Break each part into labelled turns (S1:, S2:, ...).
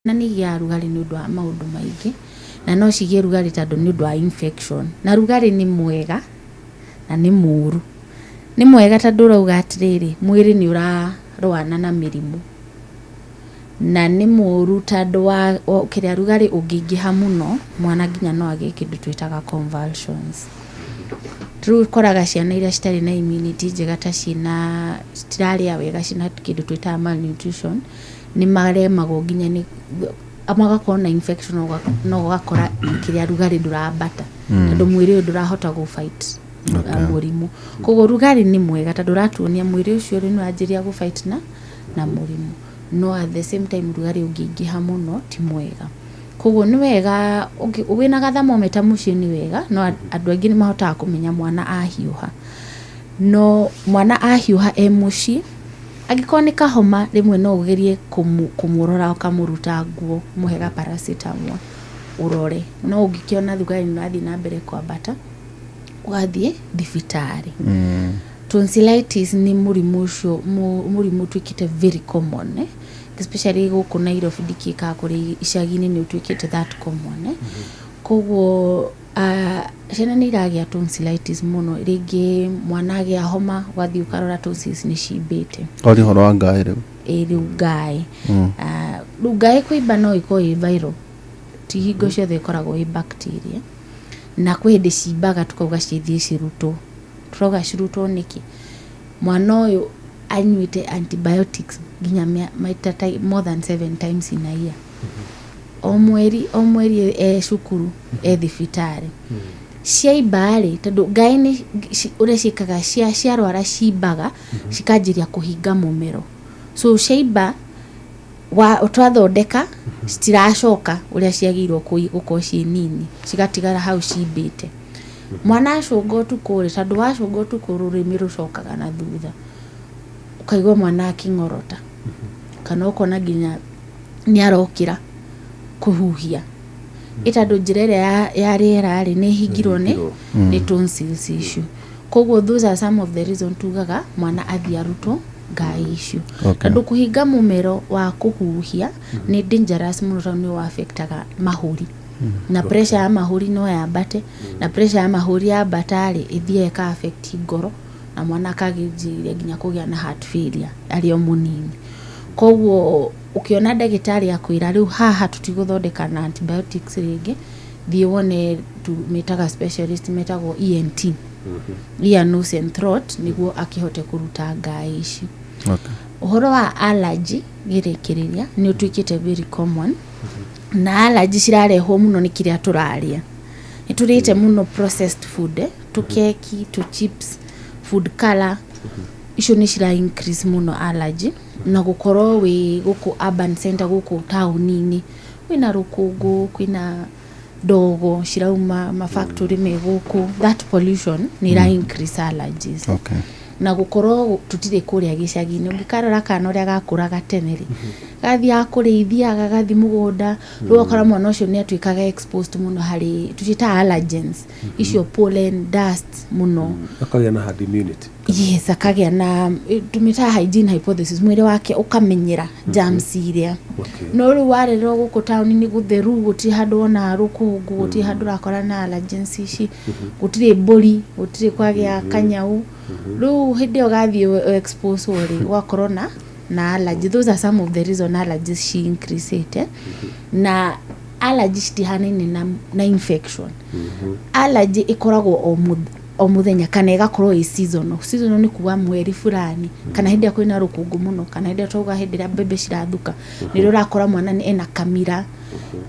S1: Nĩ igĩaga rugarĩ nĩ ũndũ wa maũndũ maingĩ, na no cigĩe rugarĩ tondũ nĩ ũndũ wa infection. Na rugarĩ nĩ mwega na nĩ mũru. Nĩ mwega tondũ ũrauga atĩrĩrĩ, mwĩrĩ nĩ ũrarwana na mĩrimũ. Na nĩ mũru tondũ wa kĩrĩa rugarĩ ũngĩingĩha mũno, mwana nginya no agĩe kĩndũ twĩtaga convulsions. Rĩu ũkoraga ciana iria citarĩ na immunity njega ta ciĩna citirarĩa wega ciĩna kĩndũ twĩtaga malnutrition, nĩ maremagwo nginya nĩ magakorwo na infection no ũgakora kĩrĩa rugarĩ ndũrambata tondũ mwĩrĩ ũyũ ndũrahota gũ fight mũrimũ. Koguo rugarĩ nĩ mwega tondũ ũratuonia mwĩrĩ ũcio rĩ nĩ ũranjĩrĩria gũ fight na mũrimũ. No at the same time rugarĩ ũngĩingĩha mũno ti mwega. Koguo nĩ wega wĩna gathermometer mũciĩ nĩ wega, no andũ aingĩ nĩ mahotaga kũmenya mwana ahiũha. No mwana ahiũha e mũciĩ, angĩkorwo nĩ kahoma rĩmwe no ũgerie kũmũrora ũkamũruta nguo, ũmũhe ga paracetamol ũrore. No ũngĩkĩona rugarĩ nĩ ũrathiĩ na mbere kwambata, ũgathiĩ thibitarĩ. Tonsillitis nĩ mũrimũ ũcio mũrimũ ũtuĩkĩte very common, eh? Especially gũkũ Nairobi ndikĩĩ kana kũrĩ icagi-inĩ nĩ ũtuĩkĩte that common, eh? Koguo ciana nĩ iragĩa tonsillitis mũno, rĩngĩ mwana agĩa homa ũgathiĩ ũkarora tonsils nĩ cimbĩte.
S2: Ori ũhoro wa ngaĩ rĩu.
S1: Ĩ rĩu ngaĩ. Rĩu ngaĩ kũimba no ĩkorwo ĩ viral, ti hingo ciothe ĩkoragwo ĩ bacteria. Na kwĩ hĩndĩ cimbaga tukauga cithiĩ cirutwo. Tũrauga cirutwo nĩkĩ? Mwana ũyũ anyuĩte antibiotics nginya maita ta more than seven times in a year. O mweri o mweri e cukuru e thibitarĩ. Ciaimba rĩ, tondũ ngaĩ nĩ ũrĩa ciĩkaga ciarwara cimbaga cikanjĩria kũhinga mũmero. So ciaimba wa twathondeka citiracoka ũrĩa ciagĩrĩirwo gũkorwo ciĩ nini, cigatigara hau cimbĩte. Mwana acũnga ũtukũ rĩ, tondũ wacũnga ũtukũ rũrĩmĩ rũcokaga na thutha, ũkaigua mwana akĩng'orota kana ũkona nginya nĩ arokĩra kũhuhia ĩ tondũ njĩra ĩrĩa ya rĩera rĩ nĩ ĩhingirwo nĩ tonsils icio. Koguo those are some of the reason tugaga mwana athiĩ arutwo ngaĩ icio. Tondũ kũhinga mũmero wa kũhuhia nĩ dangerous mũno tondũ nĩ affectaga mahũri na pressure ya mahũri no yambate, na pressure ya mahũri yambata rĩ, ĩthiaga ĩka affect ngoro na mwana akagĩrĩria nginya kũgĩa na heart failure arĩ o mũnini. Koguo ũkĩona ndagĩtarĩ akwĩra rĩu haha tũtigũthondeka na antibiotics rĩngĩ, thiĩ wone mĩtaga specialist metagwo ENT, ear, nose and throat, nĩguo akĩhote kũruta ngaĩ ici. Ũhoro wa allergy ngĩrĩkĩrĩria nĩ ũtuĩkĩte very common, na allergy cirarehwo mũno nĩ kĩrĩa tũrarĩa. Nĩ tũrĩte mũno processed food, eh? Tũkeki, tũ chips, food color icio nĩ cira increase mũno allergy. Na gũkorwo wĩ gũkũ urban center, gũkũ taũni-inĩ kwĩna rũkũngũ, kwĩna ndogo cirauma ma factory me gũkũ, that pollution nĩ ĩra increase allergies. Na gũkorwo tũtirĩ kũrĩa gĩcagi-inĩ, ũngĩkarora kana ũrĩa gakũraga tene rĩ, gathiaga kũrĩithia, gagathiĩ mũgũnda, rĩu ũgakora mwana ũcio nĩ atuĩkaga exposed mũno harĩ tũciĩtaga allergens icio, pollen, dust mũno.
S3: Akagĩa na herd immunity.
S1: Yes, akagĩa na tũmĩtaga hygiene hypothesis, mwĩrĩ wake ũkamenyera germs iria. No rĩu warererwo gũkũ taũni-inĩ gũtheru, gũtirĩ handũ wonaga rũkũngũ, gũtirĩ handũ ũrakora na allergens ici, gũtirĩ mbũri, gũtirĩ kwagĩa kanyau, rĩu hĩndĩ ĩyo gathiĩ expose rĩ, ũgakorwo na allergy. Those are some of the reason allergies ci increase. Na allergy citihanaine na infection. Allergy ĩkoragwo o mũthenya kana ĩgakorwo ĩ seasonal. Seasonal nĩ kuga mweri fulani kana hĩndĩ ĩrĩa kwĩna rũkũngũ mũno kana hĩndĩ ĩrĩa twauga hĩndĩ ĩrĩa mbembe cirathuka, nĩrĩo ũrakora mwana nĩ ena kamira,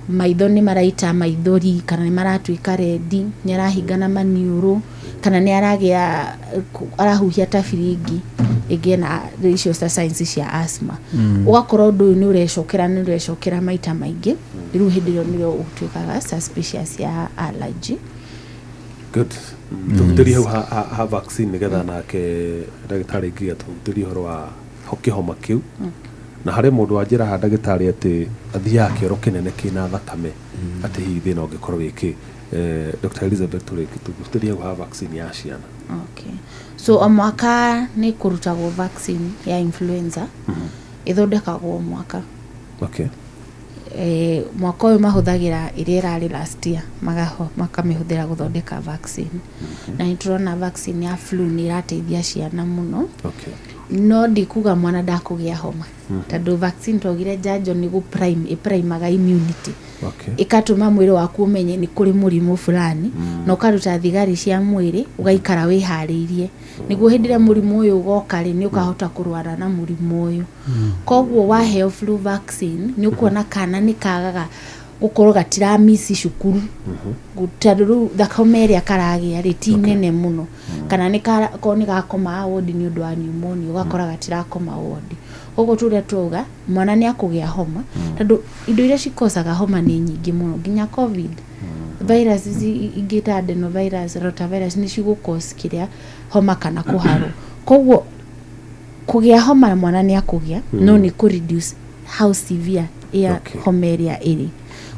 S1: maitho nĩ maraita maithori kana nĩ maratuĩka red, nĩ arahingana maniũrũ kana nĩ aragĩa arahuhia ta biringi, rĩngĩ ena icio ta signs cia asthma. Ũgakora ũndũ ũyũ nĩ ũrecokera maita maingĩ, rĩu hĩndĩ ĩyo nĩrĩo ũtuĩkaga suspicious ya allergy.
S3: Good. Tũhutĩrie hau ha vaccine nĩgetha nake ndagĩtarĩ nginya tũhutĩrie ũhoro wa kĩhoma kĩu. Na harĩ mũndũ wanjĩra haha ndagĩtarĩ atĩ athiaga kĩoro kĩnene kĩna thakame, atĩ hihi thĩna ũngĩkorwo wĩ kĩ? Dr. Elizabeth, tũrĩki tũhutĩrie hau ha vaccine ya ciana.
S1: Okay. So o mwaka nĩ kũrutagwo vaccine ya influenza, ĩthondekagwo o mwaka. Mwaka ũyũ mahũthagĩra ĩrĩa ĩrarĩ last year, makamĩhũthĩra gũthondeka vaccine. Na nĩ tũrona vaccine ya flu nĩ ĩrateithia ciana mũno. No ndikuga mwana ndakũgĩa homa, tondũ vaccine twaugire njanjo nĩ gũ prime, ĩprimaga immunity, ĩkatũma mwĩrĩ waku ũmenye nĩ kũrĩ mũrimũ fulani, na ũkaruta thigari cia mwĩrĩ, ũgaikara wĩharĩirie nĩguo hĩndĩ ĩrĩa mũrimũ ũyũ ũgoka rĩ, nĩ ũkahota kũrwara na mũrimũ ũyũ. Koguo waheo flu vaccine, nĩ ũkuona kana nĩ kagaga gũkorwo gatiramisi cukuru, tondũ rĩu thakame ĩrĩa karagĩa rĩ ti nene mũno, kana nĩ korwo nĩ gakomaga wodi nĩ ũndũ wa pneumonia, ũgakora gatirakoma wodi. Koguo tũrĩa twauga mwana nĩ akũgĩa homa, tondũ indo iria cikocaga homa nĩ nyingĩ mũno, nginya COVID virus ici ingĩ ta adenovirus, rotavirus, nĩ cigũcause kĩrĩa homa kana kũharwo. Koguo kũgĩa homa mwana nĩ akũgĩa, no nĩ kũ reduce how severe ya homa ĩrĩa ĩrĩ.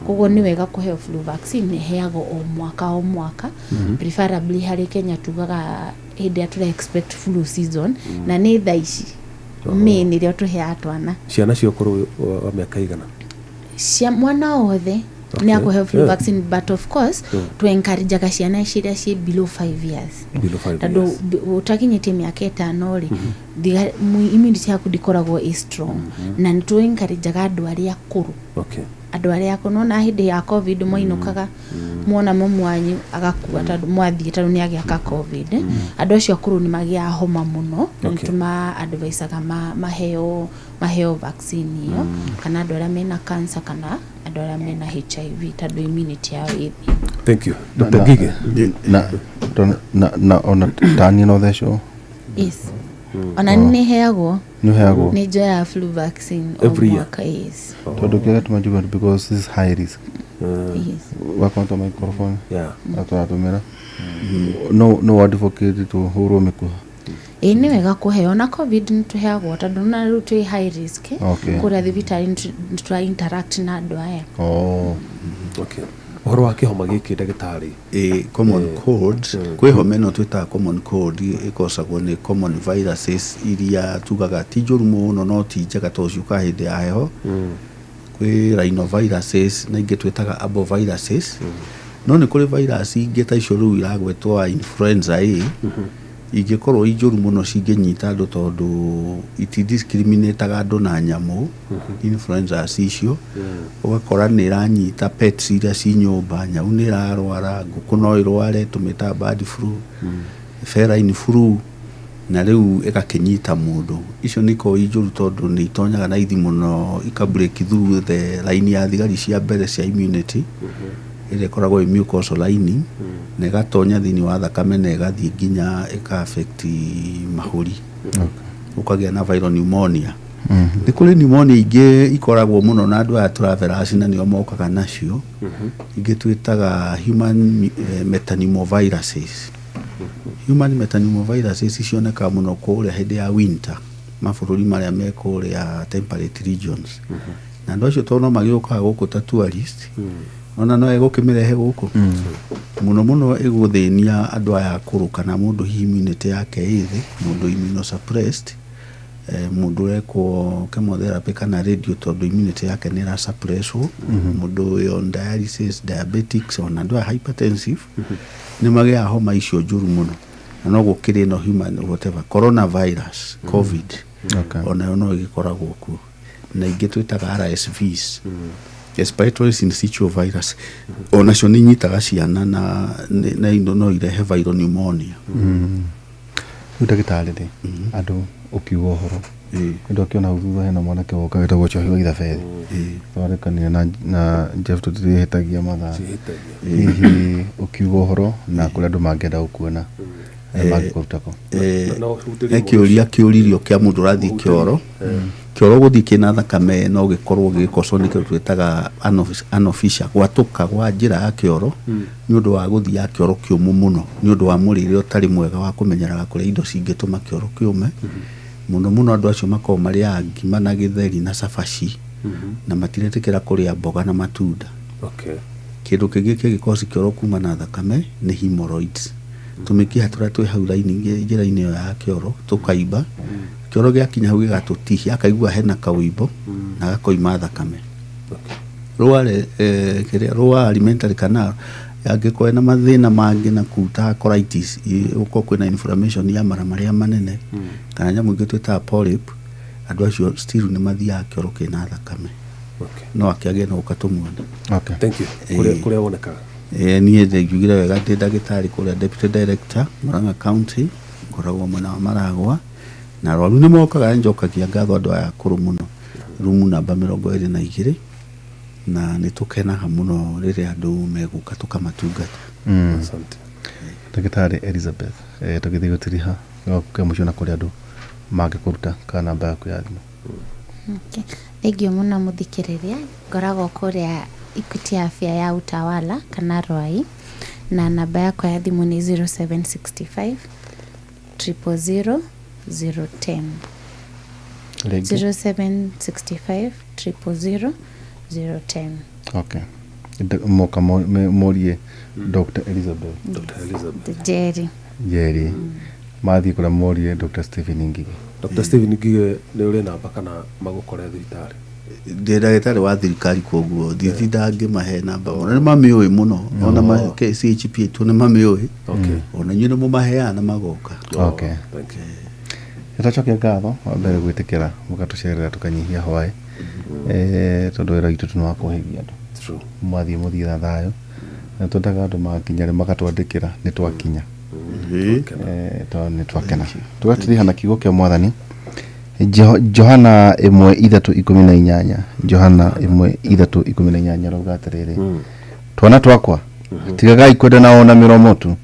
S1: Koguo nĩ wega kũheo flu vaccine. Ĩheagwo o mwaka o mwaka, preferably harĩ Kenya tugaga hĩndĩ ĩrĩa tũra expect flu season, na nĩ thaa ici May nĩrĩo tũheaga twana.
S3: Ciana cia ũkũrũ wa mĩaka igana?
S1: Cia mwana wothe nĩ akũheo flu vaccine, but of course tũ encourageaga ciana ciria ciĩ below 5 years.
S3: Below 5
S1: Tondũ
S3: years.
S1: Ũtakinyĩtie mĩaka 5 rĩ, immunity yaku ndĩkoragwo ĩ strong, na nĩ tũ encourageaga andũ arĩa akũrũ. Andũ arĩa akũrũ, nona hĩndĩ ya COVID mwainũkaga mwona mamu wanyu agakua tondũ mwathiĩ tondũ nĩ agĩa ka COVID. Andũ acio akũrũ nĩ magĩaga homa mũno, na nĩ tũma advisaga maheo vaccine ĩyo, kana andũ arĩa mena cancer, kana andũ arĩa mena HIV, tondũ immunity yao ĩ thĩ.
S3: Thank you, Dr. Ngige.
S2: Na ona tani no thecwo?
S1: Yes, ona nĩ heagwo.
S2: Nĩ ũheagwo?
S1: Nĩ njoyaga flu vaccine o
S3: Every year?
S1: mwaka, yes.
S2: Tondũ kĩrĩa gĩtũma njuge, because this is high risk. Wakonta microphone atũratũmĩra no advocate tũhũrwo mĩkuha.
S1: Ĩĩ, nĩ wega kũheo. Na COVID nĩ tũheagwo, tondũ na rĩu twĩ high risk, eh. Kũrĩa thibitarĩ nĩ tũra interact na andũ aya.
S2: Oh.
S3: Okay, ũhoro wa kĩhoma gĩkĩ, ndagĩtarĩ?
S4: Ĩ common cold, kwĩ homa ĩno twĩtaga common cold, ĩkocagwo nĩ common viruses iria tugaga ti njũru mũno no ti njega tondũ ciũkaga hĩndĩ ya heho. Kwĩ rhinoviruses na ingĩ twĩtaga arboviruses, no nĩ kũrĩ virus ingĩ ta icio rĩu iragwetwo influenza A, ingĩkorwo i njũru mũno cingĩnyita andũ, tondũ itidiscriminataga andũ na nyamũ. Influenza icio ũgakora nĩ ĩranyita pets iria ci nyũmba, nyau nĩ ĩrarwara, ngũkũ no ĩrware, tũmĩtaga bird flu, feline flu, na rĩu ĩgakĩnyita mũndũ. Icio nĩ ikoragwo i njũru tondũ nĩ itonyaga na ithi mũno, ika break through the line ya thigari cia mbere cia immunity ĩrĩa ĩkoragwo ĩ mucosal lining, na ĩgatonya thĩinĩ wa thakame na ĩgathiĩ nginya ĩka affect mahũri, ũkagĩa na viral pneumonia. Nĩ kũrĩ pneumonia ingĩ ikoragwo mũno na andũ aya travelers, na nĩo mokaga nacio, ingĩ twĩtaga human metapneumoviruses. Human metapneumoviruses cionekaga mũno kũrĩa hĩndĩ ya winter, mabũrũri marĩa me kũrĩa temperate regions, na andũ acio tondũ no magĩũkaga gũkũ ta tourist, ona no egũkĩmĩrehe gũkũ. Mũno mũno ĩgũthĩnia andũ aya akũrũ, kana mũndũ hihi immunity yake ĩ thĩ, mũndũ immunosuppressed, mũndũ ũrekwo chemotherapy kana radio tondũ immunity yake nĩ ĩrasuppresswo, mũndũ wĩ on dialysis, diabetics, ona andũ aya hypertensive nĩ magĩaga homa icio njũru mũno. Na no gũkĩrĩ ĩno human whatever coronavirus, COVID, onayo no ĩgĩkoragwo kuo, na ingĩ twĩtaga RSVs, respiratory syncytial virus, onacio nĩ inyitaga ciana na indo no irehe viral pneumonia.
S2: Rĩu ndagĩtarĩ rĩ, andũ ũkiuga ũhoro nĩ ndakĩona hau thutha hena mwanake woka wĩtagwo Njohi wa Ithabethi. Twarĩkanire na Jeff tũtirĩhĩtagia mathaa. Hihi ũkiuga ũhoro na kũrĩa andũ mangĩenda gũkuona, mangĩkũruta kũ?
S3: No ũhutĩrie.
S4: He kĩũria kĩũririo kĩa mũndũ ũrathiĩ kĩoro. Kĩoro gũthiĩ kĩna thakame no gĩkorwo gĩgĩkocwo nĩ kĩndũ twĩtaga anal fissure, gwatũka gwa njĩra ya kĩoro nĩ ũndũ wa gũthiaga kĩoro kĩũmũ mũno, nĩ ũndũ wa mũrĩre ũtarĩ mwega wa kũmenyeraga kũrĩa indo cingĩtũma kĩoro kĩũme mũno mũno. Andũ acio makoragwo marĩaga ngima na gĩtheri na cabaci na matiretĩkĩra kũrĩa mboga na matunda. Kĩndũ kĩngĩ kĩngĩkorwo kĩoro kuma na thakame nĩ hemorrhoids, tũmĩkiha tũrĩa twĩ hau raini njĩra-inĩ ĩyo ya kĩoro tũkaimba. Kĩoro gĩakinya hau gĩgatũtihia, akaigua hena kaũimbo na gakoima thakame. Lower kĩrĩa lower alimentary canal angĩkorwo ena mathĩna mangĩ na kũu ta colitis, gũkorwo kwĩna inflammation ya mara marĩa manene kana nyamũ ingĩ twĩtaga polyp, andũ acio still nĩ mathiaga kĩoro kĩna thakame. No akĩagĩe na gũka tũmuone.
S3: Thank you. Kũrĩa wonekaga?
S4: Niĩ njugire wega ndĩ ndagĩtarĩ kũrĩa, deputy director, Murang'a County, ngoragwo mwena wa Maragwa, na arwaru nĩ mokaga. Njokagia ngatho andũ aya akũrũ mũno, rumu namba 22, na nĩ tũkenaga mũno rĩrĩa andũ megũka tũkamatungata.
S3: Asante.
S2: Ndagĩtarĩ Elizabeth, tũgĩthiĩ gũtiriha gwaku kĩa mũico na kũrĩa andũ mangĩkũruta kana namba yaku ya thimũ.
S1: Okay. Thank you mũno mũthikĩrĩria. Ngoragwo kũrĩa Equity Afya ya Utawala kana Rwai, na namba yakwa ya thimũ nĩ 0765 000 010.
S2: Rĩngĩ?
S1: 0765 000 010.
S2: Okay. Moka morie Dr Elizabeth.
S3: Dr Elizabeth.
S1: Njeri.
S2: Njeri. Mathiĩ kũrĩa morie Dr Stephen Ngigi.
S3: Dr Stephen Ngige, nĩ ũrĩ namba kana magũkore thibitarĩ?
S4: Ndĩ ndagĩtarĩ wa thirikari, koguo nditinda ngĩmahe namba, ona nĩ mamĩũĩ mũno, ona CHP aitũ nĩ mamĩũĩ. Ona inyuĩ nĩ mũmaheaga na magoka.
S3: Thank you.
S2: Nĩtwacokia ngatho wa mbere gwĩtĩkĩra mũgatũcerera tũkanyihia hwaĩ, tondũ wĩra witũ tu nĩ wa kũhĩgia andũ. Mwathiĩ mũthiĩ na thayũ, na twendaga andũ makinya rĩ magatwandĩkĩra nĩ twakinya. Tondũ nĩ twakena. Tũgatiriha na kiugo kĩa Mwathani, Johana 1:3:18, Johana 1:3:18 rauga atĩrĩrĩ, "Twana twakwa, tigagai kwendana o na mĩromo tu,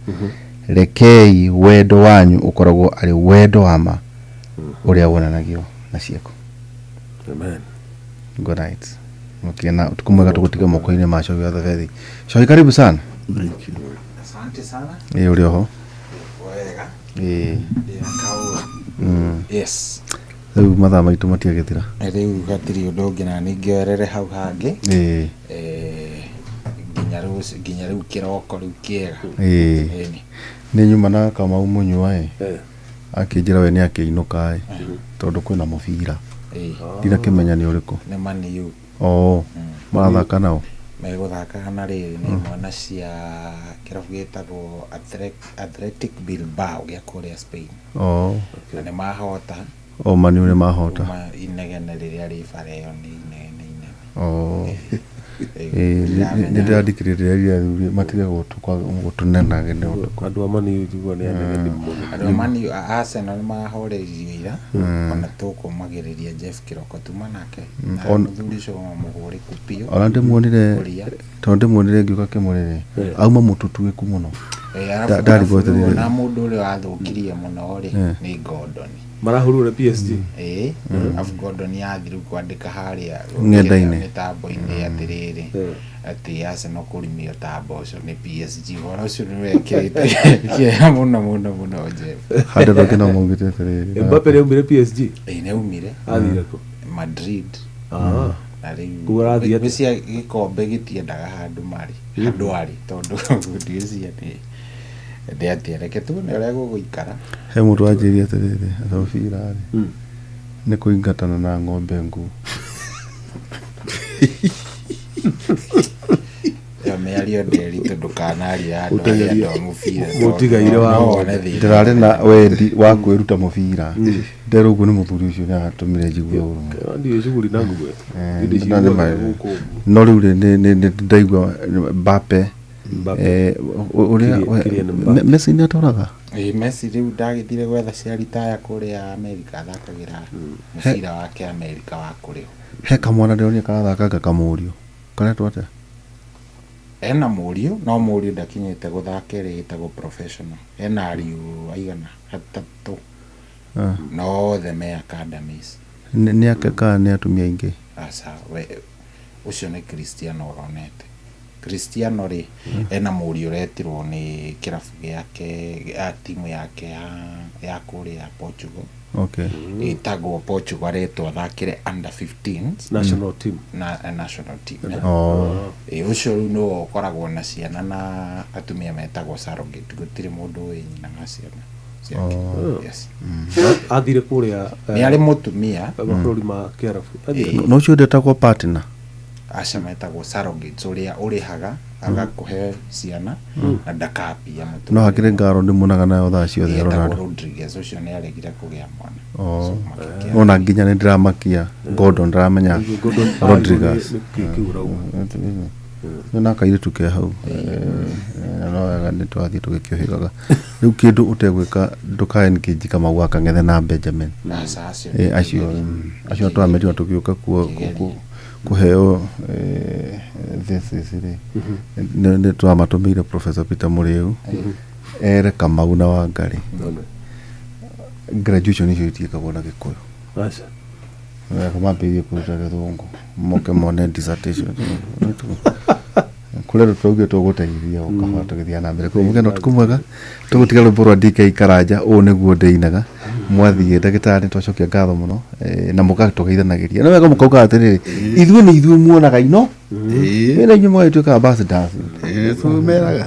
S2: rekei wendo wanyu ũkoragwo arĩ wendo wa ma ũrĩa wonanagio na ciĩko."
S3: Amen.
S2: Good night, mũkĩe na ũtukũ mwega. Tũgũtiga moko-inĩ ma Cogi wa Thabethi. Cogi, karibu sana.
S4: Thank you.
S5: Asante sana.
S2: Ĩ, ũrĩ oho?
S5: Wega.
S2: Ĩ.
S5: Ndĩna kaũra. Yes.
S2: Rĩu mathaa maitũ matiagĩthira.
S5: Rĩu hatirĩ ũndũ ũngĩ na ningĩoerere hau hangĩ. Nginya rũciũ, nginya rĩu kĩroko rĩu kĩega. Ĩni.
S2: Nĩ nyuma na Kamau mũnyua ĩ, akĩnjĩra we nĩ akĩinũka ĩ, tondũ kwĩna mũbira. Ndinakĩmenya nĩ ũrĩkũ.
S5: Nĩ Man U.
S2: O marathaka nao?
S5: Megũthakaga na rĩrĩ nĩ mwana cia kĩrabu gĩtagwo Athletic Bilbao gĩa kũrĩa Spain. Na nĩ mahota.
S2: O Man U nĩ mahota?
S5: Kuma inegene rĩrĩa rĩ bara ĩyo nĩ inegene inene.
S2: Ĩ, nĩ ndĩrandĩkire rĩrĩa athuri matige gũtũnenagene ũtukũ.
S3: Andũ a Man U njigua nĩ anegeni mũno.
S5: Andũ a Man U, Arsenal nĩ mahoreirio ira, ona tũkũmagĩrĩria Jeff kĩroko tuma nake na mũthuri ũcio mũhũrĩku biũ.
S2: Ona ndĩmuonire.
S5: Kũria.
S2: Tondũ ndĩmuonire ngĩũka kĩmũrĩrĩ auma mũtũtuĩku mũno.
S5: Arabu
S2: Ndarigwo atĩrĩrĩ.
S5: Na mũndũ ũrĩa wathũkirie mũno rĩ nĩ Gordon.
S3: Marahurure PSG.
S5: Ĩĩ, arabu Gordon yathiĩ rĩu kwandĩka harĩa
S2: Ng'enda-inĩ.
S5: mĩtambo-inĩ atĩrĩrĩ, atĩ Arsenal kũrimio ta mboco nĩ PSG. Ũhoro ũcio nĩ wekĩrĩte kĩeha mũno mũno mũno Jeff.
S2: Handũ andũ angĩ no maugĩte atĩrĩrĩ.
S3: Mbappe nĩ aumire PSG?
S5: Ĩĩ, nĩ aumire.
S3: Athire kũ?
S5: Madrid. Na rĩu
S3: Koguo arathiĩ atĩa?
S5: Ngwĩciria gĩkombe gĩtiendaga handũ marĩ handũ arĩ, tondũ ngwĩciria nĩ atĩa, reke tuone ũrĩa gũgũikara.
S2: He mũndũ wanjĩrire atĩrĩrĩ, atĩ mũbira rĩ nĩ kũingatana na ng'ombe nguũ.
S5: Ĩyo mĩario ndĩritũ, ndũkanarie andũ arĩa andũ a mũbira tondũ
S3: Mũtigaire wa
S5: no
S3: ng'ombe.
S5: wone thĩna.
S2: Ndĩrarĩ na wendi wa kwĩruta mũbira, nderwo ũguo nĩ mũthuri ũcio, nĩ atũmire njigue ũru mũno.
S3: Ndiũĩ shughuli na nguo. Ndĩ
S2: na nĩ
S3: gũkũ.
S2: No rĩu rĩ nĩ ndaigua Mbappe.
S3: Mbappe.
S2: Ũrĩa
S3: Kylian Mbappe.
S2: Messi nĩ atũraga.
S5: Ĩĩ, Messi rĩu ndagĩthire gwetha cia ritaya kũrĩa Amerika, athakagĩra mũbira wake Amerika wa kũrĩhwo.
S2: He kamwana ndĩronire karathakanga kamũriũ, karetwo atĩa?
S5: Ena mũriũ, no mũriũ ndakinyĩte gũthaka ĩrĩa ĩtagwo professional. Ena ariũ aigana atatũ. No othe me academies.
S2: Nĩ ake kana nĩ atumia aingĩ?
S5: Aca, we ũcio nĩ Cristiano ũronete. Cristiano rĩ ena mũriũ ũretirwo nĩ kĩrabu gĩake a timu yake ya kũrĩa Portugal. Ĩtagwo Portugal, aretwo athakĩre under 15
S3: National team.
S5: Na national team. Ĩ, ũcio rĩu nĩwe ũkoragwo na ciana na atumia metagwo surrogate, gũtirĩ mũndũ ũĩ nyina wa ciana ciake. Yes.
S3: Athire kũrĩa
S5: Nĩ arĩ mũtumia.
S3: Mabũrũri ma Kĩarabu. Athire
S2: No ũcio ndetagwo partner?
S5: Aca metagwo surrogates, ũrĩa ũrĩhaga agakũhe ciana na ndakapia
S2: No hakĩrĩ ngaro ndĩmuonaga nayo thaa ciothe
S5: etagwo
S2: Ronaldo.
S5: Rodriguez, ũcio nĩ aregire kũgĩa mwana.
S2: Oh.
S5: So, makĩkĩa-
S2: Ona nginya nĩ ndĩramakia Gordon ndaramenya Rodriguez.
S3: Kĩu ũrauga.
S2: Nĩ kairĩtu ke hau. Na no wega nĩ twathiĩ tũgĩkĩũhĩgaga. Rĩu kĩndũ ũtegwĩka ndũkae engage Kamau wa Kang'ethe na Benjamin.
S5: Aca, acio
S2: Acio acio twamerire tũgĩũka kuo kũheo thesis rĩ, nĩ twamatũmĩire Professor Peter Mũrĩu ere Kamau na Wangari graduation icio itiĩkagwo na Gĩkũyũ.
S3: Aca.
S2: Wega mambĩrĩrie kũruta gĩthũngũ moke mone dissertation kũrĩa andũ tũraugire tũgũteithia o kahora tũgĩthiĩ na mbere. Koguo mũgĩe na ũtukũ mwega, tũgũtiga rwĩmbo rwa DK Karanja, ũũ nĩguo ndĩinaga. Mwathiĩ ndagĩtarĩ twacokia ngatho mũno, na mũgatũgeithanagĩria. No wega mũkauga atĩrĩrĩ, ithuĩ nĩ ithuĩ muonaga ino wĩna inyuĩ mũgagĩtuĩka ambassadors.
S4: Tũmeraga.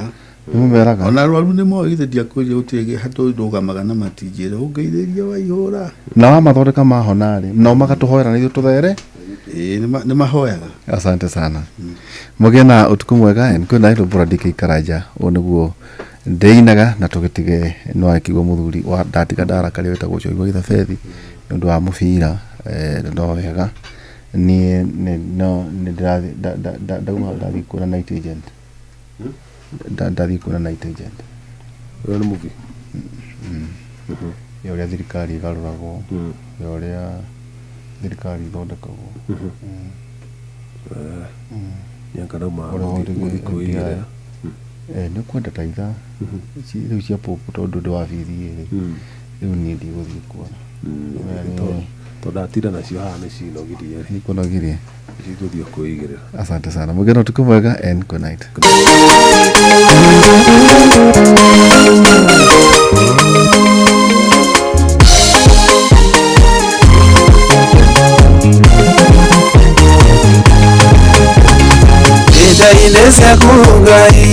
S2: Nĩmũmeraga.
S4: Ona arwaru nĩ moĩ githĩ ndiakwĩrire gũtirĩ handũ ndũgamaga na matinjĩra ũngeithĩrie waihũra.
S2: Na wamathondeka mahona rĩ, nao magatũhoera na ithuĩ tũthere.
S4: Ĩĩ, nĩ mahoyaga.
S2: Asante sana. Mũgĩe na ũtukũ mwega and good night. Rwĩmbo rwa DK Karanja, ũũ nĩguo ndĩinaga, na tũgĩtige no agĩkĩigua mũthuri wa ndatiga ndarakaria wĩtagwo Njohi wa Gĩthabethi nĩ ũndũ wa mũbira. No wega niĩ no nĩ ndĩrathiĩ ndauma ndathiĩ kuona Night Agent. Ndathiĩ kuona Night Agent.
S3: Ĩyo nĩ movie.
S2: Ya ũrĩa thirikari ĩgarũragwo, ya ũrĩa thirikari ithondekagwo.
S3: Nyanka ndauma
S2: Ũrĩa
S3: gũthiĩ kwĩigĩrĩra.
S2: Nĩ ũkwenda ta ithaa rĩu cia pũpũ tondũ ndĩ wabici rĩ, rĩu niĩ ndigũthiĩ kuona.
S3: Tondũ ndatinda nacio haha nĩ cinogirie rĩ.
S2: Nĩikunogirie.
S3: Cigũthiĩ kwĩigĩrĩra.
S2: Asante sana. Mũgĩe na ũtukũ mwega and good night.
S6: Njaine ciaku Ngai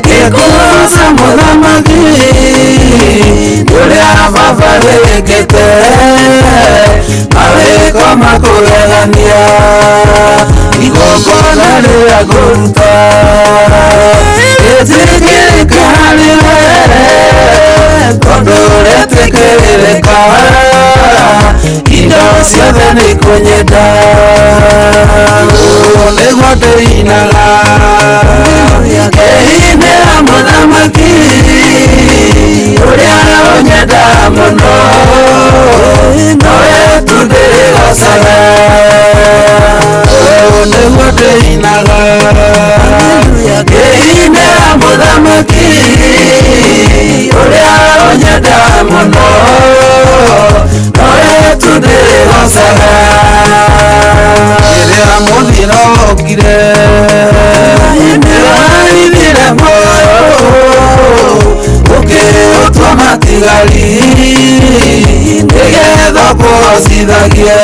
S6: ngĩkũgoca mũthamaki ũrĩa baba wĩkĩte mawĩko makũgegania igongona rĩrĩa ngũruta rĩtĩkĩrĩke harĩ we tondũ rĩtĩkĩrĩka indo ciothe nĩ ikũnyenda. Ũũ nĩguo ndĩinaga ngĩinĩra mũthamaki ũrĩa ũnyenda mũno nowe tu ndĩrĩgocaga. Ũũ nĩguo ndĩinaga ngĩinĩra mũthamaki ũrĩa ũnyenda mũno nowe tu ndĩrĩgocaga. Rĩrĩa mũthiro okire nĩwaithire muoyo ũkĩũtua matigari nĩgetha ũkũgocithagie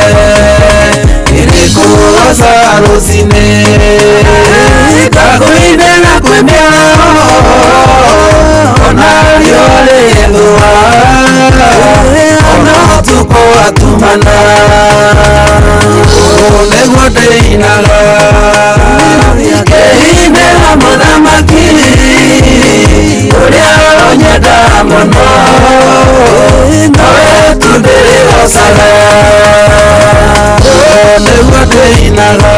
S6: ĩrĩkũgoca rũcinĩ ngakũinĩra kwĩ mĩaraho ona riũa rĩgĩthũa ona ũtukũ watumana. Ũũ nĩguo ndĩinaga ngĩinĩra mũthamaki ũrĩa ũnyenda mũno nowe tu ndĩrĩgocaga. Ũũ nĩguo ndĩinaga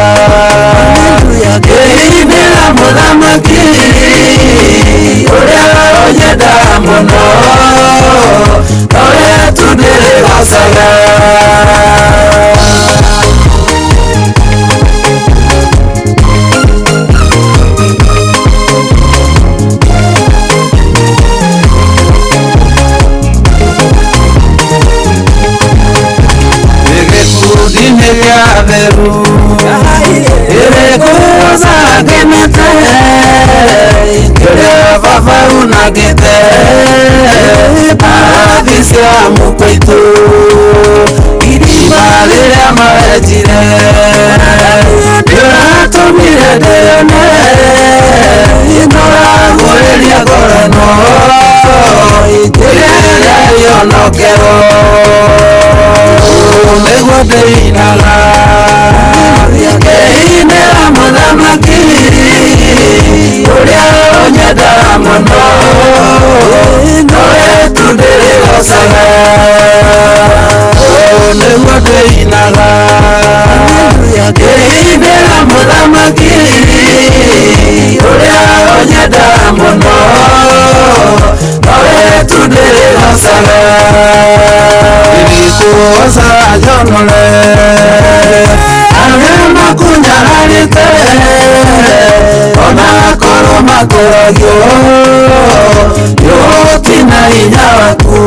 S6: ngĩinĩra mũthamaki ũrĩa ũnyenda mũno nowe tu ndĩrĩgocaga. Gĩkundi-inĩ gĩa atheru ĩrĩkũgoca ngenete kĩrĩa baba unagĩte mbarathi cia mũkwaitũ irima rĩrĩa marenjire nĩũratũmire ndĩone nĩũragũrĩria ngoro ĩno ĩrĩa ĩhonokerwo. Ũũ nĩguo ndĩinaga ngĩinĩra Tũgeragio nĩ ũhoti na hinya waku,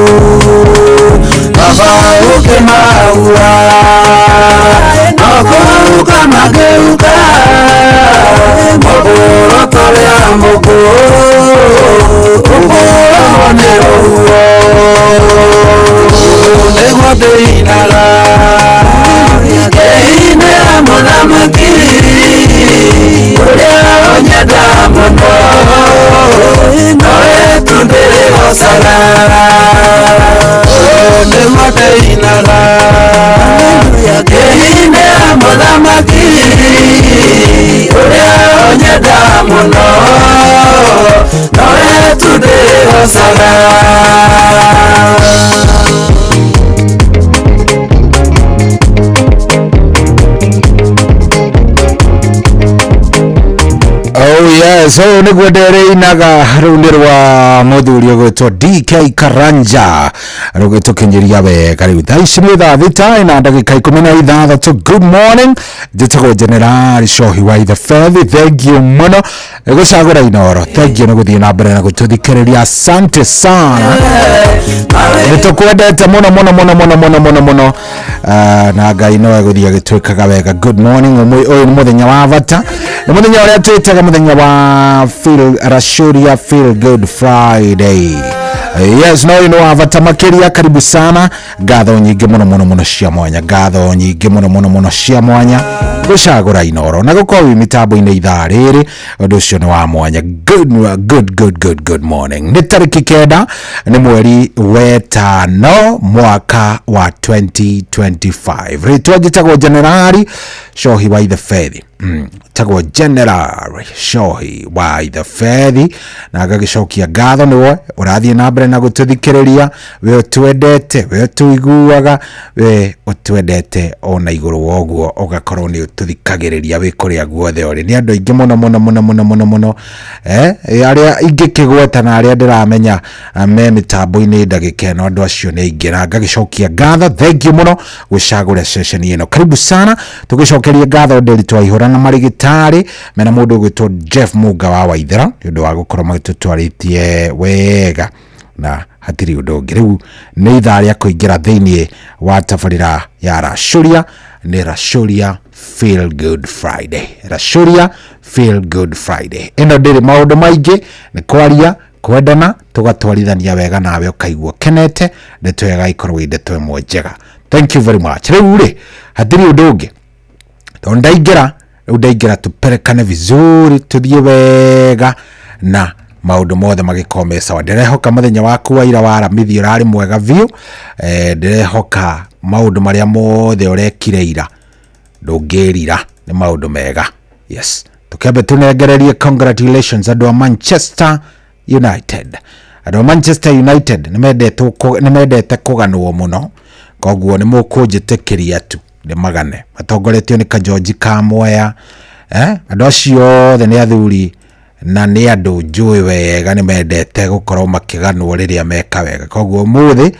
S6: Baba ũkĩmahuha no kũhuka makĩhuka, mũkũrwo torĩa mũkũ ũkũragwo nĩ rũhuho. Nĩguo ndĩinaga ngĩinĩra mũthamaki ũrĩa ũnyenda mũno, nowe tu ndĩrĩgocaga. Nĩguo ndĩinaga ngĩinĩra mũthamaki ũrĩa ũnyenda mũno, nowe tu ndĩrĩgocaga.
S7: Oh yes, ũyũ nĩguo ndereinaga rũu nĩ rwa mũthuri ũgwĩtwo DK Karanja rũgĩtũkinyĩria wega. Rĩu thaa ici nĩ 6:16. Good morning, njĩtagwo General Cohi wa Ithebethi. Thank you mũno gũcagũra Inoro, thank you nĩ gũthiĩ na mbere na gũtũthikĩrĩria, asante sana, nĩ tũkwendete mũno mũno mũno mũno mũno mũno mũno. Na Ngai no egũthiĩ agĩtwĩkaga wega. Good morning. Ũyũ nĩ mũthenya wa bata, nĩ mũthenya ũrĩa twĩtaga mũthenya wa feel Rashuria Feel Good Friday. Yes, no ũyũ nĩ wa bata makĩria. Karibu sana, ngatho nyingĩ mũno mũno mũno cia mwanya, ngatho nyingĩ mũno mũno mũno cia mwanya gũcagũra Inoro na gũkorwo wĩ mĩtambo-inĩ ithaa rĩrĩ, ũndũ ũcio nĩ wa mwanya. Good good good good good morning. Nĩ tarĩki 9 nĩ mweri wetano mwaka wa 2025. Rĩtwa njĩtagwo Generali Cohi wa Ithebethi, tagwo General Cohi wa Ithebethi, na ngagĩcokia ngatho nĩwe ũrathiĩ na mbere na gũtũthikĩrĩria, we ũtwendete, we ũtũiguaga, we ũtwendete ona igũrũ wa ũguo ũgakorwo nĩ ũtũthikagĩrĩria wĩ kũrĩa guothe ũrĩ. Nĩ andũ aingĩ mũno mũno mũno mũno mũno mũno, arĩa ingĩkĩgweta na arĩa ndĩramenya me mĩtambo-inĩ ndagĩka ĩno, andũ acio nĩ aingĩ, na ngagĩcokia ngatho. Thank you mũno gũcagũra ceceni ĩno, karibu sana. Tũgĩcokerie ngatho Nderitu Waihũra na marĩgĩtarĩ mena mũndũ ũgwĩtwo Jeff Munga wa Waithera nĩ ũndũ wa gũkorwo magĩtũtwarĩtie wega na hatirĩ ũndũ ũngĩ. Rĩu nĩ ithaa rĩa kũingĩra thĩinĩ wa tabarĩra ya Rashuria, nĩ Rashuria Feel Good Friday. Rashuria Feel Good Friday ĩno ndĩrĩ maũndũ maingĩ, nĩ kwaria, kwendana, tũgatwarithania wega nawe ũkaigua kenete, ndeto ĩyo ĩgagĩkorwo ĩ ndeto ĩmwe njega. Thank you very much. Rĩu rĩ, hatirĩ ũndũ ũngĩ tondũ ndaingĩra rĩu, ndaingĩra tũperekane vizuri, tũthiĩ wega na maũndũ mothe magĩkorwo me sawa. Ndĩrehoka mũthenya waku wa ira wa Aramithi ũrarĩ mwega biũ. Ndĩrehoka maũndũ marĩa mothe ũrekire ira ndũngĩrira, nĩ maũndũ mega. Yes, tũkĩambe tũnengererie congratulations andũ a Manchester United. Andũ a Manchester United nĩ mendete kũganwo mũno, koguo nĩ mũkũnjĩtĩkĩria tu nĩ magane matongoretio nĩ Kajonji ka Mwea. Andũ acio othe nĩ athuri na nĩ andũ njũĩ wega nĩ mendete gũkorwo makĩganwo rĩrĩa meka wega, koguo ũmũthĩ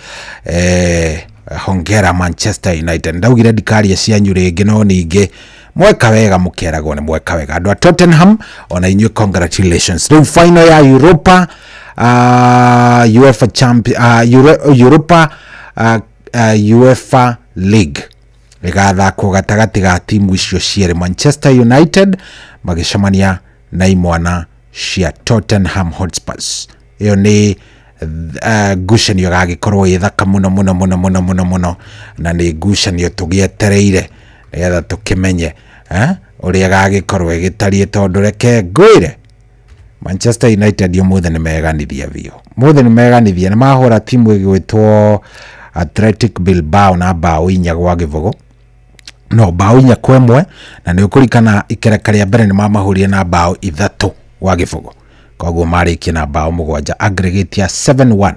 S7: hongera Manchester United. Ndaugire ndikaria cianyu rĩngĩ, no ningĩ mweka wega mũkeragwo nĩ mweka wega. Andũ a Tottenham, ona inyuĩ congratulations. Rĩu final ya Europa, UEFA champion, Europa, UEFA League ĩgathakwo gatagatĩ ga timu icio cierĩ, Manchester United magĩcemania na imwana cia Tottenham Hotspurs. Ĩyo nĩ ngucanio ĩgagĩkorwo ĩ thaka mũno mũno mũno mũno mũno mũno, na nĩ ngucanio tũgĩetereire nĩgetha tũkĩmenye ũrĩa ĩgagĩkorwo ĩgĩtariĩ, tondũ reke ngwĩre Manchester United ũmũthĩ nĩ meganithia biũ, ũmũthĩ nĩ meganithia, nĩ mahũra timu ĩgwĩtwo Athletic Bilbao na 4-0, no 4-1, na nĩ ũkũrikana ikereka rĩa mbere nĩ mamahũrire na 3-0, koguo marĩkia na 7, aggregate ya 7-1.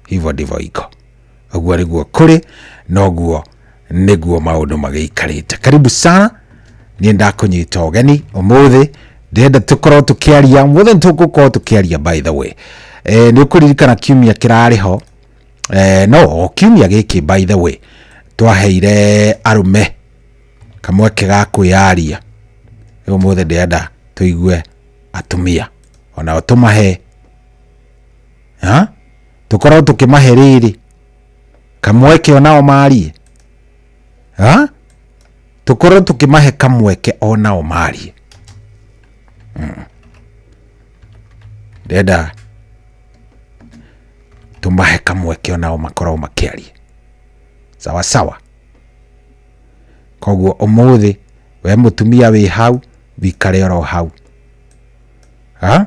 S7: Hivyo ndivyo iko, ũguo nĩguo kũrĩ, noguo nĩguo maũndũ magĩikarĩte. Karibu sana, niĩ ndakũnyita ũgeni ũmũthĩ, ndĩrenda tũkorwo tũkĩaria ũmũthĩ, nĩ tũgũkorwo tũkĩaria. By the way, nĩ ũkũririkana kiumia kĩrarĩ ho, no o kiumia gĩkĩ, by the way, twaheire arũme kamweke ga kwĩyaria. Rĩu ũmũthĩ ndĩrenda tũigue atumia Onao tũmahe ha tũkorwo tũkĩmahe rĩrĩ kamweke onao marie ha tũkorwo tũkĩmahe kamweke onao marie. Ndĩrenda tũmahe kamweke onao makorwo makĩaria sawa sawa. Koguo ũmũthĩ we mũtumia wĩ hau wikare oro hau ha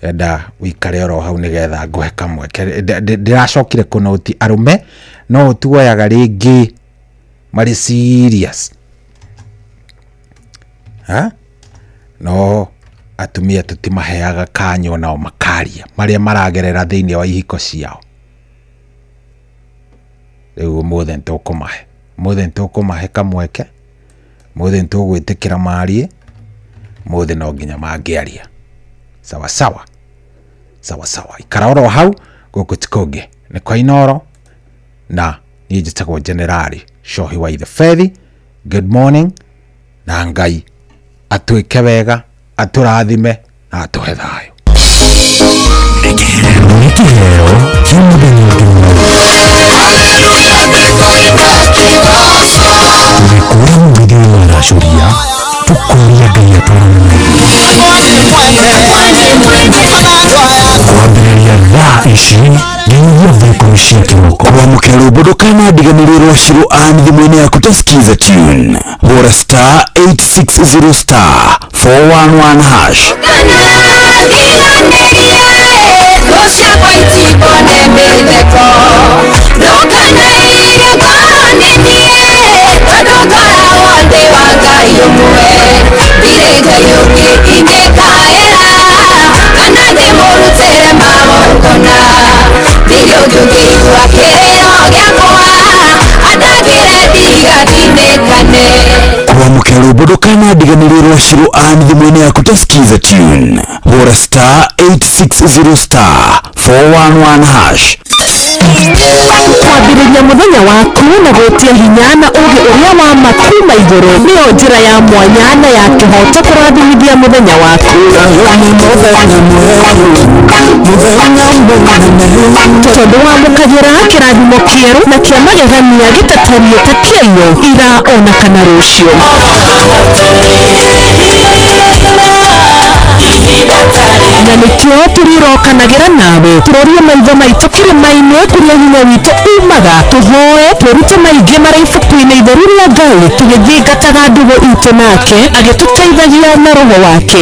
S7: enda wikare oro hau nigetha ngũhe kamweke. Ndĩracokire kũnoti arũme no tuoyaga rĩngĩ marĩ serious ha no atumia tũtimaheaga kanya nao makaria marĩa maragerera thĩinĩ wa ihiko ciao. Rĩu ũmũthĩ nĩtũkũmahe, ũmũthĩ nĩtũkũmahe kamweke, ũmũthĩ nĩtũgwĩtĩkĩra marie, ũmũthĩ no nginya mangĩaria sawa sawa sawa sawa. Ikara oro hau gũkũ ti kũngĩ nĩ kwa Inooro na niĩ njĩtagwo Generali Cohi wa Ithebethi. Good morning na Ngai atwĩke wega, atũrathime na atũhe thayũ.
S8: Nĩ kĩheo kĩa mũthenya ũngĩ mwerũ. Tũgĩkũra mũgithi ũyũ aracũria tũkoria Ngai atwarane na kwambĩrĩria thaa ici nginyagia thaa 10 cia kĩroko.
S9: Kwamũkĩra rwĩmbo ndũkanadiganĩrwo rwa Shiro Ann thimũ-inĩ yaku ta Skiza tune hũra star 860 star 411 hash. Kwamũkĩra rwĩmbo ndũkanadiganĩrwo rwa Shiro Ann thimũ-inĩ yaku ta Skiza tune hũra star 860 star 411 hash.
S10: Kwambĩrĩria mũthenya waku na gwĩtia hinya na ũũgĩ ũrĩa wa ma kuma igũrũ nĩyo njĩra ya mwanya na ya kĩhoto kũrathimithia mũthenya waku. Tondũ wamũkagĩra kĩrathimo kĩerũ na kĩa magegania gĩtatariĩ ta kĩaiyũ ira ona kana rũciũ. Na nĩkĩo tũrĩrokanagĩra nawe tũrorie maitho maitũ kĩrĩma-inĩ kũrĩa hinya witũ umaga, tũhoe twĩrute maingĩ marĩa ibuku-inĩ itheru rĩa Ngai tũgĩthingataga ndũgũ itũ nake agĩtũteithagia na roho wake.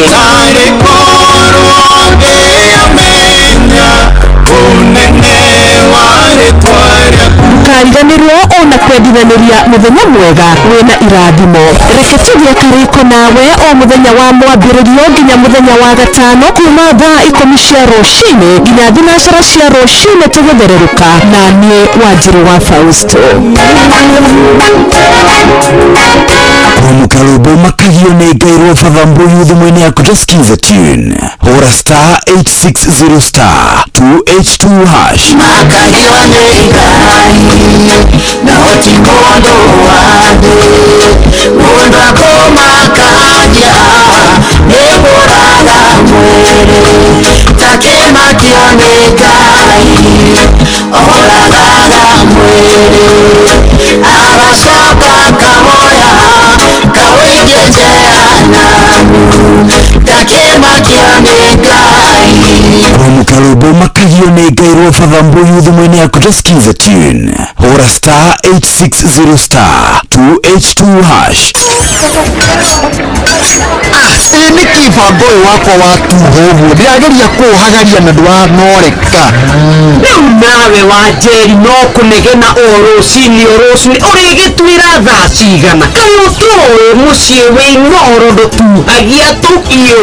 S10: Ndũkariganĩrwo ona kwendithanĩria mũthenya mwega wĩna irathimo. Reke tũgĩe karĩko nawe o mũthenya wa mwambĩrĩrio nginya mũthenya wa gatano kuma thaa 10 cia rũcinĩ nginya 9 cia rũcinĩ tũgĩthererũka na niĩ Wanjirũ wa Fausto.
S9: Kwamũkĩra rwĩmbo makagio nĩ Ngai rwa Father Mbuyu thimũ-inĩ yaku ta Skiza tune hũra star 860 star 282 hash.
S6: Makagio nĩ Ngai na ti mũndũ wa thĩ, mũndũ akũmakagia nĩ kũraga mwĩrĩ takĩmakio nĩ Ngai oragaga mwĩrĩ agacoka kawoya kawĩikie jehanamu takĩmakio nĩ Ngai.
S9: Kwamũkĩra rwĩmbo makagio nĩ Ngai rwa Father Mbuyu thimũ-inĩ yaku ta Skiza tune hũra star 860 star 282 hash.
S11: Ĩ nĩkĩ bango ũyũ wakwa watuha ũguo ndĩrageria kũũhagaria na ndũranoreka.
S10: Rĩu nawe wa Njeri no kũnegena o rũcinĩ o rũcinĩ ũrĩgĩtuĩra thaa cigana kaĩ ũtũĩ mũciĩ wĩ Inooro ndũtuhagia tũhiũ.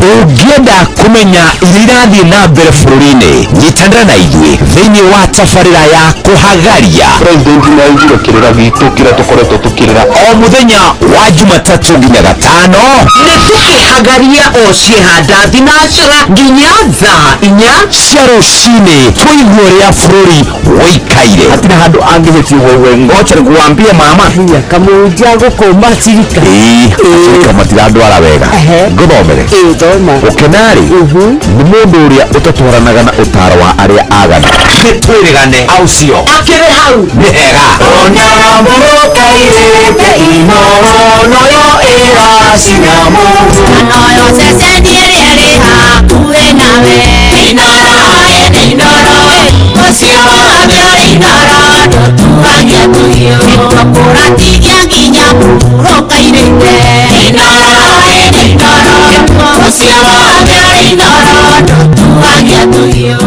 S9: Ũngĩenda kũmenya iria irathiĩ na mbere bũrũri-inĩ nyitanĩra na ithuĩ thĩinĩ wa tabarĩra ya kũhagaria.
S12: President nĩ aigire kĩrĩra gitũ kĩrĩa tũkoretwo tũkĩrĩra
S9: o mũthenya wa Jumatatũ nginya gatano
S12: Ithano nĩ tũkĩhagaria o ciĩhanda thinacara nginya thaa 4 cia rũcinĩ, tũigue ũrĩa bũrũri ũikaire. Hatirĩ handũ angĩhĩtio wewe, ngocha nikuambie mama
S13: Kamũnja gũkũma cirika.
S12: Ĩĩ, acirika matirandwara wega. Ngũthomere.
S13: Thoma.
S12: Ũkenarĩ nĩ mũndũ ũrĩa ũtatwaranaga na ũtaro wa arĩa aganu. Nĩ twĩrĩgane au sio? Akĩrĩ hau nĩ hega.
S14: Onamũkairĩte inooro noyo ĩracinamo.
S1: Noyo ceceni ĩrĩa ĩrĩ hakuhĩ nawe. Inooro ĩ Inooro, mũciĩ wothe ũrĩ Inooro, ndũtuagia tũhiũ. Tũkũratigia nginya mũhurũka-irĩte. Inooro ĩ Inooro, mũciĩ wothe ũrĩ Inooro, ndũtuagia tũhiũ.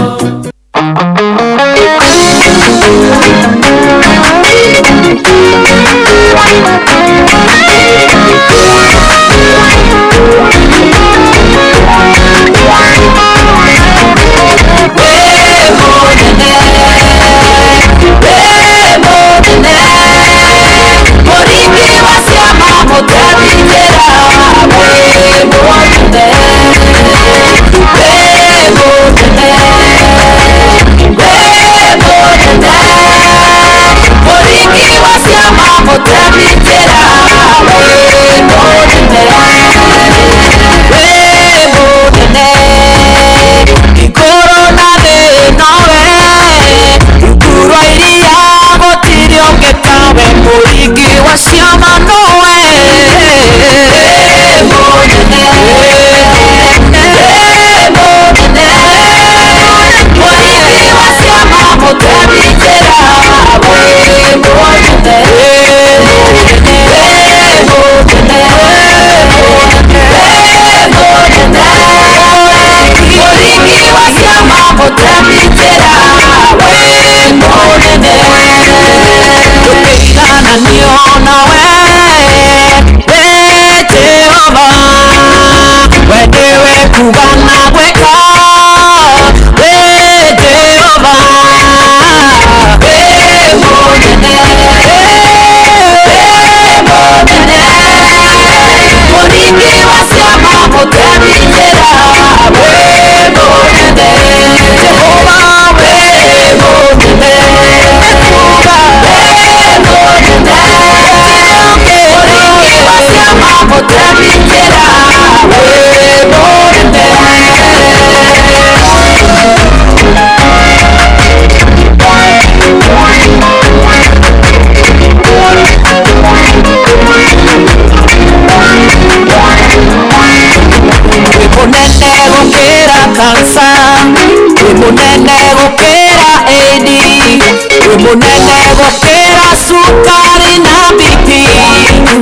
S14: Munene gũkĩra cukari na BP,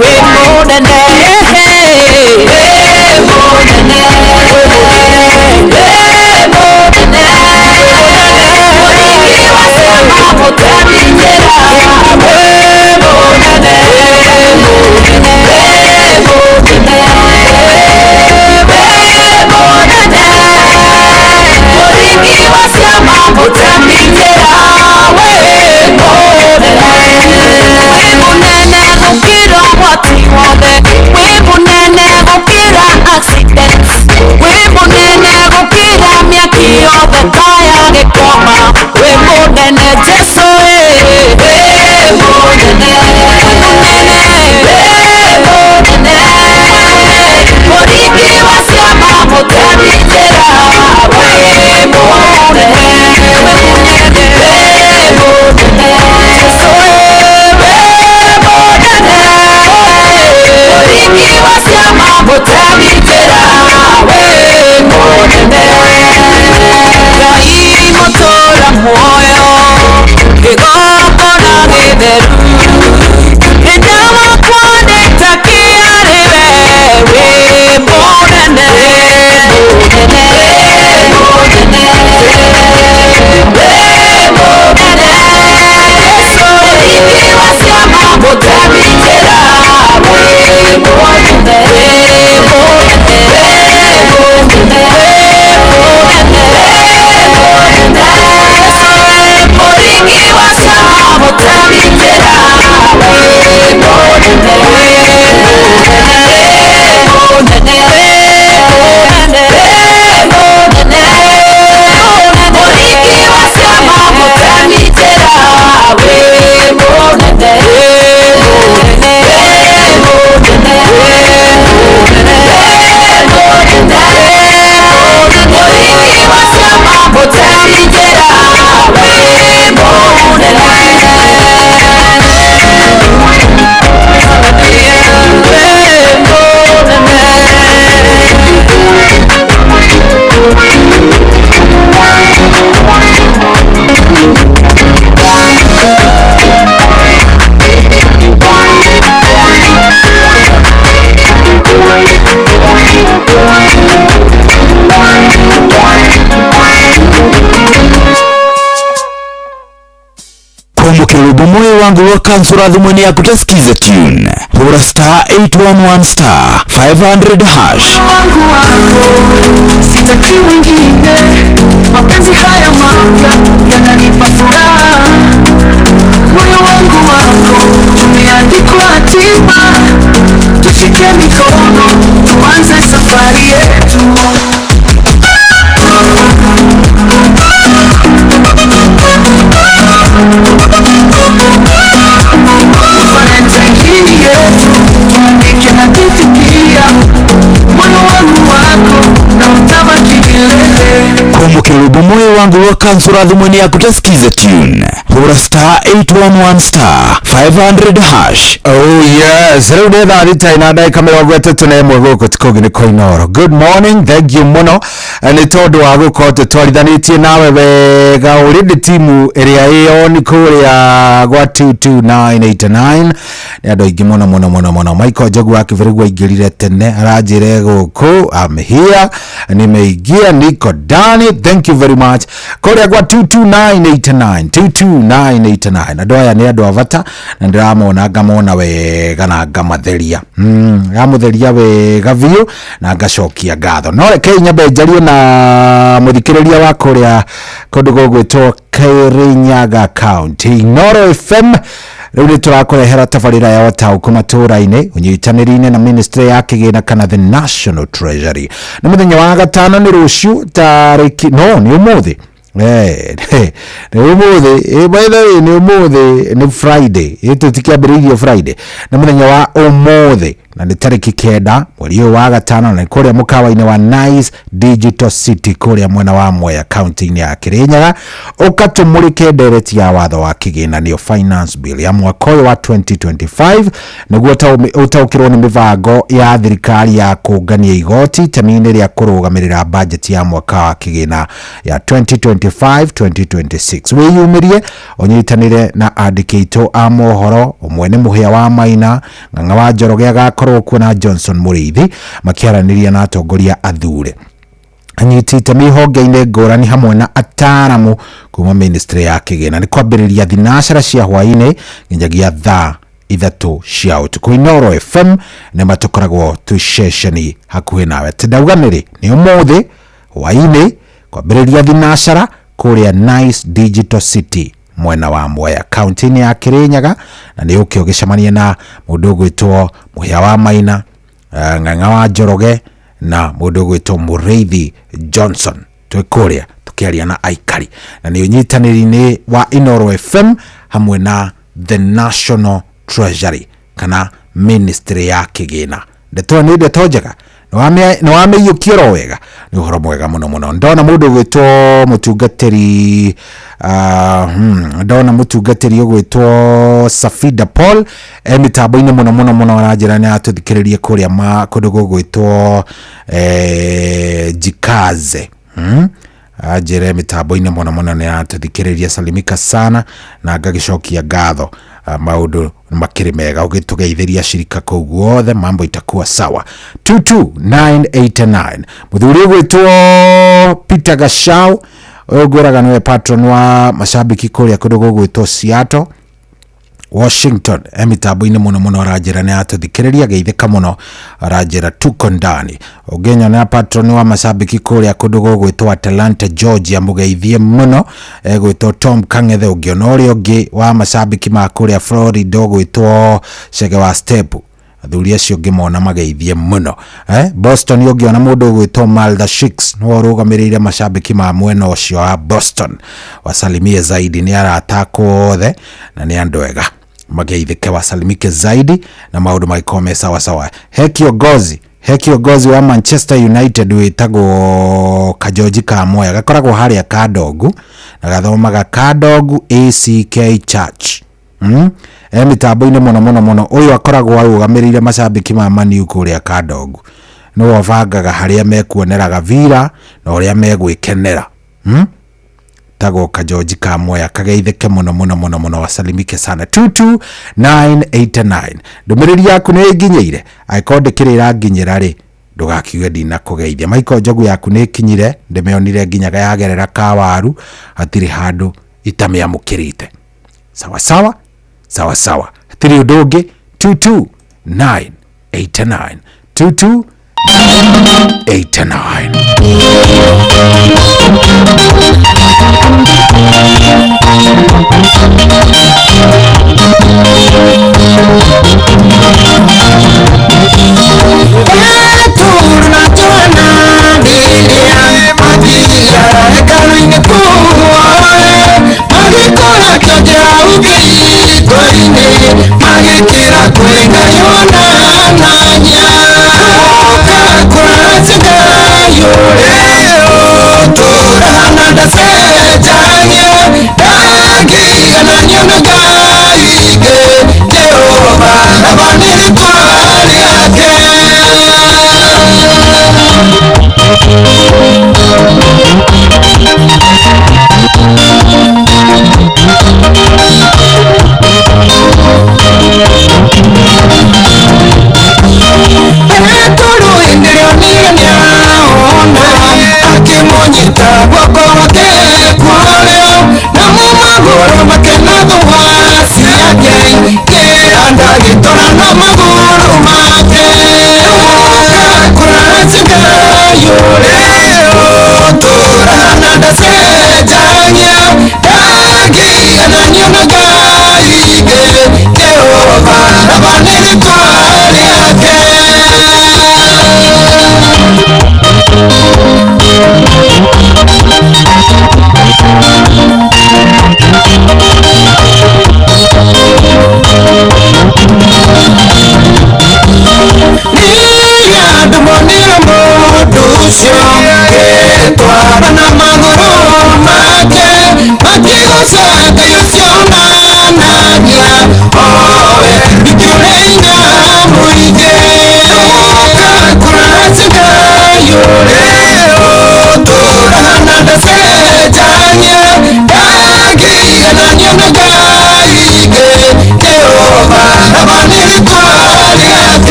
S14: wĩ mũnene, wĩ mũnene, wĩ mũnene, mũringi wa ciama mũtemi njĩra, wĩ mũnene, wĩ mũnene, wĩ mũnene, mũringi wa ciama mũtemi njĩra, wĩ mũnene, wĩ mũnene gũkĩra ũgwati wothe,
S9: Moyo wangu wa kansura thimũ-inĩ yaku ta skiza tune. Hũra star 811 star 500 hash.
S14: Wangu wako sitaki mwingine, mapenzi haya mapya yananipa furaha. Moyo wangu wako umeandikwa hatima, tushike mikono tuanze safari yetu. Valentine yetu tuandike hadithi pia, moyo wangu wako na utabaki milele.
S9: Kwamũkĩra rwĩmbo moyo wangu wa kansura thimũ-inĩ yaku ta skiza tune. Hũra star 811 star 500 hash.
S7: Oh yes, rĩu nĩ thaa thita na ndagĩka 31 gũkũ ti kũngĩ nĩ Koinoro. Good morning, thank you mũno nĩ tondũ wa gũkorwo tũtwarithanĩtie nawe wega. Already timu ĩrĩa ĩyo nĩ kũrĩa gwa 22989 nĩ andũ aingĩ mũno mũno mũno mũno. Michael Njogu wa Kĩbĩrĩgu aingĩrire tene, aranjĩre gũkũ I'm here, nimeingia, niko ndani, thank you very much. Kũrĩa gwa 22989 22989 andũ aya nĩ andũ a bata na ndĩramona ngamona wega na ngamatheria, ngamũtheria wega biũ na ngacokia ngatho. No rekei nyambe njarie na mũthikĩrĩria wa kũrĩa kũndũ gũgwĩtwo Kirinyaga County. Inooro FM rĩu nĩ tũrakũrehera tabarĩra ya ũtaũku matũũra-inĩ ũnyitanĩri-inĩ na ministry ya kĩgĩna kana the National Treasury. Nĩ mũthenya wa gatano, nĩ rũciũ tarĩki, no nĩ ũmũthĩ. Nĩ ũmũthĩ, by the way, nĩ ũmũthĩ, nĩ Friday, tũtikĩambĩrĩirie Friday, nĩ mũthenya wa ũmũthĩ na nĩ tarĩki 9 mweri ũyũ wa gatano, na nĩ kũrĩa mũkawa-inĩ wa Nice Digital City kũrĩa mwena wa Mwea kaunti-inĩ ya Kirinyaga. Ũkatũmũrĩke ndereti ya watho wa kĩgĩna nĩyo finance bill ya mwaka ũyũ wa 2025 nĩguo ũtaũkĩrwo nĩ mĩbango ya thirikari ya kũngania igoti itemi-inĩ rĩa kũrũgamĩrĩra bajeti ya mwaka wa kĩgĩna ya 2025-2026. Wĩyumĩrie ũnyitanĩre na andĩki aitũ a mohoro, ũmwe nĩ Mũhĩa wa Maina, Ng'ang'a wa Njoroge agakorwo kuo na Johnson Mũrĩithi makĩaranĩria na atongoria athure anyiti itemi honge-inĩ ngũrani hamwe na ataaramu kuma ministry ya kĩgĩna. Nĩ kwambĩrĩria thinacara cia hwaĩ-inĩ nginyagia thaa 3 cia ũtukũ. Inooro FM nĩ matũkoragwo twĩ ceceni hakuhĩ nawe. Tindauga nĩrĩ, nĩ ũmũthĩ hwaĩ-inĩ kwambĩrĩria thinacara kũrĩa Nice Digital City mwena wa Mwea kaunti-inĩ ya Kirinyaga, na nĩ ũke ũgĩcemania na mũndũ ũgwĩtwo Mũhĩa wa Maina, Ng'ang'a wa Njoroge na mũndũ ũgwĩtwo Mũrĩithi Johnson. Twĩ kũrĩa tũkĩaria na aikari, na nĩ ũnyitanĩri-inĩ wa Inooro FM hamwe na the National Treasury kana ministry ya kĩgĩna. Ndeto nĩ ndeto njega, nĩ wamĩiyũkia oro wega, nĩ ũhoro mwega mũno mũno. Ndona mũndũ ũgwĩtwo mũtungatĩri, ndona mũtungatĩri ũgwĩtwo Safida Paul e mĩtambo-inĩ mũno mũno mũno, aranjĩra nĩ atũthikĩrĩrie kũrĩa kũndũ gũgwĩtwo Jikaze. Anjĩre mĩtambo-inĩ mũno mũno nĩ aratũthikĩrĩria, salimika sana na ngagĩcokia ngatho. Maũndũ makĩrĩ mega, ũgĩtũgeithĩria shirika kũu guothe, mambo itakuwa sawa. 22989 mũthuri ũgwĩtwo Peter Gachau, ũyũ ngwĩraga nĩwe patron wa macambĩki kũrĩa kũndũ gũgwĩtwo Seattle Washington, e mĩtambo-inĩ mũno mũno, aranjĩra nĩ atũthikĩrĩria, geithĩka mũno, aranjĩra tuko ndani. Ũngĩnyona patron wa macambĩki kũrĩa kũndũ gũgwĩtwo Atlanta Georgia, mũgeithie mũno, egwĩtwo Tom Kang'ethe. Ũngĩona ũrĩa ũngĩ wa macambĩki ma kũrĩa Florida ũgwĩtwo Chege wa Step, athuri acio ũngĩmona mageithie mũno. Boston ũngĩona mũndũ ũgwĩtwo Malda Shicks, nĩwe ũrũgamĩrĩire macambĩki ma mwena ũcio wa Boston, wasalimie zaidi, nĩ arata akwa othe na nĩ andũ ega, mageithĩke, wasalimike zaidi na maũndũ magĩkorwo me sawa sawa. He kiongozi wa Manchester United wĩtagwo Kajoji Kamoya, gakoragwo harĩa Kandogu na gathomaga Kandogu ACK Church. E mĩtambo-inĩ mũno mũno mũno, ũyũ akoragwo arũgamĩrĩire macambĩki ma Man U kũrĩa Kandogu, nĩwe ũbangaga harĩa mekuonera gabira na ũrĩa megwĩkenera. Tagwo Kajoji Kamoya, kageithĩke mũno mũno mũno mũno, wasalimike sana. 22989 ndũmĩrĩri yaku nĩ ĩnginyĩire, angĩkorwo ndĩkĩrĩ ĩranginyĩra rĩ, ndũgakiuge ndinakũgeithia. Michael Njogu yaku nĩ ĩkinyire, ndĩmĩonire nginyaga yagerera kawaru, hatirĩ handũ itamĩamũkĩrĩte. Sawa sawa. Sawa sawa, hatirĩ ũndũ ũngĩ. 22989, 22989.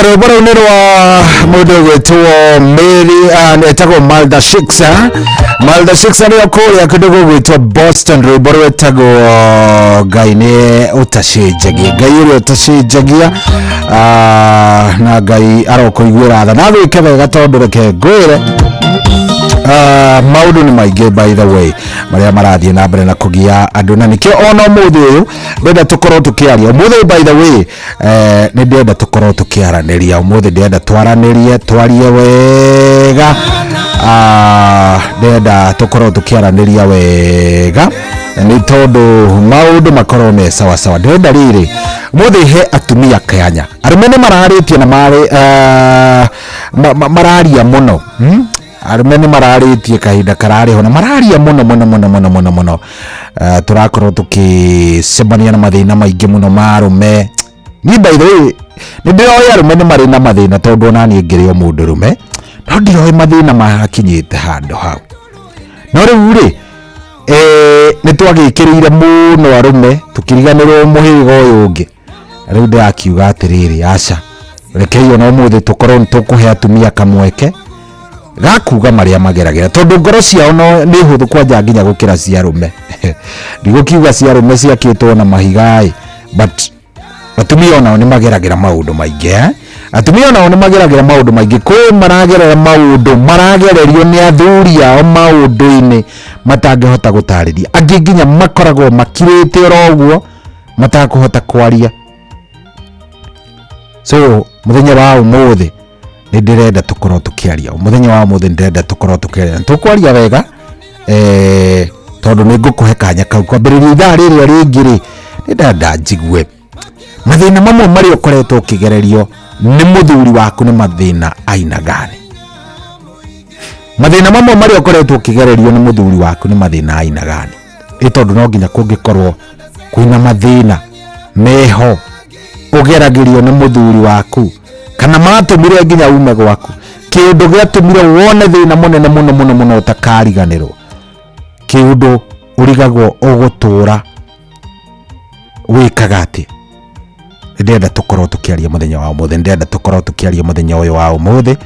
S7: Rwĩmbo rũu nĩ rwa Mũndũ ũgwĩtwo Mary etagwo Malda Shiksa. Malda Shiksa nĩ kũrĩa kũndũ gũgwĩtwo Boston, rwĩmbo rwĩtagwo Ngai nĩ ũtacenjagia, Ngai ũrĩa ũtacenjagia. Na Ngai arokũiguĩra tha na gwĩke wega, tondũ reke ngwĩre, maũndũ nĩ maingĩ by the way marĩa marathiĩ na mbere na kũgia andũ, na nĩkĩo ona ũmũthĩ ũyũ ndĩrenda tũkorwo tũkĩaria ũmũthĩ. By the way, nĩ ndĩrenda tũkorwo tũkĩaranĩria ũmũthĩ, ndĩrenda twaranĩrie, twarie wega. Ndĩrenda tũkorwo tũkĩaranĩria wega nĩ tondũ maũndũ makorwo me sawa sawa. Ndĩrenda rĩrĩ ũmũthĩ he atumia kanya. Arũme nĩ mararĩtie na marĩ mararia mũno, Arũme nĩ mararĩtie kahinda kararĩ ho na mararia mũno mũno mũno mũno mũno mũno. Tũrakorwo tũkĩcemania na mathĩna maingĩ mũno ma arũme. Niĩ by the way nĩ ndĩroĩ arũme nĩ marĩ na mathĩna, tondũ ona niĩ ngĩrĩ o mũndũrũme, no ndiroĩ mathĩna makinyĩte handũ hau. No rĩu rĩ, nĩ twagĩkĩrĩire mũno arũme tũkĩriganĩrwo mũhĩrĩga ũyũ ũngĩ. Rĩu ndĩrakiuga atĩrĩrĩ, aca, rekei ona ũmũthĩ tũkorwo nĩ tũkũhe atumia kamweke gakuga marĩa mageragĩra, tondũ ngoro ciao no nĩ hũthũ kwanja nginya gũkĩra cia arũme. Ndigũkiuga cia arũme ciakĩtwo na mahiga ĩ, but atumia onao nĩ mageragĩra maũndũ maingĩ, eh? Atumia onao nĩ mageragĩra maũndũ maingĩ. Kwĩ maragerera maũndũ, maragererio nĩ athuri ao maũndũ-inĩ matangĩhota gũtarĩria. Angĩ nginya makoragwo makirĩte oro ũguo matakũhota kwaria. So mũthenya wa ũmũthĩ nĩ ndĩrenda tũkorwo tũkĩaria, mũthenya wa ũmũthĩ nĩ ndĩrenda tũkorwo tũkĩaria, tũkwaria wega, tondũ nĩ ngũkũhe kanya kau kwambĩrĩria ithaa rĩrĩa rĩngĩ rĩ, nĩ ndĩrenda njigue mathĩna mamwe marĩa ũkoretwo ũkĩgererio nĩ mũthuri waku nĩ mathĩna aina gani. Mathĩna mamwe marĩa ũkoretwo ũkĩgererio nĩ mũthuri waku nĩ mathĩna aina gani? Ĩ tondũ no nginya kũngĩkorwo kwĩna mathĩna meho ũgeragĩrio nĩ mũthuri waku, kana matũmire nginya ume gwaku, kĩũndũ gĩatũmire wone thĩna mũnene mũno mũno mũno ũtakariganĩrwo, kĩũndũ ũrigagwo ũgũtũra wĩkaga atĩa. Ndĩrenda tũkorwo tũkĩaria mũthenya wa ũmũthĩ, ndĩrenda tũkorwo tũkĩaria mũthenya ũyũ wa ũmũthĩ.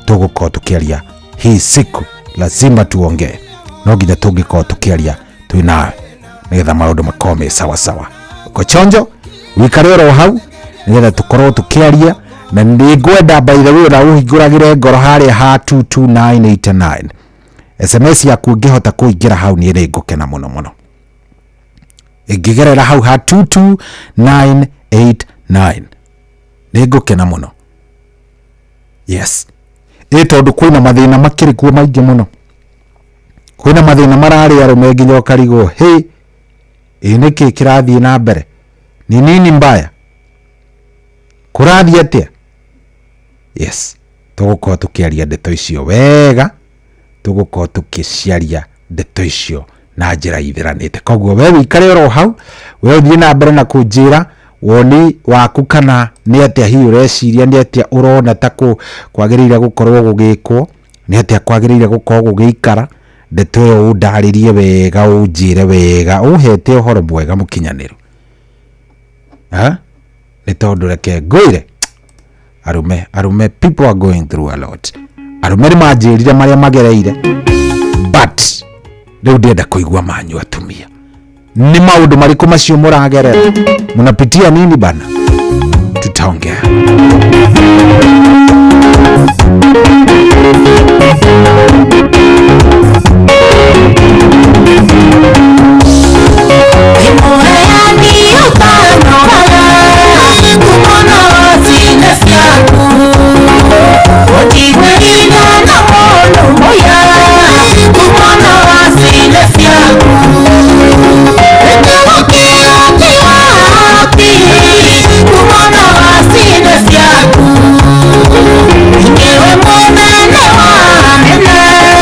S7: Tũgũkorwo tũkĩaria hii siku, lazima tuongee, no nginya tũngĩkorwo tũkĩaria twĩ nawe nĩgetha maũndũ makorwo me sawa sawa. Uko chonjo, wikare oro hau nĩgetha tũkorwo tũkĩaria, na nĩ ngwenda by the way ona ũhingũragĩre ngoro harĩa ha 22989 SMS yaku ĩngĩhota kũingĩra hau, niĩ nĩ ngũkena mũno mũno ĩngĩgerera hau ha 22989, nĩ ngũkena mũno. Yes, ĩ tondũ kwĩna mathĩna makĩrĩ kuo maingĩ mũno, kwĩna mathĩna mararĩ arũme nginya ũkarigwo, hĩ, ĩ nĩkĩ kĩrathiĩ na mbere, ni nini mbaya, kũrathiĩ atĩa? Yes, tũgũkorwo tũkĩaria ndeto icio wega, tũgũkorwo tũkĩciaria ndeto icio na njĩra ithiranĩte. Koguo we wĩikare oro hau, we ũthiĩ na mbere na kũnjĩra woni waku, kana nĩ atĩa hihi ũreciria, nĩ atĩa ũrona ta kwagĩrĩire gũkorwo gũgĩkwo, nĩ atĩa kwagĩrĩire gũkorwo gũgĩikara. Ndeto ĩyo ũndarĩrie wega, ũnjĩre wega, ũhete ũhoro mwega mũkinyanĩru. Nĩ tondũ reke ngwĩre, arũme, arũme, people are going through a lot. Arũme nĩ manjĩrire marĩa magereire, but rĩu ndĩrenda kũigua manyu atumia, nĩ maũndũ marĩkũ macio mũragerera, mũnapitia nini bana? Tutaongea.
S14: Niwe mwana wa nene.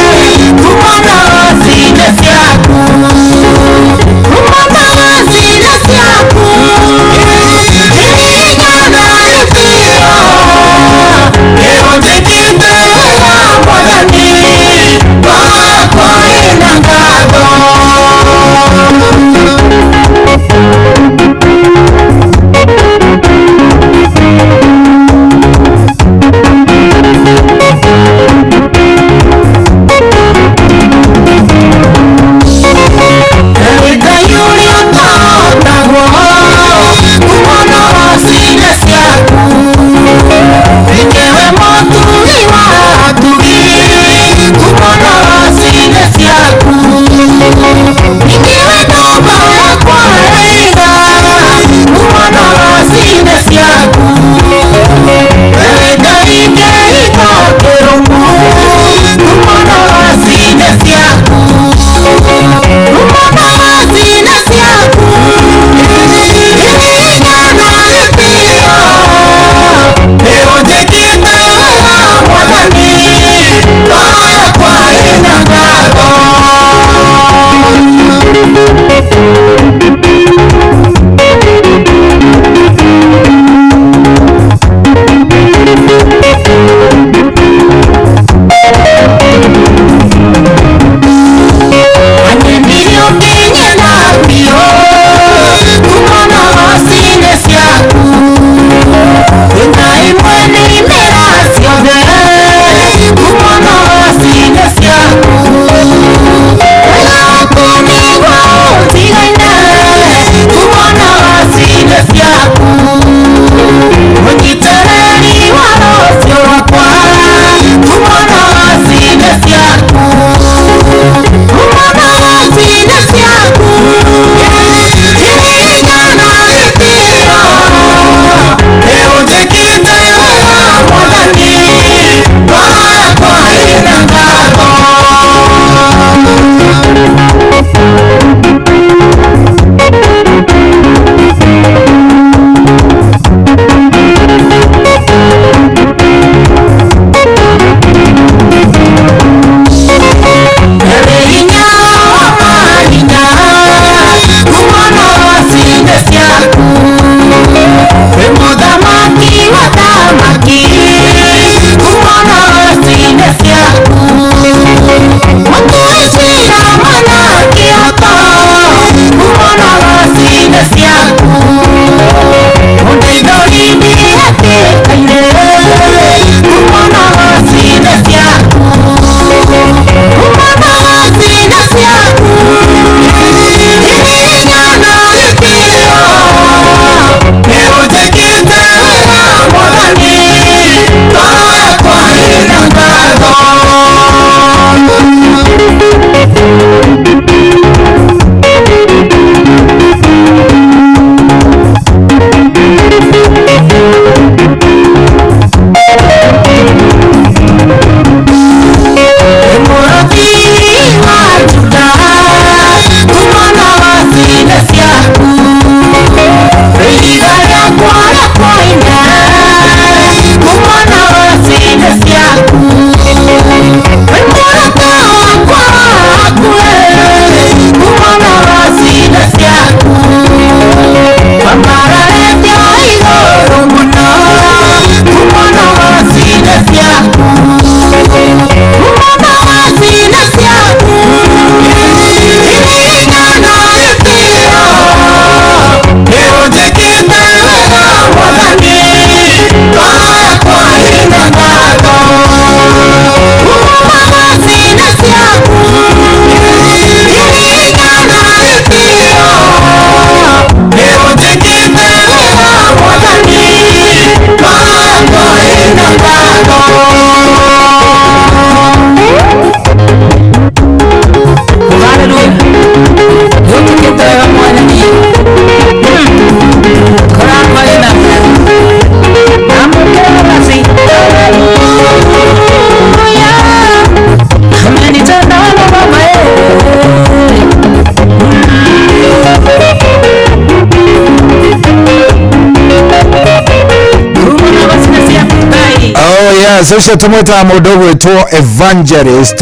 S7: Yes, ũcio tũmwĩtaga mũndũ ũgwĩtwo Evangelist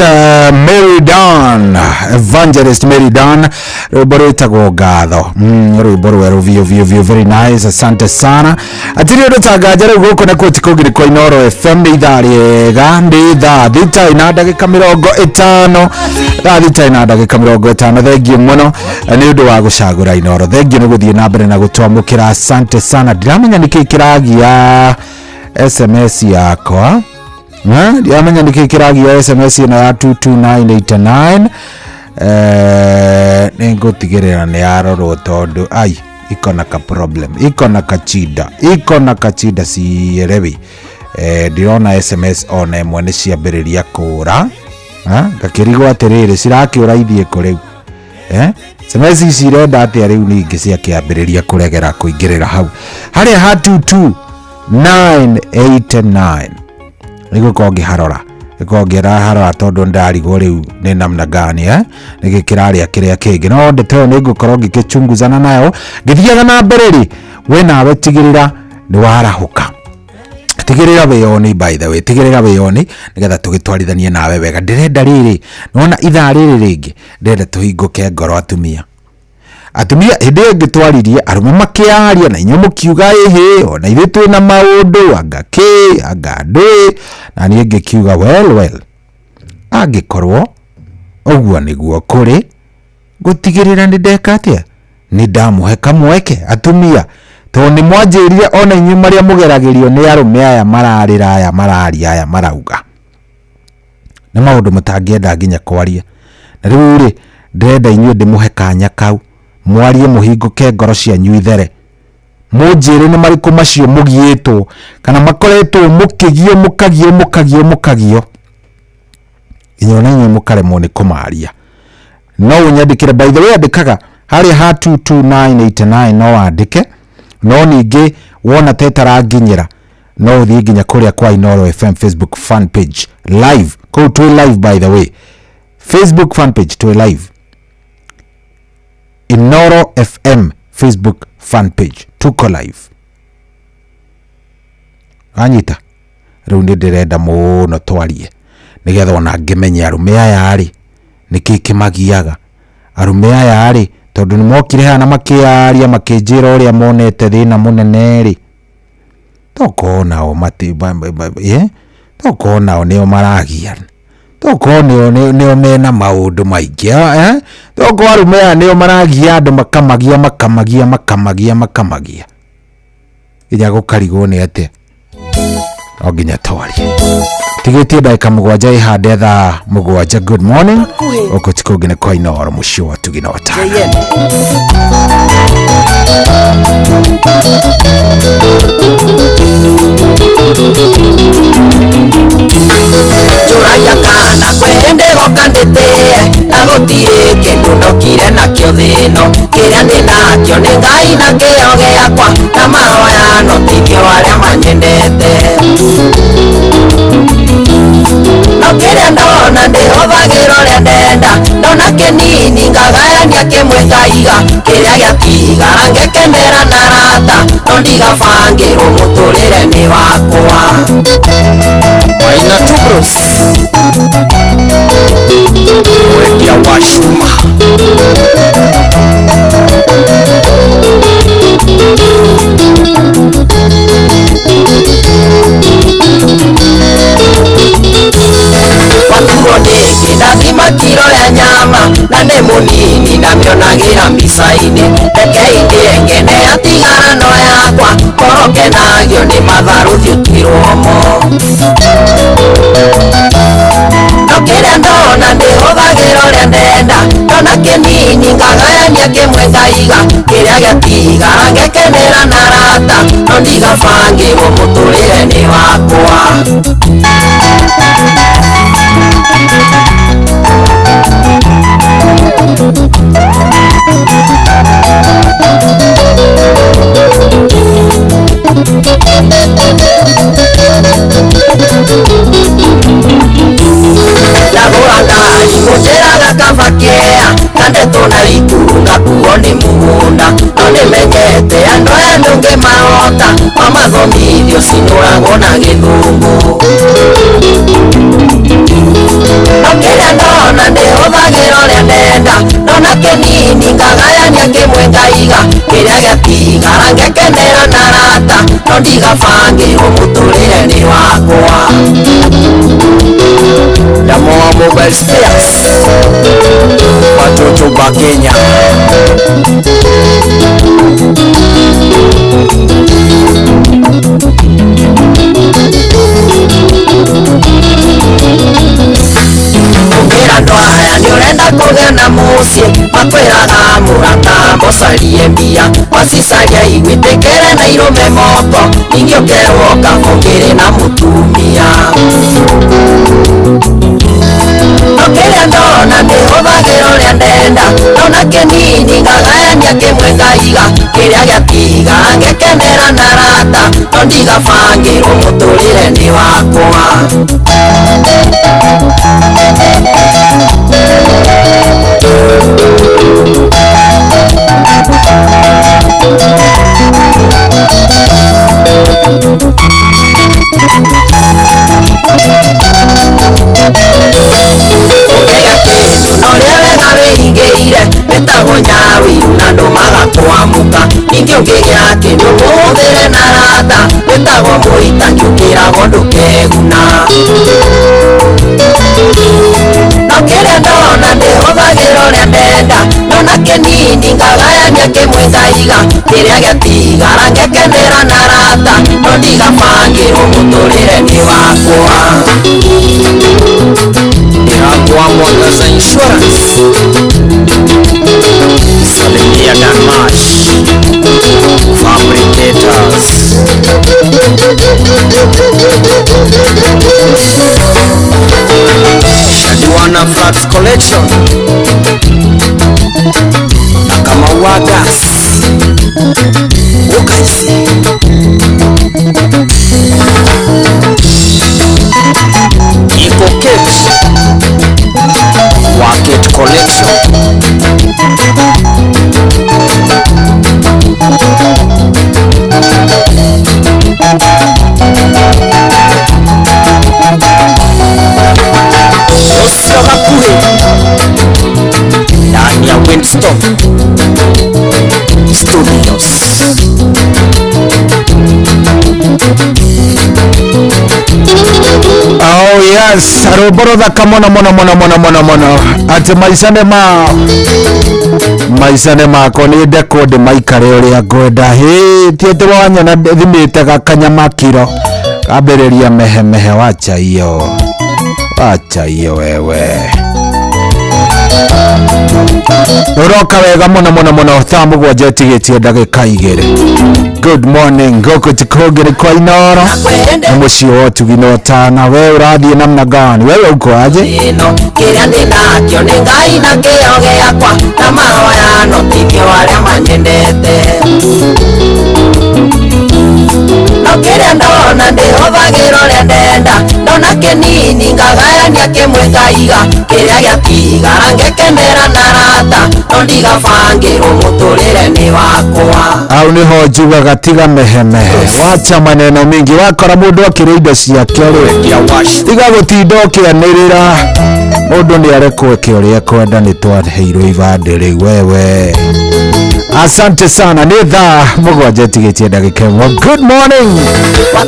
S7: Mary Dan. Evangelist Mary Dan, rwĩmbo rwĩtagwo ngatho. Rwĩmbo rwerũ biũ biũ biũ, very nice, asante sana. Atirĩ ũndũ ta nganja rĩu gũkũ nakuo ti kũngĩ nĩ kwa Inooro FM. Nĩ ithaa rĩega, nĩ 6:50, 6:50. Thengiũ mũno nĩ ũndũ wa gũcagũra Inooro, thengiũ nĩ gũthiĩ na mbere na gũtwamũkĩra, asante sana. Ndiramenya nĩkĩ kĩragia SMS yakwa. Ndiramenya nĩkĩ kĩragia SMS ĩno ya 22989. Nĩ ngũtigĩrĩra nĩ yarorwo tondũ ai iko na ka problem, iko na kachida, iko na kachida sielewi. Ndirona SMS ona ĩmwe nĩ ciambĩrĩria kũra. Ngakĩrigwo atĩrĩrĩ, cirakĩũra ithiĩ kũ rĩu? SMS ici irenda atĩa rĩu ningĩ ciakĩambĩrĩria kũregera kũingĩrĩra hau harĩa ha 22989? Nĩgũkorwo ngĩharora, nĩgũkorwo ngĩraharora tondũ ndarigwo rĩu nĩ namna gani, nĩkĩ kĩrarĩa kĩrĩa kĩngĩ. No ndeto ĩyo nĩngũkorwo ngĩkĩchunguzana nayo ngĩthiaga na mbere rĩ. We nawe tigĩrĩra nĩ warahũka, tigĩrĩra wĩyoni, by the way, tigĩrĩra wĩyoni nĩgetha tũgĩtwarithanie nawe wega. Ndĩrenda rĩrĩ, nĩwona ithaa rĩrĩ rĩngĩ ndĩrenda tũhingũke ngoro atumia. Atumia hĩndĩ ĩyo ĩngĩ twaririe arũme makĩaria na inyuĩ mũkiuga ĩhĩ, ona ithuĩ twĩna maũndũ anga kĩ anga ndũĩ, na niĩ ngĩkiuga well well, angĩkorwo ũguo nĩguo kũrĩ, ngũtigĩrĩra nĩ ndeka atĩa, nĩ ndamũhe kamweke atumia, tondũ nĩ mwanjĩrire ona inyuĩ marĩa mũgeragĩrio nĩ arũme aya mararĩra, aya mararia, aya marauga nĩ maũndũ mũtangĩenda nginya kwaria. Na rĩu rĩ, ndĩrenda inyuĩ ndĩmũhe kanya kau mwarie, mũhingũke ngoro cianyu ithere, mũnjĩre nĩ marĩkũ macio mũgiĩtwo kana makoretwo mũkĩgio, mũkagio, mũkagio, mũkagio nginya ona inyuĩ mũkaremwo nĩ kũmaria. No ũnyandĩkĩre, by the way, andĩkaga harĩa ha 22989, no wandĩke. No ningĩ wona ta ĩtaranginyĩra, no ũthiĩ nginya kũrĩa kwa Inooro FM Facebook fan page live. Kũu twĩ live, by the way, Facebook fan page twĩ live, Inooro FM Facebook fan page tuko live. Anyita rĩu nĩ ndĩrenda mũno twarie nĩgetha ona ngĩmenye arũme aya rĩ nĩkĩ kĩmagiaga arũme aya rĩ, tondũ nĩ mokire haha na makĩaria makĩnjĩra ũrĩa monete thĩna mũnene rĩ, tokorwo nao mati tokorwo nao nĩo maragia, tokorwo nĩo mena maũndũ maingĩ, tokorwo arũme aya nĩo maragia andũ makamagia, makamagia, makamagia, makamagia nginya gũkarigwo nĩ atĩa. No nginya twarie. Tigĩtie 7:00 ĩhande 7:00. Good morning, gũkũ ti kũngĩ nĩ kwa Inooro, mũciĩ wa Tugi na Watana.
S15: Njũragia kana kwĩ ndĩgoka ndĩtĩe, na gũtirĩ kĩndũ ndokire nakĩo thĩ-ĩno. Kĩrĩa ndĩnakĩo nĩ Ngai na kĩo gĩakwa, na mahoya na ũteithio wa arĩa manyendete. No kĩrĩa ndona ndĩhũthagĩra ũrĩa ndenda, ndona kĩnini ngagayania kĩmwe ngaiga, kĩrĩa gĩatigara ngekenera na arata, no ndigabangĩrwo mũtũrĩre nĩ wakwa.
S16: Maina Tubros mwendia wa cuma.
S15: Watuo ndĩngĩ ndathima kiro ya nyama, na nĩ mũnini ndamĩonagĩra mbica-inĩ. Reke indĩe ngene yatigara no yakwa, ngoro kenagio nĩ matharũ thiũtirwo mo. No kĩrĩa ndona ndĩhũthagĩra ũrĩa ndenda, ndona kĩnini ngagayania kĩmwe ngaiga, kĩrĩa gĩatigara ngekenera na arata, no ndigabangĩrwo mũtũrĩre nĩ wakwa. Ndagũra ngari ngũnjĩraga kaba kĩa, na ndeto na ikuru ngakuo nĩ mũgũnda, no nĩmenyete andũ aya Kĩrĩa ndũngĩmahota wamathomithio cinũragwo na gĩthũngũ. No kĩrĩa ndona ndĩhũthagĩra ũrĩa ndenda, ndona kĩnini ngagayania kĩmwe ngaiga, kĩrĩa gĩatigara ngekenera na rata, no ndigabangĩrwo mũtũrĩre nĩ wakwa.
S16: Damoa Mobile Spares, watoto ba Kenya.
S15: Ũngĩra andũ aya nĩ ũrenda kũgĩa na mũciĩ, makwĩraga mũrata mbocarie mbia, wacicaria igwĩtĩkĩre na irũme moko, ningĩ ũkerwo kaba ũkĩrĩ na mũtumia. No kĩrĩa ndona ndĩhũthagĩra ũrĩa ndenda, ndona kĩnini ngagayania kĩmwe ngaiga, kĩrĩa gĩatigara ngekenera na rata, no ndigabangĩrwo mũtũrĩre nĩ wakwa. Ũkĩgĩa kĩndũ na ũrĩa wega wĩigĩire, wĩtagwo nyawiru na ndũmaga kwamũka, ningĩ ũngĩgĩa kĩndũ ũhũthĩre na rata, wĩtagwo mũitangi ũkĩragwo ndũkeguna. No kĩrĩa ndona ndĩhũthagĩra ũrĩa ndenda, ndona kĩnini ngagayania kĩmwe ngaiga, kĩrĩa gĩatigara ngekenera na rata, no ndigabangĩrwo mũtũrĩre nĩ wakwa.
S16: Ndĩrakwa Mwangaza Insurance, Salimia Damash Fabricators. Shadiwana Flats Collection na Kamaua Gas Ukaisi. Iko Kate Waket Collection. Ũcio hakuhĩ ndani ya Winston Studios.
S7: Oh yes, rwĩmbo rũthaka mũno mũno mũno mũno mũno mũno, atĩ maica nĩ ma maica nĩ makwa nĩ ndekwo ndĩmaikare ũrĩa ngwenda. Hĩ, ti atĩ wanyona thimĩte gakanyama kiro kambĩrĩria mehemehe, wacha hiyo, wacha hiyo wewe. Ũroka wega mũno mũno mũno, thaa 7 ĩtigĩtie ndagĩka 2. Good morning, gũkũ ti kũngĩ nĩ kwa Inoro na mũciĩ wa ũtugi na ũtana. We ũrathiĩ namna gani? Wewe uko aje?
S15: Ĩno kĩrĩa ndĩnakĩo nĩ Ngai na kĩo gĩakwa, na mahoya no teithio arĩa manyendete. No kĩrĩa ndona ndĩhũthagĩra ũrĩa ndenda, ndona kĩnini ngagayania kĩmwe ngaiga, kĩrĩa gĩatigara ngekenera na rata, no ndigabangĩrwo mũtũrĩre nĩ wakwa.
S7: Au niho njugaga tiga mehemehe, wacha maneno mingi. Wakora mũndũ akĩrĩa indo ciake rĩ, tiga gũtinda ũkĩanĩrĩra. Mũndũ nĩ arekwo eke ũrĩa ekwenda, nĩ twaheirwo ibandĩ rĩu wewe. Asante sana, nĩ thaa 7 ĩtigĩtie ndagĩka 1. Good morning,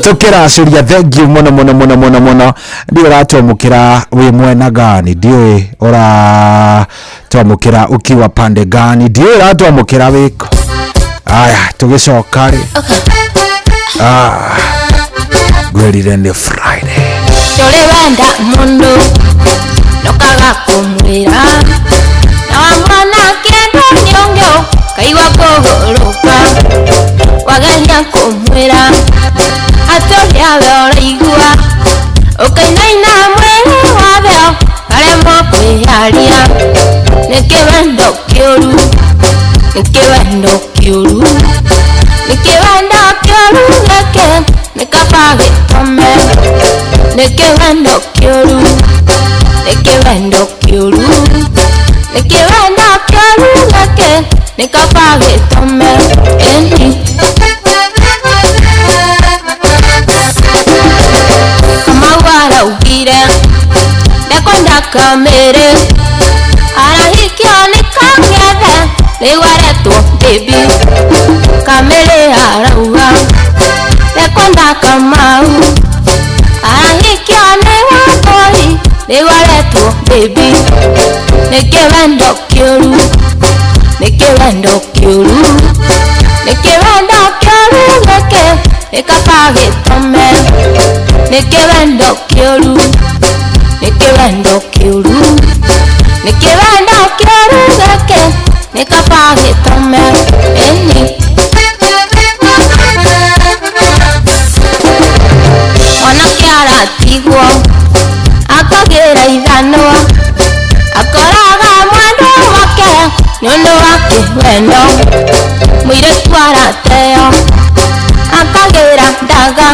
S7: tũkĩracĩria thank you mũno mũno mũno mũno mũno. Ndiũĩ ũratwamũkĩra wĩ mwena gani, ndiũĩ ũratwamũkĩra ukiwa pande gani, ndiũĩ ũratwamũkĩra wĩkũ. Aya, tũgĩcoka rĩ, ngwĩrire nĩ Friday.
S17: Ndũrĩ wenda mũndũ ndũkaga kũmwĩra, na wamwona akĩendwo nĩ ũngĩ ũkaigua kũgũrũka, wageria kũmwĩra atĩ ũrĩa we ũraigua, ũkainaina mwĩrĩ wothe ũkaremwo kwĩyaria. Nĩ kĩwendo kĩũru, nĩ kĩwendo kĩũru, nĩ kĩwendo kĩũru gĩkĩ nĩ kaba gĩtome, nĩ kĩwendo kĩũru, nĩ kĩwendo kĩũru, nĩ kĩwendo kĩũru gĩkĩ nĩ kaba gĩtome. Ĩni. Kamĩrĩ arahikio nĩ Kang'ethe rĩu aretwo baby. Kamĩrĩ arauga ndekwenda Kamau arahikio nĩ Wambũi rĩu aretwo baby. Nĩ kĩwendo kĩũru, nĩ kĩwendo kĩũru, nĩ kĩwendo kĩũru gĩkĩ nĩ kaba gĩtome. Nĩ kĩwendo kĩũru, nĩ kĩwendo kĩũru, nĩ kĩwendo kĩũru gĩkĩ nĩ kaba gĩtome. Ĩni mwanake aratigwo akagĩra ithanwa akoraga mwendwa wake nĩ ũndũ wa kĩwendo. Mũirĩtu arateo akagĩra ndaga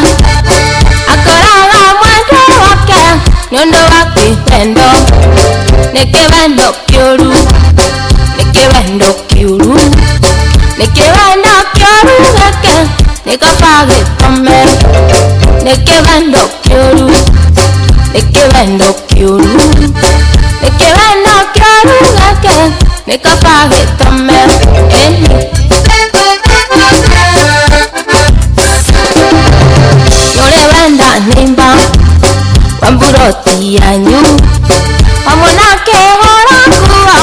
S17: akoraga mwendwa wake nĩ ũndũ wa kĩwendo. Nĩ kĩwendo kĩũru, nĩ kĩwendo kĩũru, nĩ kĩwendo kĩũru gĩkĩ nĩ kaba gĩtome. Nĩ kĩwendo kĩũru, nĩ kĩwendo kĩũru, nĩ kĩwendo kĩũru gĩkĩ nĩ kaba gĩtome. Ĩni nĩũrĩ wenda nĩmba wa mburoti yanyu wamwona akĩhũra nguo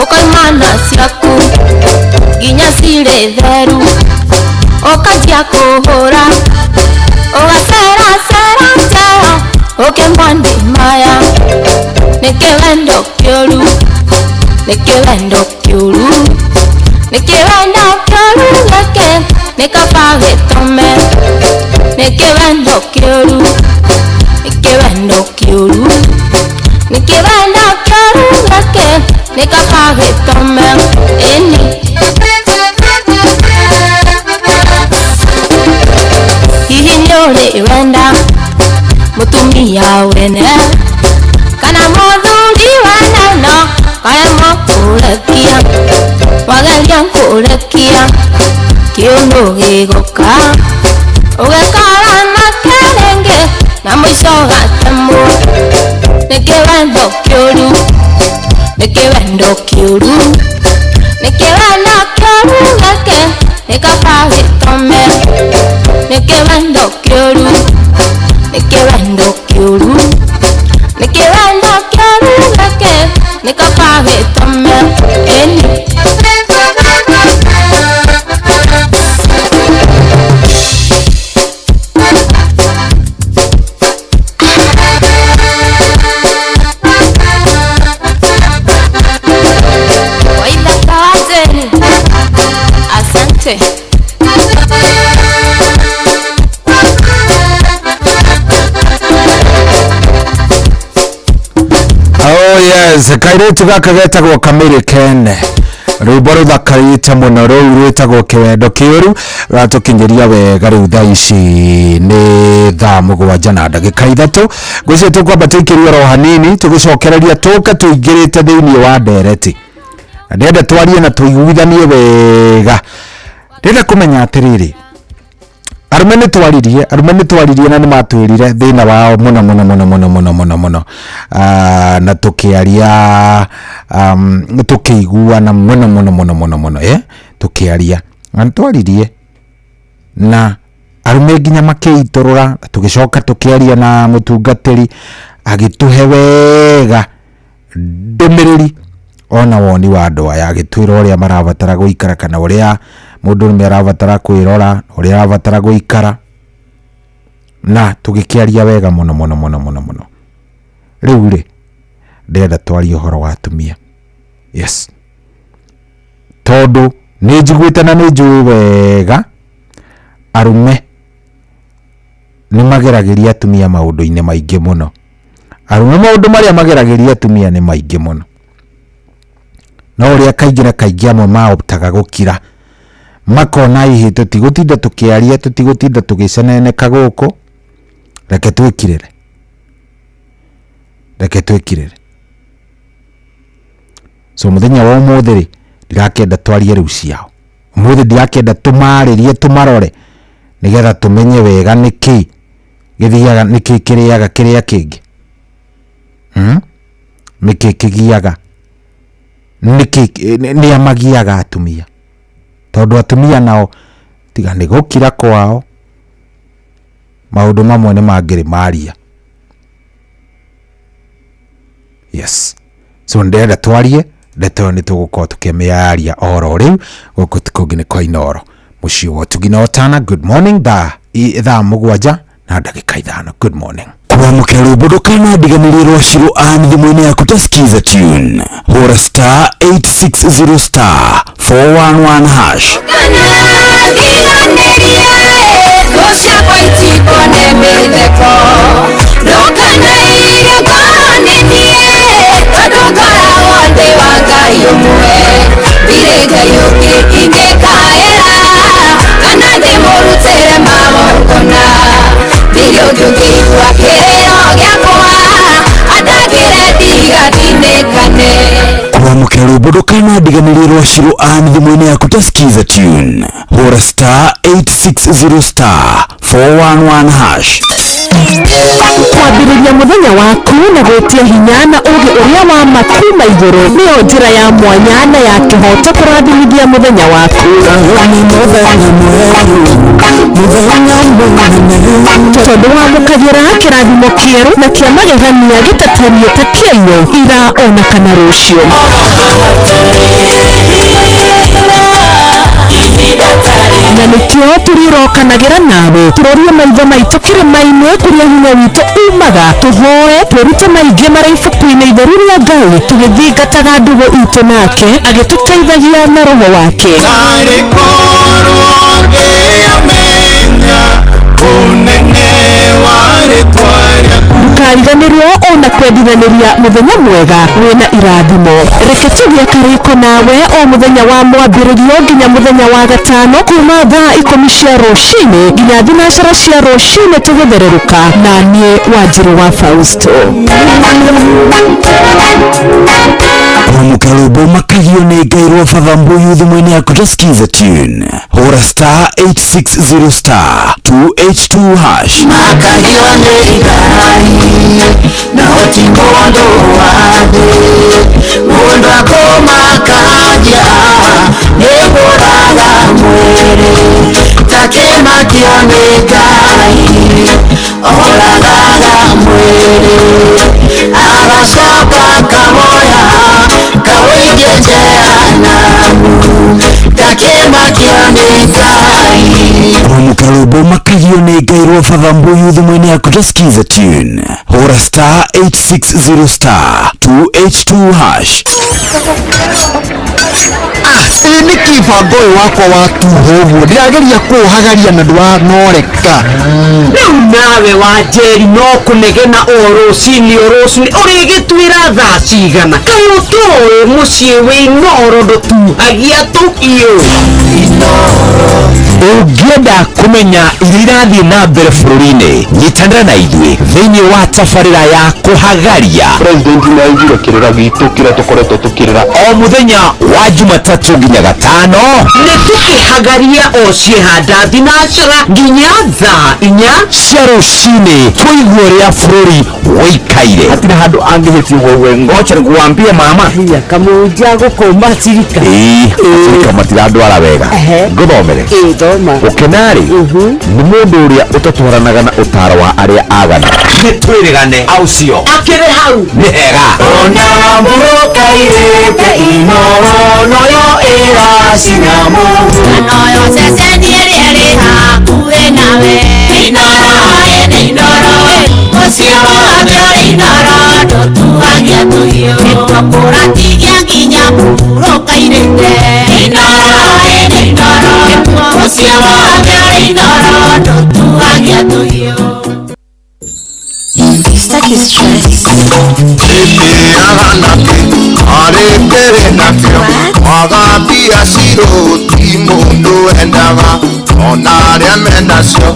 S17: ũkoima na ciaku nginya cirĩ theru ũkanjia kũhũra ũgaceracera njeo ũkĩmwandĩ maya. Nĩ kĩwendo kĩũru, nĩ kĩwendo kĩũru, nĩ kĩwendo kĩũru gĩkĩ nĩ kaba gĩtome. Nĩ kĩwendo kĩũru, nĩ kĩwendo kĩũru, nĩ kĩwendo kĩũru gĩkĩ nĩ kaba gĩtome. Ĩni hihi nĩũrĩ wenda mũtumia wene kana mũthuri wene no karemwo kũrekia wageria kũrekia kĩũndũ gĩgũka ũgekora nake rĩngĩ na mũico ũgatemwo. Nĩ kĩwendo kĩũru, nĩ kĩwendo kĩũru, nĩ kĩwendo kĩũru gĩkĩ nĩ kaba gĩtome. Nĩ kĩwendo kĩũru, nĩ kĩwendo kĩũru, nĩ kĩwendo kĩũru gĩkĩ nĩ kaba gĩtome. Ĩni Waithaka wa Jane, asante.
S7: Oh yes, kairĩtu gaka getagwo Kamĩrĩ Kene, rwĩmbo rũthakarĩte mũno rũu rwĩtagwo kĩwendo kĩũru, rũratũkinyĩria wega rĩu thaa ici nĩ thaa 7 na ndagĩka 3. Ngwĩciria tũkwamba tũikĩrie oro hanini tũgĩcokereria tũke tũingĩrĩte thĩinĩ wa ndereti, na ndĩrenda twarie na tũiguithanie wega. Ndĩrenda kũmenya atĩrĩrĩ, arũme nĩ twaririe, arũme nĩ twaririe na nĩ matwĩrire thĩna wao mũno mũno mũno mũno mũno mũno mũno, na tũkĩaria tũkĩiguana mũno mũno mũno mũno mũno, tũkĩaria na nĩ twaririe na arũme nginya makĩitũrũra. Tũgĩcoka tũkĩaria na mũtungatĩri agĩtũhe wega ndũmĩrĩri ona woni wa andũ aya, agĩtwĩra ũrĩa marabatara gũikara kana ũrĩa mũndũrũme arabatara kwĩrora, ũrĩa arabatara gũikara, na tũgĩkĩaria wega mũno mũno mũno mũno mũno. Rĩu rĩ, ndĩrenda twarie ũhoro wa atumia. Yes, tondũ nĩ njiguĩte na nĩ njũĩ wega arũme nĩ mageragĩria atumia maũndũ-inĩ maingĩ mũno. Arũme maũndũ marĩa mageragĩria atumia nĩ maingĩ mũno, no ũrĩa kaingĩ na kaingĩ amwe maoptaga gũkira, makona hihi tũtigũtinda tũkĩaria, tũtigũtinda tũgĩceneneka gũkũ, reke twĩkirĩre, reke twĩkirĩre. So mũthenya wa ũmũthĩ rĩ, ndirakĩenda twarie rĩu ciao. Ũmũthĩ ndirakĩenda tũmarĩrie, tũmarore nĩgetha tũmenye wega nĩkĩ gĩthiaga, nĩkĩ kĩrĩaga kĩrĩa kĩngĩ. Nĩkĩ kĩgiaga, nĩkĩ nĩ amagiaga atumia, tondũ atumia nao tiga nĩ gũkira kwao maũndũ mamwe nĩ mangĩrĩ maria. Yes, so ndĩrenda twarie ndeto ĩyo, nĩ tũgũkorwo tũkĩmĩaria oro rĩu gũkũ ti kũngĩ nĩ kwa Inooro, mũciĩ wa ũtugi na ũtana. Good morning, thaa 7:05. Good morning.
S9: Kwamũkĩra rwĩmbo ndũkanandiganĩrie rwa Shiro Ann thimũ-inĩ yaku ta skiza tune, hũra star 860 star 411 hash.
S17: Ndiganĩrie thũ ciakwa itikone mĩtheko, ndũkanaige ngoro nĩ niĩ, tondũ ngoragwo ndĩ wa Ngai ũmwe. Ndirĩ Ngai ũngĩ ingĩkaĩra kana ndĩmũrutĩre magongona, ndirĩ ũngĩ ũngĩigua kĩrĩro gĩakwa andangĩre ndigathinĩkane.
S9: Kwamũkĩra rwĩmbo ndũkanandiganĩrie rwa Shiro Ann thimũ-inĩ yaku ta skiza tune, hũra star 860 star 411 hash.
S10: Kwambĩrĩria mũthenya waku na gwĩtia hinya na ũũgĩ ũrĩa wa ma kuma igũrũ nĩyo njĩra ya mwanya na ya kĩhoto kũrathimithia mũthenya waku, tondũ wamũkagĩra kĩrathimo kĩerũ na kĩa magegania gĩtatariĩ ta kĩaiyũ ira ona kana rũciũ. Na nĩkĩo tũrĩrokanagĩra nawe, tũrorie maitho maitũ kĩrĩma-inĩ kũrĩa hinya witũ umaga, tũhoe twĩrute maingĩ marĩa ibuku-inĩ itheru rĩa Ngai, tũgĩthingataga ndũgũ itũ nake agĩtũteithagia na roho wake.
S14: Narĩ korwo ngĩamenya ũnene wa rĩtwa rĩaku.
S10: Ndũkariganĩrwo ona kwendithanĩria mũthenya mwega wĩna irathimo. Reke tũgĩe karĩko nawe o mũthenya wa mwambĩrĩrio nginya mũthenya wa gatano kuma thaa 10 cia rũcinĩ nginya 9 cia rũcinĩ tũgĩthererũka na niĩ Wanjirũ wa Fausto.
S9: Kwamũkĩra rwĩmbo makagio nĩ Ngai rwa Father Mbuyu thimũ-inĩ yaku ta skiza tune, hũra star 860 star 282 hash.
S14: Makagio nĩ Ngai no ti mũndũ wa thĩ, mũndũ akũmakagia nĩ kũraga mwĩrĩ, takĩmakio nĩ Ngai oragaga mwĩrĩ, agacoka akawoya kawĩikie jehanamu, takĩmakio nĩ Ngai.
S9: Kwamũkĩra rwĩmbo makagio nĩ Ngai rwa Father Mbuyu thimũ-inĩ yaku ta skiza tune, hũra star 860 star 282 hash.
S11: Ĩ nĩkĩ bango ũyũ wakwa wa tuho ũguo ndĩrageria kũũhagaria na ndwanoreka.
S13: Rĩu nawe wa Njeri no kũnegena o rũcinĩ o rũcinĩ, ũrĩgĩtuĩra thaa cigana? Kaĩ ũtoĩ mũciĩ wĩ Inooro ndũtuhagia tũhiũ?
S12: Ũngĩenda kũmenya iria irathiĩ na mbere bũrũri-inĩ, nyitanĩra na ithuĩ thĩinĩ wa tabarĩra ya kũhagaria.
S18: President nĩ aiguire kĩrĩra gitũ kĩrĩa tũkoretwo tũkĩrĩra
S12: o mũthenya wa Jumatatũ nginya gatano.
S13: Nĩ tũkĩhagaria o ciĩhanda thinacara nginya thaa 4
S12: cia rũcinĩ, tũigue ũrĩa bũrũri ũikaire. Hatirĩ handũ angĩhĩtia wewe, ngocha nikuambie mama.
S13: Hinya kamũnja gũkũma cirika.
S12: Ĩĩ, cirika matirandwara wega. Ngũthomere.
S13: Ĩĩ, thoma.
S12: Gũkena-rĩ nĩ mũndũ ũrĩa ũtatwaranaga na ũtaro wa arĩa aganu. Nĩ twĩrĩgane aucio
S13: akĩrĩ hau
S12: nĩ hega.
S14: Ona mũrũkairĩte Inooro noyo ĩracina mũhu,
S17: noyo ceceni ĩrĩa ĩrĩ hakuhĩ nawe. Inooro ĩ Inooro, mũciĩ wothe ũrĩ Inooro ndũtuhagia tũhiũ, nĩkuo kũratigia nginya mũrũkairĩte. Inooro ĩ Inooro, mũciĩ wothe ũrĩ Inooro ndũtuhagia tũhiũ.
S19: Sitaki stress.
S20: Ĩtĩaga nakĩ arĩ mbere nakĩo mwaga mbia cirũ ti mũndũ endaga ona arĩa menacio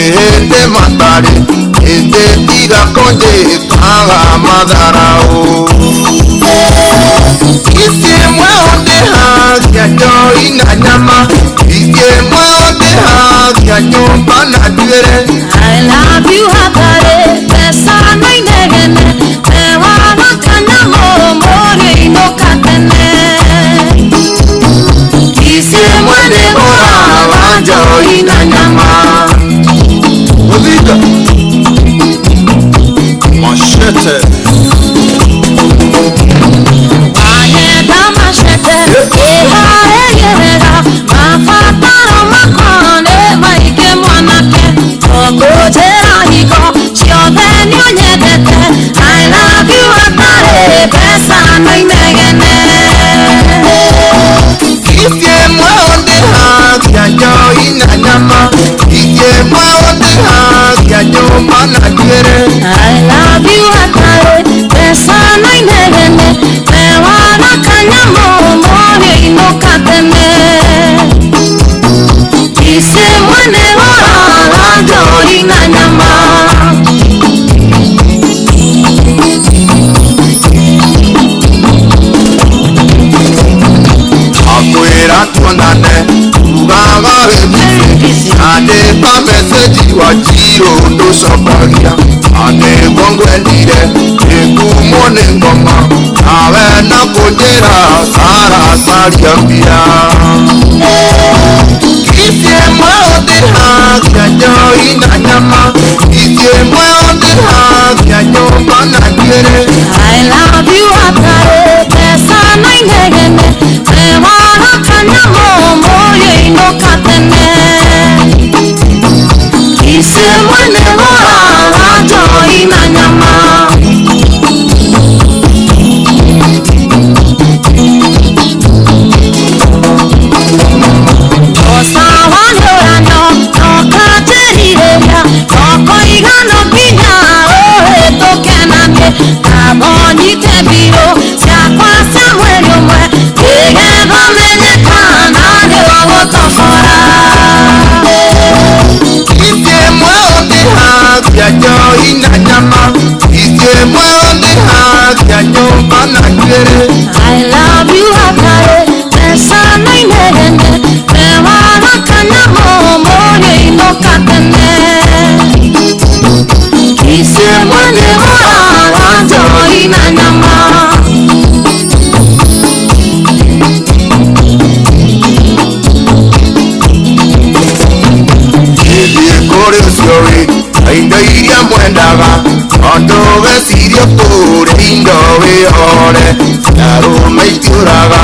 S20: ĩhĩndĩ matarĩ ĩndĩ tiga kũnjĩkaga matharaũ Ici mwe ũndĩhagia njoi na nyama, ici mwe ũndĩhagia nyũmba na njuĩrĩ.
S17: I love you hatarĩ mbeca na inegene, mewaga kanyamũ.
S20: Ũka tuonane ugaga wĩ busy andĩka message wa njirũ ndũcokagia anĩguo ngwendire ĩkumwo nĩ ngoma nawe na kũnjĩra sara caria mbia Ici ĩmwe ũndĩhagia njoi na nyama Ici ĩmwe ũndĩhagia nyũmba na njuĩrĩ
S17: I love you atare pesa na inegene Mewara kanyamo moyo inoka tene Ise mwene wara njoi na nyama Osawa nyorano nokatirireria Okoigano nginya ũhĩtũke naniĩ Kabonyite biũ ciakwa cia mweri ũmwe Nĩgetha menye kana nĩũgũtokora
S20: Ici ĩmwe ũndĩhagia njoi na nyama Ici ĩmwe ũndĩhagia nyũmba na njuĩrĩ
S17: I love you atare pesa na inegene Mewara kanyamo moyo inoka tene Ise mwene wara njoi na nyama
S20: Thiĩ kũrĩ ũcio wĩ na indo iria mwendaga tondũ weciria kũrĩ indo wĩhore ciarũme itiũraga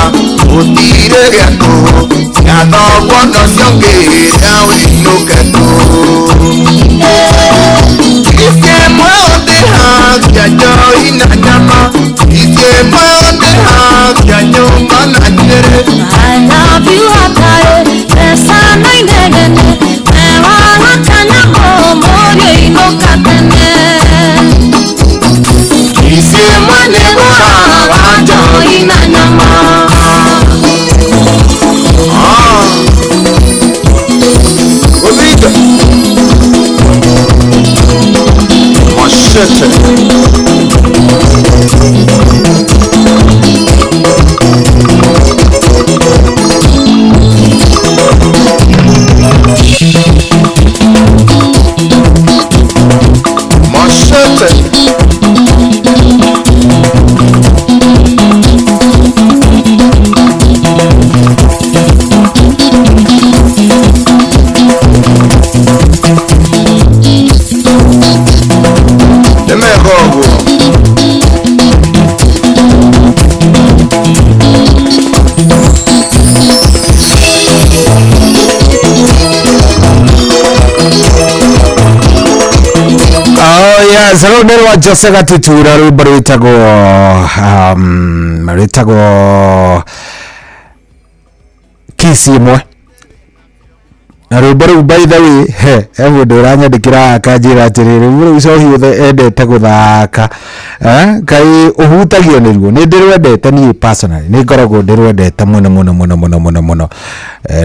S20: gũtirĩ gĩa tũhũ ciathogwo no ciongĩra wĩinũke tũhũ Ici ĩmwe ũndĩhagia njoi na nyama Ici ĩmwe ũndĩhagia nyũmba na njuĩrĩ
S17: I love you atare pesa na inegene Mewara kanyamo moyo inoka tene
S20: Ici ĩmwe nĩ ngũraga
S17: njoi na nyama
S20: Gũthinja Machete Machete Nĩ mega ũguo
S7: Oh yes, rũu nĩ rwa Jose Gatutura rwĩmbo rwĩtagwo rwĩtagwo Kiss ĩmwe na rwĩmbo rũu by the way he he mũndũ ũranyandĩkĩra akanjĩra atĩrĩrĩ rwĩmbo rũu cohi endete gũthaka kaĩ ũhutagio nĩruo nĩ ndĩrwendete niĩ personally nĩ ngoragwo ndĩrwendete mũno mũno mũno mũno mũno mũno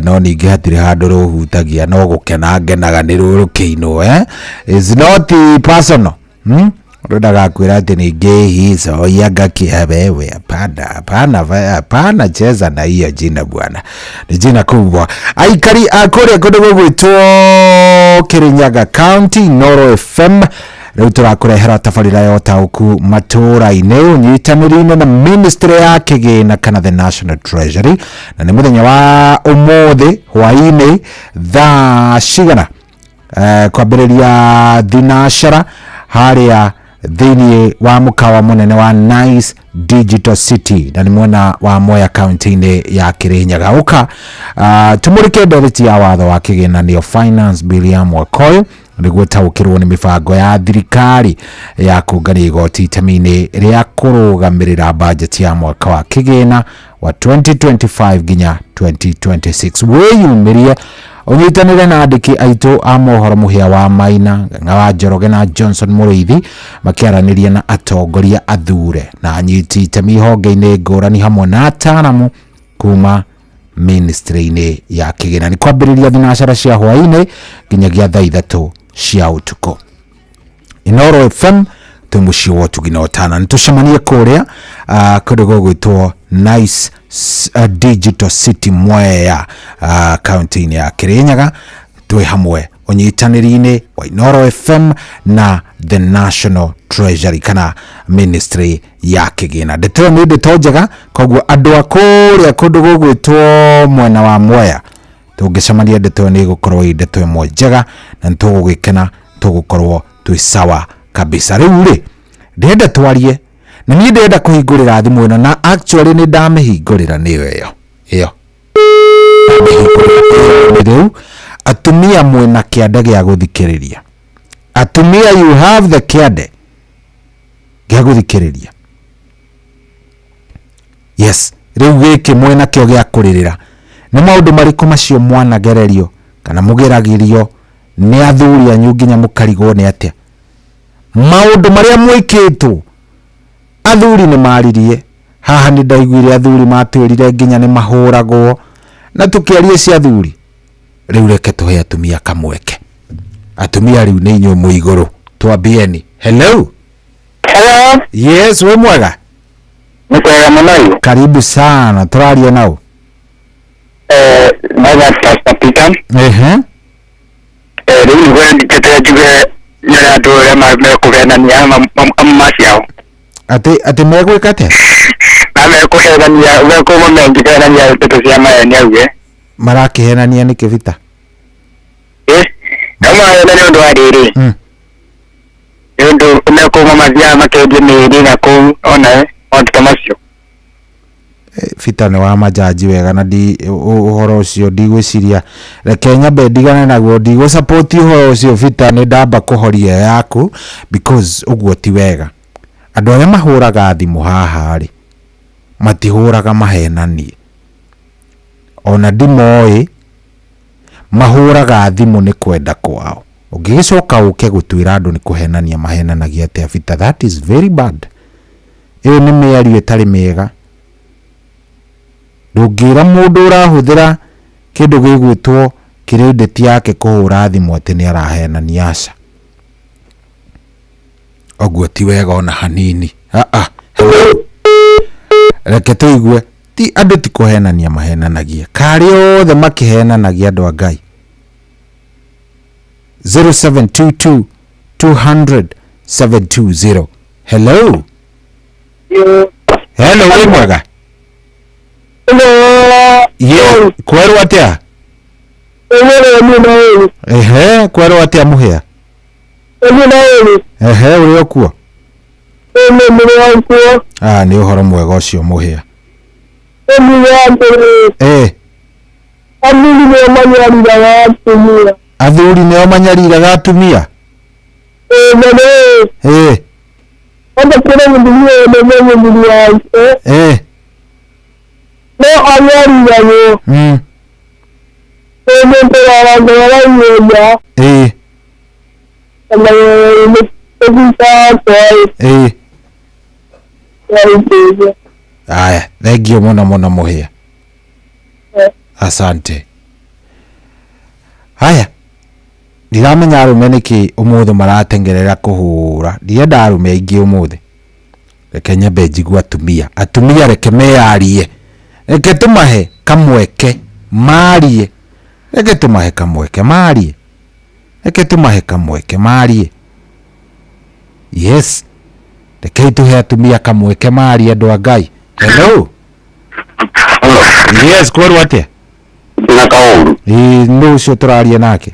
S7: no ningĩ hatirĩ handũ rũhutagia no gũkena ngenaga nĩ rũkĩinwo is not personal Rwendaga kwĩra atĩ ningĩ hizo yanga wewe hapana hapana hapana cheza na hiyo jina bwana ni jina kubwa aikari a kũrĩa kũndũ gũgwĩtwo Kirinyaga County Noro FM rĩu tũrakũrehera tabarĩra ya ũtaũku matũũra-inĩ ũnyitanĩri-inĩ na ministry ya kĩgĩna kana the National Treasury na nĩ mũthenya wa ũmũthĩ hwaĩ-inĩ thaa cigana kwambĩrĩria thinacara harĩa thĩinĩ wa mũkawa mũnene wa Nice Digital City na nĩ mwena wa Mwea county-inĩ ya Kirinyaga ũka tũmũrĩke ndereti ya watho wa kĩgĩna nĩyo Finance Bill ya mwaka ũyũ nĩguo taũkĩrwo nĩ mĩbango ya thirikari ya kũngania igoti itemi-inĩ rĩa kũrũgamĩrĩra bajeti ya mwaka wa kĩgĩna wa 2025 nginya 2026 wĩyumĩrie ũnyitanĩre na andĩki aitũ a mohoro mũhĩa wa Maina Ng'ang'a wa Njoroge na Johnson Mũrĩithi makĩaranĩria na atongoria athure na anyiti itemi honge-inĩ ngũrani hamwe na ataaramu kuma ministry-inĩ ya kĩgĩna nĩ kwambĩrĩria thinacara cia hwaĩ-inĩ nginyagia thaa ithatũ cia ũtukũ Inoro FM twĩ mũciĩ wa ũtugi na ũtana nĩ tũcemanie kũrĩa kũndũ gũgwĩtwo Nice Digital City Mwea, kaunti-inĩ ya Kirinyaga. Twĩ hamwe ũnyitanĩri-inĩ wa Inoro FM na the National Treasury kana Ministry ya Kĩgĩna. Ndeto ĩyo nĩ ndeto njega, koguo andũ a kũrĩa kũndũ gũgwĩtwo mwena wa Mwea tũngĩcemania, ndeto ĩyo nĩ ĩgũkorwo ĩ ndeto ĩmwe njega na nĩ tũgũgĩkena, tũgũkorwo twĩ sawa kabisa. Rĩu rĩ, ndĩrenda twarie na niĩ ndĩrenda kũhingũrĩra thimũ ĩno, na actually nĩ ndamĩhingũrĩra, nĩyo ĩyo ĩyo rĩu. Atumia mwĩna kĩande gĩa gũthikĩrĩria, atumia, you have the kĩande gĩa gũthikĩrĩria. Yes, rĩu gĩkĩ mwĩna kĩo gĩa kũrĩrĩra nĩ maũndũ marĩkũ macio mwanagererio kana mũgeragĩrio nĩ athuri anyu nginya mũkarigwo nĩ atĩa maũndũ marĩa mwĩkĩtwo. Athuri nĩ maririe haha, nĩ ndaiguire athuri matwĩrire nginya nĩ mahũragwo na tũkĩaria cia athuri. Rĩu reke tũhe atumia kamweke. Atumia, rĩu nĩ inyuĩ mwĩ igũrũ, twambieni. Hello.
S18: Hello.
S7: Yes, wĩ mwega?
S18: Nĩ kwega mũno.
S7: Karibu sana, tũraria nao.
S18: Naga Pastor Peter. Rĩu nĩguo njĩtĩre njuge nĩ andũ arĩa mekũhenania ama ciao.
S7: Atĩ megwĩka atĩa?
S18: Na mekũhenania, mekũmenjithenania ndeto cia maheni auge.
S7: Marakĩhenania nĩkĩ, Vita?
S18: No mahena nĩ ũndũ wa rĩrĩ. Nĩ ũndũ mekũma mathiaga makendia mĩĩrĩ na kũu ona maũndũ ta macio.
S7: Vita nĩ wa majaji wega na ndi ũhoro ũcio ndigwĩciria, reke nyambe ndigane naguo, ndigũ support ũhoro ũcio. Vita, nĩ ndamba kũhoria yaku because ũguo ti wega. Andũ arĩa mahũraga thimũ haha rĩ, matihũraga mahenanie, ona ndimoĩ, mahũraga thimũ nĩ kwenda kwao. Ũngĩgĩcoka ũke gũtuĩra andũ nĩ kũhenania mahenanagia atĩa, Vita? That is very bad. Ĩyo nĩ mĩario ĩtarĩ mĩega. Ndũngĩra mũndũ ũrahũthĩra kĩndũ gĩgwĩtwo credit yake kũhũra thimũ atĩ nĩ arahenania. Aca, ũguo ti wega ona hanini. Ah, hello. Reke tũigue, ti andũ ti kũhenania mahenanagia, karĩ othe makĩhenanagia, andũ a Ngai. 0722 200 720. Hello, hello, wĩ mwega? Ye, kwerwo atĩa? Ehe, kwerwo atĩa, mũhĩa? Ehe, ũrĩ o kuo? Ah, nĩ ũhoro mwega ũcio, mũhĩa.
S18: Athuri nĩo manyariraga atumia.
S7: Athuri nĩo manyariraga atumia?
S18: Ĩĩ. Enda kũrĩ mũtumia wendete mũthuri wake, no anyariragwo. Ĩĩ, nĩtũrarangaragia nja. Kana nĩ wakwa. Yarutĩte.
S7: Aya, thank you mũno mũno, mũhĩa, asante. Haya, ndiramenya arũme nĩkĩ ũmũthĩ maratengerera kũhũra, ndirenda arũme aingĩ ũmũthĩ. Reke nyambe njigue atumia. Atumia, reke meyarie, reke tũmahe kamweke marie, reke tũmahe kamweke marie, reke tũmahe kamweke marie. Yes, reke tũhe atumia kamweke marie, andũ a Ngai. Hello. Yes, kwerwo atĩa?
S18: Na kaũru.
S7: Ĩĩ, nũ ũcio tũraria nake?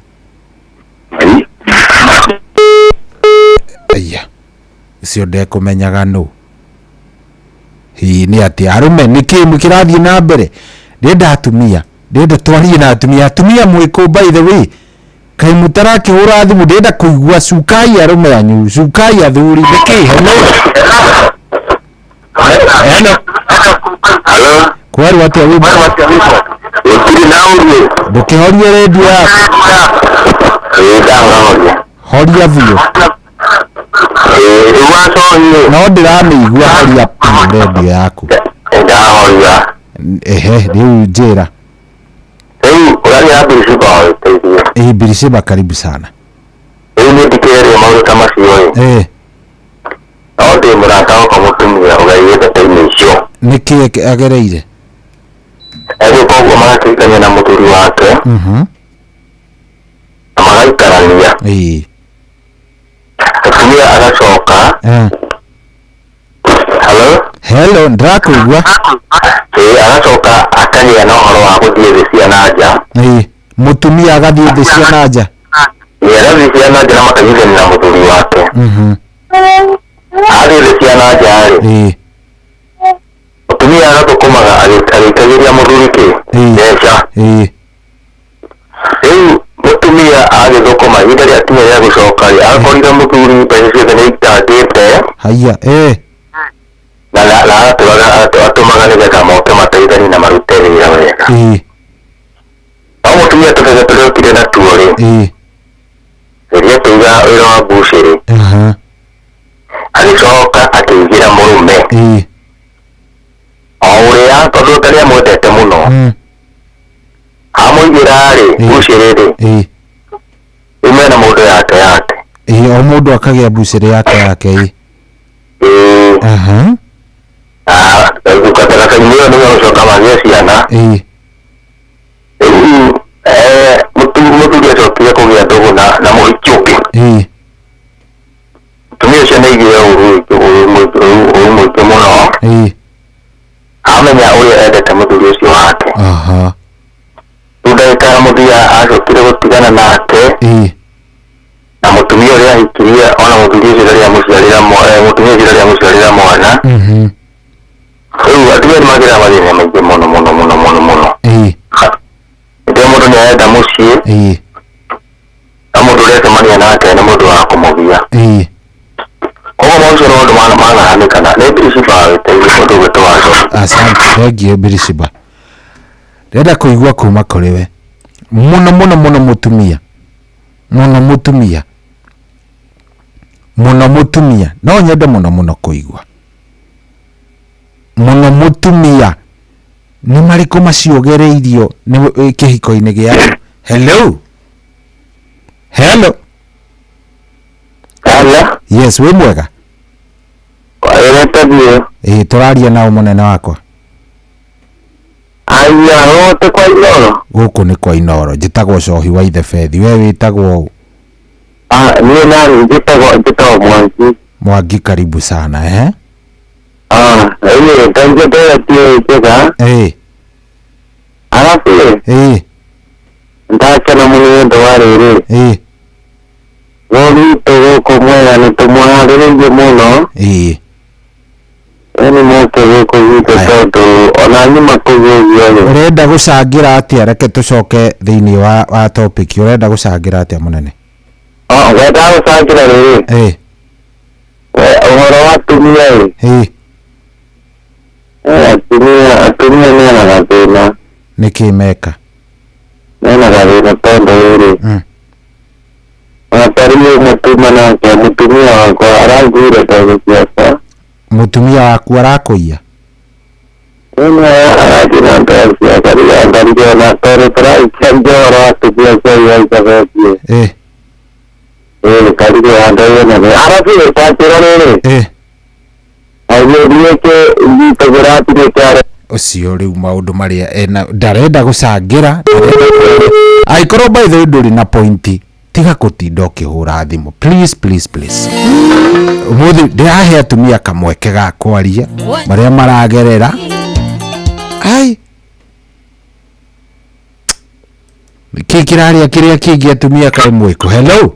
S7: Aya, ũcio ndekũmenyaga nũ. Hihi nĩ atĩa, arũme, nĩkĩ kĩrathiĩ na mbere? Ndĩrenda atumia, ndĩrenda twarie na atumia. Atumia mwĩkũ, by the way? Kaĩ mũtarakĩhũra thimũ? Ndĩrenda kũigua cukai arũme anyu, cukai athuri, nĩkĩ? Hello, hello. Kwerwo atĩa, wĩ
S18: Gũtirĩ na ũru.
S7: Ndũkĩhorie redio yaku.
S18: Ĩĩ, ndahoria.
S7: Horia biũ.
S18: Ĩĩ, rĩu wacohi.
S7: No ndĩramĩigua, horia biũ redio yaku.
S18: Ndahoria.
S7: Ehe, rĩu njĩra.
S18: Rĩu ũraria Birishiba wateithie.
S7: Ĩĩ, Birishiba, karibu sana.
S18: Rĩu nĩ thikĩrĩria maũndũ ta macio ĩ. No ndĩ mũrata wakwa mũtumia ũgereire ndeto-inĩ icio.
S7: Nĩkĩ agereire?
S18: Agĩka ũguo magakĩhikania na mũthuri wake na magaikarania. Mũtumia agacoka. Hello?
S7: Hello, ndĩrakũigua.
S18: Ĩĩ, agacoka akagĩa na ũhoro wa gũthiĩ thĩ cia na nja.
S7: Mũtumia agathiĩ thĩ cia na nja.
S18: Ĩĩ, agathiĩ cia na nja na makanyitania na mũthuri wake. Athiĩ thĩ cia na nja rĩ, mũtumia agathũkũmaga agĩikagĩria mũthuri kĩ mbeca. Rĩu mũtumia agĩthũkũma ihinda rĩakinya rĩa gũcoka rĩ, akorire mũthuri mbeca ciothe nĩ aitangĩte.
S7: Haiya.
S18: Na na agatũraga atũmaga nĩgetha moke mateithanie na marute wĩra wega. No mũtumia tũbeca tũrĩa okire natuo rĩ, rĩrĩa akĩiga wĩra wa mbucĩrĩ, agĩcoka akĩigĩra mũrũme o ũrĩa tondũ ũtarĩ amwendete mũno. Amũigĩra rĩ mbucĩrĩ rĩ, rĩu mena mũndũ yake yake.
S7: O mũndũ akagĩa mbucĩrĩ yake yake.
S18: Gatagatĩ-inĩ ĩyo nĩyo gũcoka magĩe ciana. Rĩu mũthuri acokire kũgĩa ndũgũ na mũhiki ũngĩ. Mũtumia ũcio nĩ aigire ũru mũingĩ mũno. Amenya ũrĩa endete mũthuri ũcio wake. Rĩu ndagĩka ya mũthia acokire gũtigana nake. Na mũtumia ũrĩa ahikirie ona mũthuri ũcio ndarĩ amũciarĩra mũtumia ũcio ndarĩ amũciarĩra mwana. Rĩu atumia nĩ magĩraga mathĩna maingĩ mũno mũno mũno mũno mũno. Hĩndĩ ĩyo mũndũ nĩ arenda mũciĩ, na mũndũ ũrĩa acemania nake nĩ mũndũ wa kũmũgia. Koguo maũndũ macio nĩ maũndũ manahanĩkana. Nĩ Biriciba wĩteithie mũndũ ũgwĩtwo Waco.
S7: Asante, thank you Biriciba. Ndĩrenda kũigua kuma kũrĩ we mũno mũno mũno mũtumia, mũno mũtumia, mũno mũtumia, no nyende mũno mũno kũigua mũno mũtumia nĩ marĩkũ macio ũgereirio nĩ kĩhiko-inĩ gĩaku. Hello, hello.
S18: Hello.
S7: Yes, wĩ mwega? Ĩĩ, tũraria nao mũnene wakwa.
S18: Aya, gũkũ kwa Inooro.
S7: Gũkũ nĩ kwa Inooro. Njĩtagwo Cohi wa Ithebethi. We wĩtagwo ũ?
S18: Niĩ nani njĩtagwo Mwangi.
S7: Mwangi, karibu sana.
S18: Ĩĩ, ndanjia nderetio njega. Arabu rĩ, ndakena mũno nĩ ũndũ wa rĩrĩ. Rũrũ rwitũ gũkũ mwena nĩ tũmũharĩrĩirie mũno. Nĩ moke gũkũ gwitũ tondũ ona nyuma kũgĩũgio rĩ.
S7: Ũrenda gũcangĩra atĩa? Reke tũcoke thĩinĩ wa topic. Ũrenda gũcangĩra atĩa mũnene?
S18: Ngwenda gũcangĩra rĩrĩ. Ũhoro wa atumia rĩ. Atumia mena gathĩna.
S7: Nĩkĩ meka?
S18: Mena gathĩna tondũ rĩrĩ. Ona ta rĩu mũtuma nake mũtumia wakwa aranguire mbeca ciakwa.
S7: Mũtumia waku arakũiya?
S18: Arathiĩ na mbeca ciakwa rĩrĩa ndarire ona tondũ tũraikia ũhoro wa atumia cia Elizabeth. Ĩĩ, karire handũ ĩno. Arabu rĩ, kwanjĩra rĩrĩ. Agĩthiĩte gwitũ kũratirĩte
S7: Ũcio rĩu maũndũ marĩa ena ndarenda gũcangĩra, angĩkorwo by the way ndũrĩ na pointi, tiga gũtinda ũkĩhũra thimũ, please please please. Ũmũthĩ ndĩrahe atumia kamweke ga kwaria marĩa maragerera. Ai, kĩ kĩrarĩa kĩrĩa kĩngĩ atumia kaĩ mwĩkũ? Hello,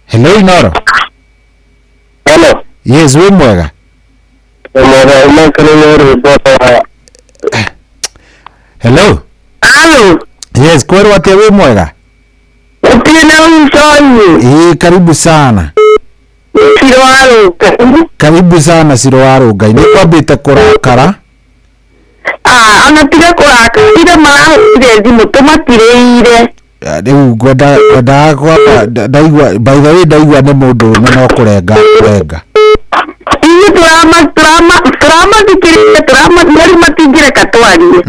S7: hello Inooro.
S18: Hello.
S7: Yes, wĩ mwega? Hello.
S18: Hello.
S7: Yes, kwerwo atĩa wĩ mwega? Ĩĩ, karibu sana. Karibu sana Ciro wa Rũngai. Nĩ kwambĩte kũrakara?
S10: Ona tiga kũrakara, ira marahũrire thimũ tũmatirĩire.
S7: Rĩu ngwendaga kwamba ndaigua, by the way ndaigua nĩ mũndũ ũmwe no kũrenga kũrenga.
S10: Ithuĩ tũramathikĩrĩria, tũrama matingĩreka twarie.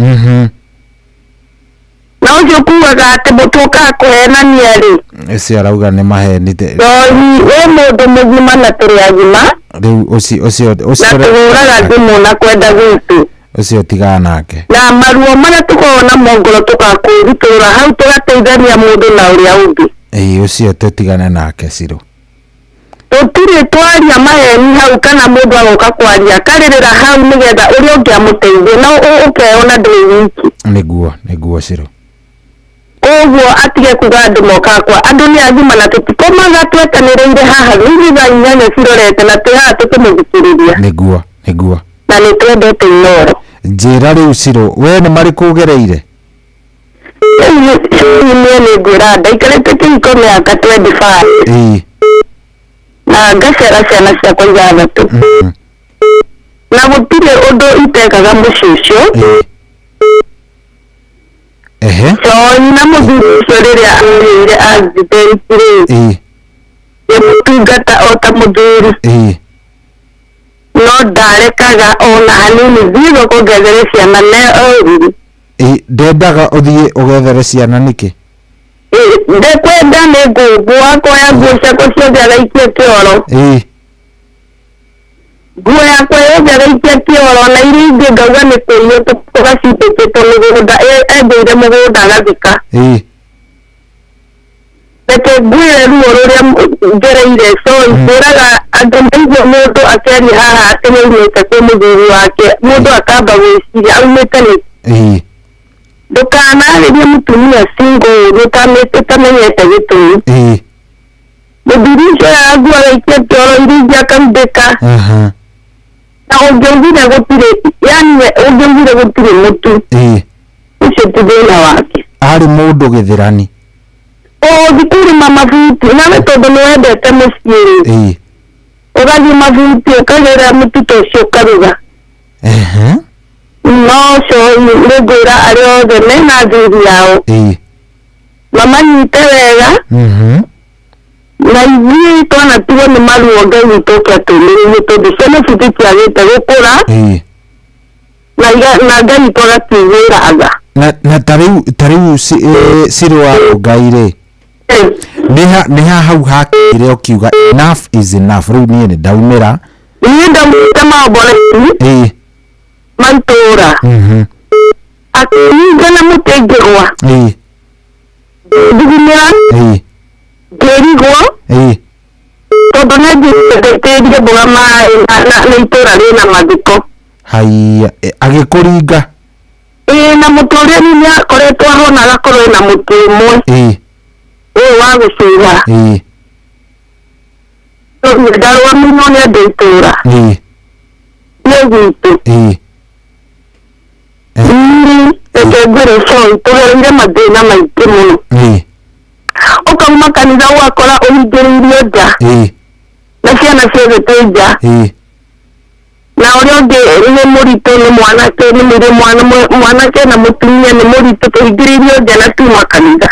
S10: Na
S19: Ũcio kugaga atĩ mũtũkaga kũhenania rĩ,
S7: Ũcio arauga nĩ maheni.
S19: Coi wĩ mũndũ mũgima na tũrĩ agima.
S7: Rĩu ũcio ũcio
S19: Na
S7: ũcio
S19: tũhũraga thimũ na kwenda gwitũ.
S7: Ũcio tigana nake.
S19: Na maruo marĩa tũkoragwo namo ngoro tũgakwĩrutũrũra hau, tũgateithania mũndũ na ũrĩa ũngĩ.
S7: Ĩĩ, ũcio tũtigane nake Cirũ.
S19: Tũtirĩ twaria maheni hau kana mũndũ agoka kwaria akarĩrĩra hau nĩgetha ũrĩa ũngĩ amũteithie, no ũkeyona ndũrĩ wiki.
S7: Nĩguo Cirũ.
S19: Koguo atige kuga andũ mokaga kwa andũ nĩ agima na tũtikomaga twetanĩrĩire haha rĩu thaa 8 cirorete na twĩ haha tũkĩmũthikĩrĩria.
S7: Nĩguo.
S19: Na nĩ twendete Inooro.
S7: Njĩra rĩu Cirũ, we nĩ marĩkũ ũgereire?
S19: Rĩu niĩ nĩ ngwĩra ndaikarĩte kĩhiko mĩaka 25. Na ngaciara ciana ciakwa 6. Na gũtirĩ ũndũ itekaga mũciĩ ũcio. Coi na mũthuri ũcio rĩrĩa agĩire accident rĩ, ngĩmũtungata o ta mũthuri. No ndarekaga ona hanini thiĩ thoko ngethere ciana ne oriri.
S7: Ĩĩ, ndendaga ũthiĩ ũgethere ciana nĩkĩ?
S19: Ndekwenda nĩ ngũngũ akoya nguo ciakwa ciothe agaikia kĩoro. Nguo yakwa yothe agaikia kĩoro na iria ingĩ ngauga nĩ kũiywo tũgacitĩkĩtwo mĩgũnda, enjeire mũgũnda agathika. Reke ngwĩre ruo rũrĩa ngereire Coi, ngwĩraga andũ maigua mũndũ akĩaria haha atĩ nĩaumĩte kwĩ mũthuri wake, mũndũ akamba gwĩciria aumĩte nĩkĩ. Ndũkanarĩrie mũtumia single ũru ũtamenyete gĩtũmi. Mũthuri ũcio oyaga nguo agaikia kĩoro, iria ingĩ akarumbĩka. Na ũngĩaugire gũtirĩ, yani we ũngĩaugire gũtirĩ mũtu. Ũcio ti thĩna wake.
S7: Arĩ mũndũ gĩthĩrani.
S19: Ũgũthiĩ kũrĩma mabuti nawe tondũ nĩ wendete mũciĩ rĩ, ũgathiĩ mabuti ũkagĩra mũtu ta ũcio ũkaruga. No Coi nĩ ngwĩra arĩa othe mena athuri ao mamanyite wega. Na ithuĩ twanatigwo nĩ maruo, Ngai witũ ũke atũmĩrĩrie tondũ ciana ici citiagĩte gũkũra. Na Ngai witũ agatuiguĩra tha.
S7: Na ta rĩu Cirũ wa Ngai rĩ, nĩ ha hau hakinyire ũkiuga enough is enough, rĩu niĩ nĩ ndaumĩra?
S19: Niĩ ndaumĩte maomboreti ma itũũra. Akĩninga na mũtĩ ngĩgwa. Ngĩthugumĩra. Ngĩrigwo. Tondũ nĩ njĩtĩrie mboga maĩ na itũũra rĩna mathiko.
S7: Haiya, agĩkũringa?
S19: Ĩĩ, na mũtĩ ũrĩa niĩ nĩ akoretwo ahona agakorwo ena mũtĩ ũmwe. Ũyũ wa gũcuha. Ndarũgamĩirwo nĩ andũ a itũũra. Nĩ gwitũ. Niĩ reke ngwĩre Coi, tũgereire mathĩna maingĩ mũno. Ũkauma kanitha ũgakora ũhingĩrĩirio nja. Na ciana ciothe twĩ nja. Na ũrĩa ũngĩ nĩ mũritũ, nĩ mwanake, nĩ mũirĩ mwana mwanake na mũtumia nĩ mũritũ, tũhingĩrĩirio nja na tuma kanitha.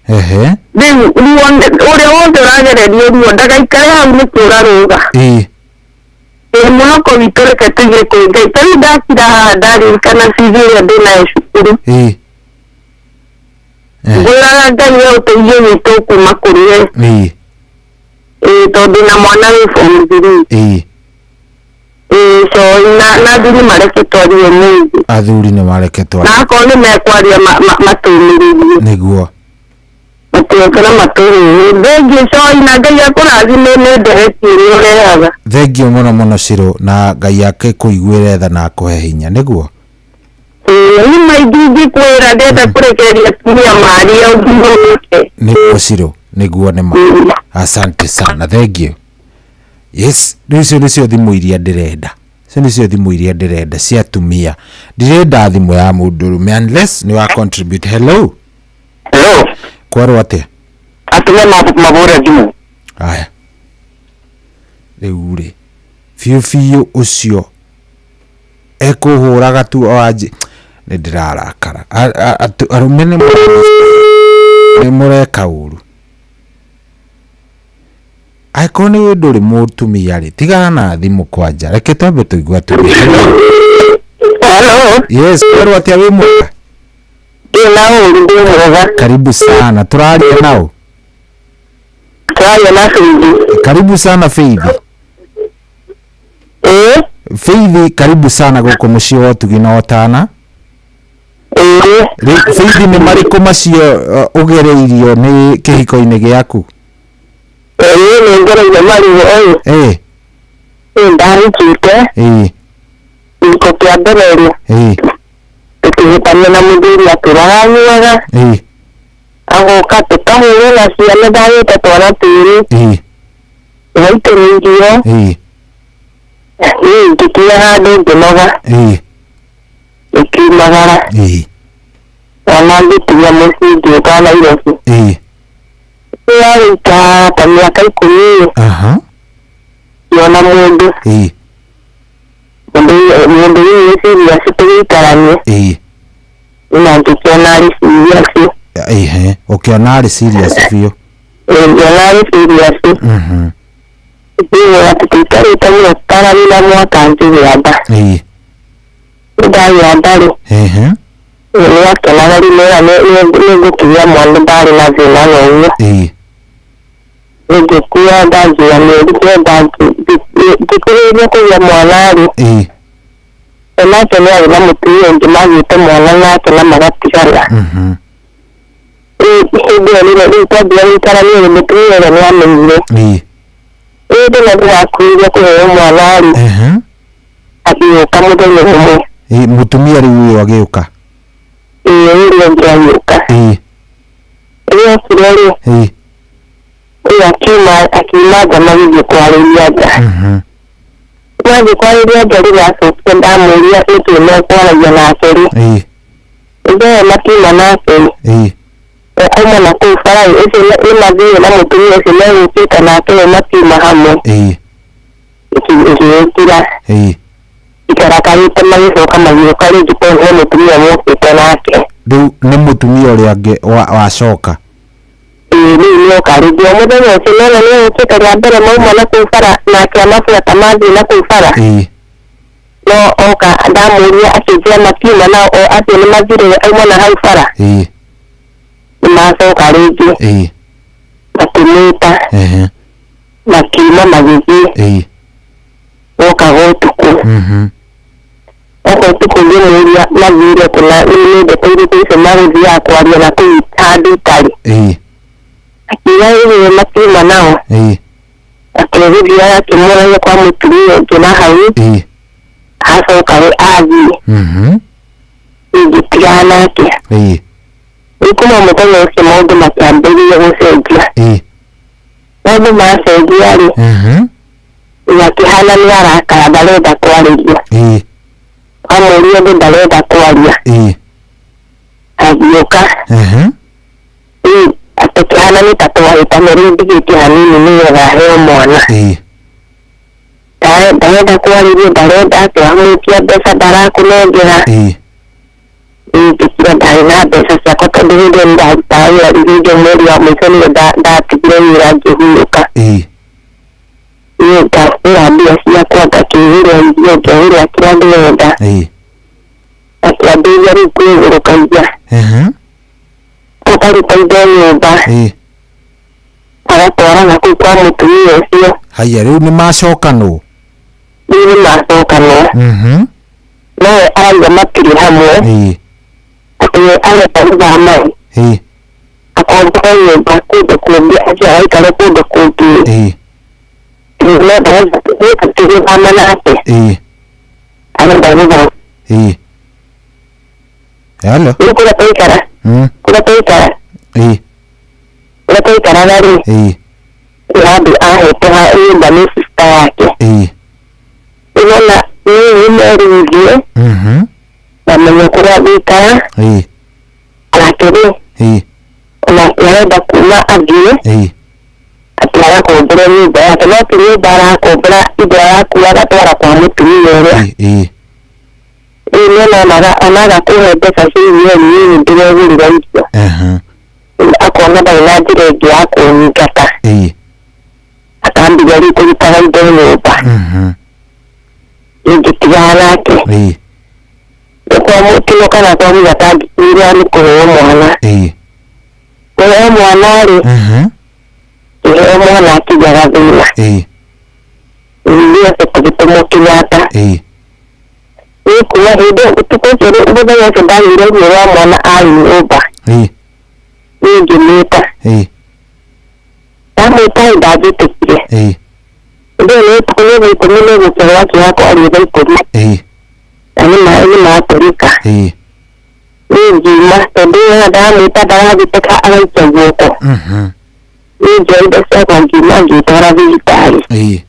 S19: Rĩu ruo ũrĩa wothe ũragererio ruo ndagaikare hau nĩ kũra rũga. Ĩĩ, mwĩhoko witũ reke tũige kwĩ Ngai. Ta rĩu ndakira haha ndaririkana bithi ĩrĩa ndĩnayo cukuru. Ngwĩraga Ngai we ũteithio witũ kuma kũrĩ we. Ĩĩ, tondũ na mwana wĩ form 3. Ĩĩ, Coi na athuri mareke twarie ũmũthĩ.
S7: Athuri nĩ mareke twarie.
S19: Na akorwo nĩ mekwaria matũmĩrĩrie.
S7: Nĩguo.
S19: Matioke na matũrĩrie. Thengiũ Coi, na Ngai akũrathime nĩ ndereti ĩrĩa ũrehaga.
S7: Thengiũ mũno mũno Cirũ, na Ngai akĩkũiguĩre tha na akũhe hinya, nĩguo.
S19: Ĩĩ, nĩ maingĩ ingĩkwĩra, ndĩrenda kũrekereria atumia marie ũngĩke.
S7: Nĩguo Cirũ, nĩguo nĩ ma. Asante sana, thank you. Yes, rĩu icio nĩcio thimũ iria ndĩrenda. Icio nĩcio thimũ iria ndĩrenda cia atumia. Ndirenda thimũ ya mũndũrũme unless nĩ wa contribute. Hello.
S18: Hello.
S7: Kwerwo atĩa?
S18: Atumia mabũre thimũ.
S7: Aya. Rĩu rĩ, biũ biũ ũcio ekũhũraga tu o anjĩ nĩ ndĩrarakara. Arũme nĩ mũreka ũru. Angĩkorwo nĩ ndũrĩ mũtumia rĩ, tigana na thimũ kwanja, reke twambe tũigue atumia.
S19: Hello.
S7: Yes, kwerwo atĩa, wĩ mwega?
S19: Ndĩ na ũru ndĩ mwega.
S7: Karibu sana. Tũraria nao?
S19: Tũraria na Faith.
S7: Karibu sana Faith. Faith, karibu sana gũkũ mũciĩ wa ũtugi na ũtana. Faith, nĩ marĩkũ macio ũgereirio nĩ kĩhiko-inĩ gĩaku?
S19: Niĩ nĩ ngereire marigũ ũyũ. Ndahikĩte. Gĩko kĩa mbere rĩ. Tũkĩhĩtania na mũthuri atũraga nyuaga. Agoka tũkahũrwo na ciana ndagĩte twana twĩrĩ. Tũgaitĩrĩirio. Niĩ ngĩkinya handũ ngĩnoga. Ngĩkiumagara. Ona ngĩtiga mũciĩ ngĩũka Nairobi. Nĩyarĩikara ta mĩaka 10. Ngĩona mũndũ. Mũndũ ũyũ nĩ serious tũgĩikaranie. Na ngĩkĩona arĩ serious.
S7: Ũkĩona arĩ serious biũ.
S19: Ngĩona arĩ serious. Ngĩona atĩ tũikarĩte mũno tũtaranina mwaka ngĩgĩa nda. Ndagĩa nda rĩ. Nĩakenaga rĩu nĩona nĩngũkĩgĩa mwana ndarĩ na thĩna na ũguo. Ngĩkua nda ngĩgĩa mĩeri kenda ngĩkuhĩrĩria kũgĩa mwana rĩ. Onake nĩarĩ na mũtumia ũngĩ magĩte mwana nake na magatigana. Hĩndĩ ĩyo nĩrĩo rĩu twambia gũikarania rĩ mũtumia ũrĩa nĩamenyire. Hĩndĩ ĩrĩa ndĩrakuhĩrĩria kũheo mwana rĩ. Agĩũka mũthenya ũmwe.
S7: Mũtumia rĩu ũyũ agĩũka?
S19: Ũrĩa ũngĩ agĩũka. Rĩrĩa okire rĩ. Ũyũ akiuma nja magĩthiĩ kwarĩria nja. Mathiĩ kwarĩria nja rĩrĩa acokire ndamũria nĩkĩĩ mekwaragia nake rĩ. Hĩndĩ ĩyo makiuma nake rĩ. Auma na kũu bara ũcio nĩmathire na mũtumia ũcio megũkĩte nake we makiuma hamwe. Ngĩgĩkira. Ikarakarĩte magĩcoka magĩũka rĩngĩ tondũ he mũtumia mokĩte nake.
S7: Rĩu nĩ mũtumia ũrĩa ũngĩ wacoka?
S19: Rĩu nĩoka rĩngĩ o mũthenya ũcio nĩona nĩegũkĩte rĩa mbere mauma na kũu bara nake amabuata mathiĩ na kũu bara. No oka ndamũria akĩnjĩra makiuma nao acio nĩmathire auma na hau bara. Nĩmacoka rĩngĩ. Makĩmwĩta. Makiuma magĩthiĩ. Okaga ũtukũ. Oka ũtukũ ngĩmũria mathire kũna nĩ ndeto irĩkũ icio magũthiaga kwaria na kũu handũ itarĩ. Akiuga rĩu makiuma nao. Atĩ gũthiaga akĩmũragia kwa mũtumia ũngĩ na hau. Acoka rĩ athiĩ. Ngĩtigana nake. Rĩu kuma mũthenya ũcio maũndũ makĩambĩrĩria gũcenjia. Maũndũ macenjia rĩ. Akĩhana nĩ arakara ndarenda kwarĩria. Amũria ũndũ ndarenda kwaria. Agĩũka. Rĩu atũkĩhana nĩ ta twahĩtania rĩu ndigĩtie hanini nĩgetha aheo mwana. Ndarenda kwarĩria ndarenda atĩ wamwĩtia mbeca ndarakũnengera. Ngĩkira ndarĩ na mbeca ciakwa tondũ hĩndĩ ĩyo nĩndarutaga wĩra rĩu hĩndĩ ĩyo mweri wa mũico nĩguo ndatigire wĩra ngĩhurũka. Niĩ ngahũra mbia ciakwa ngakĩgũra irio ngĩgũra kĩrĩa ndĩrenda. Akĩambĩrĩria rĩu kwĩgũrũkagia. Akaruta indo nyũmba. Agatwara na kũu kwa mũtumia ũcio.
S7: Haya rĩu nĩmacokanwo?
S19: Rĩu nĩmacokanwo. Nowe arauga matirĩ hamwe. Atĩ we arenda gũthama. Akombora nyũmba kũndũ kũngĩ athiĩ agaikare kũndũ kũngĩ. No ndarenda gũthama nake. Arenda gũthama.
S7: Hello.
S19: Rĩu kũrĩa tũikara. Kũrĩa tũikara. Kũrĩa tũikaraga rĩ. Nĩ handũ ahete nyũmba nĩ sister yake. Nĩwona niĩ nĩmerũithie. Mamenye kũrĩa ngũikara. Nake rĩ. Onake arenda kuma athiĩ. Atĩ agakombora nyũmba yake no ti nyũmba arakombora indo arakua agatwara kwa mũtumia ũrĩa. Rĩu nĩonaga onaga kũhe mbeca cia irio niĩ ndĩregũrĩra irio. Akona ndarĩ na njĩra ĩngĩ ya kũnyingata. Akambia rĩu kũrutaga indo nyũmba. Ngĩtigana nake. Kwa mũtino kana kwa mũgata ngĩkinyĩra Ndathiaga nĩ kũheo mwana. Kũheo mwana rĩ, kĩheo mwana akinyaga thĩna. Ithuothe tũgĩtũmwo Kenyatta. Niĩ kuma hĩndĩ ĩyo ũtukũ ũcio mũthenya ũcio ndagĩire ruo rwa mwana arĩ nyũmba. Niĩ ngĩmwĩta. Ndamwĩta ĩ ndanjĩtĩkire. Hĩndĩ ĩyo nĩ ũtukũ nĩ thaa 10 nĩ gũkĩa gwakĩa kwarĩ thaa 10. Na nĩ maĩ nĩ matũrĩka. Niĩ ngiuma tondũ ĩyo ndamwĩta ndarathitĩka agaikia guoko. Niĩ ngĩoya indo ciakwa ngiuma ngĩtwara thibitarĩ.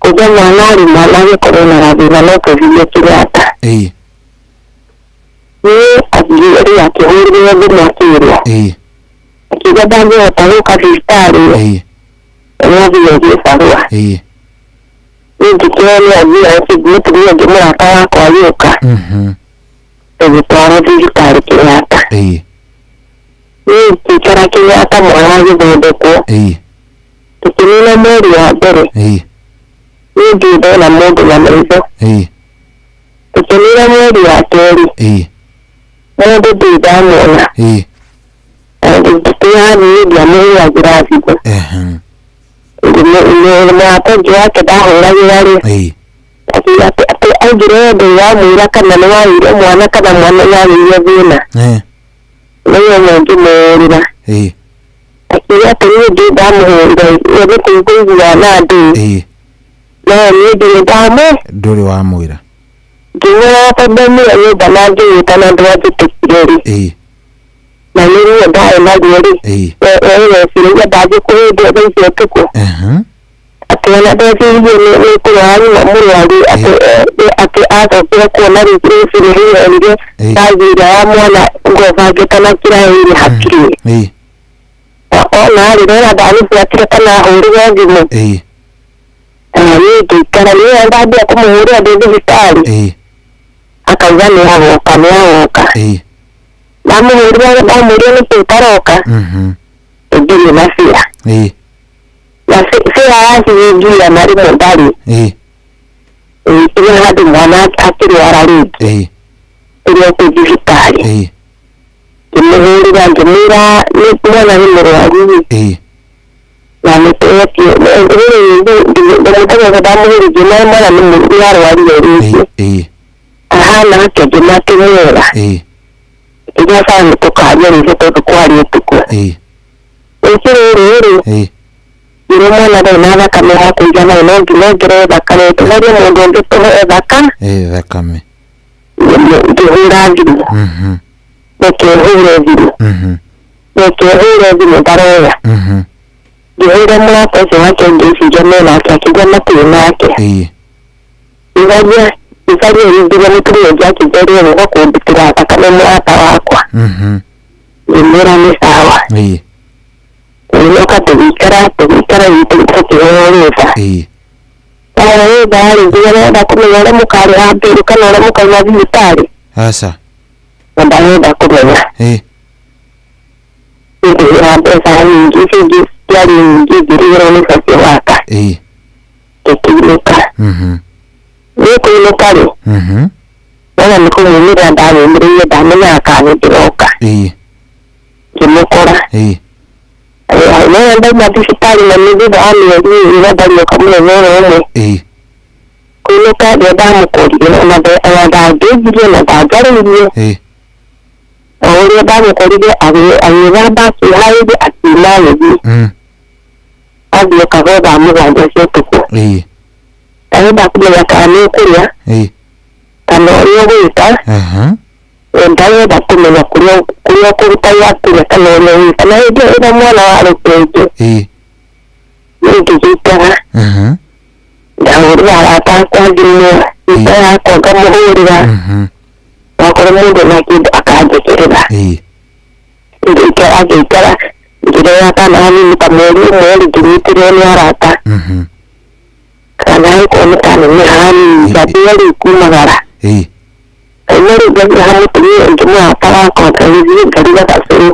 S19: Kũgĩa mwana arĩ mwana agĩkorwo na gathĩna no tũthiĩ Kenyatta. Niĩ athire rĩ akĩhũrĩrwo thimũ akĩrwo. Akiuga ndangĩhota gũka thibitarĩ. Nĩathiĩ gĩbarũa. Niĩ ngĩkĩrwo nĩ athiĩ mũtumia ũngĩ mũrata wakwa agĩũka. Tũgĩtwarwo thibitarĩ Kenyatta. Niĩ ngĩikara Kenyatta mwana agĩthondekwo. Tũkĩnina mweri wa mbere. Niĩ ndirĩ ndona mũndũ na maitho. Tũkĩnina mweri wa kerĩ. Mũndũ ndirĩ ndamuona. Niĩ ndiamũhũragĩra thimũ. Mũrata ũngĩ wake ndahũragĩra rĩ, akiuga atĩ augire we ndũrĩ wamwĩra kana nĩ wagĩire mwana kana mwana nĩagĩire thĩna. Nĩwe ũmwe ngĩmũhũrĩra. Akiuga atĩ niĩ ndirĩ ndamũhũrĩra we nĩ kũiguana na andũ. No niĩ ndirĩ ndamũ
S7: ndũrĩ wamwĩra.
S19: Ngĩmwĩra tondũ ndaumire nyũmba na ngĩgĩta na ndwanjĩtĩkire rĩ. Na nĩ ruo ndarĩ naruo rĩ. We weciragia ndangĩkũhĩndĩa thaa icio ũtukũ. Atĩ ona ndeciririe nĩ kũrwara nyuma mũrwaru atĩ acokire kuona rũcinĩ rĩrĩa onire bagi ĩrĩa ya mwana ngobangĩte na kĩraĩ-inĩ hatirĩ. Ona rĩ ndona ndamũbuatire kana ahũrire thimũ. Niĩ ngĩikara niĩ ndambia kũmũhũrĩra ndĩ thibitarĩ. Akauga nĩ agoka nĩ agoka. Ndamũhũrĩra ndamũria nĩkĩ ũtaroka. Ndirĩ na bĩa. Na bĩa ya ciringi igana rĩmwe ndarĩ. Ĩkinya handũ mwana akĩrwara rĩngĩ. Tũrĩ o kũu thibitarĩ. Ngĩmũhũrĩra ngĩmwĩra mwana nĩ mũrwaru rĩ. Na nĩtũretio ndamũthenya ndamũhũrĩra ngĩmwĩra mwana nĩ arwarire rĩngĩ. Ahana atĩa ngĩmwĩra atĩ mwega. Nginya saa nĩ tũkaria rĩngĩ tondũ kwarĩ ũtukũ. Rũciũ rũrũ rĩ, ngĩrwo mwana ndarĩ na thakame ya kũigana no nginya ongererwo thakame tũgerie mũndũ ũngĩ tũhe thakame.
S7: Thakame.
S19: Ngĩhũra thimũ. Reke hũre thimũ. Reke hũre thimũ ndaroya. Ngĩhũra mũrata ũcio wake ngĩciria me nake akiuga matirĩ nake. Ngĩgeria ngĩgeria mũtumia ũngĩ akĩnjĩra gũka kũndutĩra thakame mũrata wakwa. Ngĩmwĩra nĩ sawa. Tũgĩũka tũgĩikara tũkĩheo rũtha. Twaheo rũtha rĩ, nginya nĩenda kũmenya ũrĩa mũkarĩha mbirũ kana ũrĩa mũkauma thibitarĩ.
S7: Aca.
S19: Na ndarenda kũmenya. Ngĩhũra mbeca nyingĩ icio ingĩ ciarĩ nyingĩ ngĩrigĩrwo nĩ batiĩ waka. Tũkĩinũka. Niĩ kũinũka rĩ, wona nĩ kũmumĩrĩra ndamumĩrĩire ndamenyaga kana nĩ ndĩroka. Ngĩmũkora. Nĩ ndauma thibitarĩ na nĩ thutha wa mĩeri ĩĩrĩ na ndarĩoka mũthenya ũrĩa ũmwe. Kũinũka rĩrĩa ndamũkorire ona ndangĩnjirie ona ndanjarĩirie. O ũrĩa ndamũkorire agĩthamba akĩharĩria akiuma agĩthiĩ. Athiĩ okaga thaa 7 cia ũtukũ. Ndarenda kũmenya kana nĩ ũkũrĩa kana ũrĩa ũgwĩka. Ndarenda kũmenya kũrĩa ũkũruta gĩa kũrĩa kana ũrĩa ũgwĩka. Na hĩndĩ ĩyo ĩna mwana warũkĩte. Niĩ ngĩgĩikara. Ndahũrĩra arata akwa thimũ, nyũmba yakwa ngamũhũrĩra. Wakorwo mũndũ ena kĩndũ akanjĩkĩrĩra. Ngĩikara ngĩikara ngĩrera kana hanini ta mweri ũmwe rĩ ngĩnyitĩrĩrwo nĩ arata. Kana gagĩkorwo nĩ kaneneha hanini ngambia rĩu kumagara. Kauma rĩu ngathiĩ ha mũtumia ũngĩ mũrata wakwa ngagĩthiĩ ngaruga gacũrũ.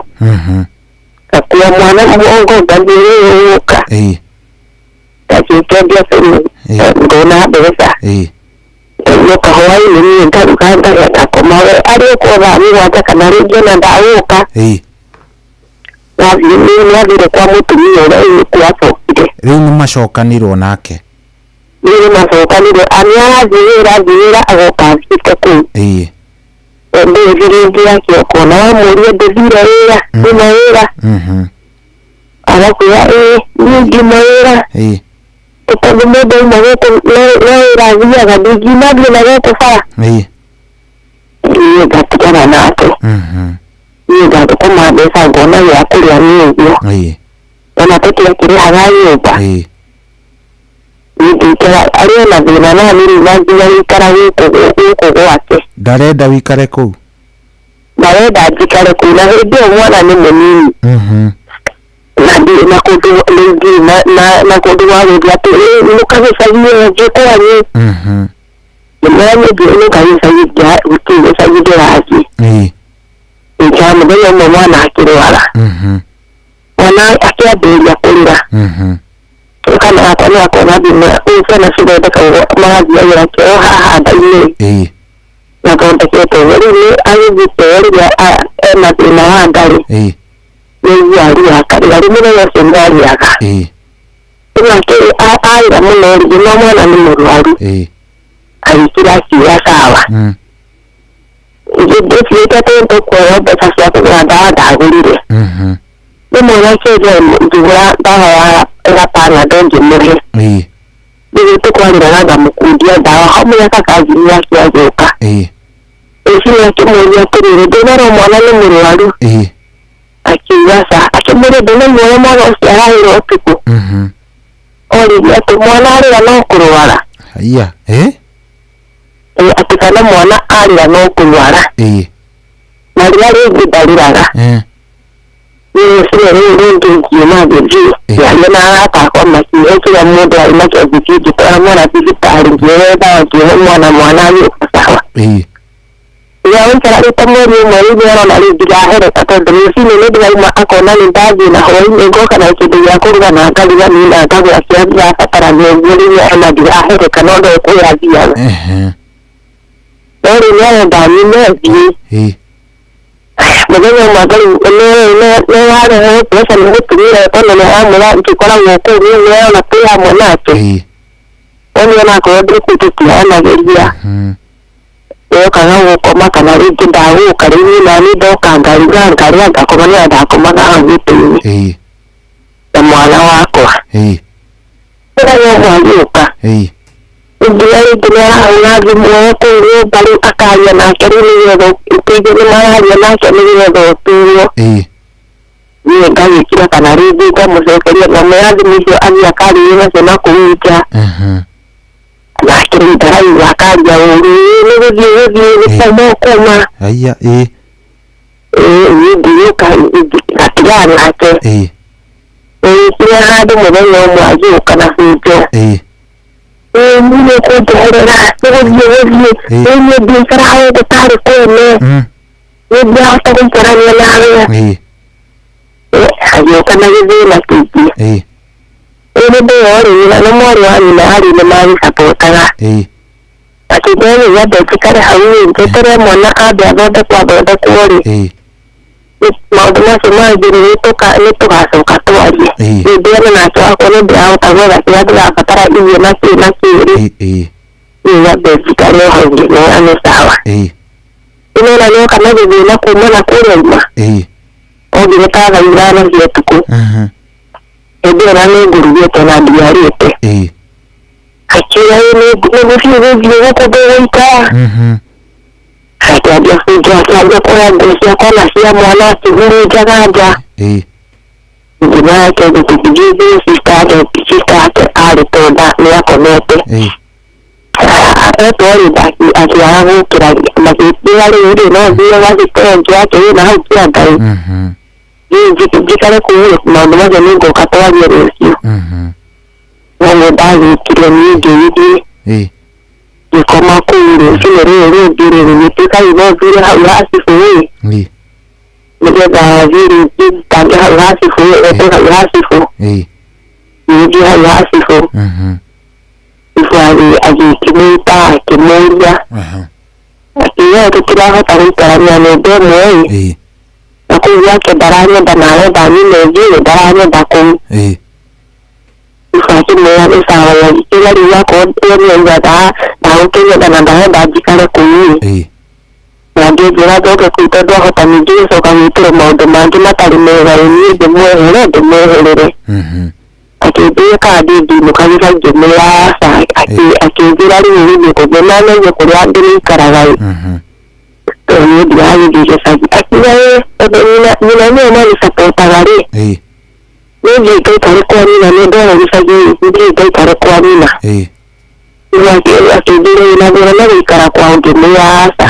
S19: Ngakua mwana mũgongo ngathiĩ gũka. Ngathiĩ ngendia cũrũ ngona mbeca. Ngainũka hwaĩ-inĩ niĩ ngaruga ngarĩa ngakoma. we arĩũka thaa 7 kana rĩngĩ ona ndagũka. Nĩathire kwa mũtumia ũrĩa nĩkuo acokire.
S7: Rĩu nĩmacokanirwo nake?
S19: Rĩu nĩmacokanirwo, nĩarathiĩ wĩra athiĩ wĩra agoka athiĩte kũu. Ndĩthi rĩngĩ ya kĩoko na wamũria ndĩthire wĩra nĩma wĩra agakwĩra ĩĩ niĩ ngiuma wĩra tondũ mũndũ auma gũkũ no wĩra athiaga ndingiuma thiĩ na gũkũ bara. Niĩ ngatigana nake. Niĩ ngathũkũma mbeca ngona gĩa kũrĩa nĩ ũguo. Ona tũtiakĩrĩhaga nyũmba. Niĩ ngĩikara arĩ ona thĩna na niĩ rĩu no nginya gũikara gũkũ gwake.
S7: Ndarenda wĩikare kũu?
S19: Ndarenda njikare kũu na hĩndĩ ĩyo mwana nĩ mũnini. Na ndirĩ na kũndũ rĩngĩ na kũndũ gwa gũthiĩ atĩ inũka gĩcagi ũthiĩ kwanyu. Nĩmwanyu inũka gĩcagi gũtirĩ gĩcagi ndĩrathiĩ. Nĩkĩo mũthenya ũmwe mwana akĩrwara. Mwana akĩambĩrĩria kũrĩra. Kana gakwa nĩgakona thimũ kũu ciana cithondekagwo magathiagĩra kĩo haha nda-inĩ. Mathondeketwo ũguo rĩu nĩ agĩthiĩ kĩo rĩrĩa ena thĩna wa nda rĩ. Nĩaigua arĩra akarĩra rĩu mũthenya ũcio nĩarĩraga. Rĩu arĩra mũno rĩ no mwana nĩ mũrwaru. Agĩkira akiuga sawa. Ndĩciĩte atĩ nĩtũkuoya mbeca cia kũgũra ndawa ndagũrire. Rĩu mwana ũcio ngĩgũra ndawa ya Panadol ngĩmũhe. Rĩu tũkwarĩraga ngamũkundia ndawa hamwe kaka yake agĩũka. Rũcinĩ akĩmũria atĩrĩrĩ ndĩnerwo mwana nĩ mũrwaru. Akiuga ca akĩmũria ndũnamuona mwana ũcio ararĩra ũtukũ. Oririe atĩ mwana arĩra no kũrwara.
S7: Haiya.
S19: Atĩ kana mwana arĩra no kũrwara. Na rĩrĩa rĩngĩ ndarĩraga. Rũcinĩ rũu rũngĩ ngiuma ngĩthiĩ ngĩaria na arata akwa makiuga kĩrĩa mũndũ arĩ nakĩo ngĩthiĩ ngĩtwara mwana thibitarĩ ngĩoya ndawa ngĩhe mwana mwana agĩũka sawa. Rĩrĩa waikarĩte mweri ũmwe rĩu nĩarona rĩu ndirahereka tondũ rũcinĩ nĩ ndĩrauma akona nĩ ndathiĩ na hwaĩ-inĩ ngoka na kĩndũ gĩa kũruga na ngaruga niĩ na ngagũra kĩrĩa ndĩrabatarania ũguo rĩu ona ndirahereka no no kũrĩa athiaga. No rĩu nĩarenda nyume thiĩ. Mũthenya ũmwe rĩu nĩwarehe mbeca nĩ mũtumia tondũ nĩaramwĩra ngĩkoragwo kũu rĩu nĩarona twĩ hamwe nake. No niĩ onakorwo ndĩ kũu tũtiaranagĩria. Nĩokaga gũkoma kana rĩngĩ ndagũka rĩu niĩ naniĩ ndoka ngaruga ngarĩa ngakoma nĩona ndakomaga hau gĩtĩ-inĩ na mwana wakwa. Mũthenya ũmwe agĩũka. Nginya rĩngĩ nĩarahũra thimũ e kũu nyũmba rĩu akaria nake rĩu nĩgetha ũtũigue nĩmararia nake nĩgetha ũtuo. Niĩ ngagĩkira kana rĩngĩ ngamũcokeria ngamwĩra thimũ icio athiĩ akarĩrie nacio na kũu nja. Nake rĩu ndaraigua akaria ũru nĩ gũthiĩ gũthiĩ nĩ kuma ũkuma.
S7: Haiya.
S19: Niĩ ngĩũka ngatigana nake. Ĩgĩkinya handũ mũthenya ũmwe agĩũka na bunjo. Niĩ nĩũkũnjeherera nĩ gũthiĩ gũthiĩ rĩu niĩ ndiikara hau gũtarĩ kwene. Niĩ ndirahota gũikarania nawe. Agĩũka na gĩthĩna kĩingĩ. Rĩu hĩndĩ ĩyo rĩ na mwarĩ wa nyina harĩ nĩmagĩcapotaga. Akĩnjĩra rĩu nyambe njikare hau rĩ njeterere mwana ambe athondekwo athondekwo rĩ. Maũndũ macio mangĩ rĩ nĩtũgacoka twarie. Niĩ ndĩane nake wakwa nĩ ndĩrahota gwetha kĩrĩa ndĩrabatara irio na kĩ na kĩ rĩ. Niĩ nyambe njikare o hau ngĩmwĩra nĩ sawa. Nĩwona nĩoka na gĩthĩna kuma na kũrĩa auma. Onginya ta thaa 5 cia ũtukũ. Hĩndĩ ĩyo na nĩngũrugĩte na ndiarĩte. Akiuga nĩ gũthiĩ gũthiĩ gũkũ ndũgũikara. Akĩambia bunjo akĩambia kuoya nguo ciakwa na cia mwana akĩhurunjaga nja. Ngĩma yake ngĩthiĩ sister yake arĩ tonda nĩakomete. Etwo rĩ akĩaga gũkĩra makĩnjĩra rĩu rĩ no thiĩ gathikĩre nja yake ĩna hau kĩanda-ĩ. Njikare kũu rĩ maũndũ macio nĩngũka twarie rũciũ. No nĩ ndagĩkire niĩ ngĩgĩthiĩ. Ngĩkoma kũu rũcinĩ rũrũ rũngĩ rĩ gũgĩtuĩka rĩu no thire hau ha cibũ ĩ. Nĩgetha thiĩ rĩngĩ njikange hau ha cibũ etwo hau ha cibũ. Ngĩthiĩ hau ha cibũ. Cibũ agĩkĩmwĩta akĩmũria. Akiuga tũtirahota gũikarania nyũmba ĩmwe ĩ. Na kũu gwake ndaranyenda na arenda nyume thiĩ ndaranyenda kũu. Akĩmwĩra nĩ sawa, agĩkĩra rĩu akorwo we nĩauga ndagũkĩnyenda na ndarenda njikare kũu ĩ. Na ngĩnjĩra njoke kũu tondũ ahota ningĩ gũcoka gwĩkĩrwo maũndũ mangĩ matarĩ mega ĩ, niĩ ndĩmwehere ndĩmweherere. Akĩnjĩra kana thiĩ ndinũka gĩcagi, ngĩmwĩra aca. Akĩnjĩra rĩu gũthiĩ kũngĩ na menye kũrĩa ndĩrĩikaraga ĩ, tondũ niĩ ndiragĩthiĩ gĩcagi. Akiuga ĩ, tondũ nyina nĩwe mamĩcapotaga rĩ, niĩ thiĩ ngaikare kwa nyina, nĩ ndona gĩcagi ĩ, thiĩ ngaikare kwa nyina. Rĩu akĩnjĩra ĩna thĩna na gũikara kwao, ngĩmwĩra aca.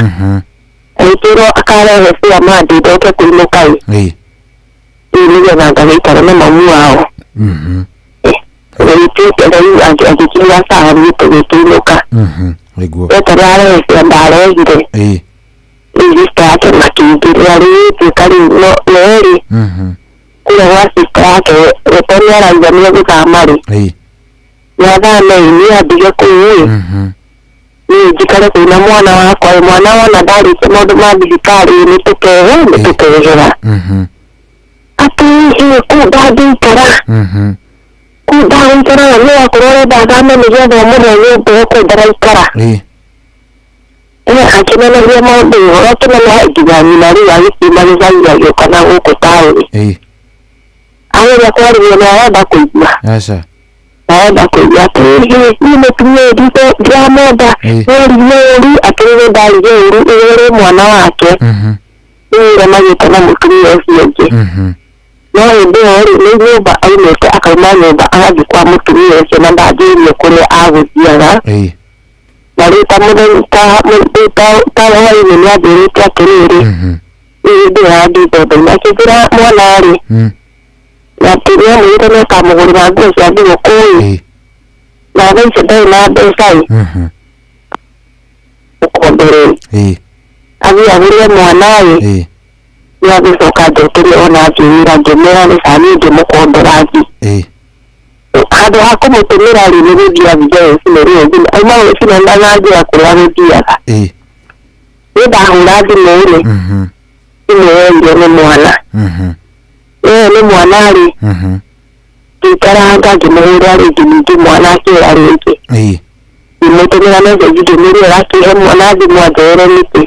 S19: Agĩkĩrwo akarehe cia mandi ndoke kũinũka ĩ, rĩu nĩgetha ngagĩikara na mamu wao. Rĩu rĩu agĩkiuga sawa, niĩ tũgĩkĩinũka.
S7: Nĩguo.
S19: Eterera arehe cia ndarehire. Rĩu sister yake makĩingĩrĩra rĩu ĩtuĩka rĩu no rĩ kũrĩa gwa sister yake to nĩarauga nĩegũthama rĩ, nĩathame ĩ, niĩ andige kũu ĩ, niĩ njikare kũu na mwana wakwa ĩ, mwana wona ndarĩkia maũndũ ma thibitarĩ ĩ, nĩtũkehe nĩtũkehera. Atĩ ĩ kũu ndangĩikara, kũu ndagũikara na nĩ wakorwo ũrenda athame nĩgetha ũmũhe nyũmba ĩyo kũu ndaraikara. Akĩneneria maũndũ ũhoro akĩneneha nginya nyina rĩu agĩkiuma gĩcagi agĩũka na gũkũ taũni. Ageria kwarĩria nĩ arenda kũigua.
S7: Aca.
S19: Arenda kũigua atĩrĩrĩ, niĩ mũtumia ũyũ ndiramwenda, nĩaririe ũru, atĩrĩrĩ ndaririe ũru ĩrĩ mwana wake. Rĩu ũrĩa magĩte na mũtumia ũcio ũngĩ. No hĩndĩ ĩyo rĩ, nĩ nyũmba aumĩte akauma nyũmba agathiĩ kwa mũtumia ũcio na ndangĩrio kũrĩa agũthiaga. Na rĩu ta mũthenya ta hwaĩ-inĩ nĩanjĩrĩte atĩrĩrĩ, rĩu hĩndĩ ĩyo athiĩ thoko-inĩ akĩnjĩra mwana rĩ, na atĩ nĩamwĩrĩte nĩakamũgũrĩra nguo cia thigũkũ ĩ, na thaa icio ndarĩ na mbeca ĩ, ũkombere ĩ, athiĩ agũrĩre mwana ĩ, nĩagũcoka njokere ona athiĩ wĩra ngĩmwĩra nĩ sawa niĩ ngĩmũkombera athiĩ. Handũ ha kũmũtũmĩra rĩ, nĩ gũthiĩ athire rũcinĩ rũu thimũ auma rũcinĩ ndananjĩra kũrĩa agũthiaga. Niĩ ndahũra thimũ rĩ, thimũ yoirwo nĩ mwana. Ĩyo nĩ mwana rĩ, ngĩikaranga ngĩmũhũrĩra rĩngĩ ningĩ mwana akĩoya rĩngĩ. Ngĩmũtũmĩra message ngĩmũria ũrakĩhe mwana thimũ anjoere nĩkĩ.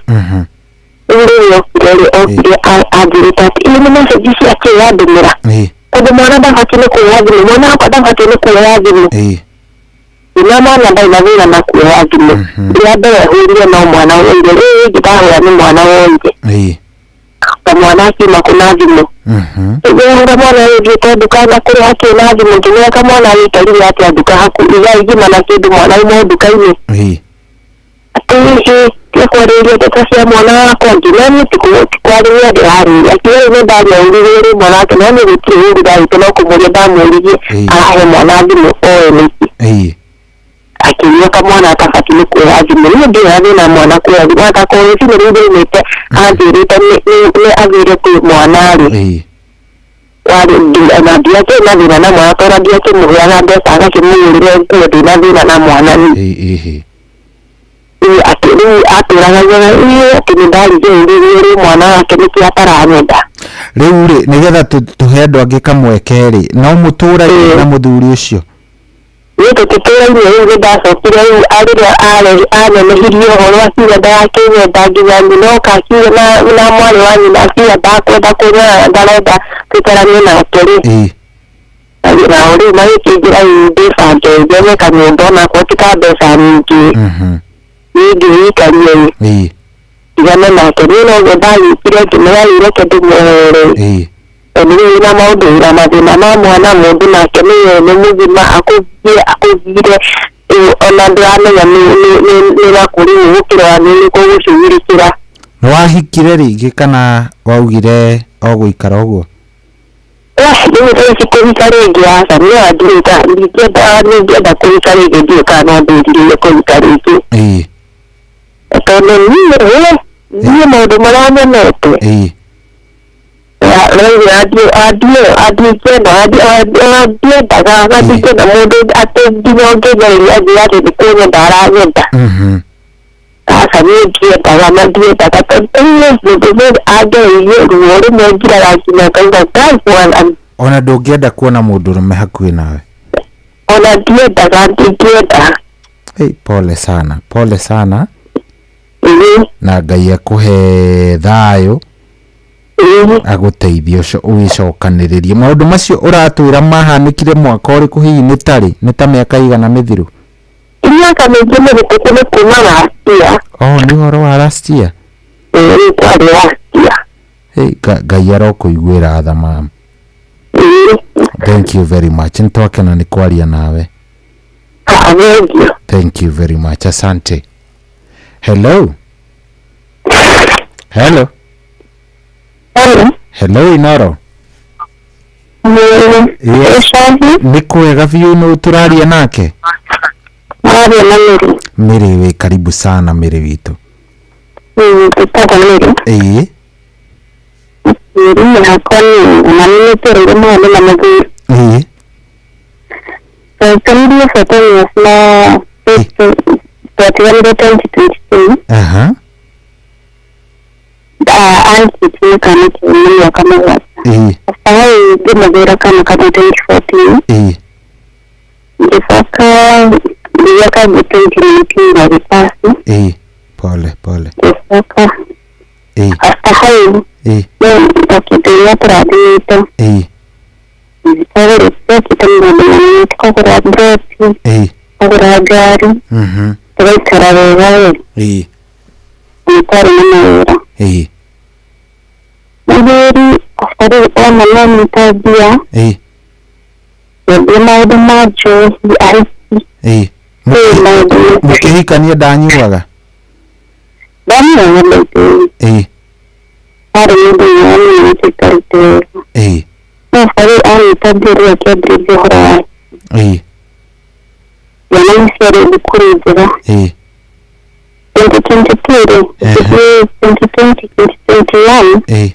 S19: Rĩu rĩrĩa okire rĩ, okire anjĩrĩte atĩ ĩ nĩ message ici akĩ yandũmĩra. Tondũ mwana ndabatiĩ nĩ kuoya thimũ, mwana wakwa ndabatiĩ nĩ kuoya thimũ. Ina mwana ndarĩ na thĩna na kuoya thimũ. Rĩrĩa mbere hũrire no mwana woire, rĩu rĩngĩ ndahũra nĩ mwana woire. Ta mwana akiuma kũna thimũ. Ngĩhũra mwana ũyũ nduka na kũrĩa hakĩrĩ na thimũ, ngĩmwĩra kamwana gĩikarire atĩa nduka hakuhĩ ithaa igima na kĩndũ mwana auma nduka-inĩ. Atĩ ĩ tiga kwarĩria ndeto cia mwana wakwa, ngĩmwĩra niĩ ti kwarĩria ndĩrarĩria. Akiuga rĩu nĩndaria ũru rĩrĩ mwana wake, no niĩ gũtirĩ ũru ndarĩte no kũmũria ndamũririe arahe mwana thimũ oe nĩkĩ. Akiuga kamwana atabatiĩ nĩ kuoya thimũ, niĩ ndirĩ na thĩna mwana kuoya thimũ, atakorwo rũcinĩ rũu ndaumĩte anjĩrĩte nĩ athire kwĩ mwana rĩ, na ndiakĩrĩ na thĩna na mwana tondũ ndiakĩmũheaga mbeca agakĩmũgũrĩra nguo, ndĩna thĩna na mwana niĩ. Rĩu atĩ rĩu atũraga ĩ atĩ nĩ ndaririe ũru rĩrĩ mwana wake nĩkĩo ataranyenda.
S7: Rĩu rĩ, nĩgetha tũhe andũ angĩ kamweke rĩ, no mũtũraine na mũthuri ũcio?
S19: Niĩ tũtitũraine rĩu nĩndacokire rĩu rĩrĩa anenehirie ũhoro akiuga ndagakĩnyenda nginya nyina oka akiuga na mwarĩ wa nyina akiuga ndakwenda kũnyona na ndarenda tũikaranie nake rĩ. Nao rĩu magĩkĩnjĩra rĩu ndĩbange njethe kanyũmba onakorwo ti ka mbeca nyingĩ, niĩ ngĩikarie ĩ, ndigane nake. Niĩ noguo ndagĩkire ngĩmwĩra rĩu reke ndĩmwehere tondũ rĩu wĩna maũndũ wĩna mathĩna ma mwana mũndũ nake nĩwe nĩ mũgima akũthire ona ndũramenya nĩ nakũ rĩu gũkĩrora nĩ ũrĩkũ ũgũcugurĩkĩra.
S7: Nĩwahikire rĩngĩ kana waugire o gũikara ũguo?
S19: Rĩu thaa ici kũhika rĩngĩ aca, niĩ ndingĩenda kũhika rĩngĩ, ndiũĩ kana no ndĩrirĩrie kũhika rĩngĩ. Tondũ niĩ maũndũ marĩa nyonete andiendaga ndingĩenda mũndũ atĩ nginya ũngĩgereria anjĩre atĩ nĩ kũnyenda aranyenda. Aca niĩ ndiendaga na ndiendaga tondũ angereirie ruo rũmwe ngiraga nginya ngauga Ngai mwathani.
S7: Ona ndũngĩenda kuona mũndũrũme hakuhĩ nawe?
S19: Ona ndiendaga, ndingĩenda.
S7: Hey, pole sana, pole sana. Na Ngai akũhe thayũ, agũteithie ũgĩcokanĩrĩrie maũndũ macio ũratwĩra mahanĩkire mwaka ũrĩkũ hihi nĩ tarĩ nĩ ta mĩaka igana mĩthiru?
S19: Mĩaka mĩingĩ mĩhĩtũku nĩ kuma last year.
S7: Oh, nĩ ũhoro wa last year?
S19: Ĩĩ, kwarĩ last year.
S7: Hey, Ngai arokũiguĩra tha mama. Thank you very much. Nĩtwakena nĩ kwaria nawe. Thank you very much. Asante. Hello. Hello.
S19: Hello.
S7: Hello Inoro. Yes. Nĩ kwega biũ nũ tũraria nake?
S19: Mararia na Mary.
S7: Mary wĩ karibu sana Mary witũ.
S19: Tũtagwo Mary.
S7: Ĩĩ.
S19: Mary yakwa nĩ ona nĩ nĩtũrĩire maũndũ na mũthuri.
S7: Ĩĩ.
S19: Twaikarire for 10 years na twatiganire 2022.
S7: Aha.
S19: Anjĩtie kana kĩna mĩaka 7.
S7: Ĩĩ.
S19: After hau ngĩmũgĩra kana kama 2014.
S7: Ĩĩ.
S19: Ngĩcoka ngĩgĩa kangĩ 2019 gagĩpasi.
S7: Ĩĩ. Pole pole.
S19: Ngĩcoka
S7: Ĩĩ.
S19: after hau
S7: Ĩĩ.
S19: okĩndũ ĩrĩa tũrathiĩte.
S7: Ĩĩ.
S19: Twakĩte maũndũ manene, tũkagũra mburoti,
S7: Ĩĩ.
S19: tukagũra ngari, tũgaikara wega we.
S7: Ĩĩ.
S19: Nĩ twarĩ na mawĩra.
S7: Ĩĩ.
S19: Mũthuri after rĩu ona no nyita mbia.
S7: Ĩĩ.
S19: Ngĩambia maũndũ ma njohi ahiki.
S7: Ĩĩ. Mũkĩhikania ndanyuaga?
S19: Ndanyuaga maingĩ.
S7: Ĩĩ.
S19: Arĩ mũndũ wamenyete aikarĩte wega.
S7: Ĩĩ.
S19: No after rĩu anyita mbia rĩu akĩambĩrĩria ũhoro wa
S7: Ĩĩ.
S19: ciana nĩ ciarĩ thukuru njega.
S7: Ĩĩ.
S19: 2022 rĩ, 2020, 2021.
S7: Ĩĩ.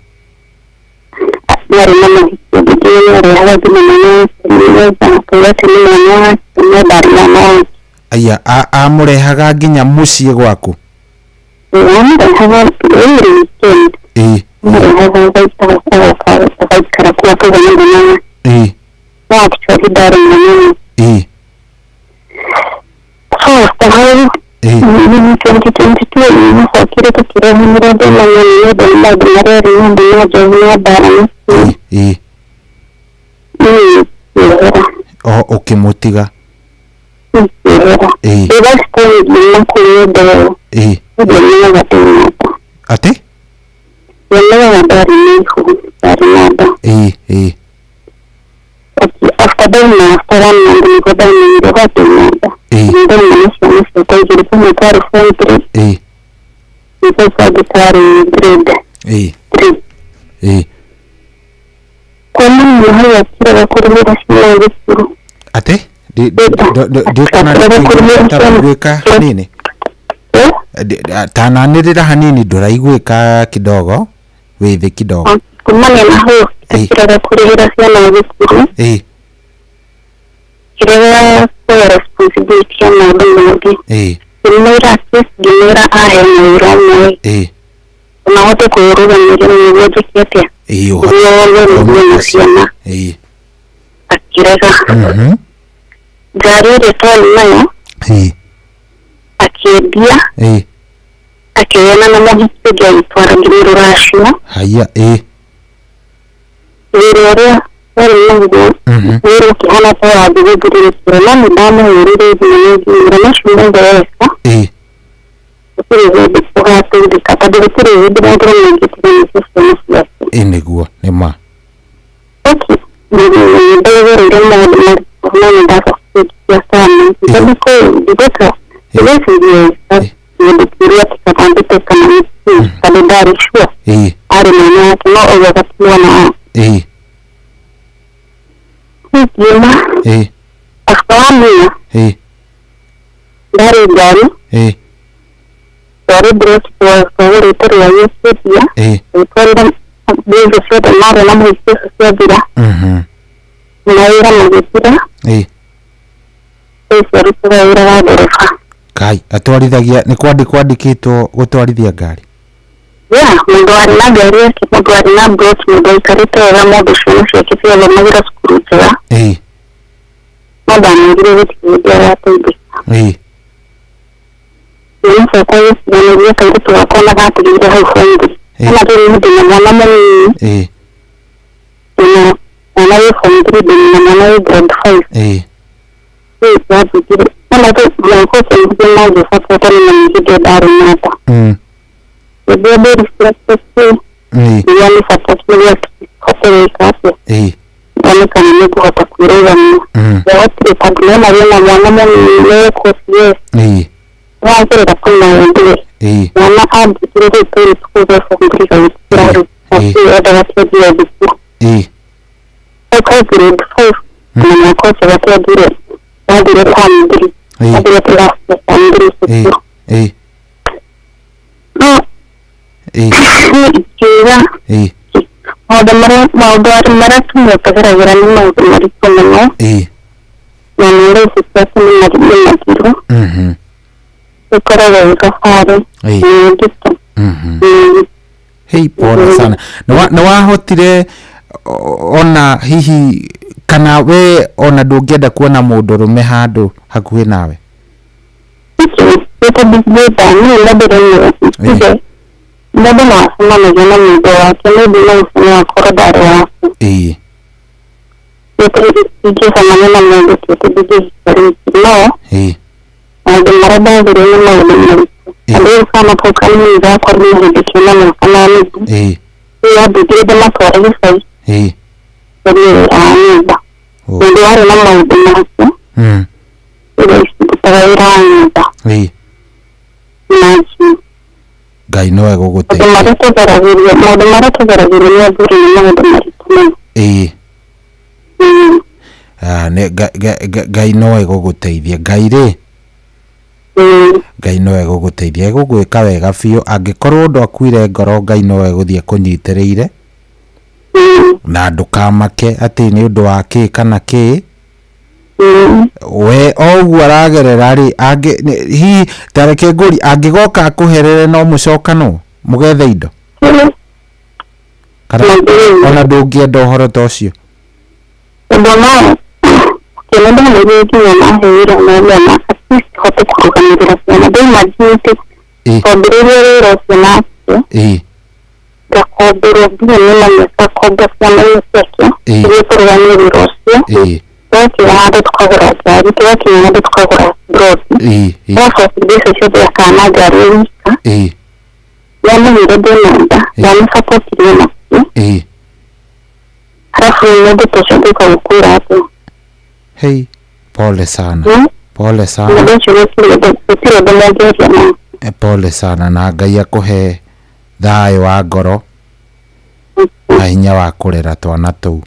S19: Nĩarĩ na mũhiki ũngĩ nĩarehaga nginya mwana wake nĩgetha akauga atĩ nĩ mwana wake no ndarĩ mwana wake.
S7: Aya, amũrehaga nginya mũciĩ gwaku?
S19: Ĩĩ, amũrehaga every weekend.
S7: Ĩĩ.
S19: Amũrehaga agaikara agoka agaikara kũu akauga nĩ mwana wake.
S7: Ĩĩ.
S19: No actually ndarĩ mwana wake.
S7: Ĩĩ.
S19: So after hau
S7: Ĩĩ.
S19: 2022 nĩmacokire tũkĩrehanĩra ndĩna nĩ ũndũ wa maũndũ marĩa arĩ maũndũ ma njohi na mbara mũciĩ.
S7: Ĩĩ.
S19: Niĩ ngĩehera.
S7: O ũkĩmũtiga?
S19: Ngĩehera.
S7: Ĩĩ.
S19: The last time ngiuma kũu nĩ ũndũ
S7: Ĩĩ.
S19: ndiamenyaga ndĩ na nda.
S7: Atĩ?
S19: Ndiamenyaga ndarĩ na ihu, ndarĩ na nda.
S7: Ĩĩ, ĩĩ.
S19: Okay, after ndauma after one month nĩguo ndamenyire ndĩ na nda.
S7: Ĩĩ.
S19: Ndauma na ciana ciakwa igĩrĩ, kũmwe kwarĩ form 3.
S7: Ĩĩ.
S19: Na kau kangĩ kwarĩ grade
S7: Ĩĩ.
S19: 3.
S7: Ĩĩ.
S19: Kuma hau akĩrega kũrĩhĩra ciana thukuru.
S7: Atĩ? Ndikona taraiguĩka hanini. Tananĩrĩra hanini ndũraiguĩka kidogo, wĩ thĩ kidogo.
S19: Kumania na hau akĩrega kũrĩhĩra ciana thukuru.
S7: Ĩĩ.
S19: Akĩrega kuoya responsibility ya maũndũ mangĩ.
S7: Ĩĩ.
S19: Ngĩmwĩra ngĩmwĩra ahe mawĩra ũmwe.
S7: Ĩĩ.
S19: Na ahote kwĩrũgamĩrĩra nĩguo njĩke atĩa?
S7: Ĩĩ,
S19: Nĩguo thomithie na ciana.
S7: Ĩĩ.
S19: Akĩrega. Ngari ĩrĩa twarĩ nayo.
S7: Ĩĩ.
S19: Akĩendia.
S7: Ĩĩ.
S19: Akĩgayana na mũhiki ũngĩ agĩtwara nginya rũracio.
S7: Haya, ĩĩ.
S19: Wĩra ũrĩa warĩ naguo wĩra ũkĩhana ta wathiĩ gũthirĩrĩkĩra no nĩ ndamũhũrĩire thimũ na ngĩmwĩra macio mothe weka.
S7: Ĩĩ.
S19: Gũtirĩ hĩndĩ ũgateithĩka tondũ gũtirĩ hĩndĩ mũndũrũme angĩtiganĩria ciana ciake.
S7: Ĩĩ nĩguo, nĩ ma.
S19: Okay, nĩndagereire maũndũ maritũ no nĩndacokire ngĩgĩa sana. Tondũ kũu ndigũka ndĩreciria kĩndũ kĩrĩa kĩkabambĩte kana nĩkĩĩ tondũ ndarĩ sure.
S7: Ĩĩ.
S19: Arĩ mwana wake no augaga ti mwana wake.
S7: Ĩĩ.
S19: Ngiuma.
S7: Ĩĩ.
S19: After one year.
S7: Ĩĩ.
S19: Ndarĩ ngari.
S7: Ĩĩ.
S19: Twarĩ mburoti twagũrĩte rĩa gĩciria.
S7: Ĩĩ.
S19: Tũgĩtwarĩra mbeca ciothe marĩ na mũhiki ũcio ciathira. Mawĩra magĩthira.
S7: Ĩĩ.
S19: Rĩu ciarutaga wĩra wa ndereba.
S7: Ngai atwarithagia nĩ kwandĩkĩtwo gũtwarithia ngari.
S19: Yeah, mũndũ warĩ na ngari yake, mũndũ warĩ na brot, mũndũ aikarĩte wega, mũndũ ciana ciake ciathomagĩra cukuru njega. No ndamwĩrire gũtirĩ hĩndĩ arateithĩka. Ciana ciakwa gĩciganĩria kairĩtu gakwa na gatigire hau form three. Ona rĩu nĩ ndĩna mwana mũnini. Ndĩna mwana wĩ form three, ndĩna mwana wĩ grade 5. Rĩu twambĩrĩirie ona rĩu mwaka ũcio nĩguo mangĩbata nĩ manyihĩte ndarĩ nata. Nĩguo ndĩreflectĩte nĩguo nĩ bata kĩrĩa hote gwĩka atĩa. Nyone kana nĩngũhota kwĩrũgamia. Ndahotire tondũ nĩwona wĩna mwana mũnini nĩũkũciĩ. Nĩwagĩrĩra kũmenya mwana ambĩrĩrie rĩu tũrĩ cukuru ya form three gagĩkĩra rĩu. Acio endaga kĩanjia thukuru. Hau ka grade 5 na mwaka ũcio gatiathire yathire term three. Yathire class ya term three cukuru. No ingiuga maũndũ marĩa atumia tũgeragĩra nĩ maũndũ maritũ mũno. Na nĩ raici ciaku nĩ mathiru. Ĩkoragwo ĩ thabarĩ nĩ nditũ.
S7: Hei, pole sana. Nĩ wahotire ona hihi kana we ona ndũngĩenda kuona mũndũrũme handũ hakuhĩ nawe?
S19: Mũndũ no acemanagia na mũndũ wake maybe no ũcio no akorwo ndarĩ waku. Ingĩcemania na mũndũ ti atĩ ndingĩhika rĩngĩ no maũndũ marĩa ndagereire nĩ maũndũ maritũ. Andũ rĩu kana kau kanini gakwa nĩ hĩndĩ kĩna mwaka na nuthu. Rĩu ambĩrĩirie ndĩmatware gĩcagi ngerie wĩra wa nyũmba. Mũndũ warĩ na maũndũ make rĩu ici ndutaga wĩra wa nyũmba. Imagine.
S7: Ngai no egũgũteithia.
S19: Maũndũ marĩa tũgeragĩrio nĩ athuri nĩ maũndũ maritũ mũno.
S7: Ngai no egũgũteithia. Ngai rĩ Ngai no egũgũteithia, egũgwĩka wega biũ. Angĩkorwo ndwakuire ngoro Ngai no egũthiĩ akũnyitĩrĩire na ndũkamake atĩ nĩ ũndũ wa kĩ kana kĩ. We o ũguo aragerera rĩ, hihi ta reke ngũrie, angĩgoka akũherere no mũcokanwo mũgethe indo kana ona ndũngĩenda ũhoro ta ũcio?
S19: Tondũ no kĩona ndamwĩrire nginya mahe wĩra na mwana at least hote kũrũgamĩrĩra ciana. Ndĩimagine twambĩrĩirie wĩra ũcio nake ngakomberwo nginya nĩ mami akakomba ciana iria ciake nĩguo tũrũgamie wĩra ũcio. Twakinya handũ tũkagũra ngari, tũgakinya handũ tũkagũra mburoti. Twacoka mbeca ciothe akana ngari ĩ wika. Ndamũheire ndĩna nda, ndamũcapotirie nakĩo. Halafu mũndũ ta ũcio ngũka gũkwĩra atĩa?
S7: Hei, pole sana. Pole sana.
S19: Mũndũ ũcio gũtirĩ ũndũ mũngĩaria nake.
S7: Pole sana na Ngai akũhe thayũ wa ngoro na hinya wa kũrera twana tũu.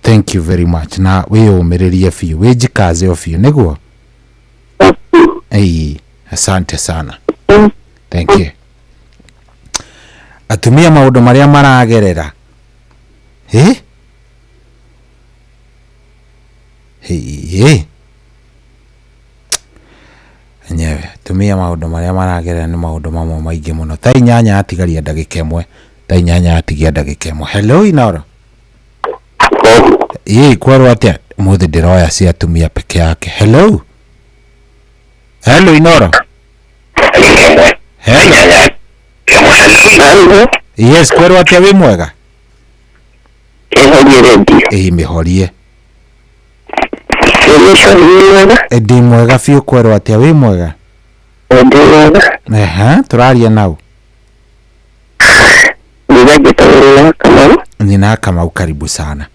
S7: Thank you very much. Na wĩyũmĩrĩrie biũ, wĩnjikaze o biũ nĩguo? Asante sana. Thank you. Atumia maũndũ marĩa maragerera. Enyewe atumia maũndũ marĩa maragerera nĩ maũndũ mamwe maingĩ mũno. Thaa 8 atigaria ndagĩka ĩmwe. Thaa 8 atigia ndagĩka ĩmwe. Hello Inoro. Kwerwo atĩa? Ũmũthĩ ndĩroya cia atumia peke yake. Hello. Hello Inoro. Hello. Yes, kwerwo atĩa wĩ mwega?
S18: Ĩhorie redio.
S7: Mĩhorie. Ndĩ mwega biũ. Kwerwo atĩa wĩ mwega?
S18: Ndĩ mwega.
S7: Tũraria nau. Nyina Kamau, karibu sana.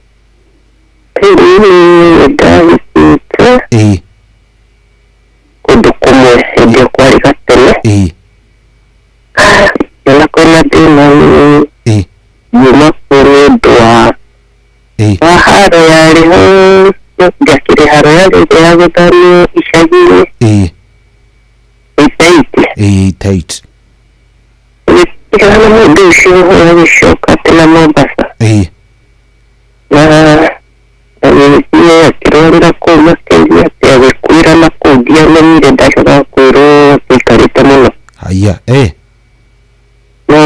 S18: Kũndũ kũmwe hĩndĩ ĩyo kwarĩ gatene. Ona kwĩna thĩna nyuma kũrĩ ũndũ wa haro yarĩ ho, ngakĩrĩ haro yarĩ ya gũthamio icagi-inĩ. Itaiti. Tigana na mũndũ ũcio agĩcoka tena Mombasa. Na agĩthiĩ akĩrwarĩra kũu makĩria
S7: Haya
S19: No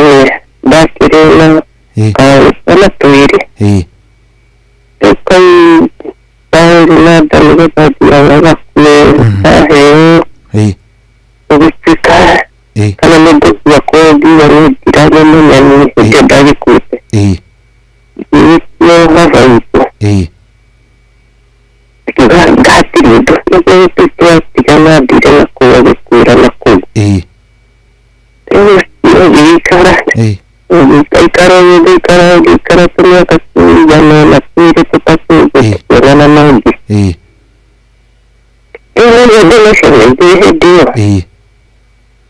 S19: ndakĩrĩ na twana twĩrĩ. Rĩu taũni na nda nĩgetha thiaga gakuo ndaheo ũgĩtuĩka kana nĩ ngũkua kũnginya nĩ ndiramenya nĩ hĩndĩ ĩyo ndagĩkuĩte. Ngĩgĩkua baba witũ. Akiuga ngatirĩ ũndũ nĩguo twatigana thire na kũu agĩkuĩra na kũu. Rĩu ũgĩikara ũgĩikara ũgĩikara ũgĩikara tũmĩaka tũigana ũna twĩrĩ tũtatũ tũkĩonana na ũngĩ. Rĩu nĩguo ndĩna ciana igĩrĩ hĩndĩ ĩyo.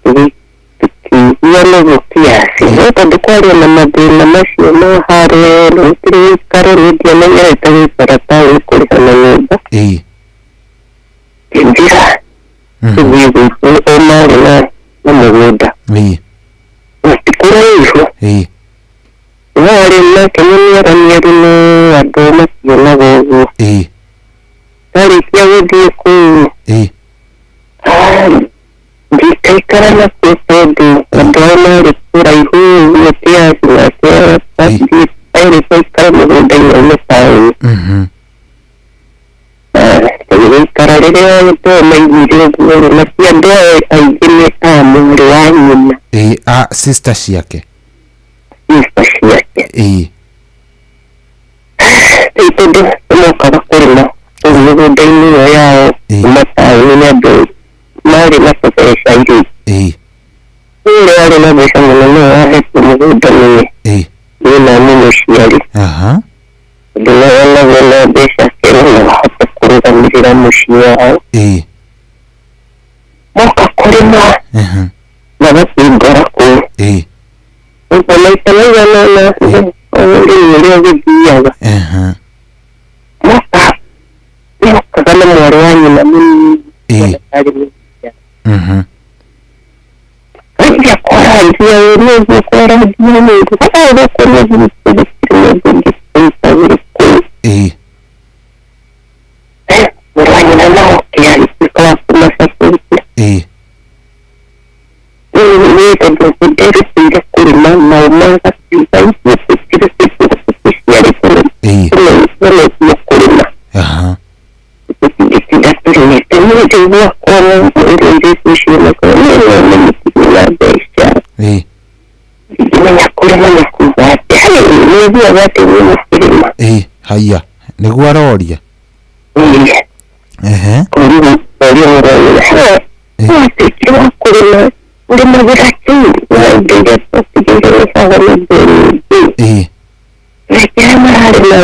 S19: Tũkĩiguana ũguo kiasi no tondũ kwarĩ na mathĩna macio ma harĩa na gũtirĩ gĩikaro niĩ ndiamenyerete gũikara taũni kũrĩha na nyũmba. Ngĩnjĩra tũthiĩ gwitũ o marĩ na mũgũnda. Na ti kũraihu. Warĩ nake nĩ mĩaranĩru no andũ mationaga ũguo. Ndarĩkia gũthiĩ kũu ngĩikaikara nakuo tondũ andũ ao marĩ kũraihu ũguo kiasi nake erĩte aikare mũgũnda-inĩ aume taũni. Tũgĩgĩikara rĩrĩa andũ ao maiguire ũguo rĩ, na ti andũ ao aingĩ nĩ a mwarĩ wa nyina.
S7: A sister ciake.
S19: Sister ciake. Rĩu tondũ nĩmokaga kũrĩma kũu mĩgũnda-inĩ ĩyo yao kuma taũni nĩ andũ marĩ na tũbeca irĩ. Ũrĩa warĩ na mbeca mũno nĩwe wahetwo mũgũnda nĩ na nĩ mũciari. Tondũ nĩwe onagwo na mbeca akĩona no ahote kũrũgamĩrĩra mũciĩ wao. Moka kũrĩma magakĩngora kũu. Ũguo maita maigana ũna ũrĩmi ũrĩa ũgĩthiaga. Moka nĩmokaga na mwarĩ wa nyina mũnini arĩ mũciari. Anjia kwarangia nĩguo kwarangia nĩguo gũkũ nĩguo gũtirĩ mũndũ ũngĩ ũitagĩrĩ kũu. Mwarĩ wa nyina no oke agĩtuĩka wa kũmacapoti. Rĩu niĩ tondũ nderutĩire kũrĩma nao magakiuga ithuĩ tũtirĩ tũciarĩtwo tũmenetio kũrĩma. Tũtingĩtinda tũrĩmĩte niĩ rĩu gwakwa ũrĩa airĩtu ũcio makorwo niĩ no mũtirĩ na mbeca. Ndingĩmenya kũrĩma nĩ kuuga atĩa. Nĩ ũthiaga atĩ niĩ mũkĩrĩma.
S7: Haya nĩguo aroria.
S19: Koria mũrorire watuĩkire wa kũrĩma ũrĩmagĩra kĩu na indo iria twatigĩire gĩbago nĩ indo nyingĩ. Reke arĩa mararĩma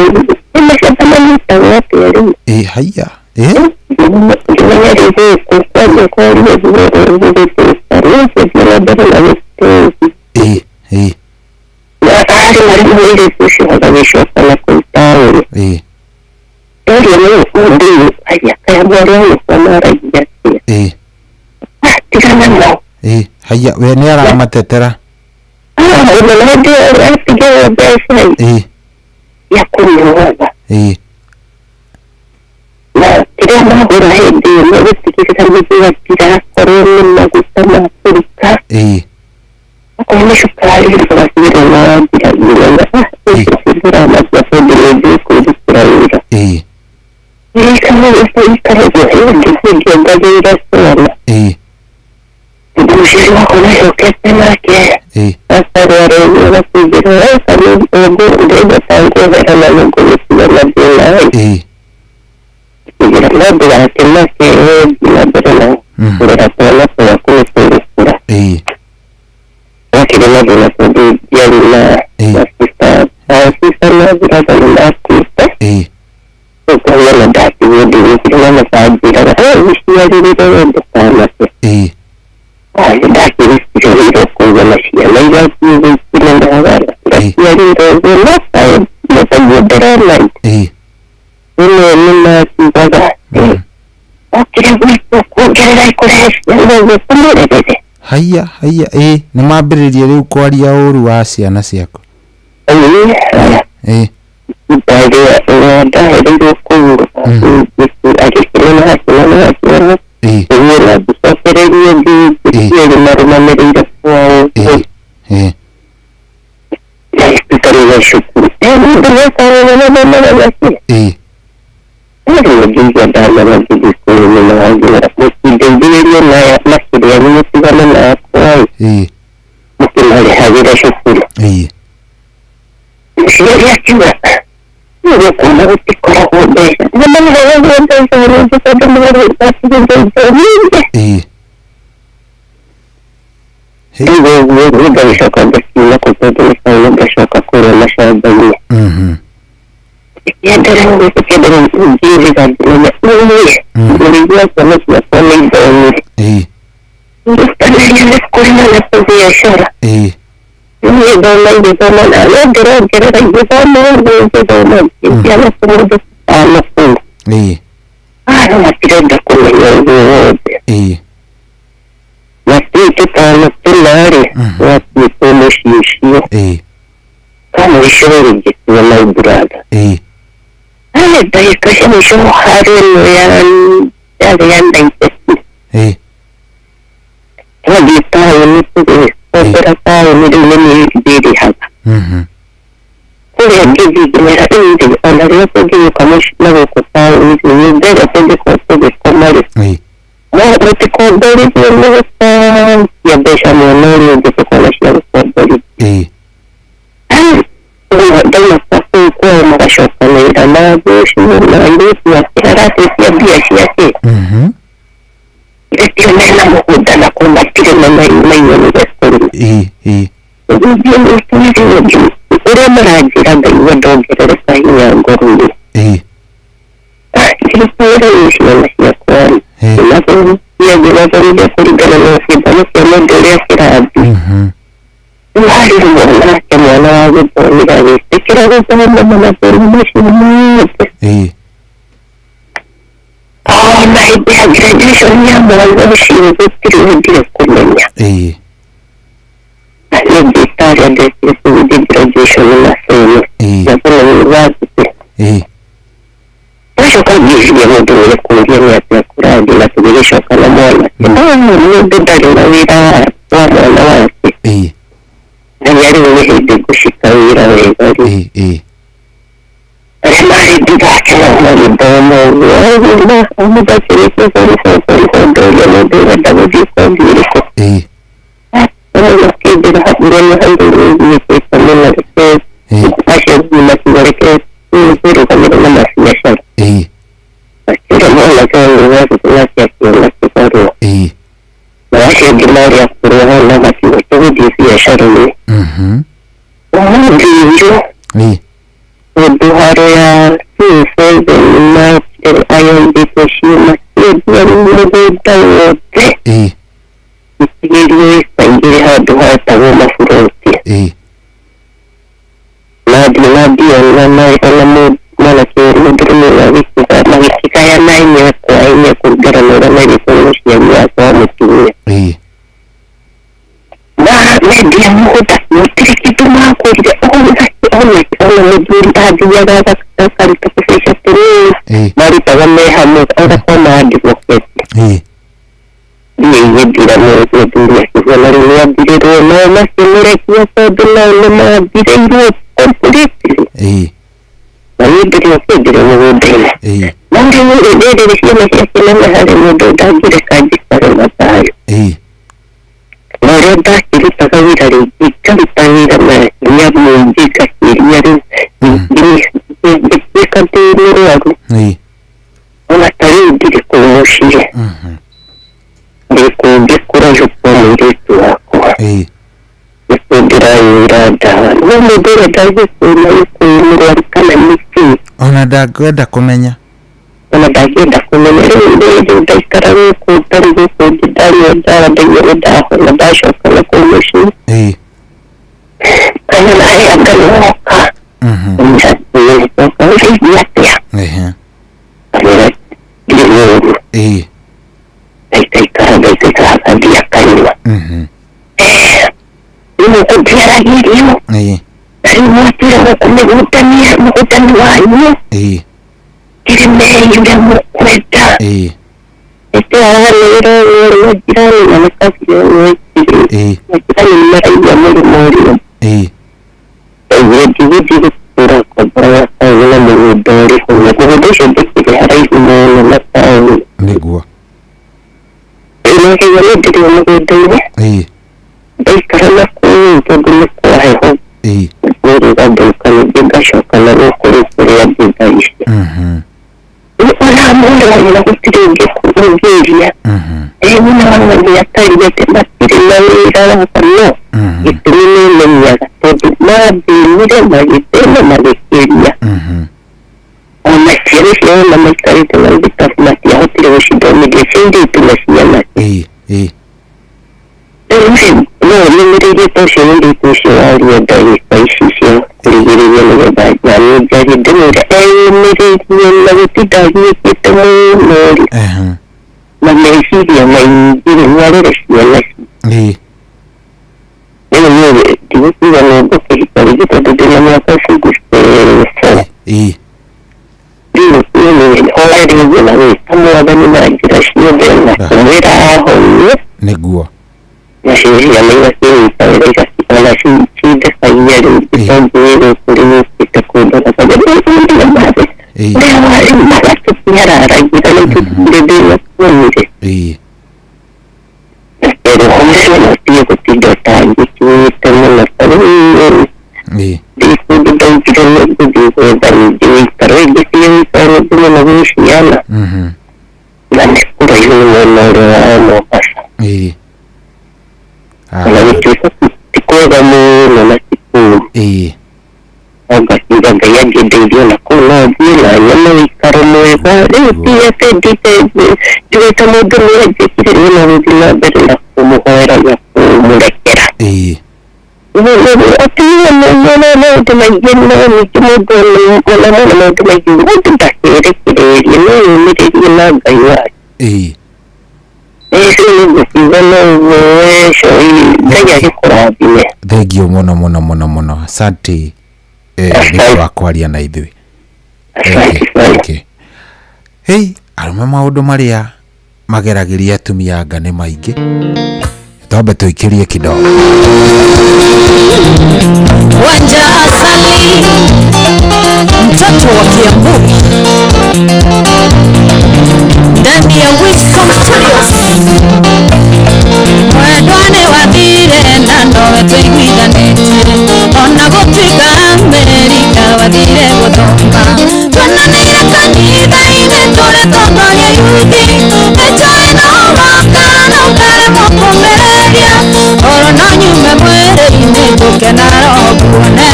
S19: nĩ macamba manyitagwo atĩa rĩu.
S7: Haya
S19: Ngĩmenya rĩu gũkũ kwambia kwaria ũguo gũgĩtũka rĩu ũcio na mbere na gũtũthi. Na arĩ marĩ mũirĩtu ũcio agagĩcoka na kũu taũni. Ndoria nĩ mũndũ ũyũ aya kaya mwarĩ wa nyũkwa maragia atĩa. Tigana nao.
S7: Haya we nĩ aramatetera.
S19: Ona hĩndĩ ĩyo atigĩrwo mbeca ya kũnyuaga. Na kĩrĩa magũra hĩndĩ ĩyo nĩ gũtigĩrĩra nĩguo gũtirakorwo nĩ maguta ma kũruga. Okorwo nĩ cukari ũgatigĩrĩra nĩ wathira nginya ũcio tondũ nĩ njũĩ kwĩrutĩra wĩra. Ngĩikara ũguo hĩndĩ ngĩongagĩrĩra ciana. Tondũ mũciari wakwa nĩacokete nake akarwara ũguo agakĩnjĩra ndĩrenda ta nguohera na nĩngũgĩtiga na thĩna. Ngĩra no ndũgakĩmake thiĩ na mbere na kũrera twana twaku nĩ tũgũkũra. Gakĩrĩ na thĩna tondũ ndiarĩ na sister sister na brother nĩ makuĩte. Ũguo ona ndatigwo ndĩgĩkire na makanjĩraga ũciarĩrĩre we ndũkanake. Ndakĩrutire wĩra kũu na ciana igathiĩ gũikĩnenaga ndaciarĩire ũguo no taguo ndĩrona. Rĩmwe nĩ makiugaga okire gwitũ kuongerera kũrehe ciana ũguo tũmũrerere.
S7: Haya haya nĩ mambĩrĩria rĩu kwaria ũru wa ciana ciaku.
S19: Ũrĩa ndahereirwo kũu agĩkĩneneha akĩneneha akĩneneha ũguo na ngĩcokereria ngĩrĩmarĩma Nĩthomereire kwao na cukuru mũndũ ndana gĩkũyũ na wanjĩra mũtindeithĩrĩrie na kĩrĩa mũtigane nakwa mũkĩmarĩhagĩra cukuru mũciari akiuga nĩgũkuona gũtikoragwo mbeca nĩmarĩhagwo mbeca nyingĩ tondũ nĩmarĩhagwo nyingĩ rĩu ũguo ngagĩcoka ngakiuma kũu tondũ nĩ taũni ngacoka kũrĩa macamba-inĩ ngĩenderea ngĩenderea ngĩrĩga ngĩmenya niĩ mũrĩithi wa ciana ciakwa nĩ ithomire ngĩrutanĩria nĩ kũrĩma na biacara niĩ thoma ingĩthoma na nongerongerera ingĩthoma ũguo ingĩthoma ngĩciana kũmũndũ tano kũu no matirenda kũmenya ũguo wothe matuĩ tũtano tũna-rĩ twatuĩtwo mũciĩ ũcio ka mũico rĩ ngĩtua my brother harĩ ndagĩka cia mũico harĩ ĩno yarĩ ya 92 twathiĩ taũni tũgĩkombera taũni rĩu nĩ niĩ ndĩrĩhaga kũrĩa ngĩthiĩ ngĩmera rĩu rĩ ona rĩrĩa tũngĩgĩũka na gũkũ taũni rĩ nyũmba ĩrĩa tũngĩkorwo tũgĩkoma rĩ mũtikomborithio nĩ gũcokia mbeca mwena ũrĩa ũngĩ tũkona cia gũkomborithio ndauma kũu kwao magacokanĩrĩra na ũcio na airĩtu ake aratetia mbia ciake gĩtio mena mũgũnda na kũu matirĩ na mainyanire kũrĩma ũrĩa maranjĩra ngaigua ndongerereka hinya ngoro-inĩ ngĩrĩkwĩra ciana ciakwa ngĩmathomithia kũringana na gĩthomo kĩa mũndũ ũrĩa kĩrathiĩ rĩu harĩ mwanake mwana wa gũthomire agĩtĩkĩra gũthoma mathomo macio mothe ona hĩndĩ ya graduation ya mwana ũcio gũtirĩ wendire kũmenya na nĩ ngĩtarĩa ndekire kũgĩthiĩ graduation Maseno Maseno University ndacoka ngĩciria mũndũ nĩ kũũria nĩ atĩa kũrathiĩ na tũgĩgĩcoka na mwanake mũndũ ndarĩ na wĩra wa mwana wake na nĩarĩ nĩ hĩndĩ ngũcika wĩra wega rĩ arĩa marĩ thutha wake nao magĩthoma ũguo mũndũ akĩrĩkia form four form four ndoria mũndũ ũrenda gũthiĩ kothi ĩrĩkũ makĩnjĩra ngĩona hau rĩu nĩthiĩte mũno reke acio makiuga reke twĩrũgamĩre na mabiacara akĩra mwanake wa university nake akĩona kĩbarũa na acio angĩ marĩ akũrũ hau nao makiuga tũgũthiĩ biacara-inĩ ũmũthĩ ũyũ ũndũ haro ya 27 ayombĩtwo ciuma kĩendia mũgũnda wothe itigĩrio ĩka igĩrĩ handũ hetagwo maburoti nathiĩ nathiĩ ona mwanake mũndũrũme ũyũ magĩkĩgayana ĩmwe kwa ĩmwe kũringana na ũrĩa merĩtwo nĩ mũciari wake wa mũtumia na mendia mũgũnda gũtirĩ kĩndũ magũrire ona mũthuri athiaga akaruta tũbeca tũnini marutaga me hamwe agakorwo maandivokete mbia igĩthira mũthuri akiuga na rĩu nĩathirĩrwo no makĩmũrekia tondũ nao nĩmathirĩirwo completely na niĩ ndĩrĩ okĩndĩrĩ mũgũnda-inĩ no rĩu rĩrĩ ciana ciake nene harĩ mũndũ ndangĩreka njikare na thayũ na ũrĩa ndakĩrutaga wĩra rĩngĩ ngaruta wĩra na hinya mũingĩ ngakĩria rĩu ngĩtuĩka ndĩ mũrwaru ona ta rĩu ndirĩ kũu mũciĩ ndĩ kũngĩ kũraihu kwa mũirĩtu wakwa nĩkuo ndĩranyuĩra ndawa no mũndũ ũrĩa ndangĩkũũma gĩkũyũ mũrwaru kana nĩkĩĩ
S7: ona ndangĩenda kũmenya
S19: ona ndangĩenda kũmenya rĩu rĩrĩ ndaikara gũkũ ndarĩ gũkũ ndanyua ndawa ndaigua nĩ ndahona ndacoka na kũu mũciĩ kana nawe anga nĩwoka ũraigua atĩa kamwĩra ndirĩ mũũru ngaikaikara ngaikaikara agathiĩ akanyua rĩu mũkũndiaragĩrio na rĩu mwatwĩra gũkũ mĩgũnda mũgũnda nĩ wanyu kĩrĩmei ũrĩa mũkwenda Ĩtĩaraganĩrĩra ũguo majirani na nĩkabire ũguo majirani nĩmaraigua mũrĩmo ũrĩa. Ndaiguire ndigũthiĩ gũtũra ngomboraga taũni na mũgũnda ũrĩ hau na mũgũnda ũcio ndũkĩrĩ haraihu mũno na taũni.
S7: Nĩguo.
S19: Ĩĩ nĩkĩguo nĩ ndĩrĩ o mũgũnda-inĩ. Ndaikara na kũu tondũ nĩ kwa heho. Mwĩrĩ ũgathũka ningĩ ngacoka na gũkũ rĩu kũrĩa ndĩ thaa ici. Ona mũndũ na gũtirĩ ũngĩ ũngĩria. Ĩĩ mũna wa ng'ani atariĩ atĩ matirĩ na wĩra wakwa no gĩtũmi nĩ menyaga tondũ mathĩnire magĩthĩna magĩkĩria. Ona ciana ciao na maikarĩte na thikabu matiahotire gũcithomithia cia airĩtu na cia anake. Rĩu no nĩmĩrĩirie ta ũcio mũirĩtu ũcio waria ndagĩka ici cia kũrigĩrĩria nĩgetha naniĩ njarie ndĩmwĩre eyũmĩrĩrie na gũtinda agiĩkĩte mũno rĩ na meciria maingĩ rĩ nĩarere ciana ci. Rĩu niĩ ndigũkiuga nĩ ngũkĩhika rĩngĩ tondũ ndĩna mĩaka 64. Rĩu niĩ hoya rĩngĩ na gwĩta mwathani na njĩra ciothe na kũmwĩra ahonie.
S7: Nĩguo.
S19: Nacio ciana igakĩnyita wega ona cindekagia rĩu tondũ wĩ gũkũ rĩu ũkĩte kũndora tondũ ũrĩa warĩ magatũtiararagia na ithuĩ tũtirĩ thĩna tuonire. Rĩu no ũtige gũtinda ũtangĩkĩte mũno tondũ ndĩ kũndũ ndaugire nĩ ngũthiĩ gwetha ningĩ gũikara ingĩtige gũikara nĩ mũno gwĩ ciana na nĩ kũraihu mwena ũrĩa wa Mombasa. Ona gũtuĩka ti kwega mũno na ti kũũru. Ngakiuga Ngai angĩndeithia ona kũu no thiĩ na nyone ũikaro mwega. Rĩu ti atĩ ndigĩte mũndũ nĩ anjĩkire niĩ no gũthiĩ na mbere na kũmũhoera na kũmũrekera. Atumia mena maũndũ maingĩ no ningĩ mũndũ ona mena maũndũ maingĩ mũndũ ndakerekererie no yũmĩrĩrie na Ngai wake.
S7: Thengio mũno mũno mũno mũno asante nĩ wa kwaria na ithuĩ. Hei arũme maũndũ marĩa mageragĩria atumia anga nĩ maingĩ twambe tũikĩrie kidogo.
S17: Wanja Asali mtoto wa Kiambu ndani ya Wiscom Studios mwendwane wathire na nowe tũiguithanĩtie ona gũtuĩka Amerika wathire gũthoma tuonanĩire kanitha-inĩ tũrĩ tongoria yuthi nĩnjũĩ no ũroka na ũkaremwo kũmĩrĩria oro no nyume mwĩrĩ-inĩ njũke na roho nguone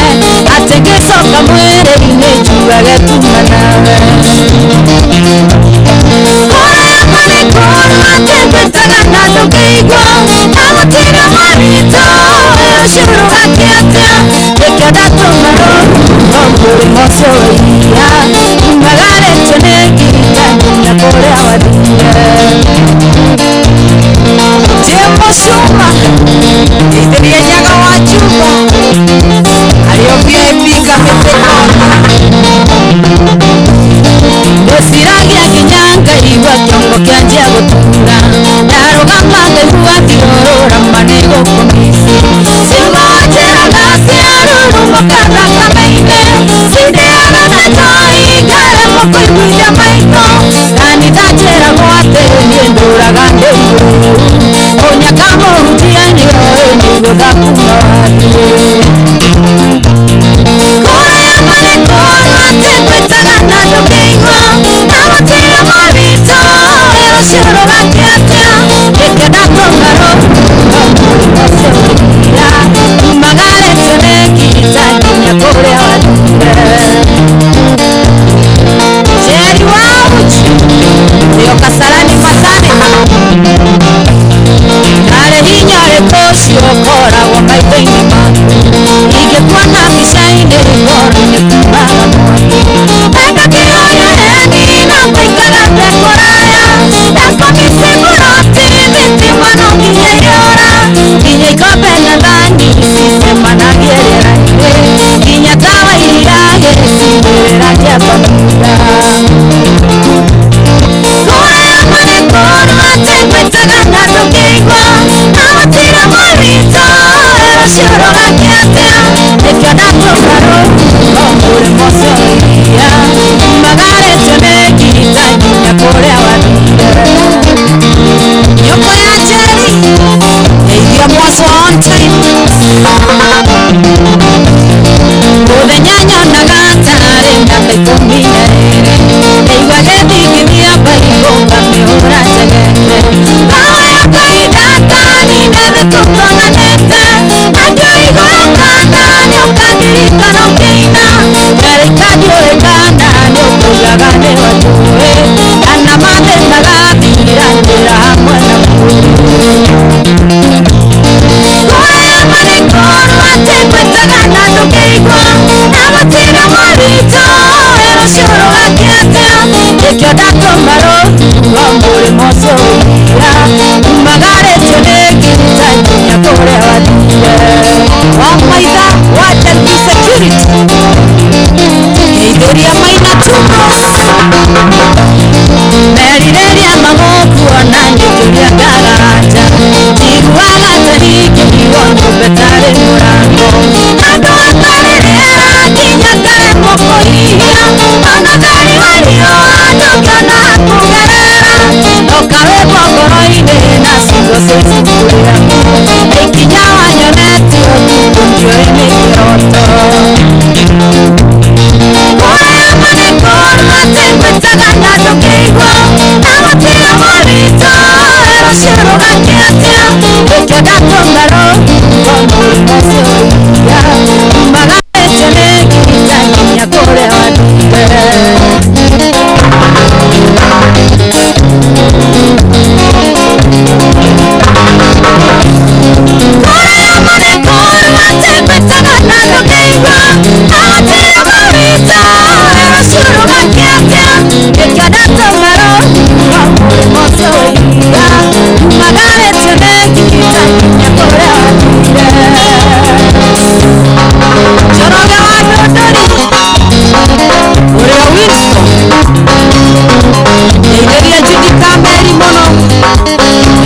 S17: atĩ ngĩcoka mwĩrĩ-inĩ njuage tuma nawe. Kũrĩa marĩ kũũru atĩ ngwĩtaga na ndũngĩigua na gũtirĩ mwaritũ ũcũrũ akĩatĩa nĩkĩo ndatũma rũhuho mũrĩmo ũcio wa iria umagarĩtio nĩ ngita nginya kũrĩa wathire. Jimbo Shuma Ithĩria Nyaga wa Juba arĩo VIP Kamĩtĩ Kona ndĩciragia nginya ngaigua kĩongo kĩanjia gũtura ndarũgama ngaigua thiũrũra ma nĩ gũkũmici cimanjĩraga ciarurumũka thakame-inĩ cindĩaga na njohi ngaremwo kũiguithia maitho kanitha njĩragwo atĩ niĩ ndũraga ndĩ mũrĩu ũnyaka mũhunjia nĩoĩ nĩgũtha kuma wathiĩ. Kũrĩa marĩ kũũru atĩ ngwĩtaga na ndũngĩigua na gũtirĩ mwaritũ ũcũrũ gakĩatĩa nĩkĩo ndatũma rũhuho mũrĩmo ũcio wa iria umagarĩtio nĩ ngita nginya kũrĩa wathire. Njeri wa Uchi nĩo Kasarani Matani ndarĩ hinya ũrĩkũ ũcio ũkoragwo maitho-inĩ maku ingĩkuona mbica-inĩ ngoro-inĩ kumaga mwaki enda kĩoyo heni na ngaikara ndĩ kũraya ndakomisi mũroti thitima no nginya ĩrĩũra nginya ikombe na thani cicemanagie rĩera-inĩ nginya tawa irage cigĩrĩra njamba mũra. Kũrĩa marĩ kũũru Rũciũ rũgakĩa atĩa nĩkĩo ndatũma rũhuho mũrĩmo ũcio wa iria magarĩtio nĩ ngita nginya kũrĩa wathire nyũkwa ya Njeri geithia mwaco on time mũthenya nyonaga tarĩ mĩaka 12 ndaigua gĩthingithia baibũ ngamĩhũra njegeke ngahoya kahinda kanine thĩ tũtonanĩte na ngĩigua kana nĩũkandirikana ũkĩina ngarĩka ndiũĩ kana nĩũkũigaga nĩwe njũĩ kana mathĩna gathiranĩra hamwe na kũrĩa marĩ korwo atĩ ngwĩtaga na ndũngĩigua na gũtirĩ mũritũ rũciũ rũgakĩa atĩa nĩkĩo ndatũma rũhuho mũrĩmo ũcio wa iria magarĩtio nĩ ngita nginya kũrĩa wathire wa maitha wa Delphi Security geithĩria maina tumbo merirĩria magũkuona ngĩkĩria ngaganja njiguaga ta hingĩirwo nyũmba ĩtarĩ mũrango handũ hatarĩ rĩera nginya ngaremwo kũhihia ona theri wa riũa ndũngĩona hakũgerera ũkarwĩmbo ngoro-inĩ na ciugo cia ibuku rĩaku ikinya wanyonetie ũtukũ ndiũĩ nĩ kĩroto kũrĩa marĩ korwo atĩ ngwĩtaga na ndũngĩigua na gũtirĩ mũritũ rũciũ rũgakĩa atĩa nĩkĩo ndatũma rũhuho mũrĩmo ũcio wa iria magarĩtio nĩ ngita nginya kũrĩa wathire. Kũrĩa marĩ korwo atĩ ngwĩtaga na ndũngĩigua na gũtirĩ mũritũ rũciũ rũgakĩa atĩa nĩkĩo ndatũma rũhuho mũrĩmo ũcio wa iria magarĩtio nĩ ngita nginya kũrĩa wathire. Njoroge wa Ndũndũri ũrĩa Winston ngeithĩria Judy Kameri mũno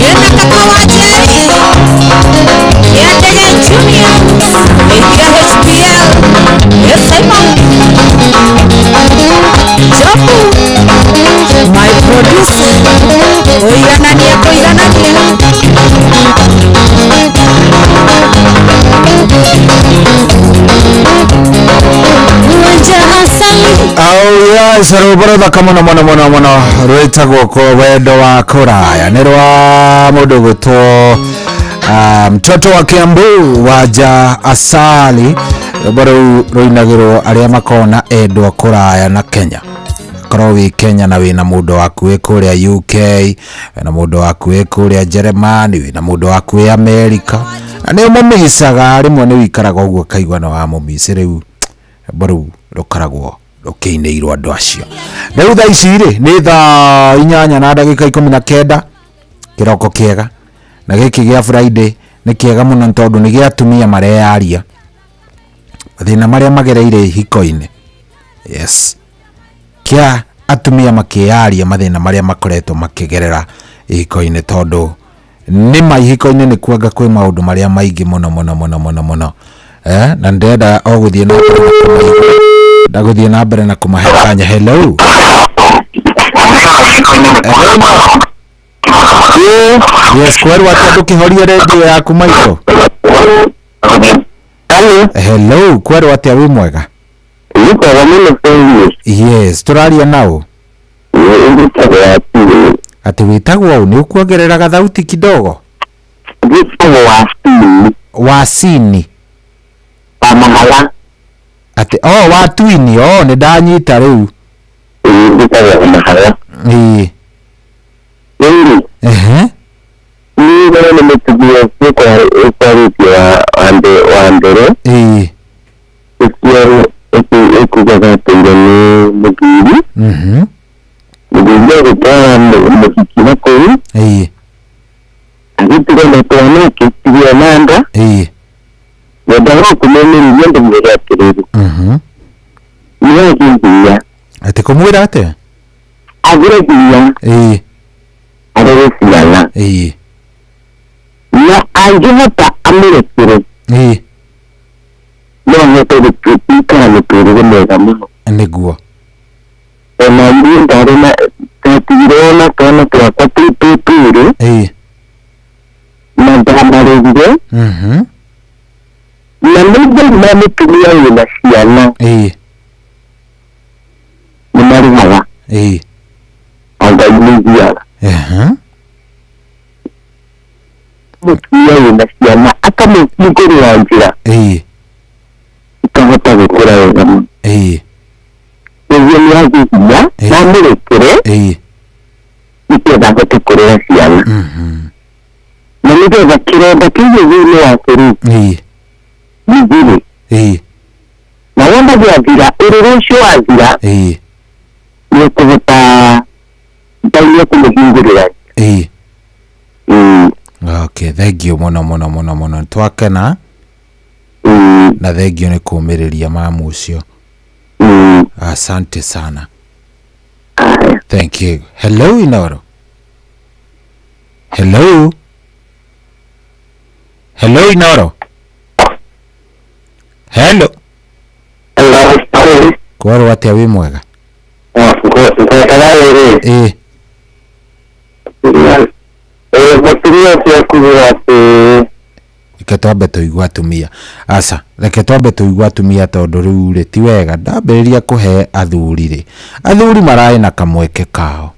S17: ĩna kaka wa Njeri Kĩandege Junior ngeithia HPL ĩ Simon Jobu my producer kũiganania kũiganania
S7: Oh yes, rwĩmbo rũthaka mũno mũno mũno mũno rwĩtagwo ko wendo wa kũraya nĩ rwa mũndũ gwĩtwo mtoto wa Kiambu Wanja Asali. Rwĩmbo rũu rũinagĩrwo arĩa makoragwo na endwa kũraya na Kenya. Korwo wĩ Kenya na wĩna mũndũ waku wĩ kũrĩa UK, wĩna mũndũ waku wĩ kũrĩa Germany, wĩna mũndũ waku wĩ America, na nĩ ũmũmicaga rĩmwe nĩ wĩikaraga ũguo ũkaigua nĩ wamũmici. Rĩu rwĩmbo rũu rũkoragwo rũkĩinĩirwo andũ acio. Rĩu thaa ici rĩ nĩ thaa 8:19 kĩroko kĩega, na gĩkĩ gĩa Friday nĩ kĩega mũno nĩ tondũ nĩ gĩa atumia mareyaria mathĩna marĩa magereire ihiko-inĩ. Yes, kĩa atumia makĩyaria mathĩna marĩa makoretwo makĩgerera ihiko-inĩ, tondũ nĩ ma ihiko-inĩ nĩ kuanga kwĩ maũndũ marĩa maingĩ mũno mũno mũno mũno mũno na ndĩrenda o gũthiĩ na mbere na kũmaigua, ndagũthiĩ na mbere na kũmahe kanya. Hello. Yes, kwerwo atĩa ndũkĩhorie redio yaku maitũ. Hello, kwerwo atĩa wĩ mwega? Yes, tũraria nao. Atĩ wĩtagwo ũ? Nĩ ũkuongerera gathauti kidogo? Wasini. Atĩ oh wa twini, oh nĩ ndanyita rĩu. Ĩĩ. Ehe. Ĩĩ. Mhm. Ĩĩ. Ĩĩ. Mhm. Atĩ kũmwĩra atĩa? Ĩĩ. Ĩĩ.
S18: Na angĩhota amũrekere
S7: Ĩĩ.
S18: Gũikara mũtũrĩre mwega mũno.
S7: Nĩguo.
S18: Ona niĩ ndarĩ na ndatigire ona twana twakwa twĩ twĩrĩ. Na ndamarerire. Na nĩ mũtumia wĩna ciana. Nĩ marĩhaga. Ngai nĩ aiguaga. Mũtumia wĩna ciana akamũhingũrĩra njĩra. Ikahota gũkũra wega mũno. Nĩguo nĩ agĩthiia na amũrekere nĩgetha ahote kũrera ciana. Na nĩgetha kĩronda kĩu thĩinĩ wake rĩ gĩthire. Na wona gĩathira ũrũrũ ũcio wathira nĩ ũkũhota Ngai nĩ ekũmũhingũrĩra.
S7: Okay, thank you mũno mũno mũno mũno. Twakena na thank you nĩ kũũmĩrĩria mamu ũcio. Asante sana. Thank you. Hello Inoro. Hello. Hello Inoro. Hello.
S18: Hello.
S7: Kwarwo atĩa wĩ mwega?
S18: Mũtumia ũcio akuga atĩ
S7: reke twambe tũigue atumia. Aca, reke twambe tũigue atumia tondũ rĩu rĩ ti wega ndambĩrĩria kũhe athuri rĩ. Athuri mararĩ na kamweke kao.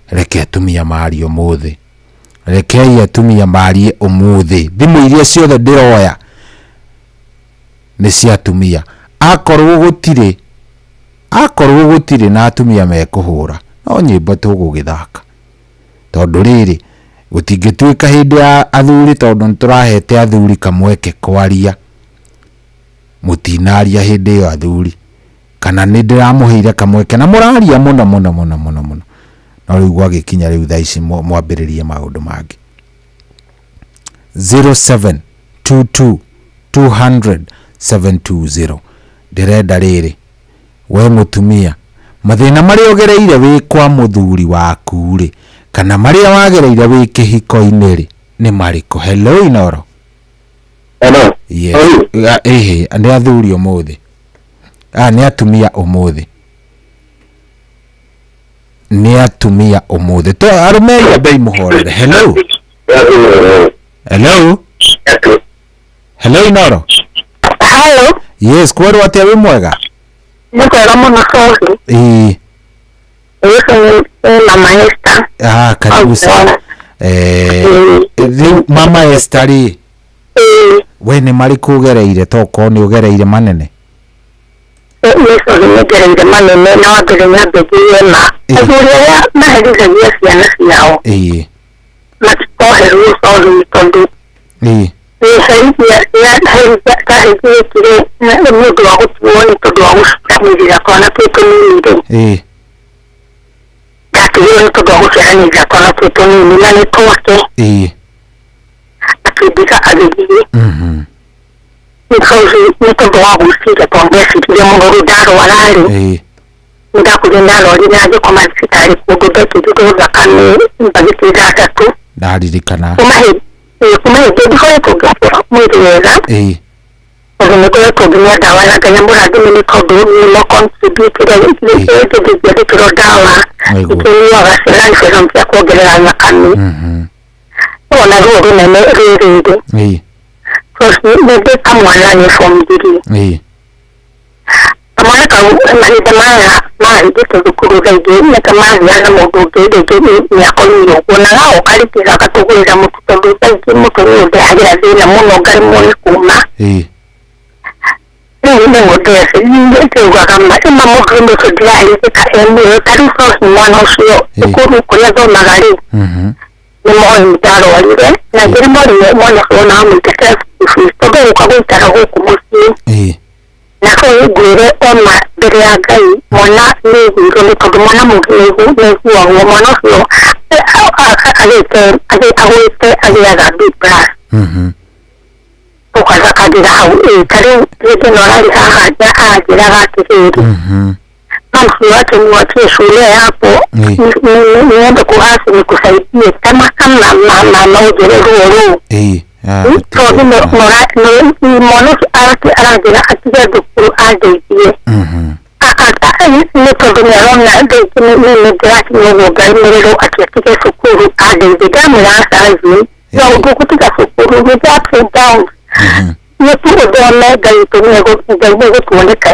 S7: Reke atumia marie ũmũthĩ. Rekei atumia marie ũmũthĩ. Thimũ iria ciothe ndĩroya nĩ cia atumia. Akorwo gũtirĩ na atumia mekũhũra no nyĩmbo tũgũgĩthaka. Tondũ rĩrĩ gũtingĩtuĩka hĩndĩ ya athuri tondũ nĩtũrahete athuri kamweke kwaria. Mũtinaria hĩndĩ ĩyo athuri. Kana nĩ ndĩramũheire kamweke na mũraria mũno mũno mũno mũno mũno. No rĩu gwagĩkinya rĩu thaa ici mwambĩrĩrie maũndũ mangĩ. 0722 200 720. Ndĩrenda rĩrĩ we mũtumia mathĩna marĩa ũgereire wĩ kwa mũthuri waku rĩ kana marĩa wagereire wĩ kĩhiko-inĩ rĩ nĩ marĩkũ? Hello Inoro.
S18: Hello.
S7: Yes. Ehe, nĩ athuri ũmũthĩ. Nĩ atumia ũmũthĩ. Nĩ atumia ũmũthĩ. To arũme ambei mũhorere. Hello. Hello. Hello Inoro.
S19: Hello.
S7: Yes, kwerwo atĩa wĩ mwega?
S19: Nĩ kwega mũno Sophie. Mama Esther.
S7: Karibu sana. Rĩu Mama Esther rĩ we nĩ marĩkũ ũgereire tokorwo nĩ ũgereire manene?
S19: Yes, nĩ ngereire manene na wambere nyambe njigue ma athuri arĩa maherithagia ciana ciao matikoherwo Sophie tondũ herithia nĩ ũndũ wa gũtuo nĩ tondũ wa gũciaranĩrĩra twana twĩ tũnini rĩ. Ndatigirwo nĩ tondũ wa gũciaranĩrĩra twana twĩ tũnini na nĩ twake. Akĩndiga agĩthiĩ. Nĩ tondũ wa gwĩciria tondũ ndeciririe mũno rĩu ndarwara rĩ. Nĩndakũrire ndarwarire na ngĩkoma thibitarĩ kũndũ ndekĩrirwo thakame mbagĩti ithathatũ.
S7: Ndaririkana.
S19: Kuma hĩndĩ ndikoretwo ngĩkũra mwĩrĩ wega. Tondũ nĩngoretwo ngĩnyua ndawa na nganyamũra thimũ nĩ tondũ nĩmo contribute ngĩandĩkĩrwo ndawa ikĩnyuaga ciana cia kuongerera thakame. Ona ruo rũnene rĩrĩ nĩ kamwana nĩ form 3. Kamwana kau mahinda maya mahingĩte thukuru thaa ingĩ nĩkamathiaga na mũndũ ũngĩ rĩngĩ nĩakoimire ũguo na gagoka rĩngĩ gagatũgũrĩra mũtu tondũ thaa ingĩ mũtu nĩ ũndehagĩra thĩna mũno ngaremwo nĩ kuma. Rĩu nĩguo ndĩugaga ma mũndũ ũcio ndĩraherithĩka e muoyo ta rĩu Sophie mwana ũcio thukuru kũrĩa athomaga rĩ nĩ mwarimũ ndarwarire na ngĩrĩ mwarimũ mwana ũcio ona amũingate school fees tondũ gũka gũikara gũkũ mũciĩ. Na so ngwĩre ona mbere ya Ngai mwana nĩ aiguirwo nĩ tondũ mwana mũngĩ nĩ aiguagwo mwana ũcio agĩte agĩaga B plus. Ũkathakagĩra hau ta rĩu hĩndĩ ĩno ararĩ haha anjĩraga atĩrĩrĩ Mama niwatie shule hapo niende kuhasi nikusaidie kama kama mama ujere ruo ruo. Tondũ mwana ũcio aranjĩra atige thukuru andeithie nĩ tondũ nĩ arona nĩ ndĩrakinya ũguo ngaremererwo atĩ atige cukuru andeithie ndamwĩra aca no ngũgũtiga cukuru with ups and downs nĩ tu ũthome Ngai witũ Ngai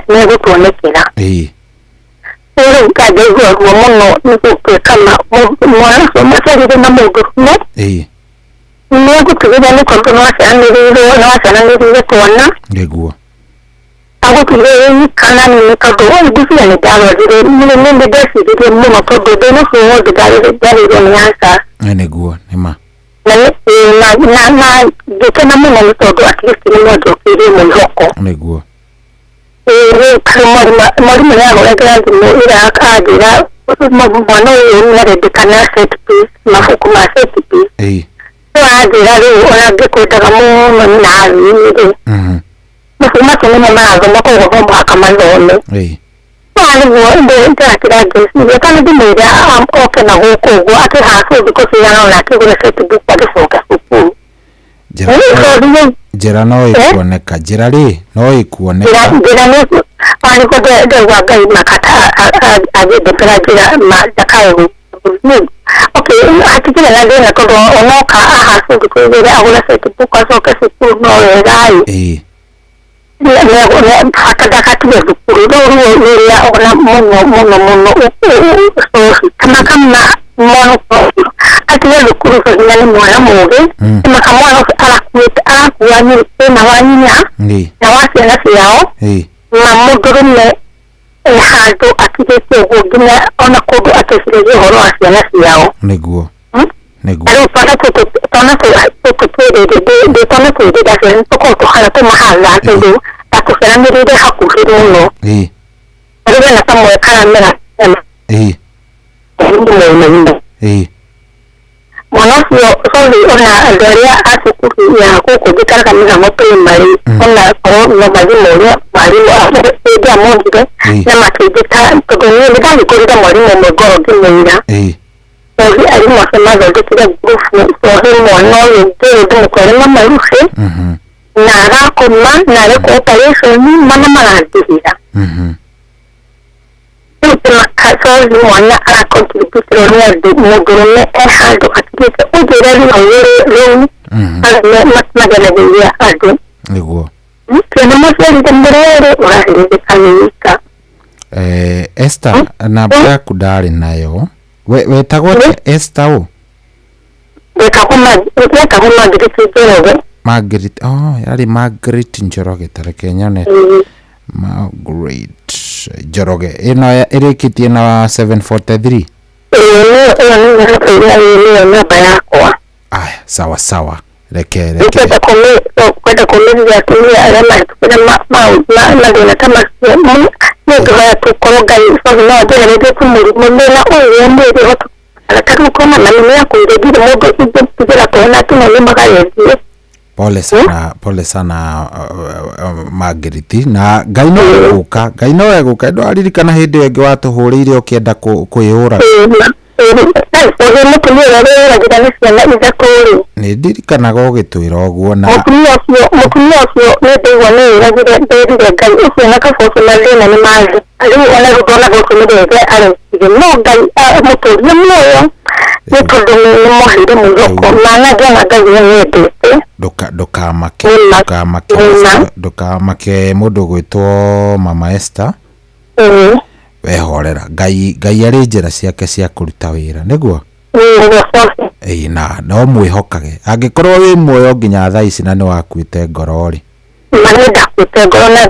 S19: nĩegũtuonekera rĩu nganjaigua ruo mũno nĩ gũtuĩka mwana ũcio maciarire na mũndũrũme nĩegũtigĩra nĩ tondũ nĩwaciaranĩrĩire twana
S7: nĩguo
S19: agũtigĩrĩire kana nĩ tondũ ngwĩciria nĩ ndarwarire nĩ ndeciririe mũno tondũ thĩna ũcio wothe ndarĩirwo nĩ aca
S7: nĩguo nĩma
S19: na ngĩkena mũno nĩ tondũ at least nĩ mwanjokeirie mwĩhoko
S7: nĩguo
S19: mwarimũ nĩ ahũragĩra thimũ ĩrĩa anjĩra mwana ũyũ nĩ arendekana set piece mabuku ma set piece no anjĩra rĩu ona ngĩkwendaga mũno nathi rĩ mabuku macio nĩmo marathoma koguo no mũhaka mathome no nĩguo ndĩrakĩra ngĩciria kana ndĩmwĩre oke na gũkũ ũguo akĩhacu thikũ cigana ũna akĩgũre set book agĩcoka cukuru
S7: njĩra no ĩkuoneka njĩra rĩ no ĩkuoneka
S19: njĩra nĩ arĩko ndegwa Ngai makata agĩndetera njĩra ndakae okay hatikĩrĩ na thĩna tondũ onoka ahacu thikũ igĩrĩ agũre set book acoke cukuru no wega-ĩ bata ndagatige thukuru rĩu ruo rũrĩa ona mũno mũno mũno kama kama mwana atige thukuru tondũ nĩ mwana mũgĩ maka mwana ũcio arakuĩte arakua thĩna wa nyina na wa ciana ciao na mũndũrũme handũ atigĩte ũguo nginya ona kũndũ ateciragia ũhoro wa ciana ciao
S7: nĩguo nĩguo
S19: rĩu twana tũtũ twĩrĩ twana twĩrĩ ndaciana tũkorwo tũhana tũmahatha tondũ ndatũciaranĩrĩire hakuhĩ mũno rĩu hena kamwe karamera mwana ũcio sorry ona andũ arĩa a cukuru ya gũkũ njikaraga Mĩhang'o primary ona korwo no mathiĩ morie mwarimũ hĩndĩ amonire na makĩnjĩta tondũ niĩ nĩ ndahingũrire mwarimũ ũmwe ngoro ngĩmwĩra sorry arimũ acio mathondekire ngurubu sorry mwana ũyũ ngĩrĩ ndĩmũtware mamaruhe na arakoma na arekwo operation mana marandĩhĩra sorry mwana aracontributirwo nĩ andũ mũndũrũme e handũ atigĩte ũnjĩre rĩu rĩu magenagĩria andũ
S7: nĩguo
S19: kĩona mũciarire mũrere ũrahĩrĩrĩka nĩ wika
S7: Esther namba yaku ndarĩ nayo wetagwo Esther ũ
S19: wetagwo Margaret Njoroge
S7: Margaret oh yarĩ Margaret Njoroge tareke nyone Margaret Njoroge ĩno ĩrĩkĩtie na 743
S19: ĩyo nĩ namba yakwa
S7: aya sawa sawa reke
S19: kwenda kũmĩrĩria atumia arĩa mahĩtũkĩire mathĩna ta macio nĩ ngĩhoya tũkorwo Ngai sorry no anjehererie tu mũrimũ thĩna ũyũ wa mwĩrĩ ta rĩu kona mami nĩakuire ndirĩ mũndũ ingĩtigĩra kuona atĩ no nĩmagayetie
S7: pole sana pole sana Margaret na Ngai no egũka Ngai no egũka ndwaririkana hĩndĩ ĩyo ĩngĩ watũhũrĩire ũkĩenda kwĩyũraga
S19: mũtumia ũrĩa wĩyũragĩra nĩ ciana ithatũ rĩ
S7: nĩ ndirikanaga ũgĩtwĩra ũguo na
S19: mũtumia ũcio nĩ ndaigua nĩeyũragire nderire Ngai ũcio na kaba ũcio mathĩna nĩ mathi rĩu ona rĩu ndonaga ũcio nĩ arekire no Ngai amũtũrie muoyo nĩ tondũ nĩ mwaheire mwĩhoko mana ngĩona Ngai nĩanyendete
S7: ndũkamake ndũkamake mũndũ ũgwĩtwo Mama Esther wehorera Ngai arĩ njĩra ciake cia kũruta wĩra nĩguo ĩĩ na no mwĩhokage angĩkorwo wĩ muoyo nginya thaa ici na nĩ wakuĩte ngoro rĩ
S19: ma nĩ ndakuĩte ngoro na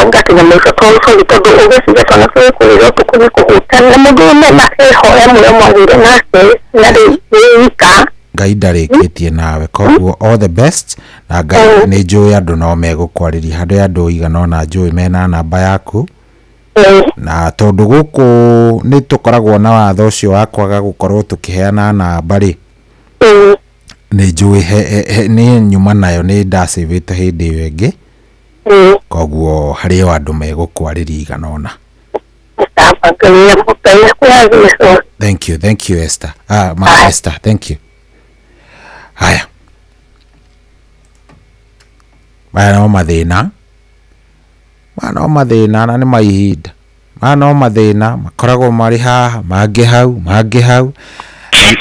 S19: ngakinya mũico tondũ tondũ ũgĩciria twana tũgĩkũrĩra ũtukũ nĩ kũhutania mũndũ ũmwe na eho ĩmwe mwagĩire nake na rĩu wĩ wika
S7: Ngai ndarĩkĩtie nawe koguo all the best na Ngai nĩ njũĩ andũ no megũkwarĩria handũ andũ igana ũna njũĩ mena namba yaku na tondũ gũkũ nĩ tũkoragwo na watho ũcio wa kwaga gũkorwo tũkĩheana namba rĩ nĩ njũĩ nĩ nyuma nayo nĩ ndacĩvĩte hĩndĩ ĩyo ĩngĩ koguo harĩ o andũ megũkwarĩria igana ũna thank you Esther ma Esther thank you haya maya no mathĩna Maya no mathĩna na nĩ ma ihinda. Maya no mathĩna makoragwo marĩ haha, mangĩ hau, mangĩ hau.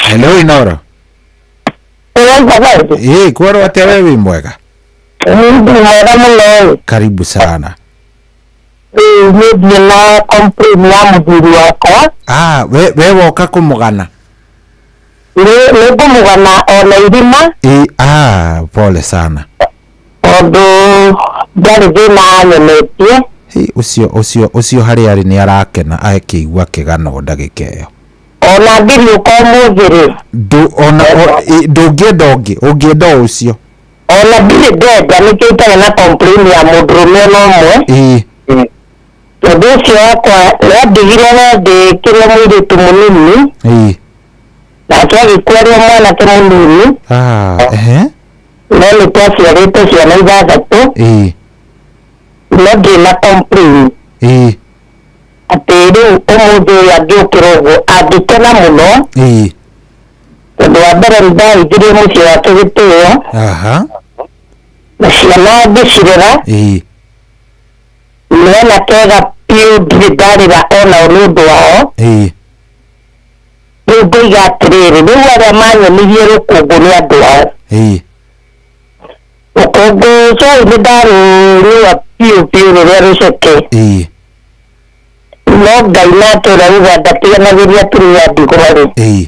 S7: Hello Inoro. Ĩĩ, kwerwo atĩa we wĩ mwega?
S19: Ndi mwega mũno.
S7: Karibu sana.
S19: Ĩĩ, niĩ ndirĩ na complain ya mũthuri wakwa.
S7: Ah, we woka kũmũgana?
S19: Nĩ ngũmũgana ona irima.
S7: Ĩĩ, ah, pole sana.
S19: Tondũ ndarĩ thĩna anyonetie.
S7: Hĩ, ũcio harĩa arĩ nĩ arakena akĩigua kĩgano ndagĩka ĩyo.
S19: Ona ngĩriũka ũmũthĩ rĩ.
S7: Ndũngĩenda ũngĩ, ũngĩenda o ũcio.
S19: Ona ndirĩ ndenda, nĩkĩo itarĩ na complain ya mũndũrũme ona ũmwe.
S7: Ĩĩ.
S19: Tondũ ũcio wakwa nĩandigire we ndĩ kĩrĩa mũirĩtu mũnini.
S7: Ĩĩ.
S19: Nake agĩkua arĩ o mwanake mũnini.
S7: Ah, ehe.
S19: No nĩ twaciarĩte ciana ithathatũ.
S7: Ĩĩ.
S19: No ndirĩ na complain.
S7: Ĩĩ.
S19: Atĩ rĩu ũmũthĩ ũyũ angĩũkĩra ũguo angĩkena mũno.
S7: Ĩĩ.
S19: Tondũ wa mbere nĩndaingĩrie mũciĩ wake gĩtĩo.
S7: Aha.
S19: Na ciana ngĩcirera.
S7: Ĩĩ.
S19: Nĩona kega biũ ndirĩ ndarĩra ona nĩ ũndũ wao.
S7: Ĩĩ.
S19: Rĩu ngoiga atĩrĩrĩ, rĩu arĩa manyonirie rũkũngũ nĩ andũ ao.
S7: Ĩĩ.
S19: Rũkũngũ cai nĩ ndarũnyua biũ biũ rũrĩa rũceke.
S7: Ĩĩ.
S19: No Ngai nake ũrĩa uga ndatiganagĩria atumia ndigwa rĩ.
S7: Ĩĩ.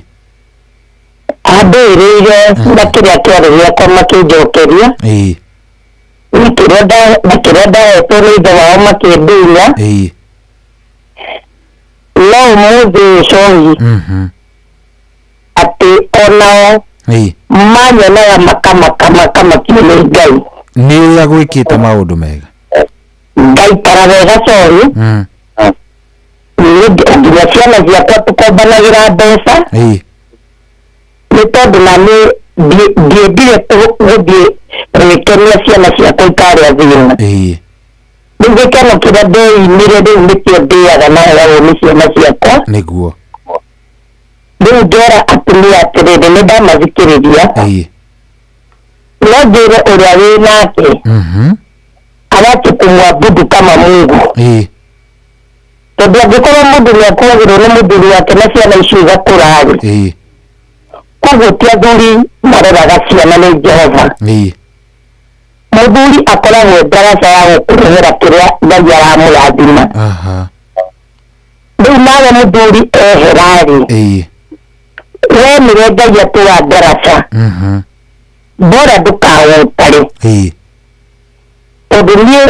S19: Andũĩrĩire na kĩrĩa kĩarĩ gĩakwa makĩnjokeria.
S7: Ĩĩ.
S19: Na kĩrĩa ndahetwo nĩ ithe wao makĩndunya.
S7: Ĩĩ.
S19: No ũmũthĩ ũyũ cohi. Atĩ onao
S7: Ĩĩ.
S19: manyonaga makamaka makamakio nĩ Ngai.
S7: Nĩ ũrĩa gwĩkĩte maũndũ mega.
S19: Ngaikara wega cohi. Nginya ciana ciakwa tũkombanagĩra mbeca.
S7: Ĩĩ.
S19: Nĩ tondũ na nĩ ndiendire gũthiĩ gwĩkenia ciana ciakwa ikarĩa thĩna.
S7: Ĩĩ.
S19: Rĩu gĩkeno kĩrĩa ndeinire rĩu nĩkĩo ndĩaga na heagwo nĩ ciana ciakwa.
S7: Nĩguo.
S19: Rĩu ngera atumia atĩrĩrĩ, nĩ ndamathikĩrĩria.
S7: Ĩĩ.
S19: No njĩre ũrĩa wĩ nake. Awache kumwabudu kama Mungu.
S7: Ĩĩ.
S19: Tondũ angĩkorwo mũndũ nĩ akuagĩrwo nĩ mũthuri wake na ciana icio igakũra rĩ.
S7: Ĩĩ.
S19: Koguo ti athuri maroraga ciana nĩ Jehova.
S7: Ĩĩ.
S19: Mũthuri akoragwo ndaraca ya gũkũrehera kĩrĩa Ngai aramũrathima.
S7: Aha.
S19: Rĩu nawe mũthuri ehera rĩ.
S7: Ĩĩ.
S19: We nĩwe Ngai atũra ndaraca. Bora ndũkahũtare.
S7: Ĩĩ.
S19: Tondũ niĩ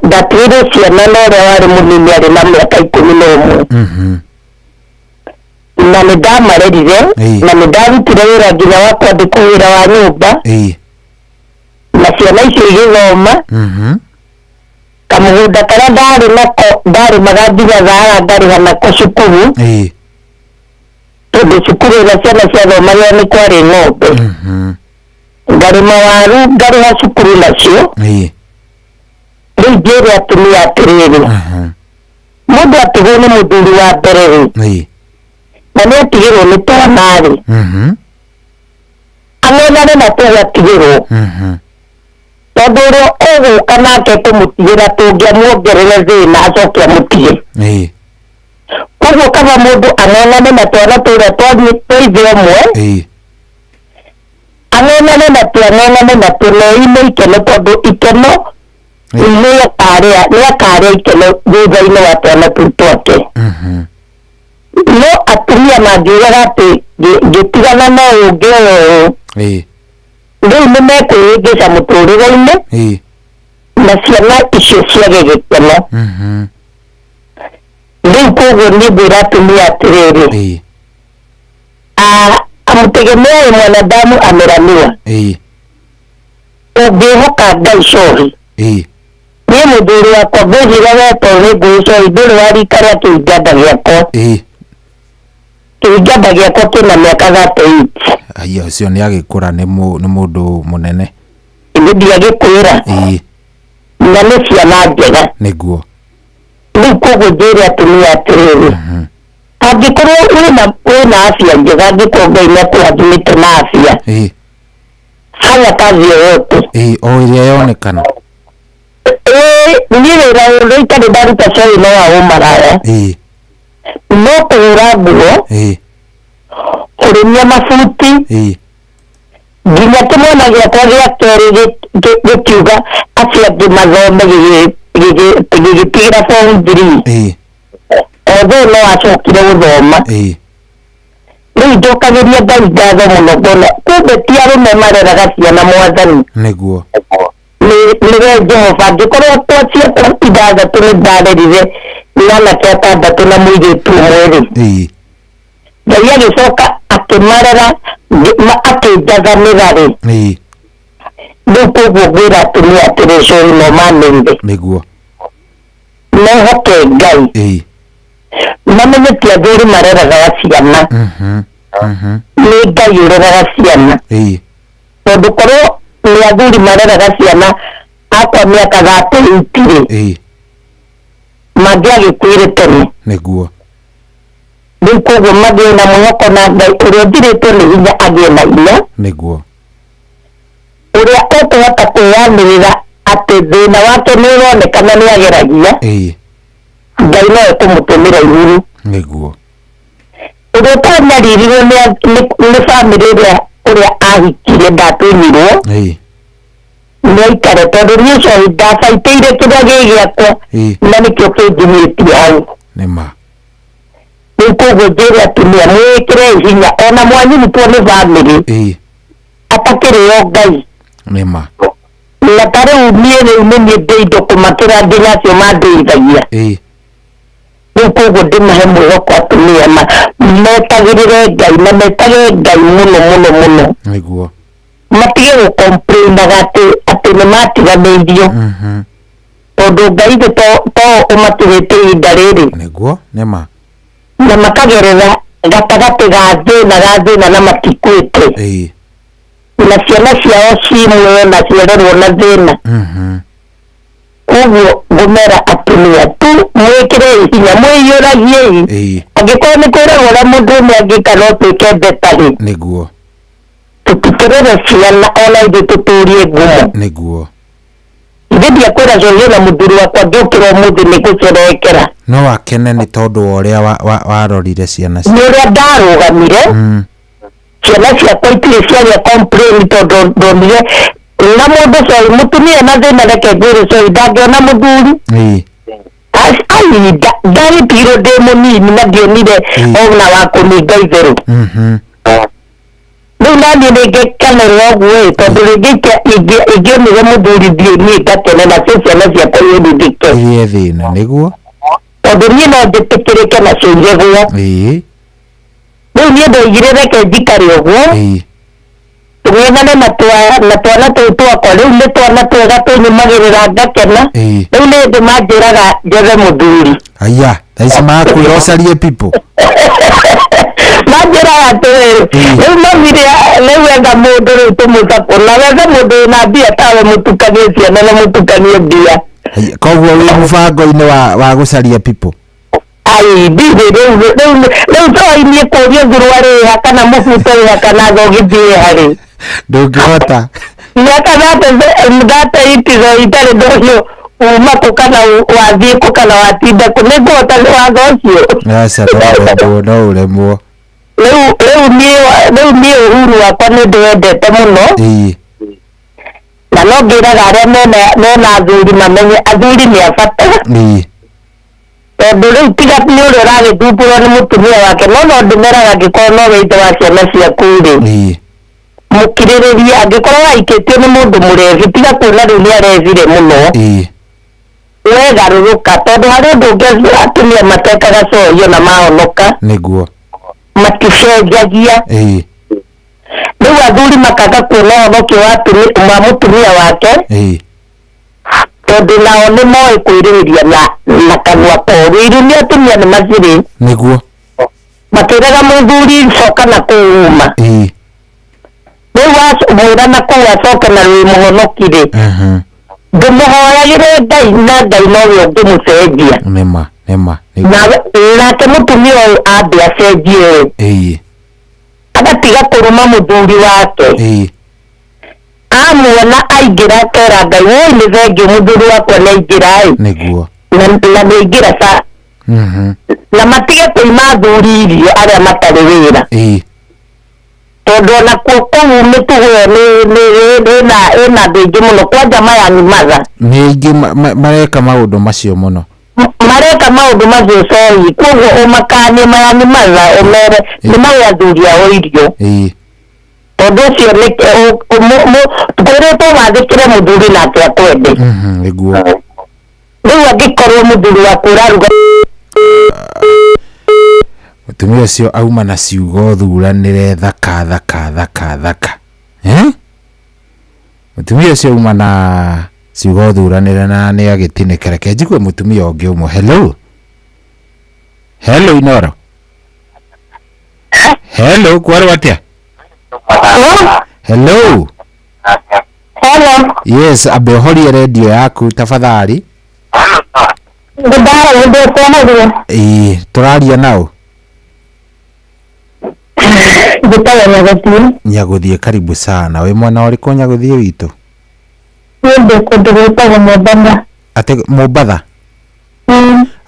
S19: ndatigirwo ciana na ũrĩa warĩ mũnini arĩ na mĩaka 11. Na nĩ ndamarerire na nĩ ndarutire wĩra nginya wa kwandĩkwo wĩra wa nyũmba.
S7: Ĩĩ.
S19: Na ciana icio igĩthoma. Kamũgũnda karĩa ndarĩ nako ndarĩmaga nginya thara ngarĩha nako cukuru.
S7: Ĩĩ.
S19: Tondũ cukuru ĩrĩa ciana ciathomagĩra nĩ kwarĩ ng'ombe. Ngarĩma waru ngarĩha cukuru nacio.
S7: Ĩĩ.
S19: Rĩu njĩre atumia atĩrĩrĩ, mũndũ atigwo nĩ mũthuri wa mbere rĩ.
S7: Ĩĩ.
S19: Na nĩ atigĩrwo nĩ twana rĩ. Ang'ethanĩ na tũu atigĩrwo. Tondũ ũrĩa ũgũka nake kũmũtigĩra tũngĩamuongerere thĩna acoke amũtige.
S7: Ĩĩ.
S19: Koguo kaba mũndũ ang'eng'ane na twana tũrĩa twathiĩ twa ithe ũmwe.
S7: Ĩĩ.
S19: Ang'eng'ane na tuo ang'eng'ane na tuo na ime ikeno tondũ ikeno nĩ akarĩa ikeno thutha-inĩ wa twana tũu twake. No atumia mangiugaga atĩ ngĩtigana na ũyũ ngĩoya ũyũ.
S7: Ĩĩ.
S19: Rĩu nĩ mekwĩhĩngĩca mũtũrĩre-inĩ.
S7: Ĩĩ.
S19: Na ciana icio ciage gĩkeno. Rĩu koguo niĩ ngwĩra atumia atĩrĩrĩ.
S7: Ĩĩ.
S19: Amtegemeaye mwanadamu ameraniwa.
S7: Ĩĩ.
S19: Ũngĩhoka Ngai cohi.
S7: Ĩĩ.
S19: Niĩ mũthuri wakwa ngwĩciria we tondũ nĩ ngũĩ cohi ndũrĩ wa rika rĩa kĩinganda gĩakwa.
S7: Ĩĩ.
S19: Kĩinganda gĩakwa kĩna mĩaka 38.
S7: Aya ũcio nĩ agĩkũra nĩ mũndũ mũnene.
S19: Nĩ ndiagĩkwĩra.
S7: Ĩĩ.
S19: Na nĩ ciana njega.
S7: Nĩguo.
S19: Rĩu koguo njĩre atumia atĩrĩrĩ. Angĩkorwo wĩna afya njega, angĩkorwo Ngai nĩ akũrathimĩte na afya.
S7: Ĩĩ.
S19: Fanya kazi yoyote.
S7: Ĩĩ, o ĩrĩa yonekana.
S19: Niĩ wĩra ũrĩa itarĩ ndaruta cai no wa ũmaraya. No kũhũra nguo, kũrĩmia mabuti, nginya kĩmwana gĩakwa gĩa kerĩ gĩkiuga acio angĩ mathome gĩgĩtigĩra form 3. Although no acokire gũthoma. Rĩu njokagĩria Ngai ngatho mũno ngona kumbe ti arũme mareraga ciana mwathani.
S7: Nĩguo.
S19: Nĩwe Jehova angĩkorwo twa ciakwa ithathatũ nĩ ndarerire anake atandatũ na mũirĩtu ũmwe rĩ. Ngai agĩcoka akĩmarera akĩnjathanĩra rĩ. Rĩu koguo ngwĩra atumia atĩrĩ cũi no manĩire.
S7: Nĩguo.
S19: Mehoke Ngai. Mamenye ti athuri mareraga ciana. Nĩ Ngai ũreraga ciana. Tondũ korwo nĩ athuri mareraga ciana akwa mĩaka 38 rĩ. Mangĩagĩkuire tene.
S7: Nĩguo.
S19: Rĩu koguo magĩe na mwĩhoko na Ngai ũrĩa ũthirĩtwo nĩ hinya agĩe na hinya.
S7: Nĩguo.
S19: Ũrĩa ũkũhota kwĩyanĩrĩra atĩ thĩna wake nĩ ũronekana nĩ ageragia. Ngai no ekũmũtũmĩra igũrũ.
S7: Nĩguo.
S19: Ũrĩa ũtanyaririrwo nĩ bamĩrĩ ĩrĩa ũrĩa ahikire ndatũnyirwo. Nĩ aikare tondũ niĩ coi ndabaitĩire kĩrĩa gĩ gĩakwa na nĩkĩo kĩnginyĩtie hau.
S7: Nĩma.
S19: Rĩu koguo njĩre atumia mwĩkĩre hinya ona mwanyitwo nĩ bamĩrĩ. Atakĩrĩ o Ngai.
S7: Nĩma.
S19: Na ta rĩu niĩ rĩu nĩ niĩ ndĩ indo kũmakĩra nginya acio mandeithagia. Rĩu koguo ndĩmahe mwĩhoko atumia metagĩrĩre Ngai na metage Ngai mũno mũno mũno.
S7: Nĩguo.
S19: Matige gũcomplainaga atĩ nĩ matiganĩirio. Tondũ Ngai thĩ to ũmatũhĩte ihinda rĩrĩ.
S7: Nĩguo, nĩma.
S19: Na makagerera gatagatĩ ga thĩna na matikuĩte. Na ciana ciao ci muoyo na ciarerwo na thĩna. Koguo ngũmera atumia tu mwĩkĩre hinya mwĩiyũragiei. Angĩkorwo nĩ kwĩragwo ũrĩa mũndũ ũmwe angĩka no twĩke better rĩ.
S7: Nĩguo.
S19: Tũtikĩrere ciana ona ithuĩ tũtũrie ngumo.
S7: Nĩguo.
S19: Ithe ndiakwĩra corio na mũthuri wakwa ngĩũkĩra ũmũthĩ nĩ gũcerekera.
S7: No wakene nĩ tondũ wa ũrĩa warorire ciana.
S19: Nĩ ũrĩa ndarũgamire. Ciana ciakwa itirĩ ciagĩa complain tondũ ndonire na mũndũ coi mũtumia na thĩna reke ngwĩre coi ndangĩona mũthuri. Ai ndagĩtigirwo ndĩ mũnini na ndionire ona wa kũninga itherũ. Rĩu naniĩ nĩ ngĩkenerera ũguo ĩ tondũ rĩngĩ ingĩonire mũthuri thiĩ niĩ ngakene nacio ciana ciakwa iũrithike.
S7: Irie thĩna nĩguo.
S19: Tondũ niĩ no njĩtĩkĩrĩke nacio iregwo. Rĩu niĩ ndoigire reke njikare ũguo. Tũgĩethane na twana tũu twakwa rĩu nĩ twana twega tũnyumagĩrĩra ngakena. Rĩu nĩ hĩndĩ manjĩraga njethe mũthuri.
S7: Aya, thaa ici makwĩra ũcarie people.
S19: Manjĩraga atĩrĩrĩ rĩu mathire rĩu etha mũndũ rĩu tũmũcakũ na wethe mũndũ wĩna mbia tawe mũtukanie ciana na mũtukanie mbia.
S7: Koguo wĩ mũbango-inĩ wa gũcaria people.
S19: Ai ndirĩ rĩu toi niĩ kũrio thuruarĩ ĩha kana mũbuto ĩha kana thogithi ĩha rĩ.
S7: Ndũngĩhota.
S19: Mĩaka 38 thoi itarĩ ndonio uma kũ kana wathiĩ kũ kana watinda kũ nĩ ngũhota watho ũcio.
S7: Aca no ũremwo.
S19: Rĩu niĩ ũhuru wakwa nĩ ndĩwendete mũno. Na no ngĩraga arĩa mena athuri mamenye athuri nĩ a bata. Tondũ rĩu tiga nĩ ũrĩa ũragĩthumbũrwo nĩ mũtumia wake no ndĩmeraga angĩkorwo nowe ithe wa ciana ciaku rĩ. Mũkirĩrĩrie angĩkorwo waikĩtio nĩ mũndũ mũrebi tiga kuona rĩu nĩ arebire mũno. Wegarũrũka tondũ harĩ ũndũ ũngĩ atumia matekaga corio na mahonoka.
S7: Nĩguo.
S19: Maticenjagia. Rĩu athuri makaga kuona ũhonokio wa mũtumia wake. Tondũ nao nĩ moĩ kwĩrĩhĩria na kanua koru. Iru nĩ atumia nĩ macirĩ.
S7: Nĩguo.
S19: Makĩraga mũthuri coka na kũu uma. Rĩu wamwĩra na kũu acoke na wĩ mũhonoki rĩ. Ndĩmũhoyagĩre Ngai na Ngai nowe ũngĩmũcenjia.
S7: Nĩma nĩma.
S19: Nake mũtumia ũyũ ambe acenjie ĩ. Agatiga kũruma mũthuri wake. Amuona aingĩra akera Ngai woi nĩ thengiũ mũthuri wakwa nĩ aingĩra ĩ.
S7: Nĩguo.
S19: Na nĩ aingĩra ca. Na matige kũima athuri irio arĩa matarĩ wĩra. Tondũ ona kuo kũu mĩtugo ĩyo ĩna andũ aingĩ mũno kwanja mayani matha.
S7: Nĩ aingĩ mareka maũndũ macio mũno.
S19: Mareka maũndũ macio cohi koguo ũmakanie mayani matha ũmere nĩ mahe athuri ao irio. Tondũ ũcio nĩ kwĩrĩtwo wathĩkĩre mũthuri nake akwende.
S7: Nĩguo.
S19: Rĩu angĩkorwo mũthuri waku ũraruga
S7: Mũtumia ũcio auma na ciugo thuranĩre thaka thaka thaka thaka. Mũtumia ũcio auma na ciugo thuranĩre na nĩ agĩtinĩka. Reke njigue mũtumia ũngĩ ũmwe. Hello. Hello Inoro. Hello, kwarwo atĩa? Hello.
S19: Hello.
S7: Yes, ambe ũhorie redio yaku tafadhali. Ĩĩ, tũraria nao.
S19: Njĩtagwo Nyagũthiĩ.
S7: Nyagũthiĩ karibu sana. Wĩ mwena ũrĩkũ Nyagũthiĩ witũ?
S19: Niĩ ndĩ kũndũ gwĩtagwo Mombatha.
S7: Atĩ Mombatha?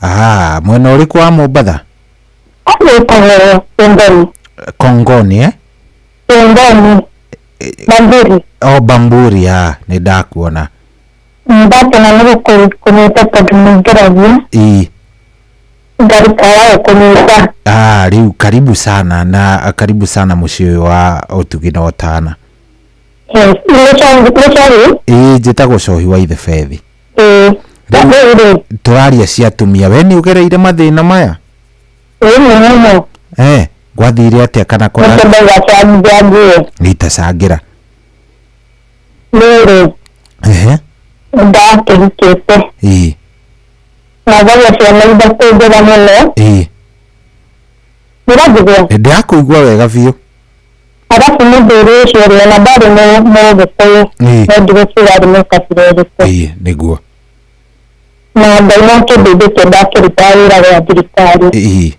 S7: Ah, mwena ũrĩkũ wa Mombatha?
S19: Gwĩtagwo Kongoni.
S7: Kongoni, eh?
S19: Kongoni. Bamburi.
S7: Oh, Bamburi, ah, nĩ ndakuona.
S19: Ndakena nĩ gũkũnyita tondũ nĩ ngeragia.
S7: Ĩĩ.
S19: Ngarikaya gũkũnyita.
S7: Ah, rĩu karibu sana na karibu sana mũciĩ ũyũ wa ũtugi na ũtana.
S19: Yes, nĩ
S7: Ĩĩ, njĩtagwo Cohi wa Ithebethi.
S19: Ĩĩ.
S7: Rĩu tũraria cia atumia, we nĩ ũgereire mathĩna maya?
S19: Ĩĩ mũno.
S7: Gwathire atĩa kana kwa
S19: Nĩtũndauga
S7: Itacangĩra.
S19: Rĩrĩ.
S7: Ehe.
S19: Ndakĩhikĩte.
S7: Ĩĩ.
S19: Na ngagĩa ciana ithatũ njega mũno.
S7: Ĩĩ.
S19: Nĩũranjigua?
S7: Ndĩrakũigua wega biũ.
S19: Arabu mũthuri ũcio rĩ ona ndarĩ mũgĩkũyũ.
S7: Ĩĩ.
S19: No ndigũkiuga arĩ mũkabira ũrĩkũ.
S7: Ĩĩ, nĩguo.
S19: Na Ngai no akĩndeithĩtie ndakĩruta wĩra wa thirikari.
S7: Ĩĩ.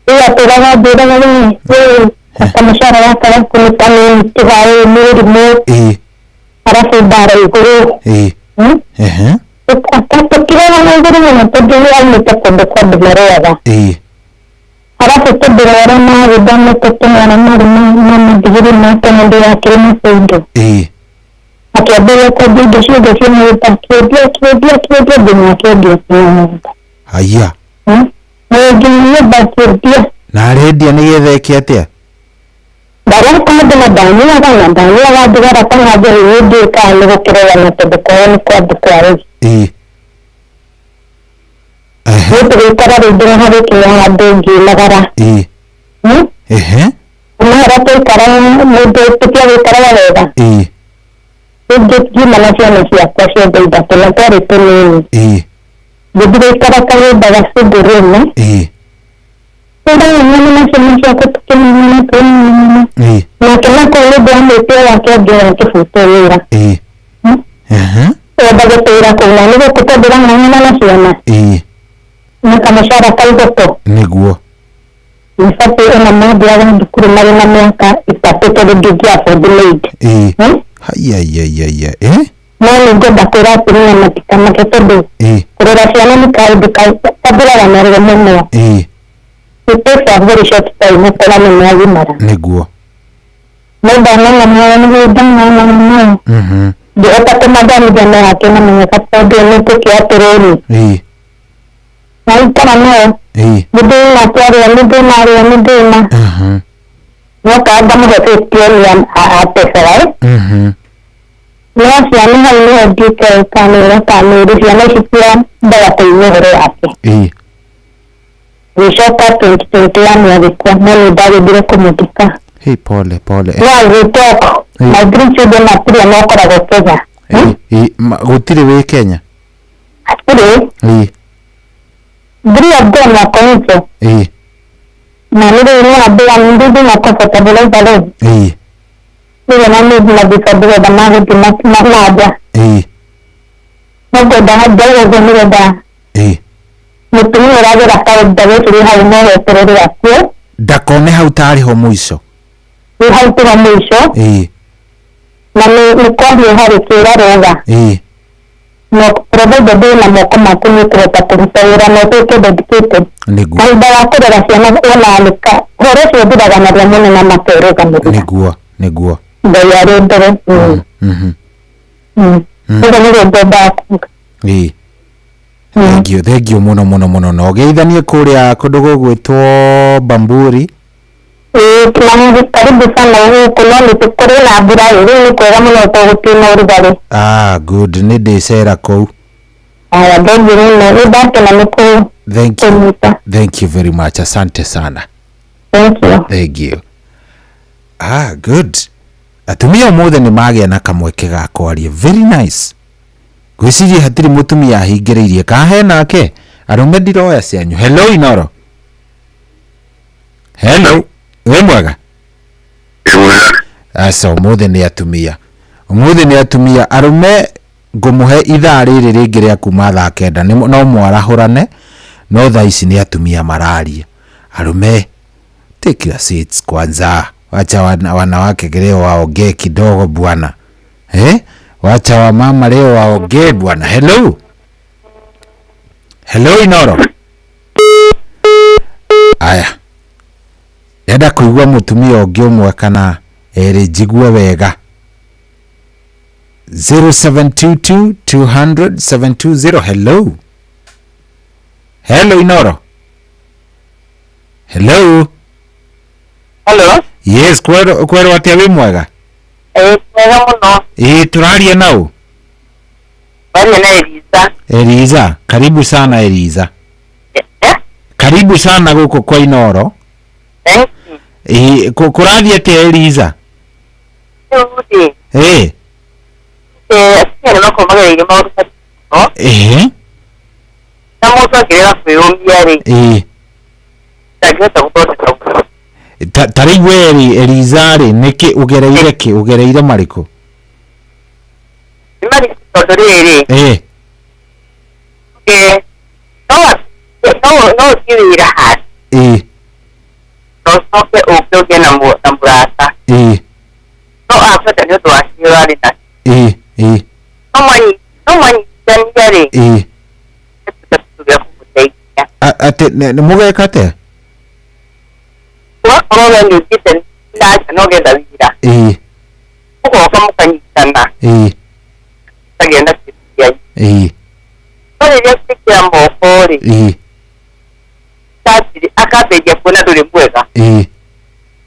S19: Rĩu atũraga anjĩraga rĩ kamũcara gaka gaku nĩ kanini tiga ũyũ nĩ ũrimũ.
S7: Ĩĩ.
S19: Arabu mbara igũrũ.
S7: Ĩĩ. Ehe.
S19: Tũkirega na igũrũ mũno tondũ aumĩte kũndũ kwa andũ marũaga.
S7: Ĩĩ.
S19: Arabu tondũ marĩa magĩthomete tũmwana marĩ ma madigiri make mũndũ wakĩrĩ mũbũndũ.
S7: Ĩĩ.
S19: Akĩambĩrĩria kwendia indo ciothe cia nyũmba, akĩendia akĩendia akĩendia nginya akĩendia nginya nyũmba.
S7: Haya.
S19: Nginya nyũmba akĩendia.
S7: Na arendia nĩgetha eke atĩa?
S19: Ndareka andũ na ndanyuaga na ndanyuaga thigara kana njohi niĩ ndiũĩ kana nĩ gũkĩrorana tondũ kwao nĩ kwa andũ kwa rĩu.
S7: Ĩĩ.
S19: Nĩ tũgĩikara rĩu nginya hagĩkinya handũ ngiumagara.
S7: Ĩĩ. Ehe.
S19: Kuma harĩa twaikaraga mũndũ tũtiagĩikaraga wega.
S7: Ĩĩ.
S19: Rĩngĩ ngiuma na ciana ciakwa ciothe ithatũ na twarĩ tũnini.
S7: Ĩĩ.
S19: Ngĩthiĩ gũikara kanyũmba ga single room.
S7: Ĩĩ.
S19: Tũrang'ang'ana na ciana ciakwa tũkĩng'ang'ana tũkĩng'ang'ana.
S7: Ĩĩ.
S19: Nake nako nĩ ũndũ wa mwĩtĩo wake angĩoya akĩbutwo wĩra.
S7: Ĩĩ. Ehe.
S19: Enda gũtũra kũu na nĩ gũkũ tondũ ndĩrang'ang'ana na ciana.
S7: Ĩĩ.
S19: Na kamũcara ka ithatũ.
S7: Nĩguo.
S19: Nĩbatiĩ ona mathiaga thukuru marĩ na mĩaka ĩtatũ tondũ ndingĩ afford maid.
S7: Ĩĩ. Haiya iya iya iya.
S19: No nĩ ngwenda kwĩra atumia matikamake tondũ
S7: Ĩĩ.
S19: kũrera ciana nĩ kaũndũ kathiraga narua mũno.
S7: Ĩĩ.
S19: It takes a very short time ũkora nĩ magimara.
S7: Nĩguo.
S19: No ndang'ang'ana nĩguo ndang'ang'ana. Ngĩhota kũmathomithia no akĩmamenyeka tondũ nĩ tũkĩ atĩrĩrĩ.
S7: Ĩĩ.
S19: Naikara nao.
S7: Ĩĩ.
S19: Nĩ thĩna twarĩa nĩ thĩna arĩa nĩ thĩna. Noka ngamũhe fifteen atebera. No ciana hau nĩho ndiũke kanĩra kanĩrĩ ciana ici citiendaga kũigua ũhoro wake.
S7: Ĩĩ.
S19: Gĩcoka 2021 agĩkua no nĩ ndagĩthire kũmũthika.
S7: Hey, pole pole.
S19: No as we talk, my three children are three na ũkoragwo Kenya.
S7: Ĩĩ, gũtirĩ wĩ Kenya?
S19: Hatirĩ.
S7: Ĩĩ.
S19: Three of them are nje.
S7: Ĩĩ.
S19: Na nĩ rĩu nĩ ambia ndĩndĩ na comfortable life alone.
S7: Ĩĩ.
S19: Rĩu ona nĩ mathiĩ magũthiĩ na nja.
S7: Ĩĩ.
S19: No ngwenda ndauga ũguo nĩgetha
S7: Ĩĩ.
S19: mũtumia ũragĩra kaũndũ gũkũ hau no weterere akuo.
S7: Ndakone hau tarĩ ho mũico.
S19: Rĩ hau tiho mũico.
S7: Ĩĩ.
S19: Na nĩ kwahiũha rĩkĩra rũga. No provided wĩna moko maku nĩ ũkũhota kũruta wĩra na ũtuĩke dedicated.
S7: Nĩguo.
S19: Kahinda ga kũrera ciana wona nĩka ũhoro ũcio ũthiraga narua mũno na makerũgamĩrĩra.
S7: Nĩguo, nĩguo.
S19: Ngai arĩ mbere. Ũguo nĩguo ngwendaga kuga.
S7: Thank you, thank you mũno mũno mũno. Na ũgeithanie kũrĩa kũndũ gũgwĩtwo Bamburi.
S19: Ĩĩ, kĩmangu karibu sana gũkũ, no nĩ kũrĩ na mbura ĩ, rĩu nĩ kwega mũno tondũ gũtirĩ na ũrugarĩ.
S7: Ah, good, nĩ ndĩcera kũu.
S19: Aya, thengiũ mũno, nĩ ndakena nĩ
S7: Thank you.
S19: kũnyita.
S7: Thank you very much, asante sana.
S19: Thank you.
S7: Thank you. Ah, good. Atumia ũmũthĩ nĩ magĩa na kamweke ga kwaria. Very nice. Ngwĩciria hatirĩ mũtumia ahingĩrĩirie ka he nake. Arũme ndiroya cianyu. Hello Inoro. Hello. Wĩ mwega? Aca ũmũthĩ nĩ atumia. Ũmũthĩ nĩ atumia. Arũme ngũmũhe ithaa rĩrĩ rĩngĩ rĩa kuma thaa 9 no mwarahũrane, no thaa ici nĩ atumia mararia. Arũme, take your seats kwanza. Wacha wanawake leo waongee kidogo bwana. Wacha wamama leo waongee bwana. Hello. Hello Inoro. Aya. Ndenda kũigua mũtumia ũngĩ ũmwe kana erĩ njigue wega. 0722 200 720. Hello. Hello Inoro. Hello.
S19: Hello.
S7: Yes, kwerwo atĩa wĩ mwega?
S19: Mwega mũno.
S7: Ĩĩ, tũraria nau?
S19: Waria na Eliza.
S7: Eliza, karibu sana Eliza. Karibu sana gũkũ kwa Inoro.
S19: Thank you.
S7: Ĩĩ, kũrathiĩ atĩa Eliza?
S19: Rĩu rĩ, atumia nĩ makoragwo magereire maũndũ maritũ mũno. Na mũndũ angĩrega kwĩyũmia rĩ, ndangĩhota gũthondeka ũguo.
S7: Ta rĩu we rĩ, Eliza rĩ, nĩkĩ ũgereire kĩ? Ũgereire marĩkũ?
S19: Nĩ maritũ tondũ rĩrĩ, no ũthiĩ wĩra handũ. Na ũcoke ũke ũgĩe na mũrata. No akwenda nĩ ũndũ wa kĩrĩa ũrarĩ nakĩo. No mwanyitithania rĩ, nĩ kĩndũ gĩa kũmũteithia.
S7: Atĩ nĩ mũgeka atĩa?
S19: Ũgakorwo we nĩ ũthiĩte na nja na ũgetha wĩra. Ũgoka mũkanyitana. Ũkagĩa na kĩndũ kĩanyu. No rĩrĩa gwĩkĩra moko rĩ, akambĩrĩria kuona ndũrĩ mwega.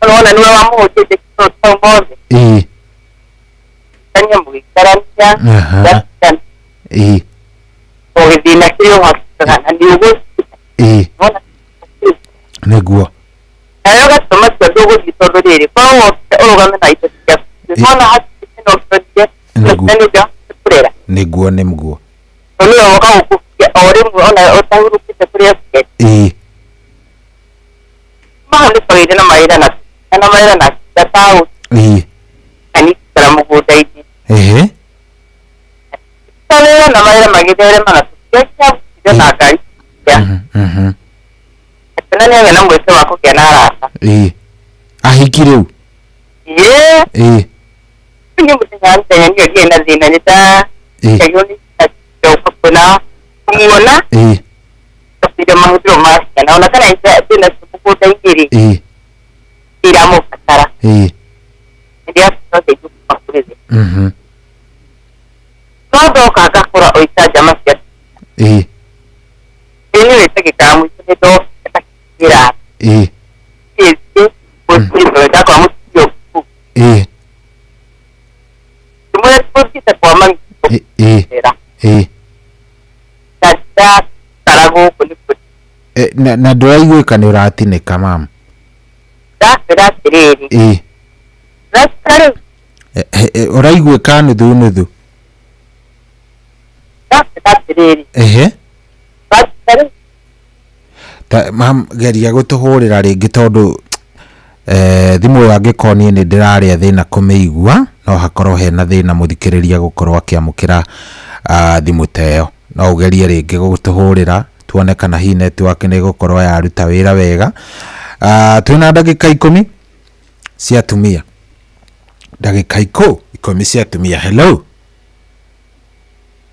S19: Ũrona nĩwe wamũhũtĩtie kĩndũ kĩu mothe. Tania mũgĩikarania, o gĩthĩna kĩrĩa ũhakikaga na nĩ ũgũthiĩ.
S7: Nĩguo.
S19: Nawe ũgatũma tua ndũgũthiĩ tondũ rĩrĩ, korwo wokire ũrũgame na indo ciaku. Wona hatirĩ thĩna ũngĩonire,
S7: Nĩguo.
S19: na nĩ ũngĩahotire kũrera.
S7: Nĩguo, nĩguo.
S19: Tondũ nĩwe woka gũkũhukia o rĩmwe ona ũtahurũkĩte kũrĩa ciarĩ. Maha nĩ kwagĩire na mawĩra na na mawĩra na na taũni. Na nĩ ikara mũgũnda-inĩ. Ta wĩra na mawĩra magĩtherema na tũtiakinya na ngari. Akĩona nĩ agĩa na mweke wa kũgĩa na arata.
S7: Ahiki rĩu?
S19: Ĩĩ. Niĩ mũthenya wa mũthenya niĩ ndirĩ na thĩna, nĩ ndakĩagĩrwo nĩ ndoka kuona kũmuona. Ngabĩra mahũthĩro ma ciana ona kana ndĩna cio mũgũnda-inĩ rĩ, ndiramũbatara. Nĩndĩrabatara ũteithio kuma kũrĩ we. No ndoka ngakora o icanjama cia Ĩĩ, nĩ wĩtagĩkaga mũico nĩ ndoka ndakĩra. Ĩĩ, gũtirĩ ndakora mũtumia ũkũ. Ndĩmwĩre tũthiĩte kwa mami. Na ndakara gũkũ nĩ kũ-
S7: Na ndũraiguĩka nĩ ũratinĩka mama.
S19: Ndakwĩra atĩrĩrĩ. Ndakara rĩu.
S7: Ũraiguĩka nuthu nuthu.
S19: Ndakwĩra atĩrĩrĩ. Ndakara rĩu.
S7: Ta mam, geria gũtũhũrĩra rĩngĩ tondũ thimũ ĩyo angĩkorwo niĩ nĩ ndĩrarĩa thĩna kũmĩigua, no hakorwo hena thĩna mũthikĩrĩria gũkorwo akĩamũkĩra thimũ ta ĩyo. No ũgerie rĩngĩ gũtũhũrĩra tuone kana hihi network nĩ ĩgũkorwo yaruta wĩra wega. Twĩna ndagĩka 10 cia atumia. Ndagĩka Ikũmi cia atumia. Hello,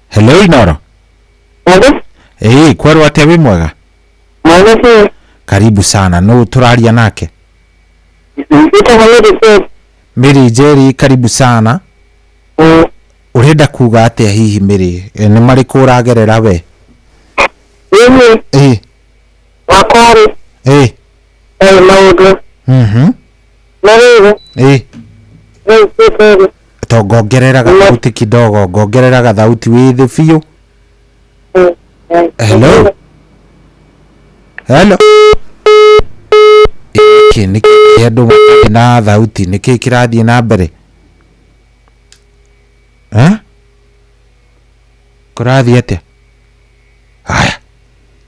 S7: hello, Inoro. Ĩĩ, kwerwo atĩa? Wĩ mwega? Karibu sana. Nũ tũraria nake? Mary Njeri, karibu sana. Ũrenda kuga atĩa hihi Mary? Nĩ marĩkũ ũragerera we? Ĩĩ.
S19: Wakwa-rĩ,
S7: Ĩĩ.
S19: Maũndũ na rĩrĩ,
S7: Ĩĩ.
S19: Rĩu tuĩke-rĩ,
S7: To ngongerera gathauti kidogo, ngongerera gathauti, wĩ thĩ biũ. Hello, hello. Ĩkĩ nĩ kĩ andũ matarĩ na thauti? Nĩ kĩ kĩrathiĩ na mbere? Eh? Kũrathiĩ atĩa? Haya,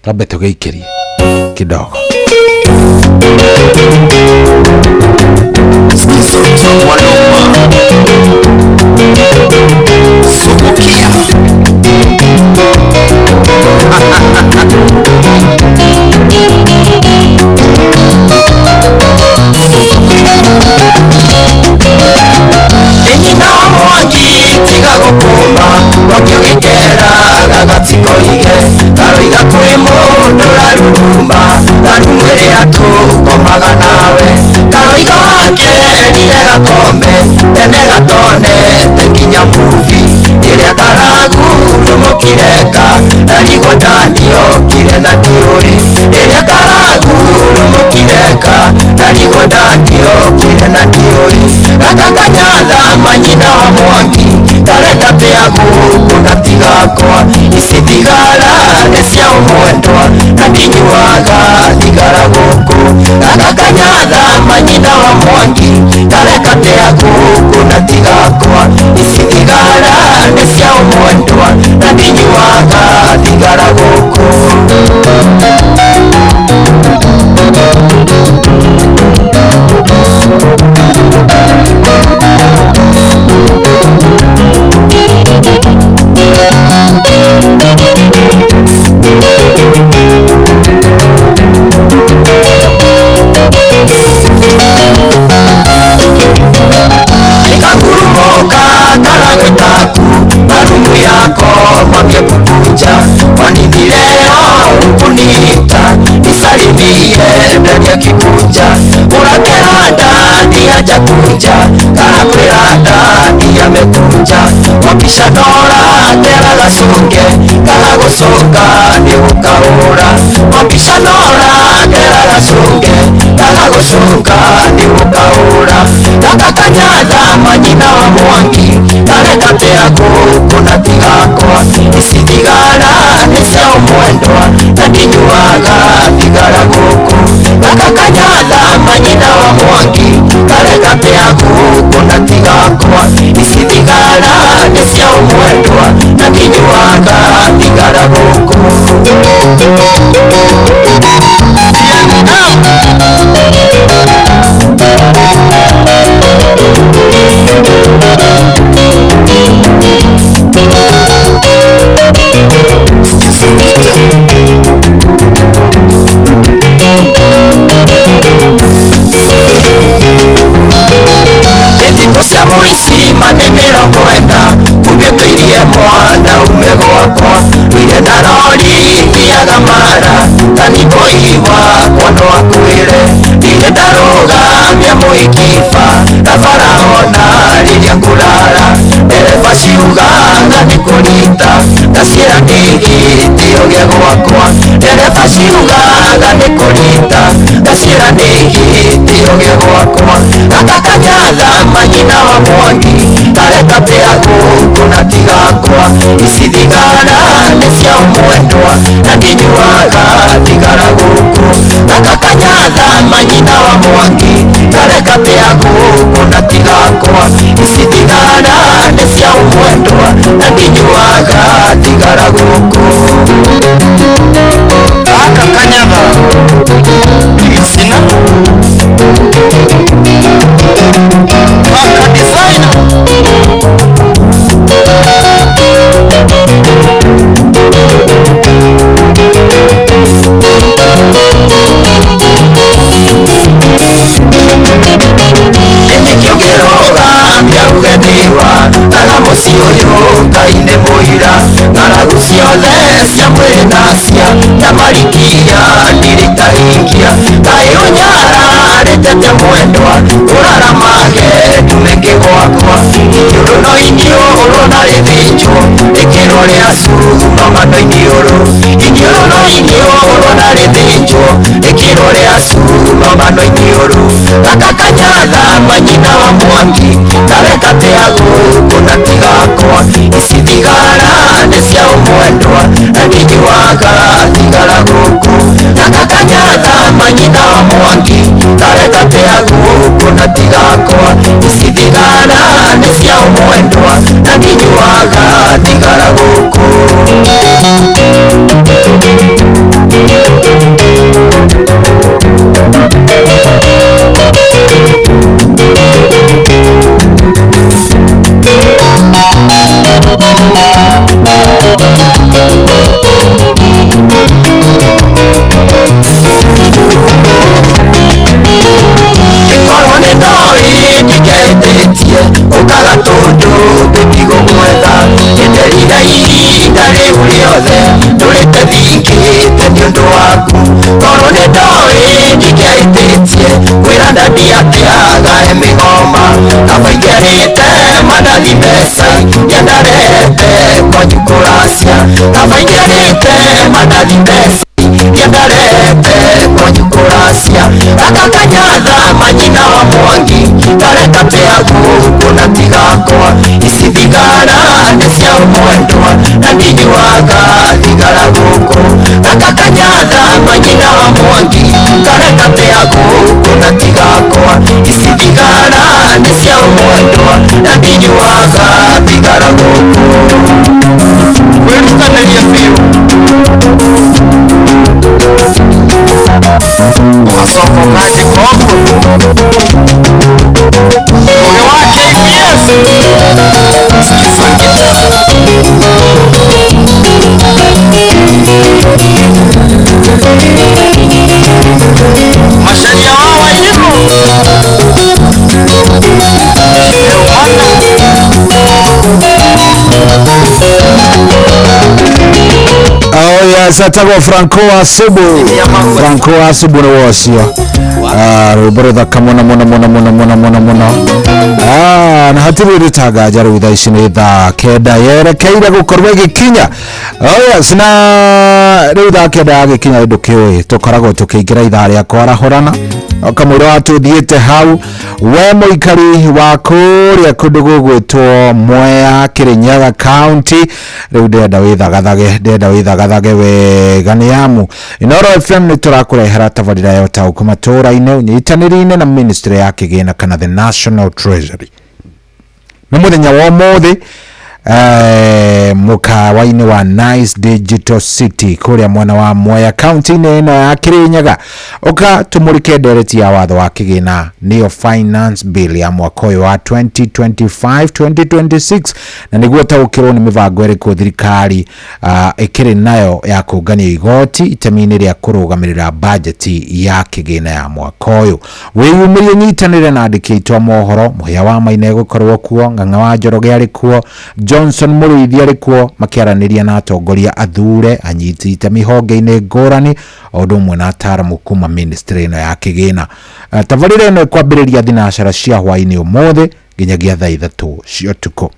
S7: twambe tũgĩikĩrie kidogo.
S20: Sumukia. Nyina wa Mwangi, tiga gũkũma mwaki ũgĩkera gagatikoige karoiga kwĩ mũndũ raruruma rarumu ĩrĩa tũkomaga nawe karoiga wakerire gakome tene gatonete nginya muvi ĩrĩa karagurumũkireka ndarigwo ndaniokire na ndiũĩ ĩrĩa karagurumũkireka ndarigwo ndaniokire na ndiũĩ gaka kanyatha manyina wa Mwangi karenda pĩa gũkũ na tigakwa ici thigara nĩ cia ũmwendwa na ndinyuaga thigara gũkũ gaka kanyatha manyina wa Mwangi kareka pĩa gũkũ na tigakwa ici thigara nĩ cia ũmwendwa na ndinyuaga thigara gũkũ. Nikakurumoka karagwĩtaku marumu yako mwangekukuja kwanini leo hukuniita nisalimie ndani akikuja urakera ndani hajakuja karakwĩra ndani amekuja wapisha ndora tera gacunge kagagũcũnga nĩgũkaũra wapisha ndora tera gacunge kagagũcũnga nĩgũkaũra gaka kanyatha manyina wa Mwangi kareka pĩa gũkũ na tigakwa ici thigara nĩ cia ũmwendwa na ndinyuaga thigara gũkũ gaka kanyatha manyina wa Mwangi kareka pĩa gũkũ na tigakwa ici thigara nĩ cia ũmwendwa na ndinyuaga thigara gũkũ. Thikũ cia mũicima nĩ mĩrongo ĩna kumbĩtũirie mwana ume gwakwa rũire na rori thiaga mara tani mũi wakwa no akuĩre ndirĩ ndarũgamia mũikiba na bara ona rĩrĩa ngũrara ndereba ciugaga nĩ kũrita ngaciĩra nĩ gĩtĩo gĩa gwakwa ndereba ciugaga nĩ kũrita ngaciĩra nĩ gĩtĩo gĩa gwakwa gaka kanyatha manyina wa Mwangi kareka pĩa gũkũ na tigakwa ici thigara nĩ cia ũmwendwa na ndinyuaga thigara gũkũ gaka kanyatha manyina wa Mwangi kareka pĩa gũkũ na tigakwa ici thigara nĩ cia ũmwendwa na ndinyuaga thigara gũkũ.
S16: Gaka kanyatha sina. Kaka designer.
S20: Nasia na marikia ndiritahingia kaĩ ũnyararĩtete mwendwa ũrara mage ndumeke gwakwa iniũrũ no iniũrũ na rĩthĩnjwo rĩkĩrwo rĩa cuma mano iniũrũ iniũrũ no iniũrũ na rĩthĩnjwo rĩkĩrwo rĩa cuma mano iniũrũ gaka kanyatha manyina wa mwangi karekatea gũkũ na tigakwa ici thigara nĩ cia ũmwendwa na ndinjuaga thigara gũkũ gaka kanyatha manyina wa mwangi karekatea gũkũ na tigakwa ici thigara nĩ cia ũmwendwa na ndinjuaga thigara gũkũ. Korwo nĩ ndoĩ ndingĩahĩtĩtie ũkaga tũndũ ngĩthiĩ gũgwetha nĩnderira ihinda rĩu rĩothe ndũrĩte thingĩte nĩ ũndũ waku korwo nĩ ndoĩ ndingĩahĩtĩtie kwĩra ndandi akĩagae mĩgoma kaba ingĩarĩte mandathi mbeca iria ndarehete kwanyu kũracia kaba ingĩarĩte mandathi mbeca iria ndarehete kwanyu kũracia gaka kanyatha manyina wa mwangi karekatea gũkũ na tigakwa ici thigara nĩ cia ũmwendwa na ndinjuaga thigara gũkũ gaka kanyatha manyina wa mwangi karekatea gũkũ na tigakwa ici thigara nĩ cia ũmwendwa na ndinjuaga thigara gũkũ. Kwĩrutanĩria biũ ũgacoka ũkandĩka ũguo Ũgĩ wa KBS Sikiza gĩtaro Macharia wa Wairimũ Erumana.
S7: Oh yes, atagwo Franco Asubu. Franco Asubu nĩ wocio. Rwĩmbo rũthaka mũno mũno mũno mũno mũno mũno mũno. Na hatirĩ rĩtanganja rĩu thaa ici nĩ thaa kenda yerekeire gũkorwo ĩgĩkinya. Oh yes, na rĩu thaa kenda yagĩkinya ndũkĩũĩ tũkoragwo tũkĩingĩra ithaa rĩa kwarahũrana kamũira wa tũthiĩte hau we mũikari wa kũrĩa kũndũ gũgwĩtwo Mwea Kirinyaga County rĩu ndĩrenda wĩthagathage ndĩrenda wĩthagathage wega nĩ amu Inooro FM nĩ tũrakũrehera tabarĩra ya ũtaũku matũũra-inĩ ũnyitanĩri-inĩ na ministry ya kĩgĩna kana the National Treasury. Nĩ mũthenya wa ũmũthĩ mũkawa-inĩ wa Nice Digital City kũrĩa mwena wa Mwea county-inĩ ĩno ya Kirinyaga ũka tũmũrĩke ndereti ya watho wa kĩgĩna nĩyo finance bill ya mwaka ũyũ wa 2025-2026 na nĩguo taũkĩrwo nĩ mĩbango ĩrĩkũ thirikari ĩkĩrĩ nayo ya kũngania igoti itemi-inĩ rĩa kũrũgamĩrĩra bajeti ya kĩgĩna ya mwaka ũyũ. Wĩyumĩrie nyitanĩre na andĩki aitũ a mohoro Mũhĩa wa Maina egũkorwo kuo, Ng'ang'a wa Njoroge arĩ kuo, Johnson Mũrĩithi arĩ kuo makĩaranĩria na atongoria athure anyiti itemi honge-inĩ ngũrani o ũndũ ũmwe na ataaramu kuma ministry ĩno ya kĩgĩna. Tabarĩra ĩno ĩkwambĩrĩria thinacara cia hwaĩ-inĩ ũmũthĩ nginyagia thaa ithatũ cia ũtukũ.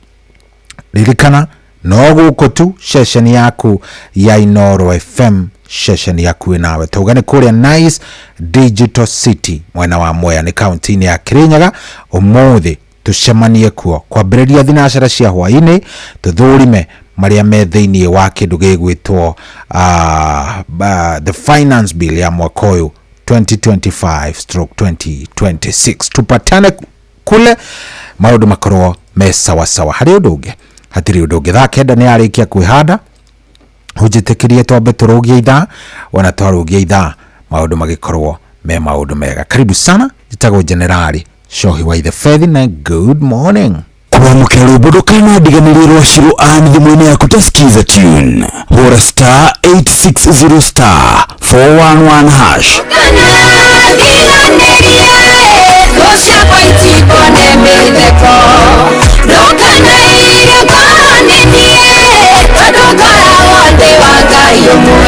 S7: Ririkana no gũkũ tu ceceni yaku ya Inooro FM, ceceni yaku nawe tauga nĩ kũrĩa Nice Digital City mwena wa Mwea nĩ kaunti-inĩ ya Kirinyaga ũmũthĩ tucemanie kuo kwambĩrĩria thinacara cia hwaĩ-inĩ tũthũrime marĩa me thĩinĩ wa kĩndũ gĩgwĩtwo the finance bill ya mwaka ũyũ 2025/2026. Tupatane kule maũndũ makorwo me sawa sawa. Harĩ ũndũ ũngĩ? Hatirĩ ũndũ ũngĩ. Thaa kenda nĩ yarĩkia kwĩhanda ũnjĩtĩkĩrie twambe tũrũgie ithaa, wona twarũgia ithaa maũndũ magĩkorwo me maũndũ mega. Karibu sana, njĩtagwo Generali Shohi wa Ithe Fethi na good morning.
S9: Kwamũkĩra rwĩmbo ndũkanandiganĩrie rwa Shiro Ann thimũ-inĩ yaku ta Skiza tune. Hũra star 860 star 411 hash.
S17: Ndũkanairie ngoro nĩ niĩ, tondũ ngoragwo ndĩ wa Ngai ũmwe.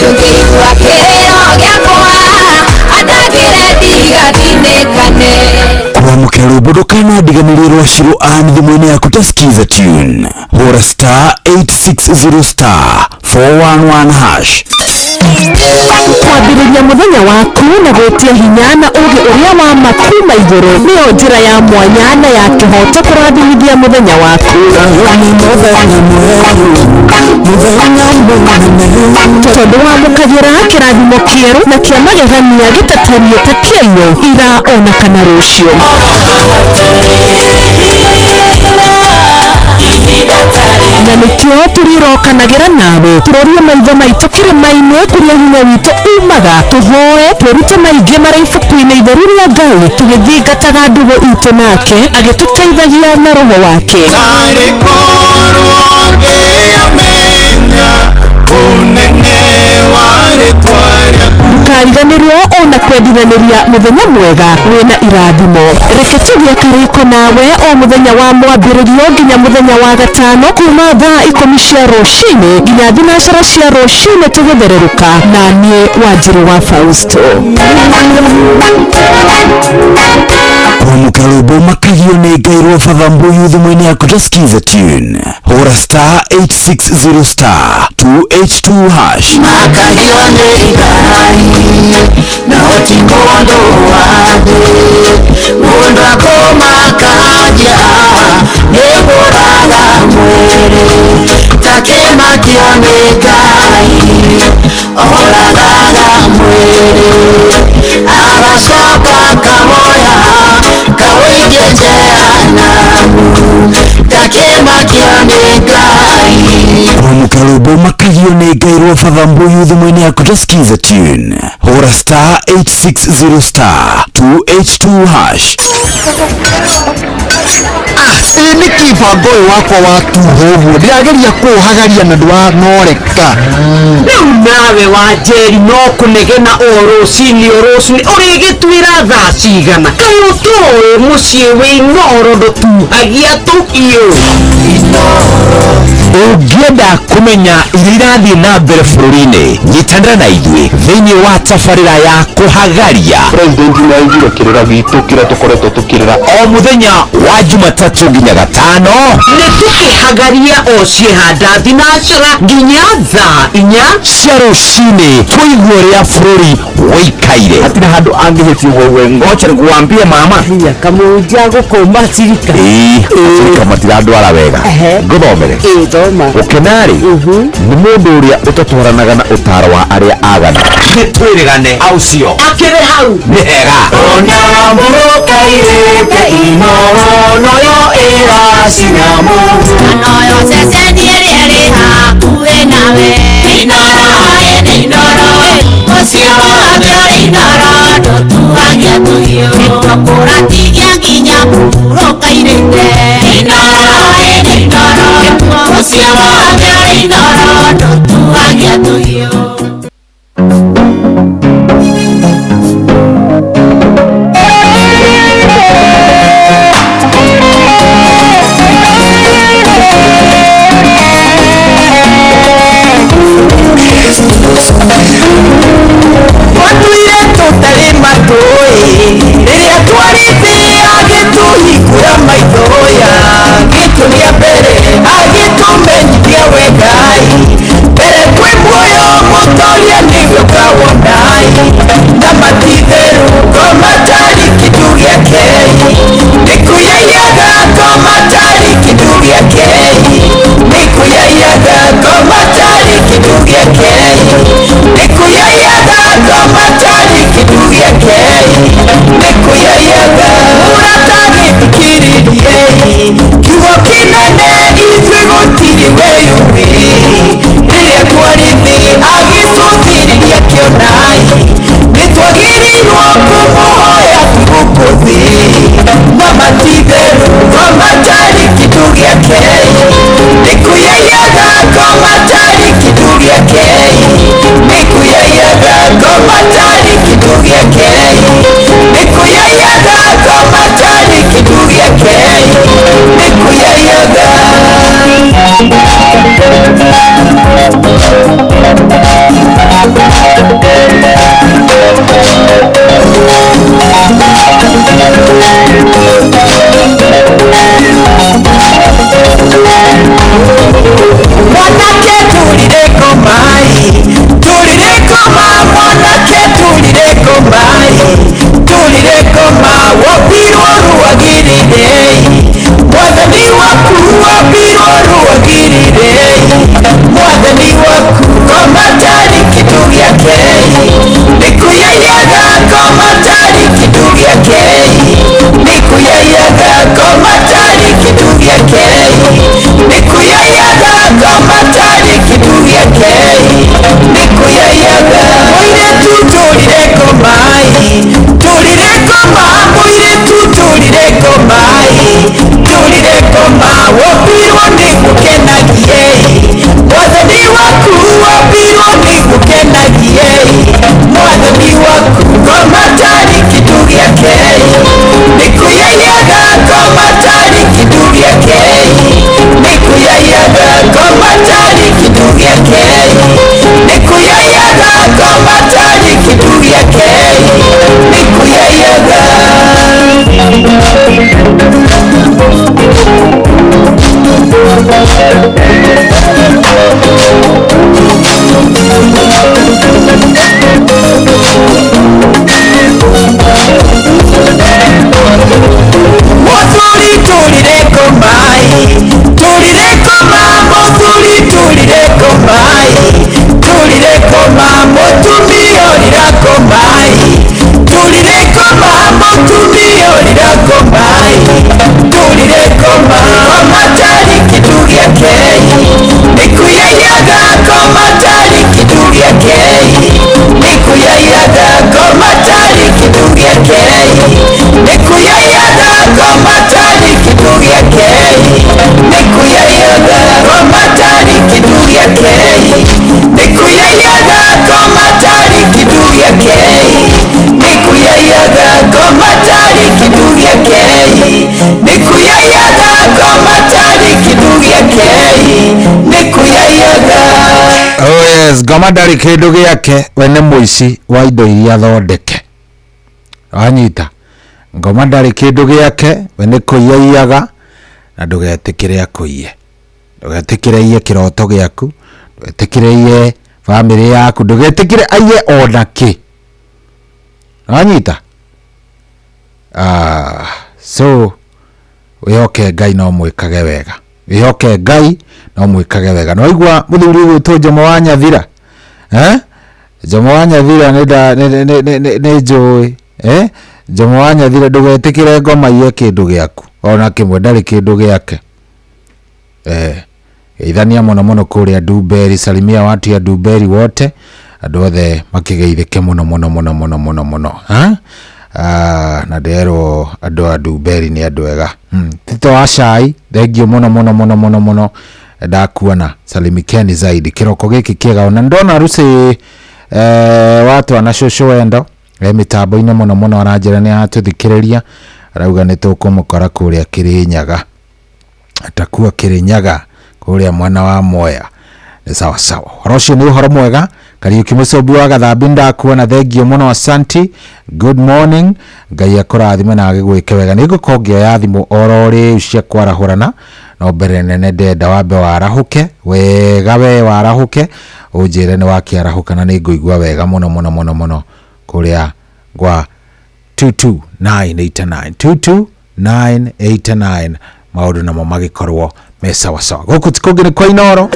S17: Ũngĩigua kĩrĩro gĩakwa andangĩre ndigathinĩkane.
S9: Kwamũkĩra rwĩmbo ndũkanadiganĩrie rwa Shiro Ann thimũ-inĩ yaku ta skiza tune. Hũra star 860 star 411 hash.
S10: Kwambĩrĩria mũthenya waku na gwĩtia hinya na ũũgĩ ũrĩa wa ma kuma igũrũ nĩyo njĩra ya mwanya na ya kĩhooto kũrathimithia mũthenya waku. Tondũ wamũkagĩra kĩrathimo kĩerũ na kĩa magegania gĩtatariĩ ta kĩaiyũ ira ona kana rũciũ. Na nĩkĩo tũrĩrokanagĩra nawe tũrorie maitho maitũ kĩrĩma-inĩ kũrĩa hinya witũ umaga, tũhoe twĩrute maingĩ marĩa ibuku-inĩ itheru rĩa Ngai tũgĩthingataga ndũgũ itũ nake agĩtũteithagia na roho wake. Ndũkariganĩrwo ona kwendithanĩria mũthenya mwega wĩna irathimo. Reke tũgĩe karĩko nawe o mũthenya wa mwambĩrĩrio nginya mũthenya wa gatano kuma thaa 10 cia rũcinĩ nginya 9 cia rũcinĩ tũgĩthererũka na niĩ Wanjirũ wa Fausto.
S9: Kwamũkĩra rwĩmbo makagio nĩ Ngai rwa Father Mbuyu thimũ-inĩ yaku ta skiza tune. Hũra star 860 star 282 hash.
S20: Makagio nĩ Ngai na ti mũndũ wa thĩ, mũndũ akũmakagia nĩ kũraga mwĩrĩ, takĩmakio nĩ Ngai oragaga mwĩrĩ, agacoka akawoya kawĩikie jehanamu, takĩmakio nĩ Ngai.
S9: Kwamũkĩra rwĩmbo makagio nĩ Ngai rwa Father Mbuyu thimũ-inĩ yaku ta skiza tune. Hũra star 860 star 282 hash.
S11: Ĩ nĩkĩ bango ũyũ wakwa wa tuho ũguo ndĩrageria kũũhagaria na ndũranoreka.
S13: Rĩu nawe wa Njeri no kũnegena o rũcinĩ o rũcinĩ ũrĩgĩtuĩra thaa cigana? Kaĩ ũtoĩ mũciĩ wĩ Inooro ndũtuhagia tũhiũ?
S12: Ũngĩenda kũmenya iria irathiĩ na mbere bũrũri-inĩ, nyitanĩra na ithuĩ thĩinĩ wa tabarĩra ya kũhagaria.
S18: President nĩ aiguire kĩrĩra gitũ kĩrĩa tũkoretwo tũkĩrĩra
S12: o mũthenya wa Jumatatũ nginya gatano.
S13: Nĩ tũkĩhagaria o ciĩhanda thinacara nginya thaa 4
S12: cia rũcinĩ tũigue ũrĩa bũrũri ũikaire. Hatirĩ handũ angĩhĩtia wewe, ngoja nikuambie mama.
S13: Hinya kamũnja gũkũma cirika.
S12: Ĩĩ, cirika matirandwara wega. Ngũthomere.
S13: Ĩĩ, thoma.
S12: Ũkenarĩ nĩ mũndũ ũrĩa ũtatwaranaga na ũtaro wa arĩa aganu. Nĩ twĩrĩgane au cio.
S13: Akĩrĩ hau.
S12: Nĩ hega.
S20: Ona mũrũkairĩte Inooro noyo ĩracinamu.
S17: Noyo ceceni ĩrĩa ĩrĩ hakuhĩ nawe. Inooro ĩ Inooro, mũciĩ wothe ũrĩ Inooro ndũtuhagia tũhiũ. Nĩtũkũratigia nginya mũhurũka-irĩte. Inooro ĩ Inooro, mũciĩ wothe ũrĩ Inooro ndũtuhagia tũhiũ.
S20: Twatũire tũtarĩ matũĩ rĩrĩa twarĩ thĩ agĩtũhingũra maithoya, agĩtũnia mbere agĩtũmenyithia wengai, mbere kwĩ muoyo mũtoria nĩwe ũkawonai, na matitherũ ko matarĩ kĩndũ gĩake, nĩkũyaiyaga ko matarĩ kĩndũ gĩake, nĩkũyaiyaga ko matarĩ kĩndũ gĩake, nĩkũyaiyaga ko matarĩ kĩndũ gĩake, nĩkũyaiyaga. Mũratagĩthikĩrĩrie kiugo kĩnene ithuĩ gũtirĩ weyũĩ, rĩrĩa twarĩ thĩ agĩtũthĩrĩria kĩonai, nĩtwĩ
S7: Yes, ngoma ndarĩ kĩndũ gĩake, we nĩ mũici wa indo iria thondeke. Wanyita, ngoma ndarĩ kĩndũ gĩake, we nĩ kũiya iyaga, na ndũgetĩkĩre akũiye. Ndũgetĩkĩre iye kĩroto gĩaku, ndũgetĩkĩre iye bamĩrĩ yaku, ndũgetĩkĩre aiye ona kĩ. Wanyita? So wĩhoke Ngai no mwĩkage wega. Wĩhoke Ngai no mwĩkage wega. No igua mũthuri ũgwĩtwo Jomo wa Nyathira. Jomo wa Nyathira nĩ njũĩ. Jomo wa Nyathira ndũgetĩkĩre ngoma iye kĩndũ gĩaku. Ona kĩmwe ndarĩ kĩndũ gĩake. Geithania mũno mũno kũrĩa Ndumberi, salimia watu ya Ndumberi wote. Andũ othe makĩgeithĩke mũno mũno mũno mũno mũno mũno. Na nderwo andũ a Ndumberi nĩ andũ ega. Tito wa cai, thengio mũno mũno mũno mũno mũno. Ndakuona salimikeni zaidi kĩroko gĩkĩ kĩega. Ona ndona ruci watu ana cũcũ wendo mĩtambo-inĩ mũno mũno, aranjĩra nĩ aratũthikĩrĩria, arauga nĩ tũkũmũkora kũrĩa Kĩrĩnyaga, atakuwa Kĩrĩnyaga kũrĩa mwena wa Mwea. Nĩ sawa sawa, ũhoro ũcio nĩ ũhoro mwega. Kariuki Mũcombi wa Gathambi ndakuona, thengio mũno, asanti, good morning. Ngai akũrathime na agĩgwĩke wega. Nĩ ngũkorwo ngĩoya thimũ oro rĩu cia kwarahũrana, no mbere nene ndenda wambe warahũke wega, we warahũke ũnjĩre nĩ wakĩarahũka, na nĩ ngũigua wega mũno mũno mũno mũno kũrĩa gwa 22989 22989 maũndũ namo magĩkorwo me sawa sawa. Gũkũ ti kũngĩ nĩ kwa Inooro,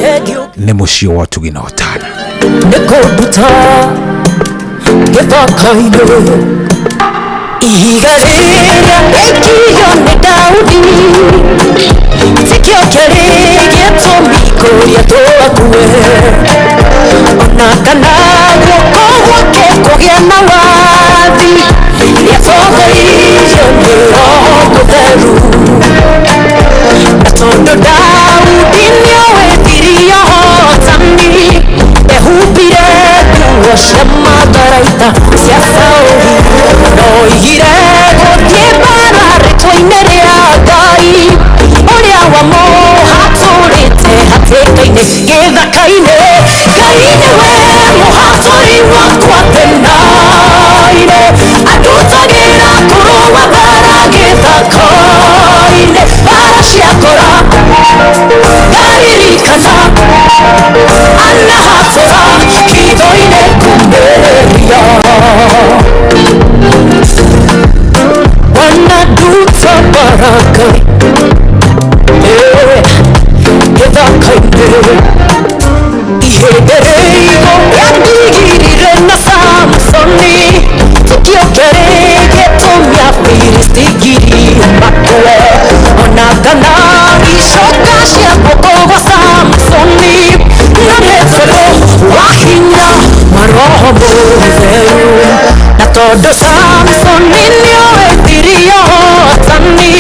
S7: nĩ mũciĩ wa ũtugi na ũtana. Nĩkũnduta gĩthaka-inĩ ihiga rĩrĩa rĩaikirio nĩ Daudi tikĩo kĩarĩ gĩtũmi kũrĩa tũakue, ona kana guoko gwake kũgĩa na wathi, nĩatongoririo nĩ Roho Mũtheru. Na tondũ Daudi nĩoĩ thiri ya ũhootani, ehumbire nguo cia matharaita cia Saũli, noigire gũthiĩ mbara rĩtwa-inĩ rĩa Ngai ũrĩa wamũhatũrĩte hatĩka-inĩ gĩthaka-inĩ. Ngai nĩwe mũhatũri wakwa thĩna-inĩ, andutagĩra kũrũa mbara gĩthaka-inĩ, mbara ciakora ngaririkana anahatũra hitho-inĩ kumĩrĩria. Wanaduta baraka gĩthaka-inĩ, ihĩndĩ rĩigũ rĩandigirire na Samsoni, tikĩo kĩarĩ gĩtũmi Afilisti ngiri makue, ona kana icoka cia guoko gwa Samsoni, na nĩ tondũ wa hinya wa Roho Mũtheru. Na tondũ Samsoni nĩoĩ thiri ya ũhootani,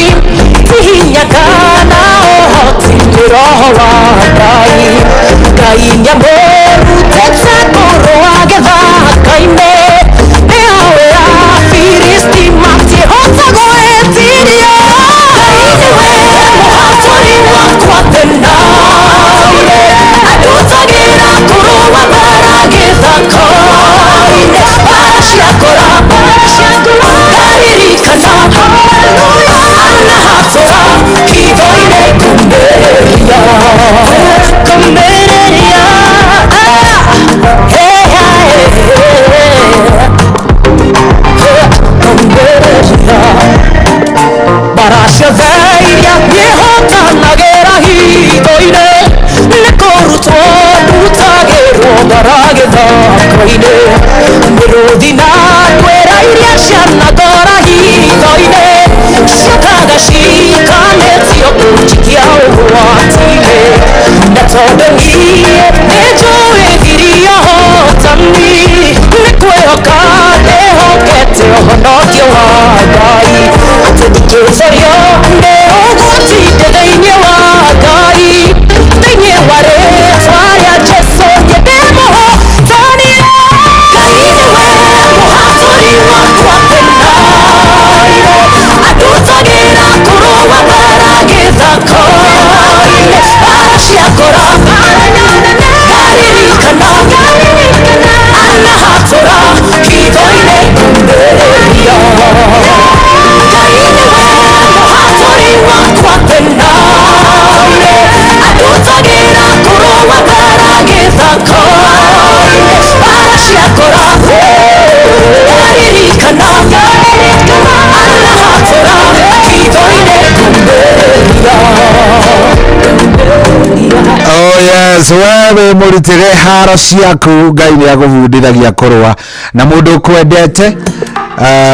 S7: Yes, wewe mũrutĩre haro ciaku Ngai nĩ agũbundithagia kũrũa na mũndũ ũkwendete.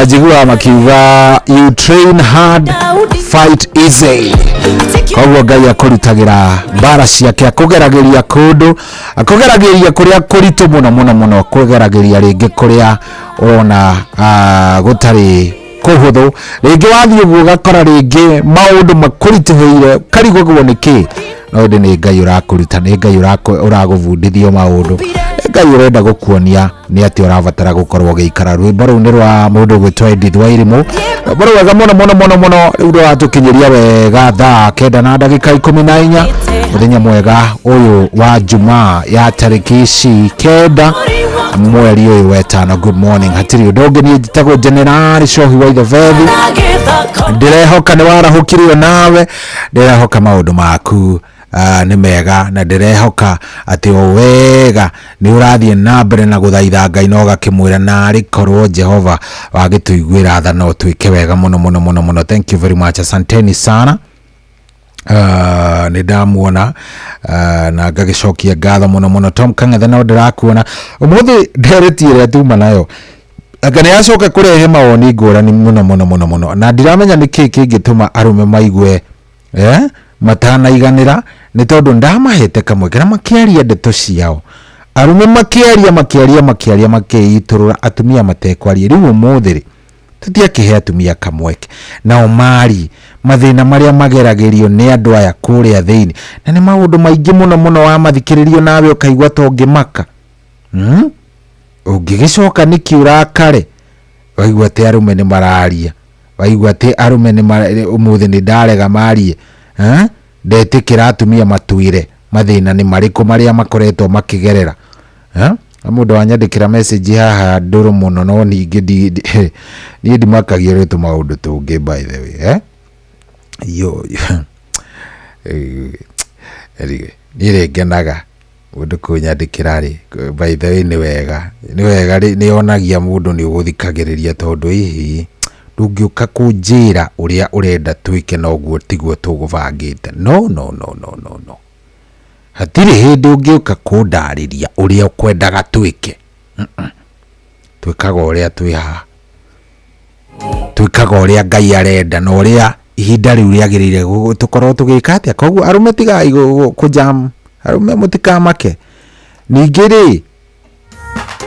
S7: Njiguaga makiuga you train hard, fight easy. Koguo Ngai akũrutagĩra mbara ciake, akũgeragĩria kũndũ, akũgeragĩria kũrĩa kũritũ mũno mũno mũno, akũgeragĩria rĩngĩ kũrĩa ũrona gũtarĩ kũhũthũ, rĩngĩ wathiĩ ũguo ũgakora rĩngĩ maũndũ makũritũhĩire ũkarigwo nĩkĩ, no ĩndĩ nĩ Ngai ũrakũruta, nĩ Ngai ũragũbundithio maũndũ, nĩ Ngai ũrenda gũkuonia nĩ atĩ ũrabatara gũkorwo ũgĩikara. Rwĩmbo rũu nĩ rwa mũndũ ũgwĩtwo Edith Wairimu, rwĩmbo rwega mũno mũno mũno mũno. Rĩu rũratũkinyĩria wega thaa 9:14 mũthenya mwega ũyũ wa Jumaa ya tarĩki ici 9 mweri ũyũ wetano. Good morning, hatirĩ ũndũ ũngĩ, niĩ njĩtagwo General Cohi wa Ithebethi. Ndĩrehoka nĩ warahũkirio nawe, ndĩrehoka maũndũ maku nĩ mega, na ndĩrehoka atĩ o wega nĩ ũrathiĩ na mbere na gũthaitha Ngai na ũgakĩmwĩra narĩ korwo Jehova wagĩtũiguĩra tha no twĩke wega mũno mũno mũno mũno. Thank you very much, asanteni sana. Nĩ ndamuona na ngagĩcokia ngatho mũno mũno. Tom Kang'ethe no ndĩrakuona ũmũthĩ, ndereti ĩrĩa tuma nayo anga nĩ yacoka kũrehe mawoni ngũrani mũno mũno mũno mũno, na ndiramenya nĩ kĩĩ kĩngĩtũma arũme maigue matanaiganĩra, nĩ tondũ ndamahete kamweke na makĩaria ndeto ciao, arũme makĩaria makĩaria makĩaria makĩitũrũra atumia matekwaria. Rĩu ũmũthĩ rĩ tũtiakĩhe atumia kamweke nao mari mathĩna marĩa mageragĩrio nĩ andũ aya kũrĩa thĩinĩ, na nĩ maũndũ maingĩ mũno mũno wamathikĩrĩrio nawe ũkaigua ta ũngĩmaka. Ũngĩgĩcoka nĩkĩ ũrakare waigua atĩ arũme nĩ mararia, waigua atĩ arũme nĩ ũmũthĩ nĩ ndarega marie, ndetĩkĩra atumia matwĩre mathĩna nĩ marĩkũ marĩa makoretwo makĩgerera. Mũndũ wanyandĩkĩra message haha ndũrũ mũno, no ningĩ niĩ ndimakagio nĩ tũmaũndũ tũngĩ by the way. Yo anyway, niĩ rĩ ngenaga mũndũ kũnyandĩkĩra rĩ, by the way nĩ wega, nĩ wega nĩ yonagia mũndũ nĩ ũgũthikagĩrĩria, tondũ hihi ndũngĩũka kũnjĩra ũrĩa ũrenda twĩke noguo tiguo tũgũbangĩte. No no no no no no, hatirĩ hĩndĩ ũngĩũka kũndarĩria ũrĩa ũkwendaga twĩke. Twĩkaga ũrĩa twĩ haha, twĩkaga ũrĩa Ngai arenda na ũrĩa ihinda rĩu rĩagĩrĩire tũkorwo tũgĩka atĩa. Koguo arũme tigai kũjam, arũme mũtikamake. Ningĩ rĩ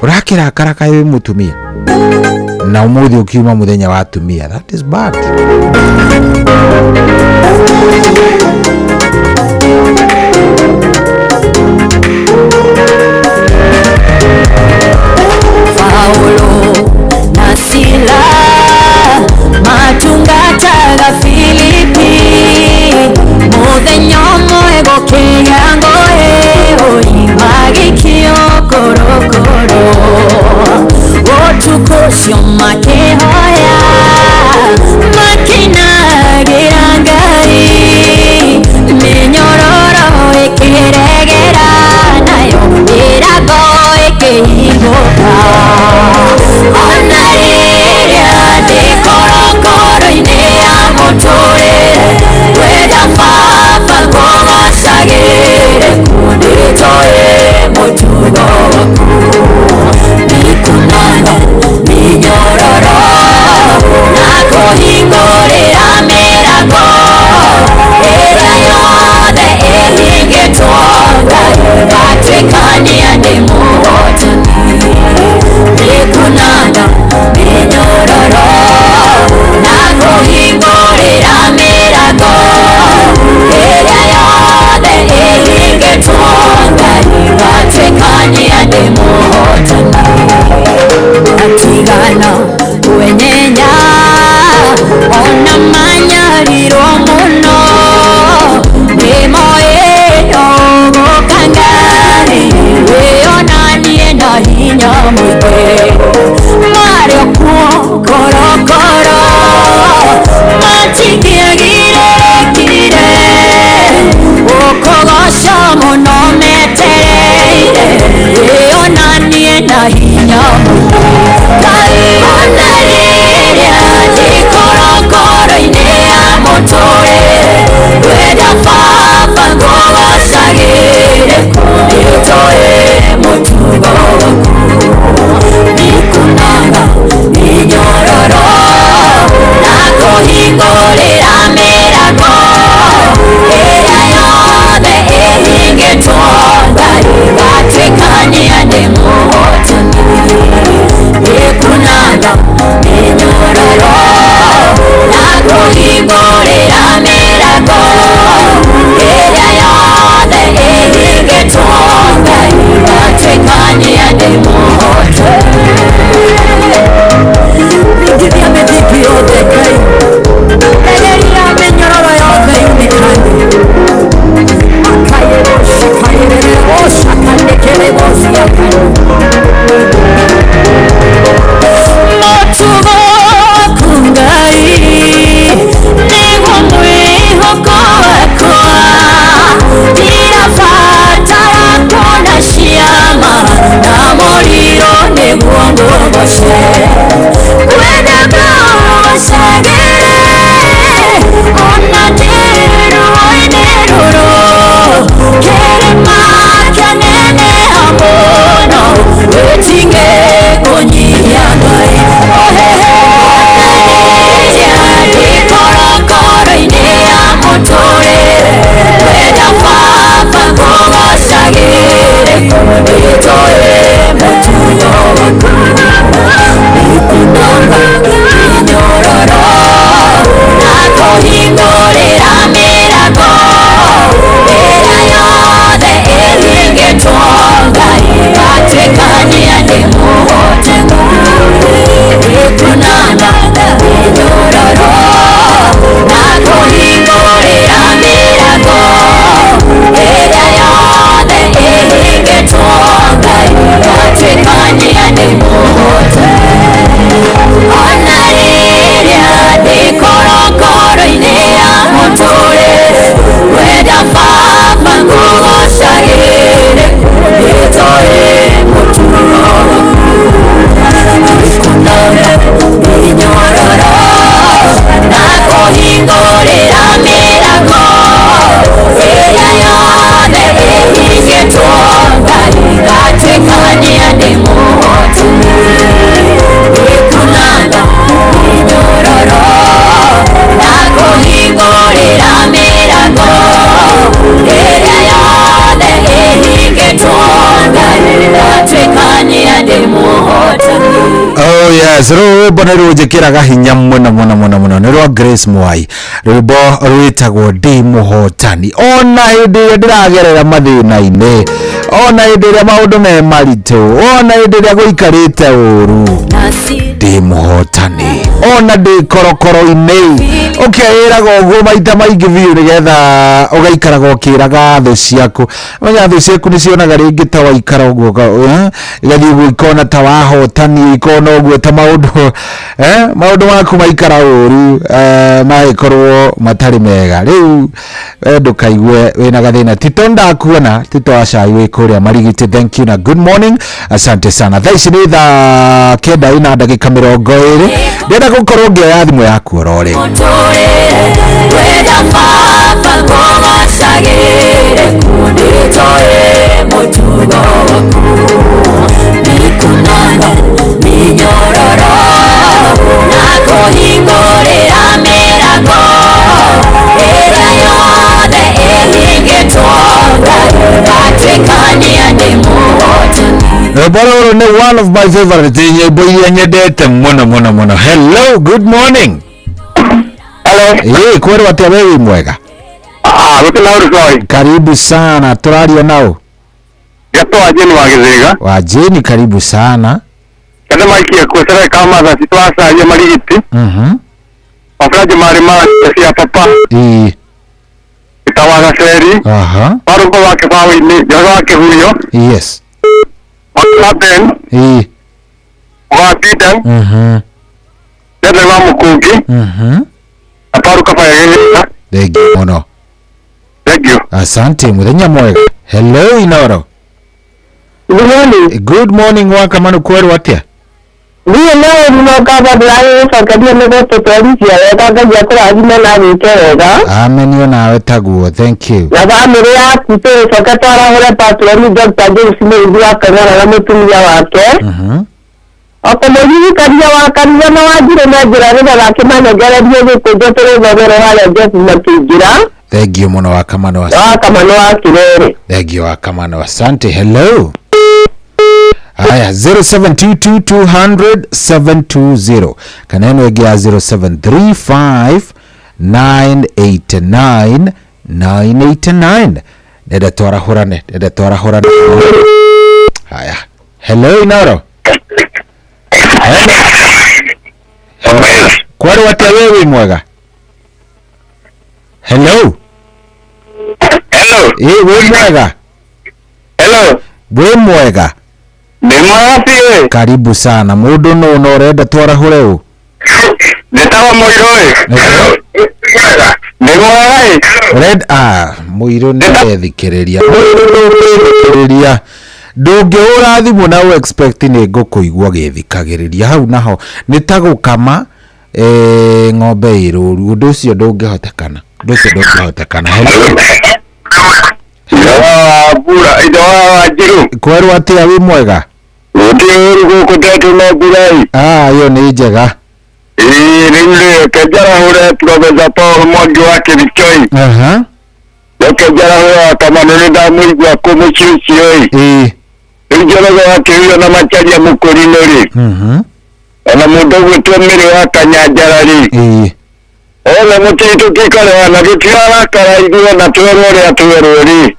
S7: ũrakĩrakara kaĩ wĩ mũtumia na ũmũthĩ ũkiuma mũthenya wa atumia, that is bad.
S17: Paulo na Sila matungataga Filipi muthenya ũmwe gũkĩgĩa ngũĩ magĩikio korokoro ũtukũ ũcio makĩhoya makinagĩra Ngai.
S7: Yes, rwĩmbo nĩ rũnjĩkĩraga hinya mũno mũno mũno mũno, nĩ rwa Grace Mwai, rwĩmbo rwĩtagwo Ndĩ Mũhotani. Ona hĩndĩ ĩrĩa ndĩragerera mathĩna-inĩ, ona hĩndĩ ĩrĩa maũndũ me maritũ, ona hĩndĩ ĩrĩa gũikarĩte ũru, ndĩ mũhotani, ona ndĩ korokoro-inĩ. Ũkeĩraga ũguo maita maingĩ biũ nĩgetha ũgaikaraga ũkĩraga thũ ciaku. Menya thũ ciaku nĩ cionaga rĩngĩ ta waikara ũguo, igathiĩ ũguo ikona ta wahotani, ikona ũguo ta maũndũ maũndũ maku maikara ũru, magĩkorwo matarĩ mega. Rĩu ndũkaigue wĩna gathĩna. Tito ndakuona, Tito wa cai wĩ kũrĩa Marigiti, thank you na good morning, asante sana. Thaa ici nĩ thaa 9 na ndagĩka 20. Ndĩrenda gũkorwo ngĩoya thimũ yaku oro rĩu.
S17: Wenda baba ngũgocagĩre kunditoe mũtugo waku mĩkunano mĩnyororo na kũhingũrĩra mĩrango ĩrĩa yothe ĩhingĩtwo ngatuĩkania ndĩ mũhotani.
S7: Rwĩmbo rũrũ nĩ one of my favorite nyĩmbo iria nyendete mũno mũno mũno. Hello, good morning.
S18: Hello.
S7: Kwĩrwo atĩa we wĩ mwega? Karibu sana, tũraria nao.
S18: Gato wa Jeni wa Gĩthĩga.
S7: Wa Jeni, karibu sana.
S18: Kada maikia kwetera kama za sitwasa ya Marigiti. Wafuraji mari mara cia papa. Itawa gaceri. Warugo wa kĩbaũ-inĩ, Njoroge wa Kĩhuyo.
S7: Yes.
S18: Wa Ben. Wa Biden. Jende wa Mũkũngi. Aparu kabaya Gĩthĩga.
S7: Thank you mũno.
S18: Thank you.
S7: Asante, muthenya mwega. Hello Inoro.
S19: Good morning.
S7: Good morning wakamanu, kwerwo atĩa?
S19: Ndiyo nawe nĩnokaba ndĩragĩgũcokeria nĩ gũtũtwarithia wega, Ngai akũrathime na agwĩke wega.
S7: Amen, yo nawe taguo, thank you.
S19: Na bamĩrĩ yaku tũgĩcoke twarahũre patroni Dr. James Mũrĩithi wa Kanyara na mũtumia wake. Okũmũririkania wa kanitha na wanjirũ na njĩra nĩgetha akĩmanengererie gĩkũnjo tũrĩthomere harĩa Jeff makĩingĩra.
S7: Thank you mũno wakamano.
S19: Wakamano wa Kirere.
S7: Thank you wakamano, asante. Hello. Haya, 0722200720 kana ĩno ĩngĩ ya 0735989989. Ndenda twarahũrane, ndenda twarahũrane. Haya, hello Inoro. Hello. Kwarwo atĩa we wĩ mwega? Hello.
S18: Hello.
S7: Wĩ mwega?
S18: Hello.
S7: Wĩ mwega?
S18: Ndĩ mwega biũ.
S7: Karibu sana. Mũndũ nũ na ũrenda twarahũre ũ?
S18: Ndĩtagwo Mũirũ ĩ. Ndĩ mwega ĩ.
S7: Ũrenda Mũirũ nĩ arethikĩrĩria. Mũirũ ndũngĩthikĩrĩria. Ndũngĩhũra thimũ na ũ expect nĩ ngũkũigua ũgĩthikagĩrĩria. Hau naho nĩ ta gũkama ng'ombe ĩ rũru. Ũndũ ũcio ndũngĩhotekana. Ũndũ ũcio ndũngĩhotekana. Hello.
S18: Mbura ithe wa Wanjirũ.
S7: Kwerwo atĩa wĩ mwega?
S18: Gũtirĩ ũru gũkũ tetũ no mbura ĩ.
S7: Ĩyo nĩ njega.
S18: Ĩĩ rĩu rĩ, reke njarahũre Professor Paul Mwangi wa Kĩrichoi. Reke njarahũre Wakamano nĩ ndamũigua kũ mũciĩ ũcio ĩ. Rĩu Njoroge wa Kĩhuyo na Macharia Mũkũrinũ rĩ. Ona mũndũ ũgwĩtwo Mĩrĩ wa Kanyanjara rĩ. Othe mũtirĩ tũtikareha tũtirarakara ithuĩ ona twerwo ũrĩa twerwo rĩ.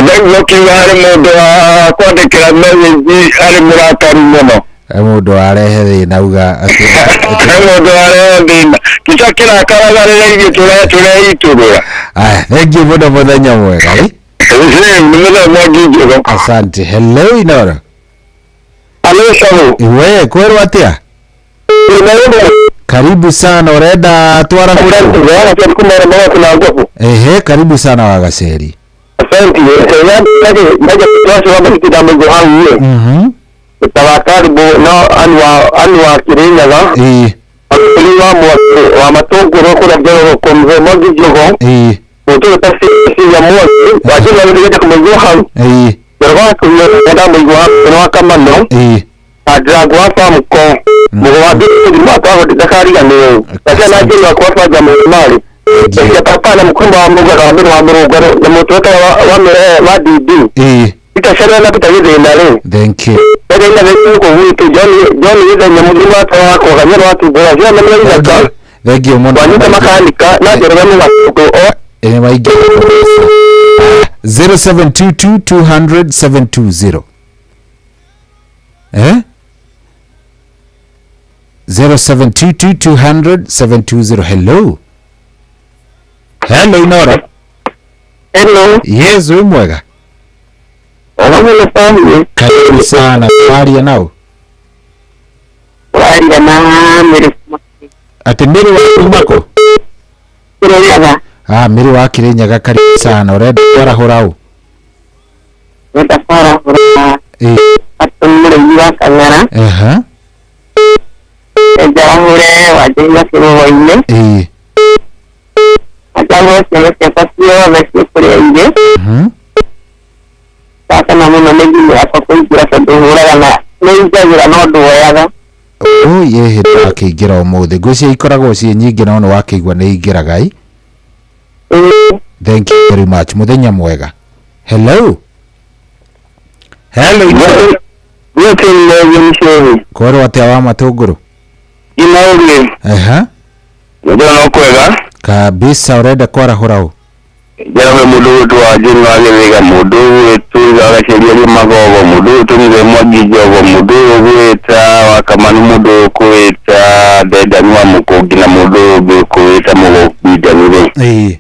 S18: Ndaigua ũkiuga harĩ mũndũ wa kwandĩkĩra message arĩ mũrakaru mũno.
S7: Mũndũ warehe thĩna uga atĩ
S18: Mũndũ warehe thĩna. Kĩca kĩrakaraga rĩrĩa ithuĩ tũreitũrũra.
S7: Aya, thank you mũno, mũthenya mwega.
S18: Nĩ mũthenya Mwangi Njũgũ.
S7: Asante. Hello Inoro.
S18: Hello Samu.
S7: We kwerwo atĩa? Karibu sana, ũrenda twarahũre? Ehe, karibu sana Wagaceri.
S18: Asante. Tawakaribu no anwa Kirinyaga. Wa matũngũrũ kũrĩa Njoroge kũmũhe Mwangi Njũgũ. Mũndũ ta Cecilia Mwangi wa Njoroge nĩngenda kũmũigua hau. Njoroge wa Kĩhuyo nĩndamũigua hau nĩ wa Kamano. Ndirango wa Samko mũgũ wa Ndũrũ wakwa ndakariganĩrwo. Ndacia na Njĩrĩ wakwa Banja Mũmarĩ. Ndacia papa na mũkũmba wa Mũgara wa Mĩrũ wa Mũrũngaro na mũtũ wa DD. Peter Sharia na Peter Githina rĩ.
S7: Thank you.
S18: Ndagĩina gũkũ gwitũ John Githenya mũthuri wake wa kũganyĩrwo wa ciana nĩ ithaka.
S7: Thank you mũno.
S18: Wanyita makanika na Njoroge Mũgatũ o.
S7: Ĩ waingĩ. 0722 200 720. Eh? 0722 200 720. Hello. Hello Nora.
S18: Hello.
S7: Yes, wĩ mwega. Karibu sana. Kwaria nao.
S19: Kwaria na Mary.
S7: Ati Mary wa kumako?
S19: Kirinyaga.
S7: Ah, Mary wa Kirinyaga, karibu sana. Urenda kwarahũra ũ?
S19: Urenda kwarahũra.
S7: Eh.
S19: Ati mũrĩmi wa Kang'ara.
S7: Aha.
S19: Njarahũre Wanjĩhi wa Kĩrũgũ-inĩ.
S7: Eh.
S19: Njarahũre ciana ciakwa ciothe ciĩ kũrĩa irĩ. Ndakena mũno nĩ thimũ yakwa kũingĩra tondũ hũraga na nĩ ingagĩra no ndwoyaga.
S7: Ũ ye hĩndĩ wakĩingĩra ũmũthĩ ngwĩciria ikoragwo ciĩ nyingĩ no nĩ wakĩigua nĩ ingĩraga ĩ. Thank you very much. Mũthenya mwega. Hello. Hello. Kwerwo atĩa wa matũngũrũ?
S18: Inaũrie.
S7: Aha.
S18: Ndio no kwega.
S7: Kabisa. Urenda kwarahũra ũ?
S18: Njarahe mũndũ witũ wa Njũru wa Gĩthĩga, mũndũ witũ agaceria Magogo, mũndũ witũ Mũthee Mwangi Njogo, mũndũ ũgwĩta wa Kamanu, mũndũ ũkwĩta Ndendani wa Mũkũngi na mũndũ ũngĩ ũkwĩta Mũgũngi Njanũrĩ.
S7: Ĩĩ.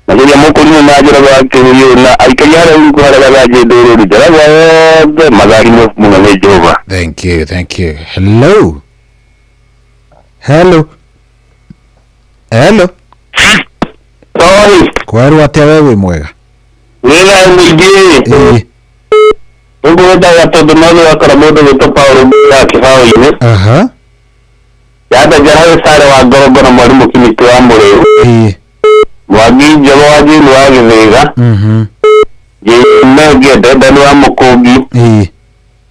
S18: Makĩria Mũkũrinũ na Njoroge wa Kĩhuyu na aikari harĩa rungu harĩa Gathanjĩ Ndũrũri, Njoroge othe matharimwo mũno nĩ Jehova.
S7: Thank you, thank you. Hello. Hello. Hello.
S18: Sorry.
S7: Kwerwo atĩa we wĩ mwega?
S18: Wĩna mũingĩ.
S7: Ĩĩ.
S18: Ũngũwendaga tondũ no nĩwakora mũndũ gwĩtwo Paul wa kĩbaũ-inĩ.
S7: Aha.
S18: Yamba Njarahe Sare wa Ngorongo na mwarimũ Kimiti wa Mũrĩu.
S7: Ĩĩ.
S18: Mwangi Njogo wa Njĩru wa Gĩthĩga. Jane Ndendani wa Mũkũngi.
S7: Ĩĩ.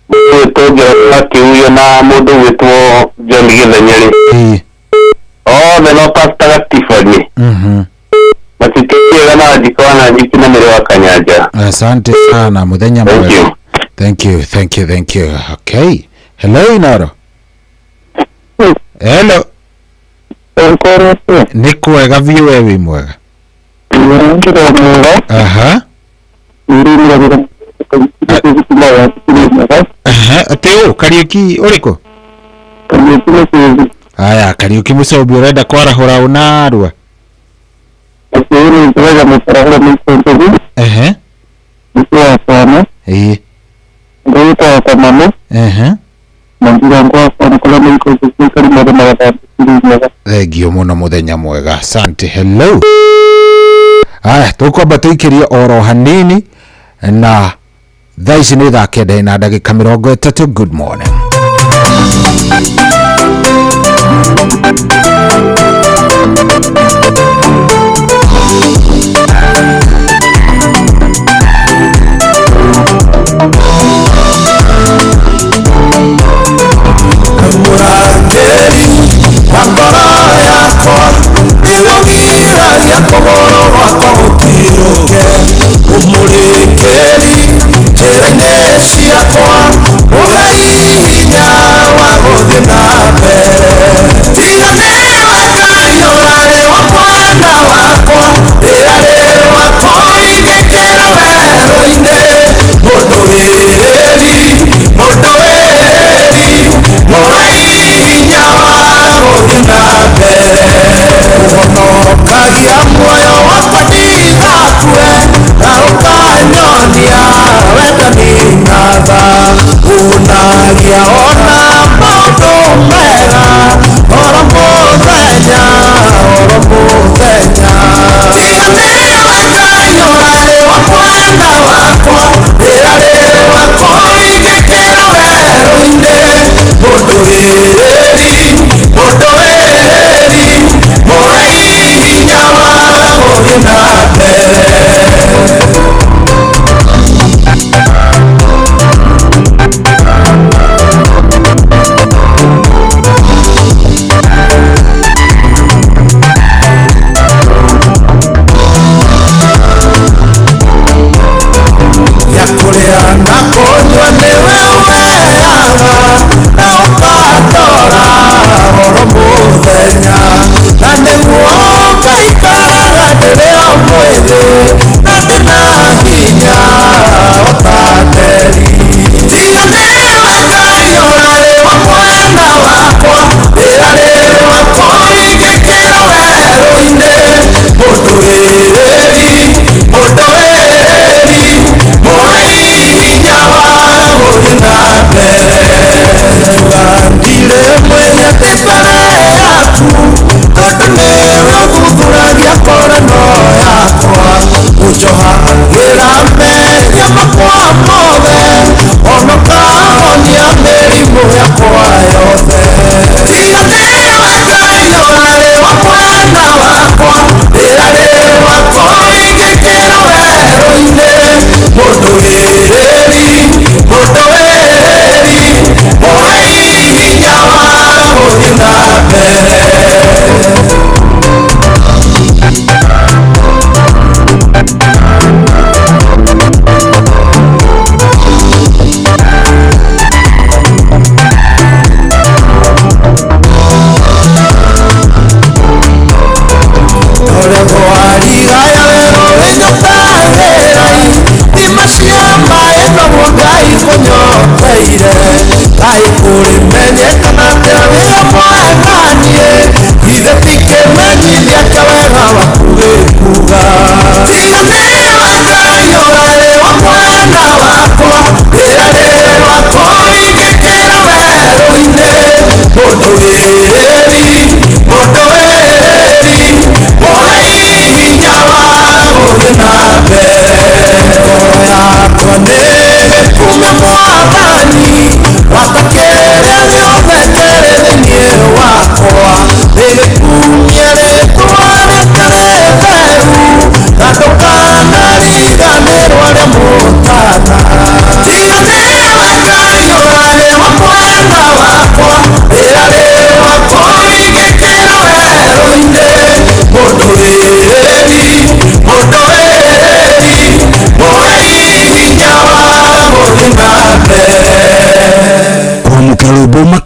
S18: Mũndũ wĩtwo Njoroge wa Kĩhuyo na mũndũ gwĩtwo John Gĩthenyerĩ.
S7: Ĩĩ.
S18: Othe no Pastor Gatifani. Matitiega na Njiko na Njiki na Mĩrĩ wa Kanyanja.
S7: Asante sana, mũthenya
S18: Thank
S7: mwega.
S18: you.
S7: Thank you, thank you, thank you. Okay. Hello Inoro. Hello. Nĩ kwega biũ we wĩ mwega. Aha. Aha, atĩ ũ Kariũki ũrĩkũ? Aya, Kariũki Mũcombi ũrenda kwarahũra ũ narua? Ehe. Ĩĩ. Ehe. Thengio mũno, mũthenya mwega. Asante. Hello. Aya, tũkwamba tũikĩrie oro hanini na thaa ici nĩ thaa 9 na ndagĩka 30. Good morning.
S20: Mũrangĩri wa ngoro yakwa nĩũgiragia kũgũrũ gwakwa gũtirũke, ũmũrĩkĩri njĩra-inĩ ciakwa, ũhe hinya wa gũthiĩ na mbere. Tiga nĩ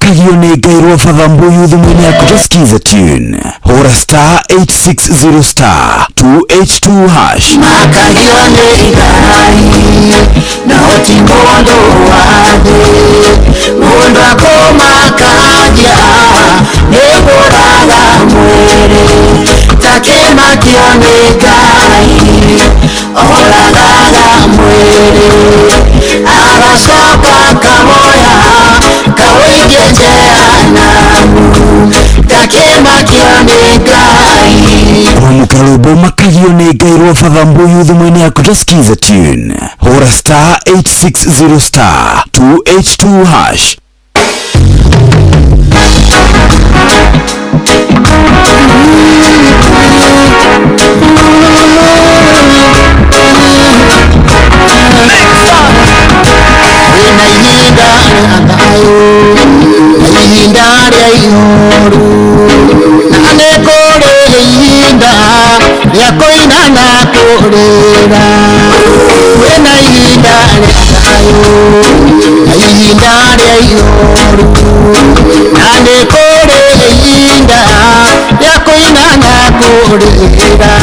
S9: Makagio nĩ Ngai rwa Father Mbuyu thimũ-inĩ yaku just skiza tune. Hũra star 860 star 282 hash.
S20: Makagio nĩ Ngai no ti mũndũ wa thĩ, mũndũ akũmakagia nĩ kũraga mwĩrĩ, takĩmakio nĩ Ngai oragaga mwĩrĩ, agacoka akawoya kawĩikie jehanamu, takĩmakio nĩ Ngai.
S9: Kwamũkĩra rwĩmbo Makagio nĩ Ngai rwa Father Mbuyu thimũ-inĩ yaku just skiza tune. Hũra star 860 star 282 hash.
S11: Wĩna ihinda rĩa thayũ na ihinda rĩa ihoru, na nĩ kũrĩ ihinda rĩa kũina na kũrĩra. Wĩna ihinda rĩa thayũ na ihinda rĩa ihoru, na nĩ kũrĩ ihinda rĩa kũina na kũrĩra.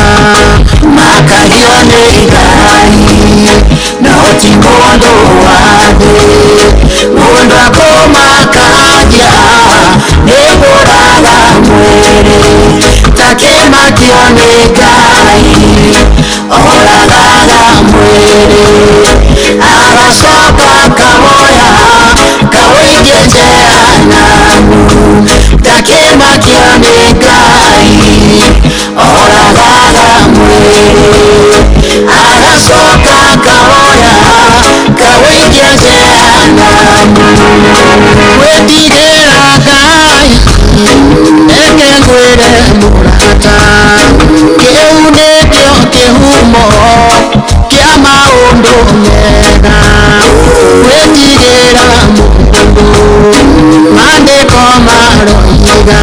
S20: Makagio nĩ Ngai no ti mũndũ wa thĩ, mũndũ akũmakagia nĩ kũraga mwĩrĩ, takĩmakio nĩ Ngai oragaga mwĩrĩ, agacoka akawoya kawĩikie jehanamu, takĩmakio nĩ Ngai oragaga mwĩrĩ, agacoka akawoya kawĩikie jehanamu.
S11: Gwĩtigĩra Ngai reke ngwĩre mũrata, kĩu nĩkĩo kĩhumo kĩa maũndũ mega. Gwĩtigĩra mũndũ maandĩko maroiga,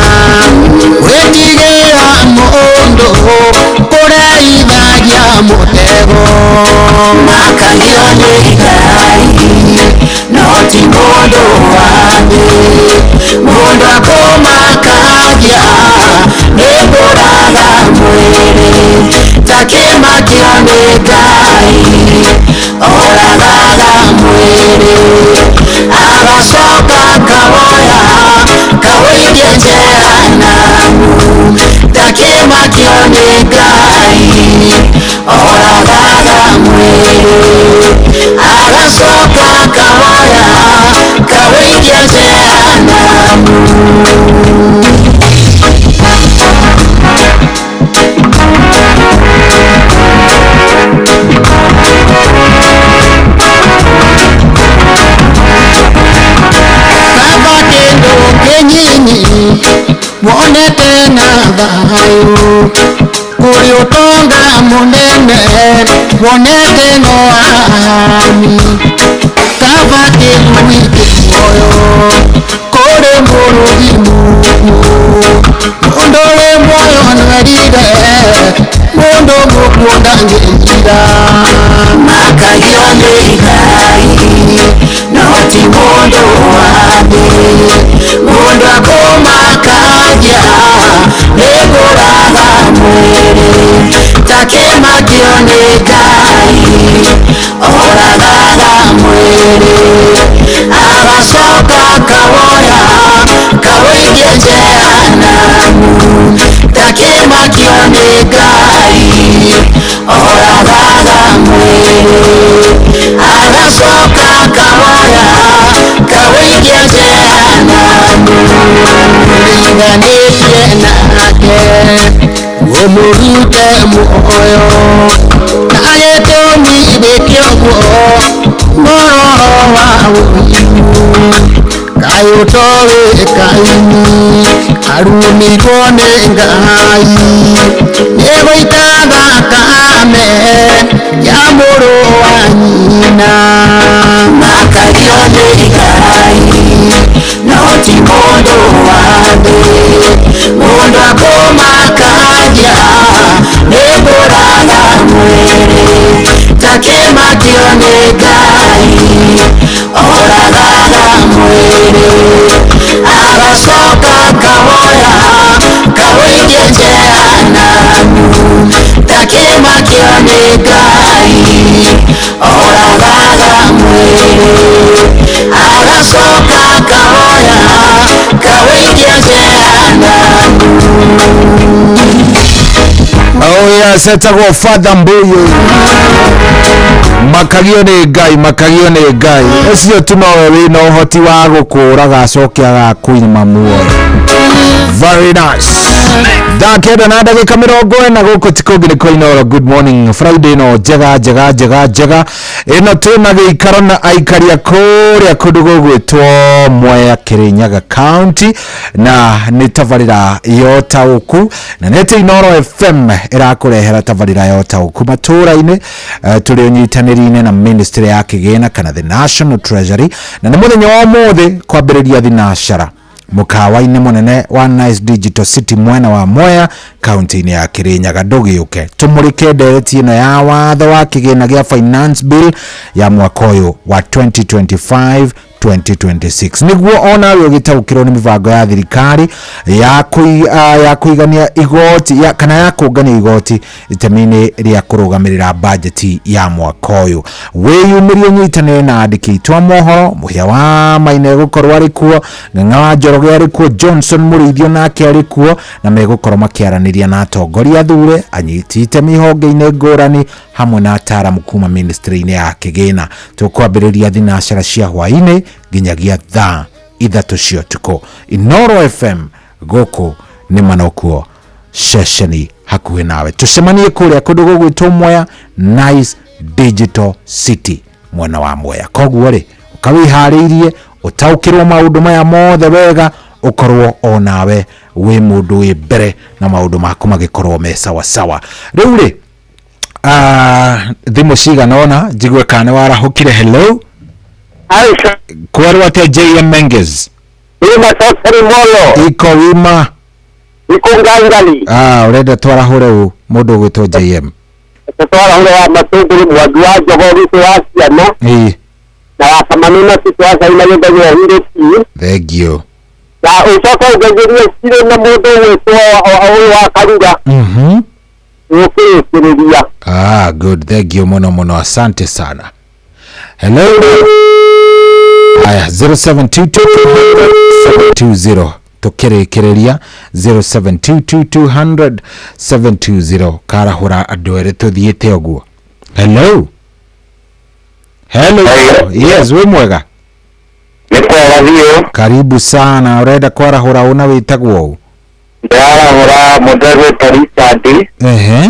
S11: gwĩtigĩra mũndũ kũreithagia mũtego.
S20: Makagio nĩ Ngai no ti mũndũ wa thĩ, mũndũ akũmakagia nĩ kũraga mwĩrĩ, takĩmakio nĩ Ngai oragaga mwĩrĩ, agacoka akawoya kawĩikie jehanamu, takĩmakio nĩ Ngai oragaga mwĩrĩ, agacoka akawoya kawĩikie jehanamu.
S11: Kaba kĩndũ kĩnyinyi wonete na thayũ, kũrĩ ũtonga mũnene wonete no ahami. Kaba kĩrui kĩ muoyo kũrĩ mũrũthi mũkuũ, mũndũ wĩ muoyo nĩerire mũndũ mũkuũ ndangĩrira.
S20: Makagio nĩ Ngai no ti mũndũ wa thĩ, mũndũ akũmakagia nĩ kũraga mwĩrĩ, takĩmakio nĩ Ngai oragaga mwĩrĩ, agacoka akawoya kawĩikie jehanamu, takĩmakio nĩ Ngai oragaga mwĩrĩ, agacoka akawoya kawĩikie jehanamu.
S11: Riganĩtie nake ũmũrute muoyo, na gĩtũmi gĩkĩoguo mororo wa ũiru. Kaĩ ũtoĩ Kaini arumirwo nĩ Ngai, nĩ gũita thakame ya mũrũ wa nyina.
S20: Makagio nĩ Ngai no ti mũndũ wa thĩ, mũndũ akũmakagia nĩ kũraga mwĩrĩ, takĩmakio nĩ Ngai oragaga mwĩrĩ. Agacoka akawoya kawĩikia jehanamu ndakĩmakio nĩ Ngai oragaga mwĩrĩ agacoka akawoya kawĩikia jehanamu.
S7: Oh yes, etagwo Father Mbuyu. Makagio nĩ Ngai, makagio nĩ Ngai. Ũcio tu nowe wĩna ũhoti wa gũkũraga acoke agakũima muoyo. Very nice. Thaa 9 na ndagĩka 40 gũkũ ti kũngĩ nĩ kwa Inooro. Good morning Friday no njega njega njega njega. Ĩno twĩna gĩikaro na aikari a kũrĩa kũndũ gũgwĩtwo Mwea Kirinyaga County, na nĩ tabarĩra ya ũtaũku, na nĩ atĩ Inooro FM ĩrakũrehera tabarĩra ya ũtaũku matũra-inĩ, tũrĩ ũnyitanĩri-inĩ na Ministry ya Kĩgĩna kana the National Treasury, na nĩ mũthenya wa ũmũthĩ kwambĩrĩria thinacara mũkawa-inĩ mũnene wa Nice Digital City mwena wa Mwea kaunti-inĩ ya Kirinyaga. Ndũgĩũke tũmũrĩke ndereti ĩno ya watho wa kĩgĩna gĩa Finance Bill ya mwaka ũyũ wa 2025 2026, nĩguo onawe ũgĩtaũkĩrwo nĩ mĩbango ya thirikari ya kũigania igoti kana ya kũngania igoti itemi-inĩ rĩa kũrũgamĩrĩra bajeti ya mwaka ũyũ. Wĩyumĩrie ũnyitanĩre na andĩki aitũ a mohoro, Mũhĩa wa Maina egũkorwo arĩ kuo, Ng'ang'a wa Njoroge arĩ kuo, Johnson Mũrĩithio nake arĩ kuo, na megũkorwo makĩaranĩria na atongoria athure, anyiti itemi honge-inĩ ngũrani hamwe na ataaramu kuma ministry-inĩ ya kĩgĩna. Tũkwambĩrĩria thinacara cia hwaĩ-inĩ nginyagia thaa 3 cia ũtukũ. Inooro FM gũkũ nĩ manokuo ceceni hakuhĩ nawe. Tũcemanie kũrĩa kũndũ gũgwĩtwo Mwea Nice Digital City mwena wa Mwea. Koguo rĩ, ũkawĩharĩirie ũtaũkĩrwo maũndũ maya mothe wega, ũkorwo onawe wĩ mũndũ wĩ mbere na maũndũ maku magĩkorwo me sawasawa. Rĩu rĩ, thimũ cigana ũna njigue kana nĩ warahũkire. Hello.
S18: Aisha.
S7: Kwerwo atĩa JM Menges?
S18: Wima sasa molo.
S7: Iko wima.
S18: Iko ngangali.
S7: Urenda twarahũre ũ mũndũ ũgwĩtwo JM?
S18: Twarahũre wa matũngũrĩ mwangi wa njogoo witũ wa ciana.
S7: Ĩĩ.
S18: Na wa kamanina citũ wa caina gĩthagĩra hindĩ.
S7: Thank you.
S18: Na ũcoke ũngeithĩrie cirĩ na mũndũ ũgwĩtwo ũyũ wa Karura. Ũkĩrĩkĩrĩria.
S7: Good. Thank you muno muno. Asante sana. Hello. Aya 0722200720 tukĩrĩkĩrĩria 0722200720 karahũra andũ erĩ tũthiĩte ũguo. Hello. Hello. Yes, wĩ mwega?
S18: Nĩ kwega biũ.
S7: Karibu sana. Ũrenda kwarahũra ũna wĩtagwo ũ?
S18: Ndĩrarahũra mũndũ ũgwĩtwo Richard.
S7: Ehe.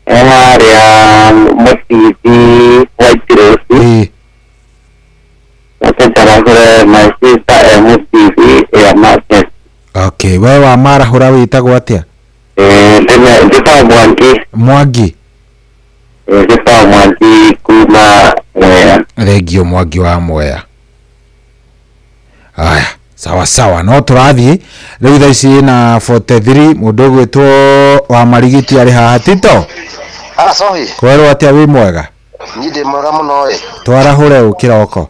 S18: Harĩa Mũcithi White Rose. Njarahũre my sister e Mũcithi ya Market.
S7: Okay, we wa marahũra wĩtagwo atĩa?
S18: Njĩtagwo Mwangi.
S7: Mwangi?
S18: Njĩtagwo Mwangi kuma Mwea.
S7: Thengio Mwangi wa Mwea. Aya, sawa sawa, no tũrathiĩ rĩu thaa ici na 43 mũndũ ũgwĩtwo wa Marigiti arĩ haha. Tito. Sohi. Kwerwo atĩa, wĩ mwega?
S21: Niĩ ndĩ mwega mũno ĩ.
S7: Twarahũre ũ kĩroko?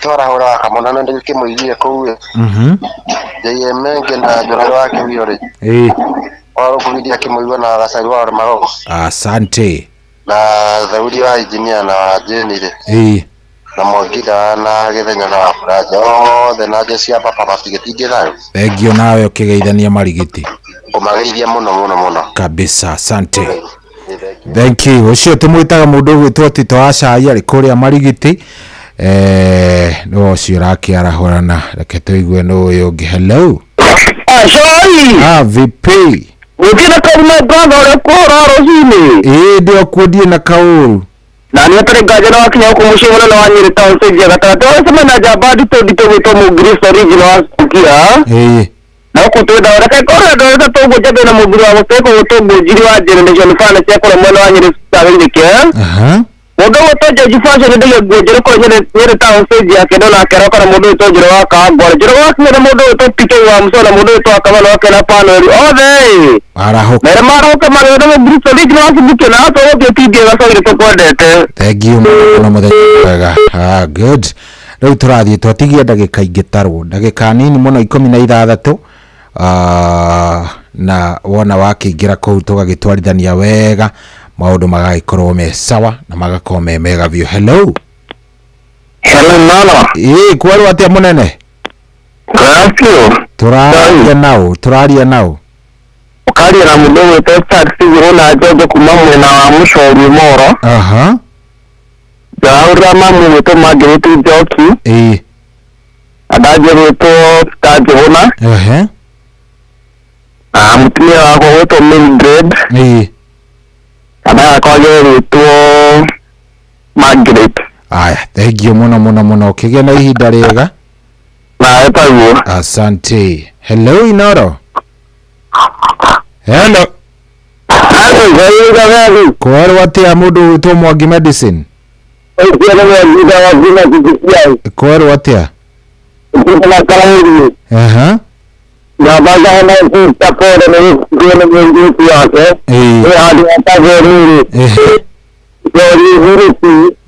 S21: Twarahũra wa Kamwana na ndĩkĩmũiguire kũu ĩ. JM Menge na Njoroge wa Kĩwio rĩ.
S7: Ĩĩ.
S21: Warũkũgiria akĩmũigua na Gacari wa Magogo.
S7: Asante.
S21: Na Thauri wa engineer na wa Jane rĩ.
S7: Ĩĩ.
S21: Na Mwangitha na Gĩthenya na Waburaja othe na jeshi ya papa matigĩtingĩ thayũ.
S7: Thengio nawe ũkĩgeithania Marigiti.
S21: Kũmageithia mũno mũno mũno.
S7: Kabisa, asante. Thank you. Ũcio tũmwĩtaga mũndũ ũgwĩtwo Tito wa Cai arĩ kũrĩa Marigiti. Nĩwe ũcio ũrakĩarahũrana. Reke tũigue nũ ũyũ ũngĩ. Hello.
S18: Cai.
S7: VP.
S18: Gũtirĩ na kaũru my brother ũrĩa kũhũra rũcinĩ.
S7: Ĩĩ ndĩ o kuo ndirĩ na kaũru.
S18: Na nĩ hatarĩ nganja nĩ wakinya gũkũ mũciĩ mũnene wa Nyĩrĩ town stage ya gatagatĩ wacemania na njamba nditũ nditũ gwĩtwo Mũngiristo original wa Sukia.
S7: Ĩĩ.
S18: Na gũkũ twĩ ndawa reke ngorwo ndorete tũguo njambie na mũthuri wa gũteko gwĩtwo Ngũnjiri wa Generation Furniture kũrĩa mwena wa Nyĩrĩ gĩcagi-inĩ kĩa. Mũndũ ũgwĩtwo George Fashion ndendagia nguo njerũ kũrĩa Nyĩrĩ town stage ya kenda nake aroka na mũndũ ũgwĩtwo Njũrũ wa Kawangware. Njũrũ wa Kinya na mũndũ ũgwĩtwo PK wa Muso na mũndũ ũgwĩtwo wa Kamano wake na Panuel othe ĩ.
S7: Arahũka.
S18: Mere marahũka marĩ na Mũngiristo original wa Subukia na atũgũthiĩ TD gacagĩ tũkwendete.
S7: Thank you mũno mũthenya mwega. Good. Rĩu tũrathiĩ twatigia ndagĩka ingĩtarwo ndagĩka nini mũno 16 na wona wakĩingĩra kũu tũgagĩtwarithania wega maũndũ magagĩkorwo me sawa na magakorwo me mega biũ. Hello.
S18: Hello mama.
S7: Ĩĩ kwerwo atĩa mũnene?
S18: Thank
S7: Tũraria nao.
S18: Ũkaria na mũndũ wĩtwo Charles na Njonjo kuma mwena wa Mũcori Moro.
S7: Aha.
S18: Ndahũrĩra mamu gwĩtwo Margaret Njoki.
S7: Ĩĩ.
S18: Andanjia gwĩtwo Peter Njũgũna.
S7: Ehe.
S18: Na mũtumia wakwa gwĩtwo Mildred.
S7: Ĩĩ.
S18: Ana yakwa gwĩtwo Margaret.
S7: Aya, thank you mũno mũno mũno. Ũkĩgĩa na ihinda rĩega.
S18: Nawe taguo.
S7: Asante. Hello Inoro. Hello. Kwerwo atĩa mũndũ wĩtwo Mwangi Medicine? Kwerwo atĩa? Aha. Ĩĩ.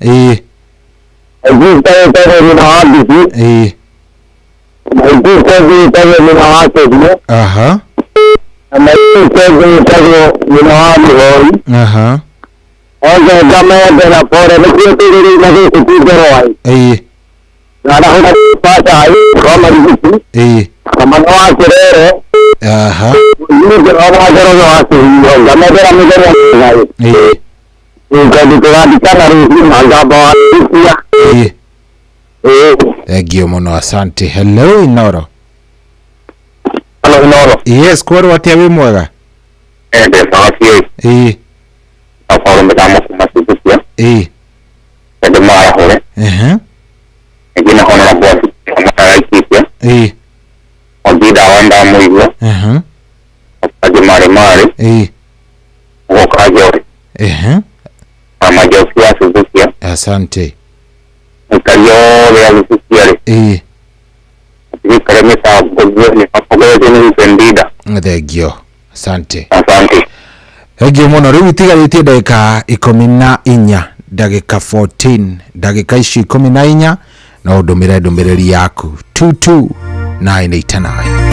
S7: Ĩĩ. Ĩĩ. Aha. Aha. Ĩĩ. Ĩĩ. Aha. Ĩĩ. Ĩĩ. Thank you mũno, asante. Hello Inoro.
S18: Hello Inoro.
S7: Yes, kwerwo atĩa wĩ mwega?
S18: Ende sawa biũ.
S7: Ĩĩ.
S18: Akorwo mĩthamo kuma Subukia.
S7: Ĩĩ.
S18: Ende marahũre.
S7: Ehe.
S18: Ĩngĩ na honorable Amataraikithia.
S7: Ĩĩ.
S18: Mwangi ndawa ndamũigua.
S7: Ehe.
S18: Angĩ marĩ marĩ.
S7: Ĩĩ.
S18: Gũka Njori.
S7: Ehe.
S18: Mama Njoki wa Subukia.
S7: Asante.
S18: Aikari othe a Subukia rĩ.
S7: Ĩĩ.
S18: Gĩikare mĩbango nĩ matongoretio nĩ Hussein.
S7: Thank you. Asante.
S18: Asante.
S7: Thank you mũno. Rĩu itigarĩtie ndagĩka 14, ndagĩka 14, ndagĩka ici 14 no ũndũmĩre ndũmĩrĩri yaku 22989.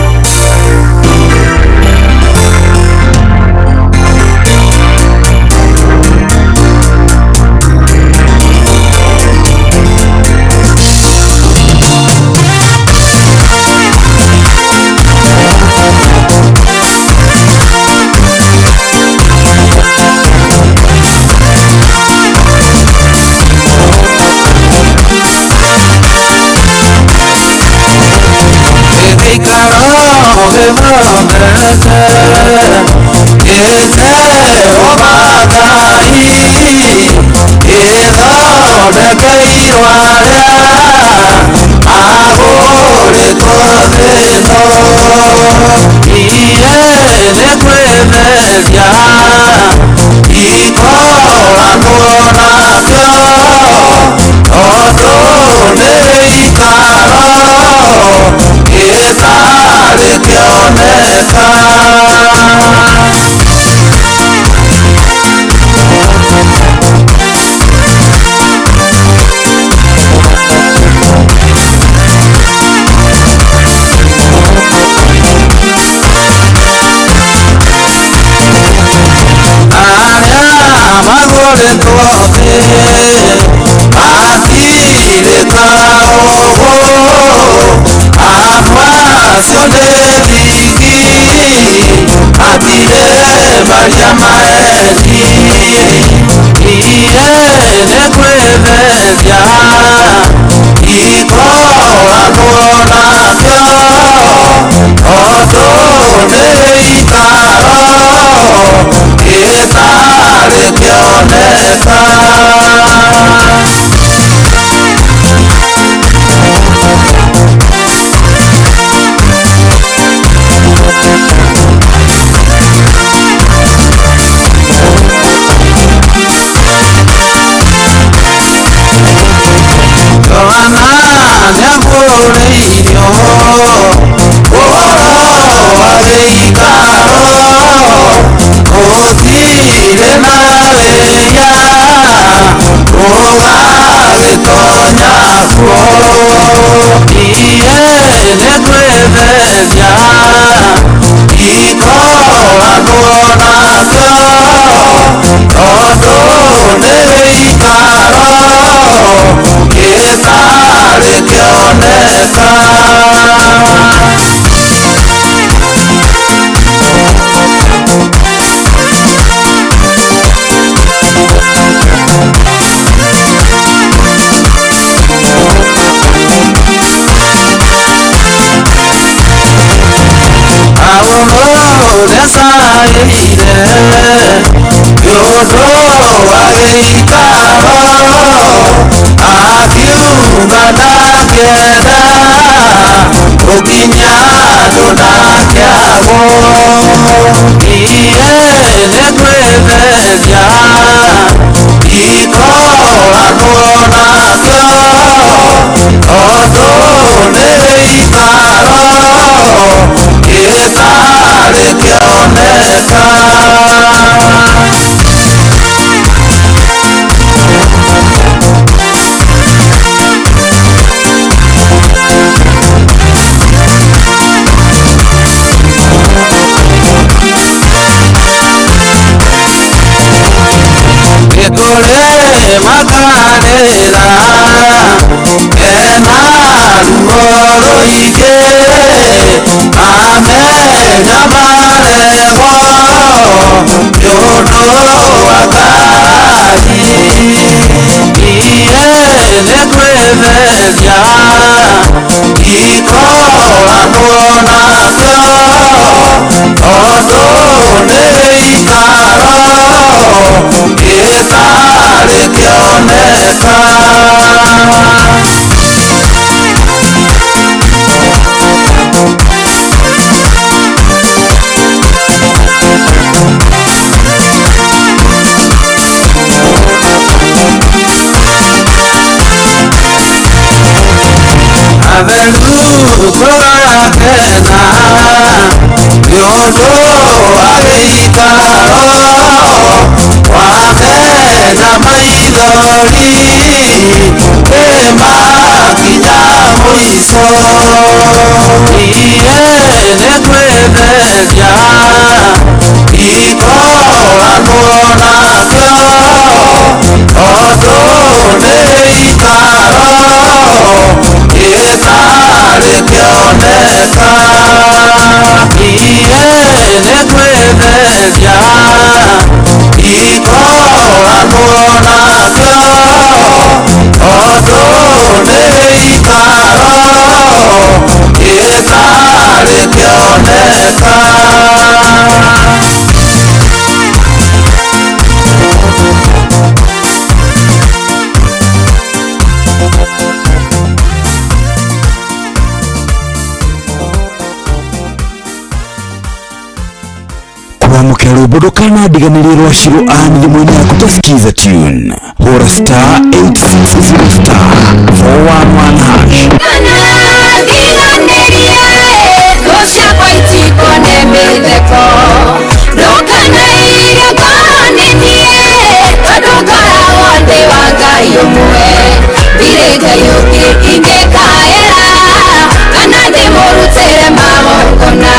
S20: Itonya kuo. Nĩngwĩtheria ikoragwo nakĩo tondũ nĩ gĩikaro gĩtarĩ kĩoneka. Nĩacaĩire nĩũndũ wa gĩikaro akiuga ndakĩenda gũkinya andũ ndakĩagwo. Niĩ nĩngwĩtheria ikoragwo nakĩo tondũ nĩ gĩikaro gĩtarĩ kĩoneka. Nĩkũrĩ makanĩra mena ruo rũingĩ mamenya maregwo nĩũndũ wa Ngai. Niĩ nĩngwĩtheria ikoragwo nakĩo tondũ nĩ gĩikaro gĩtarĩ kĩoneka. Atheru tũgakena nĩũndũ wa gĩikaro wamenya maithori nĩmakinya mũico. Niĩ nĩngwĩtheria ikoragwo nakĩo tondũ nĩ gĩikaro gĩtarĩ kĩoneka. Niĩ nĩngwĩtheria ikoragwo nakĩo tondũ nĩ gĩikaro gĩtarĩ kĩoneka.
S9: Kwamũkĩra rwĩmbo ndũkanandiganĩrie rwa Shiro Ann thimũ-inĩ yaku ta skiza tune hũra star 860 star 411 hash.
S17: Ndiganĩrie thũ ciakwa itikone mĩtheko ndũkanaire ngoro nĩ niĩ tondũ ngoragwo ndĩ wa Ngai ũmwe ndirĩ Ngai ũngĩ ingĩkaĩra kana ndĩmũrutĩre magongona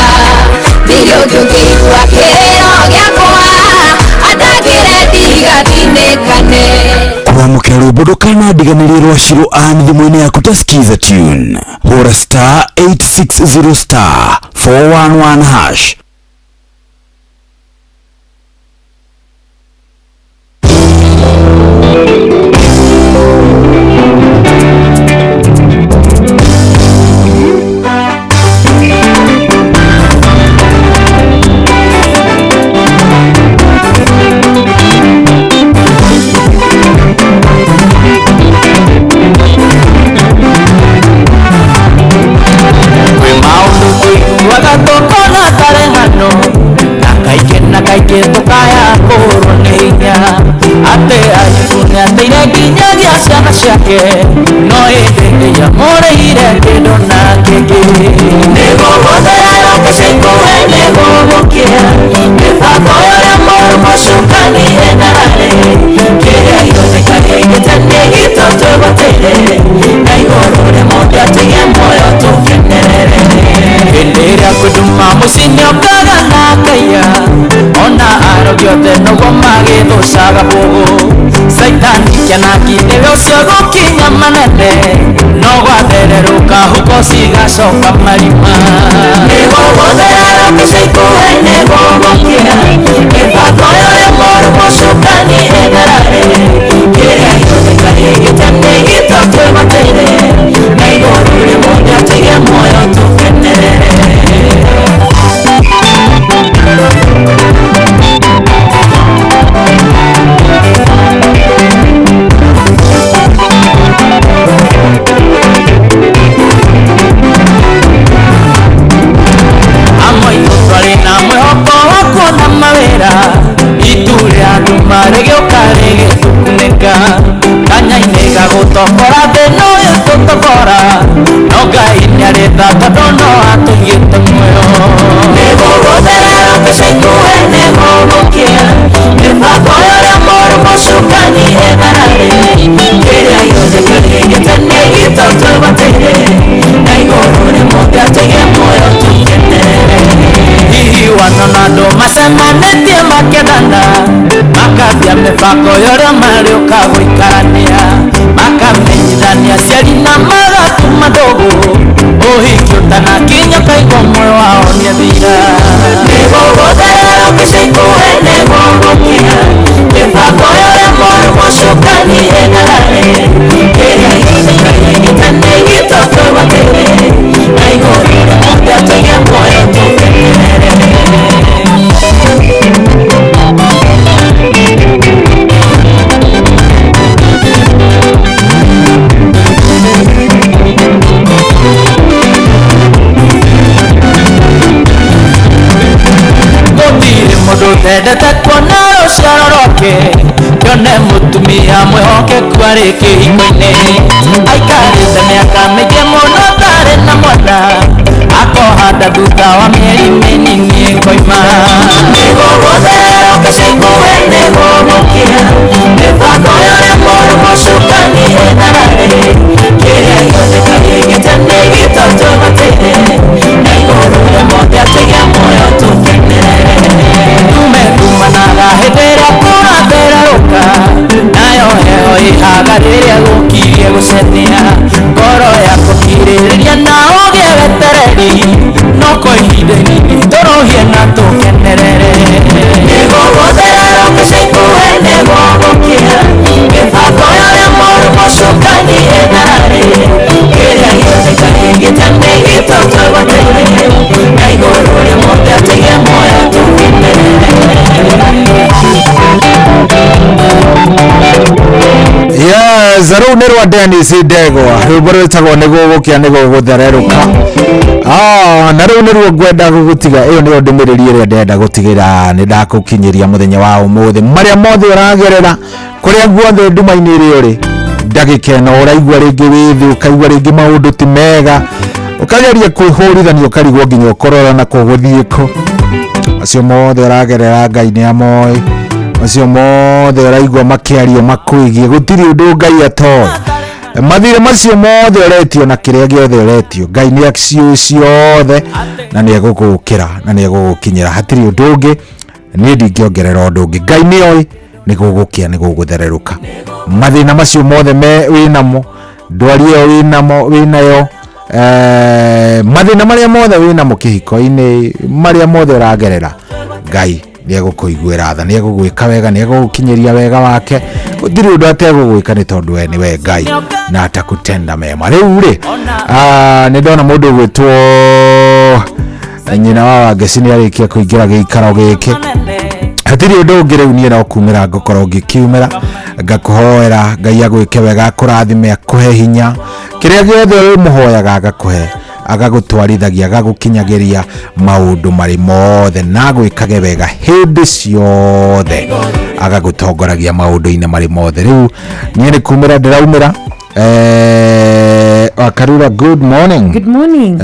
S17: ndirĩ ũngĩ ũngĩigua kĩrĩro gĩakwa andangĩre ndigathinĩkane.
S9: Kwamũkĩra rwĩmbo ndũkanandiganĩrie rwa Shiro Ann thimũ-inĩ yaku ta skiza tune hũra star 860 star 411 hash.
S14: Ciake no ĩndĩ yamũrĩire kĩndũ na kĩngĩ nĩgũgũthera yake cikũhe nĩgũgũkĩa mĩbango ĩrĩa mũru mũcukani ĩnararĩ kĩrĩa gĩothe kĩagĩte nĩ gitũ twĩgwatĩire na igũrũ rĩa mũndũ atige muoyo tũkene.
S5: ciothe noguo magĩthũcaga mbũgũ Caitani kĩanaki nĩwe ũcio gũkinya manene no gwathererũka huko cigacoka marima Nĩgũgũthererũka ica ikuhĩ nĩgũgũkia mĩbango ya ũrĩa mũũru mũcukani ĩtharare kĩrĩa gĩothe kĩrĩgĩte nĩ gitũ twĩgwatĩire na igũrũ rĩmwe atũige muoyo tũkenerere. Gũtokora thĩna ũyũ tũtokora no Ngai nĩarĩ tha tondũ no atũigĩte muoyo Nĩgũgũthererũka ica ikuhĩ nĩgũgũkia mĩbango ya ũrĩa mũũru mũcukani ĩtharare kĩrĩa gĩothe kĩrĩgĩte nĩ gitũ twĩgwatĩire na igũrũ rĩmwe atũige muoyo tũkenerere Hihi wanona andũ macemanĩtie makendana makambia mĩbango ya ũrĩa marĩũka gũikarania makamenyithania aciari na magatuma ndũgũ ũhiki ũtanakinya ũkaigua muoyo wao nĩathira Nĩgũgũthererũka ica ikuhĩ nĩgũgũkia mĩbango ya ũrĩa mũũru mũcukani ĩtharare kĩrĩa gĩothe kĩrĩgĩte nĩ gitũ twĩgwatĩire na igũrũ rĩmwe atũige muoyo tũkenerere. Mũndũ ũtendete kuona rũciaro rwake kĩone mũtumia mwĩhokeku arĩ kĩhiko-inĩ aikarĩte mĩaka mĩingĩ mũno atarĩ na mwana akohanda thutha wa mĩeri mĩnini ĩkoima Nĩgũgũthererũka ica ikuhĩ nĩgũgũkia mĩbango ya ũrĩa mũũru mũcukani ĩtharare kĩrĩa gĩothe kĩrĩgĩte nĩ gitũ twĩgwatĩire na igũrũ rĩmwe atũige muoyo tũkenerere Tume tumanaga hĩndĩ ĩrĩa kũrathererũka nayo heho ĩhaga rĩrĩa gũkirie gũcenia ngoro yaku kirĩrĩria na ũgĩe wetereri no kwa ihinda inini tũrũhie na tũkenerere Nĩgũgũthererũka ica ikuhĩ nĩgũgũkia mĩbango ya ũrĩa mũũru mũcukani ĩtharare kĩrĩa gĩothe kĩrĩgĩte nĩ gitũ twĩgwatĩire na igũrũ rĩmwe atũige muoyo tũkenerere.
S7: Yes, rĩu nĩ rwa Dennis Ndegwa rwĩmbo rwĩtagwo nĩgũgũkia nĩgũgũthererũka na rĩu nĩruo ngwenda gũgũtiga ĩyo nĩyo ndũmĩrĩri ĩrĩa ndĩrenda gũtigĩra nĩ ndakũkinyĩria mũthenya wa ũmũthĩ marĩa mothe ũragerera kũrĩa guothe nduma-inĩ ĩrĩa ũrĩ ndagĩka ĩno ũraigua rĩngĩ wĩ thĩ ũkaigua rĩngĩ maũndũ ti mega ũkageria kwĩhũrithania ũkarigwo nginya ũkorora na kũgũthiĩ kũ macio mothe ũragerera Ngai nĩ amoĩ macio mothe ũraigua makĩario makwĩgiĩ gũtirĩ ũndũ Ngai atoĩ mathirĩ macio mothe ũretio na kĩrĩa gĩothe ũretio Ngai nĩ aciũĩ ciothe na nĩ egũgũkĩra na nĩ egũgũkinyĩra hatirĩ ũndũ ũngĩ niĩ ndingĩongerera ũndũ ũngĩ Ngai nĩ oĩ nĩ gũgũkia nĩ gũgũthererũka mathĩna macio mothe me wĩnamo ndwari ĩyo wĩnamo wĩnayo mathĩna marĩa mothe wĩnamo kĩhiko-inĩ marĩa mothe ũragerera Ngai nĩ egũkũiguĩra tha nĩ egũgwĩka wega nĩ egũgũkinyĩria wega wake gũtirĩ ũndũ ategũgwĩka nĩ tondũ we nĩwe Ngai na atakutenda mema rĩu rĩ nĩ ndona mũndũ ũgwĩtwo nyina wa Wangeci nĩ arĩkia kũingĩra gĩikaro gĩkĩ hatirĩ ũndũ ũngĩ rĩu niĩ no kumĩra ngũkorwo ngĩkiumĩra ngakũhoera Ngai agwĩke wega akũrathime akũhe hinya kĩrĩa gĩothe ũrĩmũhoyaga agakũhe agagũtwarithagia agagũkinyagĩria maũndũ marĩ mothe na agwĩkage wega hĩndĩ ciothe agagũtongoragia maũndũ-inĩ marĩ mothe rĩu niĩ nĩ kumĩra ndĩraumĩra Karura, good morning.
S22: Good morning.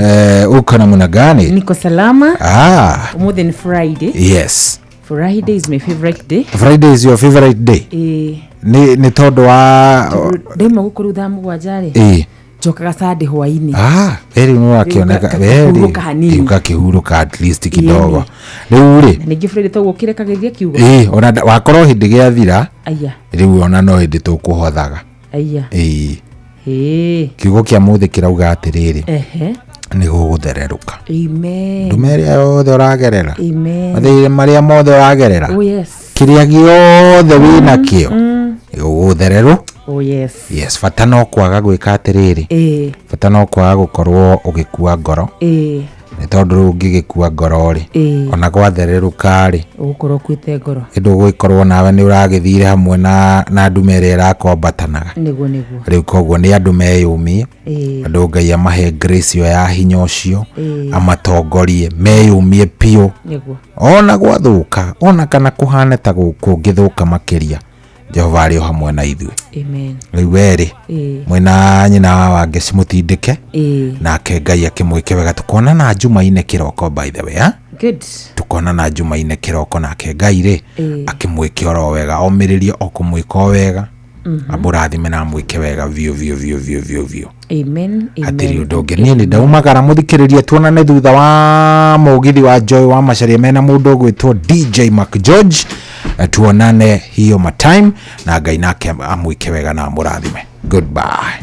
S7: Uko namna gani?
S22: Niko salama. More than Friday.
S7: Yes.
S22: Friday is my favorite day.
S7: Friday is your favorite day? Ni tondu wa
S22: ndima gũkũrũ thaa mũgwanja rĩ. Njokaga Sunday hwainĩ.
S7: Ah, eri no akioneka eri ukakihurũka at least kidogo. Rĩu rĩ
S22: na ningĩ Friday toguo kĩrekagĩria kiugo.
S7: Ĩĩ, ona wakorwo hĩndĩ gĩathira.
S22: Aya.
S7: Rĩu ona no hĩndĩ tũkũhothaga.
S22: Aya.
S7: Ĩĩ.
S22: Ĩĩ.
S7: Kiugo kĩa mũthĩ kĩrauga atĩrĩrĩ.
S22: Ehe.
S7: Nĩ gũgũthererũka.
S22: Amen.
S7: Ndume ĩrĩa yothe ũragerera.
S22: Amen.
S7: Mathĩna marĩa mothe ũragerera.
S22: Oh yes.
S7: Kĩrĩa gĩothe wĩnakĩo. Gũgũthererũ.
S22: Oh yes.
S7: Yes, bata no kwaga gwĩka atĩrĩrĩ.
S22: Ĩĩ.
S7: Bata no kwaga gũkorwo ũgĩkua ngoro.
S22: Ĩĩ.
S7: Nĩ tondũ rĩu ũngĩgĩkua ngoro rĩ.
S22: Ĩĩ.
S7: Ona gwathererũka rĩ.
S22: Ũgũkorwo ũkuĩte ngoro.
S7: Ĩndũ ũgũgĩkorwo nawe nĩ ũragĩthire hamwe na ndume ĩrĩa ĩrakwambatanaga.
S22: Nĩguo nĩguo.
S7: Rĩu koguo nĩ andũ meyũmie.
S22: Ĩĩ.
S7: Andũ Ngai amahe grace ĩyo ya hinya ũcio.
S22: Ĩĩ.
S7: Amatongorie meyũmie biũ.
S22: Nĩguo.
S7: Ona gwathũka ona kana kũhane ta kũngĩthũka makĩria. Jehova arĩ o hamwe na ithuĩ.
S22: Amen.
S7: Rĩu werĩ mwĩna nyina wa Wangeci mũtindĩke.
S22: Ĩĩ.
S7: Nake Ngai akĩmwĩke wega. Tukonana Jumaine kĩroko by the way.
S22: Good.
S7: Tukonana Jumaine kĩroko nake Ngai rĩ akĩmwĩke oro wega omĩrĩrie o kũmwĩka o wega. Amũrathime na amwĩke wega biũ biũ biũ biũ biũ biũ.
S22: Amen.
S7: Hatirĩ ũndũ ũngĩ. Niĩ nĩ ndaumagara mũthikĩrĩrie tuonane thutha wa mũgithi wa Joy wa Macharia mena mũndũ ũgwĩtwo DJ Mac George. Tuonane hiyo matime na Ngai nake amwĩke wega na amũrathime. Goodbye.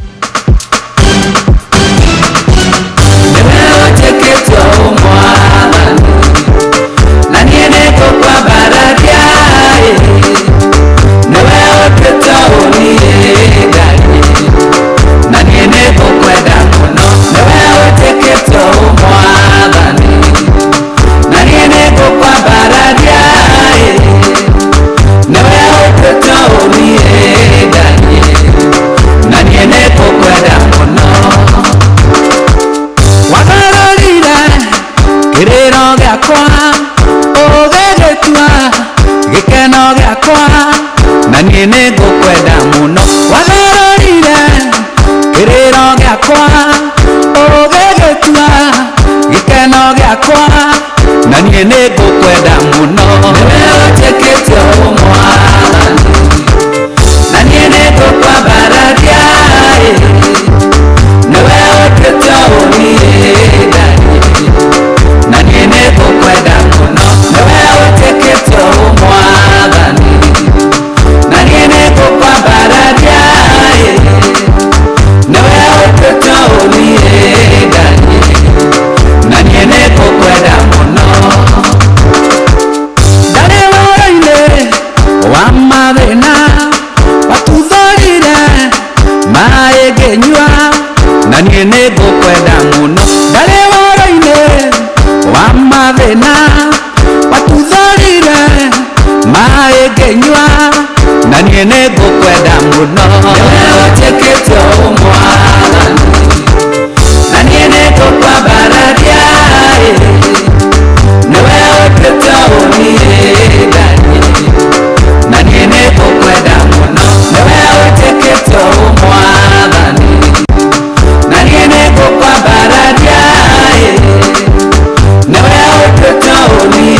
S14: Na niĩ nĩngũkwenda mũno wagarũrire kĩrĩro gĩakwa ũgĩgĩtua gĩkeno gĩakwa na niĩ nĩngũkwenda mũno nĩwe ũnjĩkĩte ũmwathani na niĩ nĩngũkwambararia nĩwe ũnduĩte ũniĩ na niĩ nĩngũkwenda mũno nĩwe ũnjĩkĩte ũmwathani na niĩ nĩngũkwambararia nĩwe ũnduĩte ũniĩ na niĩ nĩngũkwenda mũno ndarĩ wĩra-inĩ wa mathĩna watuthũrire maĩ ngĩnyua na niĩ nĩngũkwenda mũno ndarĩ wĩra-inĩ wa mathĩna watuthũrire maĩ ngĩnyua na niĩ nĩngũkwenda mũno nĩwe ũnjĩkĩte ũmwathani na niĩ nĩngũkwambararia nĩwe ũnduĩte ũniĩ na niĩ nĩngũkwenda mũno nĩwe ũnjĩkĩte ũmwathani na niĩ nĩngũkwambararia nĩwe ũnduĩte ũniĩ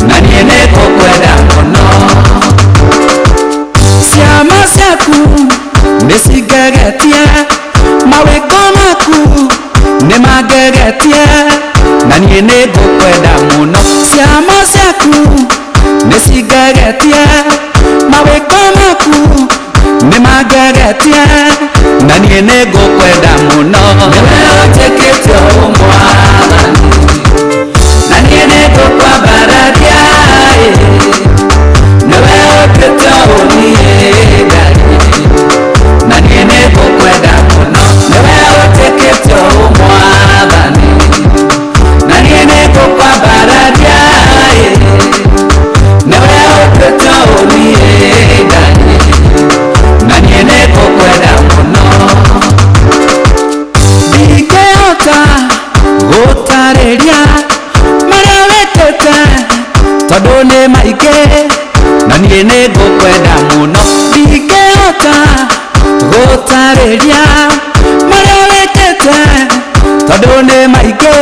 S14: na niĩ nĩngũkwenda mũno ciama ciaku nĩcingegetie mawĩko maku nĩmangegetie na niĩ nĩngũkwenda mũno ciama ciaku nĩcingegetie mawĩko maku nĩmangegetie na niĩ nĩngũkwenda mũno nĩwe ũnjĩkĩte ũmwathani na niĩ nĩngũkwambararia nĩwe ũnduĩte ũniĩ na niĩ nĩngũkwenda mũno nĩwe ũnjĩkĩte ũmwathani na niĩ nĩngũkwambararia nĩwe ũnduĩte ũniĩ na niĩ nĩngũkwenda mũno ndingĩhota gũtarĩria marĩa wĩkĩte tondũ nĩ maingĩ na niĩ nĩngũkwenda mũno ndingĩhota gũtarĩria marĩa wĩkĩte tondũ nĩ maingĩ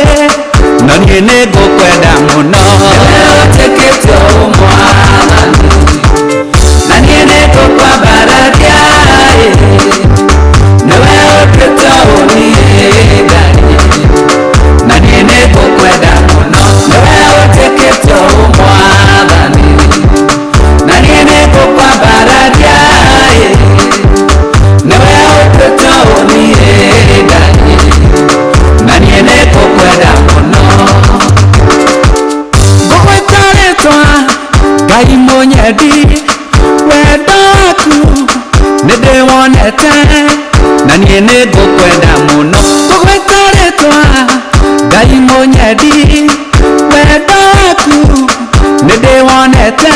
S14: na niĩ nĩngũkwenda mũno nĩwe ũnjĩkĩte ũmwathani na niĩ nĩngũkwambararia. Mũnyendi, wendo waku nĩ ndĩwonete, na niĩ nĩ ngũkwenda mũno. Ngũgwĩta rĩtwa Ngai Mũnyendi, wendo waku nĩ ndĩwonete,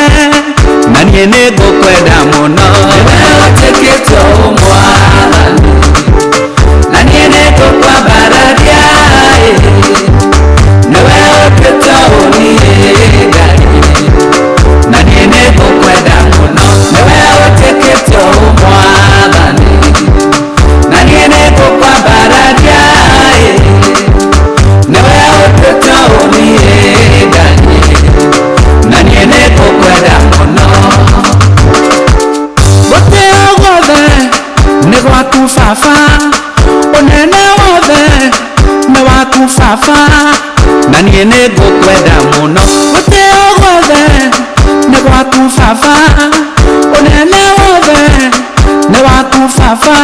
S14: na niĩ nĩ ngũkwenda mũno. Nĩwe ũnjĩkĩte ũũ Mwathani, na niĩ nĩ ngũkwambararia, ĩ. Nĩwe ũnduĩte ũũ niĩ Ngai, na niĩ nĩ ngũkwenda mũno. Nĩwe ũnjĩkĩte ũũ Mwathani, na niĩ nĩ ngũkwambararia, ĩ. Nĩwe ũnduĩte ũũ niĩ Ngai, na niĩ nĩ ngũkwenda mũno. Gũtĩo guothe nĩ gwaku Baba, ũnene wothe nĩ waku Baba, na niĩ nĩ ngũkwenda mũno. Gũtĩo guothe nĩ gwaku Baba, ũnene wothe nĩ waku Baba,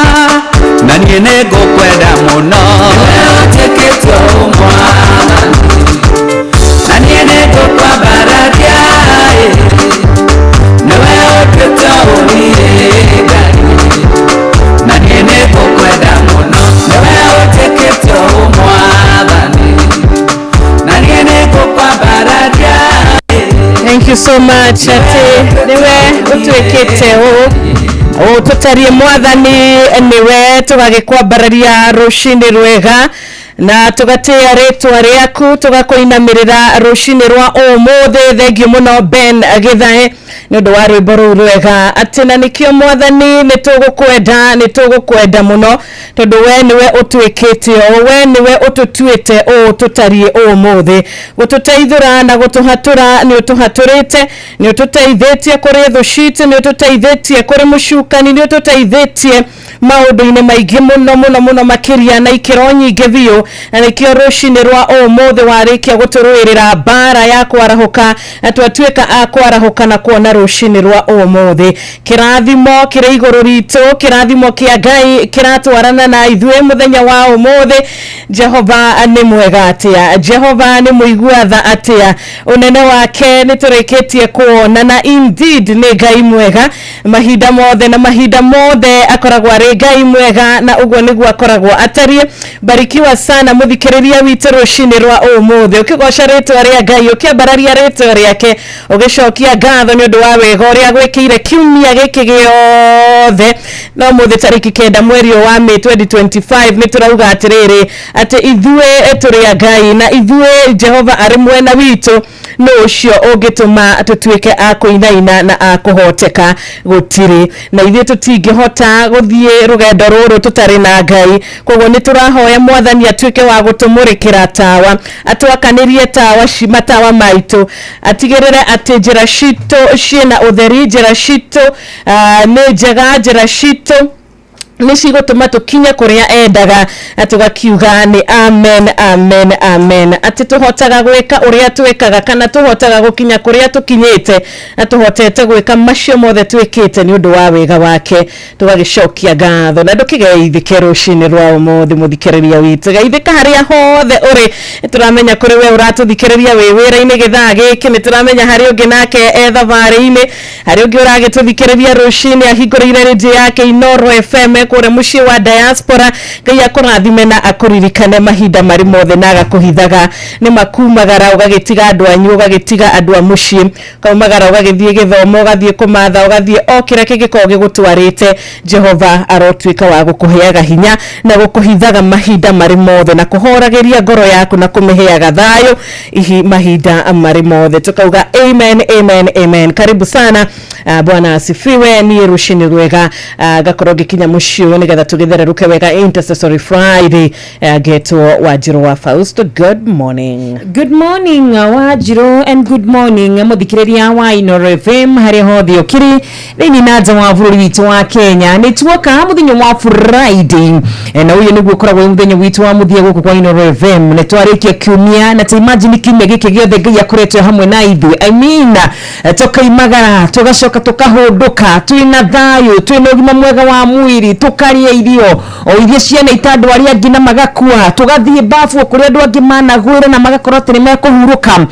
S14: na niĩ nĩ ngũkwenda mũno. Nĩwe ũnjĩkĩte ũũ Mwathani, na niĩ nĩ ngũkwambararia, ĩ. Nĩwe ũnduĩte ũũ niĩ Ngai, na niĩ nĩ ngũkwenda mũno. Nĩwe ũnjĩkĩte ũũ Mwathani, na niĩ nĩ ngũkwambararia.
S10: Thank you so much. Atĩ nĩwe ũtuĩkĩte ũũ tũtariĩ Mwathani, nĩwe tũgagĩkwambararia rũcinĩ rwega na tũgatĩĩa rĩtwa rĩaku, tũgakũinamĩrĩra rũcinĩ rwa ũmũthĩ. Thengiũ mũno Ben Gĩthae nĩ ũndũ wa rwĩmbo rũu rwega. Atĩ na nĩkĩo Mwathani nĩ tũgũkwenda, nĩ tũgũkwenda mũno, tondũ we nĩwe ũtuĩkĩte ũũ, we nĩwe ũtũtuĩte ũũ tũtariĩ ũmũthĩ. Gũtũteithũra na gũtũhatũra nĩ ũtũhatũrĩte, nĩ ũtũteithĩtie kũrĩ thũ citũ, nĩ ũtũteithĩtie kũrĩ mũcukani, nĩ ũtũteithĩtie maũndũ-inĩ maingĩ mũno mũno mũno makĩria na ikĩro nyingĩ biũ. Na nĩkĩo rũcinĩ rwa ũmũthĩ warĩkia gũtũrũĩrĩra mbara ya kwarahũka, na twatuĩka a kwarahũka na kuona rũcinĩ rwa ũmũthĩ. Kĩrathimo kĩrĩ igũrũ ritũ, kĩrathimo kĩa Ngai kĩratwarana na ithuĩ mũthenya wa ũmũthĩ. Jehova nĩ mwega atĩa, Jehova nĩ mũigua tha atĩa, ũnene wake nĩ tũrĩkĩtie kuona, na indeed nĩ Ngai mwega mahinda mothe, na mahinda mothe akoragwo arĩ Ngai mwega, na ũguo nĩguo akoragwo atariĩ. Barikiwa sana mũthikĩrĩria witũ rũcinĩ rwa ũmũthĩ, ũkĩgoca rĩtwa rĩa Ngai, ũkĩambararia rĩtwa rĩake, ũgĩcokia ngatho nĩ ũndũ wa wega ũrĩa gwĩkĩire kiumia gĩkĩ gĩothe. No mũthĩ tarĩki 9 mweri ũyũ wa May 2025 nĩ tũrauga atĩrĩrĩ, atĩ ithuĩ tũrĩ a Ngai, na ithuĩ Jehova arĩ mwena witũ, nũ ũcio ũngĩtũma tũtuĩke a kũinaina na a kũhoteka? Gũtirĩ. Na ithuĩ tũtingĩhota gũthiĩ rũgendo rũrũ tũtarĩ na Ngai. Koguo nĩ tũrahoya Mwathani atuĩke wa gũtũmũrĩkĩra tawa, atwakanĩrie tawa matawa maitũ, atigĩrĩre atĩ njĩra citũ ciĩna ũtheri, njĩra citũ nĩ njega, njĩra citũ nĩ cigũtũma tũkinye kũrĩa endaga. Na tũgakiuga nĩ amen, amen, amen, atĩ tũhotaga gwĩka ũrĩa twĩkaga, kana tũhotaga gũkinya kũrĩa tũkinyĩte, na tũhotete gwĩka macio mothe twĩkĩte nĩ ũndũ wa wega wake. Tũgagĩcokia ngatho. Na ndũkĩgeithĩke rũcinĩ rwa ũmũthĩ, mũthikĩrĩria witũ, geithĩka harĩa hothe ũrĩ. Nĩ tũramenya kũrĩ we ũratũthikĩrĩria wĩ wĩra-inĩ gĩthaa gĩkĩ, nĩ tũramenya harĩ ũngĩ nake e thabarĩ-inĩ, harĩ ũngĩ ũragĩtũthikĩrĩria rũcinĩ ahingũrĩire rĩndiũ yake Inooro FM kũrĩa mũciĩ wa diaspora. Ngai akũrathime na akũririkane mahinda marĩ mothe, na agakũhithaga. Nĩ makumagara ũgagĩtiga andũ anyu, ũgagĩtiga andũ a mũciĩ, ũkaumagara ũgagĩthiĩ gĩthomo, ũgathiĩ kũmatha, ũgathiĩ o kĩrĩa kĩngĩkorwo gĩgũtwarĩte. Jehova arotuĩka wa gũkũheaga hinya na gũkũhithaga mahinda marĩ mothe, na kũhoragĩria ngoro yaku na kũmĩheaga thayũ ihi mahinda marĩ mothe. Tukauga amen, amen, amen. Karibu sana. Bwana asifiwe. Niĩ rũcinĩ rwega ngakorwo ngĩkinya mũciĩ ũyũ nĩgetha tũgĩthererũke wega Intercessory Friday. Ngetwo Wanjirũ wa Fausto. Good morning.
S22: Good morning Wanjirũ, and good morning mũthikĩrĩria wa Inooro FM harĩa hothe ũkĩrĩ thĩinĩ na nja wa bũrũri witũ wa Kenya. Nĩ tuoka mũthenya wa Friday, na ũyũ nĩguo ũkoragwo wĩ mũthenya witũ wa mũthia gũkũ kwa Inooro FM. Nĩ twarĩkia kiumia, na ta imagine kiumia gĩkĩ gĩothe Ngai akoretwo hamwe na ithuĩ. I mean, tũkoimagara tũgacoka. Tũgacoka tũkahũndũka twĩna thayũ, twĩna ũgima mwega wa mwĩrĩ, tũkarĩa irio o iria ciana ita andũ arĩa angĩ na magakua, tũgathiĩ bafu kũrĩa andũ angĩ managwĩra na magakorwo atĩ nĩ mekũhurũka,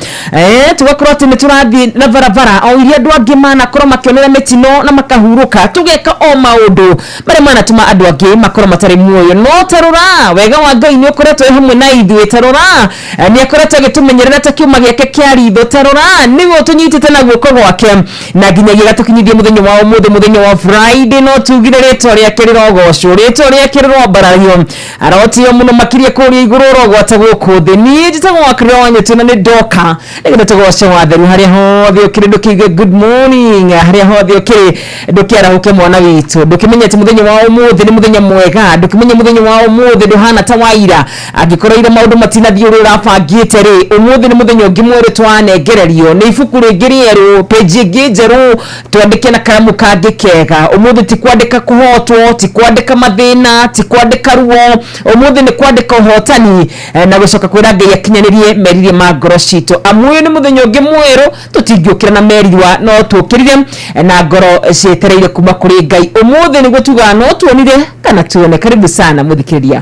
S22: tũgakorwo atĩ nĩ tũrathiĩ na barabara o iria andũ angĩ manakorwo makĩonera mĩtino na makahurũka, tũgeka o maũndũ marĩa manatũma andũ angĩ makorwo matarĩ muoyo. No tarora wega wa Ngai nĩ ũkoretwo wĩ hamwe na ithuĩ, tarora nĩ akoretwo agĩtũmenyerera ta kĩũma gĩake kĩa ritho, tarora nĩwe ũtũnyitĩte na guoko gwake na nginyagia gatũkinyithie mũthenya wa ũmũthĩ, mũthenya wa Friday. No tugire rĩtwa rĩake rĩrogocwo, rĩtwa rĩake rĩroambarario, arotio mũno makĩria kũrĩa igũrũ, ũrogwata gũkũ thĩ. Niĩ njĩtagwo Wakĩrĩra wa Nyetũ na nĩ ndoka nĩgetha tũgoce watheru harĩa hothe ũkĩrĩ. Ndũkĩigue good morning harĩa hothe ũkĩrĩ, ndũkĩarahũke mwana witũ, ndũkĩmenye atĩ mũthenya wa ũmũthĩ nĩ mũthenya mwega, ndũkĩmenye mũthenya wa ũmũthĩ ndũhana ta wa ira. Angĩkorwo ira maũndũ matinathiĩ ũrĩa ũrabangĩte rĩ, ũmũthĩ nĩ mũthenya ũngĩ mwerũ twanengererio, nĩ ibuku rĩngĩ rĩerũ, page ĩngĩ njerũ, twandĩke na karamu kangĩ kega. Ũmũthĩ ti kwandĩka kũhotwo, ti kwandĩka mathĩna, ti kwandĩka ruo, ũmũthĩ nĩ kwandĩka ũhotani na gũcoka kwĩra Ngai akinyanĩrie meriria ma ngoro citũ. Amu ũyũ nĩ mũthenya ũngĩ mwerũ, tũtingĩũkĩra na merirwa, no tũkĩrire na ngoro cietereire kuma kũrĩ Ngai. Ũmũthĩ nĩguo tugaga no tuonire kana tuone. Karibu sana mũthikĩrĩria.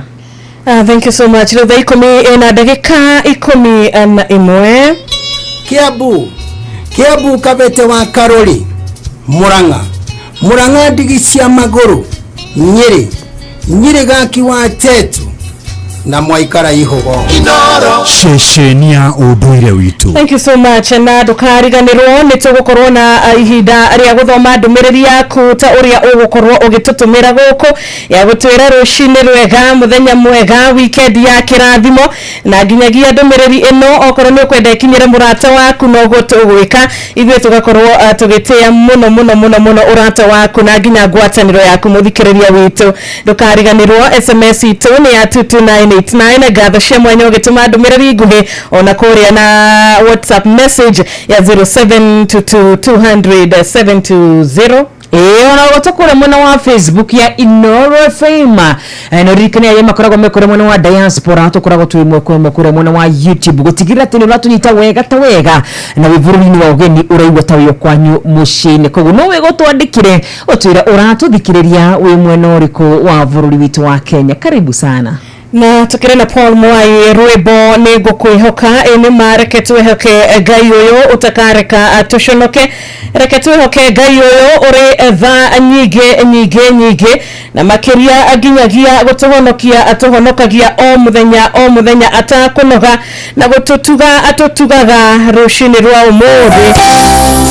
S10: Thank you so much. Rĩu thaa 11:11.
S3: Kiambu Kiambu Kabete wa Karori, Murang'a Murang'a ndigi cia magũrũ, Nyĩrĩ Nyĩrĩ gaki wa Tetu na mwaikara ihogo
S8: ceceni ya ũndũire witũ.
S10: Thank you so much. Na ndũkariganĩrwo nĩ tũgũkorwo na ihinda rĩa gũthoma ndũmĩrĩri yaku ta ũrĩa ũgũkorwo ũgĩtũtũmĩra gũkũ ya gũtwĩra rũcinĩ rwega, mũthenya mwega, weekend ya kĩrathimo, na nginyagia ndũmĩrĩri ĩno okorwo nĩ ũkwenda ĩkinyĩre mũrata waku noguo tũgwĩka ithuĩ tũgakorwo tũgĩtĩĩa mũno mũno mũno mũno ũrata waku na nginya ngwatanĩro yaku mũthikĩrĩria witũ. Ndũkariganĩrwo SMS itũ nĩ ya 22989. Ngatho cia mwanya ũgĩtũma ndũmĩrĩri nguhĩ ona kũrĩa na WhatsApp message ya 0722200720.
S22: Ona ũgote kũrĩa mwena wa Facebook ya Inoro FM, na ũririkane arĩa makoragwo me kũrĩa mwena wa diaspora, tũkoragwo twĩ ĩmwe kwa ĩmwe kũrĩa mwena wa YouTube gũtigĩrĩra atĩ nĩ ũratũnyita wega ta wega na wĩ bũrũri-inĩ wa ũgeni ũraigua ta wĩ o kwanyu mũciĩ-inĩ. Koguo no wega ũtwandĩkĩre ũtwĩre ũratũthikĩrĩria wĩ mwena ũrĩkũ wa bũrũri witũ wa Kenya. Karibu sana.
S10: Na tukire na Paul Mwai rwĩmbo nĩ ngũkwĩhoka. Ĩ nĩ ma, reke twĩhoke Ngai ũyũ ũtakareka tũconoke, reke twĩhoke Ngai ũyũ ũrĩ tha nyingĩ nyingĩ nyingĩ na makĩria nginyagia gũtũhonokia atũhonokagia o mũthenya o mũthenya atakũnoga na gũtũtuga atũtugaga rũcinĩ rwa ũmũthĩ,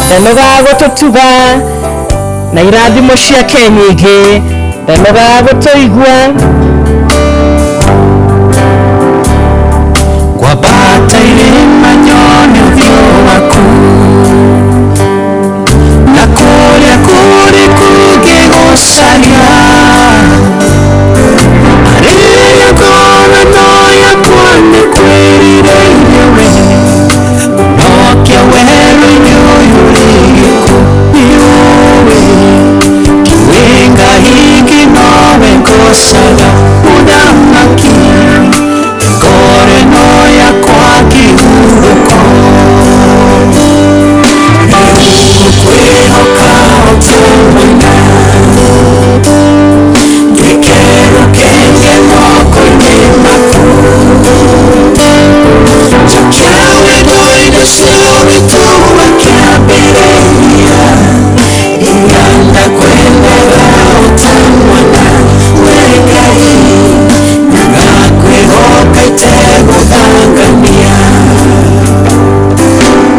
S10: ndanoga gũtũtuga na irathimo ciake nyingĩ, ndanoga gũtũigua.
S5: Kwambata irĩma nyone ũthiũ waku na kũrĩa kũrĩ kũngĩgũcaria, harĩa ngoro ĩno yakwa nĩ kwĩrirĩirie we, ũnokia werũ-inĩ ũyũ ũrĩ gĩkuũ nĩũĩ kĩwĩ Ngai ingĩ nowe ngocaga mũthamaki, ngoro ĩno yakwa kĩhurũko. Rĩu ngũkwĩhoka o ta mwana, nduĩke rũkenge moko-inĩ maku, njokia wendo indo cia gĩtũma kĩambĩrĩria, iria ndakwendaga o ta mwana, we Ngai ngakwĩhoka itegũthangania.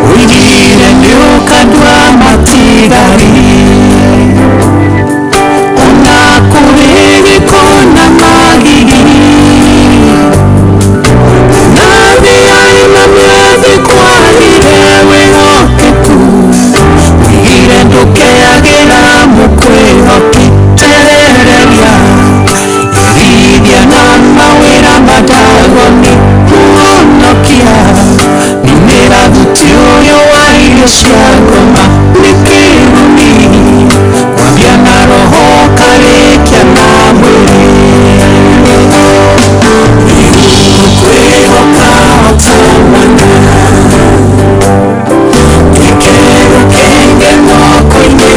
S5: Ũigire nĩũkandua matigari ona kũrĩ gĩko na magigi, na thĩ na mĩathĩ kwagire wĩhokeku, ũigire ndũkeagĩra mũkwĩhoki terereria, irithia na mawĩra madagoni kũhonokia, ninĩra thuti ũyũ wa irio cia ngoma nĩ kĩrumi, kwambia na roho karĩkia na mwĩrĩ. Rĩu ngũkwĩhoka o ta mwana, nduĩke rũkenge moko-inĩ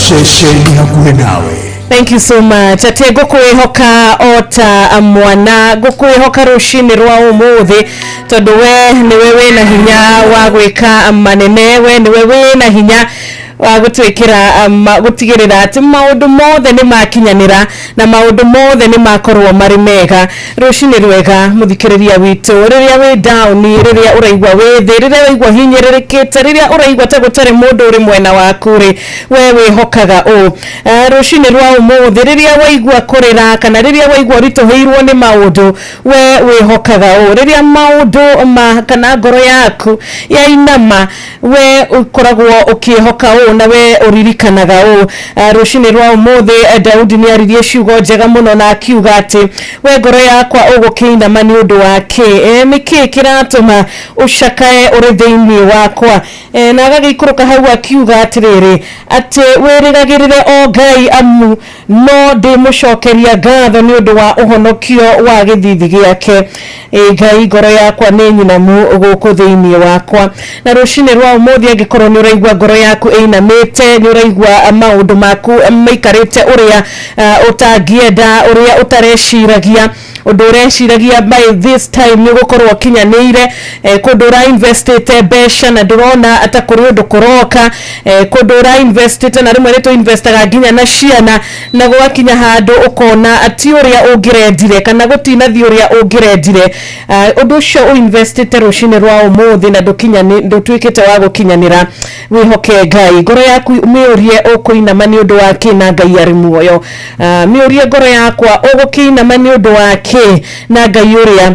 S8: Ceceni hakuhĩ nawe.
S22: Thank you so much. Ate ngũkwĩhoka o ta mwana, ngũkwĩhoka rũcinĩ rwa ũmũthĩ, tondũ we nĩwe wĩna hinya wa gwĩka manene, we nĩwe wĩna hinya wa gũtwĩkĩra gũtigĩrĩra atĩ maũndũ mothe nĩ makinyanĩra na maũndũ mothe nĩ makorwo marĩ mega. Rũcinĩ rwega mũthikĩrĩria witũ, rĩrĩa wĩ down, rĩrĩa ũraigua wĩ thĩ, rĩrĩa ũraigua hinyĩrĩrĩkĩte, rĩrĩa ũraigua ta gũtarĩ mũndũ ũrĩ mwena waku rĩ, we wĩhokaga ũ? Rũcinĩ rwa ũmũthĩ rĩrĩa waigua kũrĩra kana rĩrĩa waigua ũritũhĩirwo nĩ maũndũ, we wĩhokaga ũ? Rĩrĩa maũndũ ma kana ngoro yaku yainama, we ũkoragwo ũkĩhoka ũ na we ũririkanaga ũ? Rũcinĩ rwa ũmũthĩ Daudi nĩ aririe ciugo njega mũno na akiuga atĩ we ngoro yakwa ũgũkĩinama nĩ ũndũ wa kĩ? Nĩkĩ kĩratũma ũcakae ũrĩ thĩinĩ wakwa? Na agagĩikũrũka hau akiuga atĩrĩrĩ, atĩ wĩrĩgagĩrĩre o Ngai amu no ndĩmũcokeria ngatho nĩ ũndũ wa ũhonokio wa gĩthithi gĩake. Ngai ngoro yakwa nĩ nyinamu gũkũ thĩinĩ wakwa. Na rũcinĩ rwa ũmũthĩ angĩkorwo nĩ ũraigua ngoro yaku ĩina
S10: ũinamĩte, nĩ ũraigua maũndũ maku maikarĩte ũrĩa ũtangĩenda, ũrĩa ũtareciragia, ũndũ ũreciragia by this time nĩ ũgũkorwo ũkinyanĩire, kũndũ ũrainvestĩte mbeca na ndũrona ta kũrĩ ũndũ kũroka, kũndũ ũrainvestĩte na rĩmwe nĩ tũinvestaga nginya na ciana, na gwakinya handũ ũkona ti ũrĩa ũngĩrendire kana gũtinathiĩ ũrĩa ũngĩrendire. Ũndũ ũcio ũinvestĩte rũcinĩ rwa ũmũthĩ na ndũtuĩkĩte wa gũkinyanĩra, wĩhoke Ngai. Ngoro yaku mĩũrie ũkũinama nĩ ũndũ wa kĩ na Ngai arĩ muoyo. Mĩũrie ngoro yakwa ũgũkĩinama nĩ ũndũ wa kĩ na Ngai ũrĩa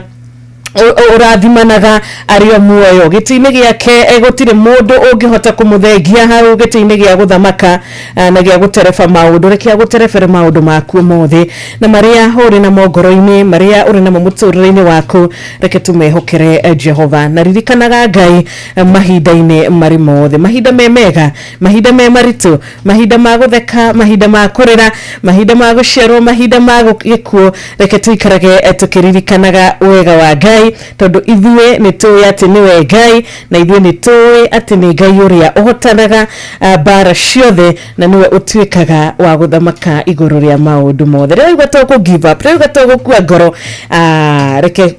S10: ũrathimanaga arĩ o muoyo. Gĩtĩ-inĩ gĩake gũtirĩ mũndũ ũngĩhota kũmũthengia hau gĩtĩ-inĩ gĩa gũthamaka na gĩa gũtereba maũndũ. Reke agũterebere maũndũ maku mothe na marĩa ũrĩ namo ngoro-inĩ, marĩa ũrĩ namo mũtũrĩre-inĩ waku, reke tũmehokere Jehova. Na ririkanaga Ngai mahinda-inĩ marĩ mothe, mahinda me mega, mahinda me maritũ, mahinda ma gũtheka, mahinda ma kũrĩra, mahinda ma gũciarwo, mahinda ma gĩkuũ, reke tũikarage tũkĩririkanaga wega wa Ngai, tondũ ithuĩ nĩ tũĩ atĩ nĩwe Ngai, na ithuĩ nĩ tũĩ atĩ nĩ Ngai ũrĩa ũhotanaga mbara ciothe, na nĩwe ũtuĩkaga wa gũthamaka igũrũ rĩa maũndũ mothe. Rĩrĩa waigua to kũ give up, rĩrĩa waigua to gũkua ngoro, reke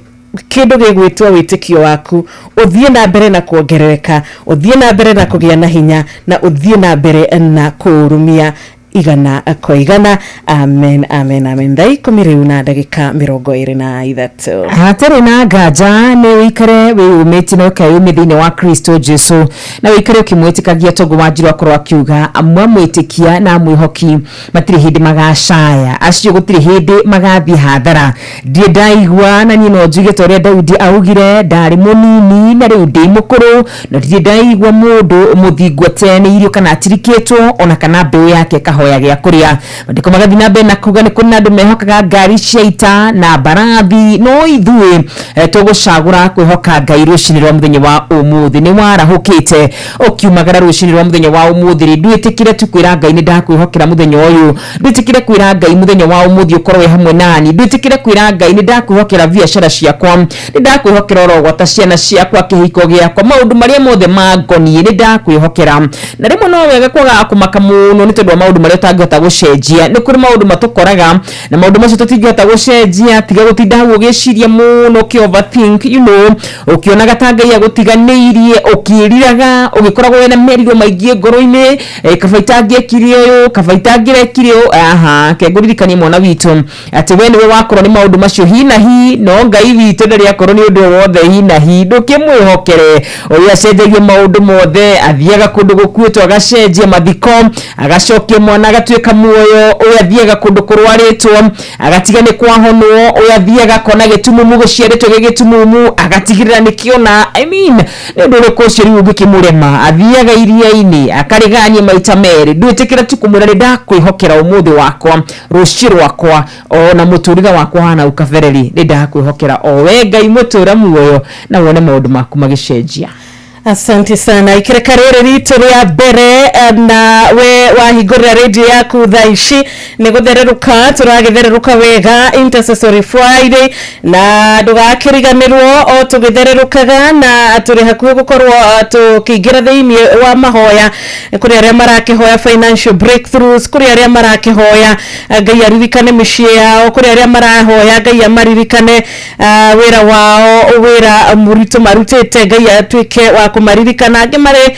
S10: kĩndũ gĩgwĩtwo wĩtĩkio waku ũthiĩ na mbere na kuongerereka, ũthiĩ na mbere na kũgĩa na hinya, na ũthiĩ na mbere na kũũrũmia igana kwa igana. Amen, amen, amen. Thaa 10 rĩu na ndagĩka 23.
S22: Hatarĩ na nganja nĩ ũikare wĩyũmĩtie na ũkeyũmia thĩinĩ wa Kristo Jesu, na ũikare ũkĩmwĩtĩkagia, tondũ Wanjiru akorwo akiuga mwamwĩtĩkia na mwĩhoki matirĩ hĩndĩ magacaya, acio gũtirĩ hĩndĩ magathiĩ hathara. Ndirĩ ndaigua, na niĩ no njuge ta ũrĩa Daudi augire, ndarĩ mũnini na rĩu ndĩ mũkũrũ, na ndirĩ ndaigua mũndũ mũthingu ateanĩirio kana atirikĩtwo, ona kana mbeũ yake ĩkahoya gĩa kũrĩa. Maandĩko magathiĩ na mbere na kuga nĩ kũrĩ na andũ mehokaga ngari cia ita na mbarathi, no ithuĩ tũgũcagũra kwĩhoka Ngai rũcinĩ rwa mũthenya wa ũmũthĩ. Nĩ warahũkĩte ũkiumagara rũcinĩ rwa mũthenya wa ũmũthĩ rĩ, ndwĩtĩkĩre tu kwĩra Ngai nĩ ndakwĩhokera mũthenya ũyũ, ndwĩtĩkĩre kwĩra Ngai mũthenya wa ũmũthĩ ũkorwo wĩ hamwe nani, ndwĩtĩkĩre kwĩra Ngai nĩ ndakwĩhokera biacara ciakwa, nĩ ndakwĩhokera oro gwata ciana ciakwa, kĩhiko gĩakwa, maũndũ marĩa mothe mangoniĩ nĩ ndakwĩhokera. Na rĩmwe no wega kwaga kũmaka mũno nĩ tondũ wa maũndũ marĩa ũtangĩhota gũcenjia. Nĩ kũrĩ maũndũ matũkoraga na maũndũ macio tũtingĩhota gũcenjia. Tiga gũtinda hau ũgĩciria mũno, ũkĩ overthink, ũkĩonaga ta Ngai agũtiganĩirie, ũkĩriraga, ũgĩkoragwo wĩna meriro maingĩ ngoro-inĩ, kaba itangĩekire ũyũ, kaba itangĩrekire ũũ. Aha, ke ngũririkanie mwana witũ atĩ we nĩwe wakorwo nĩ maũndũ macio hi na hi, no Ngai witũ ndarĩ akorwo nĩ ũndũ o wothe hi na hi. Ndũkĩmwĩhokere ũrĩa acenjagia maũndũ mothe, athiaga kũndũ gũkuĩtwo agacenjia mathiko, agacokia mwana agatuĩka muoyo, ũyũ athiaga kũndũ kũrwarĩtwo agatiga nĩ kwahonwo, ũyũ athiaga akona gĩtumumu gũciarĩtwo gĩ gĩtumumu agatigĩrĩra nĩ kĩona. I mean, nĩ ũndũ ũrĩkũ ũcio rĩu ũngĩkĩmũrema? Athiaga iria-inĩ akarĩgania maita merĩ. Ndwĩtĩkĩra tu kũmwĩra nĩ ndakwĩhokera ũmũthĩ wakwa, rũciũ rwakwa, ona mũtũrĩre wakwa hana hau kabere-rĩ, nĩ ndakwĩhokera o we Ngai mũtũra muoyo, na wone maũndũ maku magĩcenjia.
S10: Asante sana. Ikireka rĩrĩ ritũ rĩa mbere, na we wahingũrĩra radio yaku thaa ici nĩ gũthererũka tũragĩthererũka wega Intercessory Friday, na ndũgakĩriganĩrwo o tũgĩthererũkaga na tũrĩ hakuhĩ gũkorwo tũkĩingĩra thĩinĩ wa mahoya. Kũrĩ arĩa marakĩhoya financial breakthroughs, kũrĩ arĩa marakĩhoya Ngai aririkane mĩciĩ yao, kũrĩ arĩa marahoya Ngai amaririkane wĩra wao, wĩra mũritũ marutĩte, Ngai atuĩke wa kũmaririkana. Angĩ marĩ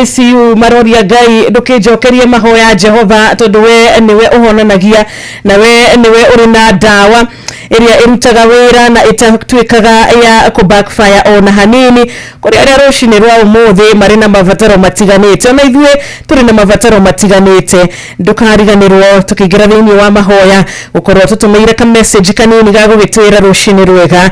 S10: ICU maroria Ngai ndũkĩnjokerie mahoya Jehova, tondũ we nĩwe ũhonanagia na we nĩwe ũrĩ na ndawa ĩrĩa ĩrutaga wĩra na ĩtatuĩkaga ya kũ backfire ona hanini. Kũrĩ arĩa rũcinĩ rwa ũmũthĩ marĩ na mabataro matiganĩte, ona ithuĩ tũrĩ na mabataro matiganĩte. Ndũkariganĩrwo tũkĩingĩra thĩinĩ wa mahoya gũkorwo tũtũmĩire ka message kanini ga gũgĩtwĩra rũcinĩ rwega,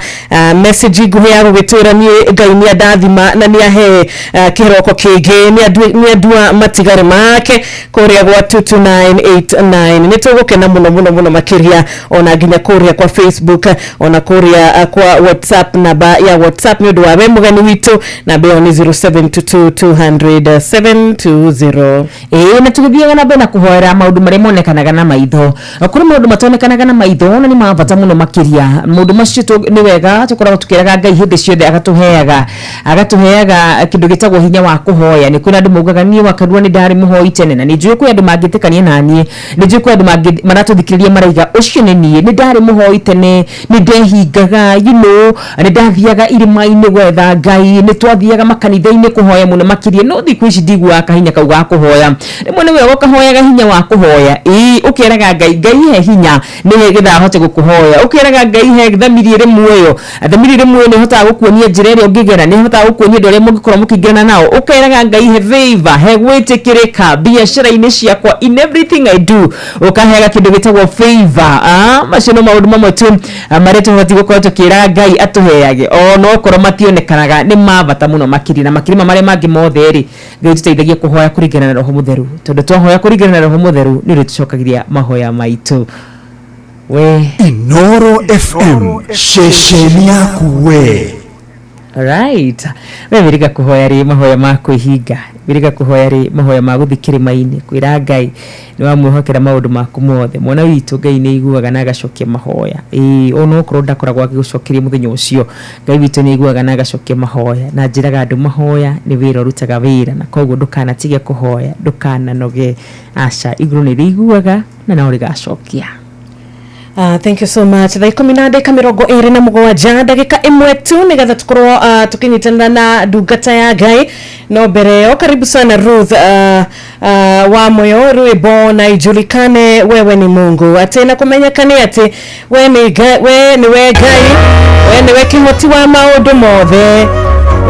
S10: message nguhĩ ya gũgĩtwĩra niĩ Ngai nĩ andathima na nĩ ahe kĩroko kĩngĩ, nĩ andua matigari make kũrĩa gwa 22989. Nĩ tũgũkena mũno mũno mũno makĩria, ona nginya kũrĩa kwa Facebook. Facebook ona kũrĩa kwa WhatsApp, namba ya WhatsApp nĩ ũndũ wa we mũgeni witũ, namba ĩyo nĩ 0722 200 720.
S22: Ĩĩ, na tũgĩthiaga na mbere na kũhoera maũndũ marĩa monekanaga na maitho, kũrĩ maũndũ matonekanaga na maitho na nĩ ma bata mũno makĩria. Maũndũ macio nĩ wega tũkoragwo tũkĩraga Ngai hĩndĩ ciothe agatũheaga kĩndũ gĩtagwo hinya wa kũhoya. Nĩ kwĩna andũ maugaga niĩ wakarua nĩ ndarĩ mũhoi tene, na nĩ njũĩ kwĩ andũ mangĩtĩkania na niĩ, nĩ njũĩ kwĩ andũ maratũthikĩrĩria maraiga ũcio nĩ niĩ, nĩ ndarĩ mũhoi tene, nĩ ndehingaga, nĩ ndathiaga irĩma-inĩ gwetha Ngai, nĩ twathiaga makanitha-inĩ kũhoya mũno makĩria, no thikũ ici ndiguaga kahinya kau ga kũhoya. Rĩmwe nĩ wega ũkahoyaga hinya wa kũhoya, ĩĩ, ũkeraga Ngai, Ngai he hinya nĩgetha ahote gũkũhoya, ũkeraga Ngai he thamiri ĩrĩ muoyo, thamiri ĩrĩ muoyo nĩ ĩhotaga gũkuonia njĩra ĩrĩa ũngĩgera, nĩ ĩhotaga gũkuonia andũ arĩa mũngĩkorwo mũkĩingĩrana nao, ũkeraga Ngai he favor, he gwĩtĩkĩrĩka biacara-inĩ ciakwa, in everything I do, ũkaheaga kĩndũ gĩtagwo favor. Macio no maũndũ mamwe tu marĩa tũbatiĩ gũkorwo tũkĩra Ngai atũheage, ona okorwo mationekanaga nĩ ma bata mũno makĩria, na makĩria ma marĩa mangĩ mothe rĩ, Ngai tũteithagie kũhoya kũringana na Roho Mũtheru, tondũ twahoya kũringana na Roho Mũtheru nĩ ũrĩtũcokagĩria mahoya maitũ. We
S9: Inoro FM, ceceni yaku we.
S22: Alright. We wĩrĩga kũhoya rĩ mahoya ma kwĩhinga, wĩrĩga kũhoya rĩ mahoya ma gũthiĩ kĩrĩma-inĩ kwĩra Ngai nĩ wamwĩhokera maũndũ maku mothe. Mwana witũ Ngai nĩ aiguaga na agacokia mahoya, ĩĩ, ona okorwo ndakoragwo agĩgũcokeria mũthenya ũcio, Ngai witũ nĩ aiguaga na agacokia mahoya, na njĩraga andũ mahoya nĩ wĩra ũrutaga wĩra, na koguo ndũkanatige kũhoya, ndũkananoge, aca, igũrũ nĩ rĩiguaga na no rĩgacokia.
S10: Thank you so much. Thaa ikũmi na ndagĩka mĩrongo ĩrĩ na mũgwanja, ndagĩka ĩmwe tu nĩgetha tũkorwo tũkĩnyitanĩra na ndungata ya Ngai. No mbere ĩyo, karibu sana Ruth wa moyo, rwĩmbo na ijulikane wewe ni Mungu, atĩ na kũmenyekane atĩ we nĩ Ngai, we nĩwe Ngai, we nĩwe kĩhoti wa maũndũ mothe,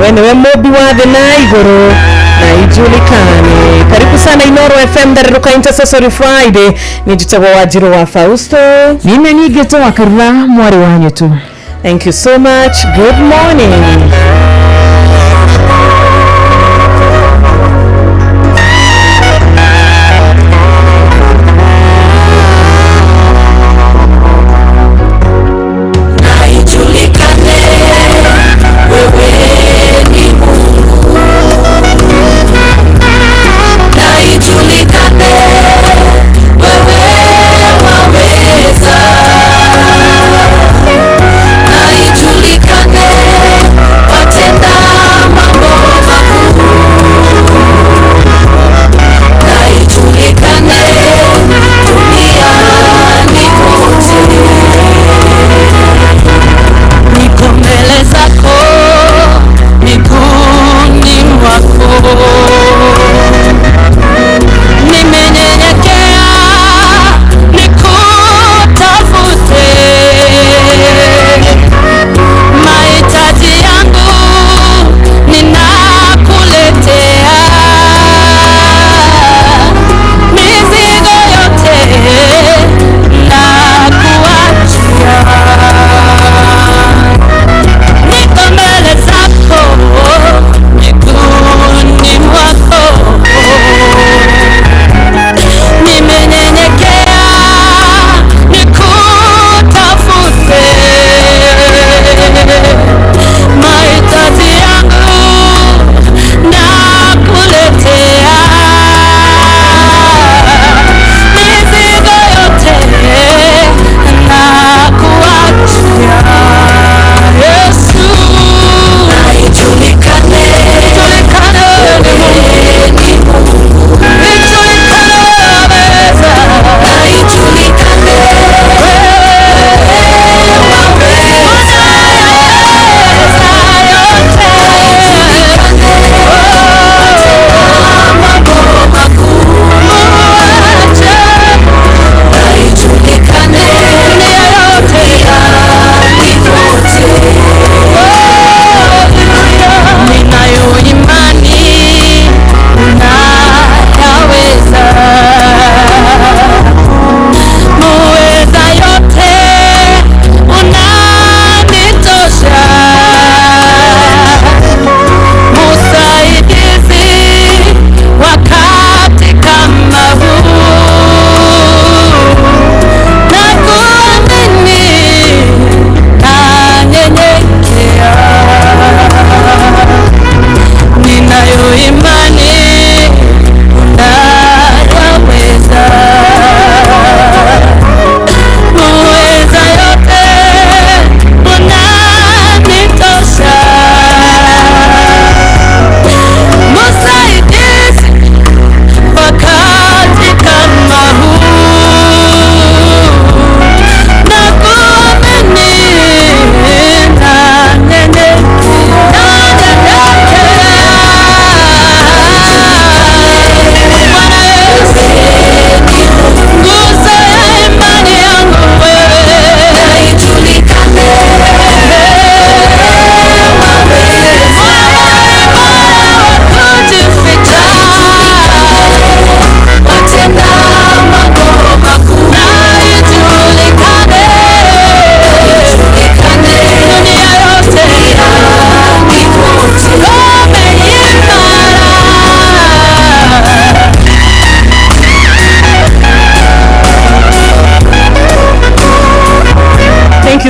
S10: we nĩwe mũmbi wa thĩ na igũrũ, na ijulikane. Karibu sana Inoro FM, Ndaruka Intercessory Friday. Ni njitagwo Wanjiru wa Fausto.
S22: Nime ningĩtwo Wakarura mwarĩ wa nyũtũ.
S10: Thank you so much. Good morning.
S5: Na ijulikane wewe ni Mungu, na ijulikane wewe waweza, na ijulikane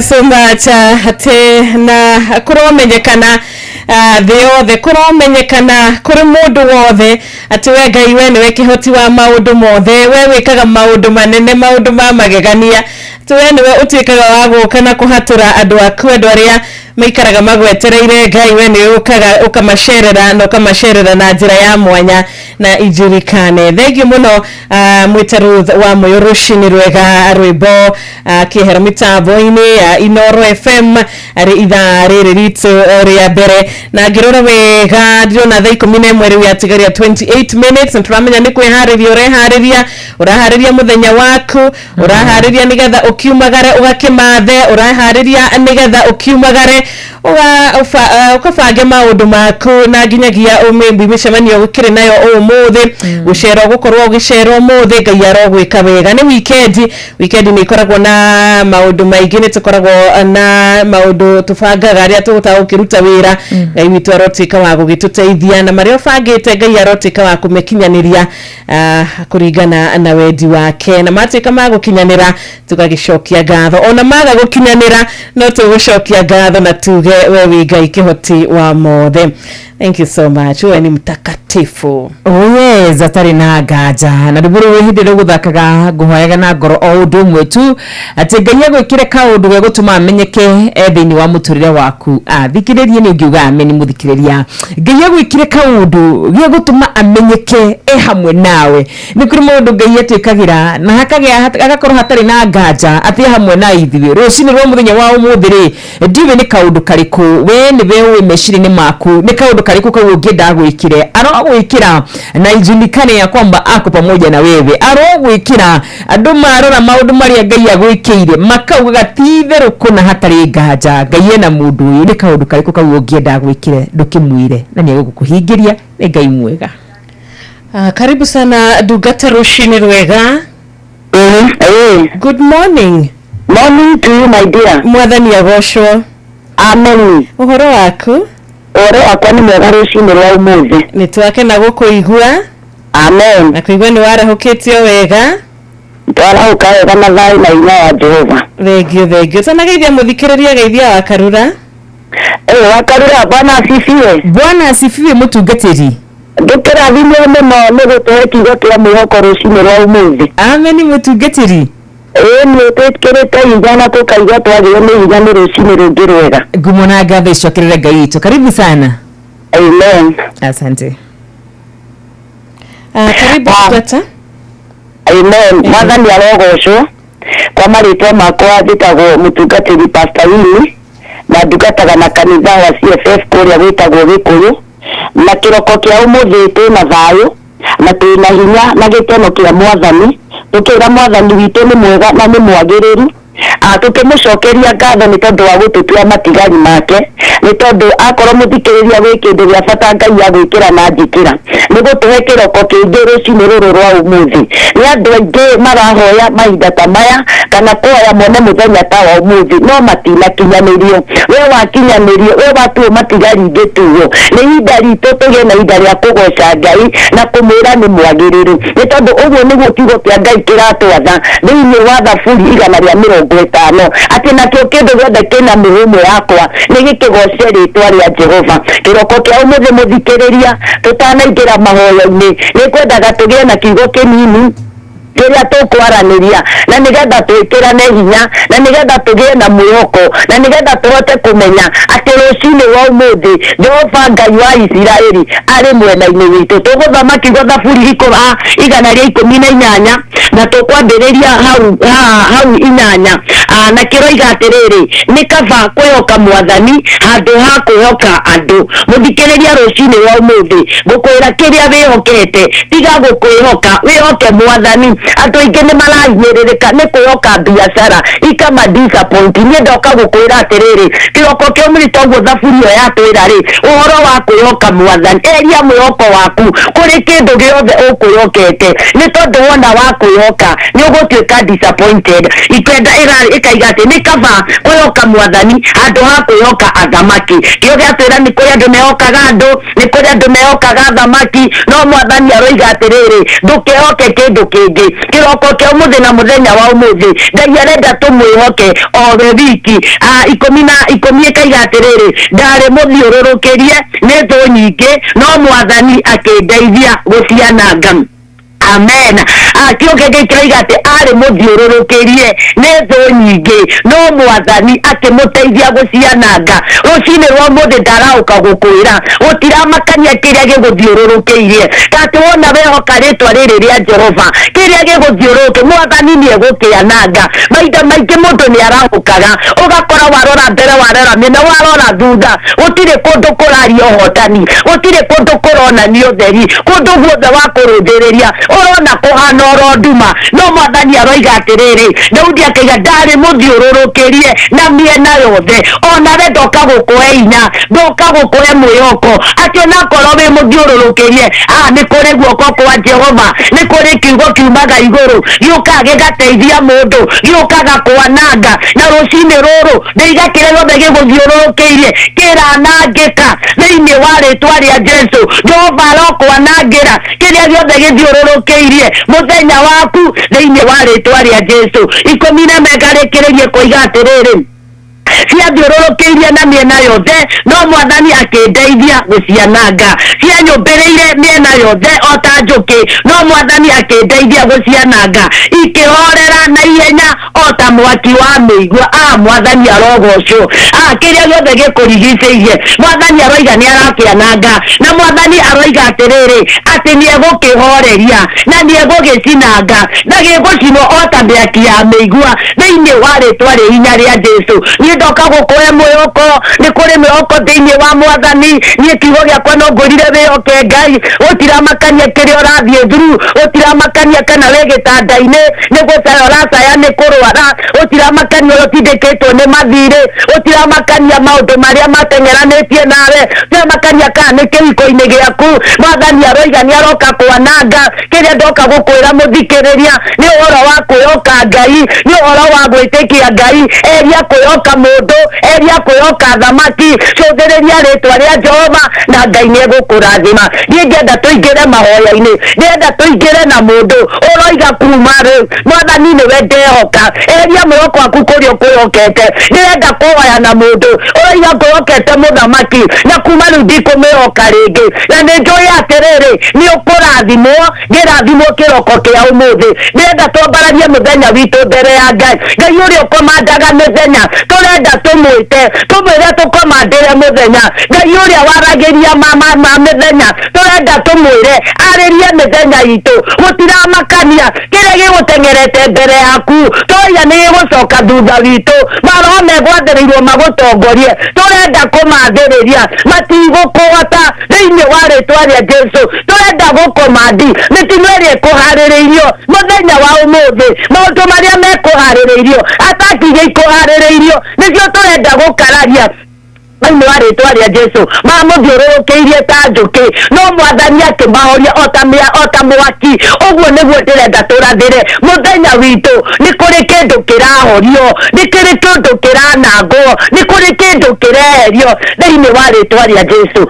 S10: you so much. Ate na kũromenyekana thĩ yothe, kũromenyekana kũrĩ mũndũ wothe atĩ we Ngai, we nĩwe kĩhoti wa maũndũ mothe, we wĩkaga maũndũ manene, maũndũ ma magegania, atĩ we nĩwe ũtuĩkaga wa gũka na kũhatũra andũ aku, andũ arĩa maikaraga magwetereire. Ngai, we nĩwe ũkaga ũkamacerera na ũkamacerera na njĩra ya mwanya na ijirikane. Thengiũ mũno, mwĩta Ruth wa Mũyũ, rũcinĩ rwega. Rwĩmbo kĩhero mĩtambo-inĩ ya Inoro FM arĩ ithaa rĩrĩ ritũ rĩa mbere, na ngĩrora wega ndĩrona thaa 11 rĩu yatigaria 28 minutes, na tũramenya nĩ kwĩharĩria ũreharĩria, ũraharĩria mũthenya waku, ũraharĩria nĩgetha ũkiumagare ũgakĩmathe, ũraharĩria nĩgetha ũkiumagare ũkabange maũndũ maku, na nginyagia maybe mĩcemanio gũkĩrĩ nayo ũmũthĩ, gũcera ũgũkorwo ũgĩcera ũmũthĩ. Ngai arogwĩka wega. Nĩ weekend, weekend nĩ ĩkoragwo na maũndũ maingĩ, nĩ tũkoragwo na maũndũ tũbangaga arĩa tũgũtaga gũkĩruta wĩra. Ngai witũ arotuĩka wa gũgĩtũteithia, na marĩa ũbangĩte Ngai arotuĩka wa kũmĩkinyanĩria kũringana na wendi wake, na matuĩka ma gũkinyanĩra tũgagĩcokia ngatho, ona maga gũkinyanĩra no tũgũcokia ngatho na tuge we wĩ Ngai kĩhoti wa mothe. Thank you so much, wewe ni mtakatifu.
S22: Oh yes, atarĩ na nganja. Na rwĩmbo rũrũ hĩndĩ ĩrĩa ũgũthakaga, ngũhoyaga na ngoro o ũndũ ũmwe tu, atĩ Ngai agwĩkĩre kaũndũ gegũtũma amenyeke e thĩinĩ wa mũtũrĩre waku. Thikĩrĩrie, nĩ ũngiuga ameni. Mũthikĩrĩria, Ngai agwĩkĩre kaũndũ gegũtũma amenyeke e hamwe nawe. Nĩ kũrĩ maũndũ Ngai atwĩkagĩra na hakagĩa hagakorwo hatarĩ na nganja atĩ e hamwe na ithuĩ. Rũcinĩ rwa mũthenya wa ũmũthĩ rĩ, ndiũĩ nĩ kaũndũ karĩkũ, we nĩwe ũĩ meciria-inĩ maku nĩ kaũndũ karĩkũ kau ũngĩenda agwĩkĩre. Arogwĩkĩra na ijulikane ya kwamba ako pamoja na wewe. Arogwĩkĩra andũ marora maũndũ marĩa Ngai agwĩkĩire makaugaga ti itherũ kũna hatarĩ nganja Ngai ena mũndũ ũyũ. Nĩ kaũndũ karĩkũ kau ũngĩenda agwĩkĩre? Ndũkĩmwĩre na nĩ egũkũhingĩria, nĩ Ngai mwega.
S10: Karibu sana ndungata, rũcinĩ rwega. Good morning.
S19: Morning to you, my dear.
S10: Mwathani agocwo.
S19: Amen.
S10: Ũhoro waku?
S19: Ũhoro wakwa nĩ mwega rũcinĩ rwa ũmũthĩ.
S10: Nĩ twakena gũkũigua.
S19: Amen.
S10: Na kũigua nĩ warahũkĩtio wega.
S19: Twarahũka wega na thayũ na hinya wa Jehova.
S10: Thengio, thengio. Tanageithia mũthikĩrĩria, geithia wa Karura.
S19: Wa Karura, Bwana asifiwe.
S22: Bwana asifiwe, mũtungatĩri.
S19: Ndũkĩrathimwo mũno nĩ gũtũhe kiugo kĩa mwĩhoko rũcinĩ rwa ũmũthĩ.
S22: Amen, mũtungatĩri.
S19: Ĩĩ, nĩ twĩkĩrĩte hinya na tũkaigua twagĩrwo nĩ hinya nĩ rũcinĩ rũngĩ rwega.
S22: Ngumo na ngatho icokerere Ngai witũ. Karibu sana.
S19: Amen.
S22: Asante.
S10: Karibu ndungata.
S19: Amen. Mwathani arogocwo. Kwa marĩtwa makwa njĩtagwo mũtungatĩri Pastor Winnie, na ndungataga na kanitha wa CFF kũrĩa gwĩtagwo Gĩkũyũ. Na kĩroko kĩa ũmũthĩ twĩna thayũ na twĩna hinya na gĩkeno kĩa Mwathani, tũkĩra Mwathani witũ nĩ mwega na nĩ mwagĩrĩru, tũkĩmũcokeria ngatho nĩ tondũ wa gũtũtua matigari make, nĩ tondũ akorwo mũthikĩrĩria gwĩ kĩndũ gĩa bata Ngai agwĩkĩra na njĩkĩra nĩ gũtũhe kĩroko kĩngĩ rũcinĩ rũrũ rwa ũmũthĩ. Nĩ andũ aingĩ marahoya mahinda ta maya kana kũhoya mone mũthenya ta wa ũmũthĩ, no matinakinyanĩrio. We wakinyanĩrio, we watuo matigari ingĩtuo. Nĩ ihinda ritũ tũgĩe na ihinda rĩa kũgoca Ngai na kũmwĩra nĩ mwagĩrĩru, nĩ tondũ ũguo nĩguo kiugo kĩa Ngai kĩratwatha thĩinĩ wa Thaburi 150, atĩ nakĩo kĩndũ gĩothe kĩna mĩhũmũ yakwa nĩ gĩkĩgoce rĩtwa rĩa Jehova. Kĩroko kĩa ũmũthĩ, mũthikĩrĩria, tũtanaingĩra mahoya-inĩ, nĩ kwendaga tũgĩe na kiugo kĩnini kĩrĩa tũkwaranĩria, na nĩgetha twĩkĩrane hinya, na nĩgetha tũgĩe na mwĩhoko, na nĩgetha tũhote kũmenya atĩ rũcinĩ rwa ũmũthĩ Jehova Ngai wa Isiraeli arĩ mwena-inĩ witũ. Tũgũthoma kiugo Thaburi 118, na tũkwambĩrĩria hau hau 8, na kĩroiga atĩrĩrĩ, nĩ kaba kwĩhoka Mwathani handũ ha kwĩhoka andũ. Mũthikĩrĩria, rũcinĩ rwa ũmũthĩ ngũkwĩra kĩrĩa wĩhokete tiga gũkwĩhoka, wĩhoke Mwathani. Andũ aingĩ nĩ marahinyĩrĩrĩka nĩ kwĩhoka biacara ikama disappoint. Niĩ ndoka gũkwĩra atĩrĩrĩ, kĩroko kĩa ũmũthĩ, toguo Thaburi ĩyo yatwĩra rĩ, ũhoro wa kwĩhoka Mwathani, eria mwĩhoko waku kũrĩ kĩndũ gĩothe ũkwĩhokete, nĩ tondũ wona wa kwĩhoka nĩ ũgũtuĩka disappointed. Ikenda ĩkaiga atĩ nĩ kaba kwĩhoka Mwathani handũ ha kwĩhoka athamaki. Kĩo gĩatwĩra nĩ kũrĩ andũ mehokaga andũ, nĩ kũrĩ andũ mehokaga athamaki, no Mwathani aroiga atĩrĩrĩ, ndũkehoke kĩndũ kĩngĩ.
S2: Kĩroko kĩa ũmũthĩ na mũthenya wa ũmũthĩ Ngai arenda tũmwĩhoke o we wiki. 10 na 10 ĩkaiga atĩrĩrĩ, ndarĩ mũthiũrũrũkĩrie nĩ thũ nyingĩ, no mwathani akĩndeithia gũciananga. Amen. Kĩo kĩngĩ kĩroiga atĩ arĩ mũthiũrũrũkĩrie nĩ thũ nyingĩ, no mwathani akĩmũteithia gũciananga. Rũcinĩ rwa ũmũthĩ ndaraũka gũkwĩra gũtiramakania kĩrĩa gĩgũthiũrũrũkĩirie, atĩ wona wehoka rĩtwa rĩrĩ rĩa Jehova, kĩrĩa gĩgũthiũrũrũkĩ mwathani nĩ egũkĩananga. Mahinda maingĩ mũndũ nĩ arahũkaga, ũgakora warora mbere, warora mĩena, warora thutha, gũtirĩ kũndũ kũraria ũhotani, gũtirĩ kũndũ kũronania ũtheri, kũndũ guothe wakũrũthĩrĩria ũrona kũhana oro nduma. No mwathani aroiga atĩrĩrĩ, Daudi akaiga ndarĩ mũthiũrũrũkĩrie na mĩena yothe. Onawe ndoka gũkũhe hinya, ndoka gũkũhe mwĩhoko atĩ onakorwo wĩ mũthiũrũrũkĩrie, nĩ kũrĩ guoko kwa Jehova, nĩ kũrĩ kiugo kiumaga igũrũ gĩũkaga gĩgateithia mũndũ, gĩũkaga kwananga. Na rũcinĩ rũrũ ndĩiga kĩrĩa gĩothe gĩgũthiũrũrũkĩirie kĩranangĩka thĩinĩ wa rĩtwa rĩa Jesu. Jehova arokwanangĩra kĩrĩa gĩothe gĩthiũrũrũkĩirie mũthenya waku thĩinĩ wa rĩtwa rĩa Jesu. 10 na ngarĩkĩrĩrie kũiga atĩrĩrĩ, ciathiũrũrũkĩirie na mĩena yothe, no mwathani akĩndeithia gũciananga. Cianyũmbĩrĩire mĩena yothe o ta njũkĩ, no mwathani akĩndeithia gũciananga. Ikĩhorera na ihenya o ta mwaki wa mĩigua. Mwathani arogocwo. Kĩrĩa gĩothe gĩkũrigicĩirie mwathani aroiga nĩ arakĩananga, na mwathani aroiga atĩrĩrĩ, atĩ nĩ egũkĩhoreria na nĩ egũgĩcinanga, na gĩgũcinwo o ta mĩaki ya mĩigua thĩinĩ wa rĩtwa rĩ hinya rĩa Jesu. Niĩ ndoka gũkũhe mwĩhoko, nĩ kũrĩ mwĩhoko thĩinĩ wa mwathani. Niĩ kiugo gĩakwa no ngũrire wĩhoke Ngai. Gũtiramakania kĩrĩa ũrathiĩ through, gũtiramakania kana wĩ gĩtanda-inĩ nĩ gũcaya ũracaya nĩ kũrwara, gũtiramakania ũrĩa ũtindĩkĩtwo nĩ mathirĩ, gũtiramakania maũndũ marĩa mateng'eranĩtie nawe, gũtiramakania kana nĩ kĩhiko-inĩ gĩaku. Mwathani aroiga nĩ aroka kwananga. Kĩrĩa ndoka gũkwĩra mũthikĩrĩria nĩ ũhoro wa kwĩhoka Ngai, nĩ ũhoro wa gwĩtĩkia Ngai. Eria kwĩhoka mũndũ, eria kwĩhoka thamaki, cũthĩrĩria rĩtwa rĩa Jehova na Ngai nĩ egũkũrathima. Niĩ ngĩenda tũingĩre mahoya-inĩ, ndĩrenda tũingĩre na mũndũ ũroiga kuma rĩu mwathani nĩwe ndehoka. Eria mwĩhoko waku kũrĩa ũkwĩhokete. Ndĩrenda kũhoya na mũndũ ũroiga ngwĩhokete mũthamaki, na kuma rĩu ndikũmĩhoka rĩngĩ, na nĩ njũĩ atĩrĩrĩ nĩ ũkũrathimwo, ngĩrathimwo kĩroko kĩa ũmũthĩ. Ndĩrenda twambararie mũthenya witũ mbere ya Ngai. Ngai ũrĩa ũkomandaga mĩthenya, tũrenda tũmwĩte, tũmwĩre tũkomandĩre mũthenya. Ngai ũrĩa waragĩria ma mĩthenya, tũrenda tũmwĩre arĩrie mĩthenya itũ. Gũtiramakania kĩrĩa gĩgũteng'erete mbere yaku, tũraiga nĩ gĩgũcoka thutha witũ. Maroho megwathĩrĩirwo magũtongorie, tũrenda kũmathĩrĩria matigũkũhota thĩinĩ wa rĩtwa rĩa Jesu. Tũrenda gũkomandi mĩtino ĩrĩa ĩkũharĩrĩirio mũthenya wa ũmũthĩ, maũndũ marĩa mekũharĩrĩirio, ataki iria ikũharĩrĩirio, nĩcio tũrenda gũkararia thĩinĩ wa rĩtwa rĩa Jesu. Mamũthiũrũrũkĩirie ta njũkĩ, no mwathani akĩmahoria o ta mwaki. Ũguo nĩguo ndĩrenda tũrathĩre mũthenya witũ. Nĩ kũrĩ kĩndũ kĩrahorio, nĩ kũrĩ kĩndũ kĩranangwo, nĩ kũrĩ kĩndũ kĩreherio thĩinĩ wa rĩtwa rĩa Jesu.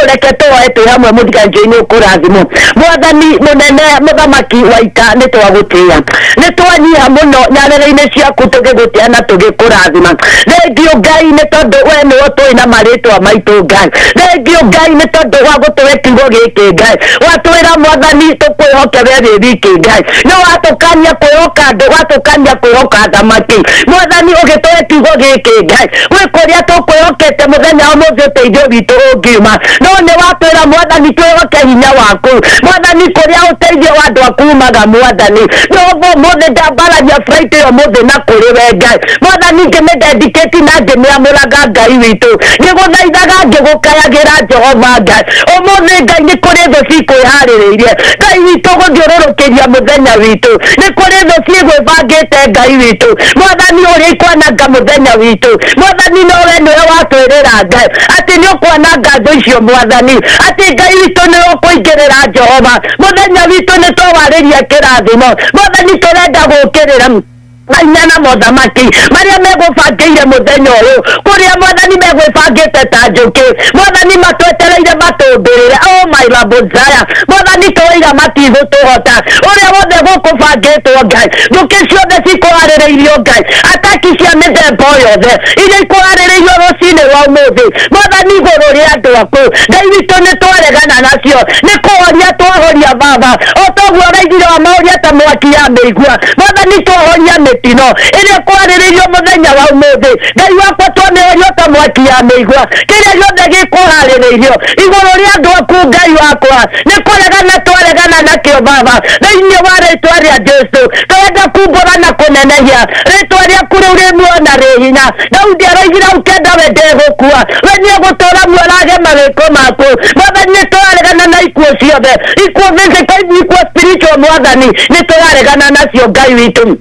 S2: Reke tũhoe twĩ hamwe. Mũthikanjũ-inĩ ũkũrathimwo. Mwathani mũnene, mũthamaki wa ita, nĩ twagũtĩĩa, nĩ twanyiha mũno nyarĩrĩ-inĩ ciaku tũgĩgũtĩa na tũgĩkũrathima. Thengiũ Ngai nĩ tondũ we nĩwe tũĩ na marĩtwa maitũ. Ngai, thengiũ Ngai nĩ tondũ wa gũtũhe kiugo gĩkĩ. Ngai, watwĩra mwathani tũkwĩhoke we wĩ wiki. Ngai, nĩ watũkania kwĩhoka andũ, watũkania kwĩhoka thamaki. Mwathani, ũgĩtũhe kiugo gĩkĩ Ngai, gwĩ kũrĩa tũkwĩhokete mũthenya wa ũmũthĩ ũteithio witũ ũngiuma, no nĩ watwĩra mwathani twĩhoke hinya waku. Mwathani, kũrĩa ũteithio wa andũ aku umaga. Mwathani Jehova, ũmũthĩ ndambararia Friday ũmũthĩ na kũrĩ we Ngai. Mwathani, ngĩmĩdedicate na ngĩmĩamũraga Ngai witũ, ngĩgũthaithaga, ngĩgũkayagĩra Jehova Ngai. Ũmũthĩ Ngai, nĩ kũrĩ thũ cikwĩharĩrĩirie Ngai witũ gũthiũrũrũkĩria mũthenya witũ, nĩ kũrĩ thũ ciĩgwĩbangĩte Ngai witũ. Mwathani, ũrĩa ikwananga mũthenya witũ, mwathani, nowe nĩwe watwĩrĩra Ngai atĩ nĩ ũkwananga thũ icio. Mwathani, atĩ Ngai witũ nĩ ũkũingĩrĩra. Jehova, mũthenya witũ nĩ twawarĩria kĩrathimo. Mwathani, tũrenda gũkĩrĩra Mahinya na mothamaki marĩa megũbangĩire mũthenya ũyũ kũrĩa mwathani megwĩbangĩte ta njũkĩ mwathani matwetereire matũmbĩrĩre. Oh my labozaya, mwathani tũiga matigũtũhota ũrĩa wothe gũkũbangĩtwo Ngai, njũkĩ ciothe cikũharĩrĩirio Ngai, ataki cia mĩthemba o yothe iria ikũharĩrĩirio rũcinĩ rwa ũmũthĩ mwathani igũrũ rĩa andũ aku Ngai witũ nĩ twaregana nacio, nĩ kũhoria twahoria baba o toguo ũraigire wa mahoria ta mwaki ya mĩigua mwathani twahoria mĩtino ĩrĩa ĩkũharĩrĩirio mũthenya wa ũmũthĩ Ngai wakwa twamĩhoria ta mwaki ya mĩigua kĩrĩa gĩothe gĩkũharĩrĩirio igũrũ rĩa andũ aku Ngai wakwa nĩ kũregana twaregana nakĩo baba thĩinĩ wa rĩtwa rĩa Jesu. Tũrenda kumbũra na kũnenehia rĩtwa rĩaku rĩu rĩ muoyo na rĩ hinya. Daudi aroigire ũkenda we ndegũkua, we nĩegũtũũra muoyo arage mawĩko maku mwathani. Nĩ tũraregana na ikuũ ciothe, ikuũ physical, ikuũ spiritual mwathani nĩ tũraregana nacio Ngai witũ.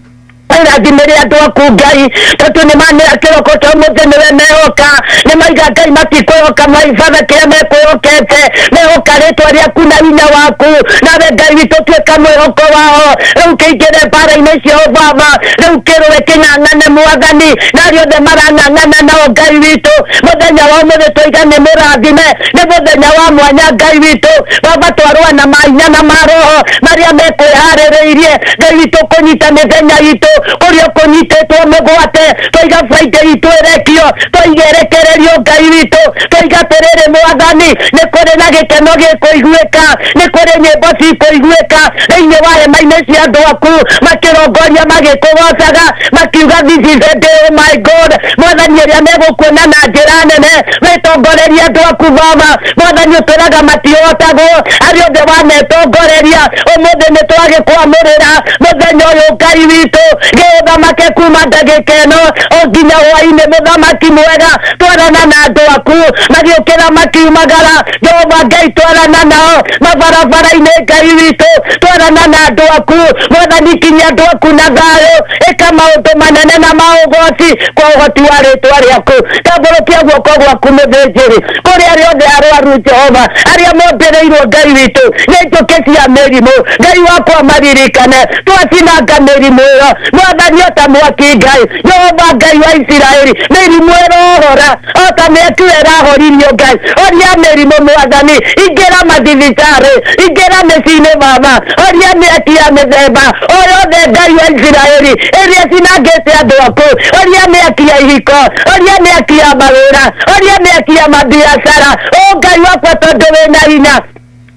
S2: Irathimĩre andũ aku Ngai tondũ nĩ manĩra kĩroko kĩa ũmũthĩ nĩwe mehoka, nĩ maiga Ngai matikwĩhoka maibatha kĩrĩa mekwĩhokete, mehoka rĩtwa rĩaku na hinya waku, nawe Ngai witũ tuĩka mwĩhoko wao. Rĩu kĩingĩre mbara-inĩ ciao baba, rĩu kĩrũe kĩng'ang'ane mwathani na arĩa othe marang'ang'ana nao Ngai witũ. Mũthenya wa ũmũthĩ tũiga nĩ mũrathime, nĩ mũthenya wa mwanya Ngai witũ baba, twarũa na mahinya na maroho marĩa mekwĩharĩrĩirie Ngai witũ kũnyita mĩthenya itũ kũrĩa kũnyitĩtwo mĩgwate, twaiga Friday itũ ĩrekio, twaiga ĩrekererio Ngai witũ, twaiga atĩrĩrĩ mwathani nĩ kũrĩ na gĩkeno gĩkũiguĩka, nĩ kũrĩ nyĩmbo cikũiguĩka thĩinĩ wa hema-inĩ cia andũ aku makĩrongoria magĩkũgocaga makiuga this is the day, oh my God. Mwathani ĩrĩa megũkuona na njĩra nene wĩtongorerie andũ aku baba mwathani ũtũraga matihotagwo arĩa othe wametongoreria ũmũthĩ nĩ twagĩkwamũrĩra mũthenya ũyũ Ngai witũ gĩũthamake kuma ndagĩka ĩno o nginya hwainĩ mũthamaki mwega twarana na andũ aku magĩũkĩra makiumagara Jehova Ngai twarana nao mabarabara-inĩ Ngai witũ twarana na andũ aku mwathani kinyia andũ aku na thayũ ĩka maũndũ manene na maũgoci kwa ũhoti wa rĩtwa rĩaku. Tambũrũkia guoko gwaku mũthĩnjĩri kũrĩ arĩa othe arwaru Jehova arĩa mombĩrĩirwo Ngai witũ nĩ njũkĩ cia mĩrimũ Ngai wakwa maririkane twacinanga mĩrimũ ĩyo mwathani o ta mwaki Ngai Jehova Ngai wa Isiraeli mĩrimũ ĩrohora o ta mĩaki ĩrahoririo Ngai oria mĩrimũ mwathani ingĩra mathibitarĩ ingĩra mĩciĩ-inĩ baba oria mĩaki ya mĩthemba o yothe Ngai wa Isiraeli ĩrĩa ĩcinangĩte andũ aku oria mĩaki ya ihiko oria mĩaki ya mawĩra oria mĩaki ya mabiacara o Ngai wakwa tondũ wĩna hinya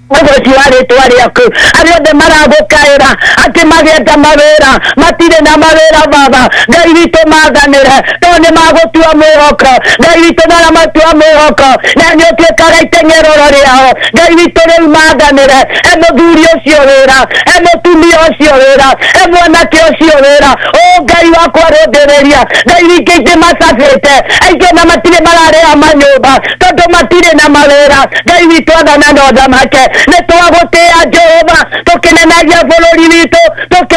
S2: ũgoci wa rĩtwa rĩaku arĩa othe maragũkaĩra atĩ magĩenda mawĩra matirĩ na mawĩra baba Ngai witũ mathanĩre tondũ nĩ magũtua mwĩhoko Ngai witũ nara matua mwĩhoko na nĩ ũtuĩkaga iteng'eroro rĩao Ngai witũ rĩu mathanĩre he mũthuri ũcio wĩra he mũtumia ũcio wĩra he mwanake ũcio wĩra o Ngai wakwa rũthĩrĩria Ngai witũ aingĩ macabĩte aingĩ ona matirĩ mararĩha manyũmba tondũ matirĩ na mawĩra Ngai witũ athana na ũthamake nĩ twagũtĩĩa Jehova tũkĩnenagia bũrũri witũ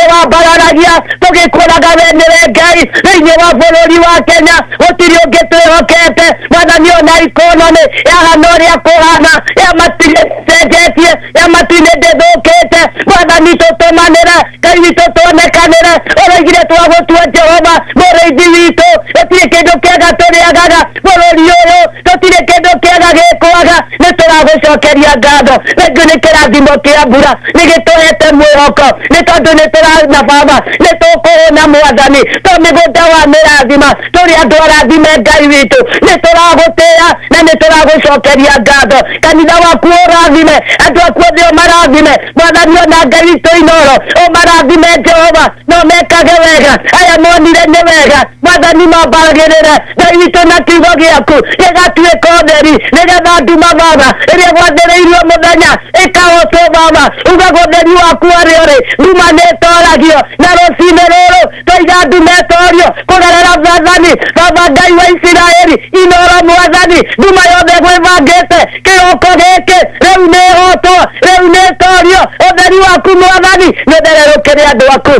S2: tũkĩwambararagia tũgĩkũraga we nĩwe Ngai thĩinĩ wa bũrũri wa Kenya gũtirĩ ũngĩ twĩhokete mwathani ona ikonomĩ yahana ũrĩa kũhana ya matirĩ cenjetie ya matu-inĩ ndĩthũkĩte mwathani tũtũmanĩre Ngai witũ tuonekanĩre ũroigire twagũtua Jehova mũrĩithi witũ gũtirĩ kĩndũ kĩega tũrĩagaga bũrũri ũyũ tũtirĩ kĩndũ kĩega gĩkwaga nĩ tũragũcokeria ngatho rĩngĩ nĩ kĩrathimo kĩa mbura nĩ gĩtũhete mwĩhoko nĩ tondũ nĩ tũrana baba nĩ tũkũhũna mwathani to mĩgũnda wa mĩrathima tũrĩ andũ arathime Ngai witũ nĩ tũragũtĩĩa na nĩ tũragũcokeria ngatho kanitha waku ũrathime andũ aku othe ũmarathime mwathani ona Ngai witũ Inooro ũmarathime Jehova no mekage wega aya monire nĩ wega mwathani mambagĩrĩre Ngai witũ na kiugo gĩaku gĩgatuĩka ũtheri nĩgetha nduma baba ĩrĩa gwathĩrĩirio mũthenya ĩkahotwo baba ugaga ũtheri waku harĩa ũrĩ nduma nĩ ĩtoragio na rũcinĩ rũrũ twaiga nduma ĩtorio kũgerera mwathani baba Ngai wa Isiraeli Inooro mwathani nduma yothe gwĩbangĩte kĩroko gĩkĩ rĩu nĩ ĩhotwo rĩu nĩ ĩtorio ũtheri waku mwathani nĩ ũthererũkĩre andũ aku.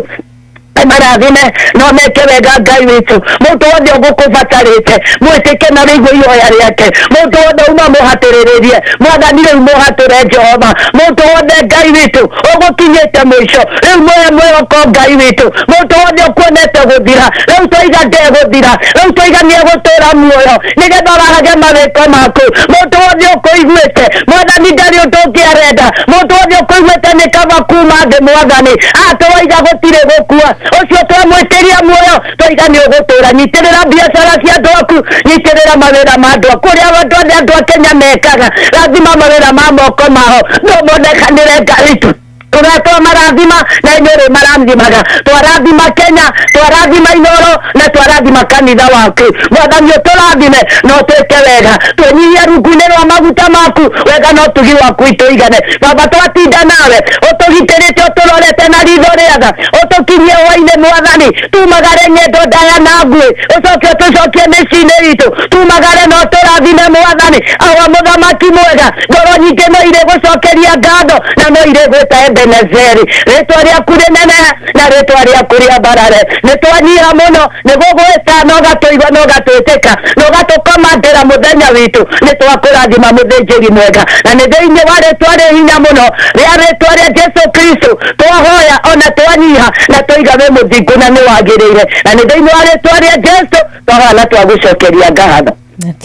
S2: Marathime no meke wega Ngai witũ mũndũ wothe ũgũkũbatarĩte mwĩtĩke na rĩigue ihoya rĩake mũndũ wothe uma mũhatĩrĩrĩrie mwathani rĩu mũhatũre Jehova mũndũ wothe Ngai witũ ũgũkinyĩte mũico rĩu muoye mwĩhoko Ngai witũ mũndũ wothe ũkuonete gũthira rĩu twaiga ndegũthira rĩu twaiga nĩegũtũra muoyo nĩgetha ũrahage mawĩko maku mũndũ wothe ũkũiguĩte mwathani ndarĩ ũndũ ũngĩ arenda mũndũ wothe ũkũiguĩte nĩ kaba kuma thĩ mwathani atũraiga gũtirĩ gũkua ũcio twamwĩtĩria muoyo twaiga nĩ ũgũtũra nyitĩrĩra biacara cia andũ aku nyitĩrĩra mawĩra ma andũ aku ũrĩa andũ othe andũ a Kenya mekaga rathima mawĩra ma moko mao no monekanĩre Ngai witũ tũretwo marathima na inyuĩ marathimaga twarathima Kenya twarathima Inoro na twarathima kanitha waku mwathani ũtũrathime na ũtwĩke wega twĩnyihie rungu-inĩ rwa maguta maku wega na ũtugi waku itũigane baba twatinda nawe ũtũgitĩrĩte ũtũrorete na ritho rĩega ũtũkinyie hwainĩ mwathani tumagare ng'endo ndaya na nguĩ ũcoke ũtũcokie mĩciĩ-inĩ itũ tumagare na ũtũrathime mwathani awa mũthamaki mwega ngoro nyingĩ no irĩ gũcokeria ngatho na no irĩ gwĩta Ebenezeri rĩtwa rĩaku rĩnene na rĩtwa rĩaku rĩambarare nĩ twanyiha mũno nĩ gũgwĩta na ũgatũigua na ũgatwĩtĩka na ũgatũkomandĩra mũthenya witũ nĩ twakũrathima mũthĩnjĩri mwega na nĩ thĩinĩ wa rĩtwa rĩ hinya mũno rĩa rĩtwa rĩa Jesu Kristo twahoya ona twanyiha na twaiga wĩ mũthingu na nĩ wagĩrĩire na nĩ thĩinĩ wa rĩtwa rĩa Jesu twahoya na twagũcokeria ngatho.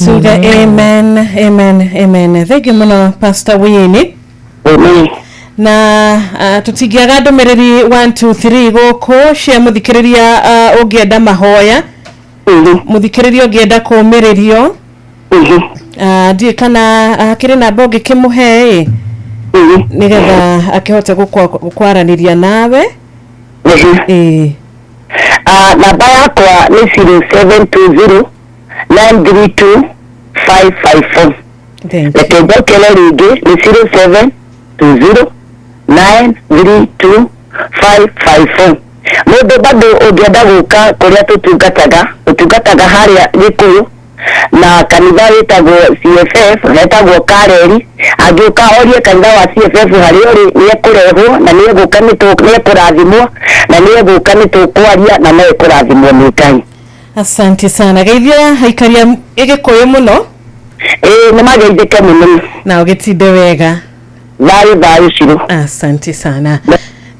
S4: Tuge amen, amen, amen. Thank you muno Pastor Winnie.
S2: Amen.
S4: Na tutigiaga ndũmĩrĩri 1 2 3 gũkũ cia mũthikĩrĩria ũngĩenda mahoya mũthikĩrĩria ũngĩenda kũũmĩrĩrio ndiũĩ kana kĩrĩ namba ũngĩkĩmũhe ĩ nĩgetha akĩhote gũkwaranĩria nawe. Ĩĩ
S2: namba yakwa nĩ 0720 932 554. Reke njokere rĩngĩ nĩ 0720 932 554. Mũndũ bado ũngĩenda gũka kũrĩa tũtungataga ũtungataga harĩa Gĩkũyũ na kanitha wĩtagwo CFF hetagwo Kareri angĩũka orie kanitha wa CFF harĩa ũrĩ nĩekũrehwo na nĩegũka nĩekũrathimwo na nĩegũka nĩtũkwaria na no ekũrathimwo nĩ Ngai.
S4: Asante sana geithia aikaria Gĩkũyũ mũno.
S2: Ĩĩ nĩmageithĩke mũno
S4: na ũgĩtinde wega.
S2: Thayũ thayũ Shiro.
S4: Asante sana.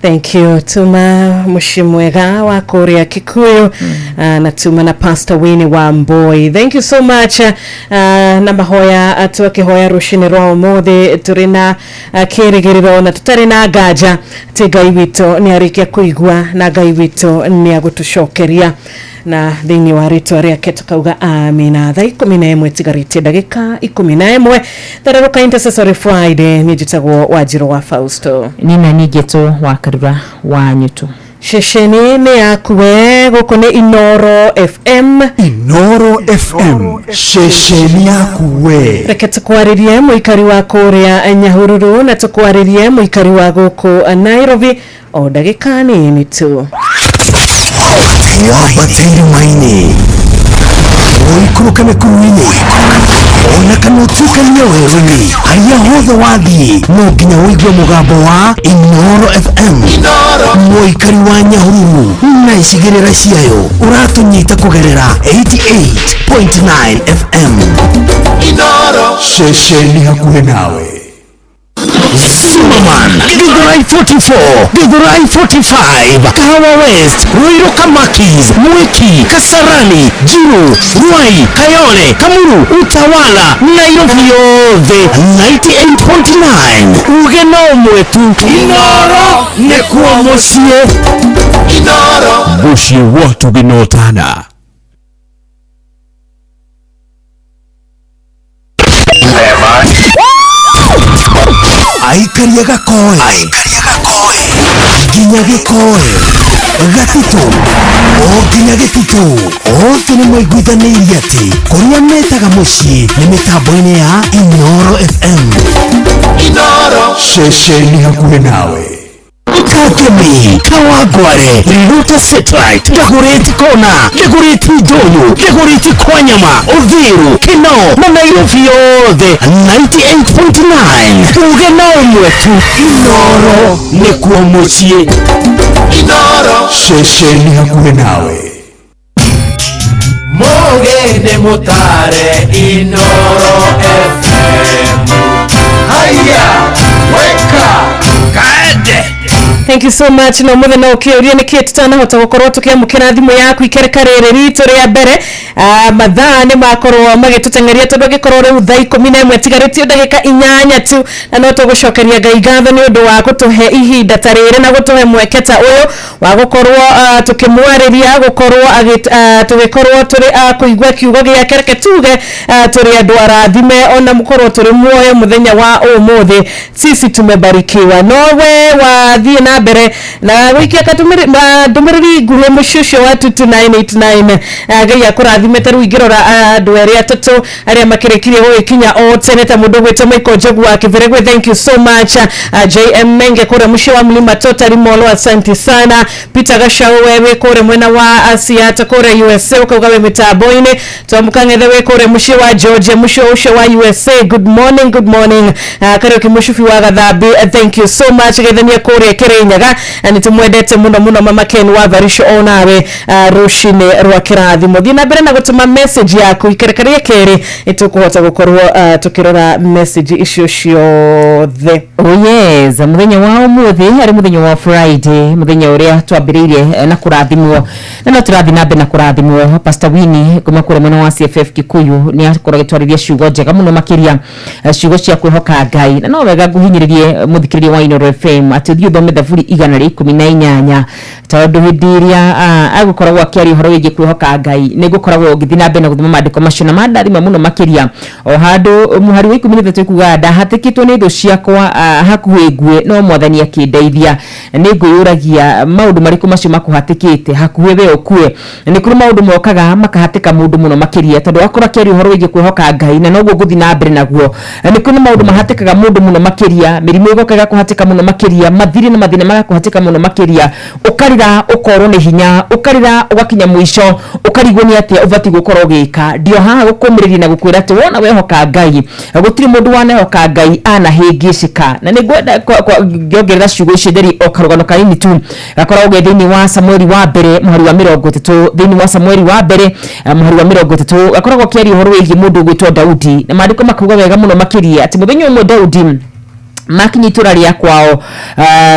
S4: Thank you tuma muciĩ mwega wa kũrĩa Kikuyu na tuma na Pastor Winnie Wambui. Thank you so much na mahoya twakĩhoya rũcinĩ rwa ũmũthĩ tũrĩ na kĩrĩgĩrĩro na tũtarĩ na nganja atĩ Ngai witũ nĩ arĩkia kũigua na Ngai witũ nĩ agũtũcokeria na thĩinĩ wa rĩtwa rĩake tukauga amina. Thaa 11 tigarĩtie ndagĩka 11 tharũka Intercessory Friday niĩ njĩtagwo Wanjirũ wa Fausto
S1: nina nĩngetwo wa Karura wa Nyutu.
S4: Ceceni nĩ yaku we gũkũ nĩ Inoro FM.
S9: Inoro FM ceceni yaku we.
S4: Reke tũkwarĩrie mũikari wa kũrĩa Nyahururu na tũkwarĩrie mũikari wa gũkũ Nairobi o ndagĩka nini tu.
S9: Wambatĩire maini ũikũrũke mĩkuru-inĩ ona kana ũtuĩkanie werũ-inĩ harĩa hothe wathiĩ no nginya ũigue mũgambo wa Inoro FM. Mũikari wa Nyahururu na icigĩrĩra ciayo ũratũnyita kũgerera 88.9 FM. Inoro ceceni hakuhĩ nawe. Zimmerman, Githurai 44, Githurai 45, Kahawa West, Ruiru Kamakis, Mwiki, Kasarani, Jiru, Ruai, Kayole, Kamuru, Utawala, Nairobi yothe 98.9. Uge no ũmwe tu Inoro nĩkuo mũciĩ. Inoro mũciĩ watu gĩnotana. Aikaria gakoe nginya gĩkoe gatitũ o nginya gĩtitũ othe nĩ maiguithanĩirie atĩ kũrĩa metaga mũciĩ nĩ mĩtambo-inĩ ya Inoro FM. Inoro ceceni hakuhĩ nawe. Kakemi, Kawangware, Riruta Satellite, Dagoretti Kona, Dagoretti Ndonyo, Dagoretti Kwanyama, Uthiru, Kinoo na Nairobi yothe 98.9. Uge no ũmwe tu Inoro nĩkuo mũciĩ.
S20: Inoro
S8: Ceceni hakuhĩ nawe.
S20: Mũgĩndĩ mũtare Inoro FM. Haya, weka kaende.
S4: Thank you so much. No muthe no ukiuria niki tutanahota gukorwo tukiamukira thimu yaku ikereka riri ritu ria mbere. Mathaa ni makorwo magitutengeria tondu angikorwo riu thaa 11 tigarĩtio ndagĩka 8 tu, na no tũgũcokeria Ngai ngatho nĩ ũndũ wa gũtũhe ihinda ta rĩrĩ na gũtũhe mweke ta ũyũ wa gũkorwo tũkĩmwarĩria, gũkorwo tũgĩkorwo tũrĩ a kũigua kiugo gĩake. Reke tuge tũrĩ andũ arathime ona mũkorwo tũrĩ muoyo mũthenya wa ũmũthĩ, sisi tumebarikiwa. No we wathiĩ na mbere na gũikia ndũmĩrĩri nguhĩ mũciĩ ũcio wa 22989. Ngai akũrathime. Ta rĩu ingĩrora andũ erĩ atatũ arĩa makĩrĩkirie gũgĩkinya o tene, ta mũndũ ũgwĩtwo Michael Njogu wa Kĩbĩrĩgwe, thank you so much. JM Menge kũrĩa mũciĩ wa Mlima Totari Molo, asante sana. Peter Gachau we wĩ kũrĩa mwena wa Seattle kũrĩa USA, ũkauga wĩ mĩtambo-inĩ. Twamũkang'ethe wĩ kũrĩa mũciĩ wa Georgia, mũciĩ ũcio wa USA, good morning, good morning. Kariũki Mũcubi wa Gathambi, thank you so much. Geithania kũrĩa Kĩrĩnyaga, nĩ tũmwendete mũno mũno. Mama Ken wa Varisho, onawe rũcinĩ rwa kĩrathimo. Thiĩ na mbere na gũtũma message yaku ikereka rĩa kerĩ, nĩtũkũhota gũkorwo tũkĩrora message icio ciothe.
S22: Oh yes, muthenya wa umuthi ari muthenya wa Friday, muthenya uria twambiriirie na kurathimwo, na no turathi na mbere na kurathimwo. Pastor Winnie kuma kure mwena wa CFF Kikuyu ni akorwo agĩtwarĩria ciugo njega mũno makĩria, ciugo cia kwĩhoka Ngai. Na no wega nguhinyĩrĩrie mũthikĩrĩria wa Inoro FM atĩ ũthiĩ ũthome Thaburi 118, tondũ hĩndĩ ĩrĩa agũkoragwo akĩaria ũhoro wĩgiĩ kwĩhoka Ngai nĩ ngũkoragwo ngĩthiĩ na mbere na gũthoma maandĩko macio na mandathima mũno makĩria. O handũ mũhari wa 13 kuga, ndahatĩkĩtwo nĩ thũ ciakwa hakuhĩ ngue, no Mwathani akĩndeithia. Nĩ ngwĩyũragia maũndũ marĩkũ macio makũhatĩkĩte hakuhĩ we ũkue. Nĩ kũrĩ maũndũ mokaga makahatĩka mũndũ mũno makĩria, tondũ akorwo akĩaria ũhoro wĩgiĩ kwĩhoka Ngai na noguo ngũthiĩ na mbere naguo. Nĩ kũrĩ maũndũ mahatĩkaga mũndũ mũno makĩria, mĩrimũ ĩgoka ĩgakũhatĩka mũno makĩria, mathirĩ na mathĩna magakũhatĩka mũno makĩria, ũkarĩra ũkorwo nĩ hinya, ũkarĩra ũgakinya mũico, ũkarigwo nĩ atĩa ũbatiĩ gũkorwo ũgĩka. Ndio haha gũkũmĩrĩria na gũkwĩra atĩ wona wehoka Ngai, gũtirĩ mũndũ wanehoka Ngai anahĩngĩcĩka. Na nĩ ngwenda ngĩongerera ciugo icio nderi o karũgano kanini tu gakoragwo ge thĩinĩ wa Samueli wa mbere mũhari wa 30, thĩinĩ wa Samueli wa mbere mũhari wa 30, gakoragwo kĩaria ũhoro wĩgiĩ mũndũ ũgwĩtwo Daudi, na maandĩko makauga wega mũno makĩria atĩ mũthenya ũmwe Daudi makinya itũra rĩa kwao,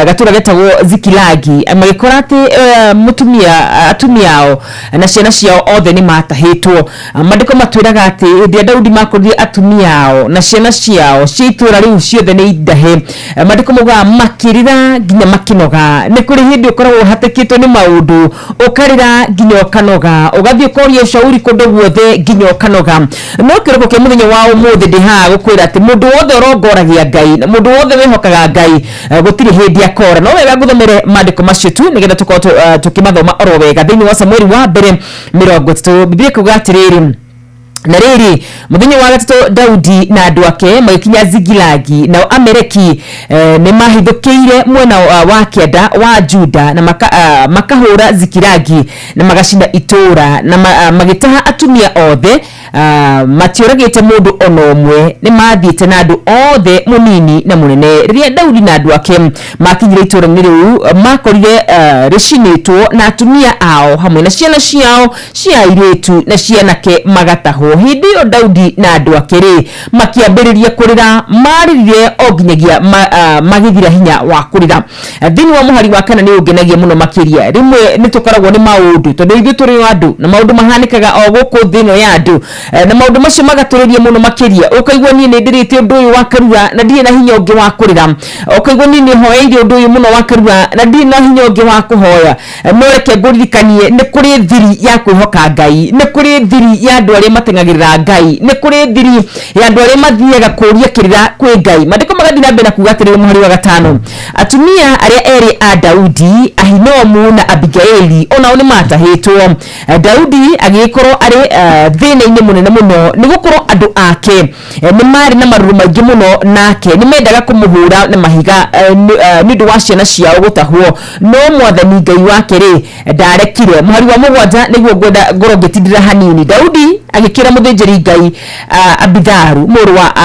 S22: gatũra getagwo Zikilagi, magĩkora atĩ mũtumia, atumia ao na ciana ciao othe nĩ matahĩtwo. Maandĩko matwĩraga atĩ hĩndĩ ĩrĩa Daudi makorire atumia ao na ciana ciao cia itũra rĩu ciothe nĩ indahe, maandĩko maugaga makĩrĩra nginya makĩnoga. Nĩ kũrĩ hĩndĩ ũkoragwo ũhatĩkĩtwo nĩ maũndũ, ũkarĩra nginya ũkanoga, ũgathiĩ ũkoria ũcauri kũndũ guothe nginya ũkanoga. No kĩroko kĩa mũthenya wa ũmũthĩ ndĩ haha gũkwĩra atĩ mũndũ wothe ũrongoragia Ngai na mũndũ wothe wĩhokaga Ngai, gũtirĩ hĩndĩ akora. No wega ngũthomere maandĩko macio tu nĩgetha tũkorwo tũkĩmathoma oro wega. Thĩinĩ wa Samueli wa mbere 30, Biblia ĩkuga atĩrĩrĩ, na rĩrĩ mũthenya wa gatatũ Daudi na andũ ake magĩkinya Zigilagi, nao Ameleki nĩ mahithũkĩire mwena wa kĩanda wa Juda na makahũra Zikilagi na magacina itũũra na magĩtaha atumia othe, matiũragĩte mũndũ ona ũmwe, nĩ mathiĩte na andũ othe mũnini na mũnene. Rĩrĩa Daudi na andũ ake makinyire itũũra-inĩ rĩu, makorire rĩcinĩtwo na atumia ao hamwe na ciana ciao cia airĩtu na cianake magatahwo. Hĩndĩ ĩyo Daudi na andũ ake rĩ makĩambĩrĩria kũrĩra, marĩrire o nginyagia magĩthira hinya wa kũrĩra. Thĩinĩ wa mũhari wa 4 nĩ ũngenagia mũno makĩria. Rĩmwe nĩ tũkoragwo nĩ maũndũ, tondũ ithuĩ tũrĩ andũ na maũndũ mahanĩkaga o gũkũ thĩ ĩno ya andũ, na maũndũ macio magatũrĩria mũno makĩria. Ũkaigua niĩ nĩ ndĩrĩte ũndũ ũyũ wa karura na ndirĩ na hinya ũngĩ wa kũrĩra, ũkaigua niĩ nĩ hoeire ũndũ ũyũ mũno wa karura na ndirĩ na hinya ũngĩ wa kũhoya. No reke ngũririkanie nĩ kũrĩ thiri ya kwĩhoka Ngai, nĩ kũrĩ thiri ya andũ arĩa mateng'agĩrĩra Ngai, nĩ kũrĩ thiri ya andũ arĩa mathiaga kũũria kĩrĩra kwĩ Ngai. Maandĩko magathiĩ na mbere na kuuga atĩrĩrĩ, mũhari wa 5, atumia arĩa erĩ a Daudi, Ahinoamu na Abigaili, onao nĩ matahĩtwo. Daudi agĩgĩkorwo arĩ thĩna-inĩ mũnene mũno, nĩ gũkorwo andũ ake nĩ marĩ na marũrũ maingĩ mũno nake, nĩ mendaga kũmũhũra na mahiga nĩ ũndũ wa ciana ciao gũtahwo, no Mwathani Ngai wake rĩ ndarekire. Mũhari wa 7 nĩguo ngwenda ngorwo ngĩtindĩra hanini. Daudi agĩkĩra Akĩra mũthĩnjĩri Ngai Abitharu mũrũ wa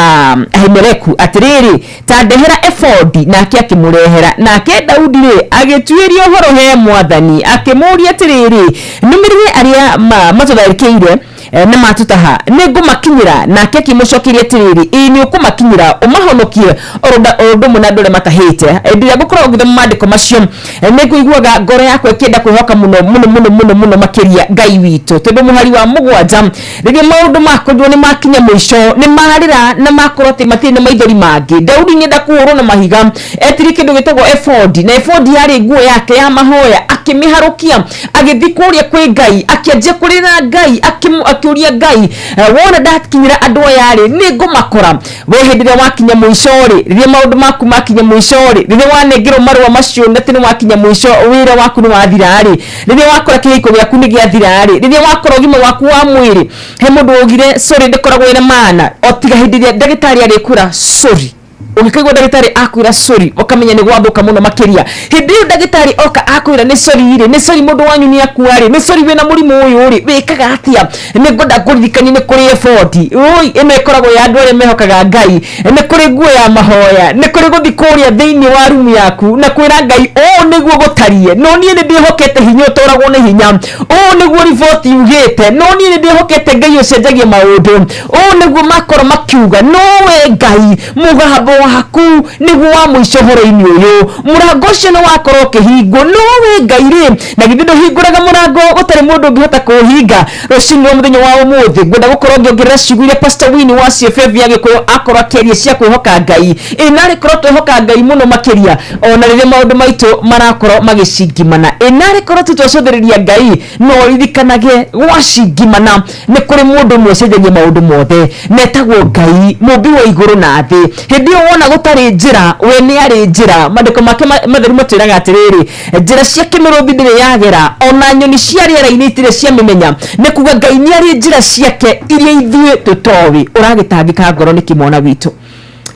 S22: Ahimeleku atĩrĩrĩ, ta ndehera ebodi. Nake akĩmũrehera. Nake Daudi rĩ, agĩtuĩria ũhoro he Mwathani, akĩmũũria atĩrĩrĩ, nũmĩrĩre arĩa matũtharĩkĩire na matũtaha, nĩ ngũmakinyĩra? Nake akĩmũcokeria atĩrĩrĩ, ĩĩ, nĩ ũkũmakinyĩra, ũmahonokie o ũndũ ũmwe na andũ arĩa matahĩte. Hĩndĩ ĩrĩa ngũkorwo ngĩthoma maandĩko macio, nĩ ngũiguaga ngoro yakwa ĩkĩenda kwĩhoka mũno mũno mũno mũno mũno makĩria Ngai witũ, tondũ mũhari wa 7, rĩrĩa maũndũ makorirwo nĩ makinya mũico, nĩ marĩra na makorwo atĩ matirĩ na maithori mangĩ, Daudi nĩenda kũhũrwo na mahiga. Etirie kĩndũ gĩtagwo ebodi, na ebodi yarĩ nguo yake ya mahoya, akĩmĩharũkia, agĩthiĩ kũrĩa kwĩ Ngai, akĩanjia kũrĩra Ngai, akĩũria Ngai, wona ndakinyĩra andũ aya rĩ, nĩ ngũmakora? We hĩndĩ ĩrĩa wakinya mũico rĩ, rĩrĩa maũndũ maku makinya mũico rĩ, rĩrĩa wanengerwo marũa macio na atĩ nĩ wakinya mũico, wĩra waku nĩ wathira rĩ, rĩrĩa wakora kĩhiko gĩaku nĩ gĩathira rĩ, rĩrĩa wakora ũgima waku wa mwĩrĩ, he mũndũ waugire sorry ndĩkoragwo ĩna maana o tiga hĩndĩ ĩrĩa ndagĩtarĩ arĩkwĩra sorry. Ũngĩkaigua ndagĩtarĩ akwĩra sorry, ũkamenya nĩ gwathũka mũno makĩria. Hĩndĩ ĩyo ndagĩtarĩ oka akwĩra nĩ sorry rĩ, nĩ sorry mũndũ wanyu nĩ akua rĩ, nĩ sorry wĩna mũrimũ ũyũ rĩ, wĩkaga atĩa? Nĩ ngwenda ngũririkanie nĩ kũrĩ ebodi. Ũi, ĩno ĩkoragwo ya andũ arĩa mehokaga Ngai. Nĩ kũrĩ nguo ya mahoya, nĩ kũrĩ gũthiĩ kũrĩa thĩinĩ wa rumu yaku na kwĩra Ngai, ũũ nĩguo gũtariĩ, no niĩ nĩ ndĩhokete hinya ũtoragwo nĩ hinya, ũũ nĩguo riboti yugĩte, no niĩ nĩ ndĩhokete Ngai ũcenjagia maũndũ, ũũ nĩguo makorwo makiuga, no we Ngai mũgambo waku nĩguo wa mũico ũhoro-inĩ ũyũ. Mũrango ũcio nĩ wakorwo ũkĩhingwo, no we Ngai rĩ, na githĩ ndũhingũraga mũrango gũtarĩ mũndũ ũngĩhota kũũhinga? Rũcinĩ rwa mũthenya wa ũmũthĩ ngwenda gũkorwo ngĩongerera ciugo iria Pastor Winnie wa CFF ya Gĩkũyũ akorwo akĩaria cia kwĩhoka Ngai. Ĩ narĩ korwo twehoka Ngai mũno makĩria ona rĩrĩa maũndũ maitũ marakorwo magĩcingimana. Ĩ narĩ korwo tu twacũthĩrĩria Ngai, no ũririkanage gwacingimana nĩ kũrĩ mũndũ ũmwe ũcenjagia maũndũ mothe, na etagwo Ngai, mũmbi wa igũrũ na thĩ. Hĩndĩ ĩyo wona gũtarĩ njĩra, we nĩ arĩ njĩra. Maandĩko make matheru matwĩraga atĩrĩrĩ, njĩra cia kĩmĩrũthi ndĩrĩ yagera, ona nyoni cia rĩera-inĩ itirĩ ciamĩmenya. Nĩ kuga Ngai nĩ arĩ njĩra ciake iria ithuĩ tũtoĩ. Ũragĩtangĩka ngoro nĩkĩ, mwana witũ?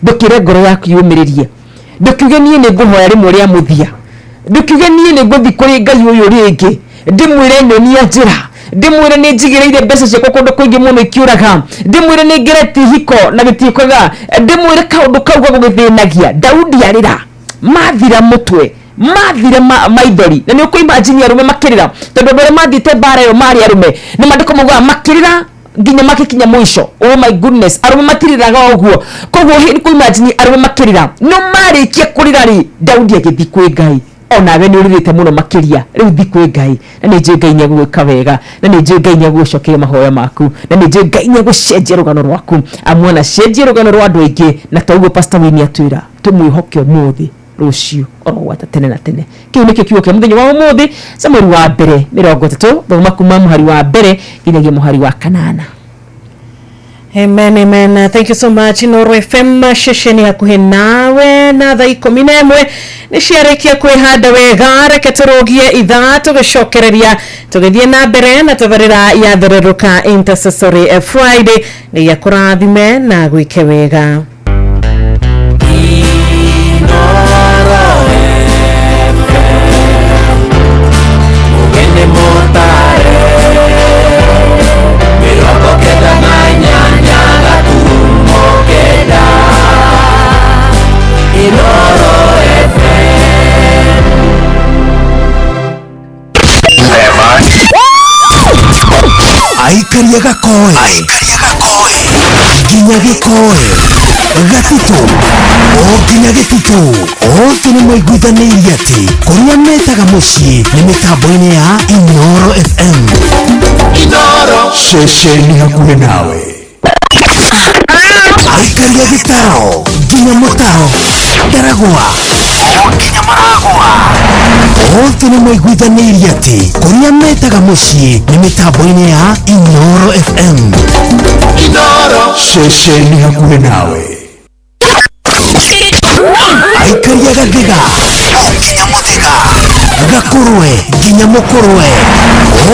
S22: Ndũkĩre ngoro yaku yũmĩrĩrie, ndũkiuge niĩ nĩ ngũhoya rĩmwe rĩa mũthia, ndũkiuge niĩ nĩ ngũthiĩ kũrĩ Ngai ũyũ rĩngĩ ndĩmwĩre nyonia njĩra, ndĩmwĩre nĩ njigĩrĩire mbeca ciakwa kũndũ kũingĩ mũno ikiũraga, ndĩmwĩre nĩ ngeretie hiko na gĩtiĩkaga, ndĩmwĩre kaũndũ kau gagũgĩthĩnagia. Daudi arĩra mathira mũtwe, mathira maithori, na nĩ ũkũimagine arũme makĩrĩra, tondũ andũ arĩa mathiĩte mbara ĩyo marĩ arũme, nĩ maandĩko maugaga makĩrĩra nginya makikinya mũico. Oh my goodness, arũme matirĩraga ũguo. Koguo nĩ kũimagine arũme makĩrĩra. No marĩkia kũrĩra rĩ, Daudi agĩthiĩ kwĩ Ngai. Onawe nĩ ũrĩrĩte mũno makĩria, rĩu thiĩ kwĩ Ngai, na nĩ njũĩ Ngai nĩ egũgwĩka wega, na nĩ njũĩ Ngai nĩ egũgũcokeria mahoya maku, na nĩ njũĩ Ngai nĩ egũcenjia rũgano rwaku, amu anacenjia rũgano rwa andũ aingĩ. Na toguo Pastor Winnie atwĩra tũmwĩhoke ũmũthĩ, rũciũ, oro gwata tene na tene. Kĩu nĩkĩo kiugo kĩa mũthenya wa ũmũthĩ. Samueli wa mbere 30, thoma kuma mũhari wa 1 nginyagia mũhari wa 8.
S4: Amen, amen. Thank you so much. Inooro FM, ceceni hakuhĩ nawe, na thaa 11 nĩ ciarĩkia kwĩhanda wega. Reke tũrũgie ithaa, tũgĩcokereria tũgĩthiĩ na mbere na tabarĩra ya Thererũka Intercessory Friday. Nĩ akũrathime na gwĩke wega.
S5: Inooro FM, Mugeni Mutare, 98.9. Inooro FM.
S9: Aikaria gakoe nginya gĩkoe gatitũ o nginya gĩtitũ, othe nĩ maiguithanĩirie atĩ kũrĩa metaga mũciĩ nĩ mĩtambo-inĩ ya Inooro FM.
S5: Inooro.
S8: Ceceni hakuhĩ nawe.
S9: Aikaria gĩtaro nginya mũtaro, Ndaragwa o nginya Maragwa, othe nĩ maiguithanĩirie atĩ kũrĩa metaga mũciĩ nĩ mĩtambo-inĩ ya Inooro FM.
S5: Inooro.
S8: Ceceni hakuhĩ nawe.
S9: Aikaria gathiga o nginya mũthĩga, gakũrwe nginya mũkũrwe,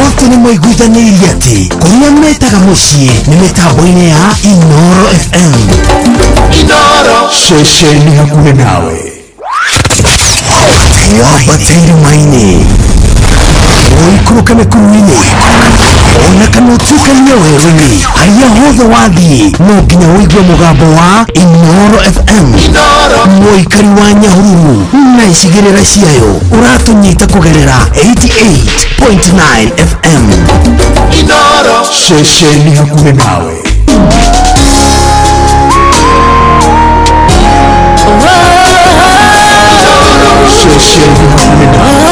S9: othe nĩ maiguithanĩirie atĩ kũrĩa metaga mũciĩ nĩ mĩtambo-inĩ ya Inooro FM.
S5: Inooro.
S8: Ceceni hakuhĩ nawe.
S9: Wambate irĩma-inĩ, ũikũrũke mĩkuru-inĩ. Ona kana ũtuĩkanie werũ-inĩ, harĩa hothe wathiĩ no nginya ũigue mũgambo wa Inooro FM. Mũikari wa Nyahururu na icigĩrĩra ciayo ũratũnyita kũgerera 88.9 FM.
S11: Inooro ceceni hakuhĩ nawe. Ceceni hakuhĩ nawe.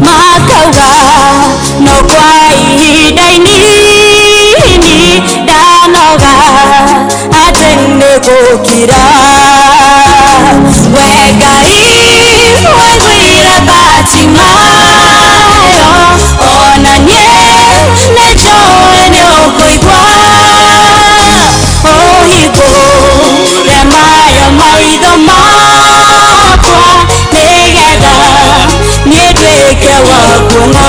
S17: Makauga no kwa ihinda inini ndanoga atĩ nĩ gũkira. We Ngai waiguire Batimayo, ona niĩ nĩnjũĩ nĩũkũigua. Ũhingũre mayo maitho makwa nĩgetha niĩ nduĩke wa kuona.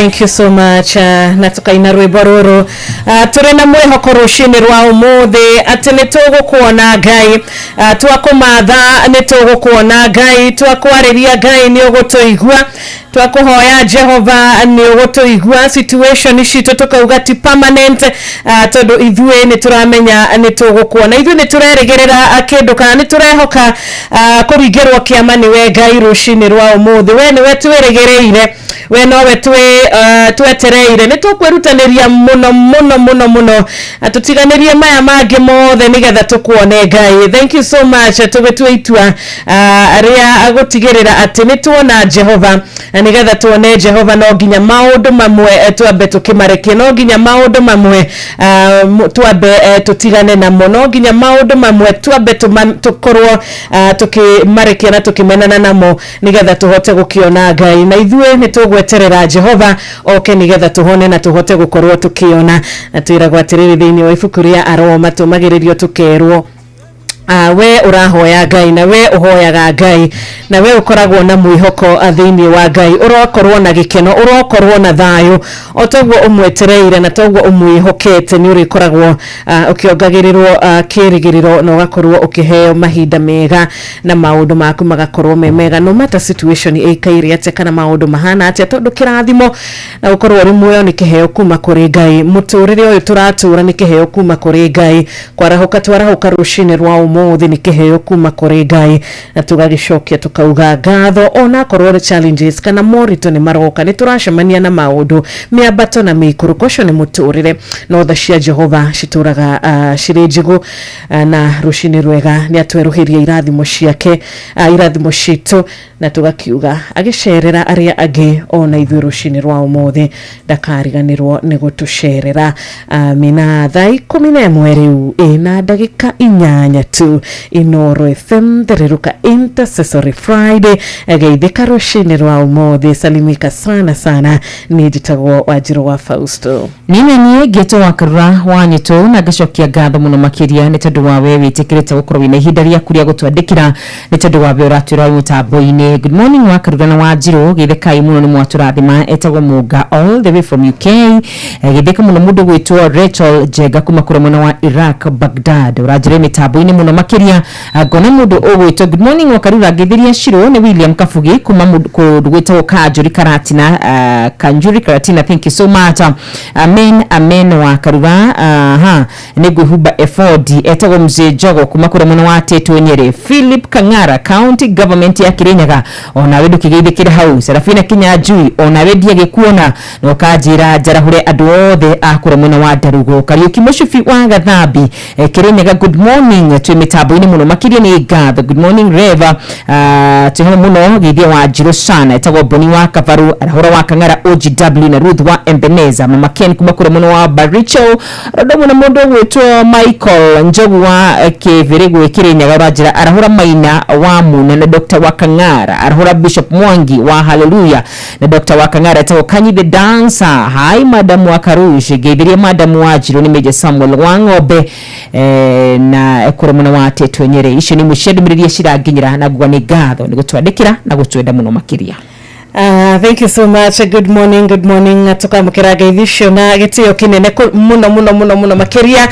S4: Thank you so much. Na tukaina rwimbo ruru turi na mwihoko rucini rwa umuthi ati ni tugukuona Ngai, twakumatha ni tugukuona Ngai, twakwariria Ngai ni ugutuigua, twakuhoya Jehova ni ugutuigua. Situation citũ tukauga ti permanent, tondu ithuĩ nĩ tũramenya nĩ tũgũkuona, ithuĩ nĩ tũrerĩgĩrĩra kĩndũ kana nĩ tũrehoka kũringĩrwo kĩama nĩwe Ngai rũcinĩ rwa ũmũthĩ. We nĩwe twĩrĩgĩrĩire, we nowe twetereire, nĩ tũkwĩrutanĩria mũno mũno mũno mũno, tũtiganĩrie maya mangĩ mothe nĩgetha tũkuone Ngai. Thank you so much. Tũgĩtua itua rĩa gũtigĩrĩra atĩ nĩ tuona Jehova, na nĩgetha tuone Jehova no nginya maũndũ mamwe twambe tũkĩmarekie, no nginya maũndũ mamwe twambe tũtigane namo, no nginya maũndũ mamwe twambe tũkorwo tũkĩmarekia na tũkĩmenana namo nĩgetha tũhote gũkĩona Ngai. Na ithuĩ nĩ tũgweterera Jehova oke nĩgetha tũhone na tũhote gũkorwo tũkĩona. Na twĩragwo atĩrĩrĩ thĩinĩ wa ibuku rĩa Aroma, tũmagĩrĩrio tũkerwo, we ũrahoya Ngai na we ũhoyaga Ngai na we ũkoragwo na mwĩhoko thĩinĩ wa Ngai, ũrokorwo na gĩkeno, ũrokorwo na thayũ, o toguo ũmwetereire na toguo ũmwĩhokete, nĩ ũrĩkoragwo ũkĩongagĩrĩrwo kĩrĩgĩrĩro na ũgakorwo ũkĩheo mahinda mega na maũndũ maku magakorwo me mega, no matter situation ĩikaire atĩa kana maũndũ mahana atĩa, tondũ kĩrathimo na gũkorwo ũrĩ muoyo nĩ kĩheo kuma kũrĩ Ngai. Mũtũrĩre ũyũ tũratũra nĩ kĩheo kuma kũrĩ Ngai. Kwarahũka twarahũka rũcinĩ rwa ũmũthĩ nĩ kĩheo kuma kũrĩ Ngai, na tũgagĩcokia tũkauga ngatho onakorwo nĩ challenges kana moritũ nĩ maroka, nĩ tũracemania na maũndũ mĩambato na mĩikũrũko, ũcio nĩ mũtũrĩre, no tha cia Jehova citũraga cirĩ njigũ, na rũcinĩ rwega nĩ atwerũhĩria irathimo ciake, irathimo citũ, na tũgakiuga agĩcerera arĩa angĩ ona ithuĩ rũcinĩ rwa ũmũthĩ ndakariganĩrwo nĩ gũtũcerera. Mina thaa 11 rĩu ĩna ndagĩka 8 tu. Inoro FM, thererũka Intercessory Friday, geithĩka rũcinĩ rwa ũmũthĩ, salimika sana sana. Nĩ njĩtagwo Wanjirũ wa Fausto.
S22: Nina niĩ ngĩtwo wa Karura wa Nyitũ, na ngacokia ngatho mũno makĩria nĩ tondũ wa we wĩtĩkĩrĩte gũkorwo wĩna ihinda rĩaku rĩa gũtwandĩkĩra, nĩ tondũ wa we ũratwĩra wĩ mũtambo-inĩ. Good morning wa Karura na Wanjirũ, geithĩkai mũno nĩ mwatũrathima. Etagwo Mũnga all the way from UK. Geithĩka mũno mũndũ gwĩtwo Rachel Njenga kuma kũrĩa mwena wa Iraq, Baghdad, ũranjĩra mĩtambo-inĩ mũno makĩria. Ngona mũndũ ũgwĩtwo good morning wa Karura, ngĩthĩria Shiro nĩ William Kabugi kuma kũndũ gwĩtagwo Kanjuri Karatina, Kanjuri Karatina, thank you so much. Amen amen wa Karura, ha nĩ ngwĩhumba efodi. Etagwo Mzee Njogo kuma kũrĩa mwena wa Tetũ Nyeri. Philip Kang'ara, county government ya Kirinyaga, onawe ndũkĩgeithĩkĩre hau. Serafina Kinyanjui, onawe ndiagĩkuona na ũkanjĩra njarahũre andũ othe a kũrĩa mwena wa Ndarugo. Kariũki Mũcubi wa Gathambi, Kirinyaga, good morning, twĩ mĩtambo-inĩ mũno makĩria nĩ ngatho. Good morning Reva, twĩ hamwe mũno, geithia wa Njirũ sana. Etagwo Boni wa Kabaru, Arahũra wa Kang'ara OGW na Ruth wa Embeneza, Mama Ken kuma kũrĩa mwena wa Baricho Rodo mũno. Mũndũ ũgwĩtwo Michael Njogu wa Kĩbĩrĩgũ Kĩrĩnyaga, ũranjĩra arahũra Maina wa Muna na Dr. wa Kang'ara, arahũra Bishop Mwangi wa Hallelujah na Dr. wa Kang'ara. Etagwo Kanyi the Dancer. Hi Madam wa Karush, geithirie Madam wa Njirũ nĩ Major Samuel wa Ng'ombe, na kũrĩa mwena wa Tetũ Nyeri. Icio nĩ imwe cia ndũmĩrĩri ciranginyĩra, na nguga nĩ ngatho nĩ gũtwandĩkĩra na gũtwenda mũno makĩria.
S4: Thank you so much. Good morning, good morning. Tukamukira ngeithi icio na gĩtĩo kĩnene mũno mũno mũno mũno makĩria.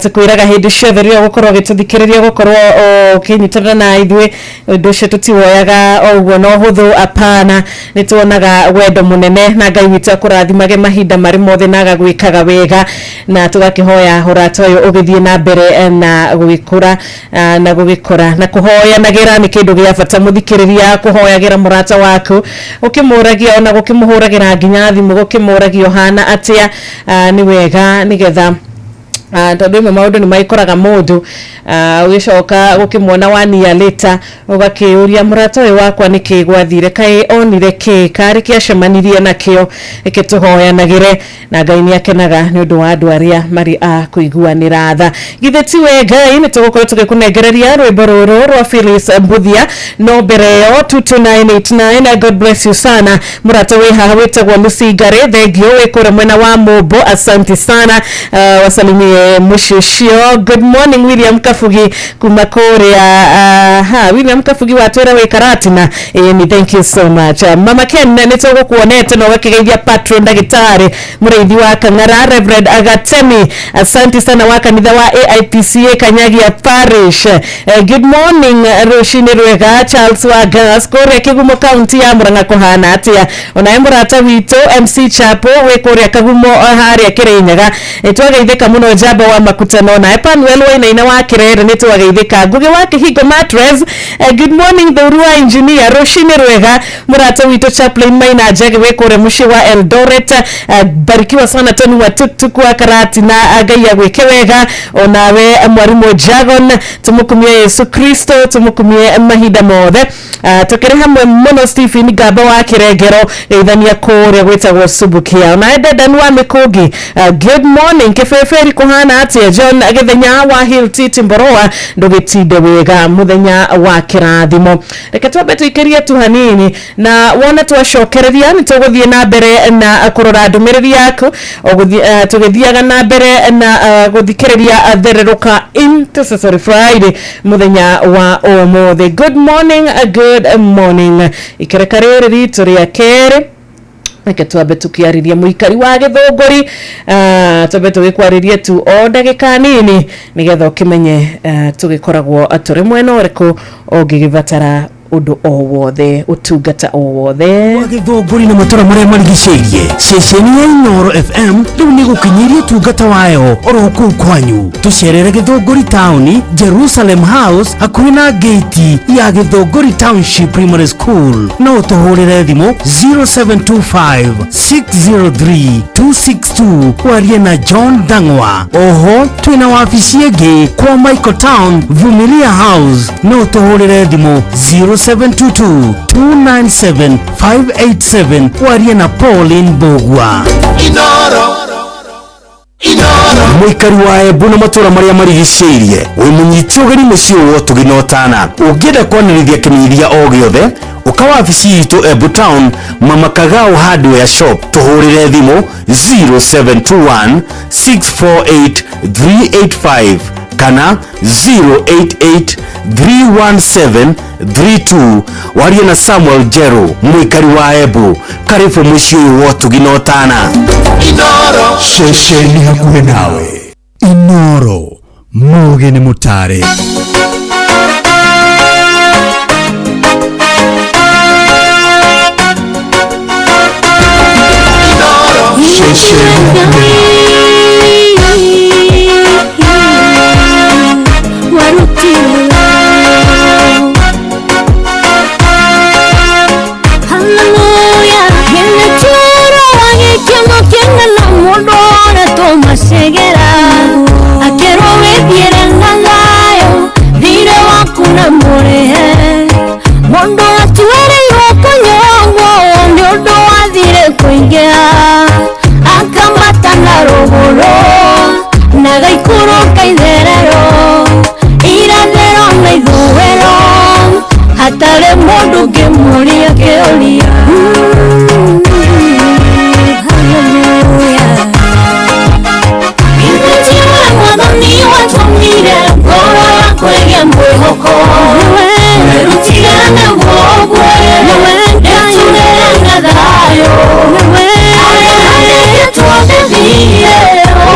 S4: Tukwĩraga hĩndĩ ciothe rĩrĩa ũgũkorwo ũgĩtũthikĩrĩria, gũkorwo ũkĩnyitanĩra na ithuĩ, ũndũ ũcio tũtiwoyaga o ũguo na ũhũthũ, apana. Nĩ tuonaga wendo mũnene, na Ngai witũ akũrathimage mahinda marĩ mothe na agagwĩkaga wega, na tũgakĩhoya ũrata ũyũ ũgĩthiĩ na mbere na gũgĩkũra, na gũgĩkũra, na kũhoyanagĩra nĩ kĩndũ gĩa bata. Mũthikĩrĩria, kũhoyagĩra mũrata waku, ũkĩmũragia ona gũkĩmũhũragĩra nginya thimũ, gũkĩmũragia ũhana atĩa, nĩ wega nĩgetha tondũ rĩmwe maũndũ nĩ magĩkoraga mũndũ, ũgĩcoka gũkĩmuona one year later, ũgakĩũria mũrata ũyũ wakwa nĩkĩ gwathire, kaĩ onire kĩ, karĩ kĩacemanirie nakĩo. Reke tũhoyanagĩre, na Ngai nĩ akenaga nĩ ũndũ wa andũ arĩa marĩ a kũiguanĩra tha. Githĩ ti we Ngai? Nĩ tũgũkorwo tũgĩkũnengereria rwĩmbo rũrũ rwa Phyllis Mbuthia, no mbere ĩyo 22989, God bless you sana. Mũrata wĩ haha wĩtagwo Lucy Ngari, thengio, wĩ kũrĩa mwena wa Mũmbo, asante sana. Wasalimie Muciĩ ũcio. Good morning William Kabugi kuma kũrĩa, ha William Kabugi watwĩra wĩ Karatina. Ĩni, thank you so much. Mama Ken, nĩ tũgũkuonete na ũgakĩgeithia patron ndagĩtarĩ mũrĩithi wa Kang'ara Reverend Agatemi, asante sana, wa kanitha wa AIPCA Kanyagia Parish. Good morning, rũcinĩ rwega Charles wa Gas kũrĩa Kĩgumo, kaunti ya Murang'a kũhana atĩa? Onawe mũrata witũ MC Chapo wĩ kũrĩa Kagumo, harĩa Kĩrĩnyaga, nĩ twageithĩka mũno. Njamba wa Makutano, nawe Panuel Wainaina wa Kĩrere, nĩ twageithĩka. Ngugi wa Kĩhingo Mattress, good morning. Thũru wa engineer, rũcinĩ rwega. Mũrata witũ Chaplain Maina Njagi wĩ kũrĩa mũciĩ wa Eldoret, barikiwa sana. Tony wa Tuktuk wa Karatina, Ngai agwĩke wega. Onawe mwarimũ Jagon, tumukumie Yesu Kristo, tumukumie mahinda mothe. Tukĩrĩ hamwe mũno. Stephen Ngamba wa Kĩrengero, geithania kũrĩa gwĩtagwo Subukia. Onawe Dedan wa Mĩkũngi, good morning. Kĩbĩbĩri kũhana atĩa? John Gĩthenya wa Hill Titi Mboroa, ndũgĩtinde wega, mũthenya wa kĩrathimo. Reke twambe tũikĩrie tu hanini, na wona twacokereria nĩ tũgũthiĩ na mbere na kũrora ndũmĩrĩri yaku tũgĩthiaga na mbere na gũthikĩrĩria thererũka Intercessory Friday mũthenya wa ũmũthĩ. Good morning, good morning. Ikereka rĩrĩ ritũ rĩa kerĩ, reke twambe tukiarĩria mũikari wa Gĩthũngũri, twambe tũgĩkwarĩrie tu o ndagĩka nini nĩgetha ũkĩmenye tũgĩkoragwo tũrĩ mwena ũrĩkũ ũngĩgĩbatara ũndũ o wothe, ũtungata o wothe.
S9: Wa Gĩthũngũri na matũra marĩa marigicĩirie, ceceni ya Inooro FM rĩu nĩ gũkinyĩria ũtungata wayo oro kũu kwanyu. Tũcerere Gĩthũngũri taũni, Jerusalem House, hakuhĩ na ngĩti ya Gĩthũngũri Township Primary School. No ũtũhũrĩre thimũ 0725 603 262 warie na John Dang'wa. Oho twĩna wabici ĩngĩ kwa Michael Town, Vumilia House. No ũtũhũrĩre thimũ 0722 297 587 warie na Pauline Mbogua.
S20: Inoro.
S12: Mũikari wa Embu na matũra marĩa marigicĩirie, wĩ mũnyiti ũgeni mũciĩ ũyũ wa ũtugi na ũtana. Ũngĩenda kwanĩrĩria kĩmenyithia o gĩothe, ũka wabici itũ Embu Town, Mama Kagao Hardware Shop. Tũhũrĩre thimũ 0721 648 385 kana 088 317 32 warie na Samuel Jero. Mũikari wa Embu, karibu mũciĩ ũyũ wa ũtugi na ũtana.
S20: Inoro.
S8: Ceceni hakuhĩ nawe, Inoro, muge nĩ mũtare. Ceceni hakuhĩ nawe.
S17: Macegera akerwo withiĩre na thayũ, thirĩ waku na mũrĩhe. Mũndũ atuĩrĩirwo kũnyongwo nĩ ũndũ wa thirĩ kũingĩha, akamata na rũgũrũ na gaikũrũka itherero, irathĩro na ithũĩro, hatarĩ mũndũ ũngĩmũria kĩũria. Hallelujah. Mwathani watũmire ngoro yakwa ĩgĩe mwĩhoko, werutire nĩguo ũgue ndĩtũrĩre na thayũ. Arĩa andĩkĩtwo ndĩthiire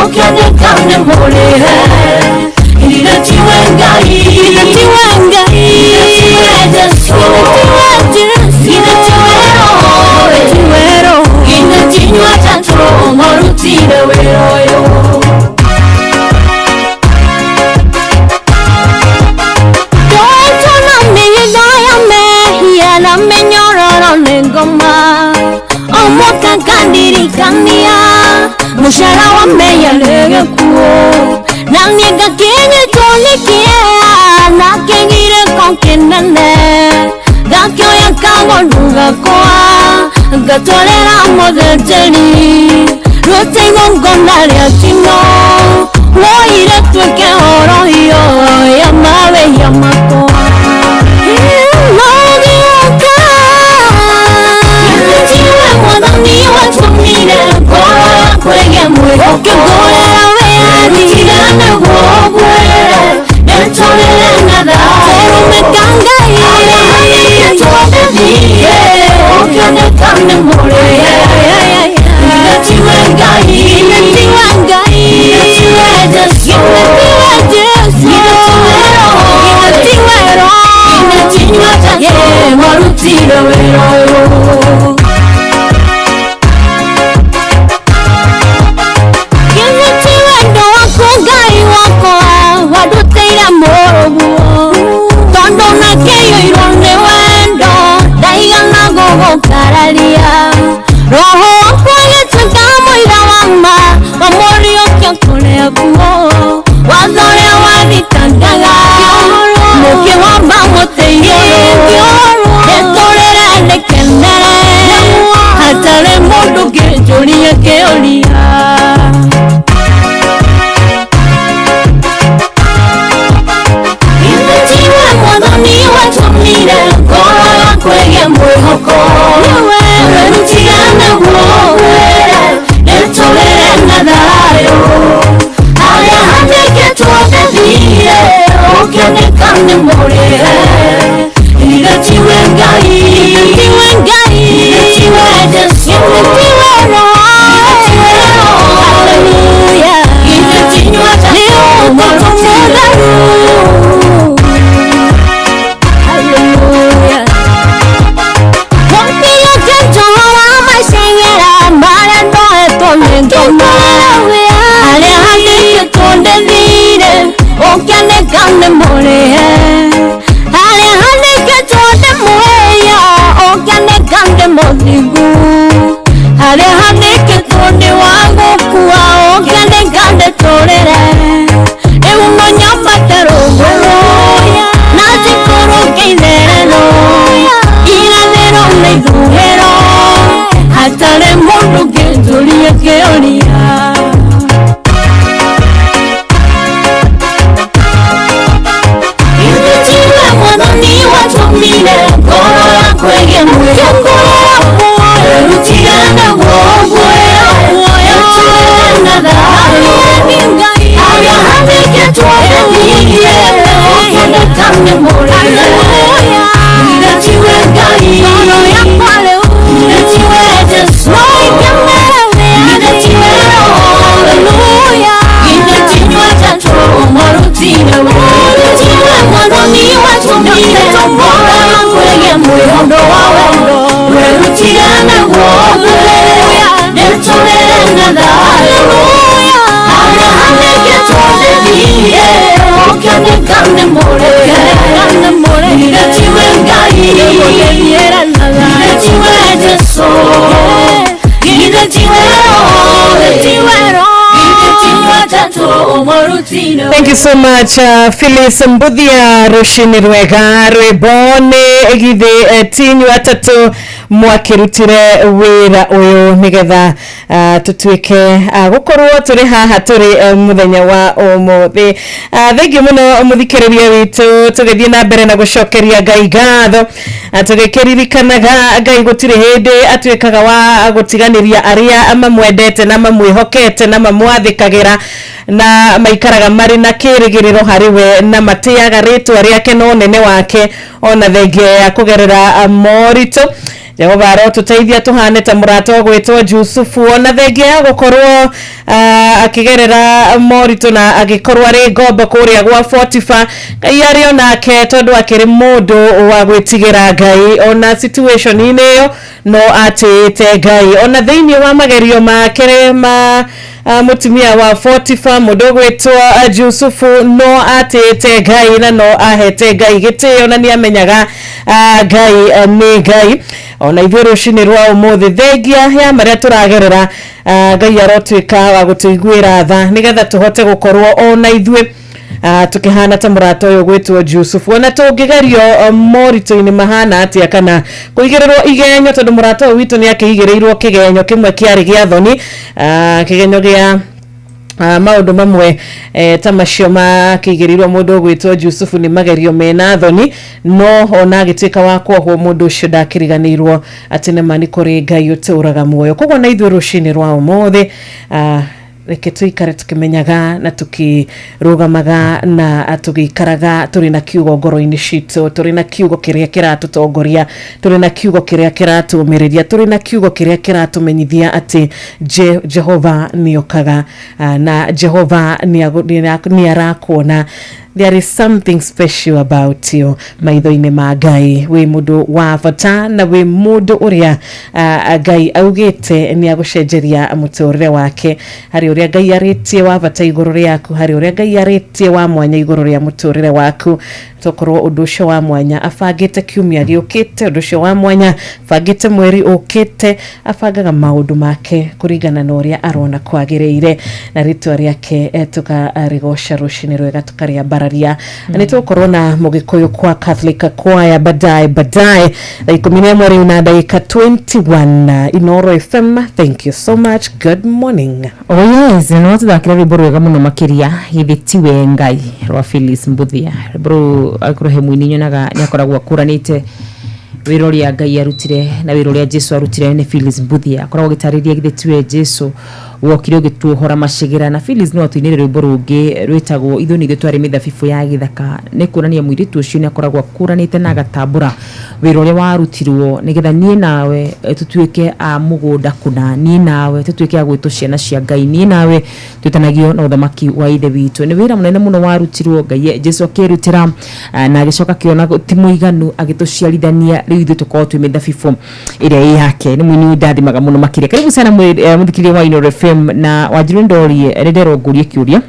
S17: ũkĩandĩka nĩ mũrĩhe. Ithe tiwe Ngai, ithe tiwe Ngai, ithe tiwe Jesũ, ithe tiwe Roho, tiwe Roho, ithe tinyua atatũ marutire wĩra ũyũ. Ndoetwo na mĩhĩnga ya mehia na mĩnyororo nĩ ngoma, o mwaka ngandirikania mũcara wa mehia nĩ gĩkuũ, na niĩ ngakĩnyitwo nĩ kĩeha na kĩgirĩko kĩnene, ngakĩoya kagondu gakwa ngatwarĩra mũthĩnjĩri rute igongona rĩa njino, woire tuĩke horohio ya mawĩhia makwa. Nogĩũka tiwe Mwathani watũmire ngoro yakwa ĩgĩe mwĩhoko, ũkĩngũrĩra wĩyathi. nĩ mũrĩhe. Githĩ tiwe Ngai? Githĩ tiwe Ngai? Githĩ tiwe Jesũ? Githĩ tiwe Jesũ? Githĩ tiwe Roho? Githĩ tiwe Roho? Githĩ ti inyuĩ atatũ mwarutire wĩra ũyũ? Githĩ ti wendo waku Ngai wakwa wandutĩire mũrũguo, tondũ nakĩiyũirwo nĩ wendo ndaigana gũgũkararia. Roho waku agĩtuĩka mũira wa ma wa mũriũkio kũrĩa kuo, watho ũrĩa wathitangaga mũkĩwamba mũtĩ igũrũ, ndĩtũrĩre ndĩkenere hatarĩ mũndũ ũngĩnjũria kĩũria. Githĩ tiwe Mwathani watũmire ngoro yakwa ĩgĩe mwĩhoko, werutire nĩguo ngwĩre ndĩtũrĩre na thayũ. Harĩa handĩkĩtwo ndĩthiire ũkĩoneka nĩ mũrĩhe. Githĩ tiwe Ngai? Githĩ tiwe Ngai? Githĩ tiwe Jesũ? Githĩ tiwe Roho? Githĩ tiwe Roho? Hallelujah. Githĩ ti inyuĩ atatũ Nĩ Ũtatũ Mũtheru. Hallelujah. Wampiyote njoho wa maceng'era marĩa ndoetwo nĩ ngoma, harĩa handĩkĩtwo ndĩthiire ũkĩandĩka nĩ mũrĩhe, harĩa handĩkĩtwo ndĩmwĩya ũkĩandĩka ndĩ mũthingu, harĩa handĩkĩtwo ndĩ wa gũkua ũkĩandĩka ndĩtũrĩre. Rĩu no nyambate rũgũrũ na njikũrũke itherero, irathĩro na ithũĩro, hatarĩ mũndũ ũngĩnjũria kĩũria. Githĩ tiwe Mwathani watũmire ngoro yakwa ĩgĩe mwĩhoko, werutire nĩguo ngwĩre ndĩtũrĩre na thayũ. Harĩa handĩkĩtwo ndĩthiire ũkĩandĩka nĩ mũrĩhe. Githĩ tiwe Ngai? Githĩ tiwe Jesũ? Githĩ tiwe Roho? Githĩ ti inyuĩ atatũ mwarutire wĩra? Githĩ tiwe Mwathani watũmire ngoro yakwa ĩgĩe mwĩhoko, werutire nĩguo ngwĩre ndĩtũrĩre na thayũ. Harĩa handĩkĩtwo ndĩthiire ũkĩandĩka nĩ mũrĩhe. Githĩ tiwe Ngai? Githĩ tiwe Jesũ? Githĩ tiwe Roho? Githĩ ti inyuĩ atatũ mwarutire
S4: Thank you so much, Phyllis Mbuthia rũcinĩ rwega. Rwĩmbo nĩ githĩ ti inyuĩ atatũ mwakĩrutire wĩra ũyũ nĩgetha tũtuĩke gũkorwo tũrĩ haha tũrĩ mũthenya wa ũmũthĩ. Thengiũ mũno mũthikĩrĩria witũ, tũgĩthiĩ na mbere na gũcokeria Ngai ngatho, tũgĩkĩririkanaga Ngai gũtirĩ hĩndĩ atuĩkaga wa gũtiganĩria arĩa mamwendete na mamwĩhokete na mamwathĩkagĩra na maikaraga marĩ na kĩrĩgĩrĩro harĩ we na matĩaga rĩtwa rĩake na ũnene wake ona thengia ya kũgerera moritũ. Jehova arotũteithia tũhane ta mũrata ũgwĩtwo Jusufu, ona thengia ya gũkorwo akĩgerera moritũ na agĩkorwo arĩ ngombo kũrĩa gwa Potifa, Ngai arĩ onake tondũ akĩrĩ mũndũ wa gwĩtigĩra Ngai. Ona situation-inĩ ĩyo no atĩĩte Ngai, ona thĩinĩ wa magerio make ma mũtumia wa Potifa, mũndũ ũgwĩtwo Jusufu no atĩĩte Ngai na no ahete Ngai gĩtĩo na nĩ amenyaga Ngai nĩ Ngai. Ona ithuĩ rũcinĩ rwa ũmũthĩ, thengia ya marĩa tũragerera, Ngai arotuĩka wa gũtũiguĩra tha nĩgetha tũhote gũkorwo ona ithuĩ tukihana ta mũrata ũyũ gwĩtwo Jusufu, ona tũngĩgerio moritũ-inĩ mahana atĩa kana kũigĩrĩrwo igenyo, tondũ mũrata ũyũ witũ nĩ akĩigĩrĩirwo kĩgenyo kĩmwe kĩarĩ gĩa thoni, kĩgenyo gĩa maũndũ mamwe ta macio makĩigĩrĩirwo mũndũ ũgwĩtwo Jusufu nĩ magerio mena thoni, no ona agĩtuĩka wa kuohwo mũndũ ũcio ndakĩriganĩirwo atĩ nĩma nĩ kũrĩ Ngai ũtũraga muoyo. Koguo na ithuĩ rũcinĩ rwa ũmũthĩ Reke tuikare tukimenyaga na tukirugamaga na tugikaraga turi na kiugo ngoro-inĩ citũ, turi na kiugo kĩrĩa kĩratũtongoria, turi na kiugo kĩrĩa kĩratũmĩrĩria, turi na kiugo kĩrĩa kĩratũmenyithia atĩ Jehova nĩokaga, na Jehova nĩarakuona. There is something special about you maitho-inĩ ma Ngai. Wĩ mũndũ wa bata na wĩ mũndũ ũrĩa Ngai augĩte nĩ agũcenjeria mũtũrĩre wake. Harĩ ũrĩa Ngai arĩtie wa bata igũrũ rĩaku, harĩ ũrĩa Ngai arĩtie wa mwanya igũrũ rĩa mũtũrĩre waku. Tokorwo ũndũ ũcio wa mwanya abangĩte kiumia gĩũkĩte, ũndũ ũcio wa mwanya abangĩte mweri ũkĩte, abangaga maũndũ make kũringana na ũrĩa arona kwagĩrĩire, na rĩtwa rĩake tũkarĩgoca rũcinĩ rwega, tũkarĩambararia. Nĩ tũgũkorwo na Mũgĩkũyũ kwa Catholic Choir baadaye baadaye thaa 11 rĩu na ndagĩka 21. Inoro FM, thank you so much, good morning.
S22: Oh yes, na watũthakĩra rwĩmbo rwega mũno makĩria, githĩ tiwe Ngai rwa Phyllis Mbuthia. Rwĩmbo rũu akorwo he mũini nyonaga nĩ akoragwo akũranĩte wĩra ũrĩa Ngai arutire na wĩra ũrĩa Jesu arutire nĩ Phyllis Mbuthia. Akoragwo agĩtarĩria githĩ tiwe Jesu wokire ũgĩtuohora macigĩra. Na Phyllis no atũinĩre rwĩmbo rũngĩ rwĩtagwo ithuĩ nĩ ithuĩ twarĩ mĩthabibũ ya gĩthaka, nĩ kuonania mũirĩtu ũcio nĩ akoragwo akũranĩte na agatambũra wĩra ũrĩa warutirwo nĩgetha niĩ nawe tũtuĩke a mũgũnda kũna, niĩ nawe tũtuĩke a gwĩtwo ciana cia Ngai, niĩ nawe twĩtanagio na ũthamaki wa ithe witũ. Nĩ wĩra mũnene mũno warutirwo, Ngai Jesu akĩrutĩra na agĩcoka akĩona ti mũiganu, agĩtũciarithania rĩu ithuĩ tũkorwo twĩ mĩthabibũ ĩrĩa ĩ yake. Nĩ mũini ndathimaga mũno makĩria. Karibu sana mũthikĩrĩria wa Inoro FM. Na Wanjiru ndorie nĩ nderwo ngũrie kĩũria.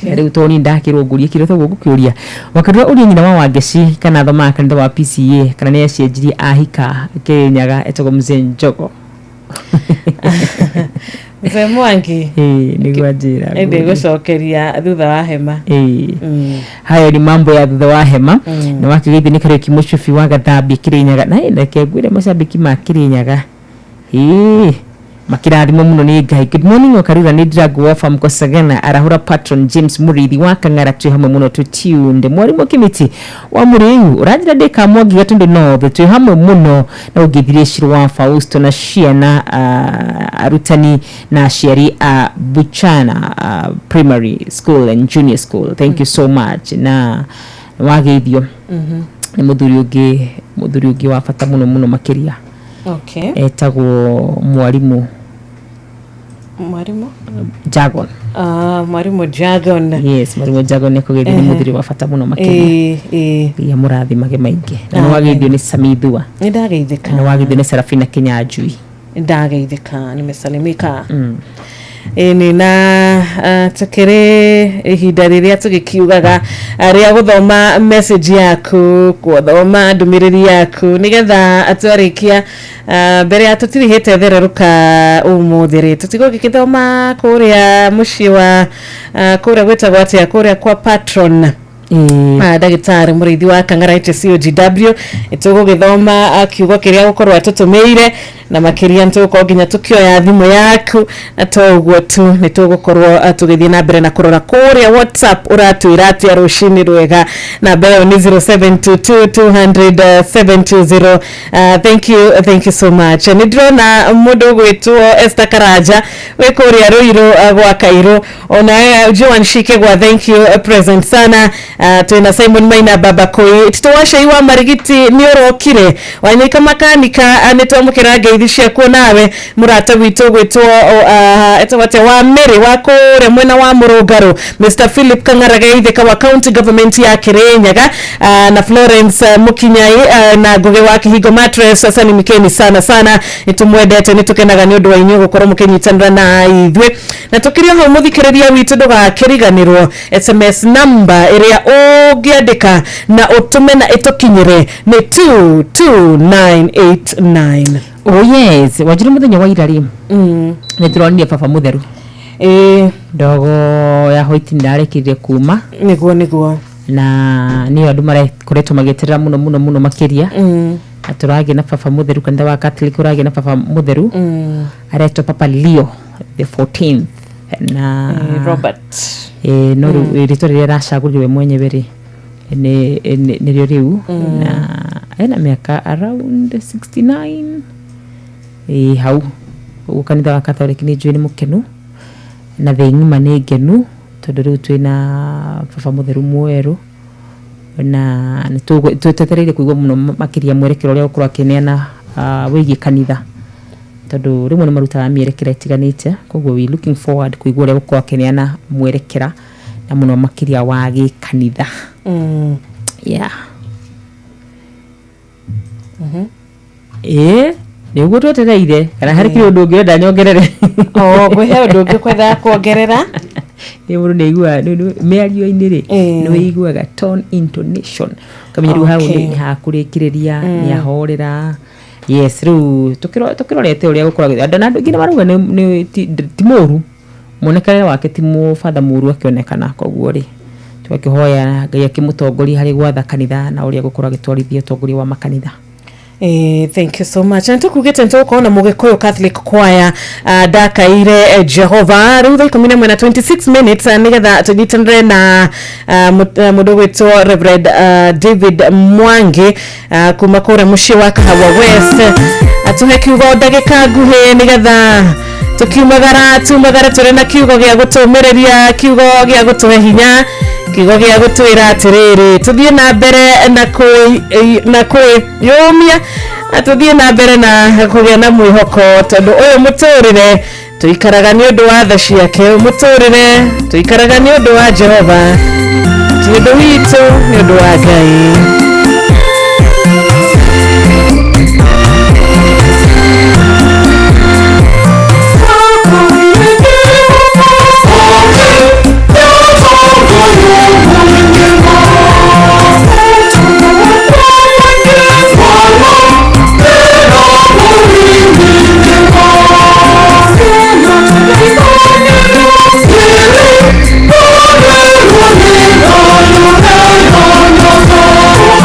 S22: Rĩu tondũ niĩ ndakĩrwo ngũrie kĩũria, toguo ngũkĩũria wakĩrwo ũrie nyina wa Wangeci kana athomaga kanitha wa PCA kana nĩ acenjirie ahika Kĩrĩnyaga, etagwo Mzee Njogo.
S4: Mzee Mwangi.
S22: Ĩĩ, nĩguo anjĩra.
S4: Ĩndĩ gũcokeria thutha wa hema.
S22: Ĩĩ. Hayo ni mambo ya thutha wa hema. Na wakĩgeithio nĩ Kariũki Mũcubi wa Gathambia Kĩrĩnyaga. Na reke ngwĩre macambĩki ma Kĩrĩnyaga, ĩĩ, makĩrathimwo mũno nĩ Ngai. Good morning Okarura, nĩ Drago wa Farm Kosagana, arahũra patron James Mũrĩithi wa Kang'ara, twĩ hamwe mũno twĩ tuned. Mwarimũ Kĩmĩtĩ wa Mũrĩu ũranjĩra ndĩ Kamwangi Gatundu North, twĩ hamwe mũno. Na ũngĩthirie Shiro wa Fausto na ciana, arutani na aciari a Buchana Primary School and Junior School, thank you so much. Na wageithio nĩ mũthuri ũngĩ wa bata mũno mũno makĩria, etagwo mwarimũ
S4: Mwarimu
S22: Jagon.
S4: Mwarimu Jagon.
S22: Yes, mwarimu Jagon nĩ kũgeithio nĩ mũthuri wa bata mũno makĩria.
S4: Ĩĩ.
S22: Ngai amũrathimage maingĩ. Na nĩ wageithio nĩ Samithua.
S4: Nĩ ndageithĩka.
S22: Na nĩ wageithio nĩ Serafina Kinyanjui.
S4: Ndageithĩka, nimesalimika. Ĩni na tukĩrĩ ihinda rĩrĩa tũgĩkiugaga rĩa gũthoma message yaku, gũthoma ndũmĩrĩri yaku, nĩgetha twarĩkia, mbere ya tũtirihĩte thererũka ũmũthĩ rĩ, tũtigũgĩkĩthoma kũrĩa mũciĩ wa kũrĩa gwĩtagwo atĩa, kũrĩa kwa patron ndagĩtarĩ Mũrĩithi wa Kang'ara HCOGW. Tũgũgĩthoma kiugo kĩrĩa gũkorwo atũtũmĩire, na makĩria nĩtũgũkorwo nginya tũkĩoya thimũ yaku. Na to ũguo tu, nĩ tũgũkorwo tũgĩthiĩ na mbere na kũrora kũrĩa WhatsApp ũratwĩra atĩa rũcinĩ rwega. Namba ĩyo nĩ 0722 200 720. Thank you, thank you so much. Nĩ ndĩrona mũndũ ũgwĩtwo Esther Karanja wĩ kũrĩa Rũirũ, gwa Kairũ, ona Joan Shikegwa, thank you, present sana. Twĩna Simon Maina Baba Koi, Tito wa Cai wa Marigiti nĩ ũrokire, Wanyika Makanika, nĩ twamũkĩra ngeithi ciaku nawe. Mũrata witũ gwĩtwo etagwo atĩa, wa Mary wa kũrĩa mwena wa Mũrũngarũ, Mr Philip Kang'ara geithĩka wa county government ya Kirinyaga, na Florence Mukinyai, na Ngugi wa Kihingo Mattress, salimikeni sana sana, nĩtũmwendete, nĩtũkenaga nĩ ũndũ wa inyuĩ gũkorwo mũkĩnyitanĩra na ithuĩ. Na tũkĩrĩ o hau, mũthikĩrĩria witũ, ndũgakĩriganĩrwo SMS number ĩrĩa ũngĩandĩka na ũtũme na ĩtũkinyĩre nĩ 22989.
S22: Oh yes, Wanjiru, mũthenya wa ira rĩ, nĩ tũronire baba mũtheru. Ndogo ya White nĩrarekirie kuma.
S4: Nĩguo.
S22: Na nĩyo andũ marekoretwo magĩeterera mũno mũno mũno makĩria. Na tũragĩa na baba mũtheru, kanitha wa Catholic ũragĩa na baba mũtheru, aretwo Papa Leo the 14th na
S4: Robert.
S22: No rĩu rĩtwa rĩrĩa aracagũrire we mwenyewe rĩ, nĩrĩo rĩu, na ena mĩaka around 69 hau ũguo. Kanitha wa Catholic nĩ njũĩ nĩ mũkenu.
S6: Na thĩ ng'ima nĩ ngenu tondũ rĩu twĩna baba mũtheru mwerũ na nĩ twetereire kũigua mũno makĩria mwerekera ũrĩa ũkorwo akĩneana wĩgiĩ kanitha tondũ rĩmwe nĩ marutaga mĩerekera ĩtiganĩte, koguo we looking forward kũigua ũrĩa ũkorwo akĩneana mwerekera na mũno makĩria wa gĩkanitha. Yeah. Nĩ ũguo twetereire kana harĩ kĩrĩ ũndũ ũngĩenda nyongerere?
S4: Kwĩ ũndũ ũngĩ kwenda kuongerera?
S6: Nĩ mũndũ nĩ aiguaga mĩario-inĩ rĩ nĩ wĩiguaga tone intonation ũkamenya rĩu hau nĩ hakũrĩkĩrĩria nĩ ahorera. Yes, rĩu tũkĩrorete ũrĩa gũkoragwo andũ na andũ aingĩ marauga nĩ ti mũru muonekanĩre wake, ti mũbatha mũru akĩonekana, koguo rĩ tũgakĩhoya Ngai akĩmũtongoria harĩ gwatha kanitha na ũrĩa gũkorwo agĩtwarithia ũtongoria wa makanitha.
S4: Thank you so much. Na tukugite ntukorwo na Mugikuyu Catholic Choir ndakaire Jehova riu thaa 11 na 26 minutes nigetha tunyitanire na mundu gwitwo Reverend David Mwangi kuma kuria mucii wa Kahawa West atuhe kiugo ndagika nguhi nigetha tukiumagara tumagara turi na kiugo gia gutumiriria, kiugo gia gutuhe hinya, kiugo gia gutwira atiriri tuthie na mbere na kwiyumia, tuthie na mbere na kugia na mwihoko tondu uyu muturire tuikaraga ni undu wa tha ciake, muturire tuikaraga ni undu wa Jehova, ti undu witu, ni undu wa Ngai.
S5: Oh,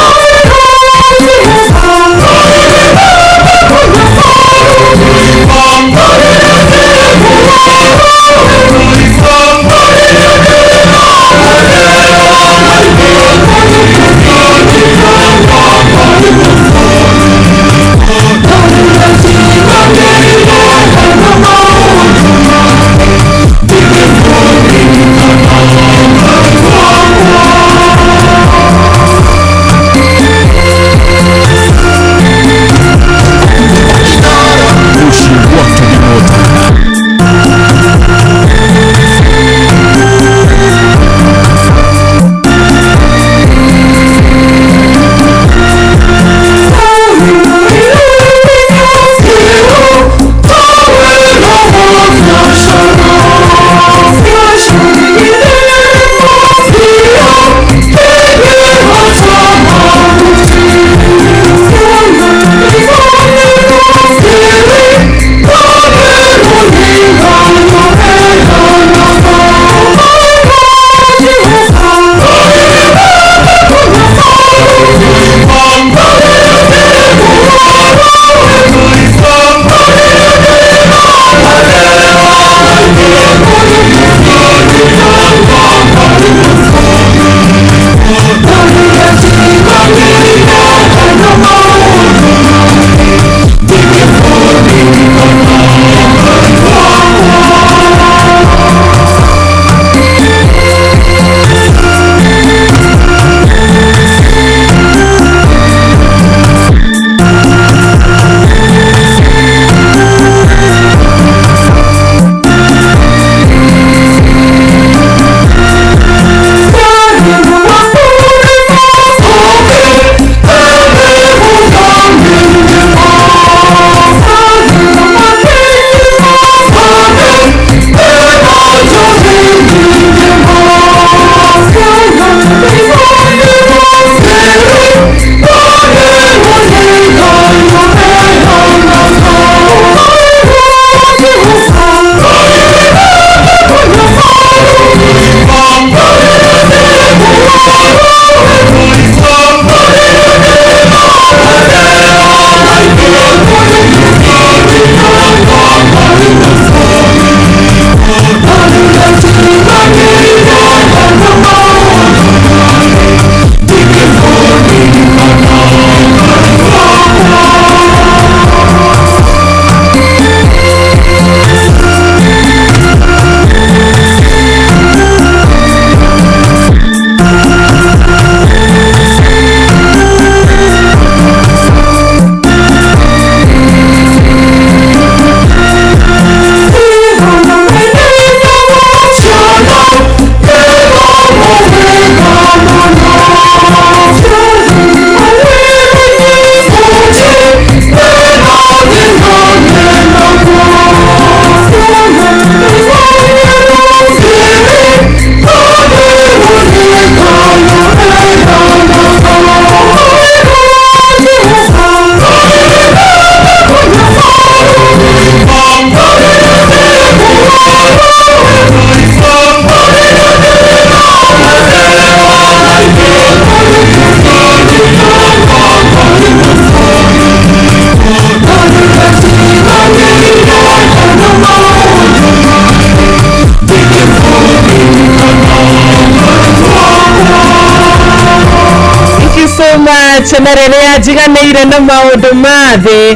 S4: so much. Na rĩrĩa njiganĩire na maũndũ ma thĩ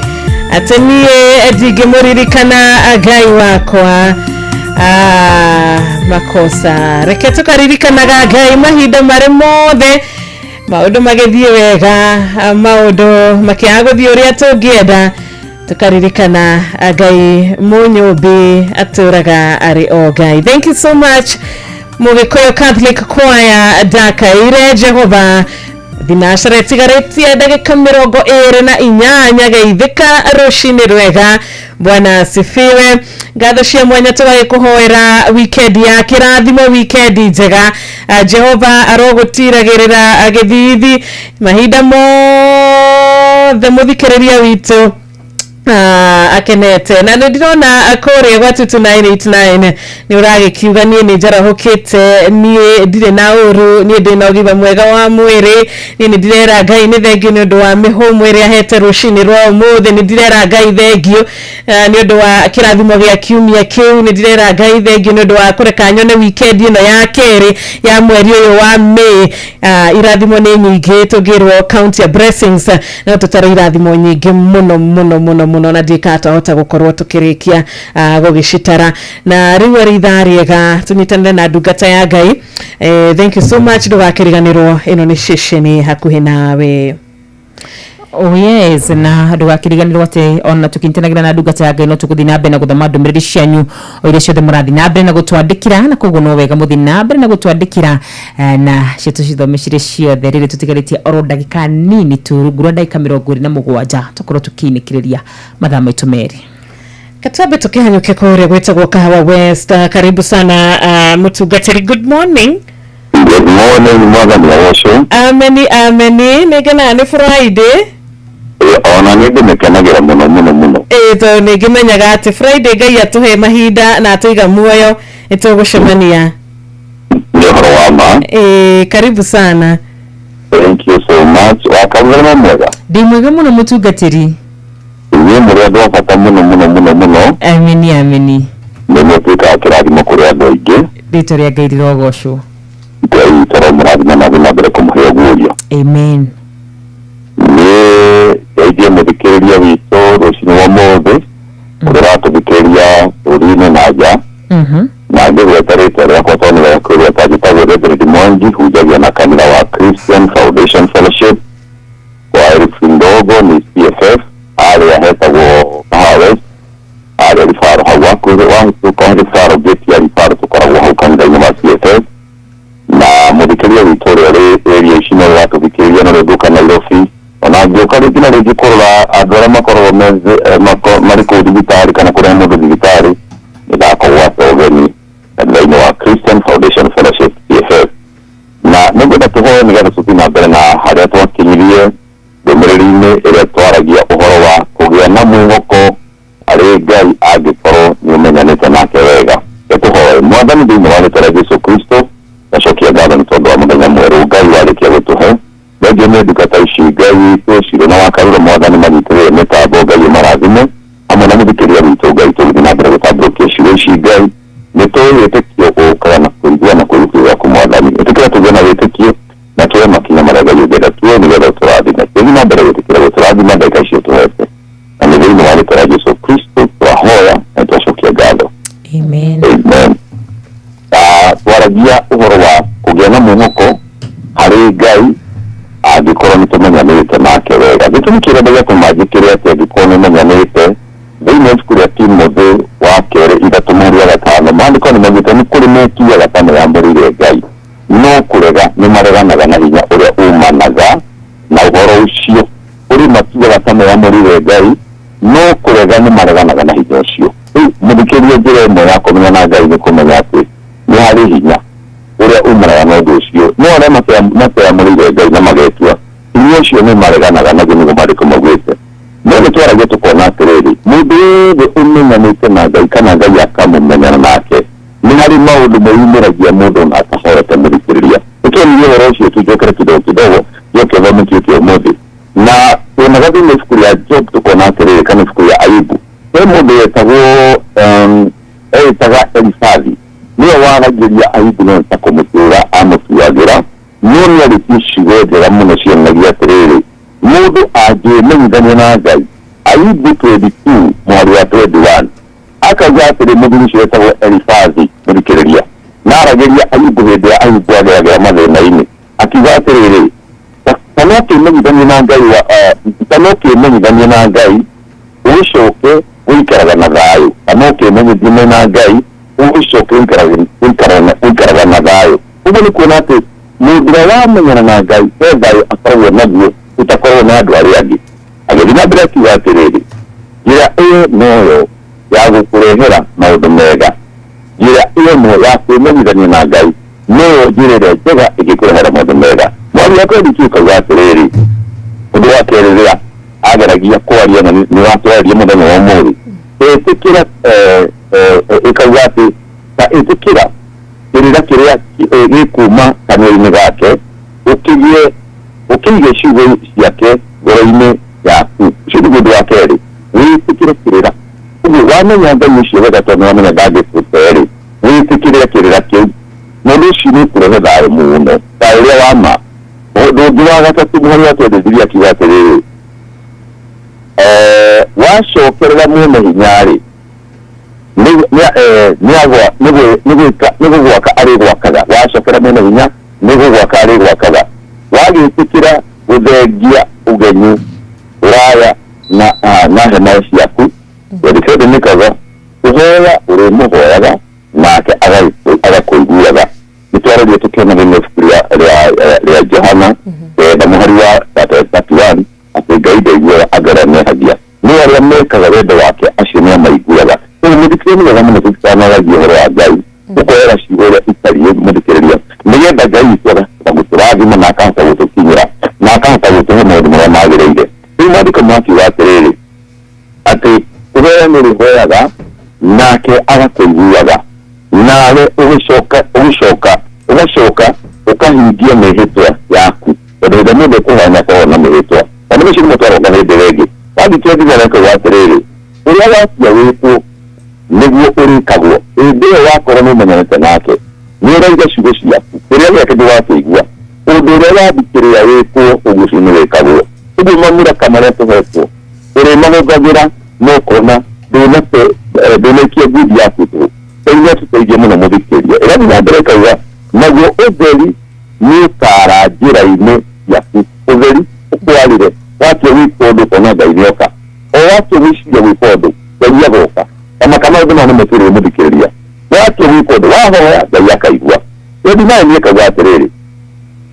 S4: atĩ niĩ ndingĩmũririkana Ngai wakwa. Makosa reke tũkaririkanaga Ngai mahinda marĩ mothe, maũndũ magĩthiĩ wega, maũndũ makĩaga gũthiĩ ũrĩa tũngĩenda, tukaririkana Ngai mũnyũmbi atũraga arĩ o Ngai. Thank you so much Mũgĩkũyũ Catholic Choir, ndakaire Jehova. Thinacara ĩtigarĩtie ndagĩka 28 geithĩka rũcinĩ rwega. Bwana asifiwe. Ngatho cia mwanya tũgagĩkũhoera weekend ya kĩrathimo, weekend njega. Jehova arogũtiragĩrĩra gĩthithi mahinda mothe mũthikĩrĩria witũ akenete. Na nĩ ndĩrona kũrĩa gwa 22989 nĩ ũragĩkiuga niĩ nĩ njarahũkĩte, niĩ ndirĩ na ũru, niĩ ndĩ na ũgima mwega wa mwĩrĩ, niĩ nĩ ndĩrera Ngai nĩ thengio nĩ ũndũ wa mĩhũmũ ĩrĩa ahete rũcinĩ rwa ũmũthĩ, nĩ ndĩrera Ngai thengio nĩ ũndũ wa kĩrathimo gĩa kiumia kĩu, nĩ ndĩrera Ngai thengio nĩ ũndũ wa kũreka nyone weekend ĩno ya kerĩ ya mweri ũyũ wa May. Irathimo nĩ nyingĩ, tũngĩrwo count your blessings no tũtare irathimo nyingĩ mũno mũno mũno mũno, na ndiĩkaga twahota gũkorwo tũkĩrĩkia gũgĩcitara. Na rĩu arĩ ithaa rĩega tũnyitanĩre na ndungata ya Ngai. Thank you so much, ndũgakĩriganĩrwo ĩno nĩ ceceni hakuhĩ nawe.
S6: Oh yes, na ndũgakĩriganĩrwo atĩ ona tũkĩnyitanagĩra na ndungata ya Ngai no tũgũthiĩ na mbere na gũthoma ndũmĩrĩri cianyu o iria ciothe mũrathiĩ na mbere na gũtwandĩkĩra, na koguo no wega mũthiĩ na mbere na gũtwandĩkĩra, na cio tũcithome cirĩ ciothe. Rĩrĩ tũtigarĩtie oro ndagĩka nini tu, rungu rwa ndagĩka 27 tũkorwo tũkĩinĩkĩrĩria mathaa maitũ merĩ.
S4: Katambe tukihanyuke kũrĩa gwĩtagwo Kahawa West. Karibu sana mũtungatĩri. Good morning.
S18: Good morning, mwathani agocwo.
S4: Ameni, ameni. Nĩ ngenaga nĩ Friday.
S18: Ona nĩ ndĩmĩkenagĩra mũno mũno mũno.
S4: Ĩĩ, tondũ nĩ ngĩmenyaga atĩ Friday Ngai atũhe mahinda na atũiga muoyo nĩ tũgũcemania.
S18: Nĩ ũhoro wa ma.
S4: Ĩĩ, karibu sana.
S18: Thank you so much. Wakarugĩra mwega.
S6: Ndĩ mwega mũno mũtungatĩri.
S18: Inyuĩ mũrĩ andũ a bata mũno mũno mũno mũno.
S6: Ameni, ameni.
S18: Nĩ mũtuĩkaga kĩrathimo kũrĩ andũ aingĩ.
S6: Rĩtwa rĩa Ngai rĩrogocwo.
S18: Ngai witũ aromũrathima na athiĩ na mbere kũmũhe ũguũrio.
S6: Amen.
S18: Nĩ ngeithie mũthikĩrĩria witũ rũcinĩ rwa ũmũthĩ ũrĩa ũratũthikĩrĩria bũrũri-inĩ na nja, na ngĩgweta rĩtwa rĩakwa tondũ nĩ wega kwĩgweta, njĩtagwo Reverend Mwangi, hunjagia na kanitha wa Christian Foundation Fellowship kwa herufi ndogo nĩ CFF, harĩa hetagwo Kahawa West, harĩa Ribaro hau hakuhĩ wahĩtũka Ribaro, gate ya Ribaro, tũkoragwo hau kanitha-inĩ wa CFF. Na mũthikĩrĩria witũ ũrĩa ũrĩ area ici no ũratũthikĩrĩria na ũrĩa Nairobi, ona ngĩũka rĩngĩ na rĩngĩ kũrora andũ arĩa makoragwo marĩ kũu thibitarĩ kana kũrĩa mũndũ thibitarĩ, nĩ ndakũgwata ũgeni kanitha-inĩ wa Christian Foundation Fellowship CFF. Na nĩngwenda tũhoe nĩgetha tũthiĩ na mbere na harĩa twakinyirie ndũmĩrĩri-inĩ ĩrĩa twaragia ũhoro wa kũgĩa na mwĩhoko harĩ Ngai angĩkorwo nĩ ũmenyanĩte nake wega. Tũhoe. Mwathani, thĩinĩ wa rĩtwa rĩa Jesu Kristo, ndacokia ngatho nĩ tondũ wa mũthenya mwerũ Ngai warĩkia gũtũhe. Thengio nĩ ndungata ici Ngai witũ Cirũ na Wakarura, Mwathani manyitĩrĩre mĩtambo, Ngai ũmarathime hamwe na mũthikĩrĩria witũ. Ngai, tũgĩthiĩ na mbere gũtambũrũkia ciugo ici, Ngai nĩ tũĩ wĩtĩkio ũkaga na kũigua na kũigua kiugo gĩaku. Mwathani, ĩtĩkĩra tũgĩe na wĩtĩkio na tuoe makinya marĩa Ngai ũngĩenda tuoe nĩgetha ũtũrathime. Tũthiĩ na mbere gwĩtĩkĩra gũtũrathima ndagĩka icio tũhete, na nĩ thĩinĩ wa rĩtwa rĩa Jesu Kristo twahoya na twacokia ngatho.
S6: Amen.
S18: Amen. Twaragia ũhoro wa kũgĩa na mwĩhoko harĩ Ngai angĩkorwo nĩ tũmenyanĩte nake wega. Gĩtũmi kĩrĩa gĩatũma njĩkĩre atĩ angĩkorwo nĩ ũmenyanĩte, thĩinĩ wa ibuku rĩa Timothy wa kerĩ 3:5, maandĩko nĩ maugĩte nĩ kũrĩ metuaga ta meyamũrĩire Ngai, no kũrega nĩ mareganaga na hinya ũrĩa umanaga na ũhoro ũcio. Kũrĩ matuaga ta meyamũrĩire Ngai, no kũrega nĩ mareganaga na hinya ũcio. Rĩu mũthikĩrĩria, njĩra ĩmwe ya kũmenya na Ngai nĩ kũmenya atĩ nĩ harĩ hinya ũrĩa umanaga na ũndũ ũcio, no arĩa mateyamũrĩire Ngai na magetua hinya ũcio nĩ mareganaga naguo, nĩguo maandĩko maugĩte. No nĩ twaragia tũkona atĩrĩrĩ, mũndũ wothe ũmenyanĩte na Ngai kana Ngai akamũmenyana nake, nĩ harĩ maũndũ meyumĩragia mũndũ ona atahorete. Mũthikĩrĩria, nĩtuonirie ũhoro ũcio, tujokere kidogo kidogo, njoke thome kĩo ũmũthĩ. Na tuonaga thĩinĩ wa ibuku rĩa Job tũkona atĩrĩrĩ, kana ibuku rĩa Ayubu, he mũndũ wetagwo etaga Elifathi, nĩwe waragĩria Ayubu, no ta kũmũtuĩra amũtuagĩra, no nĩ arĩtie ciugo njega mũno cionanagia atĩrĩrĩ Ũngĩmenyithania na Ngai. Ayubu 22 mwari wa 21 akauga atĩrĩ, mũthuri ũcio wetagwo Elifazi mũthikĩrĩria na aragĩria Ayubu hĩndĩ ya Ayubu ageragĩra mathĩna-inĩ, akiuga atĩrĩrĩ, kana ũkĩmenyithania na Ngai kana ũkĩmenyithania na Ngai ũgĩcoke ũikaraga na thayũ, kana ũkĩmenyithania na Ngai ũgĩcoke ũikaraga na thayũ. Ũguo nĩ kuona atĩ mũndũ ũrĩa wamenyana na Ngai he thayũ akoragwo naguo ũtakoragwo na andũ arĩa angĩ. Agĩthiĩ na mbere akiuga atĩrĩrĩ, njĩra ĩyo noyo ya gũkũrehera maũndũ mega, njĩra ĩyo no ya kwĩmenyithania na Ngai noyo njĩra ĩrĩa njega ĩngĩkũrehera maũndũ mega. Mwari wa 22 kauga atĩrĩrĩ, ũndũ wa kerĩ rĩrĩa ageragia kwaria na nĩ watwaria mũthenya wa ũmũthĩ, ĩtĩkĩra ĩkauga atĩ ta ĩtĩkĩra kĩrĩra kĩrĩa gĩkuma kanua-inĩ gake, ũkĩige ciugo ciake ngoro-inĩ yaku. Ũcio nĩguo ũndũ wa kerĩ, wĩtĩkĩre kĩrĩra. Ũguo wamenya Ngai ũcio wega tondũ nĩwamenya ndangĩkũte-rĩ, wĩtĩkĩre kĩrĩra kĩu, na ũndũ ũcio nĩ ũkũrehe thayũ mũno, thayũ ũrĩa wa ma. Ũndũ ũngĩ wa gatatũ mũhari wa 23 akiuga atĩrĩrĩ, wacokerera mwene hinya-rĩ, nĩ gũgwaka arĩgwakaga. Wacokera mwene hinya nĩ gũgwaka arĩgwakaga. Wagĩtĩkĩra gũthengia ũgenyu ũraya na hema ciaku, 27 nĩkauga kũhoya ũrĩmũhoyaga nake agakũiguaga. Nĩ twararia tũkĩona thĩinĩ ibuku rĩa Johana 9 mũhari wa 31 atĩ Ngai ndaiguaga andũ arĩa mehagia, no arĩa mekaga wendo wake acio nĩ amaiguaga. Koguo mũthikĩrĩria nĩ wega mũno tũtikanaragia ũhoro wa Ngai, ũkoera ciugo ũrĩa itariĩ mũthikĩrĩria, nĩgetha Ngai witũ akahota gũtũrathima na akahota gũtũkinyĩra na akahota gũtũhe maũndũ marĩa magĩrĩire. Rĩu maandĩko makiuga atĩrĩrĩ, atĩ kũhoya nĩ ũrĩhoyaga nake agakũiguaga, nawe ũgĩcoka ũgacoka ũkahingia mĩhĩtwa yaku, tondũ hĩndĩ mũndũ ekũhoya nĩ akoragwo na mĩhĩtwa. Ona ũcio nĩ mũtwaroka hĩndĩ ĩrĩa ĩngĩ. Wathiĩ 29 akauga atĩrĩrĩ, ũrĩa watua wĩkwo nĩguo ũrĩkagwo. Hĩndĩ ĩyo wakorwo nĩ ũmenyanĩte nake, nĩ ũraiga ciugo ciaku, kĩrĩa gĩake ndũgakĩigua, ũndũ ũrĩa wathikĩrĩria wĩkwo ũguo ũcio nĩ wĩkagwo. Ũguo mamuraka marĩa tũhetwo ũrĩmahũthagĩra no ũkona ndũnaikia ngundi yaku tũhũ. Ngai nĩ atũteithie mũno mũthikĩrĩria. Ĩrathiĩ na mbere ĩkauga, naguo ũtheri nĩ ũkara njĩra-inĩ ciaku. Ũtheri ũkwarĩre, watua gwĩka ũndũ ũkona Ngai nĩoka, o watua gwĩciria gwĩka ũndũ Ngai agoka. Ona kana maũndũ maya nĩmo twĩrĩirwo mũthikĩrĩria, watua gwĩka ũndũ wahoya Ngai akaigua. 29 ĩkauga atĩrĩrĩ,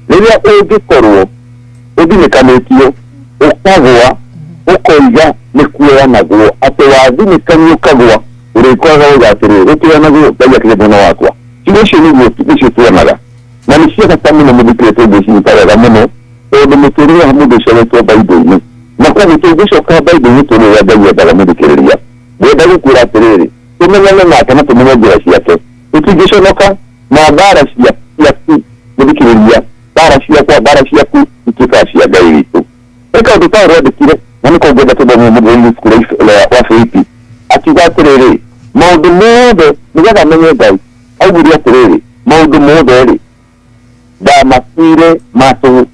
S18: rĩrĩa ũngĩkorwo ũthinĩkanĩtio ũkagũa ũkoiga nĩ kuoyanagwo, atĩ wathinĩkanio ũkagũa ũrĩkoraga ũiga atĩrĩrĩ, gũtioyanagwo, Ngai akĩrĩ mwena wakwa. Ciugo icio nĩcio tuonaga na nĩ cia bata mũno mũthikĩrĩria, tũngĩcinyita wega mũno tondũ mũtũrĩre wa mũndũ ũcio wetwo Baibũ-inĩ, na koguo tũngĩcoka Baibũ-inĩ tuone ũrĩa Ngai endaga mũthikĩrĩria. Ngwenda gũkwĩra atĩrĩrĩ, tũmenyane nake na tũmenye njĩra ciake, tũtingĩconoka na mbara ciaku mũthikĩrĩria, mbara ciakwa, mbara ciaku ituĩkaga cia Ngai witũ. He kaũndũ Paũlũ andĩkire na nĩko ngwenda tũthome mũthenya ibuku rĩa wa Filipi, akiuga atĩrĩrĩ, maũndũ mothe nĩgetha menye Ngai, augire atĩrĩrĩ, maũndũ mothe rĩ ndamatuire ma tũhũ,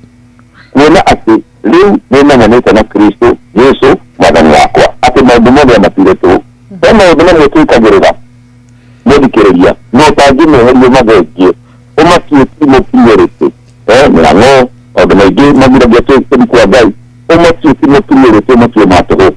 S18: kuona atĩ rĩu nĩmenyanĩte na Kristo Jesu mwathani wakwa, atĩ maũndũ mothe amatuire tũhũ. He maũndũ mamwe twĩkagĩrĩra mũthikĩrĩria no ũtangĩmeheria ũmathengie ũmatue ti mũkinyĩrĩte, mĩhang'o, maũndũ maingĩ magiragia tũthiĩ kwa Ngai, ũmatue ti mũkinyĩrĩte, ũmatue ma tũhũ.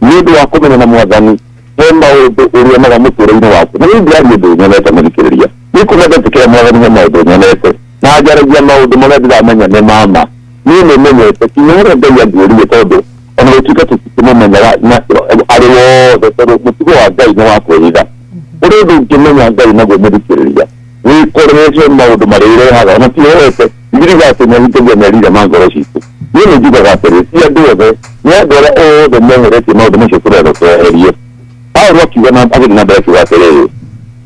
S18: Nĩ ũndũ wa kũmenya na mwathani he maũndũ ũrĩonaga mũtũrĩre-inĩ waku. Na niĩ ndĩraria ũndũ nyonete mũthikĩrĩria, niĩ kuma ndetĩkĩra mwathani he maũndũ nyonete na njaragia maũndũ marĩa ndĩramenya nĩ mama. Niĩ nĩ menyete kinya harĩa Ngai anguũrire, tondũ ona gũtuĩka tũtikĩmũmenyaga na arĩ wothe, tondũ mũtugo wa Ngai nĩ wa kwĩhitha. Ũrĩ ũndũ ũngĩmenya Ngai naguo mũthikĩrĩria, wĩkoreretie maũndũ marĩa irehaga ona tihoete Bibilia atĩ nĩahingagia meciria ma ngoro citũ. Niĩ nĩ njugaga atĩrĩ, ti andũ othe, nĩ andũ arĩa othe meheretie maũndũ macio tũrerwo tweherie. Paũlũ akiuga na agĩthiĩ na mbere akiuga atĩrĩrĩ,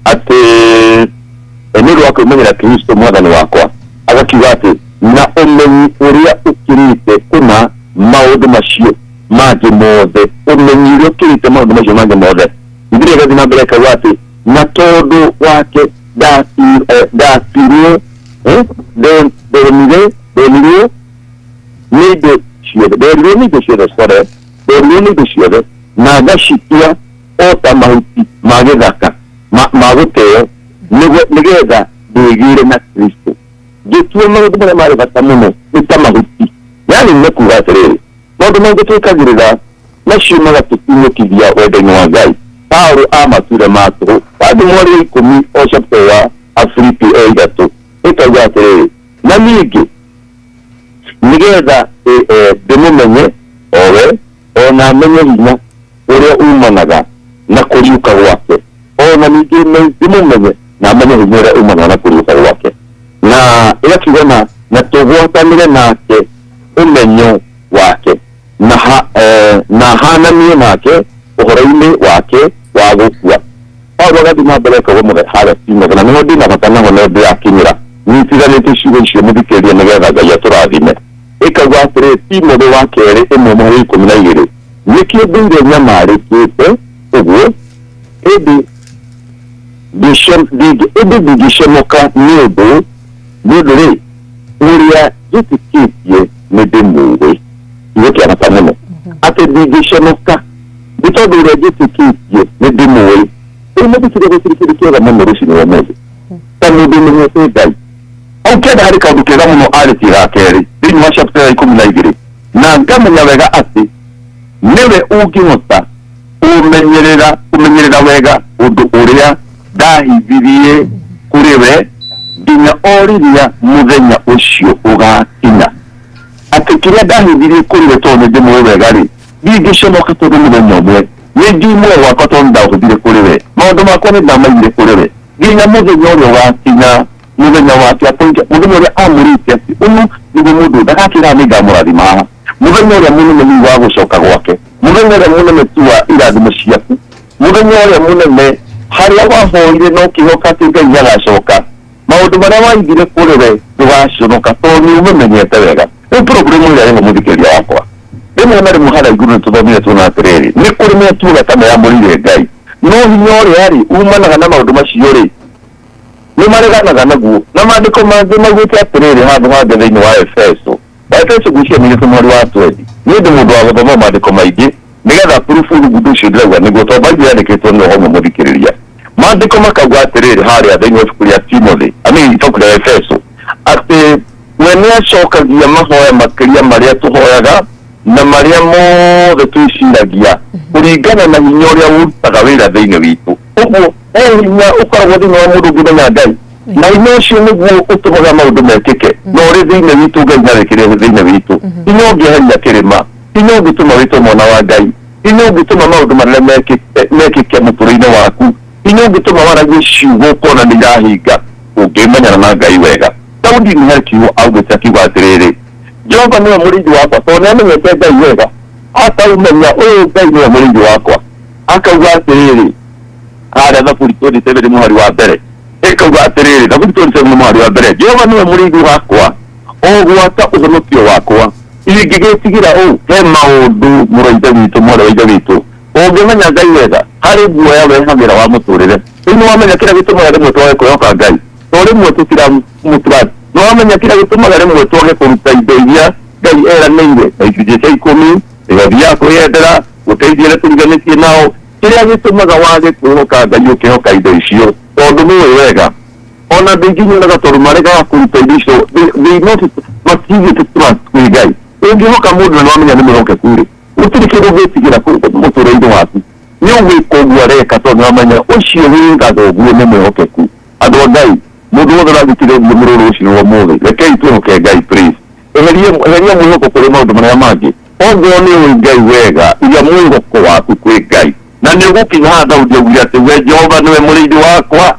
S18: atĩ nĩ ũndũ wa kwĩmenyera Kristo mwathani wakwa, agakiuga atĩ na ũmenyi ũrĩa ũkĩrĩte kũna maũndũ macio mangĩ mothe, ũmenyi ũrĩa ũkĩrĩte maũndũ macio mangĩ mothe. Bibilia ĩgathiĩ na mbere ĩkauga atĩ na tondũ wake ndatirwo ndonire ndonirwo nĩ indo ciothe. ciothe nderirwo nĩ indo ciothe sorry nderirwo nĩ indo ciothe na ngacitua o ta mahuti ma gĩthaka ma gũteo nĩgetha ndĩgĩre na Kristo ngĩtua maũndũ marĩa marĩ bata mũno nĩ ta mahuti yani nĩ kuga atĩrĩrĩ maũndũ maingĩ twĩkagĩrĩra macio magatũkinyũkithia wendo-inĩ wa Ngai Paulo amatuire ma tũhũ wathiĩ mweri wa 10 o chapter wa Afilipi o 3 ĩkauga atĩrĩrĩ na ningĩ nĩgetha ndĩmũmenye owe ona menye hinya ũrĩa umanaga na kũriũka gwake ona ningĩ ndĩmũmenye na menye hinya ũrĩa umanaga na kũriũka gwake na ĩgakiuga na tũgwatanĩre nake ũmenyo wake na hananie nake ũhoro-inĩ wake wa gũkua Paulo agathiĩ na mbere akauga mũthe harĩa Timothĩ na nĩho ndĩna bata naho no ndĩrakinyĩra nyitithanĩtie ciugo icio mũthikĩrĩrie nĩgetha Ngai atũrathime ĩkauga atĩrĩ Timothĩ wa kerĩ 1:12 nĩkĩo ndũire nyamarĩkĩte ũguo ĩndĩ ndingĩcomoka nĩ ũndũ rĩ ũrĩa njĩtĩkĩtie nĩ ndĩmũũĩ kiugo kĩa bata mũno atĩ ndingĩcomoka nĩ tondũ ũrĩa njĩtĩkĩtie nĩ ndĩmũũĩ rĩu mũthikĩrĩria gũtirĩ kĩndũ kĩega mũno rũcinĩ rwa ũmũthĩ ta mũndũ ũmenyete Ngai au kĩenda harĩ kaũndũ kega mũno arĩtie ga kerĩ thĩinĩ wa chapter ya 12 na ngamenya wega atĩ nĩwe ũngĩhota kũmenyerera wega ũndũ ũrĩa ndahithirie kũrĩ we nginya o rĩrĩa mũthenya ũcio ũgakinya atĩ kĩrĩa ndahithirie kũrĩ we tondũ nĩndĩmũĩ wega rĩ ndingĩcomoka tondũ mũthenya ũmwe nĩ njui muoyo wakwa tondũ ndaũhũthire kũrĩ we maũndũ makwa nĩ ndamaigire kũrĩ we nginya mũthenya ũrĩa ũgakinya mũthenya wake mũthenya ũrĩa amũrĩte atĩ ũyũ nĩguo mũndũ ndagakĩra nĩ ngamũrathima haha mũthenya ũrĩa mũnene nĩ wa gũcoka gwake mũthenya ũrĩa mũnene tu wa irathimo ciaku mũthenya ũrĩa mũnene harĩa wahoire na ũkĩhoka atĩ Ngai nĩagacoka maũndũ marĩa waigire kũrĩ we ndũgaconoka tondũ nĩ ũmĩmenyete wega rĩu problem ĩrĩa ĩho mũthikĩrĩria wakwa rĩmwe na rĩmwe harĩa igũrũ nĩtũthomire tuona atĩrĩrĩ nĩ kũrĩ metuaga ta meyamũrĩire Ngai no hinya ũrĩa rĩ umanaga na maũndũ macio rĩ nĩ mareganaga naguo na maandĩko mangĩ maugĩte atĩrĩrĩ handũ hangĩ thĩinĩ wa Efeso ngwĩciria nĩ mweri wa 20 nĩ ũndũ mũndũ wa gũthoma maandĩko maingĩ nĩgetha proof ũndũ ũcio ndĩrauga nĩguo tondũ Bible yandĩkĩtwo nĩ ũhoro mũthikĩrĩria maandĩko makauga atĩrĩrĩ harĩa thĩinĩ wa ibuku rĩa Timothy ibuku rĩa Efeso atĩ we nĩacokagia mahoya makĩria marĩa tũhoyaga na marĩa mothe twĩciragia kũringana na hinya ũrĩa ũrutaga wĩra thĩinĩ witũ ũguo he hinya ũkoragwo thĩinĩ wa mũndũ ũngĩmenya Ngai na hinya ũcio nĩguo ũtũmaga maũndũ mekĩke na ũrĩ thĩinĩ witũ Ngai nĩarĩkĩrĩre thĩinĩ witũ hinya ũngĩeheria kĩrĩma hinya ũngĩtũma wĩtwo mwana wa Ngai hinya ũngĩtũma maũndũ marĩa mekĩke mũtũrĩre-inĩ waku hinya ũngĩtũma waragie ciugo ũkona nĩ irahinga ũngĩmenyana na Ngai wega Daudi nĩ harĩ kiugo augĩte akiuga atĩrĩrĩ Jehova nĩwe mũrĩithi wakwa tondũ nĩamenyete Ngai wega akaumenya ũyũ Ngai nĩwe mũrĩithi wakwa akauga atĩrĩrĩ harĩa Thaburi 27 mũhari wa mbere ĩkauga atĩrĩrĩ Thaburi 27 mũhari wa mbere Jehova nĩwe mũrĩithi wakwa o gwata ũhonokio wakwa ingĩgĩtigĩra ũũ he maũndũ mũrũ wa ithe witũ mwarĩ wa ithe witũ ũngĩmenya Ngai wega harĩ guoya wehagĩra wa mũtũrĩre rĩu nĩwamenya kĩrĩa gĩtũmaga rĩmwe twage kwĩhoka Ngai to rĩmwe tũtiramũtura nĩwamenya kĩrĩa gĩtũmaga rĩmwe twage kũruta indo iria Ngai eranĩire na icunjĩ cia 10 mĩhothi ya kwĩyendera gũteithia arĩa tũriganĩtie nao kĩrĩa gĩtũmaga wage kwĩhoka Ngai ũkĩhoka indo icio tondũ nĩũĩ wega ona andũ aingĩ nyonaga tondũ maregaga kũruta indo icio matigĩte trust kwĩ Ngai ũngĩhoka mũndũ na nĩwamenya nĩ mwĩhokeku rĩ gũtirĩ kĩndũ ũngĩtigĩra mũtũrĩre-inĩ waku nĩ ũgwĩka ũguo areka tondũ nĩwamenya ũcio wĩkaga ũguo nĩ mwĩhokeku andũ a Ngai mũndũ wothe ũrathikĩrĩria mũrũ rũcinĩ rwa ũmũthĩ rekei twĩhoke Ngai please eheria mwĩhoko kũrĩ maũndũ marĩa mangĩ ongorwo nĩ ũĩ Ngai wega iria mwĩhoko waku kwĩ Ngai na nĩ ũgũkinya haha Daudi augire atĩ we Jehova nĩwe mũrĩithi wakwa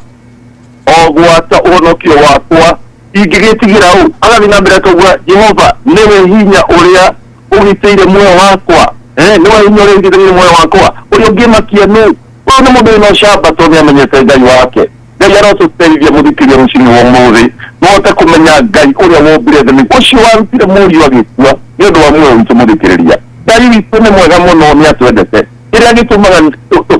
S18: o gwata ũhonokio wakwa ingĩgĩtigĩra ũũ agathiĩ na mbere akauga Jehova nĩwe hinya ũrĩa ũgitĩire muoyo wakwa nĩwe hinya ũrĩa ũgitĩire muoyo wakwa ũrĩa ũngĩmakia nũ ũyũ nĩ mũndũ wĩna ũcamba tondũ nĩamenyete Ngai wake Ngai arotũteithia mũthikĩria rũcinĩ rwa ũmũthĩ tũhote kũmenya Ngai ũrĩa wombire thĩ ũcio warutire mũriũ agĩkua nĩ ũndũ wa muoyo witũ mũthikĩrĩria Ngai witũ nĩ mwega mũno nĩ atwendete kĩrĩa gĩtũmaga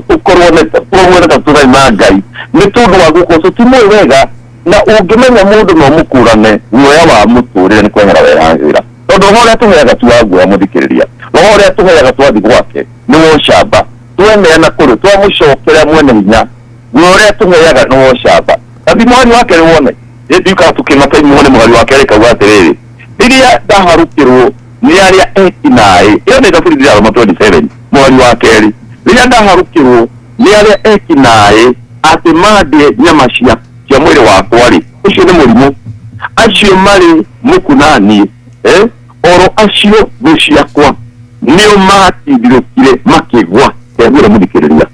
S18: tũkorwo ta tũtarĩ na Ngai nĩ tondũ wa gũkorwo tũtimũĩ wega na ũngĩmenya mũndũ no mũkũrane guoya wa mũtũrĩre nĩ kwehera werahagĩra Tondũ roho ũrĩa tũheaga ti wa guoya mũthikĩrĩria. Roho ũrĩa tũheaga twathi gwake nĩ wa ũcamba. Tweneana kũrĩ twamũcokera mwene hinya. Guoya ũrĩa tũheaga nĩ wa ũcamba. Na thi mũhari wa kerĩ wone. Ĩ ndiũkaga tũkĩmaka wone mũhari wa kerĩ kauga atĩrĩrĩ. Rĩrĩa ndaharũkĩrwo nĩ arĩa eki naĩ. Ĩyo nĩ Thaburi ndĩrathoma 27 mũhari wa kerĩ. Rĩrĩa ndaharũkĩrwo nĩ arĩa eki naĩ atĩ mandĩe nyama cia cia mwĩrĩ wakwa rĩ, ũcio nĩ mũrimũ. Acio marĩ muku na niĩ, oro acio thũ ciakwa nĩo matindirũkire makĩgwa. Ndegwĩra mũthikĩrĩria,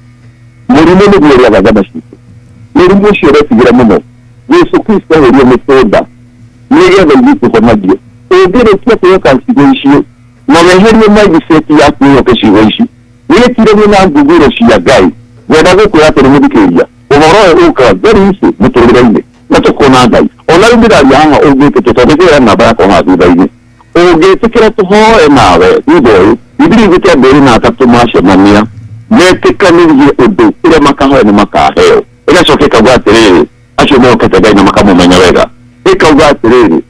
S18: mũrimũ nĩguo ũrĩaga nyama citũ. Mũrimũ ũcio ũretigĩra mũno. Jesũ Kristo ahũrirwo mĩtũnda nĩgetha ithuĩ tũhonagio. Ũngĩrĩkia kwĩhoka ciugo icio na weherie mindset yaku wĩhoke ciugo ici, wĩtiranie na nguguro cia Ngai, ngwenda gũkwĩra atĩrĩ mũthikĩrĩria, ũhoro ũyũ ũkaga very easy mũtũrĩre-inĩ na tũkona Ngai. Ona rĩu ndĩraria haha ũngĩtĩkĩra, tondũ nĩngũheana namba yakwa haha thutha-inĩ, ũngĩtĩkĩra tũhoe nawe thutha ũyũ, Bibilia ĩgwĩte andũ erĩ na atatũ macemania metĩkanĩrie ũndũ ũrĩa makahoya nĩ makaheo. Ĩgacoka ĩkauga atĩrĩrĩ, acio mehokete Ngai na makamũmenya wega, ĩkauga atĩrĩrĩ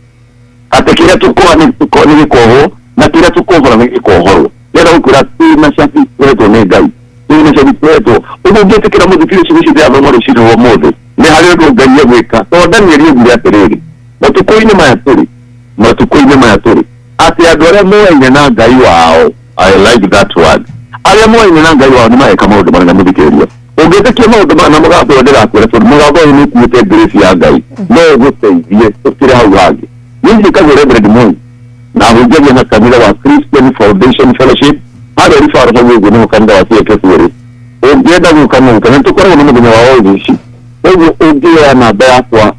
S18: atĩ kĩrĩa tũkoha nĩ gĩkohwo na kĩrĩa tũkohora nĩ gĩkohorwo. Ndĩrenda gũkwĩra twĩna cabi tũhetwo nĩ Ngai, twĩna cabi tũhetwo. Ũguo ũngĩtĩkĩra mũthikĩrĩria ciugo icio ndĩrathoma rũcinĩ rwa ũmũthĩ, nĩ harĩ ũndũ Ngai egwĩka. Tondũ Danieli augire atĩrĩrĩ, matukũ-inĩ maya tũrĩ, matukũ-inĩ maya tũrĩ, atĩ andũ arĩa moaine na Ngai wao, I like that word, arĩa moaine na Ngai wao nĩ mareka maũndũ manene mũthikĩrĩria. Ũngĩtĩkia maũndũ maya na mũgambo ũyũ ndĩrakwĩra, tondũ mũgambo ũyũ nĩ ũkuĩte grace ya Ngai, no ũgũteithie ũkĩre hau hangĩ. Niĩ njĩtagwo Reverend Moi na hunjagia na kanitha wa Christian Foundation Fellowship harĩa Ribaro hau ũguo nĩho kanitha wa CFF ũrĩ. Ũngĩenda gũka no ũke, na nĩtũkoragwo na mũthenya wa outreach. Koguo ũngĩoya namba yakwa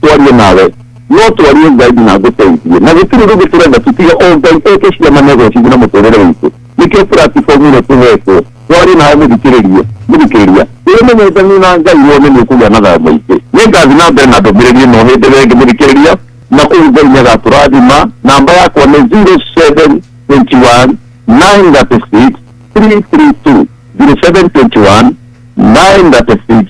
S18: twarie nawe, no twarie zaidi na ngũteithie. Na gũtirĩ ũndũ ũngĩ tũrenda tutiga o Ngai eke ciama na egocithi na mũtũrĩre witũ. Nĩkĩo platform ĩno tũhetwo, twarie nawe mũthikĩrĩrie, mũthikĩrĩria. Wĩmenyithanie na Ngai wone nĩ ũkũgĩa na thayũ mũingĩ. Nĩngathiĩ na mbere na ndũmĩrĩri ĩno hĩndĩ ĩrĩa ĩngĩ mũthikĩrĩria, na kũu Ngai nĩagatũrathima. Namba yakwa nĩ 0721 936 332, 0721 936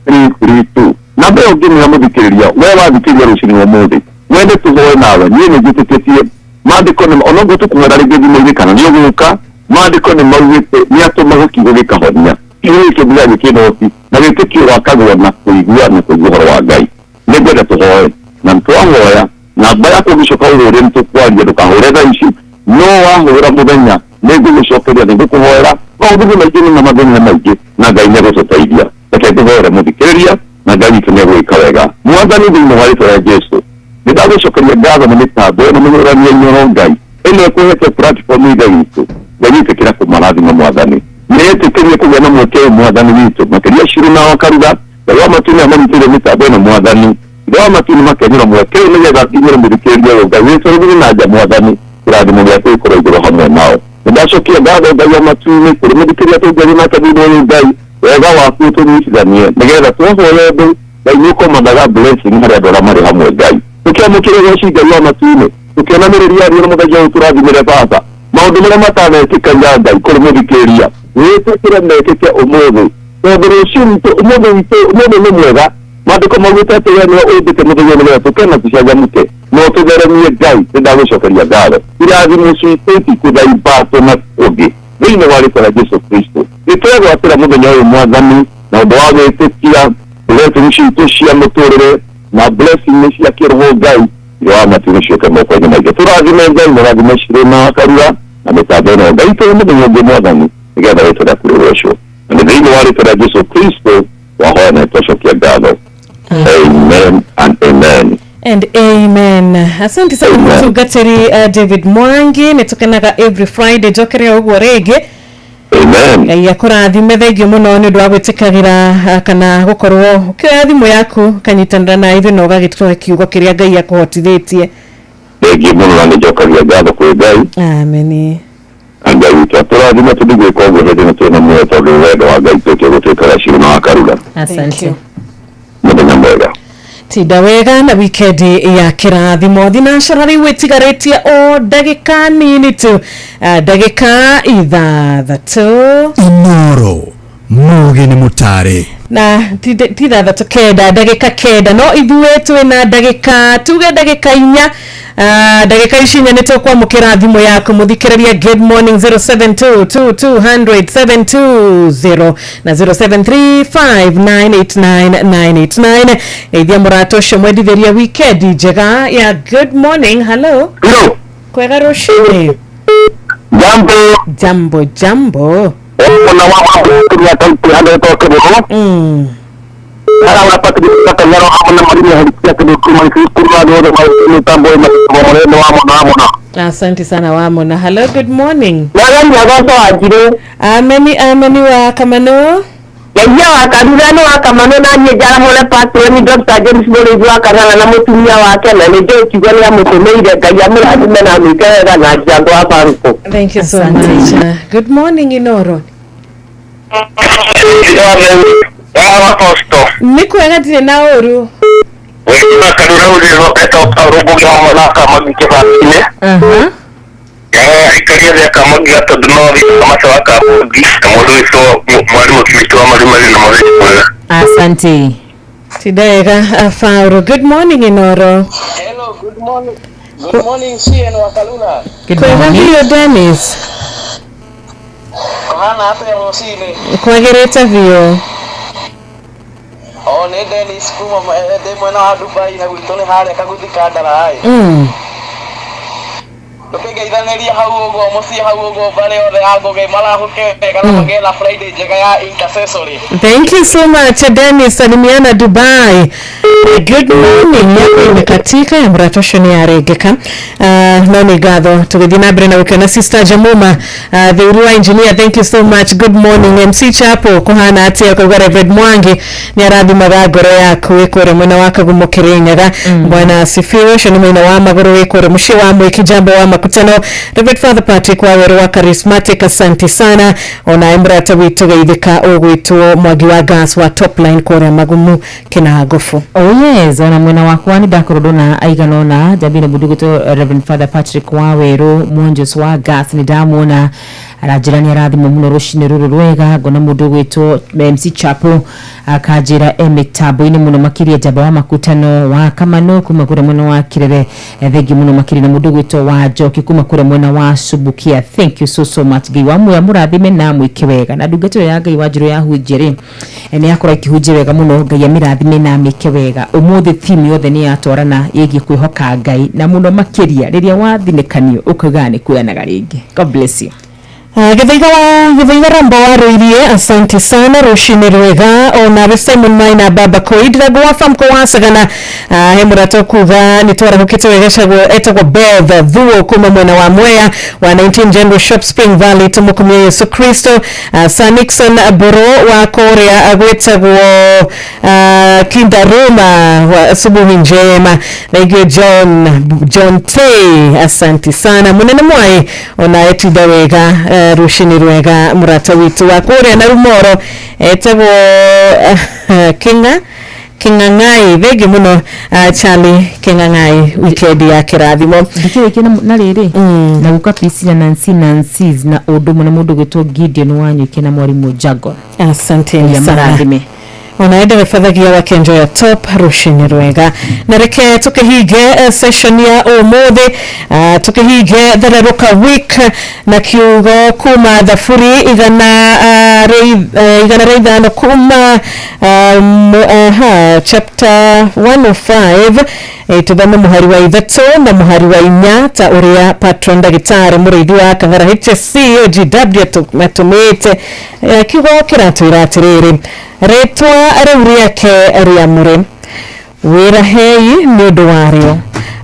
S18: 332. Namba ĩyo ũngĩmĩoya mũthikĩrĩria, we wathikĩrĩria rũcinĩ rwa ũmũthĩ, wende tũhoe nawe. Niĩ nĩ njĩtĩkĩtie maandĩko nĩ ona ũguo tũkũhoera rĩngĩ thimũ-inĩ kana nĩ ũgũka, maandĩko nĩ maugĩte nĩ atũmaga kiugo gĩkahonia. Kiugo gĩkĩ mbura gĩkĩnoti na wĩtĩkio wakagwo na kũigua na kũigua ũhoro wa Ngai. Nĩngwenda tũhoe, na twahoya namba yakwa ũngĩcoka ũhũre nĩ tũkwaria, ndũkahũre thaa ici, no wahũra mũthenya nĩngũgũcokeria, nĩngũkũhoera. Maũndũ nĩ maingĩ na mathĩna nĩ maingĩ, na Ngai nĩegũtũteithia. Reke tũhoere mũthikĩrĩria, na Ngai witũ nĩegwĩka wega. Mwathani, thĩinĩ wa rĩtwa rĩa Jesũ, nĩndagũcokeria ngatho nĩ mĩtambo ĩno mĩhũrania Inooro Ngai ĩno ĩkũhete platform ithe witũ. Ngai ĩtĩkĩra kũmarathima Mwathani, nĩetĩkĩrie kũgĩa na mweke ũyũ Mwathani witũ, makĩria Shiro na Wakaruga. Ngai wa matu nĩamanyitĩire mĩtambo ĩno Mwathani. Ithe wa matu nĩmakenyũra mweke ũyũ nĩgetha nginyĩre mũthikĩrĩria ũyũ Ngai wĩ bũrũri na nja Mwathani, kĩrathimo gĩaku gĩkorwo igũrũ hamwe nao. Nĩndacokia ngatho Ngai wa matu-inĩ kũrĩ mũthikĩrĩria tũngĩaria nake thutha ũyũ Ngai, wega waku ũtũnyitithanie nĩgetha twahoya ũndũ Ngai nĩũkomandaga blessing harĩ andũ arĩa marĩ hamwe Ngai. Tũkĩamũkĩra ũgoci Ngai wa matu-inĩ, tũkĩonanĩrĩria aria na mũthenya ũyũ tũrathimĩre Baba maũndũ marĩa matanekĩka ira Ngai kũrĩ mũthikĩrĩria, wĩtĩkĩre mekĩke ũmũthĩ, tondũ rũciũ rwitũ ũmũthĩ witũ ũmũthĩ nĩ mwega. Maandĩko maugĩte atĩ we nĩwe ũmbĩte mũthenya ũyũ nĩgetha tũkene na tũcanjamũke na ũtũtheremie Ngai. Nĩndagũcokeria ngatho. Irathimo citũ itikũthaimbatwo na ũngĩ thĩinĩ wa rĩtwa rĩa Jesũ Kristo. Nĩtwegwatĩra mũthenya ũyũ Mwathani na ũndũ wa gwĩtĩkia blessing citũ cia mũtũrĩre na blessing cia kĩroho Ngai ithe wa matu nĩciũke moko-inĩ maitũ. Tũrathime Ngai, mũrathime Shiro na Wakarura na mĩtambo ĩno Ngai tũrĩ mũthenya ũngĩ Mwathani, nĩgetha rĩtwa rĩaku rĩgocwo. Na nĩ thĩinĩ wa rĩtwa rĩa Jesũ Kristo wahoya na twacokia ngatho. Amen and amen.
S4: And amen. Asante sana mũtungatĩri David Mwangi, nĩtũkenaga every Friday njokere ũguo rĩngĩ.
S18: Amen.
S4: Ngai akũrathime, thengio mũno nĩ ũndũ wa gwĩtĩkagĩra kana gũkorwo ũkĩoya thimũ yaku ũkanyitanĩra na ithuĩ na ũgagĩtũhe kiugo kĩrĩa Ngai akũhotithĩtie.
S18: Thengio mũno na nĩnjokagia ngatho kwĩ Ngai.
S4: Amen.
S18: Na Ngai witũ atũrathime tũthiĩ gwĩka ũguo hĩndĩ ĩno twĩna muoyo, tondũ nĩ wendo wa Ngai twĩke ũguo twĩkaga Shiro na Wakarura.
S6: Asante.
S18: Mũthenya mwega.
S4: Tinda wega na wikendi ya kĩrathimo. Thinacara rĩu ĩtigarĩtie o ndagĩka nini tu, ndagĩka 6.
S9: Inooro Muge nĩ mũtare.
S4: Na ti 6:09 ndagĩka 9 no ithuĩ twĩna ndagĩka tuge ndagĩka 4. Ndagĩka ici 4 nĩ tũkwamũkĩra thimũ yaku mũthikĩrĩria. Good morning. 0722200720 na 0735989989. Geithia mũrata ũcio mwendithĩria weekend njega ya. Good morning. Hello. Kwega rũcinĩ.
S18: Jambo.
S4: Jambo jambo.
S18: Ona wa wa kaunti hando to kiburu. Ara unapata kanyaro hamwe na mwalimu halikia kidukuma kuma ndio mitambo ime wa mona mona.
S4: Asante sana Wamona. Hello, good morning.
S19: Mwathani agoco Wanjiru.
S4: Ameni ameni wa Kamano.
S19: Ngeithia wa Karura nĩ wa Kamano na niĩ njarahũre patron Dr. James Mũrĩithi wa Kanana na mũtumia wake na nĩ njũĩ kiugo nĩ amũtũmĩire. Ngai amũrathime na amwĩke wega na njango wa Baruko.
S4: Thank you so much. Good morning, Inoro. Nĩ kwega ndirĩ na ũru.
S18: Wĩna Karura ũrĩro etwo karũngũ gĩa mwana kamagi kĩbati-inĩ. Ikaria rĩa kamagi tondũ no maca wa kabugi na mũndũ wĩtwo mwarimũ Kimiti wa Marimari na mũthenya mwega.
S6: Asante.
S4: Tidega Fauro. Good morning, Inoro.
S15: Hello, good morning. Good morning, CN wa Kalula.
S6: Good
S4: Kwega
S6: morning.
S4: biũ Dennis.
S15: Kũhana atĩa rũcinĩ?
S4: Kwagĩrĩte biũ.
S15: O nĩ Dennis kuma ndĩ mwena wa Dubai na gwitũ nĩ harĩa Kaguthi Kandara. Tũkĩgeithanĩria hau ũguo mũciĩ hau ũguo mbarĩ othe ya Ngũgĩ marahũke wega na magĩe na Friday njega ya intercessory.
S4: Thank you so much, Dennis. Salimiana Dubai. Good morning. Yako imekatika ya mratosho ni yaregeka. No nĩ ngatho tũgĩthiĩ na mbere na gũkena Sister Jamuma, the Urua engineer, thank you so much. Good morning, MC Chapo. Kũhana atĩa? Kauga Reverend Mwangi nĩ arathimaga ngoro yaku wĩ mwena wa Kagumo Kirinyaga. Bwana asifiwe. Ũcio nĩ mwena wa magũrũ wĩ kũrĩa mũciĩ wa Mwĩki jambo wa makutano. Reverend Father Patrick wa Weru wa Charismatic, asante sana. Ona mũrata witũ geithĩka ũgwĩtwo Mwangi wa Gas wa Top Line kũrĩa Magumu Kĩnangobu.
S6: Oh yes, ona mwena wakwa nĩ ndakorwo ndona aigana ũna njambire mũndũ gwĩtwo Reverend Father Patrick Waweru Mwonjos wa Gas nĩ ndamuona aranjĩra nĩ arathimwo mũno rũcinĩ rũrũ rwega. Ngona mũndũ gwĩtwo MC Chapo akanjĩra e mĩtambo-inĩ mũno makĩria njamba wa makutano wa Kamano kuma kũrĩa mwena wa Kirere. Thengi mũno makĩria na mũndũ gwĩtwo wa Njoki kuma kũrĩa mwena wa Subukia. Thank you so so much. Ngai wa muya mũrathime na mwĩke wega na ndungata ĩyo ya Ngai wa Njirũ ya hunjia rĩ nĩ yakorwo ĩkĩhunjia wega mũno. Ngai amĩrathime na amĩke wega. Ũmũthĩ theme yothe nĩ yatwarana ĩgiĩ kwĩhoka Ngai na mũno makĩria rĩrĩa wathinĩkanio ũkauga nĩ kuoyanaga rĩngĩ. God bless you.
S4: Githaiga Rambo wa Rũirie, asante sana rũcinĩ rwega. Ona Simon Maina Baba Koidra gwa famko wa Sagana, he mũrata kuga nĩ twarahũkĩte wega cagwo etagwo Beth Thuo kuma mwena wa Mwea wa 19 General Shop Spring Valley tũmũkumia Yesu Kristo. Sir Nixon Boro wa kũrĩa gwĩtagwo Kindaruma wa asubuhi njema. Thank you John T, asante sana munene mwai ona etinda wega rũcinĩ rwega mũrata witũ wa kũrĩa na Rumoro etagwo King'ang'ai. Thengi mũno, Charlie King'ang'ai, weekend ya kĩrathimo.
S6: Ndikĩrĩkia na rĩrĩ na guka Priscilla Nancy Nancy's na ũndũ mũno mũndũ gwĩtwo Gideon Wanyuke na mwarimũ Jagon.
S4: Asanteni sana.
S6: Marathime.
S4: Onaenda webhathagia wa Kenjo ya top rũcinĩ rwega. Na reke tũkĩhinge session ya ũmũthĩ, tũkĩhinge thererũka week na kiugo kuma thaburi 105 kuma chapter 105, tuthome mũhari wa 3 na mũhari wa 4 ta ũrĩa patron ndagĩtarĩ mũrĩithi wa Kang'ara HSC OGW atũmĩte. Kiugo kĩratwĩra atĩrĩrĩ, rĩtwa rĩu rĩake rĩamũre, wĩrahei nĩ ũndũ warĩo,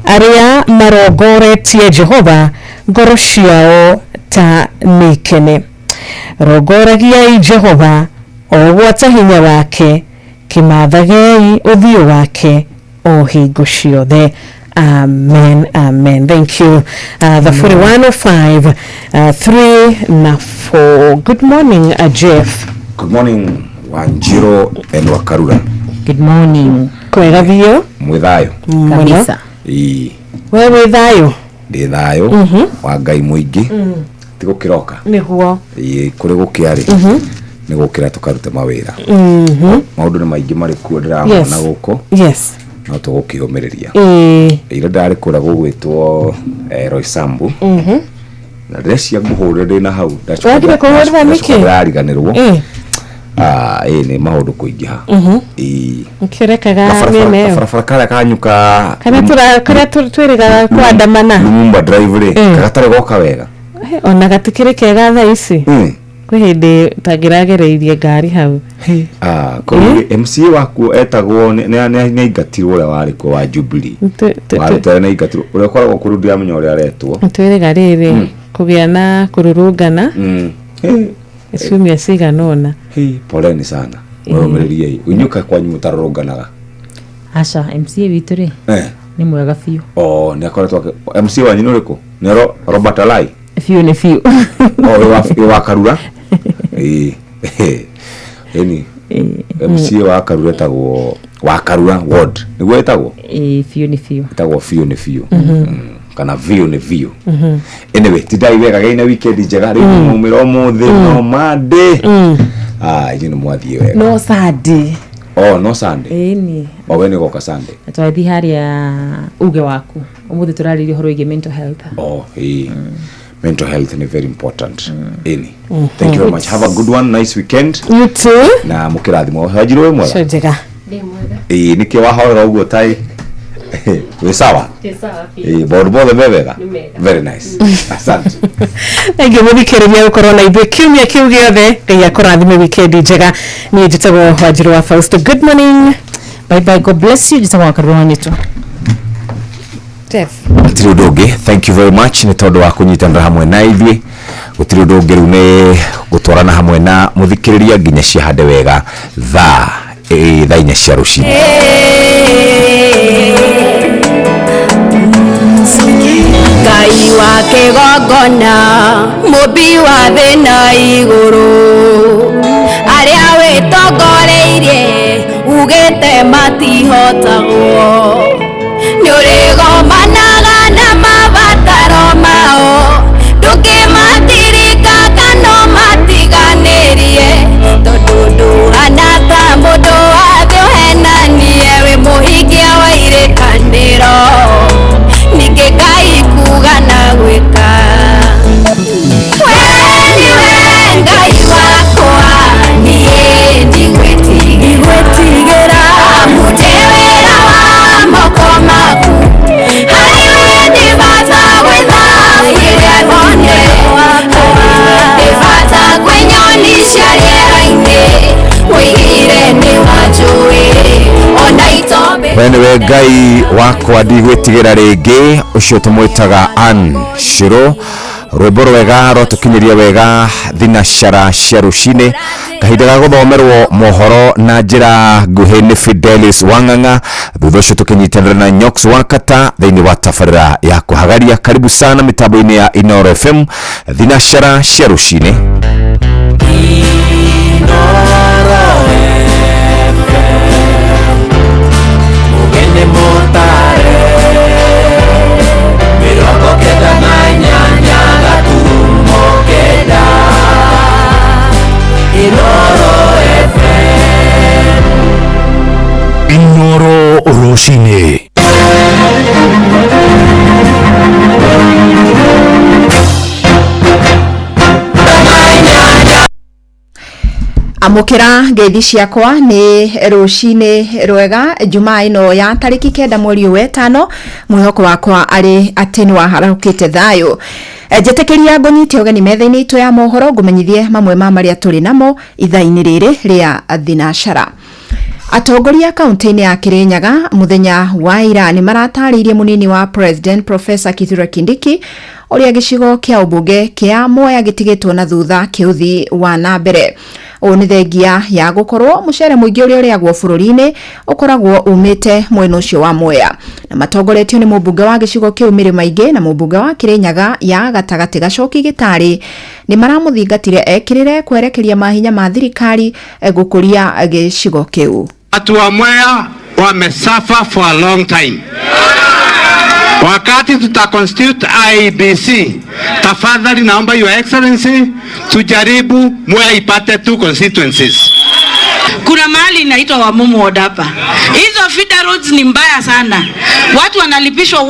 S4: arĩa marongoretie Jehova ngoro ciao ta nĩikene. Rongoragiai Jehova o gwata hinya wake, kĩmathagei ũthiũ wake o hingo ciothe. Amen, amen. Thank you. The 4105 3 na 4. Good morning, Jeff.
S16: Good morning, Wanjiro and Wakarura.
S6: Good morning.
S4: Kwega biũ.
S16: Mwĩ thayũ.
S4: Kabisa.
S16: Ĩĩ.
S4: We wĩ thayũ?
S16: Ndĩ thayũ wa Ngai mũingĩ. Ti gũkĩroka.
S4: Nĩguo.
S16: Ĩĩ, kũrĩ gũkĩarĩ. Nĩ gũkĩra tũkarute mawĩra. Maũndũ nĩ maingĩ marĩ kuo ndĩramona gũkũ.
S4: Yes.
S16: No tũgũkĩũmĩrĩria. Ira ndarĩ kũrĩa gũgwĩtwo Roysambu. Na ndĩrecia ngũhũrĩre ndĩ na hau.
S4: Wagire kũhũrĩra nĩkĩ?
S16: Ndĩrariganĩrwo. Nĩ maũndũ kũingĩha.
S4: Ũkĩrekaga mĩena ĩyo.
S16: Barabara karĩa kanyuka.
S4: Karĩa twĩrĩgaga kũandamana.
S16: Lumumba Drive rĩ, gatarĩ goka wega.
S4: Ona gatikĩrĩ kega thaa ici. Kwĩ hĩndĩ tangĩragereirie ngari hau.
S16: Koguo MCA wakuo etagwo nĩ aingatirwo ũrĩa warĩ kuo wa Jubilee. Warutire nĩ aingatirwo ũrĩa ũkoragwo kũu ndiramenya ũrĩa aretwo.
S4: Twĩrĩga rĩrĩ kũgĩa na kũrũrũngana. Ciumia cigana ũna.
S16: Poleni sana. Mwĩyũmĩrĩriei. Inyuĩ kwanyu mũtarũrũnganaga?
S6: Aca, MCA witũ rĩ nĩ mwega biũ.
S16: Nĩ akoretwo MCA wanyu nĩ ũrĩkũ? Nĩ Robert Alai?
S6: Biũ nĩ biũ.
S16: Wĩ wa Karura? Ĩni. MCA wa Karura etagwo wa Karura ward. Nĩguo ĩtagwo?
S6: Biũ nĩ biũ.
S16: Ĩtagwo biũ nĩ biũ. Kana biũ nĩ biũ. Anyway, tindai wega gĩai na weekend njega rĩu mumĩra ũmũthĩ no Monday. Inyuĩ nĩ mwathiĩ wega.
S6: No Sunday.
S16: No Sunday.
S6: Ĩni.
S16: We nĩ ũgoka Sunday.
S6: Twathiĩ harĩa uge waku. Ũmũthĩ tũrarĩria ũhoro wĩgiĩ mental health.
S16: Mental health is very important. Ĩni. Thank you very much. Have a good one. Nice weekend.
S4: You too.
S16: Na mũkĩrathimwo. Wanjirũ wĩ mwega?
S4: Njega.
S16: Nĩkĩo wahorera ũguo tai. Wĩ sawa? Maũndũ mothe me wega? Very nice. Asante.
S4: Thank you mũthikĩrĩria gũkorwo na ithuĩ kiumia kĩu gĩothe. Ngai akũrathime weekend njega. Niĩ njĩtagwo Wanjirũ wa Fausto. Good morning.
S6: Bye bye. God bless you. Njĩtagwo Wakarura Wanyitũ.
S16: Gũtirĩ ũndũ ũngĩ. Thank you very much nĩ tondũ wa kũnyitanĩra hamwe na ithuĩ. Gũtirĩ ũndũ ũngĩ rĩu nĩ gũtwarana hamwe na mũthikĩrĩria nginya ciahande wega thaa 4 cia rũcinĩ.
S17: Ngai wa kĩgongona mũmbi wa thĩ na igũrũ arĩa wĩtongoreirie ugĩte matihotagwo nĩũrĩgomanaga na mabataro mao ndũkĩmatirika kana matiganĩrie tondũ ndũhana ta mũndũ wa thĩ ũhenanie wĩ mũhingia wa irĩkanĩro ningĩ Ngai kuga na gwĩka we nĩwe Ngai wakwa niĩ ndigwĩtigĩra amu ndĩ wĩra wa moko maku harĩ we ndĩ bata gwĩ thahabu ĩrĩa thonde ndĩ bata gwĩ nyoni cia rĩera-inĩ wĩigire nĩ wanjũĩ ona itombe.
S16: We nĩwe Ngai wakwa ndigwĩtigĩra rĩngĩ. Ũcio tũmwĩtaga Ann Shiro. Rwĩmbo rwega rwatũkinyĩria wega thinacara cia rũcinĩ. Kahinda ga gũthomerwo mohoro na njĩra nguhĩ nĩ Fidelis Wang'ang'a. Thutha ũcio tũkĩnyitanĩra na Nyox Wakata thĩinĩ wa tabarĩra ya kũhagaria. Karibu sana mĩtambo-inĩ ya Inooro FM thinacara cia rũcinĩ.
S9: Inooro rũcinĩ.
S13: Amũkĩra ngeithi ciakwa nĩ rũcinĩ rwega Jumaa ĩno ya tarĩki 9 mweri wa 5. Mwĩhoko wakwa arĩ atĩ nĩ waharũkĩte thayũ. Njĩtĩkĩria ngũnyite ũgeni metha-inĩ itũ ya mohoro ngũmenyithie mamwe ma marĩa tũrĩ namo ithaa-inĩ rĩrĩ rĩa thinacara. Atongoria kaunti-inĩ ya Kirinyaga mũthenya wa ira nĩ maratarĩirie mũnini wa President Professor Kithure Kindiki ũrĩa gĩcigo kĩa ũmbunge kĩa Mwea gĩtigĩtwo na thutha kĩũthi wa na mbere. Ũũ nĩ thengia ya gũkorwo mũcere mũingĩ ũrĩa ũrĩagwo bũrũri-inĩ ũkoragwo umĩte mwena ũcio wa Mwea. Na matongoretio nĩ mũmbunge wa gĩcigo kĩu Mĩrĩ Maingĩ na mũmbunge wa Kirinyaga ya gatagatĩ Gacoki Gĩtarĩ nĩ maramũthingatire ekĩrĩre kwerekeria mahinya ma thirikari gũkũria gĩcigo kĩu.
S21: Watu wa Mwea wamesuffer for a long time. Wakati tuta constitute IEBC, tafadhali naomba Your Excellency Tujaribu Mwea ipate 2 constituencies.
S7: Kuna mahali inaitwa Wamumu Ward hapa. Hizo feeder roads ni mbaya sana. Watu wanalipishwa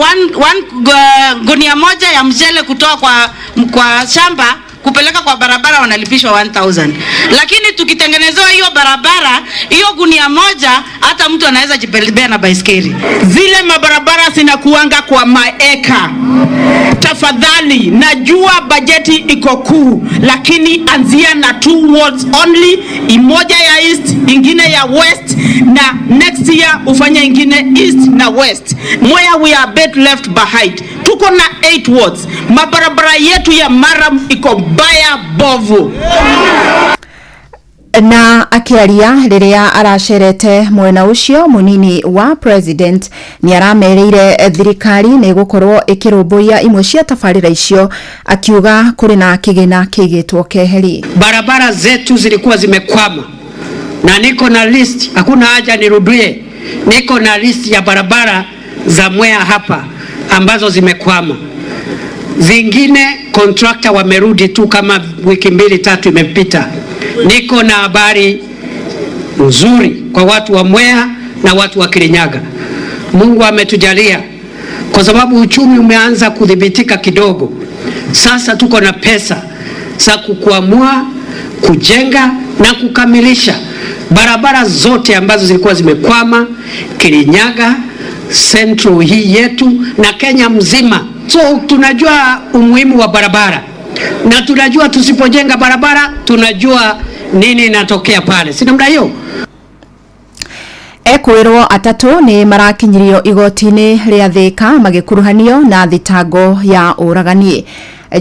S7: gunia moja ya mchele kutoa kwa shamba kupeleka kwa barabara, wanalipishwa 1000. Lakini tukitengenezewa hiyo barabara, hiyo gunia moja hata mtu anaweza jibebea na baiskeli.
S14: Zile mabarabara zinakuanga kwa maeka. Tafadhali, najua bajeti iko kuu, lakini anzia na 2 wards only, imoja ya east, ingine ya west, na next year ufanye ingine east na west. Mwea we are a bit left behind. Tuko na 8 wards. Mabarabara yetu ya Maram iko mbaya bovu.
S13: Na akiaria riria aracerete mwena ucio munini wa president ni aramereire thirikari ni gukorwo ikirumbuiya imwe cia tabarira icio, akiuga kuri na kigina kigitwo keheri.
S21: Barabara zetu zilikuwa zimekwama na niko na list, hakuna haja nirudie, niko na list ya barabara za Mwea hapa ambazo zimekwama. Zingine contractor wamerudi tu kama wiki 2-3 imepita. Niko na habari nzuri kwa watu wa Mwea na watu wa Kirinyaga. Mungu ametujalia kwa sababu uchumi umeanza kudhibitika kidogo. Sasa tuko na pesa za kukwamua, kujenga na kukamilisha barabara zote ambazo zilikuwa zimekwama Kirinyaga, Central hii yetu na Kenya mzima. So tunajua umuhimu wa barabara na tunajua tusipojenga barabara tunajua nini inatokea pale. Si namna hiyo?
S13: Ekwirwo atatu ni marakinyirio igoti-ini ria Thika magikuruhanio na thitango ya uragani.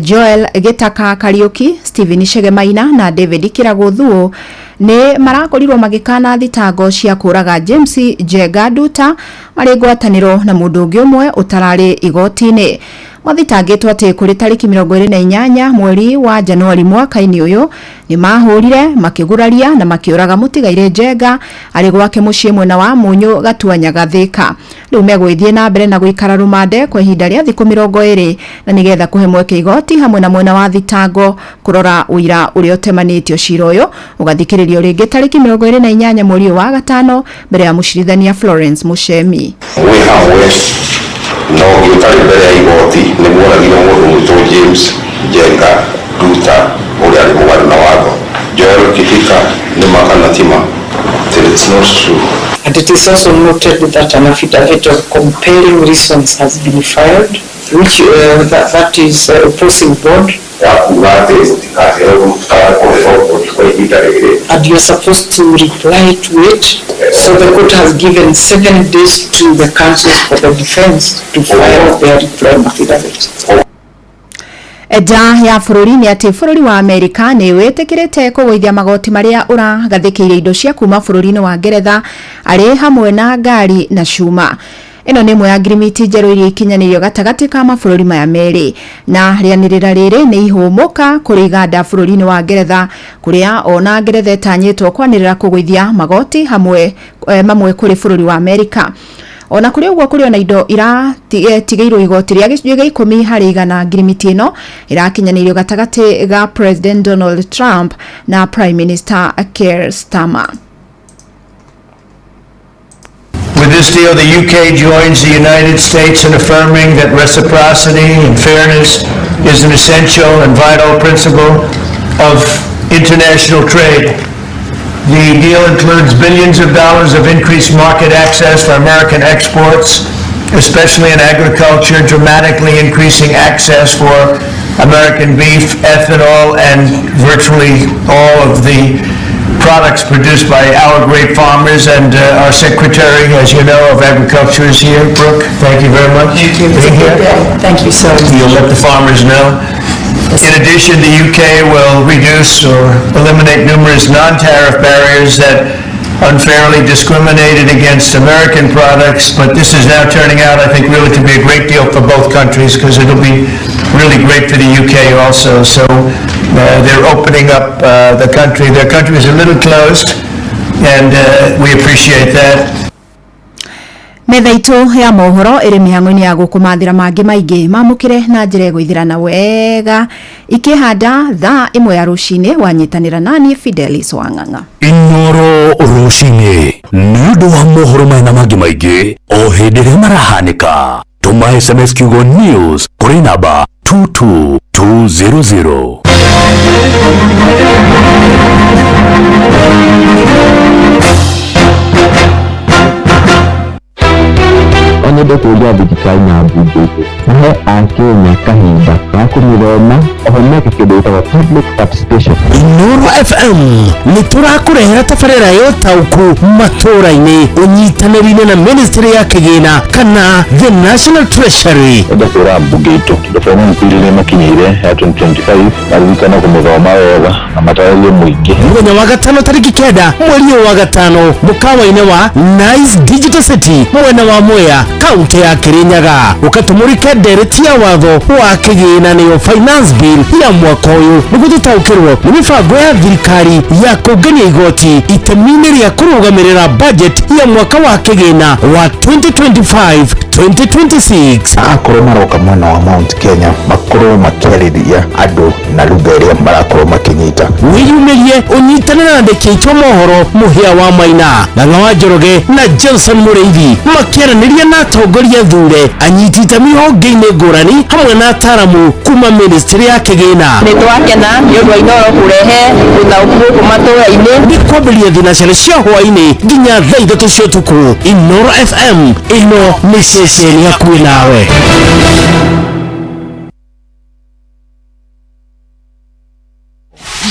S13: Joel Gitaka Kariuki, Stephen Shegemaina na David Kiraguthuo ni marakorirwo magikana thitango cia kuraga James Njenga Nduta mari ngwataniro na mundu ungi umwe utarari igoti-ini. Mathitangĩtwo atĩ kũrĩ tarĩki 28 mweri wa Januari mwaka-inĩ ũyũ nĩ mahũrire, makĩguraria na makĩũraga mũtigairĩ Njenga arĩ gwake mũciĩ mwena wa Mũnyũ Gatuanyaga Thika. Rĩu megũgĩthiĩ na mbere na gũikara rũmande kwa ihinda rĩa thikũ 20 na nĩgetha kũhe mweke igoti hamwe na mwena wa thitango kũrora ũira ũrĩa ũtemanĩtio. Cira ũyũ ũgathikĩrĩrio rĩngĩ tarĩki 28 mweri wa gatano mbere ya mũcirithania Florence Mushemi.
S23: No gĩũtarĩ mbere ya igoti nĩ muoragire mũndũ mwitũ James Njenga Nduta ũrĩa arĩ mũgarũ na watho. Joel Kithika nĩ makana tima. It's not true.
S24: And it is also noted that an affidavit of compelling reasons has been filed, which that is opposing board. And you are supposed to reply to it. So the court has given 7 days to the counsels for the defense to file their reply affidavit.
S13: Nja ya bũrũri nĩ atĩ bũrũri wa Amerika nĩ wĩtĩkĩrĩte kũgũithia magoti marĩa ũragathĩkĩire indo cia kuma bũrũri-inĩ wa Ngeretha arĩ hamwe na ngari na cuma. Ĩno nĩ ĩmwe ya ngirimiti njerũ iria ikinyanĩirio gatagatĩ ka mabũrũri maya merĩ, na rĩanĩrĩra rĩrĩ nĩ ihũmũka kũrĩ iganda bũrũri-inĩ wa Ngeretha kũrĩa ona Ngeretha ĩtanyĩtwo kwanĩrĩra kũgũithia magoti hamwe mamwe kũrĩ bũrũri wa Amerika. Ona kũrĩ ũguo kũrĩ ona indo iratigĩirwo igoti rĩa gĩcunjĩ gĩa 10 harĩ igana. Ngirimiti ĩno ĩrakinyanĩirio gatagatĩ ga President Donald Trump na Prime Minister Keir Starmer.
S25: With this deal, the UK joins the United States in affirming that reciprocity and fairness is an essential and vital principle of international trade. The deal includes billions of dollars of increased market access for American exports, especially in agriculture, dramatically increasing access for American beef, ethanol, and virtually all of the products produced by our great farmers. And our Secretary, as you know, of Agriculture is here. Brooke, thank you very much.
S24: Thank you.
S25: Being here.
S24: Thank you so much.
S25: You'll let the farmers know. In addition, the UK will reduce or eliminate numerous non-tariff barriers that unfairly discriminated against American products, but this is now turning out, I think, really to be a great deal for both countries, because it'll be really great for the UK also. So they're opening up the country. Their country is a little closed, and we appreciate that.
S13: Metha itũ ya mohoro ĩrĩ mĩhang'o-inĩ ya gũkũmathĩra mangĩ maingĩ mamũkĩre na njĩra ĩgũithĩrana wega ikĩhanda thaa 1 ya rũcinĩ wanyitanĩra nani Fidelis Wang'ang'a.
S8: Inoro rũcinĩ nĩ ũndũ wa mohoro maya na mangĩ maingĩ o hĩndĩ ĩrĩa marahanĩka. Tũma SMS kiugo news kũrĩ namba 22200.
S1: Nyende kũria thirikari na mbunge mahe akenya kahinda ga kũmĩthoma oho meke kĩndũ gĩtagwo public participation.
S9: Inoro FM nĩ tũrakũrehera tabarĩra ya ũtaũku matũra-inĩ ũnyitanĩri-inĩ na ministry ya kĩgĩna kana the National Treasury.
S1: Nyende kwĩra mbunge itũ tondũ finance bill nĩ ĩmakinyĩire ya 2025 maririkane kũmĩthoma wega na matarĩrie mũingĩ.
S9: Mũthenya wa gatano tarĩki 9 mweri ũyũ wa gatano mũkawa-inĩ wa Nice Digital City mwena wa Mwea kaunti ya Kirinyaga ũkatumũrĩke ndereti ya watho wa kĩgĩna nĩyo finance bill ya mwaka ũyũ nĩguo tũtaũkĩrwo nĩ mĩbango ya thirikari ya kũngania igoti itemi-inĩ rĩa kũrũgamĩrĩra budget ya mwaka wa kĩgĩna wa 2025-2026.
S1: Akorwo maroka mwena wa Mount Kenya makorwo makĩarĩria andũ na lugha ĩrĩa marakorwo makĩnyita.
S9: Wĩyumĩrie ũnyitanĩre na andĩki aitũ a mohoro Mũhĩa wa Maina, Ng'ang'a wa Njoroge na Johnson Mũrĩithi makĩaranĩria na atongoria thure anyiti itemi honge-inĩ ngũrani hamwe na ataramu kuma ministry ya kĩgĩna.
S2: Nĩ twakena nĩ ũndũ wa Inoro kũrehe ũtaũku gũkũ matũra-inĩ.
S9: Nĩ kwambĩrĩria thinacara cia hwaĩ-inĩ nginya thaa 3 cia ũtukũ. Inoro FM ĩno nĩ ceceni hakuhĩ nawe.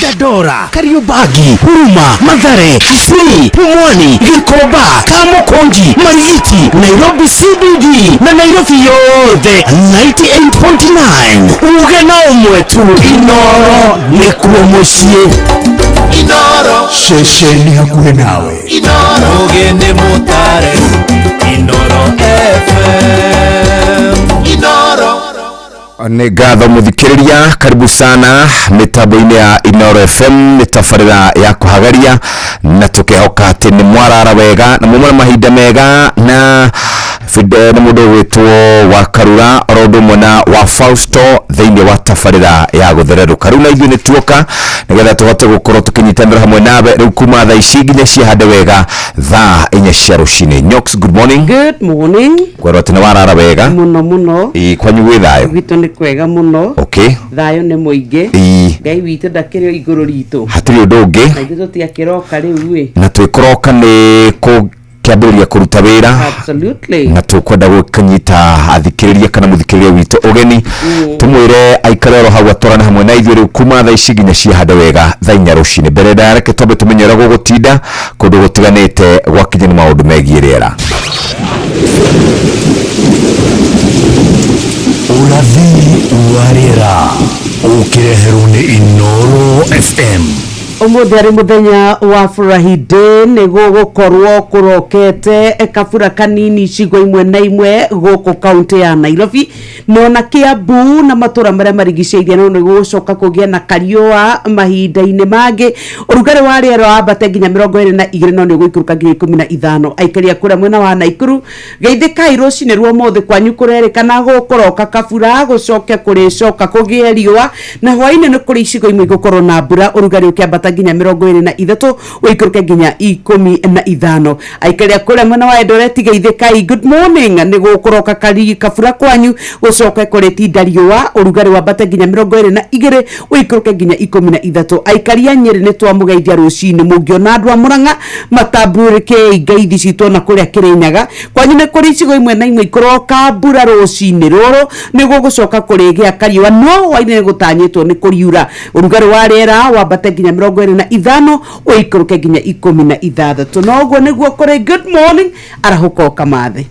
S9: Dandora, Kariobangi, Huruma, Mathare, Kisii, Pumwani, Gikomba, Kamukunji, Marigiti, Nairobi CBD na Nairobi yothe 98.9. Uge na ũmwe tu, Inoro nĩkuo mũciĩ.
S20: Inoro
S8: ceceni hakuhĩ nawe.
S20: Inoro Mũgeni Mũtare, Inoro FM, Inoro.
S16: Nĩ ngatho mũthikĩrĩria, karibu sana mĩtambo-inĩ ya Inoro FM nĩ tabarĩra ya kũhagaria na tũkehoka atĩ nĩ mwarara wega na mumwe na mahinda mega na nĩ mũndũ ũgwĩtwo wa Karura oro ũndũ ũmwe na wa Fausto thĩinĩ wa tabarĩra ya gũthererũka. Rĩu na ithuĩ nĩ tuoka nĩgetha tũhote gũkorwo tũkĩnyitanĩra hamwe nawe rĩu kuma thaa ici nginya ciahande wega thaa 4 cia rũcinĩ. Nyox, good morning.
S3: Good morning.
S16: Kwerwo atĩ nĩ warara wega
S3: mũno mũno.
S16: Ĩ kwanyu gwĩ thayũ?
S3: Gwitũ nĩ kwega mũno.
S16: Okay.
S3: Thayũ nĩ mũingĩ.
S16: Ĩ
S3: Ngai witũ ndakĩrĩ o igũrũ ritũ.
S16: Hatirĩ ũndũ ũngĩ.
S3: Na ithuĩ tũtiakĩroka rĩu ĩ.
S16: Na twĩkũroka nĩ kĩambĩrĩria kũruta wĩra.
S3: Absolutely.
S16: Na tũkwenda gũkĩnyita athikĩrĩria kana mũthikĩrĩria witũ ũgeni tũmwĩre aikare oro hau atwarane hamwe na ithuĩ rĩu kuma thaa ici nginya ciahande wega thaa 4 rũcinĩ. Mbere ndaya reke twambe tũmenye ũrĩa gũgũtinda kũndũ gũtiganĩte gwakinya nĩ maũndũ megiĩ rĩera.
S8: Ũrathi wa rĩera ũkĩreherwo nĩ Inoro FM.
S3: Ũmũthĩ arĩ mũthenya wa Friday nĩ gũgũkorwo kũrokete kabura kanini icigo imwe na imwe gũkũ kaunti ya Nairobi no na Kiambu na matũra marĩa marigicĩirie no nĩ gũgũcoka kũgĩa na kariũa mahinda-inĩ mangĩ. Ũrugarĩ wa rĩera wambate nginya 22 no nĩ ũgũikũrũka nginya 15. Aikari a kũrĩa mwena wa Naikuru geithĩkai rũcinĩ rwa ũmũthĩ kwanyu kũrerĩkana gũkũroka kabura gũcoke kũrĩcoka kũgĩe riũa na hwaĩ-inĩ nĩ kũrĩ icigo imwe igũkorwo na mbura ũrugarĩ ũkĩambata nginya 23 ũikũrũke nginya 15. Aikari a kũrĩa mwena wa Eldoret geithĩkai good morning nĩ gũkũroka kabura kwanyu gũcoke kũrĩtinda riũa ũrugarĩ wambate nginya 22 ũikũrũke nginya 13. Aikari a Nyĩrĩ nĩ twamũgeithia rũcinĩ mũngĩona andũ a Mũrang'a matambũrĩkei ngeithi citũ ona kũrĩa Kĩrĩnyaga kwanyu nĩ kũrĩ icigo imwe na imwe ikũroka mbura rũcinĩ rũrũ nĩ gũgũcoka kũrĩgĩa kariũa no hwaĩ-inĩ nĩ gũtanyĩtwo nĩ kũriura ũrugarĩ wa rĩera wambate nginya 25 ũikũrũke nginya 16. No ũguo nĩguo kũrĩ. Good morning arahũka ũkamathe.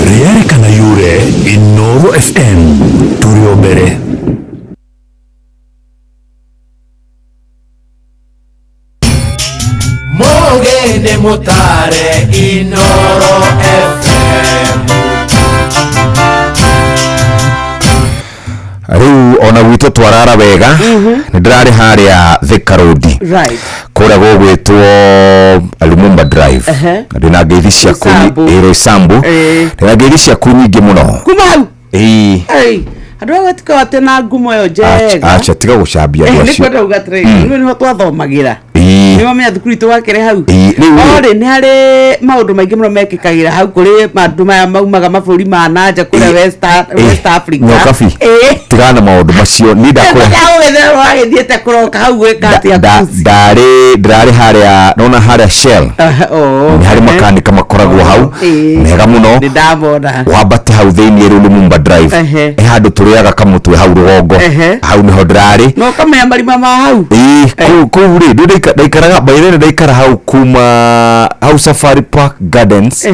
S8: Rĩerekana yure Inoro FM tũrĩ o mbere.
S20: Mũgeni Mũtare Inoro FM.
S16: Rĩu ona gwitũ twarara wega nĩ ndĩrarĩ harĩa Thika Road
S3: Right.
S16: Kũrĩa gũgwĩtwo Lumumba Drive. Ndĩna ngeithi ciaku Roysambu. Ndĩna ngeithi ciaku nyingĩ mũno
S3: kuma hau.
S16: Ĩĩ.
S3: Andũ aya gũtikaga atĩ na ngumo ĩyo njega.
S16: Acha tiga gũcambia andũ acio.
S3: Nĩ kwenda uga atĩrĩrĩ, rĩu nĩho twathomagĩra. Nĩ wamenya thukuru itũ wakĩrĩ hau. Orĩ nĩ harĩ maũndũ maingĩ mũno mekĩkagĩra hau, kũrĩ andũ maya maumaga mabũrũri ma nanja kũrĩa West Africa.
S16: Nyokabi. Tigana na maũndũ macio. Niĩ ndakũrehe.
S3: Wagĩthiĩte kũroka hau gwĩka atĩa?
S16: Ndarĩ ndĩrarĩ harĩa nona harĩa Shell. Nĩ harĩ makanika makoragwo hau mega mũno.
S3: Nĩ ndamona.
S16: Wambate hau thĩinĩ rĩu Lumumba Drive. He handũ tũrĩaga kamũtwe hau rũgongo. Hau nĩho ndĩrarĩ.
S3: No ũkamenya marima ma hau.
S16: Ĩĩ, kũu rĩ ndaikaraga by then ndaikara hau kuma hau Safari Park Gardens.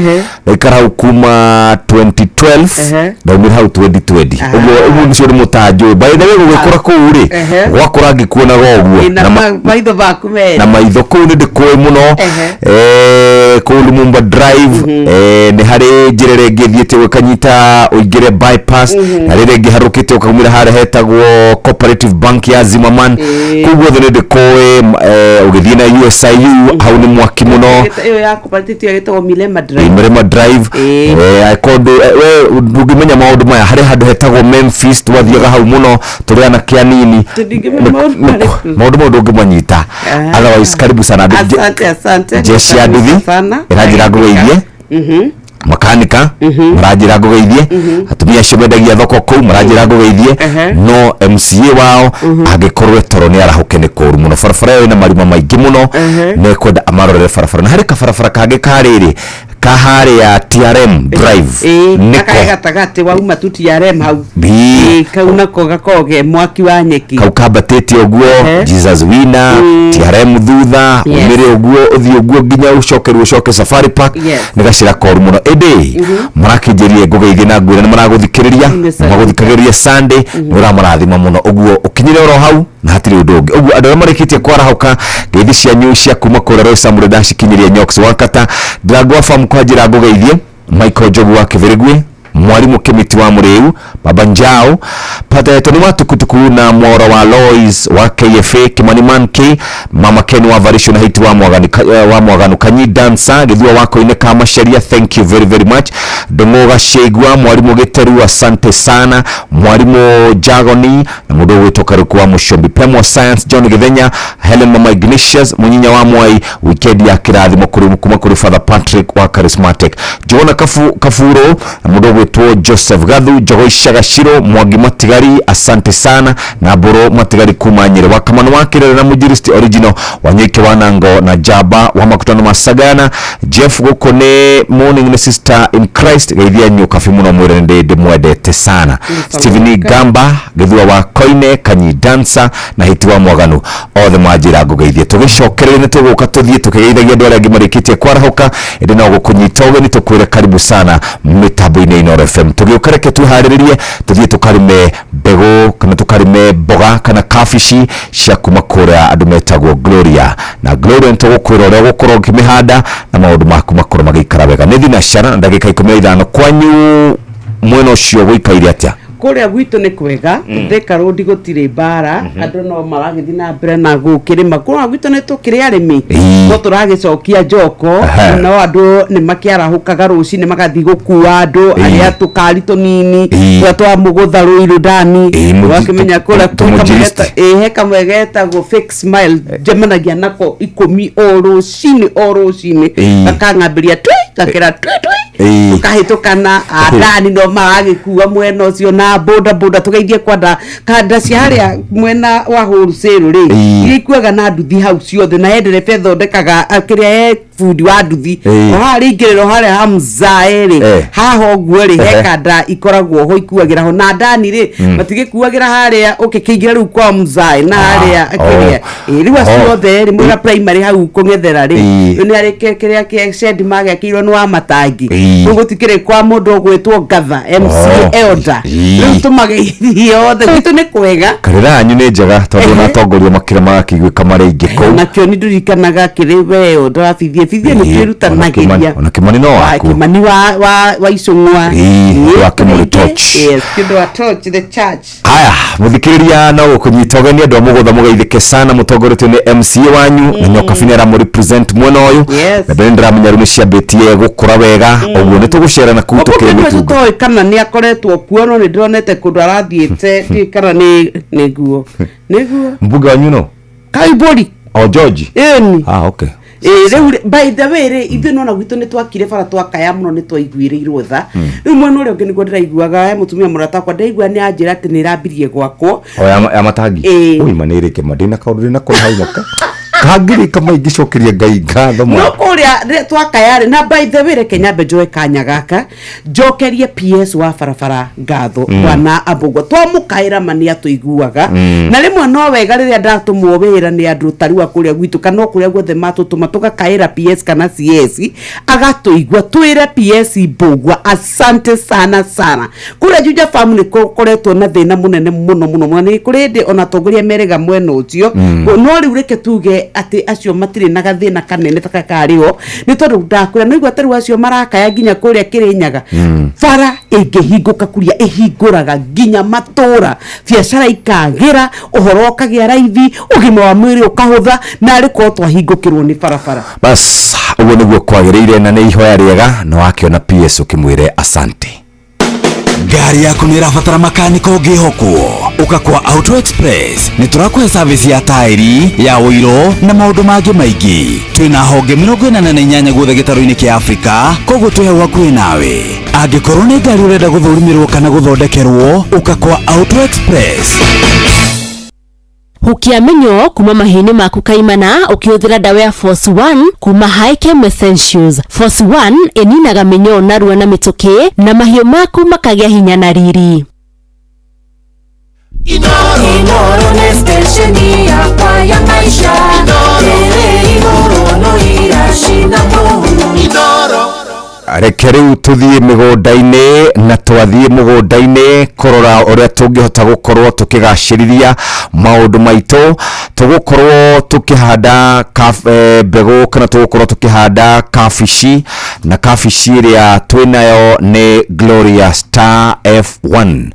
S16: Ndaikara hau kuma 2012 ndaumire hau 2020. Ũguo ũcio nĩ mũtanjũ. By the way gũgĩkũra kũu rĩ gwakũra ngĩkuonaga ũguo.
S3: Na maitho maku merĩ.
S16: Na maitho kũu nĩ ndĩkũĩ mũno. Kũu Lumumba Drive nĩ harĩ njĩra ĩrĩa ĩngĩ ĩthiĩte ũkanyita ũingĩre bypass, na rĩrĩa ĩngĩ harũkĩte ũkaumĩra harĩa hetagwo Cooperative Bank ya Zimmerman. Kũu guothe nĩ ndĩkũĩ. Ũgĩthiĩ na USIU hau nĩ mwaki mũno.
S3: Ĩyo ya cooperative ĩtagwo Milema Drive.
S16: Milema Drive. Kũndũ we ndũngĩmenya maũndũ maya, harĩ handũ hetagwo Memphis twathiaga hau mũno tũrĩ anake anini. Maũndũ mau ndũngĩmanyita. Otherwise karibu sana.
S3: Asante, asante.
S16: Jeshi ya nduthi ĩranjĩra ngũgeithie. Makanika maranjĩra ngũgeithie. Atumia acio mendagia thoko kũu maranjĩra ngũgeithie. No MCA wao angĩkorwo toro nĩ arahũke nĩ kũru mũno. Barabara ĩyo ĩna marima maingĩ mũno, nĩ kwenda amarorere barabara. Na harĩ kabarabara kangĩ karĩrĩ kaharĩa TRM Drive.
S3: Nĩko gatagatĩ wauma tu TRM hau. Kau nako gakoragwo mwaki wa nyeki.
S16: Kau kambatĩte ũguo Jesus Winner TRM thutha umĩre ũguo ũthiĩ ũguo nginya ũcoke ũcoke Safari Park. Nĩ gacĩra koru mũno. Ĩndĩ marakĩnjĩrire ngũgeithie na ngwĩre nĩ maragũthikĩrĩria, magũthikagĩrĩria Sunday, nĩ ũramarathima mũno. Ũguo ũkinyire oro hau na hatirĩ ũndũ ũngĩ. Ũguo andũ arĩa marĩkĩtie kwarahũka ngeithi cianyu cia kuma kũrĩa Roysambu ndacikinyĩria Nyox Wakata Ndĩrangwa Farm kwa njĩra ngũgeithie Michael Njogu wa Kĩbĩrĩgwe, Mwalimu Kĩmiti wa Mũrĩu, Baba Njao, Tony wa Tukutuku na Mworo wa Lois wa KFA, Kimani Man K, Mama Ken wa Varisho na Hiti wa Mwaganu, Kanyi Dancer, Gĩthua wa Koine ka Macharia, thank you very very much. Ndũng'ũ Gacĩgua, Mwalimu Gĩteru, asante sana. Mwalimu Jagoni na mũndũ ũgwĩtwo Karuku wa Mũcombi, Pemo Science, John Gĩthenya, Helen Mama Ignatius, Mũnyinya wa Mwai, weekend ya kĩrathimo kuma kũrĩ Father Patrick wa Charismatic, Jona Kafuro na mũndũ ũgwĩtwo Joseph Gathu, Njogo Gashiro, Mwangi Matigari, asante sana, na Mbũrũ Matigari kuma Nyĩrĩ, wa Kamano wa Kĩrere na Mũnjiristi original Wanyike wa Nango na Jaba wa Makutano Masagana, Jeff gũkũ nĩ morning nĩ sister in Christ, geithia Nyokabi mũno mwĩre nĩ ndĩmwendete sana. Stephen Gamba, Gĩthua wa Koine, Kanyi Dancer na Hiti wa Mwaganu, othe manjĩra ngũgeithie. Tũgĩcokereria nĩ tũgũka tũthiĩ tũkĩgeithagia andũ arĩa angĩ marĩkĩtie kwarahũka, ĩndĩ no gũkũnyita ũgeni tũkwĩre karibu sana mĩtambo-inĩ Inooro FM. Tũgĩũka reke twĩharĩrĩrie tũthiĩ tũkarĩme mbegũ kana tũkarĩme mboga kana kabici cia kuma kũrĩa andũ metagwo Gloria. Na Gloria nĩtũgũkwĩra ũrĩa ũgũkorwo ũkĩmĩhanda na maũndũ maku makorwo magĩikara wega. Nĩ thinacara na ndagĩka 15 kwanyu mwena ũcio gũikaire atĩa?
S3: Kũrĩa gwitũ nĩ kwega, Thika Road gũtirĩ mbara, andũ no maragĩthiĩ na mbere na gũkĩrĩma. Kũrĩa gwitũ nĩ tũkĩrĩ arĩmi, no tũragĩcokia njoko, no andũ nĩ makĩarahũkaga rũcinĩ magathiĩ gũkua andũ arĩa tũkari tũnini, tũrĩa twa mũgũtha Rũirũ ndani, ũgakĩmenya kũrĩa he kamwe getagwo Fake Smile, njemanagia nako 10 o rũcinĩ o rũcinĩ, gakang'ambĩria twi gakĩra twi twi tũkahĩtũkana andani no maragĩkua mwena ũcio na boda boda tũgeithie kwanda kanda cia harĩa mwena wa wholesale rĩ iria ikuaga na nduthi hau ciothe, na he ndereba ĩthondekaga kĩrĩa he bundi wa nduthi o harĩa ingĩrĩro harĩa Hamza rĩ haha ũguo rĩ he kanda ikoragwo ho ikuagĩra ho, na ndani rĩ matigĩkuagĩra harĩa ũkĩkĩingĩra rĩu kwa Mzae na harĩa kĩrĩa rĩu acio othe rĩ mwena primary hau kũng'ethera rĩ nĩ harĩ kĩrĩa kĩa shed magĩakĩirwo nĩ wa matangi, rĩu gũtikĩrĩ kwa mũndũ ũgwĩtwo Ngatha MC Elder, rĩu tũmageithie othe. Gwitũ nĩ kwega.
S16: Karĩra yanyu nĩ njega tondũ na atongoria makĩra marakĩiguĩka marĩ aingĩ kũu.
S3: Nakĩo nĩ ndirikanaga kĩrĩ we ndĩrabithie Ithuĩ nĩ twĩrutanagĩria.
S16: Ona Kimani no
S3: Wa-
S16: waku.
S3: Kimani wa Icũng'wa.
S16: Ĩĩ, wa Kĩmũrĩ Torch.
S3: Yes, kĩndũ wa torch the church.
S16: Haya, muthikiriria, no gukunyita ũgeni andũ a mũgũtha mũgeithĩke sana mũtongoretio nĩ MCA wanyu na Nyokabi nĩ aramũ-represent mwena ũyũ. Na mbere nĩndĩramenya rĩu nĩ ciambĩtie gũkũra wega, ũguo nĩ tũgũcera na kuu tũkĩrĩ
S3: Ũguo
S16: mĩtungo.
S3: tũtoĩ kana nĩ akoretwo kuo, no nĩ ndĩronete kũndũ arathiĩte, ndiũĩ kana nĩ nĩguo.
S16: Mbunge wanyu no
S3: Kaimbũri.
S16: O George.
S3: Ĩni.
S16: Ah, okay.
S3: Ĩĩ, rĩu by the way rĩ, ithuĩ nona gwitũ nĩ twakire bara, twakaya mũno, nĩ twaiguĩrĩirwo tha. Rĩu mwena ũrĩa ũngĩ nĩguo ndĩraiguaga, he mũtumia mũrata wakwa ndĩraigua nĩ anjĩra atĩ nĩ ĩrambirie gwakwo.
S16: O ya matangi.
S3: Ĩĩ.
S16: Ui, ma nĩ ĩrĩke ma ndĩna kaũndũ ndĩna kũrĩ hau maka kangĩrĩka maingĩcokeria Ngai ngatho
S3: No
S16: ma.
S3: kũrĩa twakaya rĩ, na by the way reke nyambe njoe kanya gaka njokerie PS wa barabara ngatho. Bwana Ambũngwa, twamũkaĩra ma nĩ atũiguaga. Na rĩmwe no wega rĩrĩa ndatũmwo wĩra nĩ andũ tarua kũrĩa gwitũ kana o kũrĩa guothe matũtũma, tũgakaĩra PS kana CS agatũigua. Twĩre PS Mbũgua asante sana sana. Kũrĩa Juja Farm nĩ kũkoretwo na thĩna mũnene mũno mũno mũno, nĩ kũrĩ hĩndĩ ona atongoria merega mwena ũcio. No rĩu reke tuge atĩ acio matirĩ na gathĩna kanene ta karĩho, nĩ tondũ ndakwĩra no igua tarĩu acio marakaya nginya kũrĩa Kĩrĩnyaga. Bara ĩngĩhingũka kuria ĩhingũraga nginya matũra, biacara ikagĩra, ũhoro ũkagĩa raithi, ũgima wa mwĩrĩ ũkahũtha, na arĩ korwo twahingũkĩrwo nĩ barabara.
S16: Bas, ũguo nĩguo kwagĩrĩire na nĩ ihoya rĩega na wakĩona PS ũkĩmwĩre asante.
S9: Ngari yaku nĩ ĩrabatara makaniko ũngĩhokwo? Ũka kwa Auto Express, nĩ tũrakũhe service ya taĩri ya ũiro na maũndũ mangĩ maingĩ. Twĩna honge 48 guothe gĩtarũ-inĩ kĩa Afrika, koguo twĩ hau hakuhĩ nawe. Angĩkorwo nĩ ngari ũrenda gũthũrimĩrwo kana gũthondekerwo, ũka kwa Auto Express.
S5: Hukia mĩnyoo kuma mahiũ-inĩ maku kaimana ũkĩhũthĩra ndawa ya Force 1 kuma Hikem Essentials. Force 1 ĩninaga mĩnyoo narua na mĩtũkĩ na mahiũ maku makagĩa hinya na riri.
S17: Inoro nĩ stesheni yakwa ya maisha ĩrĩ igũrũ no iracina mũhu. Inoro.
S16: Reke rĩu tũthiĩ mĩgũnda-inĩ, na twathiĩ mũgũnda-inĩ kũrora ũrĩa tũngĩhota gũkorwo tũkĩgacĩrithia maũndũ maitũ. Tũgũkorwo tũkĩhanda mbegũ kana tũgũkorwo tũkĩhanda kabici, na kabici ĩrĩa twĩnayo nĩ Gloria Star F1.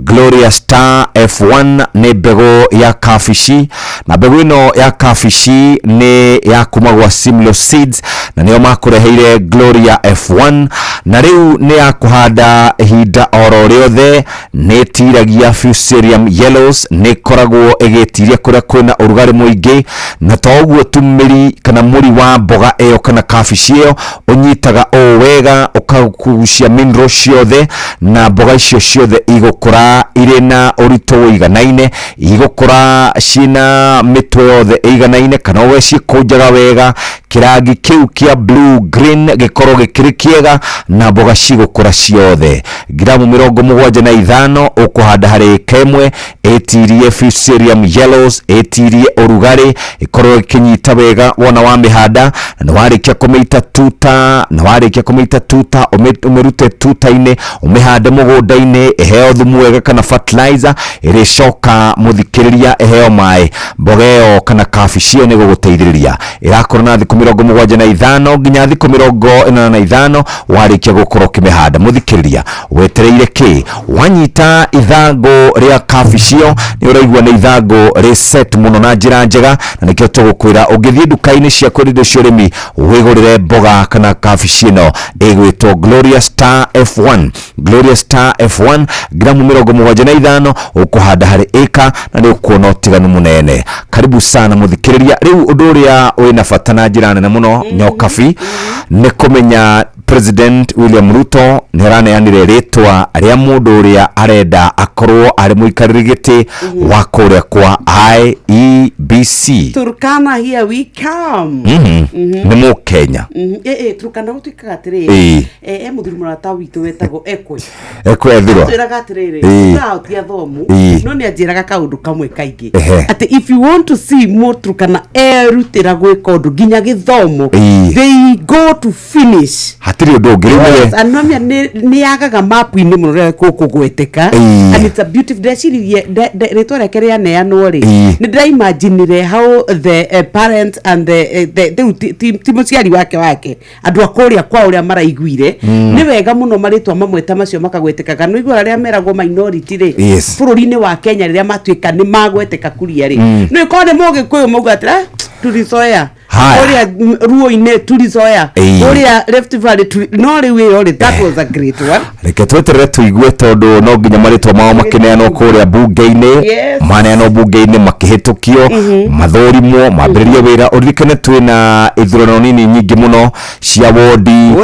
S16: Gloria Star F1 nĩ mbegũ ya kabici, na mbegũ ĩno ya kabici nĩ ya kuma gwa Simlo Seeds, na nĩo makũreheire Gloria F1, na rĩu nĩ ya kũhanda ihinda oro rĩothe. Nĩ ĩtiragia Fusarium yellows, nĩ ĩkoragwo ĩgĩtiria kũrĩa kwĩna ũrugarĩ mũingĩ, na to ũguo tu, mĩri kana mũri wa mboga ĩyo kana kabici ĩyo ũnyitaga ũũ wega, ũkagucia mineral ciothe, na mboga icio ciothe igũkũra irĩ na ũritũ ũiganaine, igũkũra ciĩna mĩtwe yothe ĩiganaine, kana ũrĩa ciĩkũnjaga wega, kĩrangi kĩu kĩa blue green gĩkorwo gĩkĩrĩ kĩega, na mboga cigũkũra ciothe. Ngiramu 75 ũkũhanda harĩ ĩka ĩmwe. Ĩtirie Fusarium yellows, ĩtirie ũrugarĩ, ĩkorwo ĩkĩnyita wega wona wamĩhanda, na nĩ warĩkia kũmĩita tuta, na warĩkia kũmĩita tuta ũmĩrute tuta-inĩ, ũmĩhande mũgũnda-inĩ, ĩheo thumu wega kana fertilizer, ĩrĩcoka mũthikĩrĩria ĩheo maĩ. Mboga ĩyo kana kabici ĩyo nĩ gũgũteithĩrĩria ĩrakũra na thikũ 75 nginya thikũ 85 warĩkia gũkorwo ũkĩmĩhanda. Mũthikĩrĩria, wetereire kĩ? Wanyita ithangũ rĩa kabici ĩyo, nĩ ũraigua nĩ ithangũ rĩ set mũno na njĩra njega, na nĩkĩo tũgũkwĩra ũngĩthiĩ nduka-inĩ cia kwendia indo cia ũrĩmi wĩgũrĩre mboga kana kabici ĩno ĩgwĩtwo Gloria Star F1. Gloria Star F1, gramu 75 ũkũhanda harĩ ĩka, na nĩ ũkuona ũtiganu mũnene. Karibu sana mũthikĩrĩria. Rĩu ũndũ ũrĩa wĩna bata na njĩra nene mũno, Nyokabi, nĩ kũmenya President William Ruto nĩ araneanire rĩtwa rĩa mũndũ ũrĩa arenda akorwo arĩ mũikarĩri gĩtĩ wa kũrĩa kwa IEBC.
S3: Turkana, here we come.
S16: Nĩ mũkenya.
S3: Turkana gũtuĩkaga atĩrĩrĩ, e mũthuri mũrata witũ wetagwo Ekwe.
S16: Ekwethirwo.
S3: Atwĩraga atĩrĩrĩ, tũrahotia athomu, no nĩ anjĩraga kaũndũ kamwe kaingĩ, atĩ if you want to see Mũturkana erutĩra gwĩka ũndũ nginya gĩthomo, they go to finish.
S16: Hatirĩ Hatirĩ ũndũ ũngĩ rĩu nĩwe.
S3: Yes, anomia nĩ yagaga mapu-inĩ mũno rĩrĩa gũkũgweteka. And it's a beautiful, ndeciririe rĩtwa rĩake rĩaneanwo rĩ, nĩ ndĩraimaginire how the parents and the rĩu ti mũciari wake andũ a kũrĩa kwa ũrĩa maraiguire. Nĩ wega mũno marĩtwa mamwe ta macio makagwetekaga. Nĩ ũiguaga rĩrĩa meragwo minority rĩ, bũrũri-inĩ wa Kenya, rĩrĩa matuĩka nĩ magweteka kuria rĩ, nĩ korwo nĩ mũgĩkũyũ mauga atĩ, "Ah, tulizoea."
S16: Haya.
S3: Kũrĩa ruo-inĩ tulizoea, kũrĩa Rift Valley no rĩu ĩyo rĩ, that was a great one.
S16: Reke tweterere tũigue, tondũ no nginya marĩtwa mao makĩneanwo kũrĩa bunge-inĩ. Maneanwo bunge-inĩ, makĩhĩtũkio, mathũrimwo, mambĩrĩrie wĩra. Ũririkane twĩna ithurano nini nyingĩ mũno cia wodi,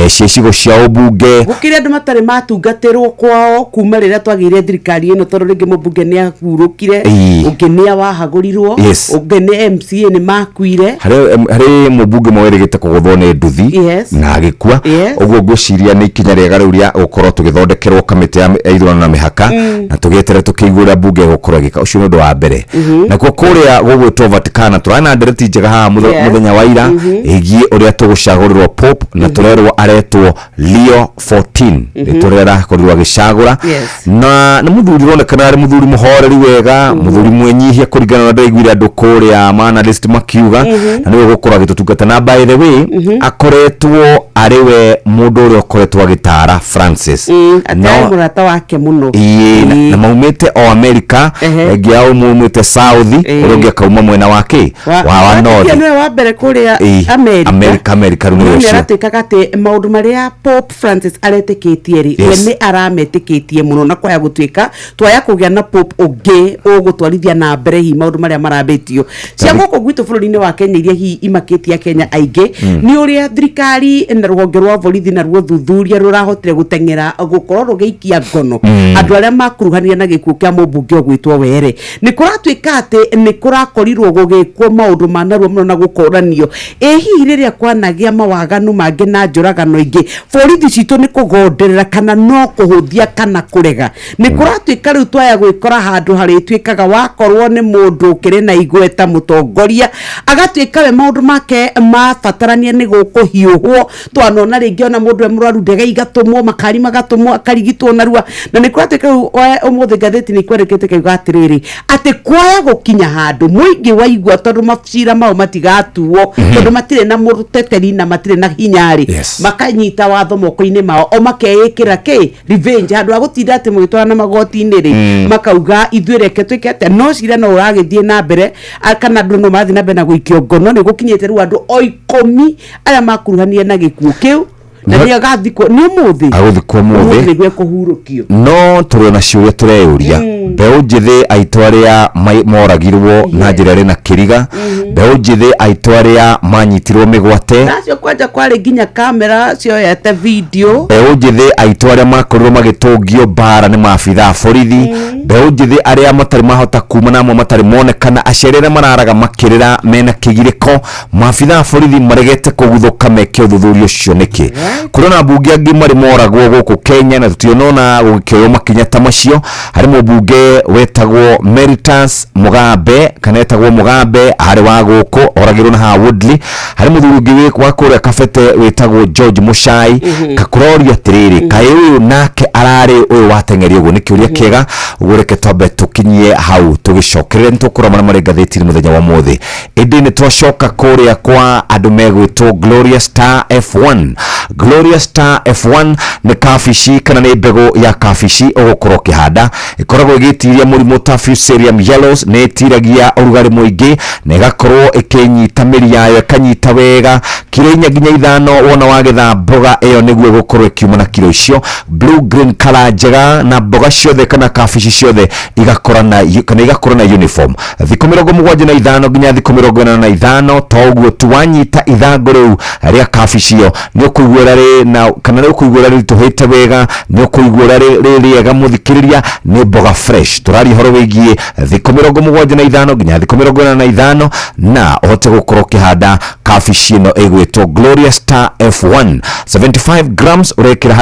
S16: cia icigo cia ũmbunge.
S3: Gũkĩrĩ andũ matarĩ matungatĩrwo kwao kuma rĩrĩa twagĩire thirikari ĩno, tondũ rĩngĩ mũmbunge nĩ ahurũkire, ũngĩ nĩ awahagũrirwo, ũngĩ nĩ MCA nĩ makuire.
S16: Harĩ mũmbunge ũmwe werĩgĩte kũgũthwo nĩ nduthi na agĩkua. Ũguo ngwĩciria nĩ ikinya rĩega rĩu rĩa gũkorwo tũgĩthondekerwo kamĩtĩ ya ithurano na mĩhaka, na tũgĩeterere tũkĩigua ũrĩa mbunge ĩgũkorwo ĩgĩka. Ũcio nĩ ũndũ wa mbere. Nakuo kũrĩa gũgwĩtwo Vaticana, tũrarĩ na ndereti njega haha mũthenya wa ira ĩgiĩ ũrĩa tũgũcagũrĩrwo pope, na tũrerwo aretwo Leo 14, rĩtwa rĩrĩa arakorirwo agĩcagũra. Na nĩ mũthuri ũronekana arĩ mũthuri mũhoreri wega, mũthuri mwenyihia, kũringana na ndaiguire andũ kũrĩa ma analyst makiuga, na nĩwe ũgũkorwo agĩtũtungata. Na by the way, akoretwo arĩ we mũndũ ũrĩa ũkoretwo agĩtara Francis.
S3: Atĩ arĩ mũrata wake mũno.
S16: Ĩĩ, na maumĩte o America. Ĩngĩ yao ũmwe umĩte south, ũrĩa ũngĩ akauma mwena wa kĩ wa north.
S3: Nĩwe wa mbere kũrĩa America.
S16: America, America rĩu nĩwe
S3: no nĩ
S16: ũcio.
S3: aratuĩkaga atĩ maũndũ marĩa Pope Francis aretĩkĩtie rĩ, we nĩ arametĩkĩtie mũno, na kwaya gũtuĩka twaya kũgĩa na Pope ũngĩ ũgũtwarithia na mbere hihi maũndũ marĩa marambĩtio cia gũkũ gwitũ bũrũri-inĩ wa Kenya, iria hihi imakĩtie Akenya aingĩ, nĩ ũrĩa thirikari na rũhonge rwa borithi na ruo thuthuria rũrahotire gũteng'era gũkorwo rũgĩikia ngono andũ arĩa makuruhanire na gĩkuũ kĩa mũmbunge ũgwĩtwo Were. Nĩ kũratuĩka atĩ nĩ kũrakorirwo gũgĩkwo maũndũ ma narua mũno na gũkoranio ĩ hihi rĩrĩa kwanagĩa mawaganu mangĩ na njũragano ingĩ, borithi citũ nĩ kũgonderera kana no kũhũthia kana kũrega. Nĩ kũratuĩka rĩu twaya gwĩkora handũ harĩtuĩkaga wakorwo nĩ mũndũ ũkĩrĩ na igweta, mũtongoria agatuĩka we maũndũ make mabatarania nĩ gũkũhiũhwo. Twanona rĩngĩ ona mũndũ e mũrwaru, ndege igatũmwo, makari magatũmwo, akarigitwo narua. Na nĩ kũratuĩka rĩu ũmũthĩ ngathĩti nĩ kwandĩkĩte kauga atĩrĩrĩ, atĩ kwaya gũkinya handũ mũingĩ waigua, tondũ macira mao matigatuo, tondũ matirĩ na mũteteri na matirĩ na hinya rĩ, makanyita watho moko-inĩ mao, o makeĩkĩra kĩ revenge handũ ha gũtinda atĩ mũgĩtwarana magoti-inĩ rĩ, makauga ithuĩ reke twĩke atĩa. No cira no ũragĩthiĩ na mbere, kana andũ no marathiĩ na mbere na gũikio ngono. Nĩ gũkinyĩte rĩu andũ o 10 arĩa makuruhanire na gĩkuũ kĩu, na nĩ agathikwo nĩ ũmũthĩ.
S16: Agũthikwo
S3: ũmũthĩ
S16: ũmũthĩ.
S3: Nĩguo ekũhurũkio.
S16: No tũrĩ ona ciũria tũreyũria. Mbeũ njĩthĩ aitũ arĩa moragirwo na njĩra ĩrĩ na kĩriga, mbeũ njĩthĩ aitũ arĩa manyitirwo mĩgwate,
S3: nacio kwanja kwarĩ nginya kamera cioete video,
S16: mbeũ njĩthĩ aitũ arĩa makorirwo magĩtũngio mbara nĩ maabitha a borithi, mbeũ njĩthĩ arĩa matarĩ mahota kuma na amwe matarĩ monekana, aciari arĩa mararaga makĩrĩra mena kĩgirĩko, maabitha a borithi maregete kũguthũka meke ũthuthuria ũcio nĩkĩ? Kũrĩ na mbunge angĩ marĩ moragwo gũkũ Kenya na tũtionona gũgĩkĩoywo makinya ta macio. Harĩ mũmbunge wetagwo Meritas Mugambe, kana etagwo Mugambe, arĩ wa gũkũ, oragirwo na haha Woodley. Harĩ mũthuri ũngĩ wa kũrĩa Kabete wĩtagwo George Muchai. Kakũroria atĩrĩrĩ, kaĩ ũyũ nake ararĩ ũyũ wateng'erio ũguo? Nĩ kĩũria kĩega. Ũguo reke twambe tũkinyie hau, tũgĩcokerere nĩ tũkũrora marĩa marĩ ngathĩti-inĩ mũthenya wa ũmũthĩ. Ĩndĩ nĩ twacoka kũrĩa kwa andũ megwĩtwo Gloria Star F1. Gloria Star F1 nĩ kabici, kana nĩ mbegũ ya kabici ũgũkorwo ũkĩhanda. Ĩkoragwo ĩgĩtiria mũrimũ ta Fusarium yellows, nĩ ĩtiragia ũrugarĩ mũingĩ na ĩgakorwo ĩkĩnyita mĩri yayo, ĩkanyita wega. Kiro 4 nginya 5 wona wagetha mboga ĩyo nĩguo ĩgũkorwo ĩkiuma na kiro icio, blue green color njega, na mboga ciothe kana kabici ciothe igakũra na kana igakũra na uniform thikũ 75 nginya thikũ 85. To ũguo tu, wanyita ithangũ rĩu rĩa kabici ĩyo nĩ ũkũigua ũrĩa rĩ na kana nĩ ũkũigua ũrĩa rĩritũhĩte wega, nĩ ũkũigua ũrĩa rĩ rĩega. Mũthikĩrĩria, nĩ mboga fresh. Tũraria ũhoro wĩgiĩ thikũ 75 nginya thikũ 85 na ũhote gũkorwo ũkĩhanda kabici ĩno ĩgwĩtwo Gloria Star F1. 75 grams ũrekĩra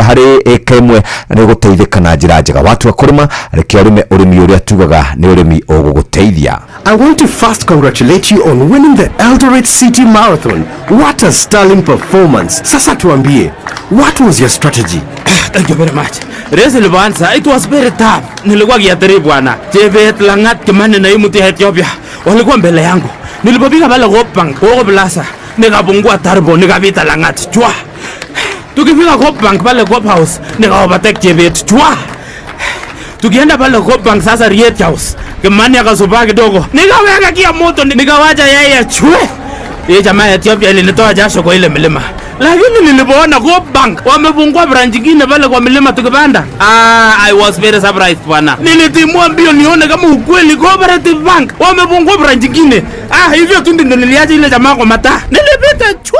S16: harĩ ĩka ĩmwe na nĩ ũgũteithĩka na njĩra njega. Watua kũrĩma, reke ũrĩme ũrĩmi ũrĩa tugaga nĩ ũrĩmi ũgũgũteithia.
S9: I want to first congratulate you on winning the Eldoret City Marathon. What a sterling performance. Sasa tuambie, what was your strategy?
S10: Thank you very much. Race ilipoanza, it was very tough. Nilikuwa gear 3 bwana. Chebet, Langat, Kimani na Imuti ya Ethiopia walikuwa mbele yangu. Nilipopiga pale Coop Bank, Coop Plaza, nikapungua turbo, nikapita Langat. Chwa. Tukifika Coop Bank pale Coop House, nika overtake Chebet. Chwa. Tukienda pale Coop Bank sasa Riet House, Kimani akasubaa kidogo. Nikaweka gia moto, nikawacha yeye chwe. Hii jamaa ya Ethiopia ilinitoa jasho kwa ile milima. Lakini nilipoona Coop Bank wamefungua branch nyingine pale kwa milima tukipanda. Ah, I was very surprised bwana. Nilitimua mbio nione kama ukweli Cooperative Bank wamefungua branch nyingine. Ah, hivyo tu ndio niliacha ile jamaa kwa mataa. Nilipita chwa.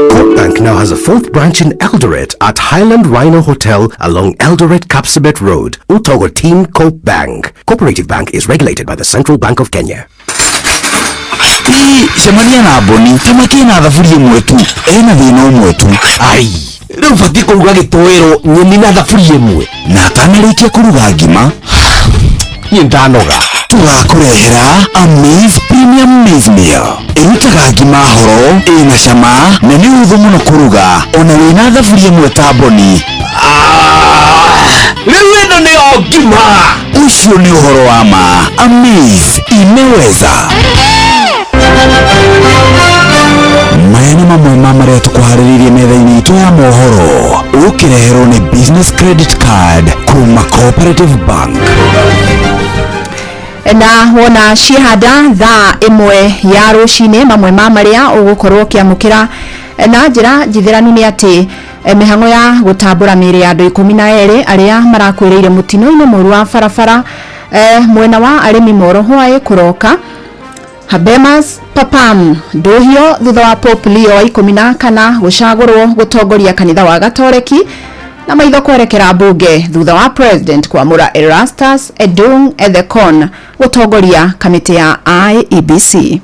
S9: Coop Bank now has a fourth branch in Eldoret at Highland Rhino Hotel along Eldoret Kapsabet Road. Utogo Team Coop Bank. Cooperative Bank is regulated by the Central Bank of Kenya.
S11: Ĩ, cemania na mboni ta makĩna thaburia ĩmwe tu ena thĩna ũmwe tu. Ai, rĩu batiĩ kũruga gĩtoero, nyeni na thaburia ĩmwe na atanarĩkia kũruga ngima niĩ ndanoga. Tũgakũrehera Amaze Premium Maize Meal. Ĩrutaga ngima horo ĩna cama na nĩ ũhũthũ mũno kũruga ona wĩna thaburia ĩmwe ta mboni. Rĩu ĩno nĩyo ngima. Ũcio nĩ ũhoro wa ma. Amaze imeweza. Maya nĩ mamwe ma marĩa tũkũharĩrĩirie metha-inĩ itũ ya mohoro, ũkĩreherwo nĩ Business Credit Card kuma Cooperative Bank.
S13: Na wona ciehanda thaa 1 ya rũcinĩ, mamwe ma marĩa ũgũkorwo ũkĩamũkĩra na njĩra njithĩranu nĩ atĩ mĩhang'o ya gũtambũra mĩĩrĩ ya andũ 12 arĩa marakuĩrĩire mũtino-inĩ mũru wa barabara mwena wa arĩmi Moro Hwaĩ kũroka. Habemas Papam ndũhio thutha wa Pope Leo wa 14 gũcagũrwo gũtongoria kanitha wa Gatoreki, na maitho kwerekera mbunge thutha wa president kwamũra Erastus Edung Ethekon gũtongoria kamĩtĩ ya IEBC.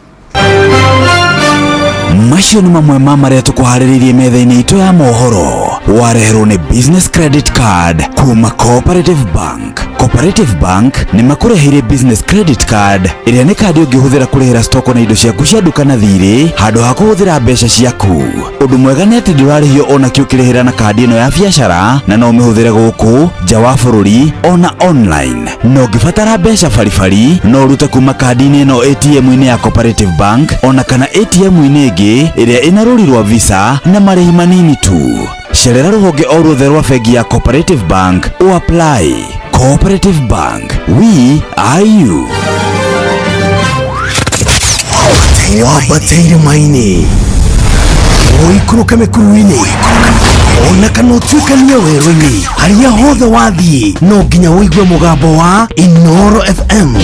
S11: Macio nĩ mamwe ma marĩa tũkũharĩrĩirie metha-inĩ itũ ya mohoro, wareherwo nĩ Business Credit Card kuma Cooperative Bank. Cooperative Bank nĩ makũreheire Business Credit Card ĩrĩa nĩ kandi ũngĩhũthĩra kũrĩhĩra stoko na indo ciaku cia nduka na thirĩ handũ ha kũhũthĩra mbeca ciaku. Ũndũ mwega nĩ atĩ ndũrarĩhio ona kĩ ũkĩrĩhĩra na kandi ĩno ya biacara, na no ũmĩhũthĩre gũkũ nja wa bũrũri ona online. Na ũngĩbatara mbeca baribari no ũrute kuma kandi-inĩ ĩno ATM-inĩ ya Cooperative Bank ona kana ATM-inĩ ĩngĩ ĩrĩa ĩna rũri rwa Visa na marĩhi manini tu. Cerera rũhonge o ruothe rwa bengi ya Cooperative Bank o apply. Cooperative Bank, we are you.
S9: Wambateire maini, ũikũrũke mĩkuru-inĩ, ona kana ũtuĩkanie werũ-inĩ, harĩa hothe wathiĩ no nginya ũigue mũgambo wa Inoro FM.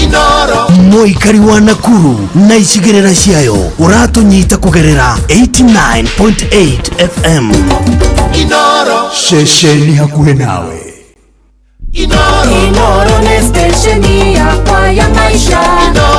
S9: Mũikari wa Nakuru na icigĩrĩra ciayo ũratũnyita kũgerera 89.8 FM.
S20: Inoro.
S9: Ceceni hakuhĩ nawe.
S17: Inoro nĩ stesheni yakwa ya maisha.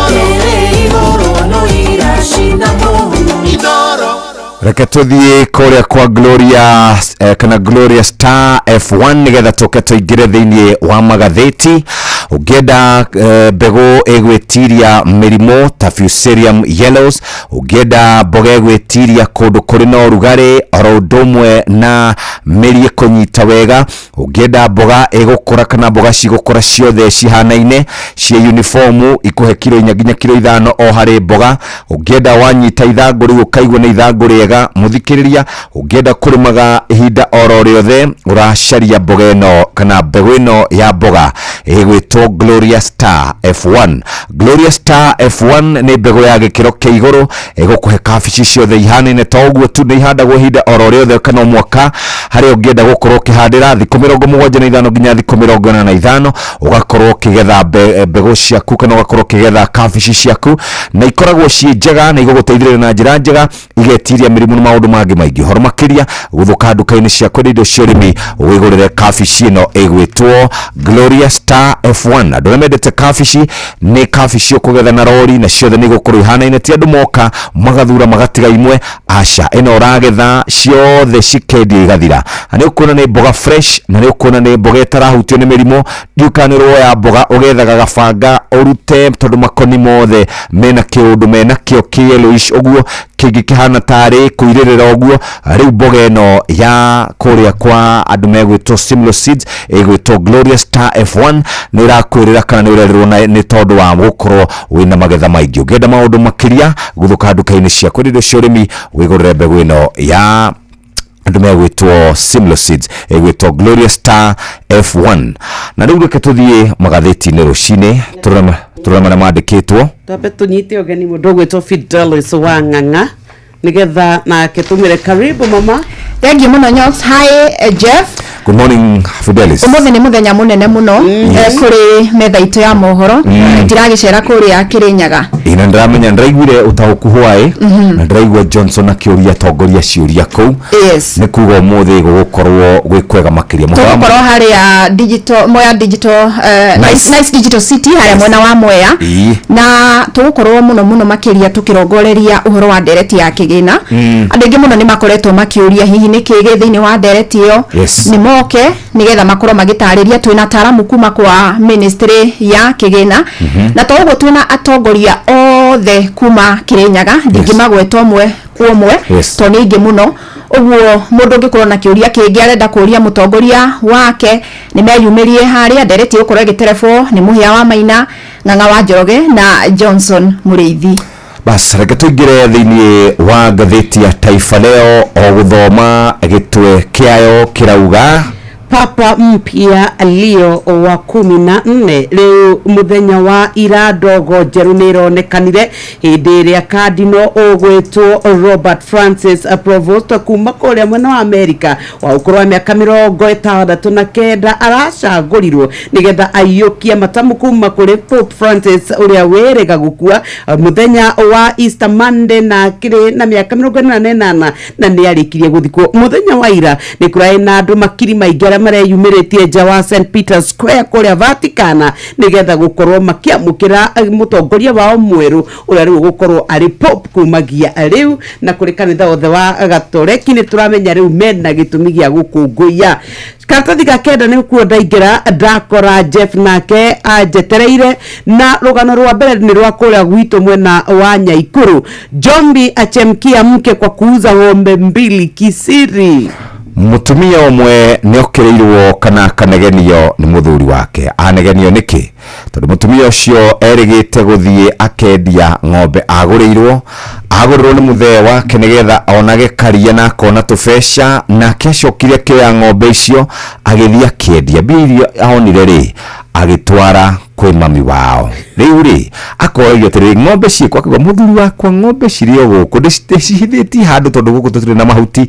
S17: Ĩrĩ igũrũ no iracina mũhu.
S20: Inoro.
S16: Reke tuthiĩ kũrĩa kwa Gloria kana Gloria Star F1 nĩgetha tũke tũingĩre thĩinĩ wa magathĩti. Ũngĩenda mbegũ ĩgwĩtiria mĩrimũ ta Fusarium yellows, ũngĩenda mboga ĩgwĩtiria kũndũ kũrĩ na ũrugarĩ oro ũndũ ũmwe na mĩri ĩkũnyita wega, ũngĩenda mboga ĩgũkũra kana mboga cigũkũra ciothe cihanaine ciĩ uniformu ikũhe kiro 4 nginya kiro 5 o harĩ mboga, ũngĩenda wanyita ithangũ rĩu ũkaigua nĩ ithangũ rĩega mũthikĩrĩria, ũngĩenda kũrĩmaga ihinda oro rĩothe ũracaria mboga ĩno kana mbegũ ĩno ya mboga ĩgwĩtwo Gloria Star F1. Gloria Star F1 nĩ mbegũ ya gĩkĩro kĩa igũrũ ĩgũkũhe kabici ciothe ihanaine to ũguo tu nĩ ihandagwo ihinda oro rĩothe kana mwaka harĩa ũngĩenda gũkorwo ũkĩhandĩra thikũ 75 nginya thikũ 45 ũgakorwo ũkĩgetha mbegũ ciaku kana ũgakorwo ũkĩgetha kabici ciaku, na ikoragwo ciĩ njega na igũgũteithĩrĩria na njĩra njega igetiria mĩrimũ na maũndũ mangĩ maingĩ. Ũhoro makĩria gũthũka nduka-inĩ cia kwendia indo cia ũrĩmi wĩgũrĩre kabici ĩno ĩgwĩtwo Gloria Star Star F1. Andũ arĩa mendete kabici, nĩ kabici ũkũgetha na rori na ciothe nĩ igũkorwo ihanaine, ti andũ moka magathura magatiga imwe, aca, ĩno ũragetha ciothe cikendio igathira. Na nĩ ũkuona nĩ mboga fresh, na nĩ ũkuona nĩ mboga ĩtarahutio nĩ mĩrimũ. Ndiũĩ kana nĩ ũroya mboga ũgethaga gabanga ũrute, tondũ makoni mothe mena kĩũndũ mena kĩo kĩ yellowish ũguo, kĩngĩ kĩhana tarĩ kũirĩrĩra ũguo. Rĩu mboga ĩno ya kũrĩa kwa andũ megwĩtwo Simlo Seeds, ĩgwĩtwo Gloria Star F1, nĩ ĩrakwĩrĩra kana nĩ ũrerĩrwo na nĩ tondũ wa gũkorwo wĩna magetha maingĩ. Ũngĩenda maũndũ makĩria, guthũka nduka-inĩ cia kwendia indo cia ũrĩmi wĩgũrĩre mbegũ ĩno ya andũ megwĩtwo Simlo Seeds, ĩgwĩtwo Gloria Star F1. Na rĩu reke tũthiĩ magathĩti-inĩ rũcinĩ, tũrore marĩa mandĩkĩtwo.
S3: Twambe tũnyite ũgeni mũndũ ũgwĩtwo Fidelis wa Ng'ang'a nĩgetha nake tũmwĩre karibu mama.
S13: Thank you mũno, Nyox. Hi, Jeff.
S16: Good morning, Fidelis.
S13: Ũmũthĩ nĩ mũthenya mũnene mũno kũrĩ metha itũ ya mohoro. Ndiragĩcera kũrĩa Kĩrĩnyaga.
S16: Ĩ, na ndĩramenya ndĩraiguire ũtaũku hwaĩ na ndĩraigua Johnson akĩũria atongoria ciũria kũu. Nĩ kuga ũmũthĩ gũgũkorwo gwĩ kwega makĩria. Mũhoro wa
S13: Tũgũkorwo harĩa digital Mwea digital
S16: Nice.
S13: Nice Digital City harĩa mwena wa Mwea. Na tũgũkorwo mũno mũno makĩria tũkĩrongoreria ũhoro wa ndereti ya kĩgĩna. Andũ aingĩ mũno nĩ makoretwo makĩũria hihi nĩ kĩĩ gĩ thĩinĩ wa ndereti ĩyo. Nĩ moke nĩgetha makorwo magĩtarĩria. Twĩna ataramu kuma kwa ministry ya kĩgĩna na to ũguo, twĩna atongoria othe kuma Kĩrĩnyaga, ndingĩmagweta ũmwe kwa ũmwe tondũ nĩ aingĩ mũno. Ũguo mũndũ ũngĩkorwo na kĩũria kĩngĩ arenda kũria mũtongoria wake, nĩ meyumĩrie harĩa. Ndereti ĩgũkorwo ĩgĩterebwo nĩ Mũhĩa wa Maina, Ng'ang'a wa Njoroge na Johnson Mũrĩithi.
S16: Bas, reke tũingĩre thĩinĩ wa ngathĩti ya Taifa Leo, o gũthoma gĩtwe kĩayo kĩrauga
S3: Papa mpya Leo wa 14. Rĩu mũthenya wa ira ndogo njerũ nĩ ĩronekanire hĩndĩ ĩrĩa kardino ũgwĩtwo Robert Francis Provost kuma kũrĩa mwena wa Amerika wa ũkũrũ wa mĩaka 69 aracagũrirwo nĩgetha aiyũkie matamu kuma kũrĩ Pope Francis ũrĩa wĩrĩga gũkua mũthenya wa Easter Monday na akĩrĩ na mĩaka 88, na nĩ arĩkirie gũthikwo mũthenya wa ira. Nĩ kũraĩ na andũ makiri maingĩ arĩa mareyumĩrĩtie nja wa St Peter's Square kũrĩa Vaticana nĩgetha gũkorwo makĩamũkĩra mũtongoria wao mwerũ ũrĩa rĩu ũgũkorwo arĩ Pope kumagia rĩu. Na kũrĩ kanitha wothe wa Gatoreki nĩ tũramenya rĩu mena gĩtũmi gĩa gũkũngũiya. Karatathi ga kenda nĩ kuo ndaingĩra ndakora Jeff nake anjetereire, na rũgano rwa mbere nĩ rwa kũrĩa gwitũ mwena wa Nyaikuru. Jombi achemkia mke kwa kuuza ng'ombe mbili kisiri.
S16: Mũtumia ũmwe nĩ okĩrĩirwo kana akanegenio nĩ mũthuri wake. Anegenio nĩkĩ? Tondũ mũtumia ũcio erĩgĩte gũthiĩ akendia ng'ombe agũrĩrwo nĩ mũthee wake nĩgetha onage karia na akona tũbeca. Nake acokire akĩoya ng'ombe icio agĩthiĩ akĩendia. Mbia iria onire rĩ, agĩtwara kwĩ mami wao. Rĩu rĩ, akoragia atĩrĩrĩ, ng'ombe ciĩkũ? Akauga, mũthuri wakwa, ng'ombe cirĩ o gũkũ, ndĩcihithĩtie handũ tondũ gũkũ tũtirĩ na mahuti.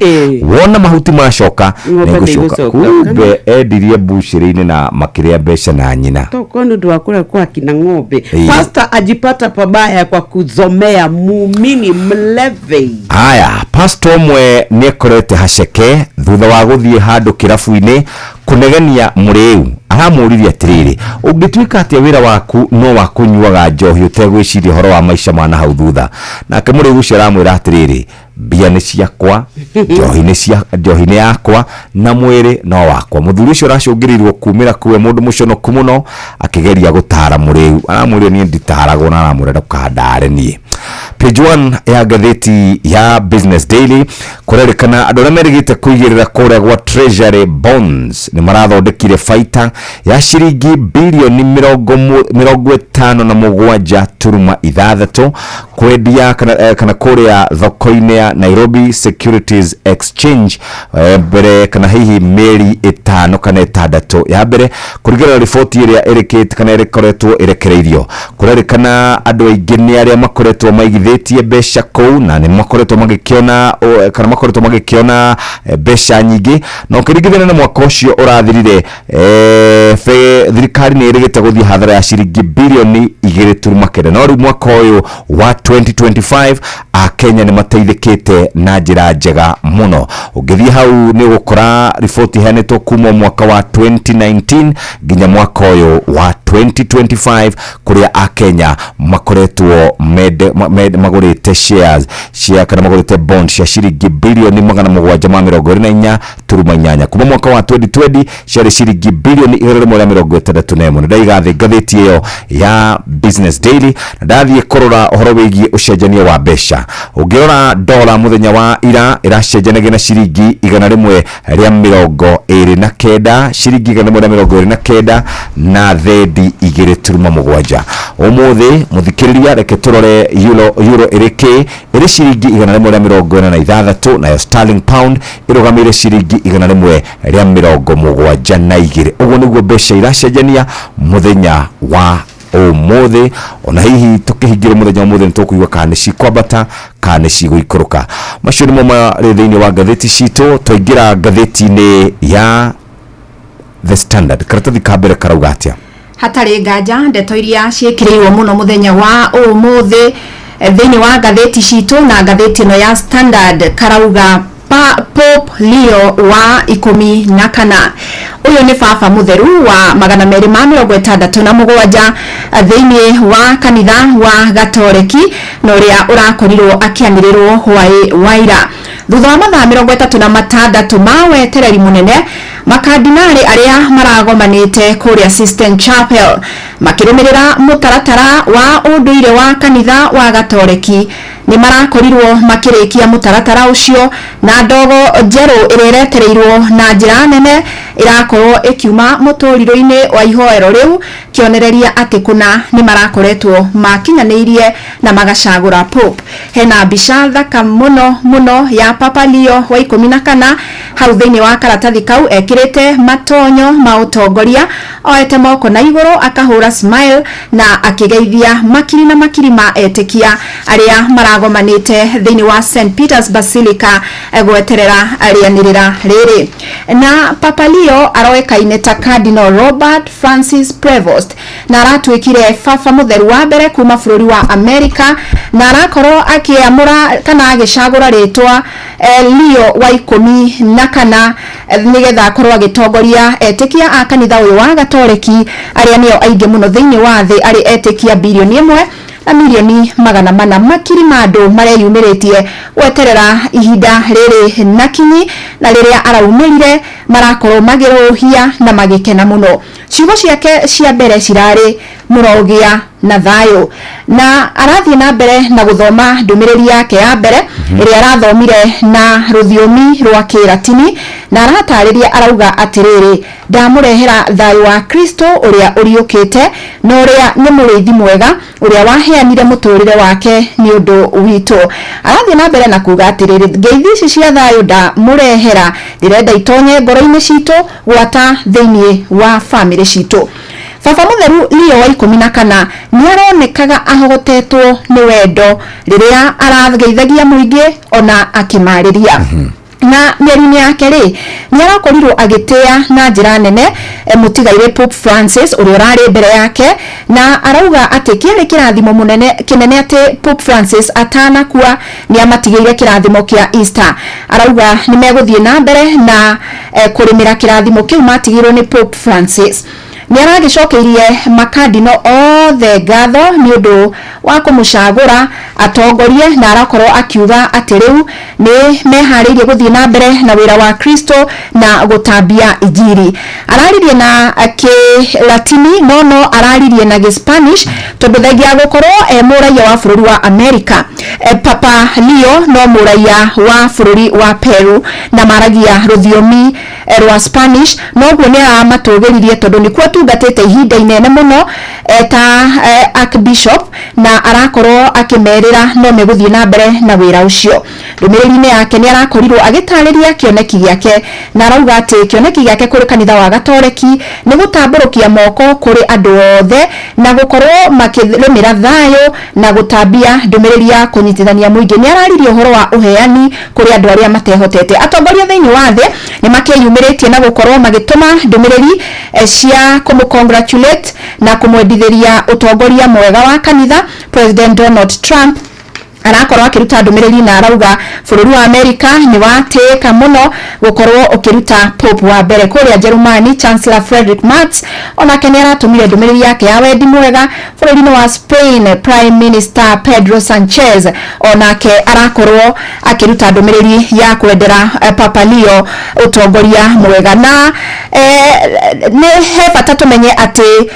S16: Wona mahuti macoka,
S3: ng'ombe
S16: nĩngũcoka.
S3: nĩigũcoka.
S16: Kumbe endirie mbucĩrĩ-inĩ na makĩrĩa mbeca na nyina.
S3: Toko nĩ ũndũ wa kũrĩa kwa kina ng'ombe. Pastor ajipata pabaya kwa kuzomea muumini mlevi.
S16: Aya, pastor ũmwe nĩ ekorete haceke thutha wa gũthiĩ handũ kĩrabu-inĩ kũnegenia mũrĩu. Aramũririe atĩrĩrĩ, ũngĩtuĩka atĩa wĩra waku no wa kũnyuaga njohi ũtegwĩciria ũhoro wa maica ma nahau thutha? Nake mũrĩu ũcio aramwĩra atĩrĩrĩ, mbia nĩ ciakwa, njohi nĩ cia njohi nĩ yakwa, na mwĩrĩ no wakwa. Mũthuri ũcio aracũngĩrĩirwo kumĩra kuwe mũndũ mũconoku mũno akĩgeria gũtara mũrĩu. Aramwĩrire niĩ nditaragwo, na aramwĩra ndũkandare niĩ. Page 1 ya ngathĩti ya Business Daily, kũrerĩkana andũ arĩa merĩgĩte kũigĩrĩra kũrĩa gwa Treasury Bonds nĩ marathondekire baita ya ciringi birioni 57.6 kwendia kana kũrĩa thoko-inĩ ya Nairobi Securities Exchange mbere kana hihi mĩeri 5 kana 6 ya mbere, kũringana na riboti ĩrĩa ĩrĩkĩte kana ĩkoretwo ĩrekereirio. Kũrerĩkana andũ aingĩ nĩ arĩa makoretwo maigithĩtie mbeca kũu na nĩ makoretwo magĩkĩona kana makoretwo magĩkĩona mbeca nyingĩ, na ũkĩringithania na mwaka ũcio ũrathirire. Thirikari nĩ ĩrĩgĩte gũthiĩ hathara ya ciringi bilioni 2.9, no rĩu mwaka ũyũ wa 2025 akenya nĩ mateithĩkĩte na njĩra njega mũno. Ũngĩthiĩ hau nĩ ũgũkora riboti iheanĩtwo kuma mwaka wa 2019 nginya mwaka ũyũ wa 2025, kũrĩa akenya makoretwo magũrĩte shares cia kana magũrĩte bond cia ciringi bilioni 724.8. Kuma mwaka wa 2020 ciarĩ ciringi bilioni 161. Ndaiga thĩ ngathĩti ĩyo ya Business Daily na ndathiĩ kũrora ũhoro wĩgiĩ ũcenjania wa mbeca. Ũngĩrora dola mũthenya wa ira ĩracenjanagia na ciringi 129, ciringi 129 na thendi 2.7. Ũmũthĩ mũthikĩrĩria, reke tũrore euro ĩrĩ kĩ. Ĩrĩ ciringi 146, nayo sterling pound ĩrũgamĩire ciringi 172. Ũguo nĩguo mbeca iracenjania mũthenya wa ũmũthĩ. Ona hihi tũkĩhingĩrwo mũthenya ũmũthĩ nĩ tũkũigua kana nĩ cikwambata kana nĩ cigũikũrũka. Macio nĩmo marĩ thĩinĩ wa ngathĩti citũ. Twaingĩra ngathĩti-inĩ ya The Standard, karatathi ka mbere karauga atĩa?
S13: Hatarĩ nganja, ndeto iria ciĩkĩrĩirwo mũno mũthenya wa ũmũthĩ thĩinĩ wa ngathĩti citũ na ngathĩti ĩno ya Standard karauga Pope Leo wa 14. Ũyũ nĩ baba mũtheru wa 267 thĩinĩ wa kanitha wa Gatoreki, na ũrĩa ũrakorirwo akĩanĩrĩrwo hwaĩ wa ira thutha wa mathaa 36 ma wetereri mũnene. Makardinali arĩa maragomanĩte kũrĩa Sistine Chapel makĩrũmĩrĩra mũtaratara wa ũndũire wa kanitha wa Gatoreki nĩ marakorirwo makĩrĩkia mũtaratara ũcio, na ndogo njerũ ĩrĩa ĩretereirwo na njĩra nene ĩrakorwo ĩkiuma mũtũrĩro-inĩ wa ihoero rĩu, kĩonereria atĩ kũna nĩ marakoretwo makinyanĩirie na magacagũra Pope. Hena mbica thaka mũno mũno ya Papa Leo wa 14 hau thĩinĩ wa karatathi kau, ekĩrĩte matonyo ma ũtongoria, oete moko na igũrũ akahũra smile na akĩgeithia makiri na makiri ma etĩkia arĩa maragomanĩte thĩinĩ wa St Peter's Basilica gweterera rĩanĩrĩra rĩrĩ. Na Papa Leo aroĩkaine ta Cardinal Robert Francis Prevost, na aratuĩkire baba mũtheru wa mbere kuma bũrũri wa America, na arakorwo akĩamũra kana agĩcagũra rĩtwa Leo wa 14 nĩgetha akorwo agĩtongoria etĩkia a kanitha ũyũ wa Gatoreki arĩa nĩo aingĩ mũno thĩinĩ wa thĩ, arĩ etĩkia bilioni 1 na milioni 400. Makiri ma andũ mareyumĩrĩtie gweterera ihinda rĩrĩ na kinyi, na rĩrĩa araumĩrire marakorwo magĩrũhia na magĩkena mũno. Ciugo ciake cia mbere cirarĩ mũrogĩa na thayũ, na arathiĩ na mbere na gũthoma ndũmĩrĩri yake ya mbere ĩrĩa arathomire na rũthiomi rwa Kĩratini, na aratarĩria arauga atĩrĩrĩ, ndamũrehera thayũ wa Kristo ũrĩa ũriũkĩte na ũrĩa nĩ mũrĩithi mwega ũrĩa waheanire mũtũrĩre wake nĩ ũndũ witũ. Arathiĩ na mbere na kuga atĩrĩrĩ, ngeithi ici cia thayũ ndamũrehera ndĩrenda itonye ngoro-inĩ citũ gwata thĩinĩ wa bamĩrĩ citũ. Baba mũtheru Leo wa 14 nĩ aronekaga ahotetwo nĩ wendo rĩrĩa arageithagia mũingĩ ona akĩmarĩria. Na mĩario-inĩ yake rĩ, nĩ arakorirwo agĩtĩa na njĩra nene mũtigairĩ Pope Francis ũrĩa ũrarĩ mbere yake, na arauga atĩ kĩarĩ kĩrathimo mũnene kĩnene atĩ Pope Francis atanakua nĩ amatigĩire kĩrathimo kĩa Easter. Arauga nĩ megũthiĩ na mbere na kũrĩmĩra kĩrathimo kĩu matigĩirwo nĩ Pope Francis. Nĩ aragĩcokeirie makardino othe ngatho nĩ ũndũ wa kũmũcagũra atongorie, na arakorwo akiuga atĩ rĩu nĩ meharĩirie gũthiĩ na mbere na wĩra wa Kristo na gũtambia injiri. Araririe na Kĩlatini no araririe na Gĩspanish tondũ thengia gũkorwo e mũraiya wa bũrũri wa America, Papa Leo no mũraiya wa bũrũri wa Peru na maragia rũthiomi rwa Spanish, noguo nĩ aramatũgĩririe tondũ nĩkuo atungatĩte ihinda inene mũno ta Archbishop, na arakorwo akĩmerĩra no megũthiĩ na mbere na wĩra ũcio. Ndũmĩrĩri-inĩ yake nĩ arakorirwo agĩtarĩria kĩoneki gĩake, na arauga atĩ kĩoneki gĩake kũrĩ kanitha wa Gatoreki nĩ gũtambũrũkia moko kũrĩ andũ othe na gũkorwo makĩrũmĩra thayũ na gũtambia ndũmĩrĩri ya kũnyitithania mũingĩ. Nĩ araririe ũhoro wa ũheani kũrĩ andũ arĩa matehotete. Atongoria thĩinĩ wa thĩ nĩ makĩyumĩrĩtie meyumĩrĩtie na gũkorwo magĩtũma ndũmĩrĩri cia kũmũ congratulate na kũmwendithĩria ũtongoria mwega wa kanitha. President Donald Trump arakorwo akiruta ndũmĩrĩri na arauga bũrũri wa Amerika nĩ watĩĩka mũno gũkorwo ũkĩruta Pope wa mbere. Kũrĩa Jerumani, Chancellor Friedrich Merz onake nĩ aratũmire ndũmĩrĩri yake ya wendi mwega. Bũrũri-inĩ wa Spain, Prime Minister Pedro Sanchez onake arakorwo akĩruta ndũmĩrĩri ya kwendera Papa Leo ũtongoria mwega. Na nĩ he bata tũmenye atĩ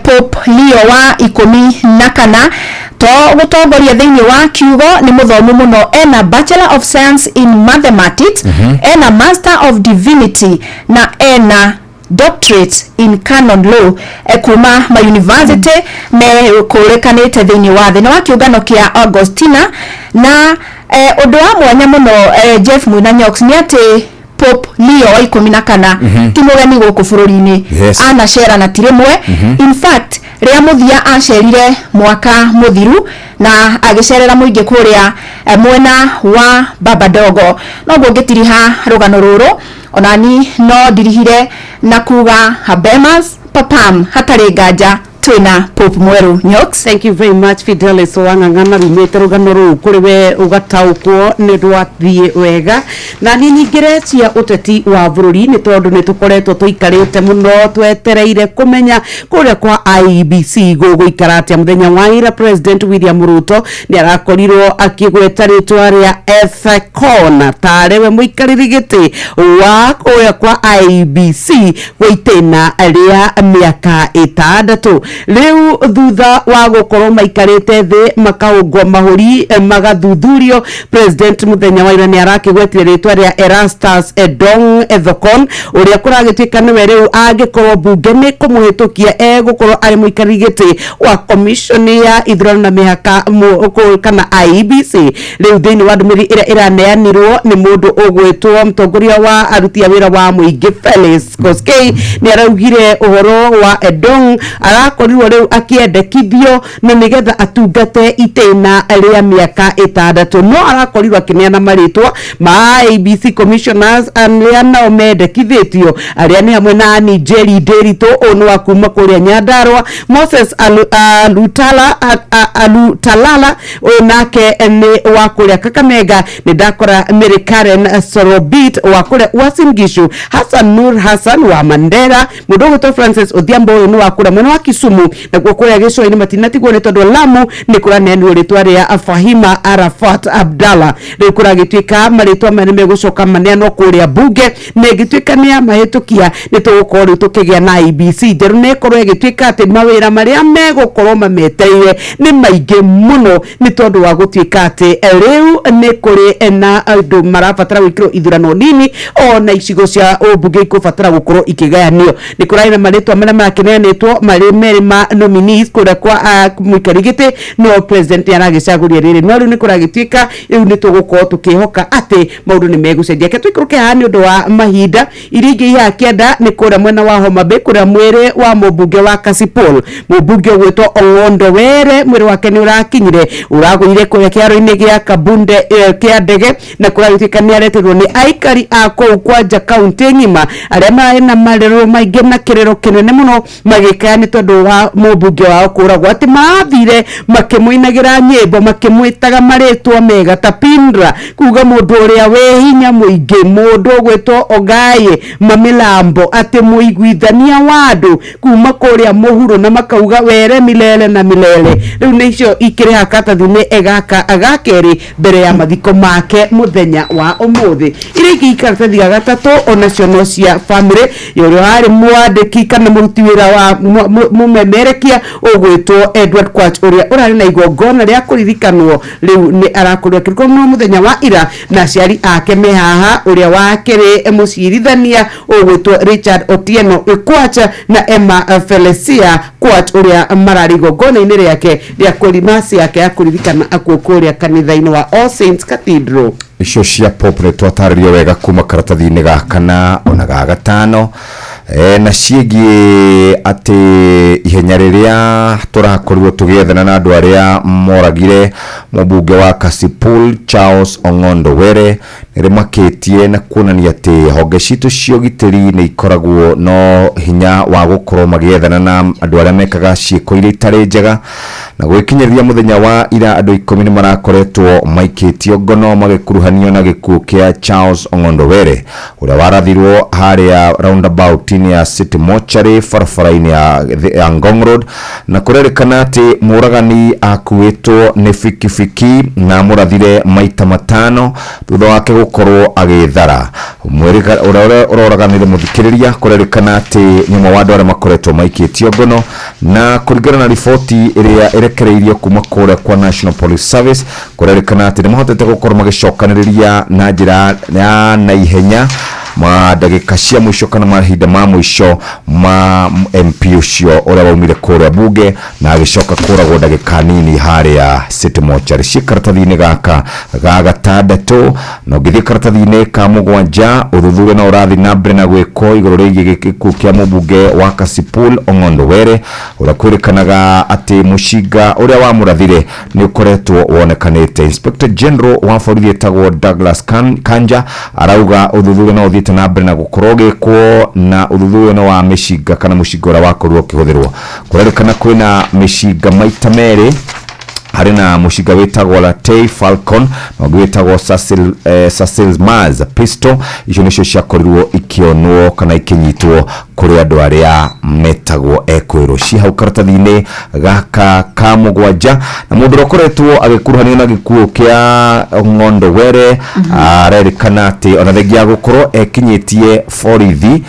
S13: Pope Leo wa 14 to gũtongoria thĩinĩ wa kiugo nĩ mũthomu mũno, ena Bachelor of Science in Mathematics, ena Master of Divinity na ena doctorate in canon law kuma ma university me kũrĩkanĩte thĩinĩ wa thĩ na wa kĩũngano kĩa Augustina. Na ũndũ wa mwanya mũno, Jeff Mwina Nyox, nĩ atĩ Pope Leo wa 14 ti mũgeni gũkũ bũrũri-inĩ. Anacera na ti rĩmwe. In fact, rĩa mũthia acerire mwaka mũthiru na agĩcerera mũingĩ kũrĩa mwena wa Babadogo. Noguo ngĩtiriha rũgano rũrũ, onani no ndirihire na kuga habemas papam, hatarĩ nganja twĩna Pope mwerũ, Nyox.
S3: Thank you very much, Fidelis Wang'ang'ana rumĩte rũgano rũu kũrĩ we ũgataũkwo nĩ ũndũ wathiĩ wega. Na niĩ nyingĩre cia ũteti wa bũrũri, nĩ tondũ nĩ tũkoretwo tũikarĩte mũno twetereire kũmenya kũrĩa kwa IEBC gũgũikara atĩa. Mũthenya wa ira, President William Ruto nĩ arakorirwo akĩgweta rĩtwa rĩa Ethekon tarĩ we mũikarĩri gĩtĩ wa kũrĩa kwa IEBC gwa itĩna rĩa mĩaka 6 rĩu, thutha wa gũkorwo maikarĩte thĩ makaũngwo mahũri, magathuthurio. President mũthenya wa ira nĩ arakĩgwetire rĩtwa rĩa Erastus Edong Ethekon, ũrĩa kũragĩtuĩka nĩwe rĩu angĩkorwo mbunge nĩ kũmũhĩtũkia egũkorwo arĩ mũikarĩri gĩtĩ wa commission ya ithurano na mĩhaka kana IEBC. Rĩu thĩinĩ wa ndũmĩrĩri ĩrĩa ĩraneanirwo nĩ mũndũ ũgwĩtwo mũtongoria wa aruti a wĩra wa mũingĩ Felix Koskei, nĩ araugire ũhoro wa Edong arakorirwo rĩu akĩendekithio na nĩgetha atungate itĩna rĩa mĩaka 6, no arakorirwo akĩneana marĩtwa ma IEBC commissioners arĩa nao mendekithĩtio, arĩa nĩ hamwe na Ann Njeri Nderitu, ũyũ nĩ wa kuma kũrĩa Nyandarua, Moses Alutalala, ũyũ nake nĩ wa kũrĩa Kakamega, nĩ ndakora Mary Karen Sorobit wa kũrĩa Uasin Gishu, Hassan Nur Hassan wa Mandera, mũndũ ũgwĩtwo Francis Odhiambo, ũyũ nĩ wa kũrĩa mwena wa Kisumu. Nakuo kũrĩa gĩcũa-inĩ matinatigwo nĩ tondũ Lamu nĩ kũraneanirwo rĩtwa rĩa Fahima Arafat Abdallah. Rĩu kũragĩtuĩka marĩtwa maya nĩ megũcoka maneanwo kũrĩa mbunge, na ĩngĩtuĩka nĩ yamahĩtũkia nĩ tũgũkorwo rĩu tũkĩgĩa na IEBC njerũ, na ĩkorwo ĩgĩtuĩka atĩ mawĩra marĩa megũkorwo mametereire nĩ maingĩ mũno, nĩ tondũ wa gũtuĩka atĩ rĩu nĩ kũrĩ na andũ marabatara gwĩkĩrwo ithurano nini, ona icigo cia ũmbunge ikũbatara gũkorwo ikĩgayanio. Nĩ kũrarĩ na marĩtwa marĩa marakĩneanĩtwo marĩ merĩ ma nominees kũrĩa kwa mũikari gĩtĩ, no president nĩ aragĩcagũria rĩrĩ, no rĩu nĩ kũragĩtuĩka rĩu nĩ tũgũkorwo tũkĩhoka atĩ maũndũ nĩ megũcenjia. Reke tũikũrũke haha nĩ ũndũ wa mahinda. Iria ingĩ ihaha kĩanda nĩ kũrĩa mwena wa Homa Bay, kũrĩa mwĩrĩ wa mũmbunge wa Kasipul, mũmbunge ũgwĩtwo Ong'ondo Were, mwĩrĩ wake nĩ ũrakinyire, ũragũire kũrĩa kĩharo-inĩ gĩa Kabunde kĩa ndege, na kũragĩtuĩka nĩ aretirwo nĩ aikari a kũu kwanja kaunti ng'ima, arĩa marĩ na marĩrũ maingĩ na kĩrĩro kĩnene mũno magĩkaya nĩ tondũ wa mũmbunge wao kũragwo, atĩ mathire makĩmũinagĩra nyĩmbo makĩmwĩtaga marĩtwa mega ta Pindra, kuga mũndũ ũrĩa wĩ hinya mũingĩ, mũndũ ũgwĩtwo Ogaye Mamilambo, atĩ mũiguithania wa andũ kuma kũrĩa mũhuro, na makauga were milele na milele. Rĩu nĩ icio ikĩrĩ karatathi-inĩ gaka ga kerĩ mbere ya mathiko make mũthenya wa ũmũthĩ. Iria ingĩ karatathi ga gatatũ onacio no cia family ya ũrĩa warĩ mwandĩki kana mũruti wĩra wa mũmemerekia ũgwĩtwo Edward Kwach, ũrĩa ũrarĩ na igongona rĩa kũririkanwo. Rĩu nĩ arakorirwo akĩririkanwo mũthenya wa ira, na aciari ake me haha, ũrĩa wakĩrĩ mũcirithania ũgwĩtwo Richard Otieno Kwach na Emma Felicia Kwach, ũrĩa mararĩ igongona-inĩ rĩake rĩa kũrimasi yake ya kũririkana akuo kũrĩa kanitha-inĩ wa All Saints Cathedral.
S16: Icio cia pop nĩ twatarĩrio wega kuma karatathi-inĩ ga kana ona ga gatano. Na ciĩgiĩ atĩ ihenya rĩrĩa tũrakorirwo tũgĩethana na andũ arĩa moragire mũmbunge wa Kasipul Charles Ong'ondo Were nĩrĩmakĩtie na kuonania atĩ honge citũ cia ũgitĩri nĩ ikoragwo no hinya wa gũkorwo magĩethana na andũ arĩa mekaga ciĩko iria itarĩ njega. Na gwĩkinyĩria mũthenya wa ira andũ 10 nĩ marakoretwo maikĩtio ngono magĩkuruhanio na gĩkuũ kĩa Charles Ong'ondo Were ũrĩa warathirwo harĩa roundabout-inĩ ya City Mortuary barabara-inĩ ya Ngong Road. Na kũrerĩkana atĩ mũragani akuĩtwo nĩ bikibiki na mũrathire maita 5 thutha wake gũkorwo agĩthara. Ũrĩa ũroraganire mũthikĩrĩria kũrerĩkana atĩ nĩ ũmwe wa andũ arĩa makoretwo maikĩtio ngono. Na kũringana na riboti ĩrĩa ĩrekereirio kuma kũrĩa kwa National Police Service kũrerĩkana atĩ nĩ mahotete gũkorwo magĩcokanĩrĩria na njĩra ya naihenya ma ndagĩka cia mũico kana mahinda ma mũico ma MP ũcio ũrĩa waumire kũrĩa bunge na agĩcoka kũragwo ndagĩka nini harĩa City Mortuary. Ciĩ karatathi-inĩ gaka ga 6 na ũngĩthiĩ karatathi-inĩ ka 7 ũthuthuria no ũrathiĩ na mbere na gwĩkwo igũrũ rĩgiĩ gĩkuũ kĩa mũmbunge wa Kasipul Ong'ondo Were ũrĩa kwĩrĩkanaga atĩ mũcinga ũrĩa wamũrathire nĩ ũkoretwo wonekanĩte. Inspector General wa borithi etagwo Douglas Kanja arauga ũthuthuria no ũthiĩte na mbere na gũkorwo ũgĩkwo na ũthuthuria no wa mĩcinga kana mũcinga ũrĩa wakorirwo ũkĩhũthĩrwo. Kũrerĩkana kwĩna mĩcinga maita 2, harĩ na mũcinga wĩtagwo Latei Falcon na ũngĩ wĩtagwo Cecil Mars pistol. Icio nĩcio ciakorirwo ikĩonwo kana ikĩnyitwo kũrĩ andũ arĩa metagwo ekwĩrwo. Ci hau karatathi-inĩ gaka ka 7. Na mũndũ ũrĩa ũkoretwo agĩkuruhanio na gĩkuũ kĩa Ong'ondo Were arerĩkana atĩ ona thengia ya gũkorwo ekinyĩtie borithi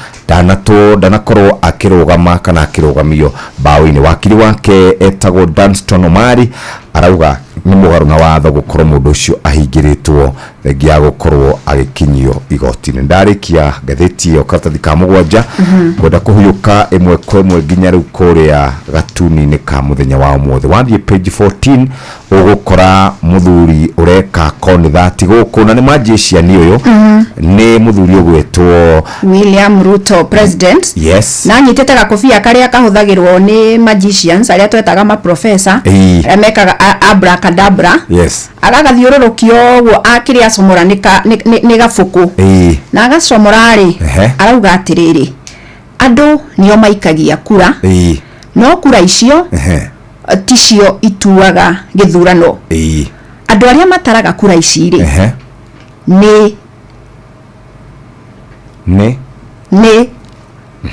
S16: ndanakorwo akĩrũgama kana akĩrũgamio mbaũ-inĩ. Wakiri wake etagwo Danston Omari arauga nĩ mũgarũ na watho gũkorwo mũndũ ũcio ahingĩrĩtwo thengia ya gũkorwo agĩkinyio igoti-inĩ. Ndarĩkia ngathĩti ĩyo karatathi ka 7 kwenda kũhuyũka ĩmwe kwa ĩmwe nginya rĩu kũrĩa gatuni-inĩ ka mũthenya wa ũmũthĩ. Wathiĩ page 14 ũgũkora mũthuri ũreka konithati gũkũ na nĩ magician ũyũ nĩ mũthuri ũgwĩtwo
S13: William Ruto president.
S16: Yes.
S13: Na anyitĩte gakobia karĩa kahũthagĩrwo nĩ magicians arĩa twetaga maprofessor arĩa mekaga abracadabra.
S16: Yes.
S13: Agagathiũrũrũkio ũguo akĩrĩa acomora nĩ gabũkũ na agacomora rĩ arauga atĩrĩrĩ andũ nĩo maikagia kura no kura icio ticio ituaga gĩthurano. Andũ arĩa mataraga kura ici rĩ nĩ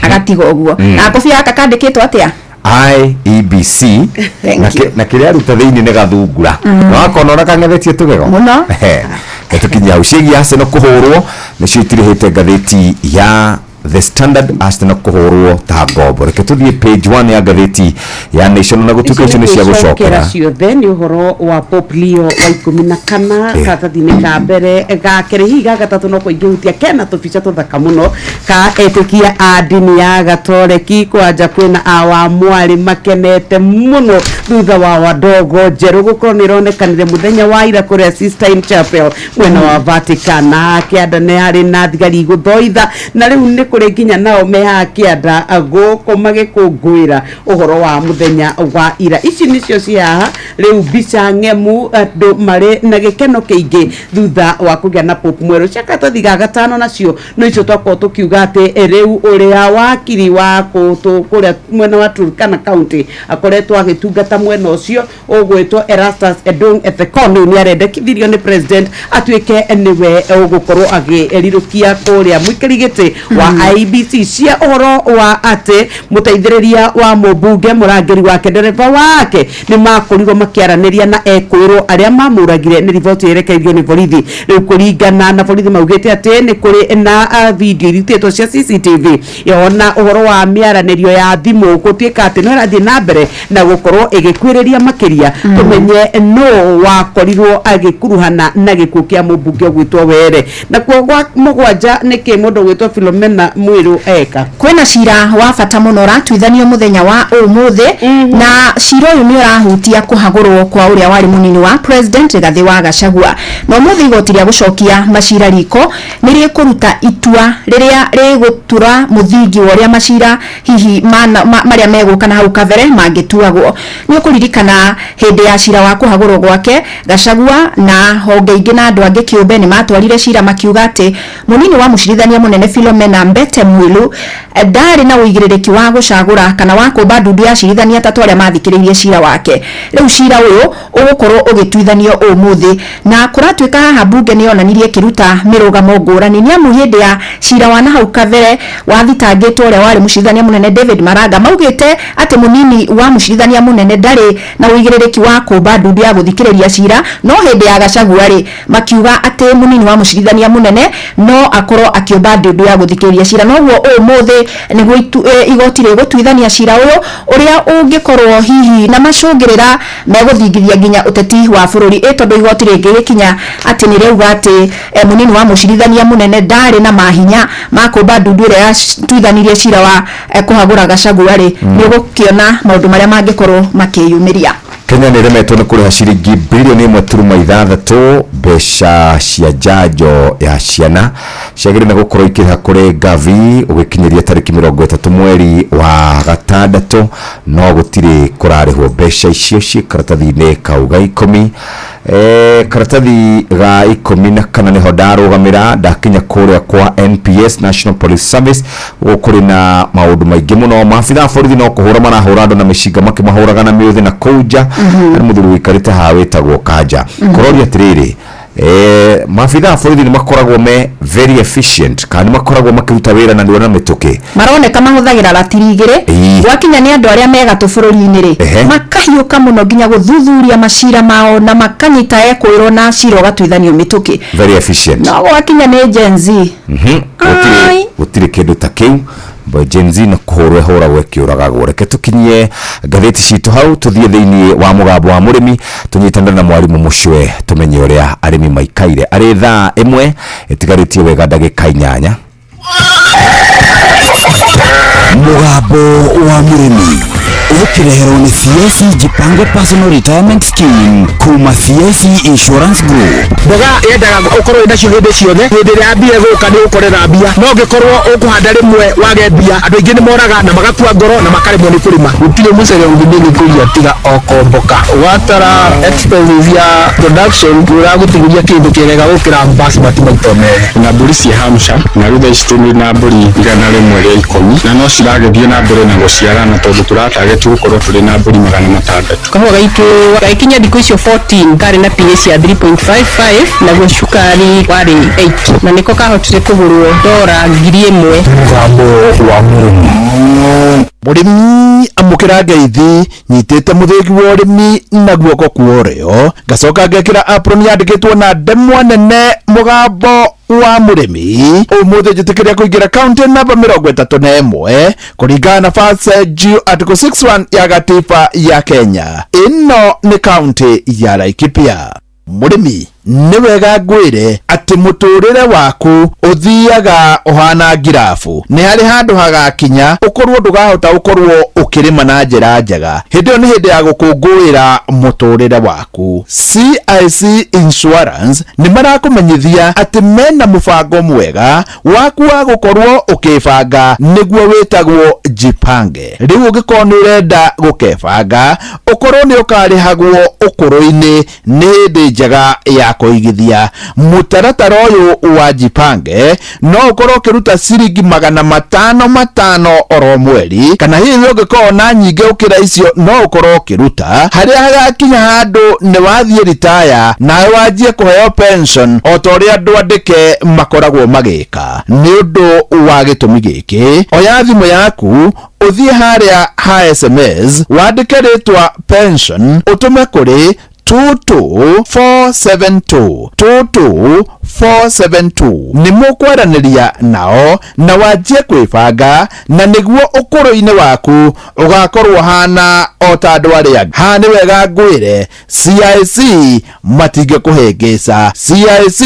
S13: agatiga ũguo. Na kobia gaka kandĩkĩtwo atĩa?
S16: IEBC. Na kĩrĩa aruta thĩinĩ nĩ gathungura na wakona ũrĩa kang'ethetie tũgego
S13: mũno.
S16: Tũkinyia hau ciĩgiĩ Arsenal kũhũrwo nĩcio itirĩhĩte ngathĩti ya The Standard. Arsenal kũhũrwo ta ngombo. Reke tũthiĩ page 1 ya ngathĩti ya Nation na gũtuĩka icio nĩ cia gũcokera
S3: ciothe nĩ ũhoro wa Pope Leo wa 14 karatathi-inĩ ka mbere ga kerĩ hihi ga 3 no kũingĩhutia kena tũbica tũthaka mũno ka etĩkia a ndini ya Gatoreki kwanja kwĩna awa mwarĩ makenete mũno thutha wa wadogo njerũ gũkorwo nĩ ĩronekanire mũthenya wa ira kũrĩa Sistine Chapel mwena wa Vatican. Na kĩanda nĩ harĩ na thigari igũthoitha na rĩu nĩ kũrĩ nginya nao mehaha kĩanda gũkũ magĩkũngũĩra ũhoro wa mũthenya wa ira. Ici nĩcio ci haha rĩu mbica ng'emu andũ marĩ na gĩkeno kĩingĩ thutha wa kũgĩa na Pope mwerũ. Cia karatathi ga 5 nacio no icio twakorwo tũkiuga atĩ rĩu ũrĩa wakiri wa kũrĩa mwena wa Turkana County akoretwo agĩtungata mwena ũcio ũgwĩtwo Erastus Edung Ethekon rĩu nĩarendekithirio nĩ president atuĩke nĩwe ũgũkorwo agĩrirũkia kũrĩa mũikari gĩtĩ wa IEBC. Cia ũhoro wa atĩ mũteithĩrĩria wa mũmbunge mũrangĩri wake ndereba wake nĩ makorirwo makĩaranĩria na ekwĩrwo arĩa mamũragire nĩ riboti ĩrekereirio nĩ borithi. Rĩu kũringana na borithi maugĩte atĩ nĩ kũrĩ na video irutĩtwo cia CCTV yona ũhoro wa mĩaranĩrio ya thimũ gũtuĩka atĩ no ĩrathiĩ na mbere na gũkorwo ĩgĩkuĩrĩria makĩria tũmenye no wakorirwo agĩkuruhana na gĩkuũ kĩa mũmbunge ũgwĩtwo Were. Nakuo gwa 7 nĩkĩ mũndũ ũgwĩtwo Philomena Mwiru eka
S13: kwĩna cira wa bata mũno ũratuithanio mũthenya wa ũmũthĩ na cira ũyũ nĩ ũrahutia kũhagũra kũhagũrwo kwa ũrĩa warĩ mũnini wa president Rigathĩ wa Gachagua. Na ũmũthĩ igoti rĩa gũcokia macira riko nĩ rĩkũruta itua rĩrĩa rĩgũtura mũthingi wa ũrĩa macira hihi marĩa megũka na hau kabere mangĩtuagwo. Nĩ ũkũririkana hĩndĩ ya cira wa kũhagũrwo gwake, Gachagua na honge ingĩ na andũ angĩ kĩũmbe nĩ matwarire cira makiuga atĩ mũnini wa mũcirithania mũnene Philomena Mbete Mwilu ndarĩ na ũigĩrĩrĩki wa gũcagũra kana wa kũmba ndundu ya acirithania atatũ arĩa mathikĩrĩirie cira wake. Rĩu cira ũyũ ũgũkorwo ũgĩtuithanio ũmũthĩ, na kũratuĩka haha mbunge nĩ yonanirie ĩkĩruta mĩrũgamo ngũrani, nĩ amu hĩndĩ ya cira wa nahau kabere wathitangĩtwo ũrĩa warĩ mũcirithania mũnene David Maraga maugĩte atĩ mũnini wa mũcirithania mũnene ndarĩ na ũigĩrĩrĩki wa kũmba ndundu ya gũthikĩrĩria cira, no hĩndĩ ya Gachagua rĩ makiuga atĩ mũnini wa mũcirithania mũnene no akorwo akĩũmba ndundu ya gũthikĩrĩria cira. Noguo ũmũthĩ nĩguo igoti rĩgũtuithania cira ũyũ ũrĩa ũngĩkorwo hihi na macũngĩrĩra megũthingithia nginya ũteti wa bũrũri, tondũ igoti rĩngĩgĩkinya atĩ nĩ rĩauga atĩ mũnini wa mũcirithania mũnene ndarĩ na mahinya ma kũmba ndundu ĩrĩa yatuithanirie cira wa kũhagũra Gachagua rĩ, nĩ ũgũkĩona maũndũ marĩa mangĩkorwo makĩyumĩria.
S16: Kenya nĩ ĩremetwo nĩ kũrĩha ciringi bilioni 1.6 mbeca cia njanjo ya ciana ciagĩrĩire nĩ gũkorwo ikĩrĩha kũrĩ Gavi ũgĩkinyĩria tarĩki 30 mweri wa gatandatũ, no gũtirĩ kũrarĩhwo mbeca icio ciĩ karatathi-inĩ kau ga 10. Karatathi ga 14 nĩho ndarũgamĩra ndakinya kũrĩa kwa NPS, National Police Service. Gũkũ kũrĩ na maũndũ maingĩ mũno. Maabitha a borithi no kũhũra marahũra andũ na mĩcinga makĩmahũraga na mĩũthĩ na kũu nja. Harĩ mũthuri wĩikarĩte haha wĩtagwo Kanja. Kũroria atĩrĩrĩ, maabitha a borithi nĩ makoragwo me very efficient kana nĩ makoragwo makĩruta wĩra na na mĩtũkĩ?
S13: Maroneka mahũthagĩra ratiri 2. Gwakinya nĩ andũ arĩa megatũ bũrũri-inĩ rĩ, makahiũka mũno nginya gũthuthuria macira mao na makanyita ekwĩrwo na cira ũgatuithanio mĩtũkĩ.
S16: Very efficient.
S13: No gwakinya nĩ Gen Z,
S16: Gũtirĩ kĩndũ ta kĩu. Gen Z na kũhũrwo ĩhũragwo ĩkĩũragagwo. Reke tũkinyie ngathĩti citũ hau, tũthiĩ thĩinĩ wa mũgambo wa mũrĩmi, tũnyitanĩre na mwarimũ Mũcwe tũmenye ũrĩa arĩmi maikaire. Arĩ thaa 1 ĩtigarĩtie wega ndagĩka 8.
S11: Mũgambo wa mũrĩmi ũkĩreherwo nĩ CIC Jipange Personal Retirement Scheme kuma CIC Insurance Group.
S12: Mboga yendaga ũkorwo wĩnacio hĩndĩ ciothe, hĩndĩ ĩrĩa mbia ĩgũka nĩ ũkorera mbia, no ũngĩkorwo ũkũhanda rĩmwe wage mbia, andũ aingĩ nĩ moraga na magakua ngoro na makaremwo nĩ kũrĩma.
S15: Gũtirĩ mũcere ũngĩthĩnĩ kũiya tiga o komboka, watara expenses ya production ũragũtigĩria kĩndũ kĩega gũkĩra basmati maita merĩ.
S18: Na mbũri ciĩ Hampshire na rĩu thaa ici tũrĩ na mbũri 110 na no ciragĩthiĩ na mbere na gũciarana tondũ tũratarget gũkorwo tũrĩ na mbũri 600.
S2: Kahũa gaitũ gagĩkinya thikũ icio 14 karĩ na pH ya 3.55, naguo cukari warĩ 8, na nĩko kahotire kũgũrwo dora 1000.
S9: Mũgambo wa mũrĩmi. Mũrĩmi amũkĩra ngeithi nyitĩte mũthĩgi wa ũrĩmi na guoko kwa ũrĩo, ngacoka ngekĩra apron yandĩkĩtwo na ndemwa nene mũgambo wa mũrĩmi. Ũmũthĩ njĩtĩkĩria kũingĩra kaunti namba 31 kũringana na First G Article 61 ya gatiba ya Kenya. Ĩno nĩ kaunti ya Laikipia. Mũrĩmi, nĩ wega ngwĩre atĩ mũtũrĩre waku ũthiaga ũhana ngirabu. Nĩ harĩ handũ hagakinya ũkorwo ndũgahota ũkorwo ũkĩrĩma na njĩra njega. Hĩndĩ ĩyo nĩ hĩndĩ ya gũkũngũĩra mũtũrĩre waku. CIC Insurance nĩ marakũmenyithia atĩ mena mũbango mwega waku wa gũkorwo ũkĩbanga, nĩguo wĩtagwo Jipange. Rĩu ũngĩkorwo nĩ ũrenda gũkebanga ũkorwo nĩ ũkarĩhagwo ũkũrũ-inĩ, nĩ hĩndĩ njega ya kũigithia. Mũtaratara ũyũ wa Jipange no ũkorwo ũkĩruta ciringi 500 oro mweri, kana hihi ũngĩkorwo na nyingĩ gũkĩra icio no ũkorwo ũkĩruta harĩa hagakinya handũ nĩ wathiĩ ritaya nawe wanjie kũheo pension o ta ũrĩa andũ andĩke makoragwo magĩka. Nĩ ũndũ wa gĩtũmi gĩkĩ, oya thimũ yaku ũthiĩ harĩa ha SMS wandĩke rĩtwa pension ũtũme kũrĩ 22472 22472. Nĩ mũkwaranĩria nao na wanjie kwĩbanga, na nĩguo ũkũrũ-inĩ waku ũgakorwo hana o ta andũ arĩa angĩ. Haha nĩ wega ngwĩre CIC matingĩkũhĩngĩca. CIC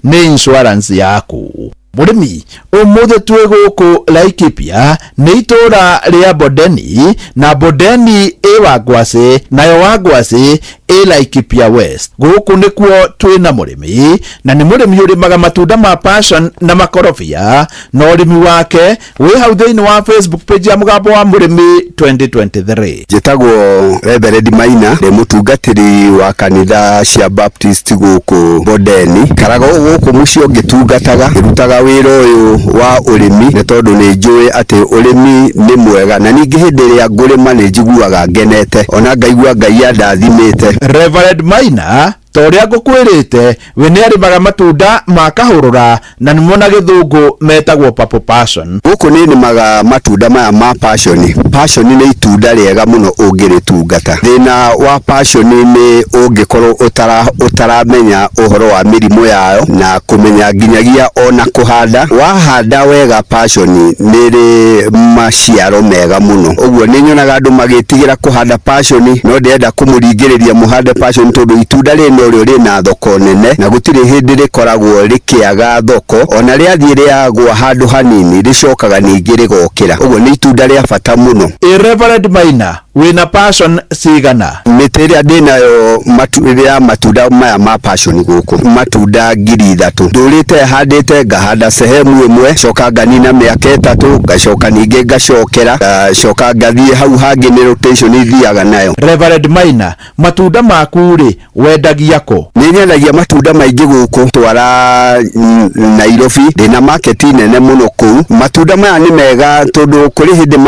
S9: nĩ insurance yaku.
S4: Mũrĩmi, ũmũthĩ twĩ gũkũ Laikipia nĩ itũũra rĩa Bondeni, na Bondeni ĩ Wangwacĩ, nayo Wangwacĩ ĩ Laikipia West. Gũkũ nĩkuo twĩ na mũrĩmi, na nĩ mũrĩmi ũrĩmaga matunda ma passion na makorobia, na ũrĩmi wake wĩ hau thĩinĩ wa Facebook page ya Mũgambo wa Mũrĩmi 2023.
S6: Njĩtagwo Reverend Maina, ndĩ mũtungatĩri wa kanitha cia Baptist gũkũ Bondeni. Ikaraga o gũkũ mũciĩ o ngĩtungataga, ngĩrutaga wĩra ũyũ wa ũrĩmi nĩ tondũ nĩ njũĩ atĩ ũrĩmi nĩ mwega, na ningĩ hĩndĩ ĩrĩa ngũrĩma nĩ njiguaga ngenete, ona ngaigua Ngai andathimĩte.
S4: Reverend Maina, ta ũrĩa ngũkwĩrĩte, we nĩ arĩmaga matunda ma kahũrũra, na nĩmo na gĩthũngũ metagwo purple passion.
S6: Gũkũ nĩ nĩmaga matunda maya ma passion. Passion nĩ itunda rĩega mũno ũngĩrĩtungata. Thĩna wa passion nĩ ũngĩkorwo ũtaramenya ũhoro wa mĩrimũ yayo na kũmenya nginyagia ona kũhanda. Wahanda wega passion nĩ ĩrĩ maciaro mega mũno. Ũguo nĩ nyonaga andũ magĩtigĩra kũhanda passion, no ndĩrenda kũmũringĩrĩria mũhande passion tondũ itunda rĩrĩ norĩo rĩna thoko nene na gũtirĩ hĩndĩ rĩkoragwo rĩkĩaga thoko, ona rĩathiĩ rĩagwa handũ hanini rĩcokaga ningĩ rĩgokĩra. Ũguo nĩ itunda rĩa bata mũno.
S4: Ĩ Reverend Maina, wĩna passion cigana?
S6: Mĩtĩ ĩrĩa ndĩnayo ya matunda maya ma passion gũkũ, matunda 3,000. Ndũrĩte handĩte, ngahanda sehemu ĩmwe, coka nganina mĩaka 3, ngacoka ningĩ ngacokera, ngacoka ngathiĩ hau hangĩ, nĩ rotation ithiaga nayo.
S4: Reverend Maina, matunda maku rĩ, wendagia kũ?
S6: Nĩ nyendagia matunda maingĩ gũkũ, twara Nairobi, ndĩna market nene mũno kũu. Matunda maya nĩ mega tondũ kũrĩ hĩndĩ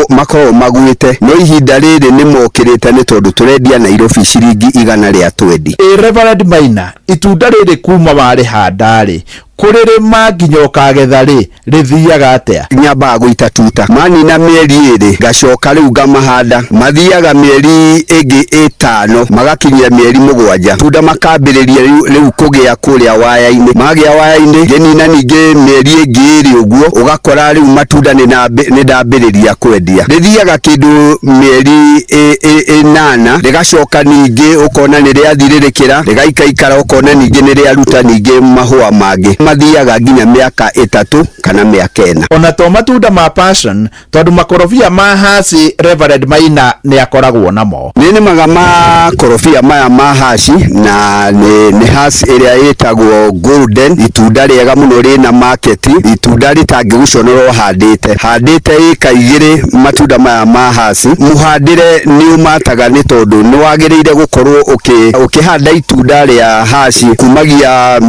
S6: makoragwo maguĩte, no ihinda rĩrĩ nĩ mokĩrĩte nĩ tondũ tũrendia Nairobi ciringi 120.
S4: Ĩ Reverend Maina, itunda rĩrĩ kuma warĩhanda rĩ, kũrĩrĩma nginya ũkagetha rĩ, rĩthiaga atĩa?
S6: Nyambaga gũita tuta, manina mĩeri 2 ngacoka rĩu ngamahanda, mathiaga mĩeri ĩngĩ 5 magakinyia mĩeri 7, tunda makambĩrĩria rĩu kũgĩa kũrĩa waya-inĩ, magĩa waya-inĩ ngĩnina ningĩ mĩeri ĩngĩ 2 ũguo, ũgakora rĩu matunda nĩ ndambĩrĩria kwendia. Rĩthiaga kĩndũ mĩeri 8, rĩgacoka ningĩ ũkona nĩ rĩathirĩrĩkĩra, rĩgaikaikara ũkona ningĩ nĩ rĩaruta ningĩ mahũa mangĩ. Mathiaga nginya mĩaka 3 kana mĩaka 4.
S4: Ona to matunda ma passion, tondũ makorobia ma haci Reverend Maina nĩ akoragwo namo.
S6: Nĩ nĩmaga makorobia maya ma haci, na nĩ haci ĩrĩa ĩtagwo golden, itunda rĩega mũno rĩna market, itunda rĩtangĩgũconora ũhandĩte. Handĩte ĩka 2 matunda maya ma haci. Mũhandĩre nĩ ũmataga nĩ tondũ nĩ wagĩrĩire gũkorwo ũkĩhanda itunda rĩa haci kumagia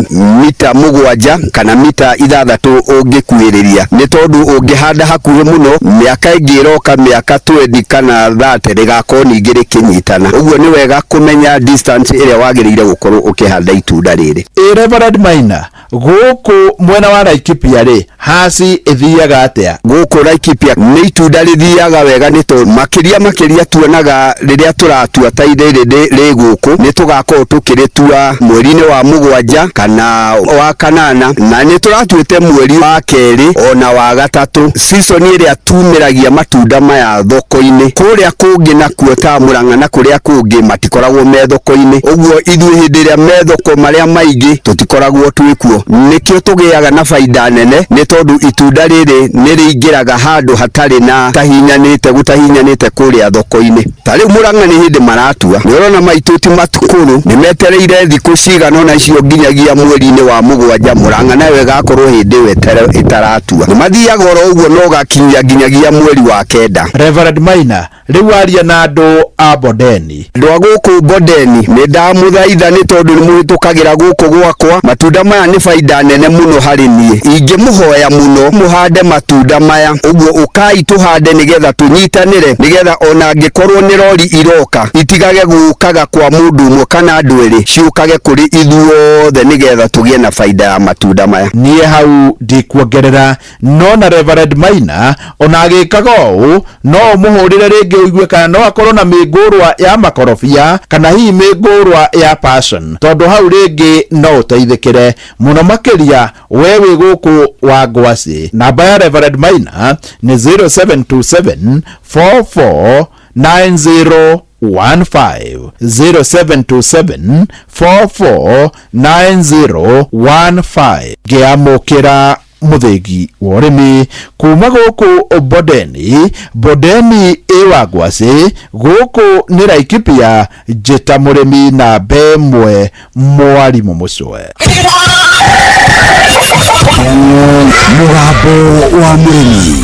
S6: mita 7 kana mita 6 ũngĩkuhĩrĩria, nĩ tondũ ũngĩhanda hakuhĩ mũno mĩaka ĩngĩ ĩroka mĩaka 20 kana 30 rĩgakorwo ningĩ rĩkĩnyitana. Ũguo nĩ wega kũmenya distance ĩrĩa wagĩrĩire gũkorwo ũkĩhanda itunda rĩrĩ.
S4: Ĩ Reverend Maina, gũkũ mwena wa Laikipia rĩ, haci ĩthiaga atĩa?
S6: Gũkũ Laikipia nĩ itunda rĩthiaga wega nĩ tondũ makĩria tuonaga rĩrĩa tũratua ta rĩrĩ rĩ gũkũ, nĩ tũgakorwo tũkĩrĩtua mweri-inĩ wa 7 kana wa 8, na nĩ tũratuĩte mweri wa 2 ona wa 3, season ĩrĩa tumĩragia matunda maya thoko-inĩ. Kũrĩa kũngĩ nakuo ta Murang'a na kũrĩa kũngĩ matikoragwo me thoko-inĩ, ũguo ithuĩ hĩndĩ ĩrĩa me thoko marĩa maingĩ tũtikoragwo twĩ kuo. Nĩkĩo tũgĩaga na baida nene nĩ tondũ itunda rĩrĩ nĩ rĩingĩraga handũ hatarĩ na tahinyanĩte gũtahinyanĩte kũrĩa thoko-inĩ. Ta rĩu Murang'a nĩ hĩndĩ maratua, nĩ ũrona maitũ ti matukũrũ, nĩ metereire thikũ cigana ũna icio nginyagia mweri-inĩ wa 7, Murang'a nayo ĩgakorwo hĩndĩ ĩyo ĩtaratua. Nĩ mathiaga oro ũguo no ũgakinyia nginyagia mweri wa 9.
S4: Reverend Maina, rĩu aria na andũ a Bondeni.
S6: Andũ a gũkũ Bondeni nĩ ndamũthaitha nĩ tondũ nĩ mũhĩtũkagĩra gũkũ gwakwa. Matunda maya nĩ baida nene mũno harĩ niĩ, ingĩmũhoya mũno mũhande matunda maya. Ũguo ũkai tũhande nĩgetha tũnyitanĩre, nĩgetha ona angĩkorwo nĩ rori iroka itigage gũkaga kwa mũndũ ũmwe kana andũ erĩ, ciũkage kũrĩ ithuothe nĩgetha tũgĩe na baida ya matunda maya.
S4: Niĩ hau ndikuongerera, no na Reverend Maina ona agĩkaga ũũ no ũmũhũrĩre rĩngĩ ũigue kana no akorwo na mĩngũrwa ya makorobia kana hihi mĩngũrwa ya passion, tondũ hau rĩngĩ no ũteithĩkĩre mũno makĩria we wĩ gũkũ wa Ngwacĩ. Namba ya Reverend Maina nĩ 0727 44 90 15 0727 44 90 15. Ngĩamũkĩra mũthĩgi wa ũrĩmi kuma gũkũ Bondeni. Bondeni ĩ Wangwacĩ, gũkũ nĩ Laikipia. Njĩta mũrĩmi namba ĩmwe, mwarimũ mũcwe.
S11: Mũgambo wa mũrĩmi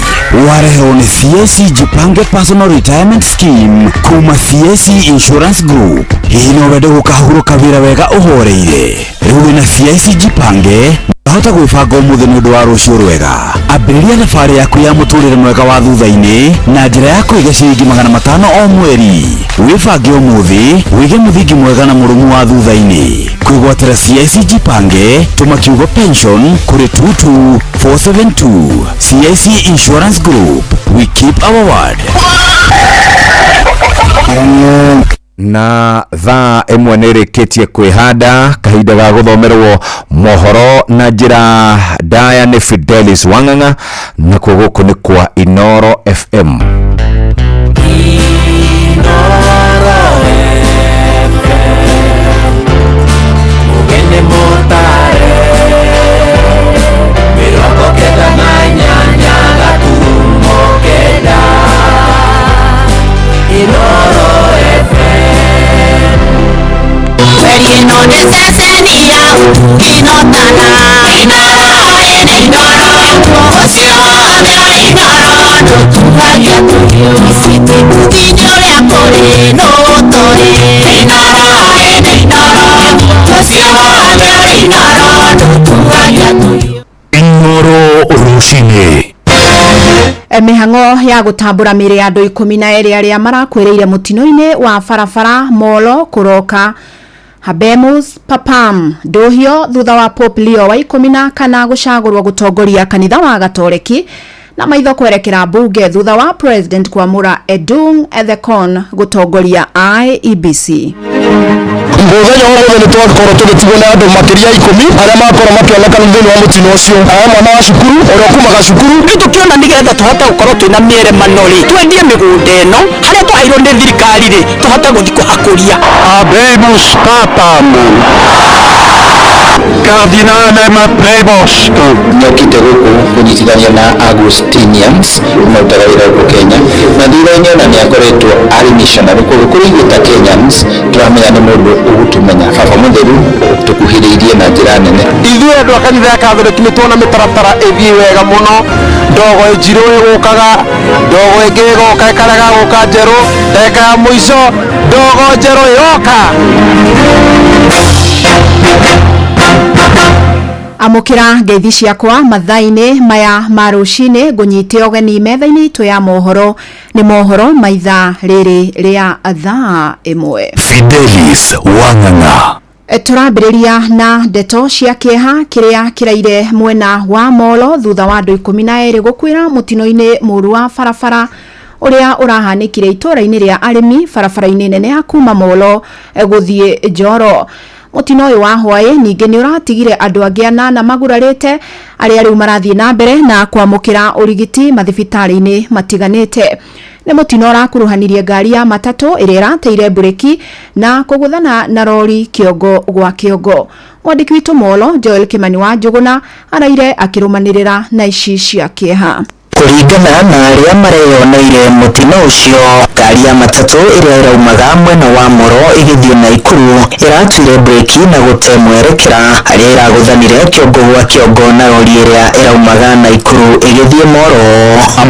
S11: wareherwo nĩ CAC Jipange Personal Retirement Scheme kuma CAC Insurance Group. Hihi no wende gũkahurũka wĩra wega ũhoreire? Rĩu wĩna CAC Jipange hota gwĩbanga ũmũthĩ nĩ ũndũ wa rũciũ rwega. Ambĩrĩria thabarĩ yaku ya mũtũrĩre mwega wa thutha-inĩ na njĩra ya kũiga ciringi 500 o mweri. Wĩbange ũmũthĩ, wĩige mũthingi mwega na mũrũmu wa thutha-inĩ. Kwĩgwatĩra CIC Jipange, tũma kiugo pension kũrĩ 22472. CIC Insurance Group, we keep our word.
S16: Na thaa ĩmwe nĩ ĩrĩkĩtie kwĩhanda, kahinda ga gũthomerwo mohoro na njĩra ndaya nĩ Fidelis Wang'ang'a, nakuo gũkũ nĩ kwa Inoro FM.
S20: Mugene motare 98 gaturumo 9 Inoro FM.
S17: Ino nĩ ceceni ya inotana Inoro ĩnĩ Inoro ũcio wothe ũrĩ Inoro ndũtuagia tũhiũ ici ũrĩa kũrĩ nũtũĩ Inoro ĩnĩ Inoro ũcio wothe ũrĩ Inoro ndũtuagia tũhiũ.
S8: Inoro rũcinĩ.
S13: Mĩhang'o ya gũtambũra mĩĩrĩ ya andũ 12 arĩa marakuĩrĩire mũtino-inĩ wa barabara Molo kũroka Habemus Papam ndũhio thutha wa Pope Leo wa 14 gũcagũrwo gũtongoria kanitha wa Gatoreki, na maitho kwerekera mbunge thutha wa President kwamũra Edung Ethekon gũtongoria IEBC.
S15: Mũthenya wa ũmũthĩ nĩ twakorwo tũgĩtigwo na andũ makĩria 10 arĩa makorwo makĩonekana thĩinĩ wa mũtino ũcio. Aya mwana wa cukuru ũrĩa kumaga cukuru
S7: rĩu tũkĩona nĩgetha tũhote gũkorwo twĩna mĩeremano rĩ, twendie mĩgũnda ĩno harĩa twaheirwo nĩ thirikari rĩ, tũhote gũthiĩ kũhakũria.
S18: Habemus Papam Cardinalem Prevost.
S14: Nĩokĩte gũkũ kũnyitithania na Augustinians marutaga wĩra gũkũ Kenya, na thutha-inĩ ona nĩ akoretwo arĩ missionary, koguo kũrĩ ithuĩ ta Kenyans tũramenya nĩ mũndũ ũgũtũmenya. Baba mũtheru tũkuhĩrĩirie na njĩra nene.
S15: Ithuĩ andũ a kanitha ya Catholic nĩ tuona mĩtaratara ĩthiĩ wega mũno, ndogo njirũ ĩgũkaga, ndogo ĩngĩ ĩgoka ĩkarega gũka njerũ, ndagĩka ya mũico ndogo njerũ ĩroka.
S13: Amũkĩra ngeithi ciakwa mathaa-inĩ maya ma rũcinĩ, ngũnyite ũgeni metha-inĩ itũ ya mohoro. Nĩ mohoro ma ithaa rĩrĩ rĩa thaa 1.
S8: Fidelis Wang'ang'a.
S13: Tũrambĩrĩria na ndeto cia kĩeha kĩrĩa kĩraire mwena wa Molo thutha wa andũ 12 gũkuĩra mũtino-inĩ mũũru wa barabara ũrĩa ũrahanĩkire itũũra-inĩ rĩa arĩmi barabara-inĩ nene ya kuma Molo gũthiĩ Njoro. Mũtino ũyũ wa hwaĩ ningĩ nĩ ũratigire andũ angĩ 8 magurarĩte arĩa rĩu marathiĩ na mbere na kwamũkĩra ũrigiti mathibitarĩ-inĩ matiganĩte. Nĩ mũtino ũrakuruhanirie ngari ya matatũ ĩrĩa ĩrateire mbureki na kũgũthana na rori kĩongo gwa kĩongo. Mwandĩki witũ Molo Joel Kimani wa Njũgũna araire akĩrũmanĩrĩra na ici cia kĩeha.
S19: Kũringana na arĩa mareyoneire mũtino ũcio, ngari ya matatũ ĩrĩa ĩraumaga mwena wa Moro ĩgĩthiĩ Naikuru ĩratuire breki na gũte mwerekera harĩa ĩragũthanire kĩongo gwa kĩongo na rori ĩrĩa ĩraumaga Naikuru ĩgĩthiĩ Moro.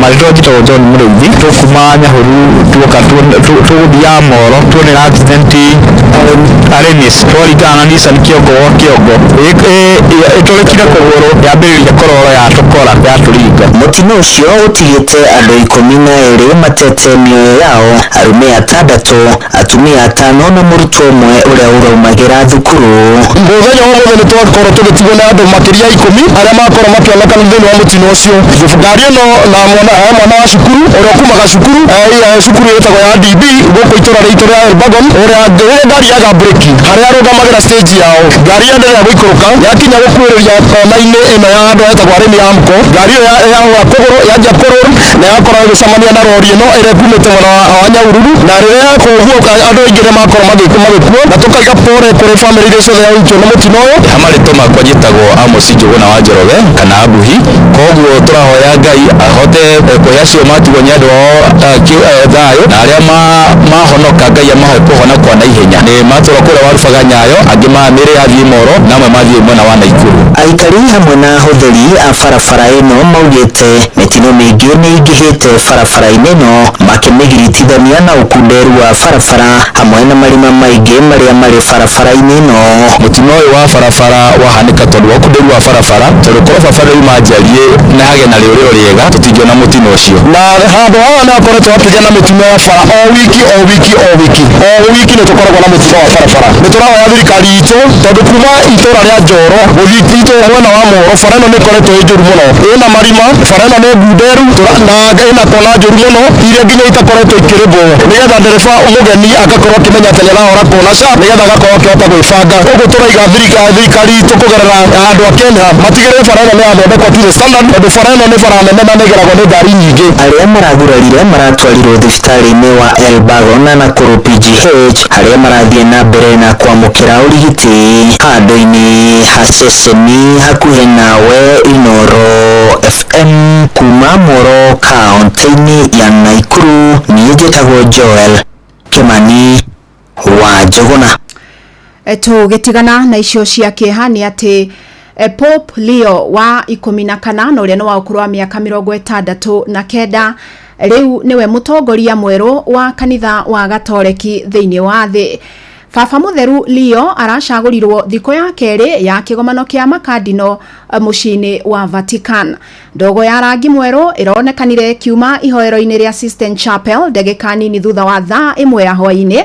S21: Marĩtwa njĩtagwo John Mũrĩithi, tũkuma Nyahururu tuoka tũgũthiaga Moro tuonera accident Aremis twaringana na Nissan kĩongo gwa kĩongo ĩtũrĩkire kũgũrũ yambĩrĩria kũrora yatũkora yatũringa.
S19: Mũtino ũcio ũtigĩte andũ 12 matete mĩoyo yao, arũme 6, atumia 5 na mũrutwo ũmwe ũrĩa ũraumagĩra thukuru.
S15: Mũthenya wa ũmũthĩ nĩ twakorwo tũgĩtigwo na andũ makĩria 10 arĩa makorwo makĩonekana thĩinĩ wa mũtino ũcio. Ngari ĩno na mwana wa cukuru ũrĩa kumaga cukuru cukuru ĩtagwo ya DB gũkũ itũra rĩitũ rĩa Elbagon, ũrĩa rĩrĩa ngari yaga breki
S1: Katholeki harĩa arũgamagĩra stage yao, ngari yaendelea gũikũrũka yakinya gũkuĩrĩria kona-inĩ ĩno ya handũ hetagwo Arĩmi Amco, ngari ĩyo yahũra kũgũrũ yanjia kũrũr na yakorwo ĩgĩcemania na rori ĩno ĩrĩa ĩkumĩte mwena wa Nyahururu, na rĩrĩa yakũguo andũ aingĩ nĩ makorwo magĩkua na tũkaiga pore kũrĩ bamĩrĩ iria ciothe yahutio nĩ mũtino ũyũ.
S14: Marĩtwa makwa njĩtagwo Amos Njũgũna wa Njoroge kana Abuhi, koguo tũrahoya Ngai ahote kũhe acio matigwo nĩ andũ ao thayũ, na arĩa mahonoka Ngai amahe kũhona kwa naihenya. Nĩ matwarwo kũrĩa Warubaga Nyayo, angĩ mĩĩrĩ yathiĩ Moro na amwe mathiĩ mwena wa Naikuru.
S19: Aikari hamwe na ahũthĩri a barabara ĩno maugĩte mĩtino mĩingĩ nĩ ĩingĩhĩte barabara-inĩ ĩno, makĩmĩgiritithania na ũkunderu wa barabara hamwe na marima maingĩ marĩa marĩ barabara-inĩ ĩno.
S14: Mũtino ũyũ wa barabara wahanĩka tondũ wa ũkunderu wa barabara, tondũ korwo barabara yuma njariĩ na hagĩe na rĩũrĩro rĩega tũtingĩona mũtino ũcio.
S1: Na handũ haha nĩ hakoretwo hakĩgĩa na mĩtino ya bara o wiki o wiki o wiki o wiki nĩ tũkoragwo na mũtino wa barabara. Nĩ tũrahoya thirikari itũ tondũ kuma itũra rĩa Njoro gũthiĩ itũra mwena wa Moro, bara ĩno nĩ ĩkoretwo ĩ njũru mũno, ĩna marima, bara ĩno nĩ ngunderu na ĩna kona njũru mũno iria nginya itakoretwo ikĩrĩmbwo, nĩgetha ndereba mũgeni agakorwo akĩmenya atĩ nĩarahora kona sharp, nĩgetha agakorwo akĩhota gwĩbanga. Ũguo tũraiga thirikari itũ kũgerera andũ a Kenya matigĩrĩre bara ĩno nĩ yathondekwo to the standard, tondũ bara ĩno nĩ bara nene na nĩ ĩgeragwo nĩ ngari nyingĩ.
S19: Arĩa maragurarire maratwarirwo thibitarĩ-inĩ wa Elbagon na Nakuru PGH harĩa marathiĩ na mbere na kwamũkĩra ũrigiti. Handũ-inĩ ha ceceni hakuhĩ nawe Inooro FM kuma Moro kaunti-inĩ ya Nakuru, niĩ njĩtagwo Joel Kimani wa Njũgũna.
S13: Tũgĩtigana na icio cia kĩeha nĩ atĩ Pope Leo wa 14 na ũrĩa nĩ wa ũkũrũ wa mĩaka 69 rĩu nĩwe mũtongoria mwerũ wa kanitha wa Gatoreki thĩinĩ wa thĩ. Baba Mũtheru Leo aracagũrirwo thikũ ya kerĩ ya kĩgomano kĩa makadino mũciĩ-inĩ wa Vatican. Ndogo ya rangi mwerũ ĩronekanire kiuma ihoero-inĩ rĩa Sistine Chapel ndagĩka nini thutha wa thaa 1 ya hwaĩ-inĩ,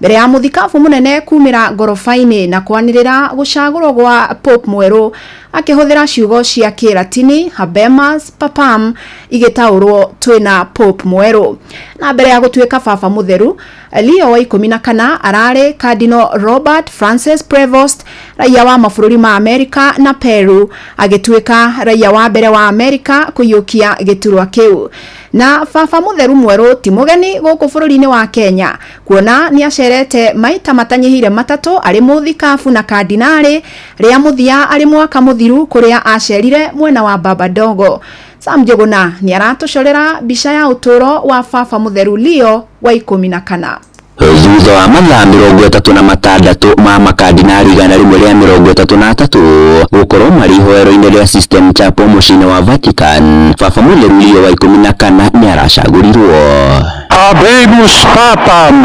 S13: mbere ya mũthikabu mũnene kumĩra ngoroba-inĩ na kwanĩrĩra gũcagũrwo gwa Pope mwerũ akĩhũthĩra ciugo cia Kĩlatini Habemus Papam igĩtaũrwo twĩna Pope mwerũ. Na mbere ya gũtuĩka Baba Mũtheru, Leo wa 14 ararĩ Cardinal Robert Francis Prevost, raia wa mabũrũri ma Amerika na Peru, agĩtuĩka raia wa mbere wa Amerika kũiyũkia gĩturwa kĩu. Na Baba Mũtheru mwerũ ti mũgeni gũkũ bũrũri-inĩ wa Kenya, kuona nĩ acerete maita matanyihire 3 arĩ mũthikabu na kardinali, rĩa mũthia arĩ mwaka mũthiru kũrĩa acerire mwena wa Baba Dogo. Sam Njũgũna nĩ aratũcorera mbica ya ũtũũro wa Baba Mũtheru Leo wa 14.
S22: Thutha wa mathaa 36 ma makardinali 133 gũkorwo marĩ ihoero-inĩ rĩa Sistine Chapel mũciĩ-inĩ wa Vatican, Baba Mũtheru Leo wa 14 nĩ aracagũrirwo.
S23: Habemus Papam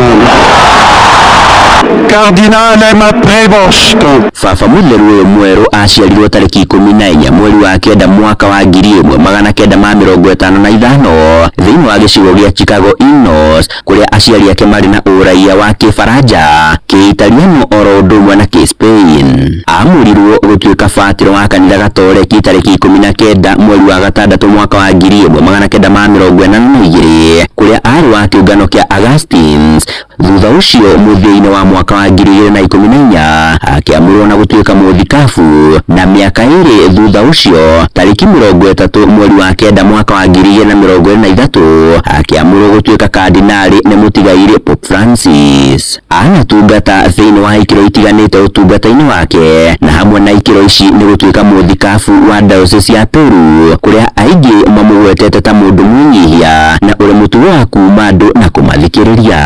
S23: Cardinalem Prevost.
S22: Baba Mũtheru ũyũ mwerũ aciarirwo tarĩki 14 mweri wa 9 mwaka wa 1955 thĩinĩ wa gĩcigo gĩa Chicago, Illinois, kũrĩa aciari ake marĩ na ũraiya wa Kĩfaranja, Kĩitaliano oro ũndũ ũmwe na Kĩspain. Aamũrirwo gũtuĩka batĩrĩ wa kanitha Gatoreki tarĩki 19 mweri wa 6 mwaka wa 1982 kũrĩa aarĩ wa kĩũngano kĩa Augustines. Thutha ũcio mũthia-inĩ wa mwaka wa 2014 akĩamũrwo na gũtuĩka mũthikabu, na mĩaka 2 thutha ũcio tarĩki 30 mweri wa 9 mwaka wa 2023 akĩamũrwo gũtuĩka kardinali nĩ mũtigairĩ Pope Francis. Anatungata thĩinĩ wa ikĩro itiganĩte ũtungata-inĩ wake, na hamwe na ikĩro ici nĩ gũtuĩka mũthikabu wa diocese ya Peru, kũrĩa aingĩ mamũgwetete ta mũndũ mwĩnyihia na ũrĩ mũtugo wa kuma andũ na kũmathikĩrĩria.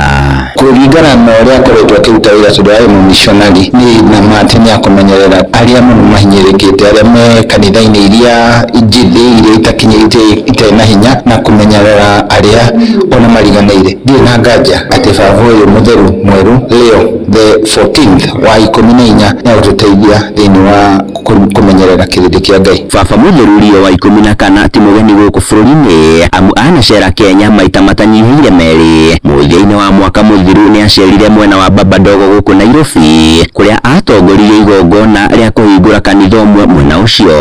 S14: Kũringana na ũrĩa akoretwo akĩruta wĩra tondũ arĩ mũmishonari, nĩ na ma atĩ nĩ akũmenyerera arĩa mũno mahinyĩrĩkĩte, arĩa me kanitha-inĩ iria njĩthĩ, iria itakinyĩte, itarĩ na hinya, na kũmenyerera arĩa ona mariganĩire. Ndirĩ na nganja atĩ baba ũyũ mũtheru mwerũ Leo the 14th wa 14 nĩ agũtũteithia thĩinĩ wa kũmenyerera kĩrĩndĩ kĩa Ngai.
S22: Baba Mũtheru Leo wa 14 ti mũgeni gũkũ bũrũri-inĩ, amu anacera Kenya maita matanyihĩire 2. Mũthia-inĩ wa mwaka mũthiru nĩ acerire mwena wa Baba Dogo gũkũ Nairobi, kũrĩa atongoririe igongona rĩa kũhingũra kanitha ũmwe mwena ũcio.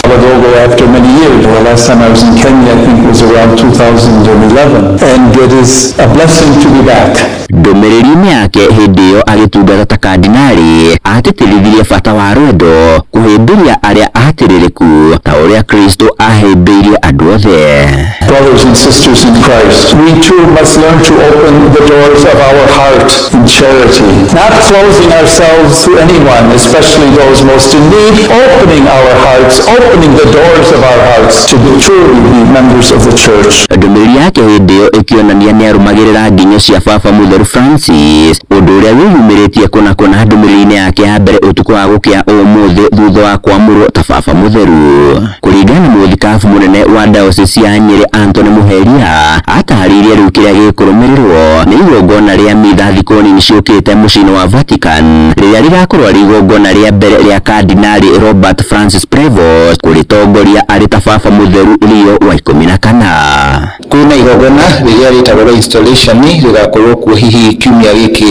S24: Baba Dogo, after many years, the last time I was in Kenya, I think it was around 2011, and it is a blessing to be back.
S22: Ndũmĩrĩri-inĩ yake hĩndĩ ĩyo agĩtungata ta kardinali, atĩtĩrithirie bata wa rwendo, kũhĩmbĩria arĩa atĩrĩrĩku ta ũrĩa Kristo ahĩmbĩirie andũ othe.
S24: Brothers and sisters in Christ, we too must learn to open the doors of our heart in charity, not closing ourselves to anyone, especially those most in need, opening our hearts, opening the doors of our hearts to truly be members of the church.
S22: Ndũmĩrĩri yake hĩndĩ ĩyo ĩkĩonania nĩarũmagĩrĩra nginyo cia Baba Mũtheru Francis, ũndũ ũrĩa wĩyumĩrĩtie kũna kũna ndũmĩrĩri-inĩ yake ya mbere ũtukũ wa gũkĩa ũmũthĩ thutha wa kwamũrwo ta Baba Mũtheru. Kũringana na mũthikabu mũnene wa diocese ya Nyĩrĩ Anthony Muheria, atarĩirie rĩu kĩrĩa gĩkũrũmĩrĩrwo nĩ igongona rĩa mitha thikũ nini ciũkĩte mũciĩ-inĩ wa Vatican, rĩrĩa rĩgakorwo rĩ igongona rĩa mbere rĩa Kardinali Robert Francis Prevost kũrĩtongoria arĩ ta Baba Mũtheru Leo wa 14.
S14: Kwĩna igongona rĩrĩa rĩtagwo rĩa installation rĩgakorwo kuo hihi kiumia gĩkĩ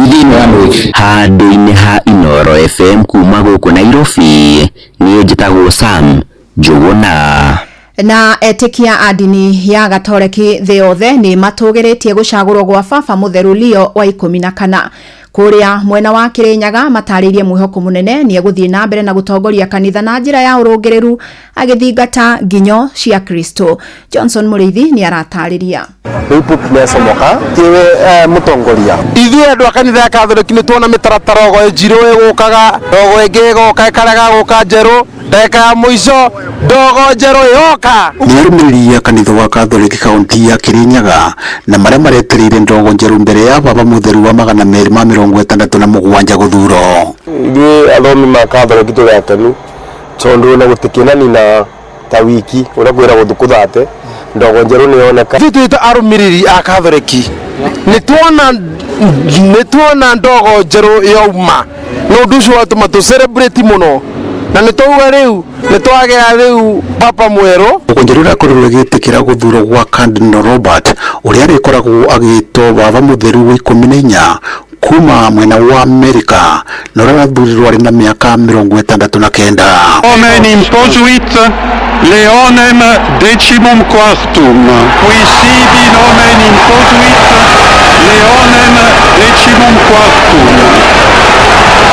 S14: within one week.
S22: Handũ-inĩ ha Inooro FM kuma gũkũ Nairobi, niĩ njĩtagwo Sam Njũgũna.
S13: Na etikia a ndini ya Gatoreki thĩ yothe nĩ matũgĩrĩtie gũcagũrwo gwa Baba Mũtheru Leo wa 14. Kũrĩa mwena wa Kĩrĩnyaga matarĩirie mwĩhoko mũnene nĩ egũthiĩ na mbere na gũtongoria kanitha na njĩra ya ũrũngĩrĩru agĩthingata nginyo cia Kristo. Johnson Mũrĩithi nĩ aratarĩria.
S15: Rĩu Pope nĩacomoka tiwe mũtongoria. Ithuĩ andũ a kanitha ya Catholic nĩ tuona mĩtaratara ogo njirũ ĩgũkaga, ndogo ĩngĩ ĩgoka ĩkarega gũka njerũ, ndagĩka ya mũico ndogo njerũ yoka.
S3: Nĩ arũmĩrĩri a kanitha wa Catholic kaunti ya Kĩrĩnyaga na marĩa maretereire ndogo njerũ mbere ya Baba Mũtheru wa 267 gũthurwo.
S15: Ithuĩ athomi ma Catholic tũrĩ akenu tondũ ona gũtikĩnanina ta wiki ũrĩa kwĩragwo thukũ thate ndogo njerũ nĩ yoneka. Ithuĩ twĩta arũmĩrĩri a Catholic nĩ tuona ndogo njerũ yauma na ũndũ ũcio watũma tũ celebrate mũno na nĩ twauga rĩu nĩ twagĩa rĩu Papa mwerũ.
S3: Ndogo njerũ ĩrakorirwo ĩgĩtĩkĩra gũthurwo gwa Cardinal Robert ũrĩa arĩkoragwo agĩtwo Baba Mũtheru wa 14 kuma mwena wa Amerika na ũrĩa arathurirwo arĩ na mĩaka 69.
S23: Nomen imposuit Leonem decimum quartum, qui sibi nomen imposuit Leonem decimum quartum.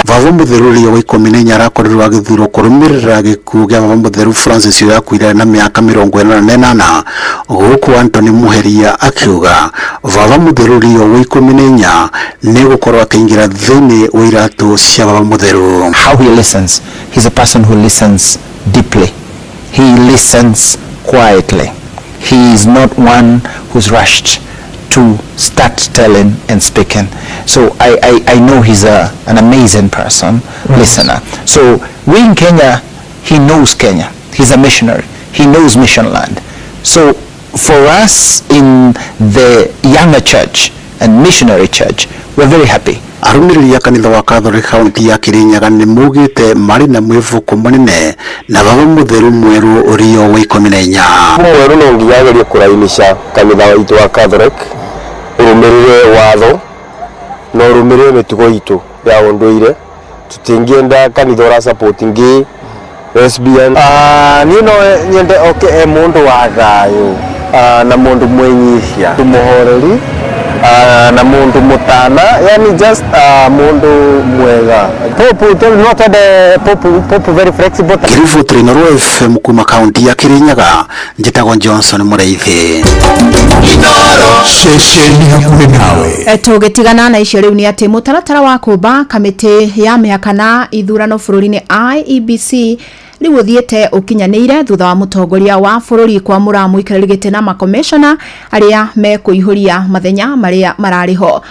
S3: Baba Mũtheru Leo wa 14 arakorirwo agĩthurwo kũrũmĩrĩra gĩkuũ kĩa Baba Mũtheru Francis ũrĩa akuire na mĩaka 88, gũkũ Anthony Muheria akiuga Baba Mũtheru Leo wa 14 nĩ gũkorwo akĩingĩra thĩinĩ wa iratũ cia Baba Mũtheru.
S5: How he listens, he's a person who listens deeply. He listens quietly. He is not one who's rushed to start telling and speaking. So I know he's an amazing person, listener. So we in Kenya, he knows Kenya. He's a missionary. He knows mission land. So for us in the younger church and missionary church, we're very happy.
S3: Arũmĩrĩri a kanitha wa Catholic kaunti ya Kĩrĩnyaga nĩ maugĩte marĩ na mwĩvũko mũnene na Baba Mũtheru mwerũ Leo wa 14.
S15: Mwerũ no nginya agerie kũrainisha kanitha witũ wa Catholic ũrũmĩrĩre watho na ũrũmĩrĩre mĩtugo itũ ya ũndũire. Tũtingĩenda kanitha ũra support ngĩ lesbian. Niĩ no nyende oke e mũndũ wa thayũ na mũndũ mwĩnyihia, mũhoreri na mundu mutana, yani just mundu mwega.
S10: Popu no twende popu very flexible.
S3: Kiribu Inooro FM kuma kaunti ya Kirinyaga, njĩtagwo Johnson Mũrĩithi.
S8: Ceceni hakuhĩ nawe.
S13: Tũgĩtigana na icio rĩu nĩ atĩ mũtaratara wa kũmba kamĩtĩ ya mĩhaka na ithurano bũrũri-inĩ IEBC rĩu ũthiĩte ũkinyanĩire thutha wa mũtongoria wa bũrũri kwamũra mũikarĩri gĩtĩ na makomishona arĩa mekũihũria mathenya marĩa mararĩ ho.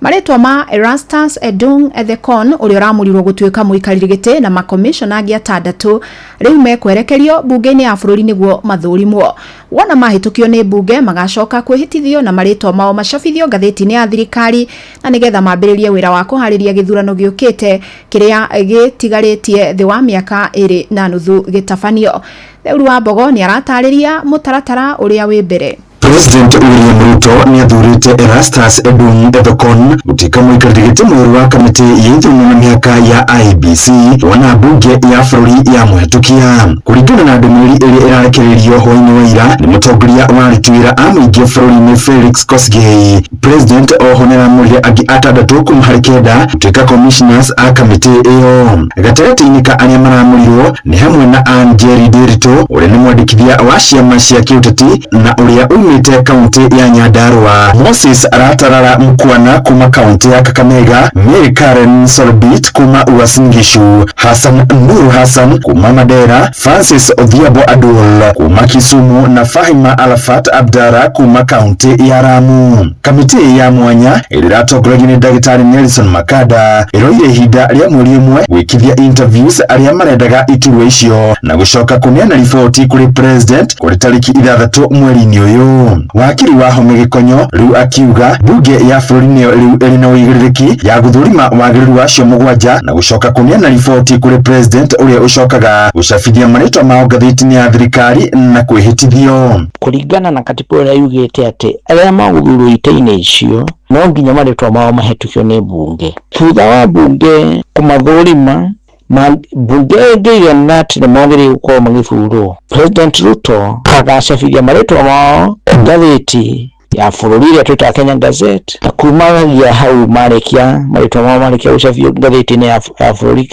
S13: Marĩtwa ma Erastus Edung Ethekon ũrĩa ũramũrirwo gũtuĩka mũikarĩri gĩtĩ na makomishona angĩ atandatũ rĩu mekwerekerio mbunge-inĩ ya bũrũri nĩguo mathũrimwo. Wona mahĩtũkio nĩ mbunge magacoka kwĩhĩtithio na marĩtwa mao macabithio ngathĩti-inĩ ya thirikari na nĩgetha mambĩrĩrie wĩra wa kũharĩria gĩthurano gĩũkĩte kĩrĩa gĩtigarĩtie thĩ wa mĩaka 2.5 gĩtabanio. Theuru wa Mbogo nĩ aratarĩria mũtaratara ũrĩa wĩ mbere.
S2: President William Ruto nĩ athurĩte Erastus Edung Ethekon gũtuĩka mũikarĩri gĩtĩ mwerũ wa kamĩtĩ ya ithurano na mĩhaka ya IEBC wona mbunge ya bũrũri ya mũhetũkia. Kũringana na ndũmĩrĩri ĩrĩa ĩrarekereirio hwaĩ-inĩ wa ira nĩ mũtongoria wa aruti wĩra a mũingĩ bũrũri-inĩ Felix Kosgei. President oho nĩaramũrire angĩ atandatũ kuma harĩ kenda gũtuĩka commissioners a kamĩtĩ ĩyo. Gatagatĩ-inĩ ka arĩa maramũrirwo nĩ hamwe na Ann Njeri Ndiritu ũrĩa nĩ mwandĩkithia wa ciama cia kĩũteti na ũrĩa umĩte kaunti ya Nyandarua, Moses Aratarara Mkwana kuma kaunti ya Kakamega, Mary Karen Sorbit kuma Uasin Gishu, Hassan Nuru Hassan kuma Mandera, Francis Odhiambo Adol kuma Kisumu na Fahima Alafat Abdara kuma kaunti ya Lamu. Kamĩtĩ ya mwanya ĩrĩa ĩratongorerio nĩ ndagĩtarĩ Nelson Makada ĩroire ihinda rĩa mweri ũmwe gwĩkithia interviews arĩa marendaga iturwa icio na gũcoka kũneana riboti kũrĩ president kũrĩ tarĩki 6 mweri-inĩ ũyũ. Wakiri Wahome Gĩkonyo rĩu akiuga bunge ya bũrũri nĩyo rĩu ĩrĩ na ũigĩrĩrĩki ya gũthũrima wagĩrĩru wacio 7 na gũcoka kũneana riboti kũrĩ president ũrĩa ũcokaga gũcabithia marĩtwa mao ngathĩti-inĩ ya thirikari na kwĩhĩtithio.
S6: Kũringana na katiba ũrĩa yugĩte atĩ arĩa magũthurwo itĩ-inĩ icio no nginya marĩtwa mao mahetũkio nĩ bunge. Thutha wa bunge kũmathũrima, bunge ĩngĩigana atĩ nĩ magĩrĩirwo gũkorwo magĩthurwo, President Ruto agacabithia marĩtwa mao ngathĩti ya bũrũri ĩrĩa twĩtaga Kenya Gazette, na kumagia hau marĩkia marĩtwa mao marĩkia gũcabio ngathĩti-inĩ ya bũrũri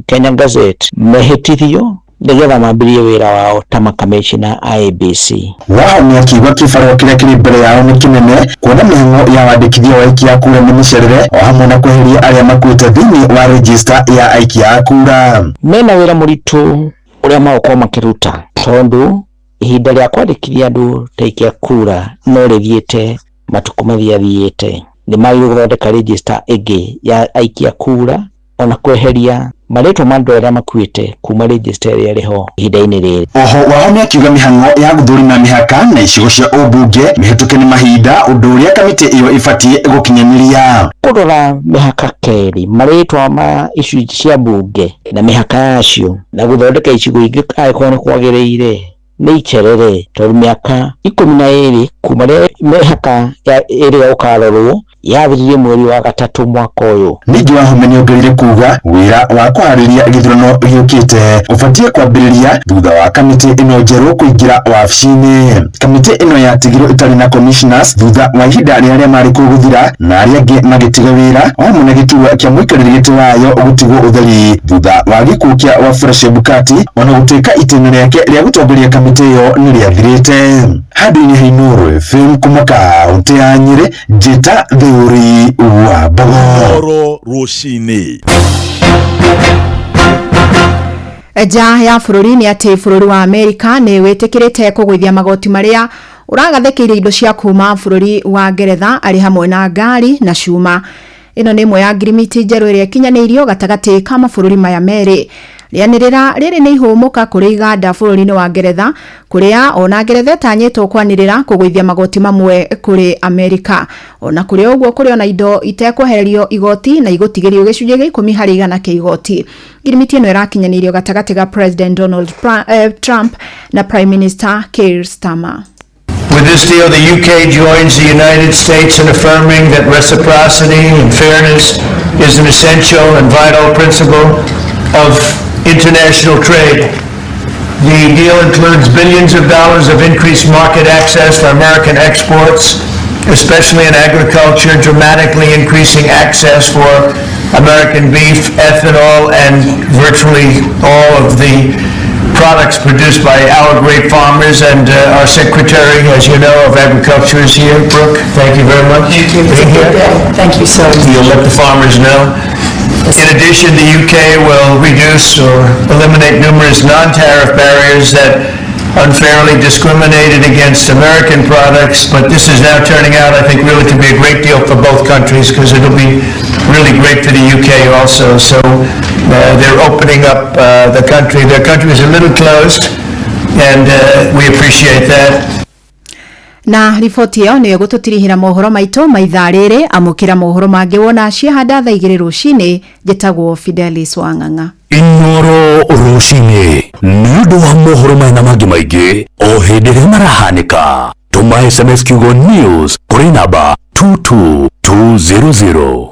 S6: Kenya Gazette, mehĩtithio nĩgetha mambĩrĩrie wĩra wao ta makamishna IEBC.
S2: Wahome akiuga kĩbarũa kĩrĩa kĩrĩ mbere yao nĩ kĩnene kuona mĩhang'o ya wandĩkithia wa aikia a kura nĩ mĩcerere o hamwe na kweheria arĩa makuĩte thĩinĩ wa rejista ya aikia a kura.
S6: Mena wĩra mũritũ ũrĩa magũkorwo makĩruta tondũ ihinda rĩa kwandĩkithia andũ ta aikia kura no rĩthiĩte matukũ mathiathiĩte. Nĩ magĩrĩirwo gũthondeka rejista ĩngĩ ya aikia kura ona kweheria marĩtwa ma andũ arĩa makuĩte kuma rejista ĩrĩa ĩrĩ ho ihinda-inĩ rĩrĩ.
S2: Oho Wahome akiuga mĩhang'o ya gũthũrima mĩhaka na icigo cia ũmbunge mĩhetũke nĩ mahinda, ũndũ ũrĩa kamĩtĩ ĩyo ĩbatiĩ gũkinyanĩria.
S6: Kũrora mĩhaka kerĩ, marĩtwa ma icunjĩ cia mbunge na mĩhaka yacio na gũthondeka icigo ingĩ angĩkorwo nĩ kwagĩrĩire nĩ icerere tondũ mĩaka 12 kuma rĩrĩa mĩhaka ĩrĩa ũkarorwo yathirire mweri wa 3 mwaka ũyũ.
S2: Ningĩ Wahome nĩongereire kuga wĩra wa kũharĩria gĩthurano gĩũkĩte ũbatiĩ kwambĩrĩria thutha wa kamĩtĩ ĩno njerũ kũingĩra wabici-inĩ. Kamĩtĩ ĩno yatigirwo ĩtarĩ na commissioners thutha wa ihinda rĩa arĩa marĩ kuo gũthira na arĩa angĩ magĩtiga wĩra o hamwe na gĩturwa kĩa mũikarĩri gĩtĩ wayo gũtigwo ũtheri thutha wa gĩkuũ kĩa Wafula Chebukati, ona gũtuĩka itĩna rĩake rĩa gũtongoria kamĩtĩ ĩyo nĩ rĩathirĩte. Handũ-inĩ ha Inooro FM kuma kaũntĩ ya Nyĩrĩ, Njĩta Theuri wa Mbogo.
S4: Inooro rũcinĩ.
S13: Nja ya bũrũri nĩ atĩ bũrũri wa Amerika nĩ wĩtĩkĩrĩte kũgũithia magoti marĩa ũragathĩkĩire indo cia kuma bũrũri wa Ngeretha arĩ hamwe na ngari na cuma. Ĩno nĩ ĩmwe ya ngirimiti njerũ ĩrĩa ĩkinyanĩirio gatagatĩ ka mabũrũri maya merĩ. Rĩanĩrĩra rĩrĩ nĩ ihũmũka kũrĩ iganda bũrũri-inĩ wa Ngeretha kũrĩa ona Ngeretha ĩtanyĩtwo kwanĩrĩra kũgũithia magoti mamwe kũrĩ Amerika. Ona kũrĩ ũguo kũrĩ ona indo itekwehererio igoti na igũtigĩrio gĩcunjĩ gĩa 10 harĩ igana kĩa igoti. Ngirimiti ĩno ĩrakinyanĩirio gatagatĩ ga President Donald Trump na Prime Minister Keir Starmer.
S9: With this deal, the UK joins the United States in affirming that reciprocity and fairness is an essential and vital principle of international trade. The deal includes billions of dollars of increased market access for American exports, especially in agriculture, dramatically increasing access for American beef, ethanol, and virtually all of the products produced by our great farmers. And our Secretary, as you know, of Agriculture is here. Brooke, thank you very much.
S12: Thank you.
S9: Being here.
S12: Thank you so much.
S9: You'll let the farmers know. In addition, the UK will reduce or eliminate numerous non-tariff barriers that unfairly discriminated against American products, but this is now turning out, I think, really to be a great deal for both countries, because it'll be really great for the UK also. So they're opening up the country. Their country is a little closed, and we appreciate that.
S13: Na riboti ĩyo nĩyo ĩgũtũtirihĩra mohoro maitũ ma ithaa rĩrĩ. Amũkĩra mohoro mangĩ wona ciahanda thaa 2 rũcinĩ. Njĩtagwo Fidelis Wang'ang'a.
S8: Inooro rũcinĩ nĩ ũndũ wa mohoro maya na mangĩ maingĩ o hĩndĩ ĩrĩa marahanĩka. Tũma SMS kiugo news kũrĩ namba 22200.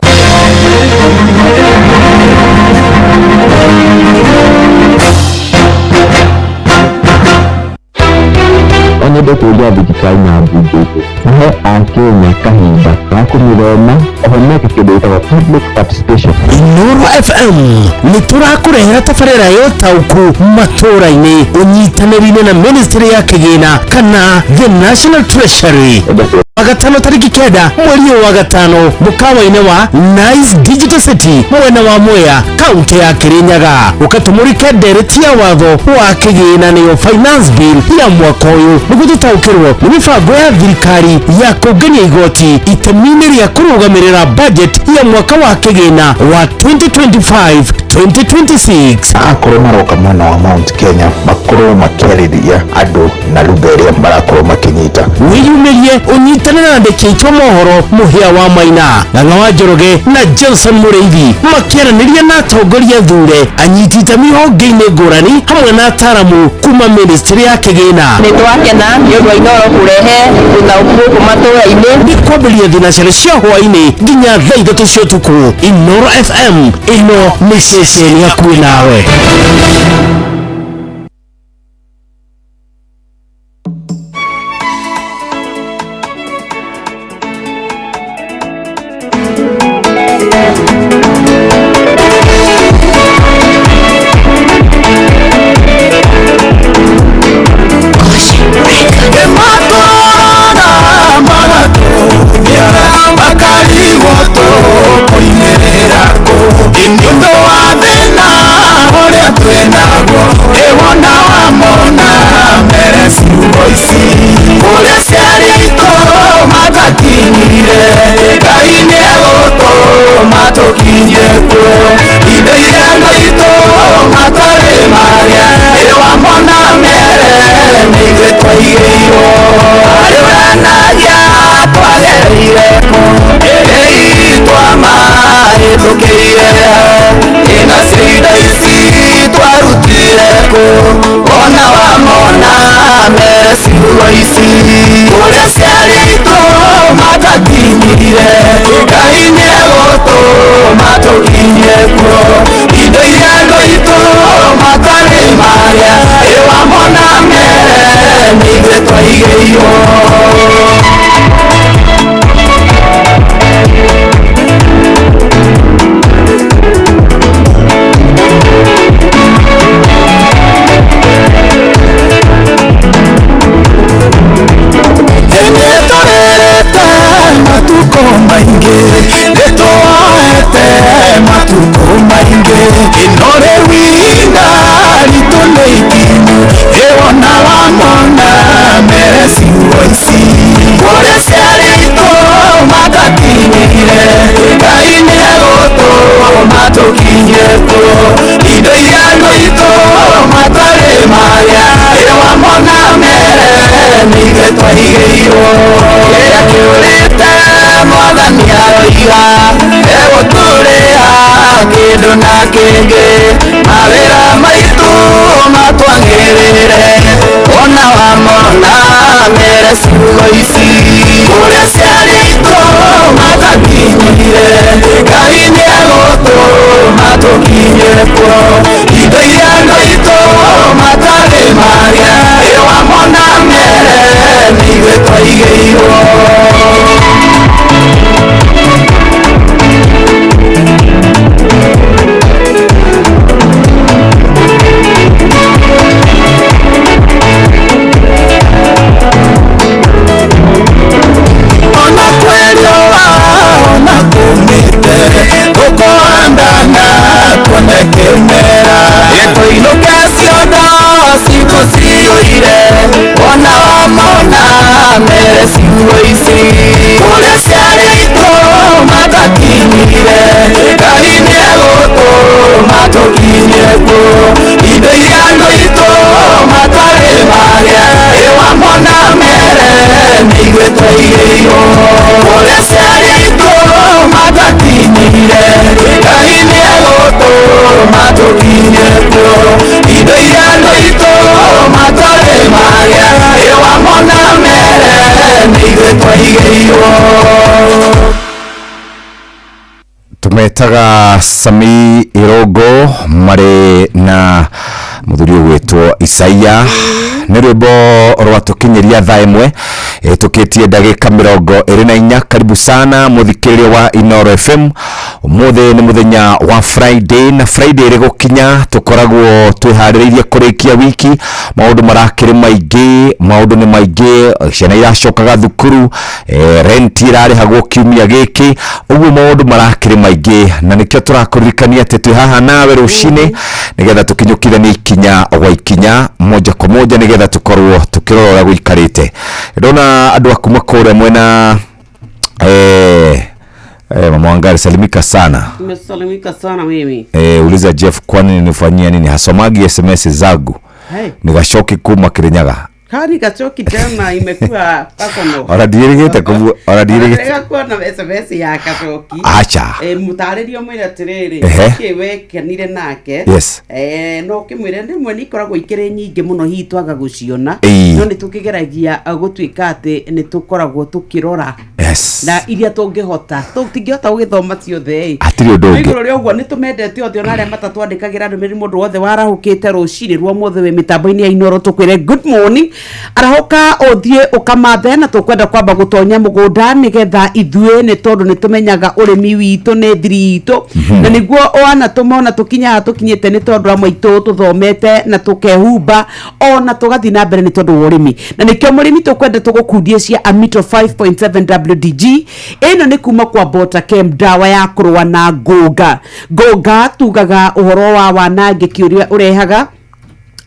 S11: Nyende kũria thirikari na mbunge mahe akenya kahinda ga kũmĩthoma oho meke kĩndũ gĩtagwo public participation.
S12: Inooro FM nĩ tũrakũrehera tabarĩra ya ũtaũku matũũra-inĩ ũnyitanĩri-inĩ na ministry ya kĩgĩna kana the National Treasury. Wagatano tarĩki 9 mweri ũyũ wa gatano mũkawa-inĩ wa Nice Digital City mwena wa Mwea kaunti ya Kirinyaga ũkatũmũrĩke ndereti ya watho wa kĩgĩna nĩyo finance bill ya mwaka ũyũ nĩguo tũtaũkĩrwo nĩ mĩbango ya thirikari ya kũngania igoti itemi-inĩ rĩa kũrũgamĩrĩra budget ya mwaka wa kĩgĩna wa 2025 2026.
S11: Akorwo maroka mwena wa Mount Kenya makorwo makĩarĩria andũ na lugha ĩrĩa marakorwo makĩnyita.
S12: Wĩyumĩrie ũnyitane na andĩki aitũ a mohoro Mũhĩa wa Maina, Ng'ang'a wa Njoroge na Johnson Mũrĩithi makĩaranĩria na atongoria thure anyiti itemi honge-inĩ ngũrani hamwe na ataramu kuma ministry ya kĩgĩna.
S16: Nĩ twakena nĩ ũndũ wa Inooro kũrehe ũtaũku gũkũ matũũra-inĩ.
S12: Nĩ kwambĩrĩria thinacara cia hwaĩ-inĩ nginya thaa 3 cia ũtukũ. Inooro FM ĩno nĩ ceceni hakuhĩ nawe.
S20: Ona kumite, tukoandana, tuonekene.
S2: Etaga Sami Irogo marĩ na mũthuri ũgwĩtwo Isaia. Nĩ rwĩmbo rwatũkinyĩria thaa 1 ĩtũkĩtie ndagĩka 24. Karibu sana mũthikĩrĩria wa Inoro FM. Ũmũthĩ nĩ mũthenya wa Friday, na Friday ĩrĩ gũkinya tũkoragwo twĩharĩrĩirie kũrĩkia wiki. Maũndũ marakĩrĩ maingĩ, maũndũ nĩ maingĩ, ciana iracokaga thukuru, rent irarĩhagwo kiumia gĩkĩ, ũguo maũndũ marakĩrĩ maingĩ, na nĩkĩo tũrakũririkania atĩ twĩ haha nawe rũcinĩ nĩgetha tũkinyũkithanie ikinya gwa ikinya, moja kwa moja, nĩgetha tũkorwo tũkĩrora ũrĩa gũikarĩte. Ndona andũ a kuma kũrĩa mwena mama Wangari, salimika sana.
S7: Nimesalimika sana mimi.
S2: Uliza Jeff kwani nifanyia nini, hasomagi SMS zangu.
S7: Hey.
S2: Nigacoki kuma Kirinyaga.
S7: Kani gacoki tena imekuwa personal.
S2: Ora ndirigite kubu, ora ndirigite.
S7: Ora kuwa na SMS ya gacoki.
S2: Acha.
S7: Mutarĩrio mwĩre atĩrĩrĩ, kĩ wekenire nake.
S2: Yes.
S7: No kĩmwĩre rĩmwe nĩ ikoragwo ikĩrĩ nyingĩ mũno hihi twaga gũciona. No nĩ tũkĩgeragia gũtuĩka atĩ nĩ tũkoragwo tũkĩrora.
S2: Yes.
S7: Na iria tũngĩhota, tũtingĩhota gũgĩthoma ciothe.
S2: Hatirĩ ũndũ ũngĩ.
S7: Igũrũ rĩa ũguo nĩ tũmendete othe ona arĩa matatwandĩkagĩra ndũmĩrĩri, mũndũ wothe warahũkĩte rũcinĩ rwa ũmũthĩ wĩ mĩtambo-inĩ ya Inoro tũkwĩre good morning. Arahũka ũthiĩ ũkamathe, na tũkwenda kwamba gũtonya mũgũnda nĩgetha ithuĩ nĩ tondũ nĩ tũmenyaga ũrĩmi witũ nĩ thiri itũ, na nĩguo wanatũma ona tũkinya haha tũkinyĩte nĩ tondũ amwe aitũ tũthomete na tũkehumba ona tũgathiĩ na mbere nĩ tondũ wa ũrĩmi, na nĩkĩo mũrĩmi tũkwenda tũgũkundie cia Amito 5.7 WDG. Ĩno nĩ kuma kwa Botakem, ndawa ya kũrũa na ngũnga. Ngũnga tugaga ũhoro wa wanangĩki ũrĩa ũrehaga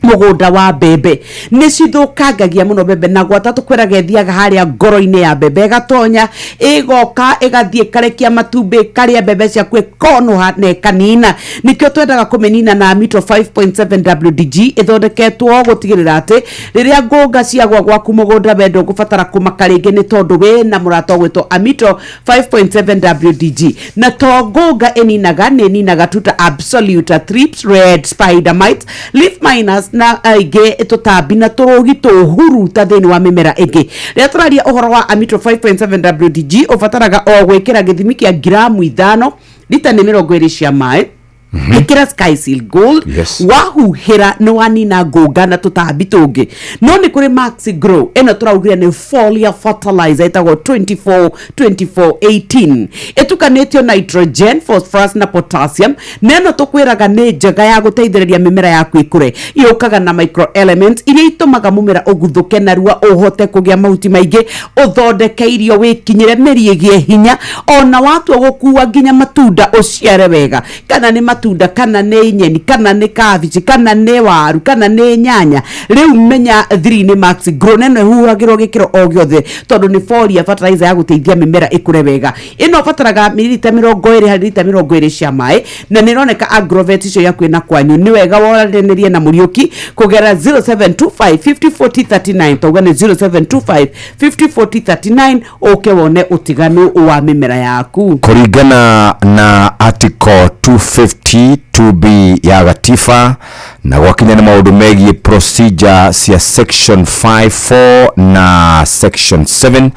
S7: mũgũnda wa mbembe, nĩ cithũkangagia mũno mbembe, na gwata tũkwĩraga ĩthiaga harĩa ngoro-inĩ ya mbembe ĩgatonya ĩgoka ĩgathiĩ ĩkarekia matumbĩ ĩkarĩa mbembe ciaku ĩkonũha na ĩkanina. Nĩkĩo twendaga kũmĩnina na Amito 5.7 WDG ĩthondeketwo gũtigĩrĩra atĩ rĩrĩa ngũnga ciagwa gwaku mũgũnda we ndũgũbatara kũmaka rĩngĩ nĩ tondũ wĩna mũrata ũgwĩtwo Amito 5.7 WDG. Na to ngũnga ĩninaga, nĩ ĩninaga tuta absolute, thrips, red spider mites, leaf miners na aingĩ tũtambi na tũrũgi tũhuruta thĩinĩ wa mĩmera ĩngĩ. Rĩrĩa tũraria ũhoro wa Amito 5.7 WDG ũbataraga o gwĩkĩra gĩthimi kĩa ngiramu 5 lita nĩ 20 cia maĩ. Ĩkĩra Sky Seal Gold.
S2: Yes.
S7: Wahuhĩra nĩ wanina ngũnga na tũtambi tũngĩ. No nĩ kũrĩ Maxi Grow, ĩno tũraugire nĩ foliar fertilizer ĩtagwo 24 24 18, ĩtukanĩtio nitrogen, phosphorus na potassium, na ĩno tũkwĩraga nĩ njega ya gũteithĩrĩria mĩmera yaku ĩkũre. Yũkaga na microelements iria itũmaga mũmera ũguthũke narua, ũhote kũgĩa mahuti maingĩ, ũthondeke irio, wĩkinyĩre mĩri ĩgĩe hinya, ona watua gũkua nginya matunda ũciare wega, kana nĩ matunda, kana nĩ nyeni, kana nĩ kabici, kana nĩ waru, kana nĩ nyanya. Rĩu menya thiri nĩ Maxi Grow, na ĩno ĩhuhagĩrwo gĩkĩro o gĩothe tondũ nĩ foliar fertilizer ya gũteithia mĩmera ĩkũre wega. Ĩno ũbataraga mililita 20 harĩ lita 20 cia maĩ, na nĩ ĩroneka agrovet icio yaku ĩna kwanyu. Nĩ wega waranĩrie na Mũriũki kũgerera 0725 50 40 39, tauga nĩ 0725 50 40 39, ũke wone ũtiganu wa mĩmera yaku.
S2: Kũringana na article 250 2B ya gatiba, na gwakinya nĩ maũndũ megiĩ procedure cia section 54 na section 7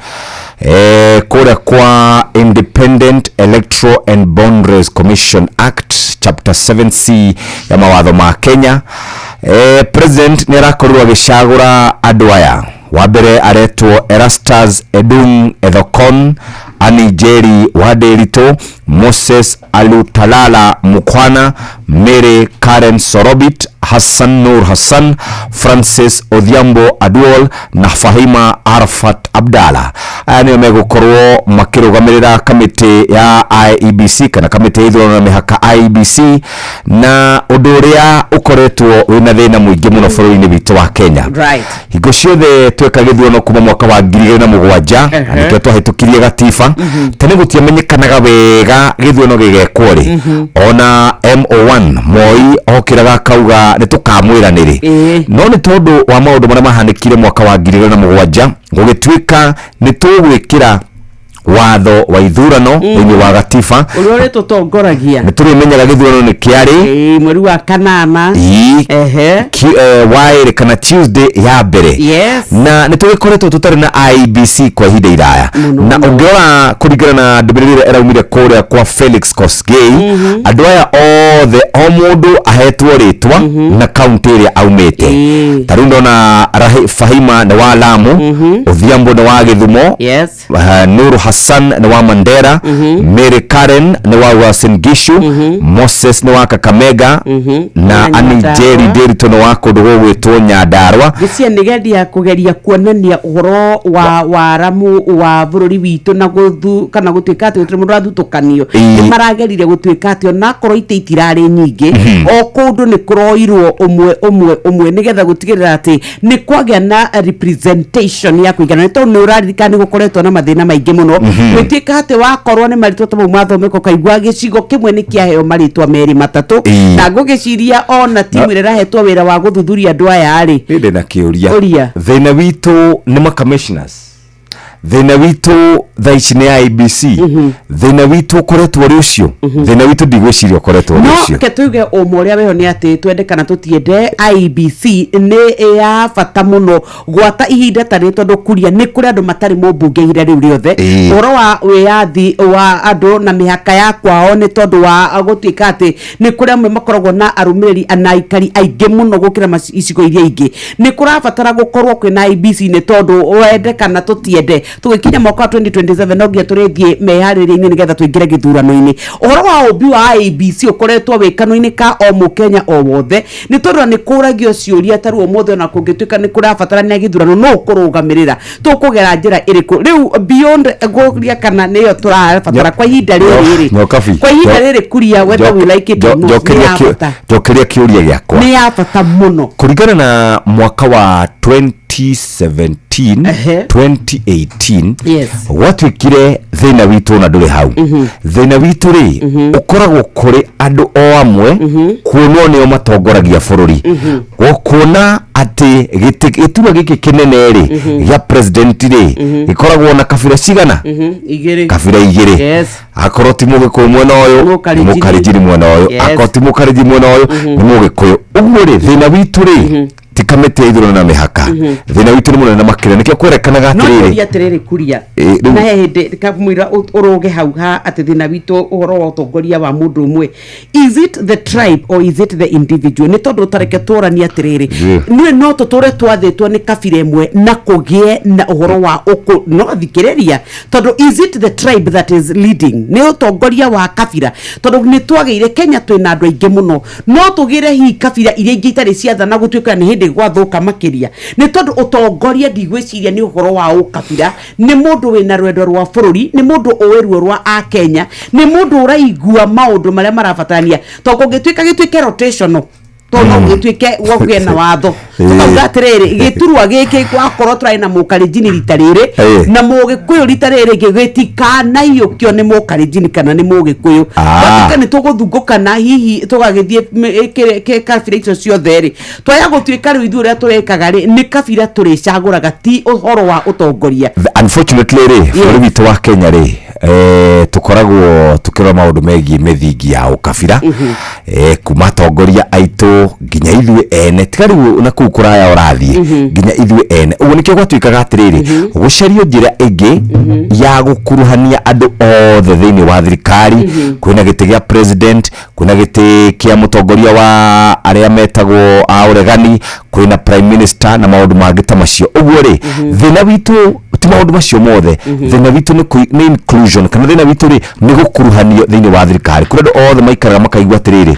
S2: kũrĩa kwa Independent Electoral and Boundaries Commission Act chapter 7C ya mawatho ma Kenya, president nĩ arakorirwo agĩcagũra andũ aya. Wa mbere aretwo Erastus Edung Ethekon, Anijeri Waderito, Moses Alutalala Mukwana, Mary Karen Sorobit, Hassan Nur Hassan, Francis Odhiambo Aduol na Fahima Arafat Abdalla. Aya nĩo megũkorwo makĩrũgamĩrĩra kamĩtĩ ya IEBC kana kamĩtĩ ya ithurano na mĩhaka IEBC, na ũndũ ũrĩa ũkoretwo wĩna thĩna mũingĩ mũno bũrũri-inĩ witũ wa Kenya.
S7: Right.
S2: Hingo ciothe tweka gĩthurano kuma mwaka wa 2007, na nĩkĩo twahĩtũkirie gatiba, tene gũtiamenyekanaga wega gĩthurano gĩgekwo rĩ. Ona MO1 Moi okĩraga akauga nĩ tũkamwĩra nĩrĩ, no nĩ tondũ wa maũndũ marĩa mahanĩkire mwaka wa 2007 gũgĩtuĩka nĩ tũgwĩkĩra Watho wa ithurano thĩinĩ wa gatiba
S7: ũrĩa ũrĩtũtongoragia.
S2: Nĩ tũrĩmenyaga gĩthurano nĩ kĩarĩ.
S7: Ĩĩ, mweri wa kanana.
S2: Ĩĩ. Waĩrĩ kana Tuesday ya mbere. Na nĩ tũgĩkoretwo tũtarĩ na IEBC kwa ihinda iraya, na ũngĩrora kũringana na ndũmĩrĩri ĩrĩa ĩraumire kũrĩa kwa Felix Kosgei, andũ aya othe o mũndũ ahetwo rĩtwa na kaunti ĩrĩa aumĩte. Ta rĩu ndona Fahima nĩ wa Lamu, Odhiambo nĩ wa Gĩthumo, Nuru Hassan nĩ wa Mandera, Mary Karen nĩ wa Uasin Gishu, Moses nĩ wa Kakamega, na
S7: Na
S2: Annie
S7: Nyandarua.
S2: Jerry Nderitu nĩ wa kũndũ gũgwĩtwo Nyandarua.
S7: Gĩcia nĩ geria kũgeria kuonania ũhoro wa waramu wa bũrũri witũ na gũthu kana gũtuĩka atĩ gũtirĩ mũndũ ũrathutũkanio. Nĩ maragerire gũtuĩka atĩ onakorwo itĩ itirarĩ nyingĩ, o kũndũ nĩ kũroirwo ũmwe ũmwe ũmwe nĩgetha gũtigĩrĩra atĩ nĩ kwagĩa na representation ya kũigana, nĩ tondũ nĩ ũraririkana nĩ gũkoretwo na mathĩna maingĩ mũno. Gwĩtuĩka atĩ wakorwo nĩ marĩtwa ta mau mathomekwo, kaigua gĩcigo kĩmwe nĩ kĩaheo marĩtwa merĩ matatũ. Na ngũgĩciria ona timu ĩrĩa ĩrahetwo wĩra wa gũthuthuria andũ aya rĩ.
S2: Niĩ ndĩ na kĩũria.
S7: Ũria.
S2: Thĩna witũ nĩ ma-commissioners, thĩna witũ thaa ici nĩ IEBC, thĩna witũ ũkoretwo ũrĩ ũcio, thĩna witũ ndigwĩciria ũkoretwo ũrĩ
S7: No
S2: ũcio.
S7: ke tuge ũma ũrĩa weho nĩ atĩ twende kana tũtiende, IEBC nĩ ya bata mũno gwata ihinda tarĩ, tondũ kuria nĩ kũrĩ andũ matarĩ mũmbunge ihinda rĩu rĩothe. Ũhoro wa wĩyathi wa andũ na mĩhaka ya kwao, nĩ tondũ wa gũtuĩka atĩ nĩ kũrĩ amwe makoragwo na arũmĩrĩri na aikari aingĩ mũno gũkĩra icigo iria ingĩ. Nĩ kũrabatara gũkorwo kwĩna IEBC, nĩ tondũ wende kana tũtiende, tũgĩkinya mwaka wa 2027 no nginya tũrĩthiĩ meharĩria-inĩ nĩgetha tũingĩre gĩthurano-inĩ. Ũhoro wa ũmbi wa IEBC ũkoretwo wĩ kanua-inĩ ka o mũkenya o wothe, nĩ tondũ nĩ kũragio ciũria ta rĩu ũmũthĩ, ona kũngĩtuĩka nĩ kũrabatarania gĩthurano, no ũkũrũgamĩrĩra tũkũgera njĩra ĩrĩkũ rĩu beyond kũria kana nĩyo tũrabatara kwa ihinda rĩrĩ rĩ.
S2: Nyokabi.
S7: Kwa ihinda rĩrĩ kuria, whether we like it or not, nĩ ya bata.
S2: Njokeria kĩũria gĩakwa.
S7: Nĩ ya bata mũno.
S2: Kũringana na mwaka wa 2017, 2018, gwatuĩkire thĩna witũ ona ndũrĩ hau. Thĩna witũ rĩ, ũkoragwo kũrĩ andũ o amwe kuonwo nĩo matongoragia bũrũri, kuona atĩ gĩturwa gĩkĩ kĩnene rĩ gĩa president rĩ gĩkoragwo na kabira cigana?
S7: Igĩrĩ.
S2: Kabira igĩrĩ. Akorwo ti mũgĩkũyũ mwena ũyũ, nĩ
S7: Mũkalenjini.
S2: mũkalenjini mwena ũyũ. Akorwo ti mũkalenjini mwena ũyũ, nĩ mũgĩkũyũ. Ũguo rĩ, thĩna witũ rĩ ti kamĩtĩ ya ithurano na mĩhaka, thĩna witũ nĩ mũnene makĩria, nĩkĩo kwerekanaga
S7: No
S2: atĩrĩrĩ.
S7: tũria atĩrĩrĩ kuria, na he hĩndĩ kamũira ũrũge hau ha atĩ thĩna witũ ũhoro wa ũtongoria wa mũndũ ũmwe, is it the tribe or is it the individual? Nĩ tondũ tareke tũranie atĩrĩrĩ, niĩ no tũtũre twathĩtwo nĩ kabira ĩmwe na kũgĩe na ũhoro wa ũkũ no thikĩrĩria, tondũ is it the tribe that is leading? Nĩ ũtongoria wa kabira? Tondũ nĩ twagĩire Kenya twĩna andũ aingĩ mũno, no tũgĩre hihi kabira iria ingĩ itarĩ ciathana gũtuĩka nĩ hĩndĩ gwathũka makĩria, nĩ tondũ ũtongoria ndigwĩciria nĩ ũhoro wa ũkabira. Nĩ mũndũ wĩna rwendo rwa bũrũri, nĩ mũndũ ũĩ ruo rwa akenya, nĩ mũndũ ũraigua maũndũ marĩa marabatarania, tondũ kũngĩtuĩka gĩtuĩke rotational, tondũ no gĩtuĩke gwakũgĩe na watho tũkauga atĩrĩrĩ, gĩturwa gĩkĩ wakorwo tũrarĩ na mũkalenjini rita rĩrĩ na mũgĩkũyũ rita rĩrĩ rĩngĩ, gĩtikanaiyũkio nĩ mũkalenjini kana nĩ mũgĩkũyũ. Gwatuĩka nĩ tũgũthungũkana hihi tũgagĩthiĩ kabira icio ciothe rĩ, twaya gũtuĩka rĩu ithuĩ ũrĩa tũrekaga rĩ nĩ kabira tũrĩcagũraga, ti ũhoro wa ũtongoria.
S2: Unfortunately rĩ, bũrũri witũ wa Kenya rĩ, tũkoragwo tũkĩrora maũndũ megiĩ mĩthingi ya ũkabira, kuma atongoria aitũ nginya ithuĩ ene, tiga rĩu na kũu kũraya ũrathiĩ, nginya ithuĩ ene. Ũguo nĩkĩo gwatuĩkaga atĩrĩrĩ, gũcario njĩra ĩngĩ ya gũkuruhania andũ othe thĩinĩ wa thirikari. Kwĩna gĩtĩ gĩa president, kwĩna gĩtĩ kĩa mũtongoria wa arĩa metagwo a ũregani, kwĩna prime minister na maũndũ mangĩ ta macio. Ũguo rĩ, thĩna witũ ti maũndũ macio mothe. Thĩna witũ nĩ inclusion, kana thĩna witũ rĩ nĩ gũkuruhanio thĩinĩ wa thirikari, kũrĩa andũ othe maikaraga makaigua atĩrĩrĩ,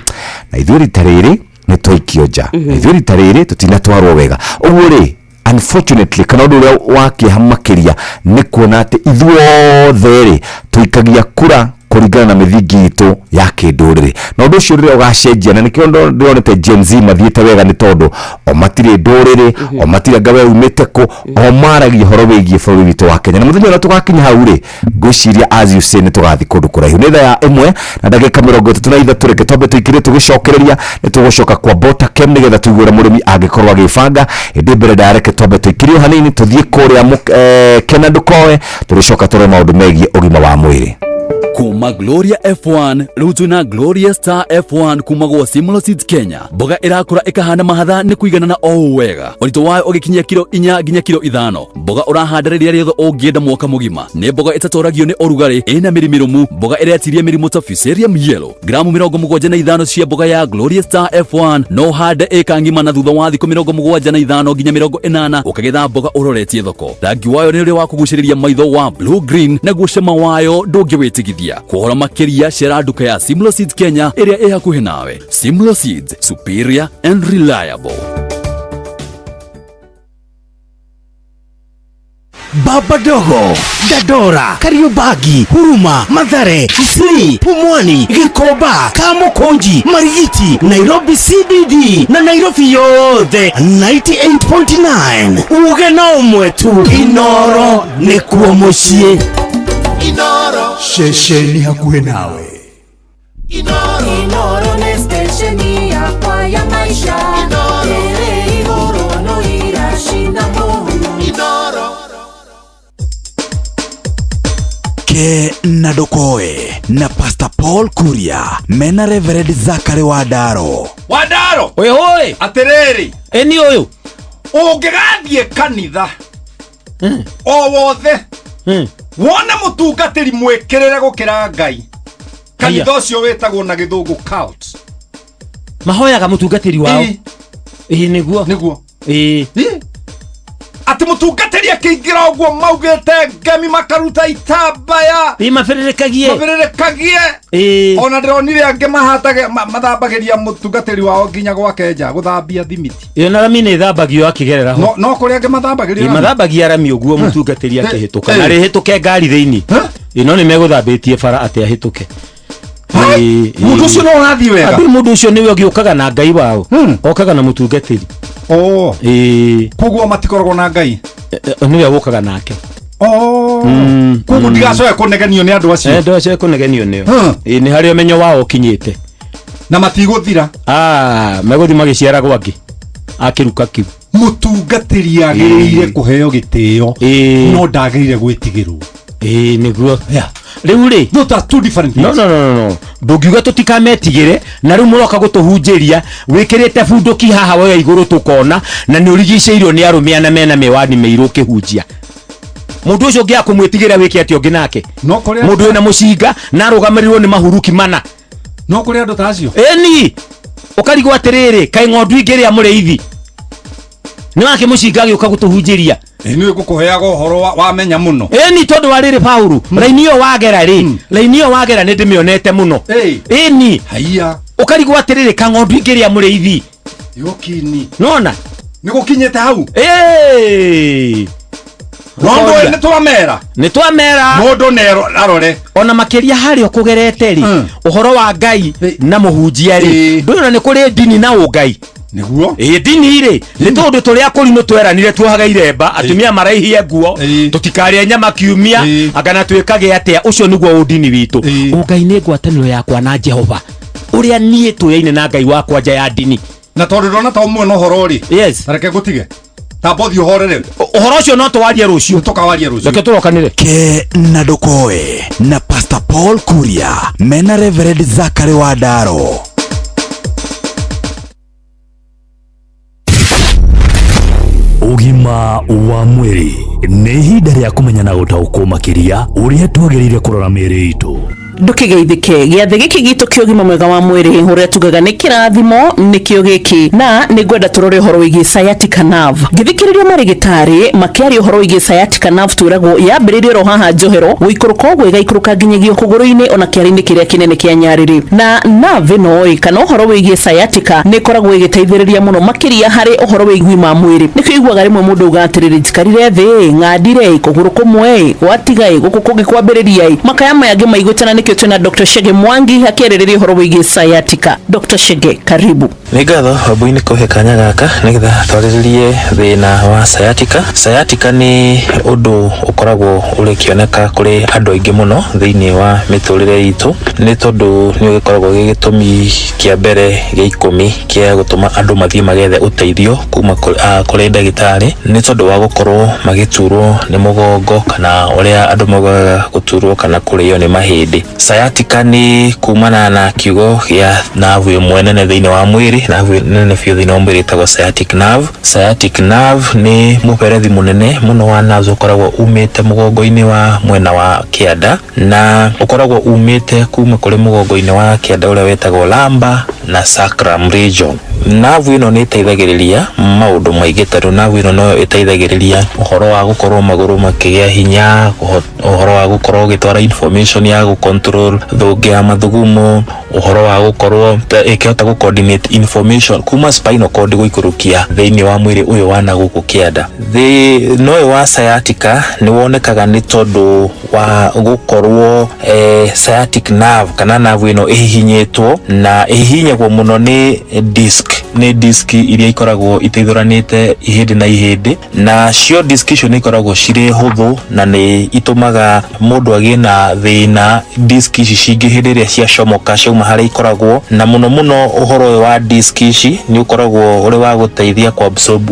S2: na ithuĩ rita rĩrĩ nĩ twaikio nja, na ithuĩ rita rĩrĩ tũtinatwarwo wega. Ũguo rĩ, unfortunately, kana ũndũ ũrĩa wa kĩeha makĩria nĩ kuona atĩ ithuothe rĩ tũikagia kura
S17: Kũringana na mĩthingi itũ ya kĩndũrĩrĩ na ũndũ ũcio rĩrĩa ũgacenjia na nĩkĩo ndĩronete Gen Z mathiĩte wega nĩ tondũ o matirĩ ndũrĩrĩ o matirĩ anga we umĩte kũ o maragia ũhoro wĩgiĩ bũrũri witũ wa Kenya na mũthenya ũrĩa tũgakinya hau rĩ ngwĩciria as you say nĩ tũgathiĩ kũndũ kũraihu. Nĩ thaa ya 1 na ndagĩka 33. Reke twambe tũikĩrie tũgĩcokereria nĩ tũgũcoka kwa Bota Kem nĩgetha tũigue ũrĩa mũrĩmi angĩkorwo agĩbanga ĩndĩ mbere ndareke twambe tũikĩrie o hanini tũthiĩ kũrĩa Kena Ndũkoe tũrĩcoka tũrore maũndũ megiĩ ũgima wa mwĩrĩ.
S8: Kuma Gloria F1 rĩu twĩna Gloria Star F1 kuma gwa Simlo Seeds Kenya. Mboga ĩrakũra ĩkahana mahatha nĩ kũiganana o ũũ wega, ũritũ wayo ũgĩkinyia kiro 4 nginya kiro 5. Mboga ũrahanda rĩrĩa rĩothe ũngĩenda mwaka mũgima. Nĩ mboga ĩtatoragio nĩ ũrugarĩ, ĩna mĩri mĩrũmu, mboga ĩretiria mĩrimũ ta Fusarium yellow. Gramu 75 cia mboga ya Gloria Star F1 no ũhande ĩka ng'ima na thutha wa thikũ 75 nginya 80 ũkagetha mboga ũroretie thoko. Rangi wayo nĩ ũrĩa wa kũgucĩrĩria maitho wa blue green, naguo cama wayo ndũngĩwĩtigithia. Kũhoro makĩria cera nduka ya Simlo Seeds Kenya ĩrĩa ĩ hakuhĩ nawe. Simlo Seeds, superior and reliable.
S12: Baba Dogo, Dandora, Kariobangi, Huruma, Mathare, Isli, Pumwani, Gikomba, Kamukunji, Marigiti, Nairobi CBD na Nairobi yothe 98.9. Uge na ũmwe tu, Inoro nĩkuo mũciĩ.
S18: Inoro
S20: ceceni hakuhĩ nawe.
S18: Inoro Inoro nĩ stesheni yakwa ya maisha. Inoro ĩrĩ igũrũ no iracina mũhu. Inoro
S20: Ke na Ndũkoe na Pastor Paul Kuria mena Reverend Zachary Wandaro.
S21: Wandaro
S25: Oye
S21: atiriri
S25: eni ũyũ
S21: ũngĩgathiĩ kanitha o wothe wone mũtungatĩri mwĩkĩrĩre gũkĩra Ngai, kanitha ũcio wĩtagwo na gĩthũngũ cult.
S25: Mahoyaga mũtungatĩri wao. Ĩĩ nĩguo
S21: nĩguo.
S25: Ĩĩ
S21: atĩ mũtungatĩri akĩingĩra ũguo maugĩte ngemi makaruta itambaya.
S25: Ĩĩ mabĩrĩrĩkagie
S21: mabĩrĩrĩkagie.
S25: Ĩĩ
S21: ona ndĩronire angĩ mahatage mathambagĩria mũtungatĩri wao nginya gwake nja gũthambia thimiti.
S25: Ĩyo na rami nĩ ĩthambagio akĩgerera ho.
S21: No kũrĩ angĩ mathambagĩria
S25: rami. Mathambagia rami ũguo mũtungatĩri akĩhĩtũka na rĩhĩtũke ngari thĩinĩ. Ĩĩ no nĩ megũthambĩtie bara atĩ ahĩtũke.
S21: Mũndũ ũcio no ũrathiĩ wega.
S25: Andũ mũndũ ũcio nĩwe ũgĩũkaga na Ngai wao. Okaga na mũtungatĩri.
S21: Oh.
S25: Ĩĩ
S21: koguo matikoragwo na Ngai.
S25: Nĩwe ũkaga nake.
S21: Oh. Koguo ndigacoke kũnegenio nĩ andũ acio.
S25: Ndũgacoke kũnegenio nĩo. Ĩĩ nĩ harĩa ũmenyo wao ũkinyĩte.
S21: Na matigũthira.
S25: Megũthiĩ magĩciaragwo angĩ akĩruka kĩu.
S21: Mũtungatĩri agĩrĩire kũheo gĩtĩo no ndagĩrĩire gwĩtigĩrwo.
S25: Ĩĩ nĩguo. Rĩu rĩ
S21: those are two different things.
S25: No. Ndũngiuga tũtikametigĩre na rĩu mũroka gũtũhunjĩria wĩkĩrĩte bunduki haha woya igũrũ tũkona na nĩ ũrigicĩirio nĩ arũme ana mena mĩwani mĩirũ ũkĩhunjia. Mũndũ ũcio ũngĩaga kũmwĩtigĩra wĩke atĩa ũngĩ nake? Mũndũ wĩna mũcinga na arũgamĩrĩrwo nĩ mahuruki mana.
S21: No kũrĩ andũ ta acio.
S25: Ĩni ũkarigwo atĩrĩrĩ kaĩ ng'ondu ingĩrĩa mũrĩithi nĩ wake mũcinga agĩũka gũtũhunjĩria.
S21: Nĩ ngũkũheaga ũhoro wamenya mũno.
S25: Ĩni tondũ wa rĩrĩ Paũlũ raini ĩyo wagera rĩ raini ĩyo wagera nĩ ndĩmĩonete mũno. Ĩni
S21: haiya
S25: ũkarigwo atĩrĩrĩ kang'ondu ingĩrĩa mũrĩithi
S21: yokini
S25: nona
S21: nĩ gũkinyĩte hau.
S25: Ĩĩ
S21: nĩ twamera
S25: nĩ twamera
S21: mũndũ nĩ arore
S25: ona makĩria harĩa ũkũgerete rĩ ũhoro wa Ngai na mũhunjia rĩ ndũrona nĩ kũrĩ ndini na ũngai.
S21: Nĩguo.
S25: Ĩĩ ndini rĩ nĩ tondũ tũrĩa kũrinũ tweranire tuohaga iremba atumia maraihie nguo tũtikarĩe nyama kiumia anga twĩkage atĩa ũcio nĩguo ũndini witũ. Ũngai nĩ ngwatanĩro yakwa na Jehova ũrĩa niĩ tũyaine na Ngai wakwa nja ya ndini.
S21: Na tondũ ndona ta ũmwe na ũhoro rĩ.
S25: Yes.
S21: Reke ngũtige. Ta bothi ũhorere.
S25: Ũhoro ũcio no tũwarie rũciũ.
S21: Tũkawarie rũciũ.
S25: Reke tũrokanĩre.
S20: Ke na Ndũkoe na Pastor Paul Kuria mena Reverend Zachary Wandaro.
S8: Ũgima wa mwĩrĩ nĩ ihinda rĩa kũmenya na gũtaũkwo makĩria ũrĩa twagĩrĩire kũrora mĩĩrĩ itũ.
S26: Ndũkĩgeithĩke gĩathĩ gĩkĩ gitũ kĩa ũgima mwega wa mwĩrĩ ũrĩa tugaga nĩ kĩrathimo nĩkĩo gĩkĩ na nĩ ngwenda tũrore ũhoro wĩgiĩ sciatica nerve. Ngĩthikĩrĩria marĩgĩtarĩ makĩaria ũhoro wĩgiĩ sciatica nerve twĩragwo yambĩrĩirie oro haha njohero gũikũrũka ũguo ĩgaikũrũka nginyagia kũgũrũ-inĩ ona kĩara-inĩ kĩrĩa kĩnene kĩa nyarĩrĩ. Na nerve ĩno ĩ kana ũhoro wĩgiĩ sciatica nĩ ĩkoragwo ĩgĩteithĩrĩria mũno makĩria harĩ ũhoro wĩgiĩ ũgima wa mwĩrĩ. Nĩkĩo iguaga rĩmwe mũndũ auga atĩrĩrĩ njikarire thĩ ng'andire kũgũrũ kũmwe gwatiga gũkũ kũngĩ kwambĩrĩria makaya maya angĩ maiguĩte na Nĩkĩo twĩna Dr. Chege Mwangi akĩarĩrĩria ũhoro wĩgiĩ sciatica. Dr. Chege, karibu.
S1: Nĩ ngatho Wambui nĩ kũhe kanya gaka nĩgetha twarĩrĩrie thĩna wa sciatica. Sciatica nĩ ũndũ ũkoragwo ũrĩkĩoneka kũrĩ andũ aingĩ mũno thĩinĩ wa mĩtũrĩre itũ, nĩ tondũ nĩ ũgĩkoragwo gĩ gĩtũmi kĩa mbere gĩa 10 kĩa gũtũma andũ mathiĩ magethe ũteithio kuma kũrĩ ndagĩtarĩ, nĩ tondũ wa gũkorwo magĩturwo nĩ mũgongo kana ũrĩa andũ maugaga gũturwo kana kũrĩo nĩ mahĩndĩ. Sciatica nĩ kumana na kiugo gĩa nerve ĩmwe nene thĩinĩ wa mwĩrĩ, nerve nene biũ thĩinĩ wa mwĩrĩ ĩtagwo sciatic nerve. Sciatic nerve nĩ mũberethi mũnene mũno wa nerves ũkoragwo umĩte mũgongo-inĩ wa mwena wa kĩanda, na ũkoragwo umĩte kuma kũrĩ mũgongo-inĩ wa kĩanda ũrĩa wĩtagwo lumbar na sacrum region. Nerve ĩno nĩ ĩteithagĩrĩria maũndũ maingĩ, tondũ nerve ĩno noyo ĩteithagĩrĩria ũhoro wa gũkorwo magũrũ makĩgĩa hinya, ũhoro wa gũkorwo ũgĩtwara information ya gũ control thũngĩ ya mathugumo, ũhoro wa gũkorwo ĩkĩhota gũ coordinate information kuma spinal cord gũikũrũkia thĩinĩ wa mwĩrĩ ũyũ wa na gũkũ kĩanda. Thĩna ũyũ wa sciatica nĩ wonekaga nĩ tondũ wa gũkorwo sciatic nerve kana nerve ĩno ĩhihinyĩtwo, na ĩhihinyagwo mũno nĩ disc, nĩ disc iria ikoragwo iteithũranĩte ihĩndĩ na ihĩndĩ, na cio disc icio nĩ ikoragwo cirĩ hũthũ na nĩ itũmaga mũndũ agĩe na thĩna disc ici cingĩ hĩndĩ ĩrĩa ciacomoka ciauma harĩa ikoragwo. Na mũno mũno ũhoro ũyũ wa disc ici nĩ ũkoragwo ũrĩ wa gũteithia ku absorb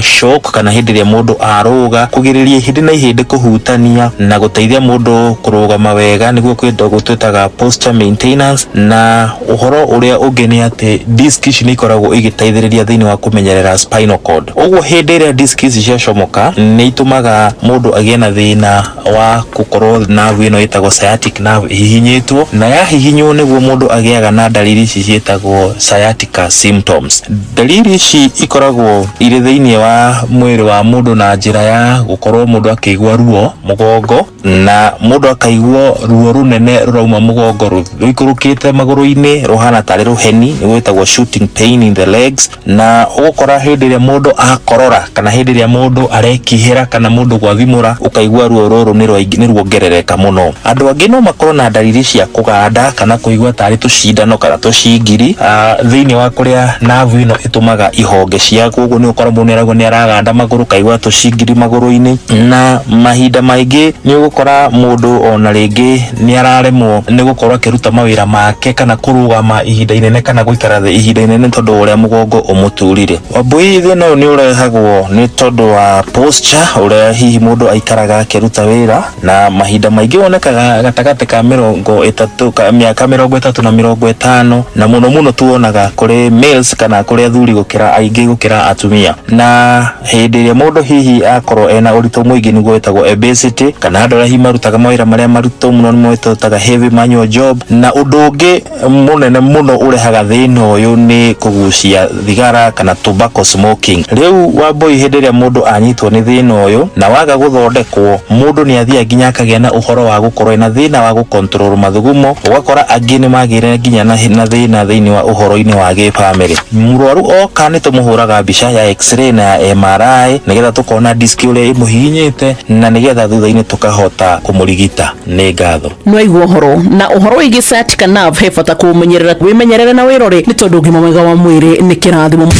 S1: shock, kana hĩndĩ ĩrĩa mũndũ arũga, kũgirĩrĩria ihĩndĩ na ihĩndĩ kũhutania na gũteithia mũndũ kũrũgama wega, nĩguo kwĩndũ twĩtaga posture maintenance. Na ũhoro ũrĩa ũngĩ nĩ atĩ disc ici nĩ ikoragwo igĩteithĩrĩria thĩinĩ wa kũmenyerera spinal cord. Ũguo hĩndĩ ĩrĩa disc ici ciacomoka nĩ itũmaga mũndũ agĩe na thĩna wa gũkorwo nerve ĩno ĩtagwo sciatic nerve ĩhihinyĩtwo, na yahihinywo nĩguo mũndũ agĩaga na ndariri ici ciĩtagwo sciatica symptoms. Ndariri ici ikoragwo irĩ thĩinĩ wa mwĩrĩ wa mũndũ na njĩra ya gũkorwo mũndũ akĩigua ruo mũgongo, na mũndũ akaigua ruo rũnene rũrauma mũgongo rũikũrũkĩte magũrũ-inĩ rũhana tarĩ rũheni, nĩguo ĩtagwo shooting pain in the legs. Na ũgũkora hĩndĩ ĩrĩa mũndũ akorora kana hĩndĩ ĩrĩa mũndũ arekihĩra kana mũndũ gwathimũra, ũkaigua ruo rũrũ nĩ ruongerereka mũno. Andũ angĩ no makorwo na ndariri cia kũganda kana kũigua tarĩ tũcindano kana tũcingiri thĩinĩ wa kũrĩa nerve ĩno ĩtũmaga ihonge ciaku. Ũguo nĩ ũkora mũndũ nĩaragua nĩ araganda magũrũ, kaigua tũcingiri magũrũ-inĩ. Na mahinda maingĩ nĩ ũgũkora mũndũ ona rĩngĩ nĩ araremwo nĩ gũkorwo akĩruta mawĩra make kana kũrũgama ihinda inene kana gũikara thĩ ihinda inene tondũ ũrĩa mũgongo ũmũturire. Wambui, thĩna ũyũ nĩ ũrehagwo nĩ tondũ wa posture, ũrĩa hihi mũndũ aikaraga akĩruta wĩra, na mahinda maingĩ wonekaga gatagatĩ ka 30 ka mĩaka 30 na 50, na mũno mũno tuonaga kũrĩ males kana kũrĩ athuri gũkĩra aingĩ gũkĩra atumia. Na hĩndĩ ĩrĩa mũndũ hihi akorwo ena ũritũ mũingĩ nĩguo wĩtagwo obesity, kana andũ arĩa hihi marutaga mawĩra marĩa maritũ mũno nĩmo twĩtaga heavy manual job. Na ũndũ ũngĩ mũnene mũno ũrehaga thĩna ũyũ nĩ kũgucia thigara kana tobacco smoking. Rĩu Wambui, hĩndĩ ĩrĩa mũndũ anyitwo nĩ thĩna ũyũ na waga gũthondekwo, mũndũ nĩ athiaga nginya akagĩa na ũhoro wa gũkorwo ena thĩna wa gũ control mathugumo, ũgakora angĩ nĩ magĩire nginya na thĩna thĩinĩ wa ũhoro-inĩ wa gĩbamĩrĩ. Mũrwaru oka nĩ tũmũhũraga mbica ya x-ray na ya MRI nĩgetha tũkona disc ũrĩa ĩmũhihinyĩte, na nĩgetha thutha-inĩ tũkahota kũmũrigita. Nĩ ngatho.
S26: Nĩwaigua ũhoro na ũhoro wĩgiĩ sciatica nerve, he bata kũũmenyerera, wĩmenyerere na wĩrore, nĩ tondũ ũgima mwega wa mwĩrĩ nĩ kĩrathimo.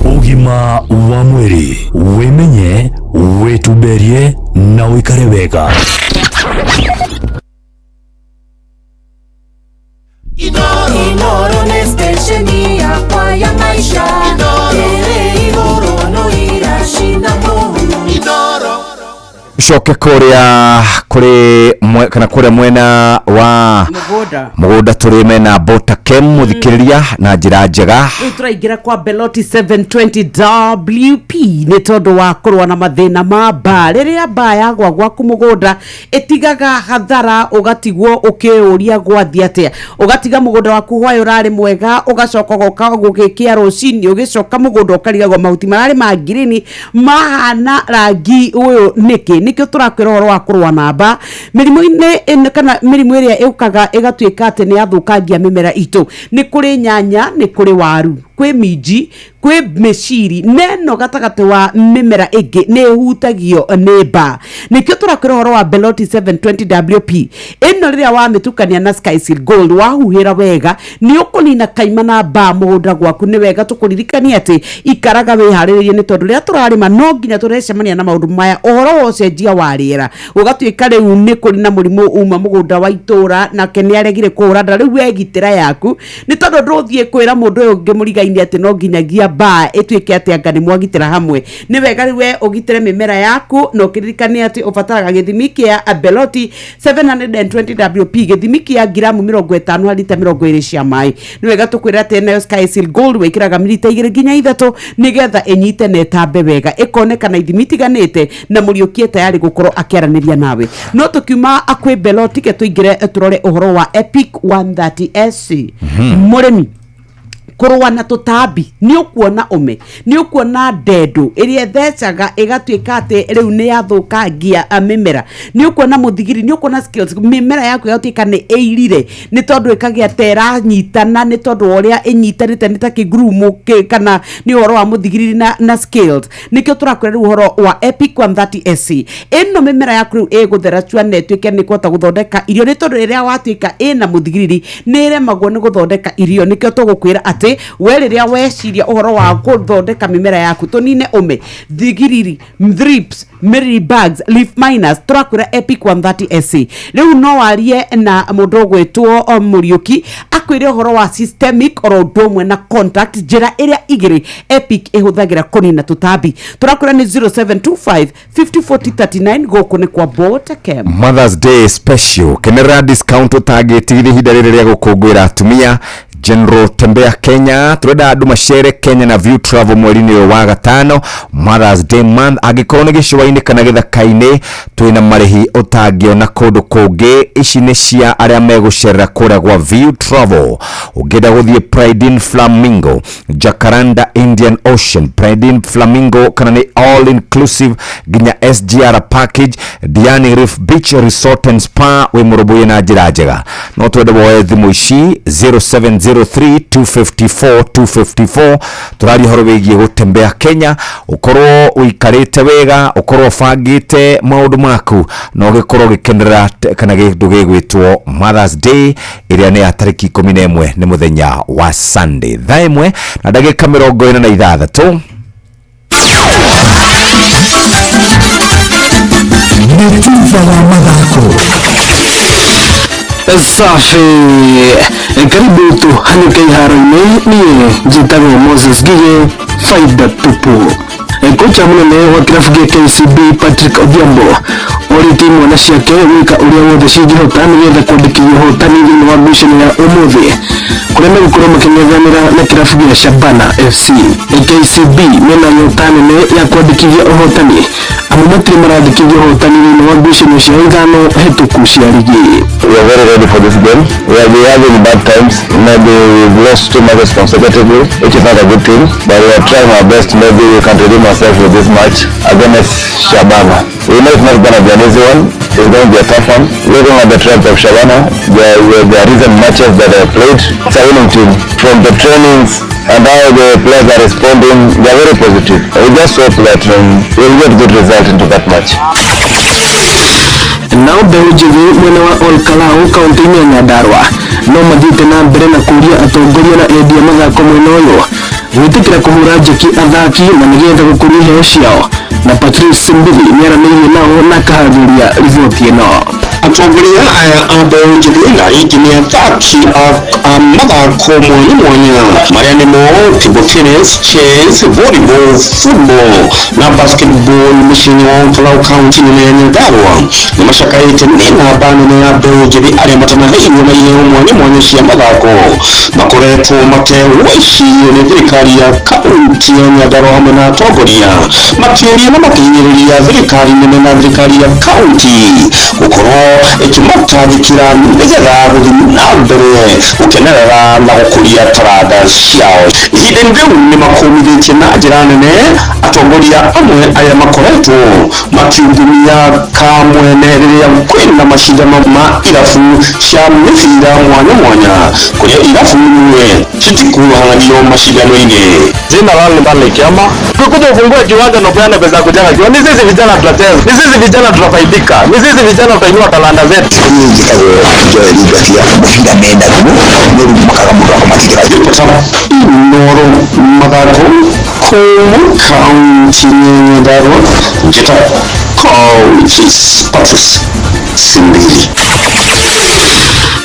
S8: Ũgima wa mwĩrĩ, wĩmenye, wĩtumberie na ũikare wega.
S18: Inoro nĩ station yakwa ya maisha ĩrĩ igũrũ no iracina mũhu. Inoro.
S17: Coke kũrĩa kũrĩ kana kũrĩa mwena wa
S7: Mũgũnda.
S17: Mũgũnda tũrĩ mena Botakem mũthikĩrĩria na njĩra njega.
S7: Rĩu tũraingĩra kwa Beloti 720 WP nĩ tondũ wa kũrũa na mathĩna ma mbaa. Rĩrĩa mbaa yagwa gwaku mũgũnda, ĩtigaga hathara, ũgatigwo ũkĩũria gwathiĩ atĩa, ũgatiga mũgũnda waku hwaĩ ũrarĩ mwega, ũgacoka ũgoka gũgĩkĩa rũcinĩ, ũgĩcoka mũgũnda ũkarigagwo mahuti mararĩ ma ngirini mahana rangi ũyũ nĩkĩ. Nĩkĩo tũrakwĩra ũhoro wa kũrũa na mbaa mĩrimũ-inĩ ĩno, kana mĩrimũ ĩrĩa ĩũkaga ĩgatuĩka atĩ nĩ yathũkangia mĩmera itũ. Nĩ kũrĩ nyanya, nĩ kũrĩ waru. kwĩ minji, kwĩ mĩciri, neno gatagatĩ wa mĩmera ĩngĩ nĩ ĩhutagio nĩ mbaa. Nĩkĩo tũrakwĩra ũhoro wa Beloti 720 WP ĩno, rĩrĩa wamĩtukania na Skyseal Gold wahuhĩra wega nĩ ũkũnina kaima na mbaa mũgũnda gwaku. Nĩ wega tũkũririkania atĩ ikaraga wĩharĩrĩrie, nĩ tondũ rĩrĩa tũrarĩma no nginya tũrecemania na maũndũ maya, ũhoro wa ũcenjia wa rĩera, gũgatuĩka rĩu nĩ kũrĩ na mũrimũ uma mũgũnda wa itũra nake nĩ aregire kũhũra ndawa, rĩu wegitĩra yaku, nĩ tondũ ndũthiĩ kwĩra mũndũ ũyũ ũngĩ mũrigaine atĩ no nginyagia mbaa ĩtuĩke atĩ anga nĩ mwagitĩra hamwe. Nĩ wega rĩu we ũgitĩre mĩmera yaku na ũkĩririkane atĩ ũbataraga gĩthimi kĩa Beloti 720 WP, gĩthimi kĩa ngiramu 50 harĩ lita 20 cia maĩ. Nĩ wega tũkwĩra atĩ nayo Skyseal Gold wĩkĩraga milita 2 nginya 3 nĩgetha ĩnyite na ĩtambe wega, ĩkoneka na ithimi itiganĩte na Mũriũkie tayari gũkorwo akĩaranĩria nawe. No tũkiuma kwĩ Beloti ke tũingĩre tũrore ũhoro wa Epic 130 SC. Mũrĩmi kũrũa na tũtambi, nĩ ũkuona ũme, nĩ ũkuona ndendũ ĩrĩa ĩthecaga ĩgatuĩka atĩ rĩu nĩ yathũkangia mĩmera, nĩ ũkuona mũthigiri, nĩ ũkuona skills, mĩmera yaku ĩgatuĩka nĩ ĩirire nĩ tondũ ĩkagĩa ta ĩranyitana, nĩ tondũ wa ũrĩa ĩnyitanĩte nĩ ta kĩgurumo kana nĩ ũhoro wa mũthigiri na skills. Nĩkĩo tũrakwĩra rĩu ũhoro wa Epic 130 SC ĩno, mĩmera yaku rĩu ĩgũthera cua na ĩtuĩke nĩ kũhota gũthondeka irio, nĩ tondũ rĩrĩa watuĩka ĩna mũthigiriri nĩ ĩremagwo nĩ gũthondeka irio. Nĩkĩo tũgũkwĩra atĩ we rĩrĩa weciria ũhoro wa gũthondeka mĩmera yaku tũnine ũme, thigiriri, thrips, mealybugs, leaf miners, tũrakwĩra Epic 130 SC. Rĩu no warie na mũndũ ũgwĩtwo Mũriũki akwĩre ũhoro wa systemic oro ũndũ ũmwe na contact, njĩra ĩrĩa igĩrĩ Epic ĩhũthagĩra kũnina tũtambi. Tũrakwĩra nĩ 0725 504039, gũkũ nĩ kwa Botakem.
S17: Mother's Day special, kenerera discount ũtangĩtigithia ihinda rĩrĩ rĩa gũkũngũĩra atumia. General Tembea Kenya, turenda andũ macere Kenya na View Travel mweri-inĩ ũyũ wa gatano, Mother's Day month. Angĩkorwo nĩ gĩcũa-inĩ kana gĩthaka-inĩ, twĩna marĩhi ũtangĩona kũndũ kũngĩ. Ici nĩ cia arĩa megũcerera kũrĩa gwa View Travel. Ũngĩenda gũthiĩ Pride in Flamingo, Jacaranda Indian Ocean, Pride in Flamingo, kana nĩ all inclusive nginya SGR package, Diani Reef Beach Resort and Spa, wĩ mũrũmbũiye na njĩra njega. No twende woe thimũ ici 0703 254 254. Tũraria ũhoro wĩgiĩ gũtembea Kenya, ũkorwo ũikarĩte wega, ũkorwo ũbangĩte maũndũ maku na ũgĩkorwo ũgĩkenerera kana kĩndũ gĩgwĩtwo Mother's Day ĩrĩa nĩ ya tarĩki 11, nĩ mũthenya wa Sunday, thaa 1:46.
S5: Nĩ thutha wa mathako.
S12: Safi, karibu tuhanyuke iharo-inĩ. Niĩ njĩtagwo Moses Gige, faida tupu. Kocha mũnene wa kĩrabu gĩa KCB Patrick Odhiambo orĩtie imwana ciake gwĩka ũrĩa wothe cingĩhota nĩgetha kwandĩkithia ũhotani thĩinĩ wa ngucanio ya ũmũthĩ kũrĩa megũkorwo makĩng'ethanĩra na kĩrabu gĩa Shabana FC. KCB mena nyota nene ya kwandĩkithia ũhotani amu matirĩ marandĩkithia ũhotani thĩinĩ wa ngucanio cia 5 hetũku cia rigi.
S11: We are very ready for this game. We have been having bad times. Maybe we've lost 2 matches consecutively, which is not a good thing. But we are trying our best. Maybe we can redeem ourselves with this match against Shabana. We know it's not going to be an easy one. It's going to be a tough one. Looking at the trends of Shabana, there are recent matches that they have played. It's a winning team. From the trainings and how the players are responding, they are very positive. We just hope that we'll get good result into that match.
S12: Nao mbeũ njĩthĩ mwena wa Olkalau kaunti-inĩ ya Nyandarua no mathiĩte na mbere na kũũria atongoria na endia mathako mwena ũyũ gwĩtĩkĩra kũhũra njeki athaki na nĩgetha gũkũria iheo ciao, na Patrice Mbithi nĩaranĩirie nao na akaharĩria riboti ĩno.
S5: Atongoria aya a mbeũ njĩthĩ na rĩngĩ nĩ athaki a mathako mwanya mwanya marĩa nĩmo table tennis, chess, volleyball, football na basketball mũciĩ-inĩ wa Olkalau kaunti nene ya Nyandarua nĩ macakaĩte nĩ namba nene ya mbeũ njĩthĩ arĩa matanaheirwo na iheo mwanya mwanya cia mathako makoretwo mategwo icirio nĩ thirikari ya kaunti ya Nyandarua hamwe na atongoria makĩũria na makĩhinyĩrĩria thirikari nene na thirikari ya kaunti gũkorwo ĩkĩmatangĩkĩra nĩgetha gũthiĩ na mbere gũkenerera na gũkũria taranda ciao. Ihinda-inĩ rĩu nĩ makũmithĩtie na njĩra nene atongoria amwe arĩa makoretwo makiungumia kamwene rĩrĩa kwĩna macindano ma irabu cia mĩbira mwanya mwanya kũrĩa irabu imwe citikuruhanagio macindano-inĩ.
S11: Jina langu Stanley Kiama. Ukikuja ufungue kiwanja na upeane pesa ya kujenga kiwanja, ni sisi vijana tutacheza, ni sisi vijana tutafaidika, ni sisi vijana tutainua talanta zetu.
S5: Njĩtagwo Joel Ngatia mũbira mendaguo nĩ rĩu makaga mũndũ wa kũmatigĩra. Inoro mathako kuma kaunti ya Nyandarua, njĩtagwo Coaches Patrice Simbili.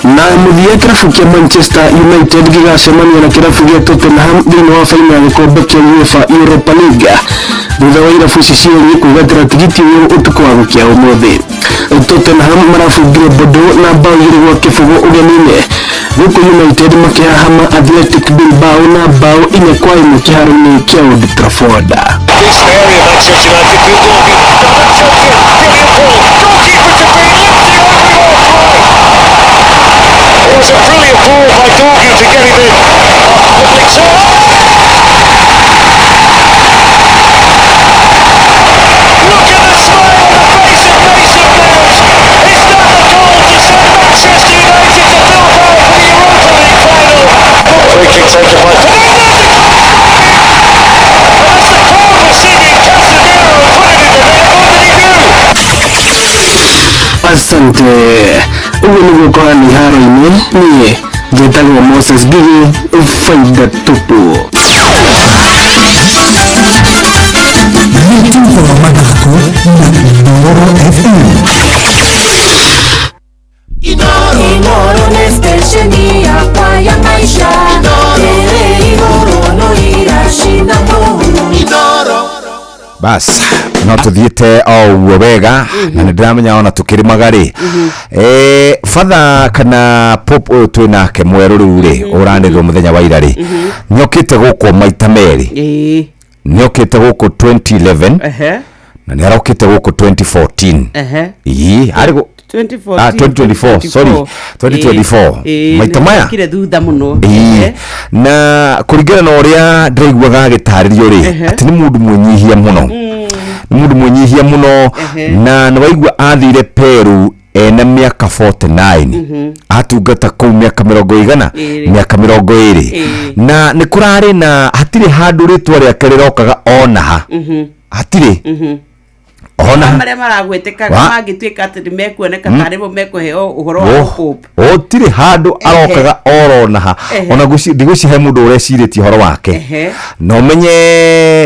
S14: Na mũthia kĩrabu kĩa Manchester United gĩgacemania na kĩrabu gĩa Tottenham thĩinĩ wa faino ya gĩkombe kĩa UEFA Europa League thutha wa irabu ici cierĩ kwĩgatĩra tigiti ũyũ ũtukũ wa gũkĩa ũmũthĩ. Tottenham marabungire Bordeaux na bao 2-0 ũgeni-inĩ gũkũ United makĩhahama Athletic Bilbao na bao 4-1 kĩharo-inĩ kĩa Old Trafford.
S15: It was a brilliant ball by Dorgu to get him in. Lovely touch. Look at the smile on the face of Mason Mount. Is that the goal to send Manchester United to Bilbao for the Europa League final? Free kick taken by Fernandes. And as the crowd were singing, Casemiro put it in the net. What did he do?
S14: Asante. Ũguo nĩguo kũhana iharo-inĩ. Niĩ njĩtagwo Moses Ngigi, faida tupu.
S2: Mĩtugo wa mathako na Inooro FM.
S18: Inoro nĩ stesheni yakwa ya maisha ĩrĩ igũrũ no iracina mũhu.
S17: Bas no tuthiĩte o ũguo wega na nĩ ndĩramenya ona tũkĩrĩmaga rĩ, batha kana pop ũyũ twĩ nake mwerũ rĩu rĩ ũranĩrĩrwo mũthenya wa ira rĩ, nĩokĩte gũkũ maita merĩ. Nĩokĩte gũkũ 2011 na nĩ arokĩte gũkũ 2014. Ii arĩ
S7: 2014.
S17: Ah, 2024, sorry, 2024. Maita maya
S7: kire thutha muno.
S17: Ĩĩ. Na kũringana na ũrĩa ndĩraiguaga agĩtarĩrio rĩ, atĩ nĩ mũndũ mwĩnyihia mũno, nĩ mũndũ mwĩnyihia mũno. Na nĩ waigua athire Peru ena mĩaka 49, atungata kũu mĩaka mĩrongo igana,
S7: Ĩrĩ.
S17: mĩaka 20, na nĩ kũrarĩ na hatirĩ handũ rĩtwa rĩake rĩrokaga ona ha, hatirĩ ona ha.
S7: Marĩa maragwĩtĩkaga mangĩtuĩka atĩ nĩ mekuoneka tarĩ mo mekũheo ũhoro wa ũkũmba.
S17: Gũtirĩ handũ arokaga orona ha. Ona ndigwĩciria he mũndũ ũrecirĩtie ũhoro wake. Na ũmenye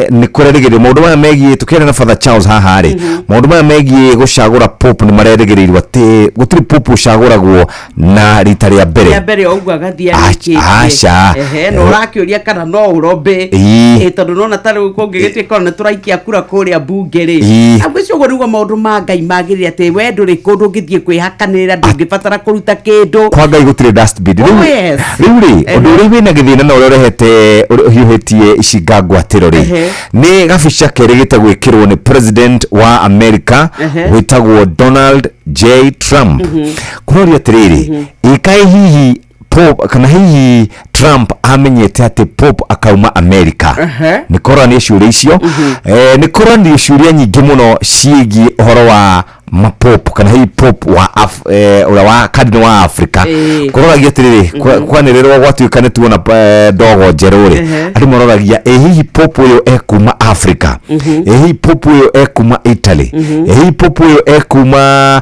S17: nĩ kũrerĩgĩrĩrwo maũndũ maya megiĩ tũkĩaria na Father Charles haha rĩ, maũndũ maya megiĩ gũcagũra pope nĩ marerĩgĩrĩirwo atĩ gũtirĩ pope ũcagũragwo na rita rĩa mbere.
S7: Rĩa mbere o ũguo agathiĩ arĩkĩtie.
S17: Aca.
S7: Na ũrakĩũria kana no ũrombe. Tondũ nona ta rĩu kũngĩgĩtuĩka ona tũraikia kura kũrĩa mbunge rĩ, ngwĩciria ũguo nĩguo maũndũ ma Ngai magĩrĩire, atĩ we ndũrĩ kũndũ ũngĩthiĩ kwĩhakanĩrĩra, ndũngĩbatara kũruta kĩndũ.
S17: Kwa Ngai gũtirĩ dustbin.
S7: Oh,
S17: Rĩu
S7: yes.
S17: rĩu rĩ, ũndũ ũrĩa wĩna gĩthĩna na ũrĩa ũrehete ũrĩa ũhiũhĩtie ici ngangwatĩro rĩ, nĩ gabica kerĩgĩte gwĩkĩrwo nĩ president wa America wĩtagwo Donald J Trump. Kũroria atĩrĩrĩ, ĩkaĩ hihi Pope kana hihi Trump amenyete atĩ Pope akauma America? Nĩ kũrania ciũria icio, nĩ kũrania ciũria nyingĩ mũno ciĩgiĩ ũhoro wa mapope kana hihi pope wa ũrĩa wa cardinal wa Africa. Kũroragia atĩrĩrĩ, kwanĩrĩrwo gwatuĩka nĩ tuona ndogo njerũ rĩ, andũ maroragia ĩ hihi pope ũyũ ekuma Africa, ĩ hihi pope ũyũ ekuma Italy, ĩ hihi pope ũyũ ekuma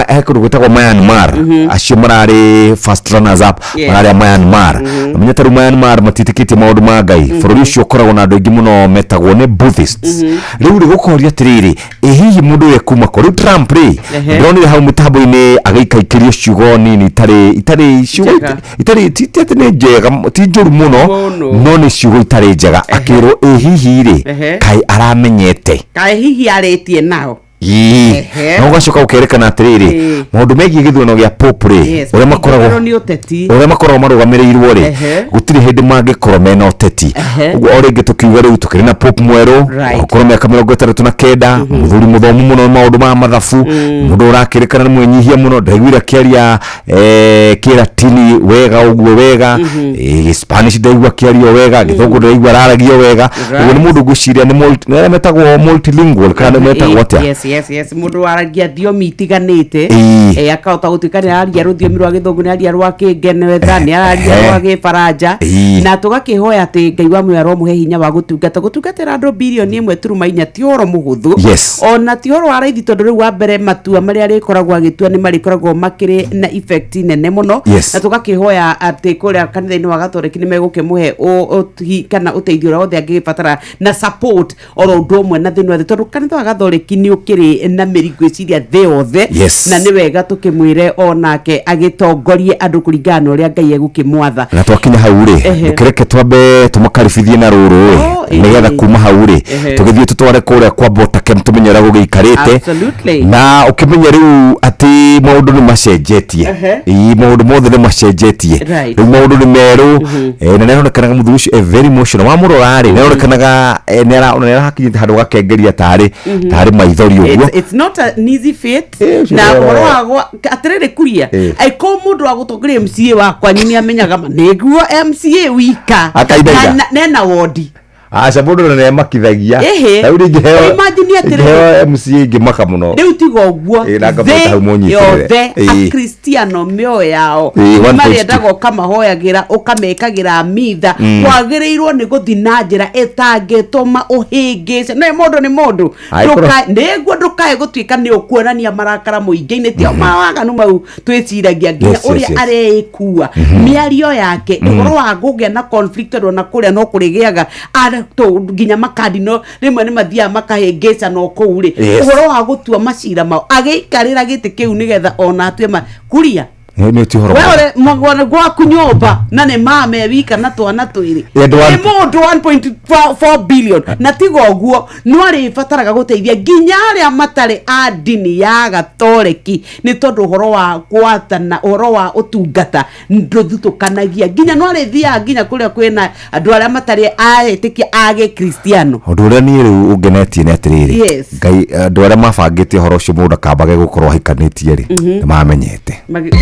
S17: he kũndũ gwĩtagwo Myanmar, acio mararĩ first runners up. Mararĩ a Myanmar. Amenye ta rĩu Myanmar matiĩtĩkĩtie maũndũ ma Ngai, bũrũri ũcio ũkoragwo na andũ aingĩ mũno metagwo nĩ Buddhists. Rĩu rĩ, gũkoria atĩrĩrĩ, ĩ hihi mũndũ ũyũ ekuma kũ? Rĩu Trump rĩ, ndĩronire hau mĩtambo-inĩ agĩikaikĩrio ciugo nini itarĩ ciugo
S7: Njega.
S17: itarĩ ti atĩ nĩ njega, ti njũru mũno,
S7: Mũno.
S17: no nĩ ciugo itarĩ njega, akĩrwo ĩ hihi rĩ, kaĩ aramenyete
S7: Kaĩ hihi arĩtie nao?
S17: Ii.
S7: Ehe.
S17: Na ũgacoka ũkerekana atĩrĩrĩ,
S7: Ĩĩ.
S17: maũndũ megiĩ gĩthurano gĩa Pope rĩ,
S7: Yes,
S17: ũrĩa makoragwo
S7: gĩthurano nĩ ũteti.
S17: ũrĩa makoragwo marũgamĩrĩirwo rĩ,
S7: Ehe.
S17: gũtirĩ hĩndĩ mangĩkorwo mena ũteti.
S7: Ehe.
S17: Ũguo o rĩngĩ tũkiuga rĩu tũkĩrĩ na Pope mwerũ,
S7: Right.
S17: ũkũrũ mĩaka 69, mũthuri mũthomu mũno maũndũ ma mathabu, mũndũ ũrakĩrĩkana nĩ mwĩnyihia mũno, ndaiguire akĩaria kĩratini wega ũguo wega, Spanish ndaigua akĩaria wega, gĩthũngũ ndaigua araragia wega. Ũguo nĩ mũndũ ngwĩciria nĩ nĩ arĩa metagwo multilingual kana nĩ metagwo atĩa?
S7: Yes, mũndũ waragia thiomi itiganĩte.
S17: Ĩĩ.
S7: Akahota gũtuĩka nĩ araria rũthiomi rwa gĩthũngũ, nĩ araria rwa kĩngeretha, nĩ araria
S17: Ehe.
S7: rwa gĩbaranja.
S17: Ĩĩ.
S7: Na tũgakĩhoya atĩ Ngai wa muoyo aromũhe hinya wa gũtungata, gũtungatĩra andũ 1.4 bilioni ti ũhoro mũhũthũ.
S17: Yes.
S7: Ona ti ũhoro wa raithi, tondũ rĩu wa mbere matua marĩa arĩkoragwo agĩtua nĩ marĩkoragwo makĩrĩ na effect nene mũno.
S17: Yes.
S7: Na tũgakĩhoya atĩ kũrĩa kanitha-inĩ wa gatoreki nĩ megũkĩmũhe kana ũteithio ũrĩa wothe angĩgĩbatara na support oro ũndũ ũmwe na thĩna othe, tondũ kanitha wa gathoreki nĩ ũkĩrĩ na mĩri ngwĩciria thĩ yothe.
S17: Yes.
S7: Na nĩ wega tũkĩmwĩre onake agĩtongorie andũ kũringana na ũrĩa Ngai egũkĩmwatha.
S17: Na twakinya hau rĩ,
S7: Ehe.
S17: ndũkĩreke twambe tũmakaribithie na rũrũ ĩ,
S7: Oh, ĩĩ.
S17: nĩgetha kuma hau rĩ,
S7: Ehe.
S17: tũgĩthiĩ tũtware kũrĩa kwa Botakem tũmenye ũrĩa gũgĩikarĩte.
S7: Absolutely.
S17: Na ũkĩmenye rĩu atĩ maũndũ nĩ macenjetie.
S7: Ehe.
S17: Ĩĩ, maũndũ mothe nĩ macenjetie.
S7: Right.
S17: Rĩu maũndũ nĩ merũ. Na nĩaronekanaga mũthuri ũcio e very emotional, wamũrora rĩ, nĩaronekanaga nĩarahakinyĩte handũ gakengeria tarĩ tarĩ maithori ũguo.
S7: It's not an easy fit.
S17: Ũcio
S7: Na
S17: ũhoro
S7: ũhoro wa atĩrĩrĩ kuria,
S17: Ĩĩ.
S7: angĩkorwo mũndũ wa gũtongoria MCA wakwa nĩ amenyaga ma nĩguo MCA wika.
S17: Akainaina.
S7: Nena wondi.
S17: Aca, mũndũ na nĩemakithagia.
S7: Ĩhĩ.
S17: Rĩu ingĩheo
S7: Imagine atĩrĩrĩ.
S17: ingĩheo MCA ingĩmaka mũno.
S7: Rĩu tiga ũguo,
S17: Ĩĩ, na ngamwĩta hau
S7: thĩ
S17: mũnyitĩrĩre.
S7: yothe,
S17: Ĩĩ.
S7: akristiano mĩoyo yao
S17: Ĩĩ, 1.2.
S7: marĩendaga ũkamahoyagĩra, ũkamekagĩra mitha. Kwagĩrĩirwo nĩ gũthiĩ na njĩra ĩtangĩtũma ũhĩngĩce nĩ mũndũ nĩ mũndũ.
S17: Angĩkorwo-
S7: Nĩguo ndũkae gũtuĩka nĩ ũkuonania marakara mũingĩ-inĩ, tio mawaganu mau twĩciragia nginya
S17: Yes, yes,
S7: ũrĩa areĩkua, mĩario yake, ũhoro wa kũgĩa na conflict, tondũ ona kũrĩa no kũrĩgĩaga nginya makandino rĩmwe nĩ mathiaga makahĩngĩcana o kũu rĩ.
S17: Yes.
S7: Ũhoro wa gũtua macira mao agĩikarĩra gĩtĩ kĩu nĩgetha ona atue ma kuria.
S17: Nĩ ti ũhoro
S7: we
S17: mwega.
S7: ũrĩ magwana gwaku nyũmba na nĩ mame wika na twana twĩrĩ,
S17: Yeah,
S7: nĩ mũndũ 1.4 billion, na tiga ũguo no arĩbataraga gũteithia nginya arĩa matarĩ a ndini ya gatoreki, nĩ tondũ ũhoro wa gwathana, ũhoro wa ũtungata ndũthutũkanagia, nginya no arĩthiaga nginya kũrĩa kwĩna andũ arĩa matarĩ aetĩkia a gĩkristiano.
S17: Ũndũ ũrĩa niĩ rĩu ũngenetie nĩ atĩrĩrĩ,
S7: Yes.
S17: Ngai, andũ arĩa mabangĩte ũhoro ũcio mũndũ akambage gũkorwo ahikanĩtie rĩ, nĩ mamenyete.
S18: Maneno.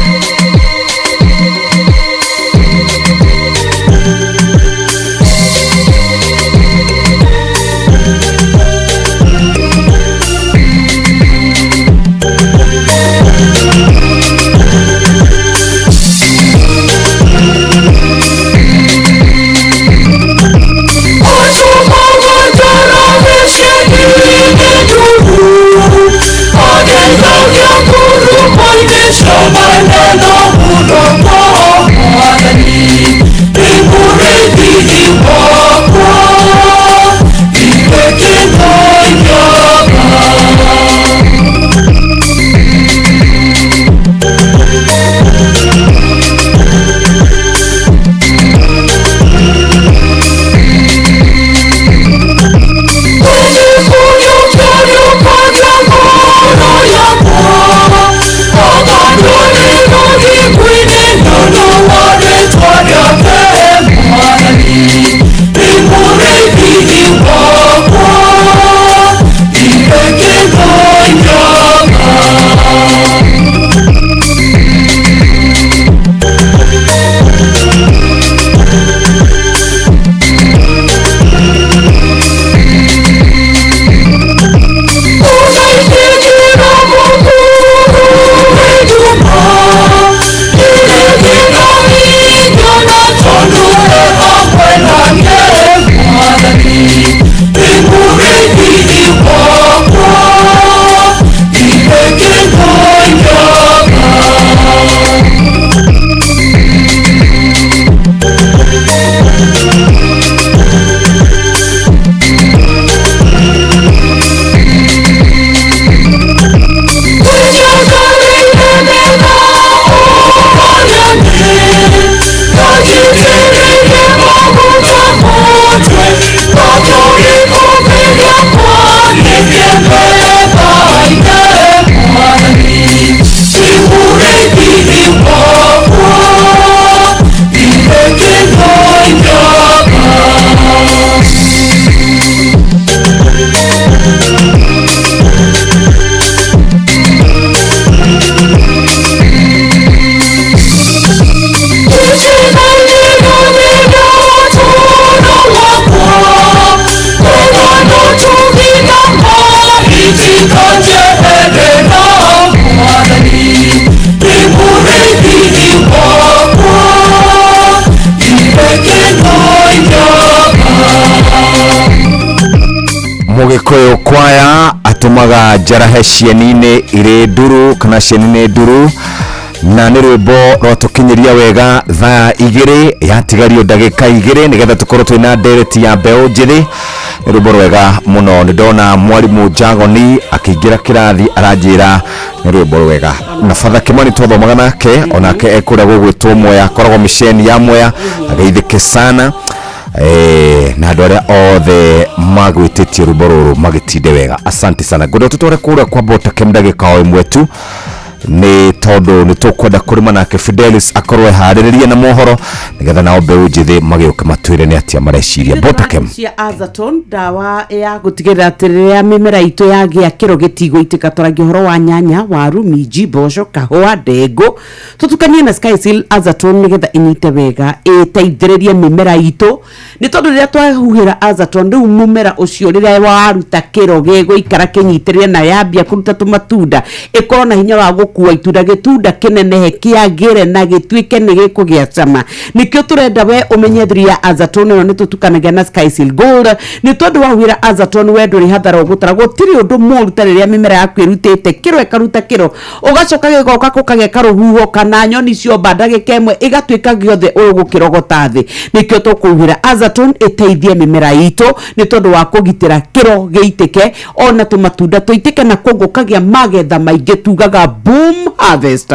S17: Gĩkũyũ kwaya atũmaga njarahe cieni-inĩ irĩ nduru kana cieni-inĩ nduru, na nĩ rwĩmbo rwatũkinyĩria wega thaa 2 yatigario ndagĩka 2 nĩgetha tũkorwo twĩna ndereti ya mbeũ njĩthĩ. Nĩ rwĩmbo rwega mũno. Nĩ ndona mwarimũ Jagoni akĩingĩra kĩrathi aranjĩra nĩ rwĩmbo rwega. Na Father Kimani twathomaga nake, onake ekũrĩa gũgwĩtwo Mwea, akoragwo mĩceni ya Mwea, ageithĩke sana. Na andũ arĩa othe magwĩtĩtie rwĩmbo rũrũ magĩtinde wega, asante sana. Ngwenda tũtware kũrĩa kwa Botakem ndagĩka o ĩmwe tu, nĩ tondũ nĩ tũkwenda kũrĩma nake Fidelis akorwo eharĩrĩrie na mohoro nĩgetha nao mbeũ njĩthĩ magĩũke matwĩre nĩ atĩa mareciria. Botakem
S7: cia Azaton, ndawa ya gũtigĩrĩra atĩ rĩrĩa mĩmera itũ yagĩa kĩro gĩtigũitĩka. Tũragia ũhoro wa nyanya, waru, minji, mboco, kahũa, ndengũ, tũtukanie na Skyseal Azaton nĩgetha ĩnyite wega, ĩteithĩrĩrie mĩmera itũ, nĩ tondũ rĩrĩa twahuhĩra Azaton rĩu mũmera ũcio rĩrĩa waruta kĩro gĩgũikara kĩnyitĩrĩre, na yambia kũruta tũmatunda ĩkorwo na hinya wa gũkua itunda, gĩtunda kĩnenehe, kĩagĩre na gĩtuĩke nĩ gĩkũgĩa cama. Nĩkĩo tũrenda we ũmenye thiri ya Azaton ĩno nĩ tũtukanagia na Skyseal Gold, nĩ tondũ wahuhĩra Azaton we ndũrĩ hathara ũgũtara. Gũtirĩ ũndũ mũru ta rĩrĩa mĩmera yaku ĩrutĩte kĩro, ĩkaruta kĩro, ũgacoka gĩgoka gũkagĩa karũhuho kana nyoni ciomba ndagĩka ĩmwe ĩgatuĩka gĩothe ũgũkĩrogota thĩ. Nĩkĩo tũkũhuhĩra Azaton ĩteithie mĩmera itũ nĩ tondũ wa kũgitĩra kĩro gĩitĩke ona tũmatunda tũitĩke, na koguo kagĩa magetha maingĩ, tugaga boom harvest.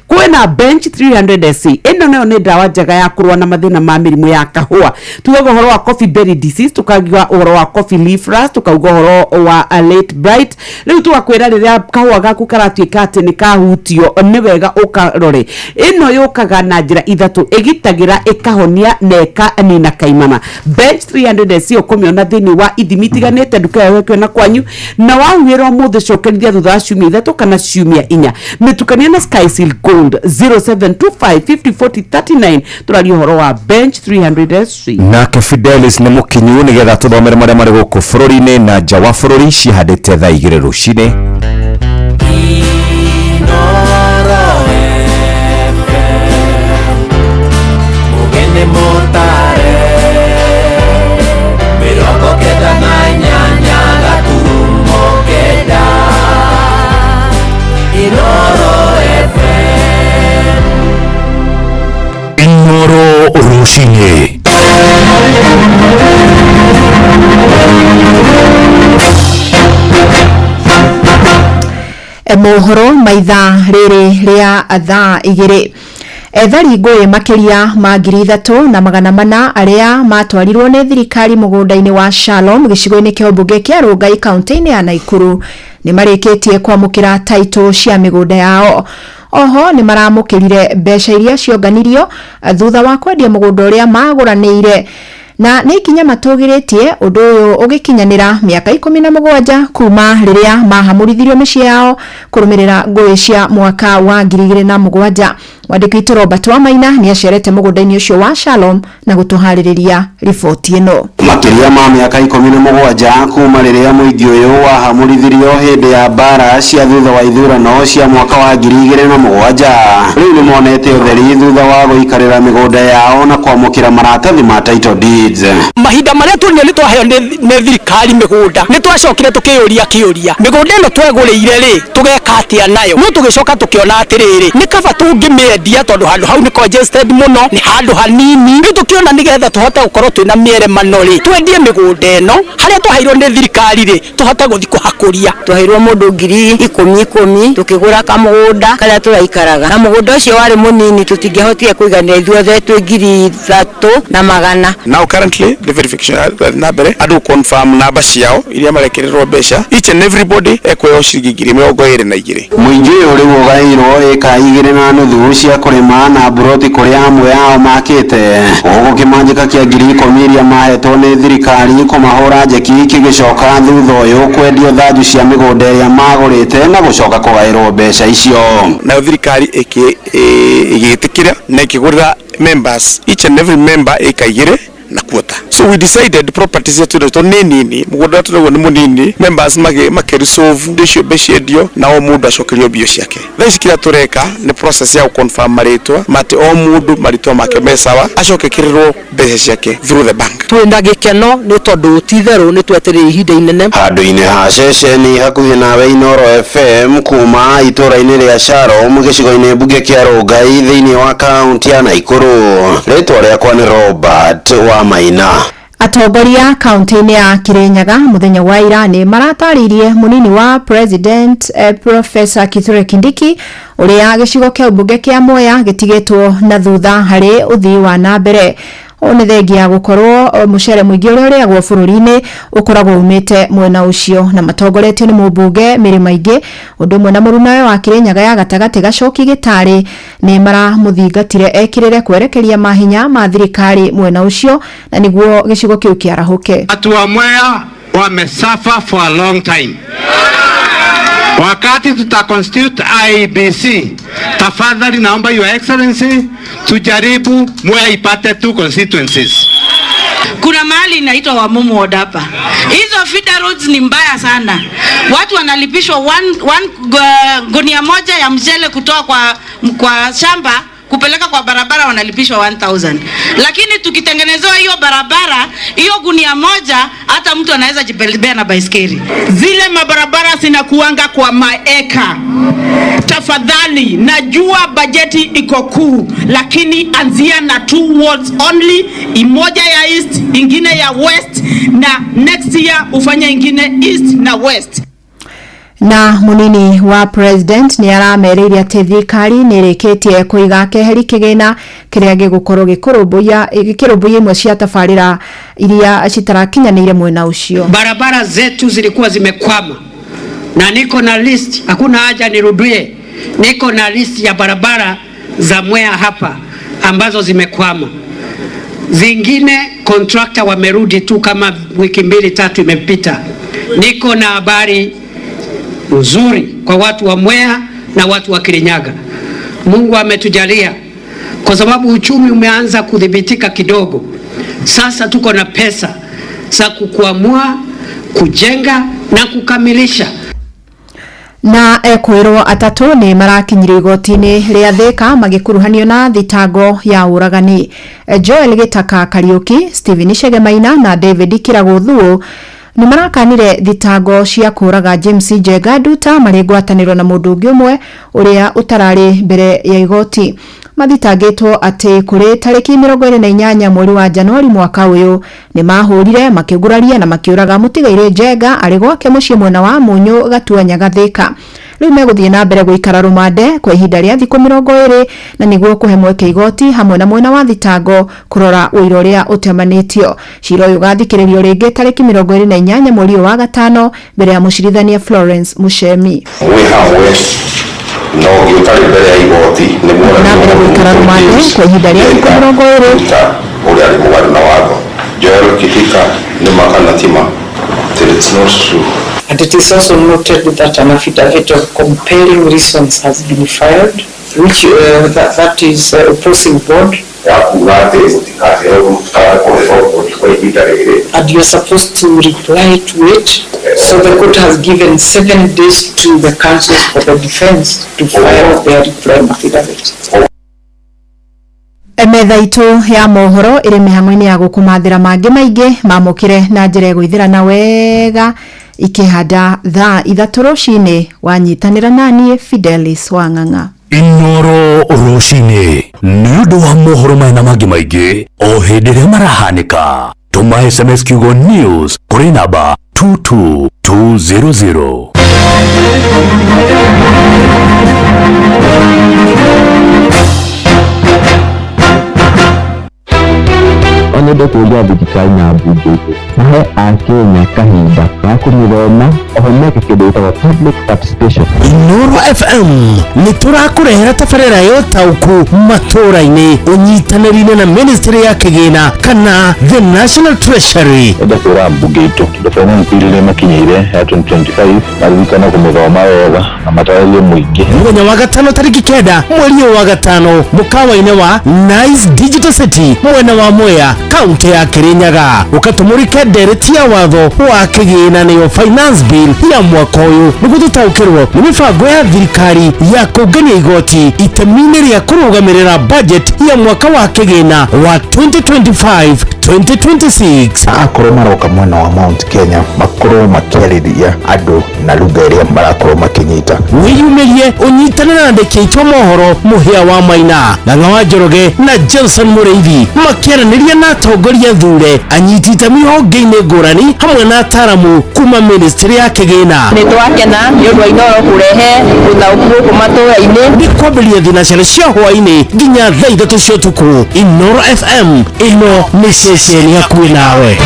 S7: Kwĩna Bench 300 SC, ĩno nayo nĩ ndawa njega ya kũrũa na mathĩna ma mĩrimũ ya kahũa. Tugaga ũhoro wa coffee berry disease, tukaga ũhoro wa coffee leaf rust, tukauga ũhoro wa late blight. Rĩu tũgakwĩra rĩrĩa kahũa gaku karatuĩka atĩ nĩ kahutio, nĩ wega ũkarore. Ĩno yũkaga na njĩra ithatũ: ĩgitagĩra, ĩkahonia na ĩkanina kaimana. Bench 300 SC ũkũmĩona thĩinĩ wa ithimi itiganĩte nduka ĩyo ĩkuona kwanyu, na wahuhĩra ũmũthĩ cokerithia thutha wa ciumia 3 kana ciumia 4. Mĩtukania na Skyseal Gold 0725 50 40 39. Tũraria ũhoro wa Bench 300 SC.
S17: Nake Fidelis nĩ mũkinyu nĩgetha tũthomere marĩa marĩ gũkũ bũrũri-inĩ na nja wa bũrũri. Cihandĩte thaa 2 rũcinĩ.
S3: Mugene mutare 98.9 Inoro FM.
S10: Inoro rũcinĩ.
S13: Mohoro maitha rĩrĩ rĩa thaa 2. Ethari ngũĩ makĩria ma 3400 arĩa matwarirwo nĩ thirikari mũgũnda-inĩ wa Shalom gĩcigo-inĩ kĩa ũmbunge kĩa Rongai kaunti-inĩ ya Naikuru nĩ marĩkĩtie kwamũkĩra taitũ cia mĩgũnda yao. Oho nĩ maramũkĩrire mbeca iria cionganirio thutha wa kwendia mũgũnda ũrĩa magũranĩire, na nĩ ikinya matũgĩrĩtie ũndũ ũyũ ũgĩkinyanĩra mĩaka 17 kuma rĩrĩa mahamũrithirio mĩciĩ yao kũrũmĩrĩra ngũĩ cia mwaka wa 2007. Mwandĩki witũ Robert Wamaina nĩ acerete mũgũnda-inĩ ũcio wa Shalom na gũtũharĩrĩria riboti ĩno.
S19: Makĩria ma mĩaka 17 kuma rĩrĩa mũingĩ ũyũ wahamũrithirio hĩndĩ ya mbara cia thutha wa ithurano cia mwaka wa 2007, rĩu nĩmonete ũtheri thutha wa gũikarĩra mĩgũnda yao na kwamũkĩra maratathi ma title deeds.
S22: Mahinda marĩa tuonire nĩ twaheo nĩ thirikari mĩgũnda, nĩ twacokire tũkĩyũria kĩũria, mĩgũnda ĩno twegũrĩire rĩ, tũgeka atĩa nayo? No tũgĩcoka tũkĩona atĩrĩrĩ, nĩ kaba tũngĩmĩendia tondũ handũ hau nĩ congested mũno, nĩ handũ hanini. Rĩu tũkĩona nĩgetha tũhote gũkorwo twĩna mĩeremano rĩ, twendie mĩgũnda ĩno harĩa twaheirwo nĩ thirikari rĩ, tũhote gũthiĩ kũhakũria.
S16: Twaheirwo mũndũ 10,000 10,000 tũkĩgũra kamũgũnda karĩa tũraikaraga, na mũgũnda ũcio warĩ mũnini, tũtingĩahotire kũiganĩra ithuothe twĩ 3,100.
S23: Now currently the verification na mbere andũ confirm namba ciao iria marekererwo mbeca, each and everybody ekuheo ciringi 22,000.
S19: Mũingĩ ũyũ rĩu ũgaĩirwo ĩka 2.5 cia kũrĩma na mburoti kũrĩa amwe ao makĩte, gũkũ kĩmanjĩka kĩa 10,000 iria mahetwo nĩ thirikari kũmahũra njeki kĩgĩcoka thutha ũyũ kwendio thanju cia mĩgũnda ĩrĩa magũrĩte na gũcoka kũgaĩrwo mbeca icio.
S23: Nayo thirikari ĩgĩtĩkĩra na ĩkĩgũrĩra members, each and every member ĩka 2 na quarter. So we decided properties yetu to nĩ nini, mũgũnda tũnaguo nĩ mũnini, members makĩresolve icio mbeca endio na o mũndũ acokerio mbia ciake. Thaa ici kĩrĩa tũreka nĩ process ya gũconfirm marĩtwa matĩ o mũndũ marĩtwa make me sawa, acokekererwo mbeca ciake through the bank.
S4: Twĩna gĩkeno nĩ tondũ ti itherũ nĩ twetereire ihinda inene.
S19: Handũ-inĩ ha ceceni hakuhĩ nawe Inooro FM kuma itũũra-inĩ rĩa Shalom gĩcigo-inĩ mbunge kĩa Rongai thĩinĩ wa kaunti ya Nakuru. Rĩtwa rĩakwa nĩ Robert wa Maina.
S13: Atongoria kaunti-inĩ ya Kirinyaga muthenya wa ira nĩ maratarĩirie munini wa president Professor Kithure Kindiki ũrĩa gĩcigo kĩa mbunge kĩa Mwea gĩtigĩtwo na thutha harĩ ũthii wa na mbere. Ũũ nĩ thengia gũkorwo mũcere mũingĩ ũrĩa ũrĩagwo bũrũri-inĩ ũkoragwo umĩte mwena ũcio na matongoretio nĩ mũmbunge Mary Maingĩ ũndũ ũmwe na mũrunawe wa Kirinyaga ya gatagatĩ Gacoki Gĩtarĩ nĩ maramũthingatire ekĩrĩre kwerekeria mahinya ma thirikari mwena ũcio na nĩguo gĩcigo kĩu kĩarahũke.
S6: Watu wa Mwea wamesuffer for a long time. Wakati tuta constitute IEBC, tafadhali naomba Your Excellency tujaribu Mwea ipate 2 constituencies.
S26: Kuna mahali inaitwa Wamumu Ward hapa. Hizo feeder roads ni mbaya sana. Watu wanalipishwa gunia moja ya mchele kutoa kwa shamba kupeleka kwa barabara wanalipishwa 1000. Lakini tukitengenezewa hiyo barabara, hiyo gunia moja hata mtu anaweza jibebea na baiskeli.
S9: Zile mabarabara zinakuanga kwa maeka. Tafadhali, najua bajeti iko kuu, lakini anzia na 2 wards only, imoja ya east, ingine ya west, na next year ufanye ingine east na west.
S13: Na munini wa president ni aramereire atĩ thirikari nĩ ĩrĩkĩtie kũiga keheri kĩgĩna kĩrĩa gĩgũkorwo gĩkĩrũmbũiya imwe cia tabarĩra iria citarakinyanĩire mwena ũcio.
S6: Barabara zetu zilikuwa zimekwama na niko na list, hakuna haja nirudie, niko na list ya barabara za Mwea hapa ambazo zimekwama. Zingine contractor wamerudi tu kama wiki 2-3 imepita. Niko na habari nzuri kwa watu wa Mwea na watu wa Kirinyaga. Mungu ametujalia kwa sababu uchumi umeanza kudhibitika kidogo. Sasa tuko na pesa za kukwamua, kujenga na kukamilisha.
S13: Na ekwirwo atatu ni marakinyire igoti-inĩ rĩa Thika magĩkuruhanio na thitango ya ũragani. Joel Gitaka Kariuki, Stephen Shegemaina na David Kiraguthuo nĩ marakanire thitango cia kũraga James Njenga Nduta marĩ ngwatanĩro na mũndũ ũngĩ ũmwe ũrĩa ũtararĩ mbere ya igoti. Mathitangĩtwo atĩ kũrĩ tarĩki 28 mweri wa Januari mwaka ũyũ nĩ mahũrire makĩguraria na makĩũraga mũtigairĩ Njenga arĩ gwake mũciĩ mwena wa Mũnyũ Gatuanya Thika. Rĩu megũthiĩ na mbere gũikara rũmande kwa ihinda rĩa thikũ 20 na nĩguo kũhe mweke igoti hamwe na mwena wa thitango kũrora ũira ũrĩa ũtemanĩtio. Cira ũyũ ũgathikĩrĩrio rĩngĩ tarĩki 28 mweri wa gatano mbere ya mũcirithania Florence Mushemi.
S21: Mwĩ hamwe no gĩũtarĩ mbere ya igoti nĩguo
S13: na mbere gũikara rũmande kwa ihinda rĩa thikũ 20
S21: ũrĩa arĩ mũgarũ na watho. Joel Kitika nĩ ma kana ti ma? It's not true.
S24: And it is also noted that an affidavit of compelling reasons has been filed, which that is opposing board. And you are supposed to reply to it. So the court has given 7 days to the counsels for the defense to file their reply affidavit.
S13: Metha itũ ya mohoro ĩrĩ mĩhang'o-inĩ ya gũkũmathĩra mangĩ maingĩ mamũkĩre na njĩra ĩgũithĩrana wega ikĩhanda thaa 3 rũcinĩ. Wanyitanĩra naniĩ Fidelis Wang'ang'a.
S10: Inooro rũcinĩ nĩ ũndũ wa mohoro maya na mangĩ maingĩ o hĩndĩ ĩrĩa marahanĩka. Tũma SMS kiugo news kũrĩ namba 22200.
S11: Nyende kũũria thirikari na mbunge mahe akenya kahinda ga kũmĩthoma oho meke kĩndũ gĩtagwo public participation.
S12: Inooro FM nĩ tũrakũrehera tabarĩra ya ũtaũku matũũra-inĩ ũnyitanĩri-inĩ na ministry ya kĩgĩna kana the National Treasury.
S11: Enda kwĩra mbunge itũ tondũ finance bill nĩ makinyĩire ya 2025 maririkane kũmĩthoma wega na matarĩrie mũingĩ.
S12: Mũthenya wa gatano tarĩki 9 mweri wa gatano mũkawa-inĩ wa Nice Digital City mwena wa Mwea kaunti ya Kirinyaga ũkatũmũrĩke ndereti ya watho wa kĩgĩna nĩyo finance bill ya mwaka ũyũ nĩguo tũtaũkĩrwo nĩ mĩbango ya thirikari ya kũngania igoti itemi-inĩ rĩa kũrũgamĩrĩra budget ya mwaka wa kĩgĩna wa 2025 2026.
S1: Akorwo maroka mwena wa Mount Kenya makorwo makĩarĩria andũ na lugha ĩrĩa marakorwo makĩnyita.
S12: Wĩyumĩrie ũnyitane na andĩki aitũ a mohoro Mũhĩa wa Maina, Ng'ang'a wa Njoroge na Johnson Mũrĩithi makĩaranĩria na atongoria thure anyiti itemi honge-inĩ ngũrani hamwe na ataramu kuma ministry ya kĩgĩna.
S5: Nĩ twakena nĩ ũndũ wa Inooro kũrehe ũtaũku gũkũ matũra-inĩ.
S12: Nĩ kwambĩrĩria thinacara cia hwaĩ-inĩ nginya thaa 3 cia ũtukũ. Inooro FM, ĩno nĩ ceceni hakuhĩ nawe.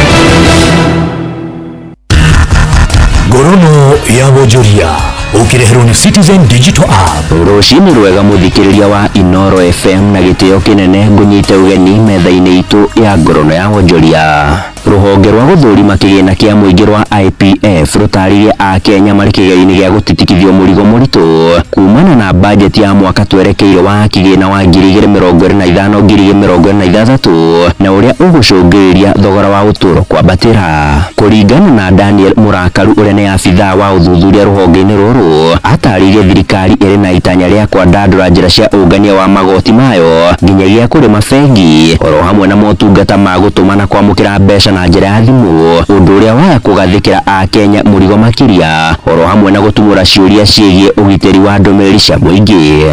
S10: Ngorono ya wonjoria ũkĩreherwo nĩ Citizen Digital App.
S8: Rũcinĩ rwega mũthikĩrĩria wa Inooro FM, na gĩtĩo kĩnene ngũnyite ũgeni metha-inĩ itũ ya ngorono ya wonjoria. Rũhonge rwa gũthũrima kĩgĩna kĩa mũingĩ rwa IPF rũtarĩirie akenya marĩ kĩgerio-inĩ gĩa gũtitikithio mũrigo mũritũ kumana na bajeti ya mwaka twerekeire wa kĩgĩna wa 2025 2026 na ũrĩa ũgũcũngĩrĩria thogora wa ũtũũro kwambatĩra. Kũringana na Daniel Mũrakaru ũrĩa nĩ abithaa wa ũthuthuria rũhonge-inĩ rũrũ, atarĩirie thirikari ĩrĩ na itanya rĩa kwandandũra njĩra cia ũngania wa magoti mayo nginyagia kũrĩ mabengi oro hamwe na motungata ma gũtũma na kwamũkĩra mbeca na njĩra ya thimũ, ũndũ ũrĩa waya kũgathĩkĩra akenya mũrigo makĩria oro hamwe na gũtumũra ciũria ciĩgiĩ ũgitĩri wa ndũmĩrĩri cia mũingĩ.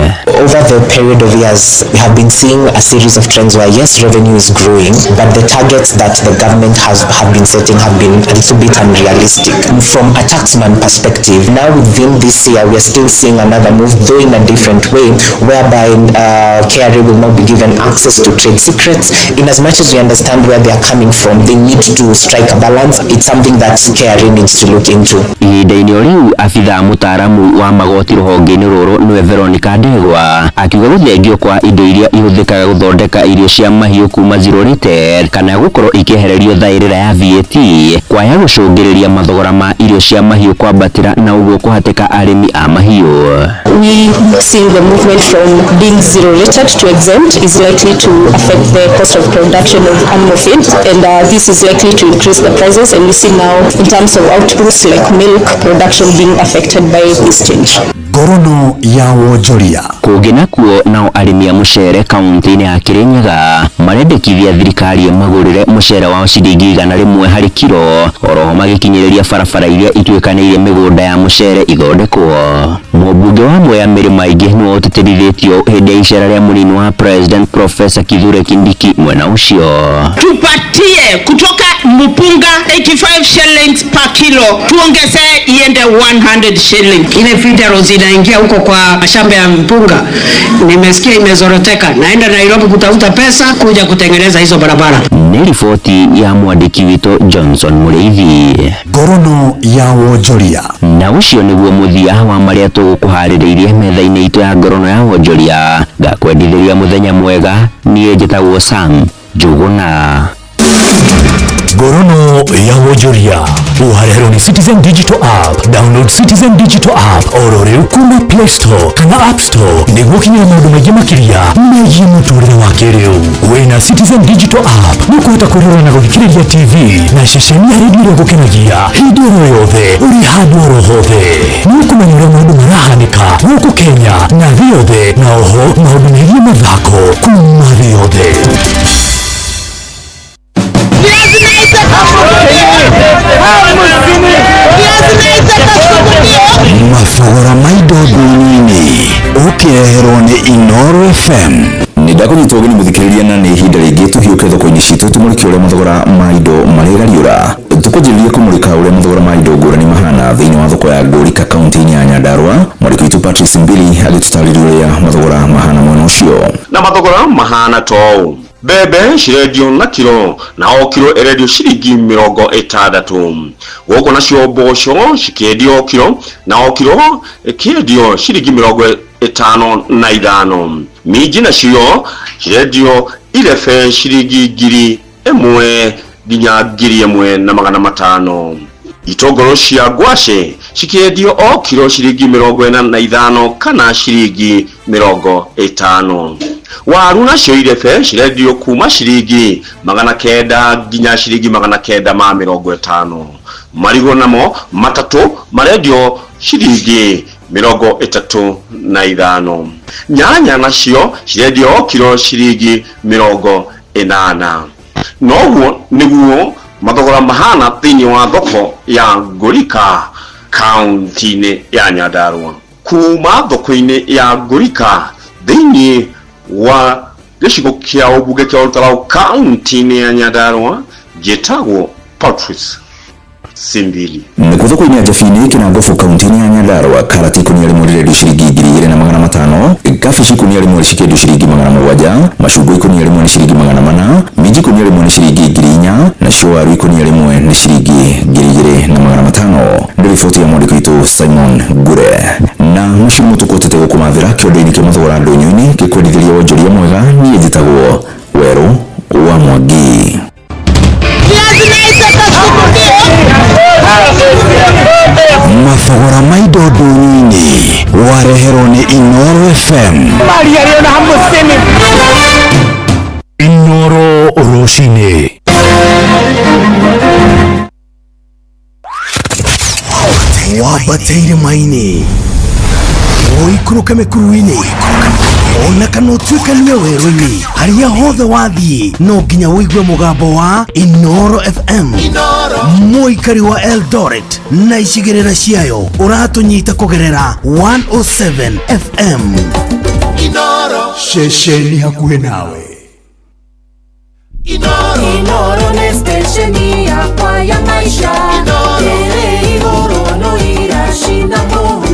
S15: Over the period of years, we have been seeing a series of trends where yes, revenue is growing, but the targets that the government have been setting have been a little bit unrealistic. From a taxman perspective, now within this year, we are still seeing another move, though in a different way, whereby KRA will not be given access to trade secrets. In as much as we understand where they are coming from, they need to strike a balance. It's something that KRA needs to look into.
S8: Ihinda-inĩ o rĩu abithaa mũtaaramu wa magoti rũhonge-inĩ rũrũ nĩwe Veronica Ndegwa akiuga gũthengio kwa indo iria ihũthĩkaga gũthondeka irio cia mahiũ kuma zero rated kana gũkorwo ikĩehererio thaĩrĩra ya VAT kwaya gũcũngĩrĩria mathogora ma irio cia mahiũ kwambatĩra na ũguo kũhatĩka arĩmi a mahiũ.
S20: We seeing the movement from being zero rated to exempt is likely to affect the cost of production of animal feed, and this is likely to increase the prices, and we see now in terms of outputs like milk production being affected by this change.
S10: Ngorono ya wonjoria.
S8: Kũngĩ nakuo nao arĩmi a mũcere kaunti-inĩ ya Kirinyaga marendekithia thirikari ĩmagũrĩre mũcere wao ciringi 100 harĩ kiro oroho magĩkinyĩrĩria barabara iria ituĩkanĩirie mĩgũnda ya mũcere ithondekwo. Mũmbunge wa Mwea Mĩrĩ Maingĩ nĩwe ũtĩtĩrithĩtio hĩndĩ ya icera rĩa mũnini wa President Professor Kithure Kindiki mwena ũcio.
S9: Tupatie kutoka mpunga 85 shillings per kilo, tuongezee iende 100 shillings.
S6: Ile feeder zinaingia huko kwa mashamba ya mpunga, nimesikia imezoroteka. Naenda Nairobi kutafuta pesa kuja kutengeneza hizo barabara.
S8: Nĩ riboti ya mwandĩki witũ Johnson Mũrĩithi.
S10: Ngorono ya wonjoria.
S8: Na ũcio nĩguo mũthia wa marĩa tũgũkũharĩrĩirie metha-inĩ itũ ya ngorono ya wonjoria. Ngakwendithĩria mũthenya mwega. Niĩ njĩtagwo Sam Njũgũna.
S10: Ngorono ya wonjoria ũhareherwo nĩ Citizen Digital App. Download Citizen Digital App oro rĩu kuma Play Store kana App Store nĩguo ũkinyĩre maũndũ maingĩ makĩria megiĩ mũtũrĩre wa kĩrĩu. Wĩna Citizen Digital App nĩ ũkũhota kwĩrorera na gũthikĩrĩria TV na ceceni ya redio ĩrĩa ĩgũkenagia hĩndĩ oro yothe ũrĩ handũ oro hothe. Nĩ ũkũmenya ũrĩa maũndũ marahanĩka gũkũ Kenya na thĩ yothe, na oho maũndũ megiĩ mathako kuma thĩ yothe.
S2: Mathogora ma indo ngũni-inĩ ũkĩreherwo nĩ Inooro FM.
S25: Nĩ ndakũnyita ũgeni mũthikĩrĩria, na nĩ ihinda rĩngĩ tũhiũke thoko-inĩ citũ tũmũrĩke ũrĩa mathogora ma indo marĩgariũra. Tũkwanjĩrĩria kũmũrĩka ũrĩa mathogora ma indo ngũrani mahana thĩinĩ wa thoko ya Ngũrika kaunti-inĩ ya Nyandarua. Mwandĩki witũ Patrice Mbili agĩtũtarĩria ũrĩa mathogora mahana mwena ũcio.
S21: Na mathogora mahana toũ: mbembe cirendio na kiro, na o kiro ĩrendio ciringi 60. Gũkũ nacio mboco cikĩendio kiro, na o kiro ĩkĩendio ciringi 55. Minji nacio cirendio irebe ciringi 1000 nginya 1500. Itũngũrũ cia ngwacĩ cikĩendio o kiro ciringi 45 kana ciringi 50. Waru nacio irebe cirendio kuma ciringi 900 nginya ciringi 950. Marigũ namo matatũ marendio ciringi 35. Nyanya nacio cirendio kiro ciringi 80. Noguo niguo mathogora mahana thĩinĩ wa thoko ya Ngũrika kaunti-inĩ ya Nyandarua. Kuma thoko-inĩ ya Ngũrika thĩinĩ wa gĩcigo kĩa ũmbunge kĩa Olkalau kaunti-inĩ ya Nyandarua, njĩtagwo Patrice Simbili.
S25: Nĩkuo thoko-inĩ ya Jabini Kĩnangobu kaunti-inĩ ya Nyandarua, karati ikũnia rĩmwe rĩrendio ciringi 2500, kabici ikũnia rĩmwe cikĩendio ciringi 700, macungwa ikũnia rĩmwe nĩ ciringi 400, minji ikũnia rĩmwe nĩ ciringi 4000, nacio waru ikũnia rĩmwe nĩ ciringi 2500. Nĩ riboti ya mwandĩki witũ Simon Ngure. Na macio nĩmo tũkũhotete gũkũmathĩra kĩondo-inĩ kĩa mathogora ndũnyũ-inĩ gĩkwendithĩria wonjoria mwega. Niĩ njĩtagwo Werũ wa Mwangi.
S10: Mathogora ma indo ndũnyũ-inĩ wareherwo nĩ Inooro FM. Inooro rũcinĩ. Wambate irĩma-inĩ, ũikũrũke mĩkuru-inĩ, ona kana ũtuĩkanie werũ-inĩ, harĩa hothe wathiĩ no nginya ũigue mũgambo wa Inooro FM. Mũikari wa Eldoret na icigĩrĩra ciayo ũratũnyita kũgerera 107 FM.
S3: Ceceni hakuhĩ nawe.
S7: Inooro nĩ stesheni yakwa ya maisha. Ĩrĩ igũrũ no iracina mũhu.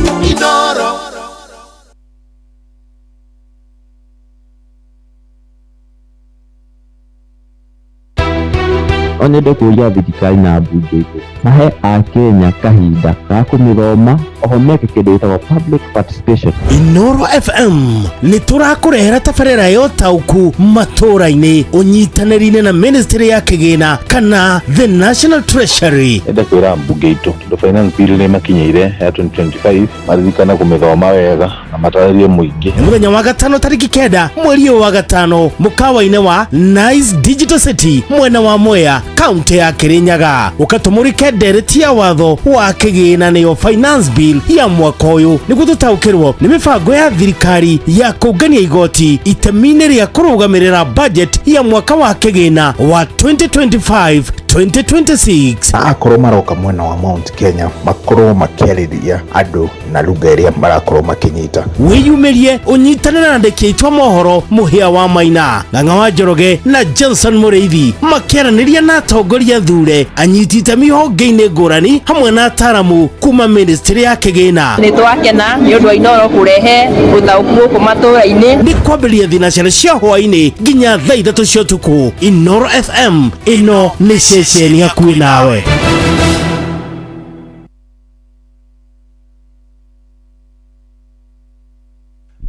S14: No nyende kũũria thirikari na mbunge itũ mahe akenya kahinda ga kũmĩthoma oho meke kĩndũ gĩtagwo public participation.
S12: Inooro FM nĩ tũrakũrehera tabarĩra ya ũtaũku matũũra-inĩ ũnyitanĩri-inĩ na Ministry ya Kĩgĩna kana The National Treasury.
S11: Enda kwĩra mbunge itũ tondũ finance bill nĩ makinyĩire ya 2025 maririkane kũmĩthoma wega na matarĩrie mũingĩ.
S12: Nĩ mũthenya wa gatano tarĩki 9 mweri ũyũ wa gatano mũkawa-inĩ wa Nice Digital City mwena wa Mwea kaunti ya Kirinyaga, ũkatũmũrĩke ndereti ya watho wa kĩgĩna nĩyo finance bill ya mwaka ũyũ nĩguo tũtaũkĩrwo nĩ mĩbango ya thirikari ya kũngania igoti itemi-inĩ rĩa kũrũgamĩrĩra budget ya mwaka wa kĩgĩna wa 2025 2026.
S1: Akorwo maroka mwena wa Mount Kenya makorwo makĩarĩria andũ na lugha ĩrĩa marakorwo makĩnyita.
S12: Wĩyumĩrie ũnyitanĩre na andĩki aitũ a mohoro Mũhĩa wa Maina, Ng'ang'a wa Njoroge na Johnson Mũrĩithi makĩaranĩria na atongoria thure anyiti itemi honge-inĩ ngũrani hamwe na ataramu kuma ministry ya kĩgĩna.
S5: Nĩ twakena nĩ ũndũ wa Inooro kũrehe ũtaũku gũkũ matũũra-inĩ.
S12: Nĩ kwambĩrĩria thinacara cia hwaĩ-inĩ nginya thaa 3 cia ũtukũ. Inooro FM, ĩno nĩ ceceni hakuhĩ nawe.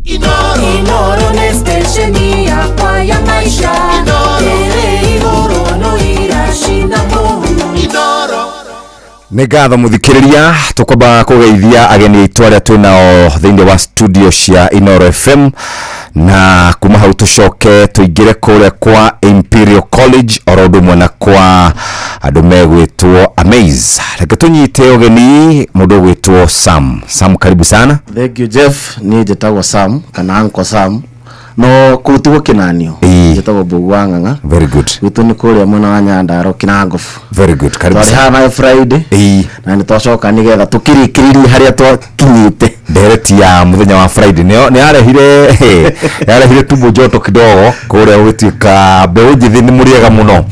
S7: Inooro nĩ stesheni yakwa ya maisha. Ĩrĩ igũrũ no iracina mũhu.
S25: Nĩ ngatho mũthikĩrĩria, tũkwamba kũgeithia ageni aitũ arĩa twĩ nao thĩinĩ wa studio cia Inooro FM, na kuma hau tũcoke tũingĩre kũrĩa kwa Imperial College oro ũndũ ũmwe na kwa andũ megwĩtwo Amaze. Reke tũnyite ũgeni mũndũ ũgwĩtwo Sam. Sam, karibu sana.
S19: Thank you Jeff, niĩ njĩtagwo Sam kana Uncle Sam, no kũu ti gũkĩnanio, njĩtagwo Mbũgũ wa Ng'ang'a.
S25: Very good.
S19: Gwitũ nĩ kũrĩa mwena wa Nyandarua Kĩnangobu.
S25: Very good, karibu
S19: Twarĩ
S25: sana.
S19: haha nawe Friday na nĩ twacoka nĩgetha tũkĩrĩkĩrĩrie harĩa twakinyĩte.
S25: Ndereti ya mũthenya wa Friday nĩ yarehire tumbo joto kidogo kũrĩa gũgĩtuĩka mbeũ njĩthĩ nĩ mũrĩega mũno.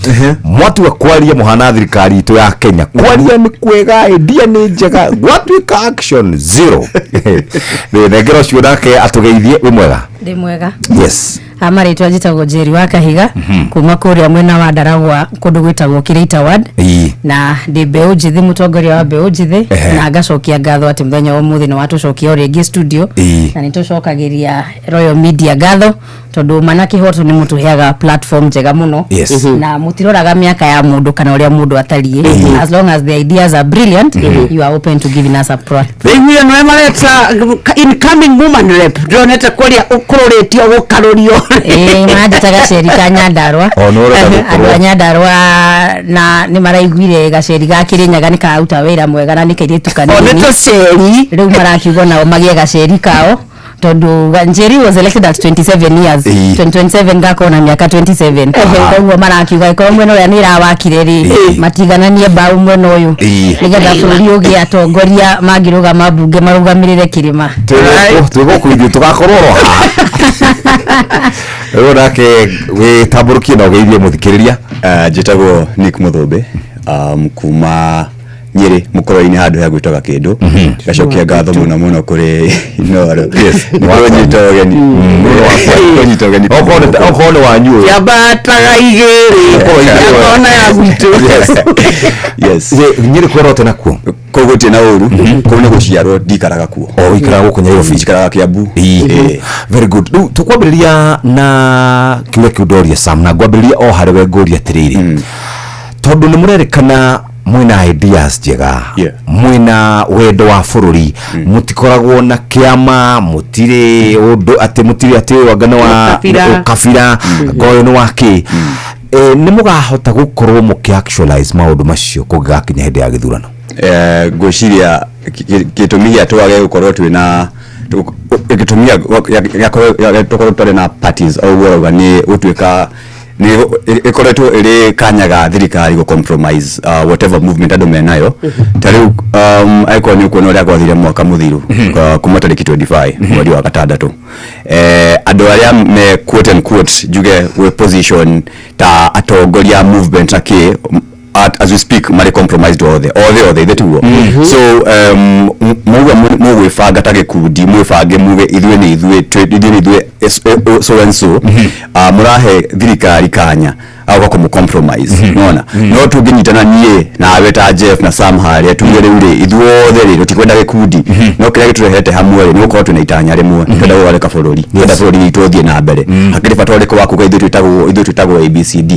S25: Mwatua kwaria mũhana thirikari itũ ya Kenya, kwaria nĩ kwega, idea nĩ njega, gwatuĩka action zero. Nengera ũcio nake atũgeithie. Wĩ mwega?
S17: Ndĩ mwega.
S25: Yes.
S17: Marĩtwa njĩtagwo Njeri wa Kahiga kuma kũrĩa mwena wa Ndaragwa kũndũ gwĩtagwo Kĩrĩita Ward, na ndĩ mbeũ njĩthĩ, mũtongoria wa mbeũ njĩthĩ, na ngacokia ngatho atĩ mũthenya wa ũmũthĩ nĩ watũcokia o rĩngĩ studio, na nĩ tũcokagĩria Royal Media ngatho Tondu mana kihoto ni mutuheaga platform njega muno.
S3: Yes.
S17: Na mutiroraga miaka ya mundu kana uria mundu atarie, as long as the ideas are brilliant, you are open to giving us a platform.
S6: Rĩu nĩwe mareta incoming woman rep, ndĩronete kũrĩa ũkũrũrĩtio gũkarũrio.
S17: Ĩĩ, manjĩta gaceri ka Nyandarua.
S3: O, nĩ ũrenda
S17: Andũ
S3: gũkorwo.
S17: a Nyandarua na nĩ maraiguire gaceri ga Kĩrĩnyaga nĩ karuta wĩra mwega na nĩ kairĩtu kanini.
S6: O, nĩ tũceri.
S17: Rĩu marakiuga nao magĩe gaceri kao tondu Njeri was elected at 27 years. 2027 gakorwo na mĩaka 27, koguo marakiuga ĩkorwo mwena ũrĩa nĩ ĩrawakire rĩ, matigananie mbaũ mwena ũyũ nĩgetha bũrũri ũgĩe atongoria mangĩrũgama mbunge marũgamĩrĩre kĩrĩma.
S3: Twĩ gũkũ ithuĩ tũgakorwo oro haha rĩu nake wĩtambũrũkie na ũgeithie mũthikĩrĩria.
S4: Njĩtagwo Nick Mũthũmbĩ, kuma Nyĩrĩ mũkũrwe-inĩ handũ he gwĩtwo Gakĩndũ. Ngacokia ngatho mũno mũno kũrĩ Inooro nĩ kũnyita ũgeni. Kũnyita ũgeni.
S3: Okorwo nĩ wanyu ũyũ.
S6: Yambataga igĩrĩ yakona ya gwitũ.
S4: Yes.
S3: Nyĩrĩ kwĩrote nakuo?
S4: Kũu gũtirĩ na ũru, kũu nĩ gũciarwo, ndikaraga kuo.
S3: O ũikaraga gũkũ Nyairobi?
S4: Njikaraga Kiambu.
S3: Ĩĩ. Very good. Rĩu tũkwambĩrĩria na kĩũria kĩu ndoria Sam, na ngwambĩrĩria o harĩ we ngũria atĩrĩrĩ, tondũ nĩ mũrerĩkana mwĩna ideas njega, mwĩna wendo wa bũrũri, mũtikoragwo na kĩama, mũtirĩ ũndũ atĩ mũtirĩ atĩ ũyũ anga nĩ wa
S6: Ũkabira.
S3: ũkabira, anga ũyũ nĩ wa kĩ. Nĩ mũgahota gũkorwo mũkĩ actualize maũndũ macio kũngĩgakinya hĩndĩ ya gĩthurano?
S4: Ngwĩciria gĩtũmi gĩa twage gũkorwo twĩna gĩtũmi gĩa tũkorwo tũtarĩ na parties o ũguo ũrauga nĩ gũtuĩka nĩ ĩkoretwo ĩrĩ kanya ga thirikari gũ compromise whatever movement andũ menayo. Ta rĩu angĩkorwo nĩ ũkuona ũrĩa gwathire mwaka mũthiru, kuma tarĩki 25 mweri wa gatandatũ, andũ arĩa me quote and quote njuge gwĩ position ta atongoria a movement na kĩ, as we speak marĩ compromised othe othe othe, ithe tiguo? So mauga mũgwĩbanga ta gĩkundi, mwĩbange muge ithuĩ nĩ ithuĩ, ithuĩ nĩ ithuĩ so and so, mũrahe thirikari kanya agoka kũmũ compromise nona. No tũngĩnyitana niĩ nawe ta Jeff na Sam harĩa tuge rĩu rĩ ithuothe rĩ tũtikwenda gĩkundi, no kĩrĩa gĩtũrehete hamwe rĩ nĩ gũkorwo twĩna itanya rĩmwe, twenda gũthondeka bũrũri, twenda bũrũri witũ ũthiĩ na mbere. Hakĩrĩ bata ũrĩkũ wa kuga ithuĩ twĩtagwo ABCD?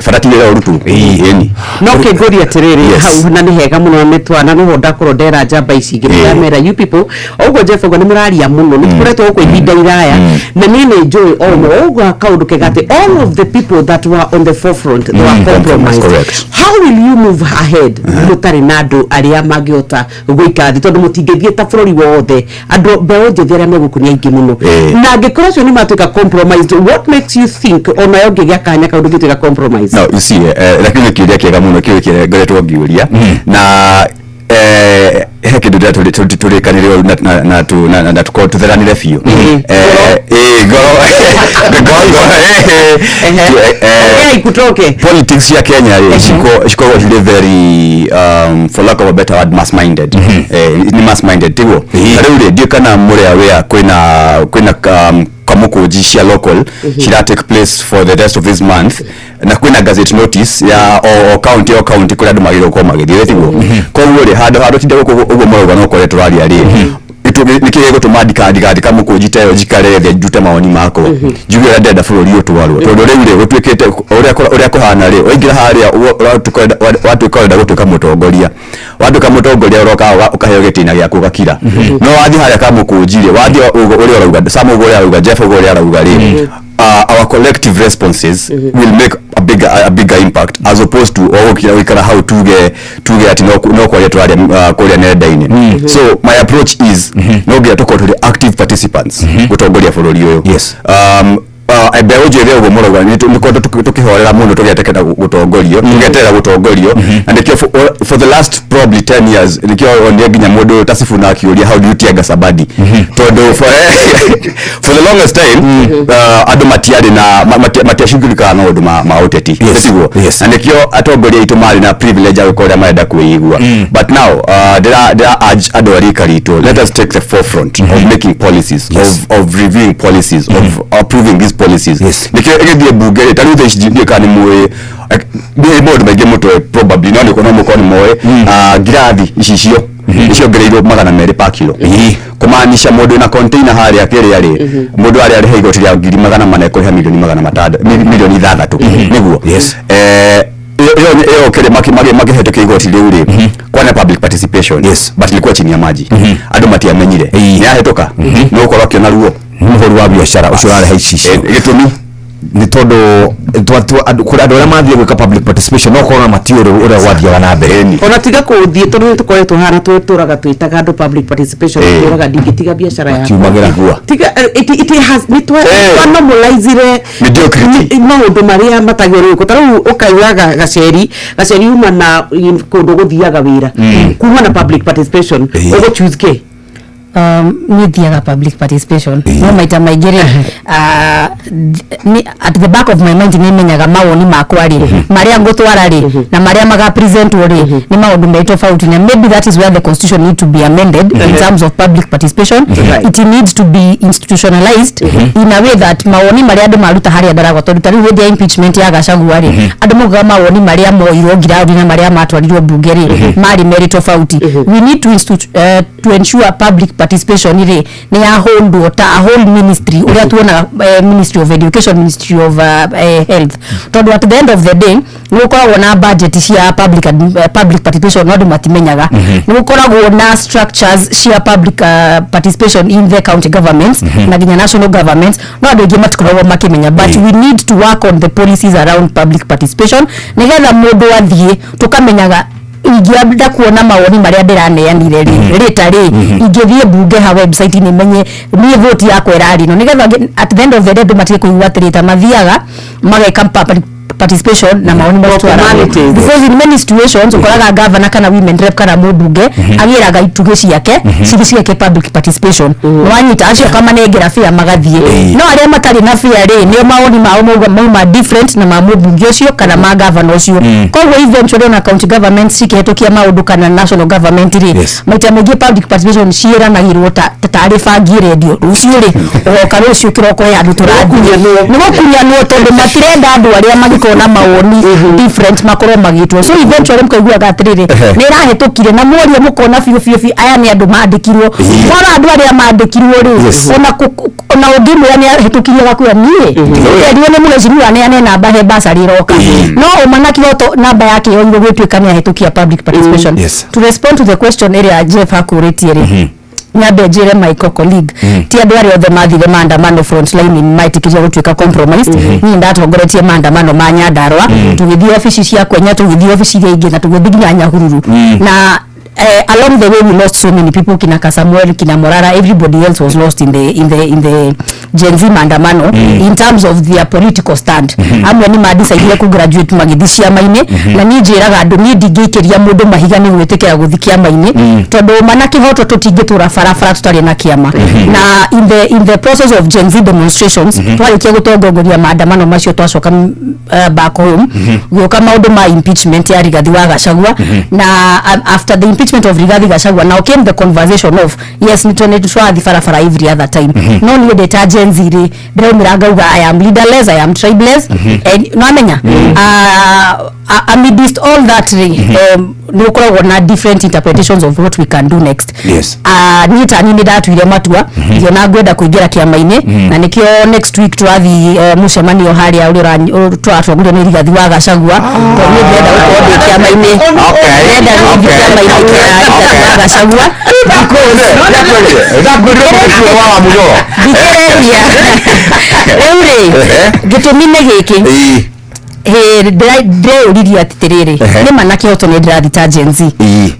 S4: Bata ti wĩra ũrutwo ĩni.
S6: No kĩngũria atĩrĩrĩ hau, na nĩ hega mũno nĩ twana nĩho ndakorwo ndera njamba ici ingĩ, ndamera you people ũguo Jeff ũguo nĩ mũraria mũno, nĩ tũkoretwo gũkũ ihinda iraya na niĩ nĩ njũĩ o ũmwe ũguo kaũndũ kega atĩ all of the people that were on the forefront, they were compromised. How will you move ahead mũtarĩ na andũ arĩa mangĩhota gũikara thĩ, tondũ mũtingĩthiĩ ta bũrũri wothe, andũ mbeũ njĩthĩ arĩa me gũkũ nĩ aingĩ mũno, na angĩkorwo acio nĩ matuĩka compromised, what makes you think onayo ngĩgĩa kanya kau ndũngĩtuĩka compromised?
S4: No, you see, lakini nĩ kĩũria kĩega mũno, kĩũria kĩrĩa ngoretwo ngĩũria na he kĩndũ ndĩrenda tũrĩkanĩre ũru na tũkorwo tũtheranĩre biũ. Ĩĩ, ngoro ngoro
S6: Ongea ikutoke.
S4: Politics ya Kenya rĩ cikoragwo cirĩ very, for lack of a better word, mass minded. Nĩ mass minded tiguo? Ta rĩu rĩ ndiũĩ kana mũrĩ aware kwĩna kamũkũnji cia local cira take place for the rest of this month, na kwĩna gazette notice ya o county o county kũrĩa andũ magĩrĩirwo gũkorwo magĩthiĩ, tiguo? Koguo rĩ handũ handũ tinde gũkũ ũguo mũrauga no kũrĩa tũraria rĩ, nĩkĩ gĩgũtũma ndikathika mũkũnji ta ĩyo, njikare thĩ ndute mawoni makwa, njuge ũrĩa ndĩrenda bũrũri ũtwarwo, tondũ rĩu rĩ gũtuĩkĩte ũrĩa kũhana rĩ, waingĩra harĩa watuĩka ũrenda gũtuĩka mũtongoria, watuĩka mũtongoria ũroka ũkaheo gĩtĩna gĩaku ũgakira. No wathiĩ harĩa kamũkũnji rĩ, wathiĩ ũguo ũrĩa ũrauga Sam, ũguo ũrĩa arauga Jeff, ũguo ũrĩa arauga rĩ, our collective responses will make a bigger impact as opposed to o gũkira gũikara hau tuge ati no kwaria tũraria kũrĩa nenda-inĩ. So my approach is no nginya tũkorwo tũrĩ active participants gũtongoria bũrũri ũyũ. Mbeũ njĩthĩ ũguo mũrauga nĩkorwo tũkĩhorera mũno tũgĩetekera gũtongorio, tũgeterera gũtongorio, na nĩkĩo for the last probably 10 years nĩkĩo onire nginya mũndũ ta Sifuna akĩũria, "How do you tiaga somebody?" Tondũ for the longest time andũ matiarĩ na matiacugurikaga na maũndũ ma ũteti, tiguo? Na nĩkĩo atongoria aitũ marĩ na privilege ya gwĩka ũrĩa marenda kwĩigua. But now ndĩra urge andũ a rika ritũ, let us take the forefront of making policies, of reviewing policies, of approving these policies. Nĩkĩo ĩgĩthiĩ mbunge rĩ, ta rĩu thaa ici ndiũĩ kana nĩ mũĩ, nĩ maũndũ maingĩ mũtoĩ probably, no nĩkuo no mũkorwo nĩ moĩ ngirathi icicio nĩ Ciongereirwo 200 pa kilo, kumaanisha mundu na container haria kiria ri, mundu aria ariha igoti ria 400,000 ekuriha 600,000, 6,000,000 niguo. Iyo kire makihĩtũkia igoti rĩu rĩ, kwana public participation, but ilikuwa chini ya maji, andũ matiamenyire nĩ yahĩtũka, nĩ gũkorwo akĩona ruo.
S3: Mũhũri wa biacara ũcio ũrareha ici icio.
S4: Gĩtũmi
S3: nĩ tondũ kũrĩ andũ arĩa mathiĩ gwĩka public participation, no korwo matiũĩ ũrĩa gwathiaga na mbere.
S16: Ona tiga kũthiĩ, tondũ nĩ tũkoretwo hana twĩtũraga twĩtaga andũ public participation, twĩraga ndingĩtiga biacara yakwa.
S3: Matiumagĩra.
S16: Tiga it has nĩ twa normalizire
S4: mediocrity,
S16: maũndũ marĩa matagĩrĩirwo. Ta rĩu ũkauga gaceri gaceri uma na kũndũ gũthiaga wĩra kuma na public participation, ũgũ choose kĩ?
S17: Niĩ thiaga public participation, no maita maingĩ rĩ, at the back of my mind nĩ menyaga mawoni makwa rĩ, marĩa ngũtwara rĩ, na marĩa maga presentwo rĩ, nĩ maũndũ merĩ tofauti. Na maybe that is where the constitution need to be amended in terms of public participation. It needs to be institutionalized in a way that mawoni marĩa andũ maruta harĩa ndaragwa, tondũ ta rĩu hĩndĩ ya impeachment ya Gachagua rĩ, andũ maugaga mawoni marĩa moirwo ngiraũndi na marĩa matwarirwo mbunge rĩ, marĩ merĩ tofauti. We need to ensure public participation rĩ nĩ yahũndwo ta a whole ministry, ũrĩa tuonaga Ministry of Education, Ministry of Health, tondũ at the end of the day nĩ gũkoragwo na budget cia public participation, no andũ matimenyaga. Nĩ gũkoragwo na structures cia public participation in the county governments na nginya national governments, no andũ aingĩ matikoragwo makĩmenya. But we need to work on the policies around public participation, nĩgetha mũndũ athiĩ tũkamenyaga ingĩenda kuona mawoni marĩa ndĩraneanire rĩ rĩta rĩ, ingĩthiĩ mbunge ha website-inĩ menye niĩ vote yakwa ĩrarĩ no, nĩgetha at the end of the day andũ matige kũigua atĩrĩ ta mathiaga mageka public participation na mawoni matwaragwo.
S16: Formalities.
S17: Because in many situations ũkoraga governor kana women rep kana mũmbunge agĩraga itugĩ ciake cithi ciake public participation, wanyita acio akamanengera bĩa magathiĩ, no arĩa matarĩ na bĩa rĩ, nĩo mawoni mao mauga mauma different na ma mũmbunge ũcio kana ma governor ũcio. Koguo eventually ona county government cikĩhetũkia maũndũ kana national government rĩ, maita maingĩ public participation ciĩranagĩrwo ta tarĩ bangi ĩrendio rũciũ rĩ, ũgoka rũciũ kĩroko he andũ tũrathiĩ nĩ gũkunyanwo, tondũ matirenda andũ arĩa mangĩkorwo na mawoni different makorwo magĩtwo. So eventually mũkaiguaga atĩrĩrĩ, nĩ ĩrahĩtũkire, na mworia mũkona biũ biũ biũ aya nĩ andũ mandĩkirwo. Mora andũ arĩa mandĩkirwo rĩ, ona ũngĩmwĩra nĩ ahĩtũkirie, agakwĩra niĩ erirwo nĩ mũhecimiwa aneane namba he basarĩ ĩroka, no ũma na kĩhoto namba yake yoirwo gwĩtuĩka nĩ ahĩtũkia public participation. To respond to the question ĩrĩa Jeff akũrĩtie rĩ, nyambe njĩre my colleague, ti andũ arĩa othe mathire maandamano frontline maĩtĩkĩria gũtuĩka compromised. Niĩ ndatongoretie maandamano ma Nyandarua, tũgĩthiĩ obici cia Kwenya, tũgĩthiĩ obici iria ingĩ, na tũgĩthiĩ nginya Nyahururu, na along the way we lost so many people, kina Kasamuel, kina Morara, everybody else was lost in the Gen Z maandamano in terms of their political stand. Amwe nĩ mandicaidire ku graduate magĩthiĩ ciama-inĩ, na niĩ njĩraga andũ niĩ ndingĩikĩria mũndũ mahiga nĩ gwĩtĩkĩra gũthiĩ kĩama-inĩ, tondũ ma na kĩhoto tũtingĩtũra barabara tũtarĩ na kĩama. Na in the process of Gen Z demonstrations, twarĩkia gũtongoria maandamano macio, twacoka back home, gũka maũndũ ma impeachment ya Rigathi wa Gachagua. Na after the impeachment of Rigathi Gachagua, now came the conversation of, yes, nĩ tũrathiĩ barabara every other time, no niĩ ndĩ ta Gen Z rĩ, ndĩraumĩra ngauga I am leaderless, I am tribeless. And nwamenya, amidst all that rĩ, nĩ gũkoragwo na different interpretations of what we can do next. Niĩ ta niĩ nĩ ndatuire matua ngĩona ngwenda kũingĩra kĩama-inĩ, na nĩkĩo next week tũrathiĩ mũcemanio harĩa ũrĩa tũratongorio nĩ Rigathi wa Gachagua, tondũ niĩ ndĩrenda gũkorwo ndĩ kĩama-inĩ, ndĩrenda gũthiĩ kĩama-inĩ kĩa Rigathi wa Gachagua because thikĩrĩria rĩu rĩ, gĩtũmi nĩ gĩkĩ, ndĩreũririe atĩrĩrĩ, nĩ ma na kĩhoto nĩ ndĩrathiĩ ta Gen Z,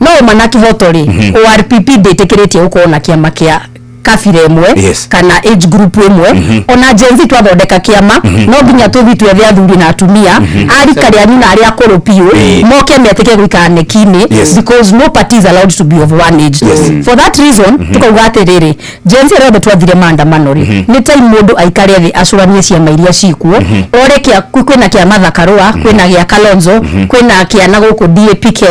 S17: no ma na kĩhoto rĩ, ORPP ndĩtĩkĩrĩtie gũkorwo na kĩama kĩa kabira ĩmwe kana age group ĩmwe. Ona Gen Z twathondeka kĩama, no nginya tũthiĩ twethe athuri na atumia a rika rĩanyu na arĩa akũrũ biũ moke metĩke gũikara neki-inĩ, because no party is allowed to be of one age. For that reason tukauga atĩrĩrĩ, Gen Z arĩa othe twathire maandamano rĩ, nĩ time mũndũ aikare thĩ acũranie ciama iria cikuo, ore kĩa kwĩna kĩa Martha Karua, kwĩna gĩa Kalonzo, kwĩna kĩa na gũkũ DAPK,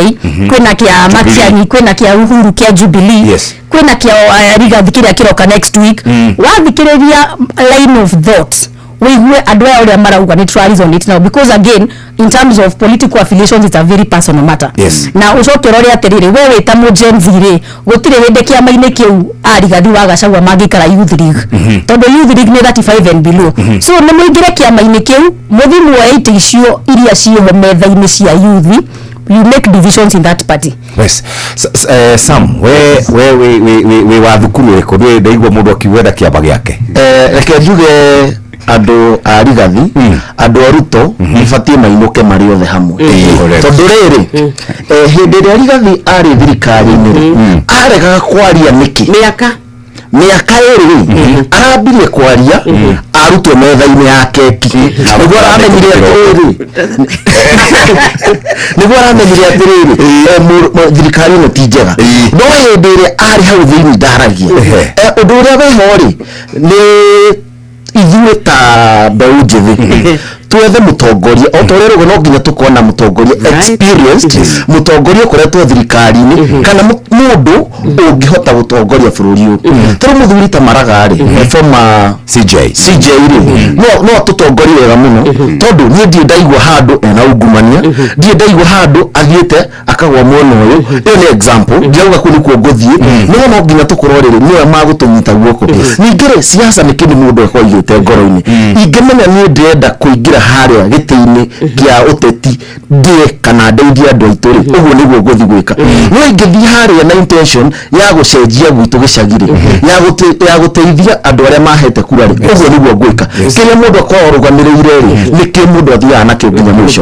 S17: kwĩna kĩa Matiang'i, kwĩna kĩa Uhuru kĩa Jubilee, kwĩna kĩa Rigathi kĩrĩa kĩroka next week. Wathikĩrĩria line of thought Wĩigue andũ aya ũrĩa marauga nĩ tũra resonate now, because again, in terms of political affiliations, it's a very personal matter. Na ũcoke ũrore atĩrĩrĩ, we wĩ ta mũ Gen Z rĩ, gũtirĩ hĩndĩ kĩama-inĩ kĩu Arigathi wa Gachagua mangĩikara youth league, tondũ youth league nĩ 35 and below. So nĩ mũingĩre kĩama-inĩ kĩu, mũthiĩ muoe itĩ icio iria ciĩho metha-inĩ cia youth. You make divisions in that party.
S3: Yes. Sam, we wa thukuru ĩrĩkũ? Ndĩ ndaigua mũndũ akiuga kĩama gĩake.
S13: Reke njuge andũ a Rigathi, andũ a Ruto ibatiĩ mainũke marĩ othe hamwe, tondũ rĩrĩ, hĩndĩ ĩrĩa Rigathi arĩ thirikari-inĩ rĩ, aregaga kwaria nĩkĩ? Mĩaka 2 rĩ, arambirie kwaria arutwo metha-inĩ ya keki, nĩguo aramenyire atĩrĩrĩ, thirikari ĩno ti njega. No hĩndĩ ĩrĩa arĩ hau thĩinĩ ndaragia. Ũndũ ũrĩa wĩho rĩ, nĩ ithuĩ ta mbeũ njĩthĩ twethe mũtongoria o ta ũrĩa rũgo, no nginya tũkorwo na mũtongoria experienced, mũtongoria ũkoretwo thirikari-inĩ, kana mũndũ ũngĩhota gũtongoria bũrũri ũyũ. Tarĩu mũthuri ta Maraga rĩ, former
S3: CJ
S13: CJ rĩ, no atũtongorie wega mũno, tondũ niĩ ndirĩ ndaigua handũ ena ungumania, ndirĩ ndaigua handũ athiĩte akagwa mwena ũyũ. Ĩyo nĩ example, ndirauga kũu nĩkuo ngũthiĩ, no no nginya tũkorwo rĩrĩ nĩwe magũtũnyita guoko. Ningĩ rĩ, siasa nĩ kĩndũ mũndũ akorwo aigĩte ngoro-inĩ. Ingĩmenya niĩ ndĩrenda kũingĩra harĩa gĩtĩ-inĩ kĩa ũteti, ndĩe kana ndeithie andũ aitũ rĩ, ũguo nĩguo ngũthiĩ gwĩka. No ingĩthiĩ harĩa na intention ya gũcenjia gwitũ gĩcagi rĩ, ya gũteithia andũ arĩa mahete kura rĩ, ũguo nĩguo ngwĩka. Kĩrĩa mũndũ akoragwo arũgamĩrĩire rĩ, nĩkĩo mũndũ athiaga nakĩo nginya mũico.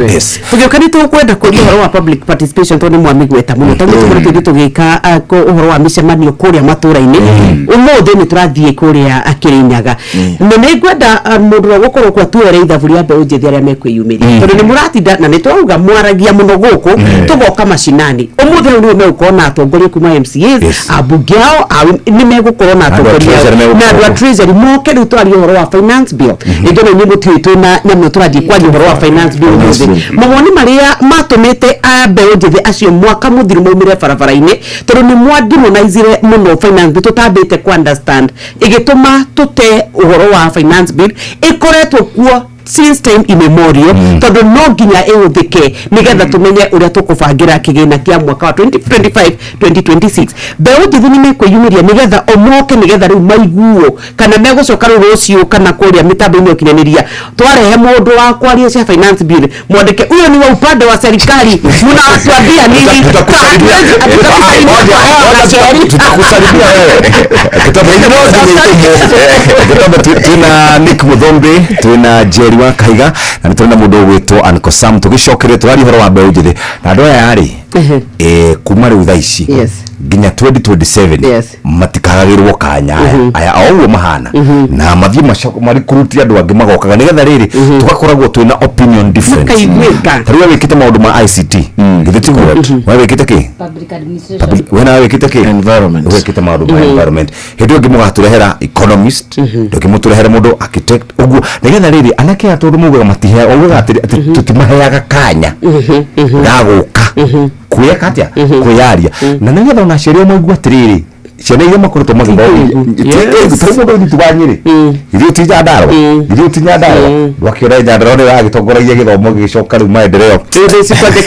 S16: Tũgĩũka nĩ tũkwenda kũria ũhoro wa public participation, tondũ nĩ mwamĩgweta mũno, tondũ tũkoretwo ithuĩ tũgĩka ũhoro wa mĩcemanio kũrĩa matũra-inĩ. Ũmũthĩ nĩ tũrathiĩ kũrĩa Kĩrĩnyaga, na nĩ ngwenda mũndũ ũrĩa gũkorwo kuo atuere ithabu rĩa mbeũ njĩthĩ arĩa mekwĩyumĩria, tondũ nĩ mũratinda na nĩ twauga mwaragia mũno gũkũ, tũgoka macinani. Ũmũthĩ hau nĩguo megũkorwo na atongoria kuma MCAs, ambunge ao nĩ megũkorwo na atongoria ao na andũ a treasury moke. Rĩu twarie ũhoro wa finance bill. Rĩngĩ na inyuĩ mũtiũĩ twĩna nyamũ, tũrathiĩ kwaria ũhoro wa finance bill ũmũthĩ, mawoni marĩa matũmĩte a mbeũ njĩthĩ acio mwaka mũthiru maumĩre barabara-inĩ, tondũ nĩ mwademonizire mũno finance bill tũtambĩte ku understand, ĩgĩtũma tũte ũhoro wa finance bill ĩkoretwo kuo since time immemorial, tondũ no nginya ĩhũthĩke nĩgetha tũmenye ũrĩa tũkũbangĩra kĩgĩna kĩa mwaka wa 2025 2026. Mbeũ njĩthĩ nĩ mekwĩyumĩria nĩgetha omoke, nĩgetha rĩu maiguo kana megũcoka rĩu rũciũ kana kũrĩa mĩtambo-inĩ ya ũkinyanĩria twarehe mũndũ wa kwaria cia finance bill, mwandĩke huyo ni wa upande wa serikali, mnawatuambia nini?
S3: Tutakusalimia wewe. Twina Nick Muthombi, twina Jerry wa Kahiga, na nĩ tũrĩ na mũndũ ũgwĩtwo Uncle Sam. Tũgĩcokeria tũraria ũhoro wa mbeũ njĩthĩ na andũ aya rĩ, kuma rĩu thaa ici nginya 2027 matikagagĩrwo kanya aya o ũguo mahana, na mathiĩ marikuruti andũ angĩ magokaga, nĩgetha rĩrĩ tũgakoragwo twĩna opinion different.
S16: Makaiguĩka.
S3: Ta rĩu we wĩkĩte maũndũ ma ICT, githĩ tiguo? We wĩkĩte kĩ?
S17: Public administration.
S3: We nawe wĩkĩte kĩ?
S13: Environment.
S3: Wĩkĩte maũndũ ma environment. Hĩndĩ ĩyo ĩngĩ mũgatũrehera economist, ndũngĩ mũtũrehere mũndũ architect, ũguo nĩgetha rĩrĩ anake aya, tondũ mugaga matiheaga, ugaga atĩ tũtimaheaga kanya ga gũka kwĩka atĩa, kwĩyaria, na nĩgetha ona aciari ao maigue atĩrĩrĩ, ciana iria makoretwo magĩthomithia tarĩ mũndũ ũthiĩ wa Nyĩrĩ, ithuĩ ti Nyandarũa, ithuĩ ti Nyandarũa, ndwakĩona Nyandarũa nĩ ĩragĩtongoragia gĩthomo gĩgĩcoka rĩu maendeleo.
S16: Kĩthombe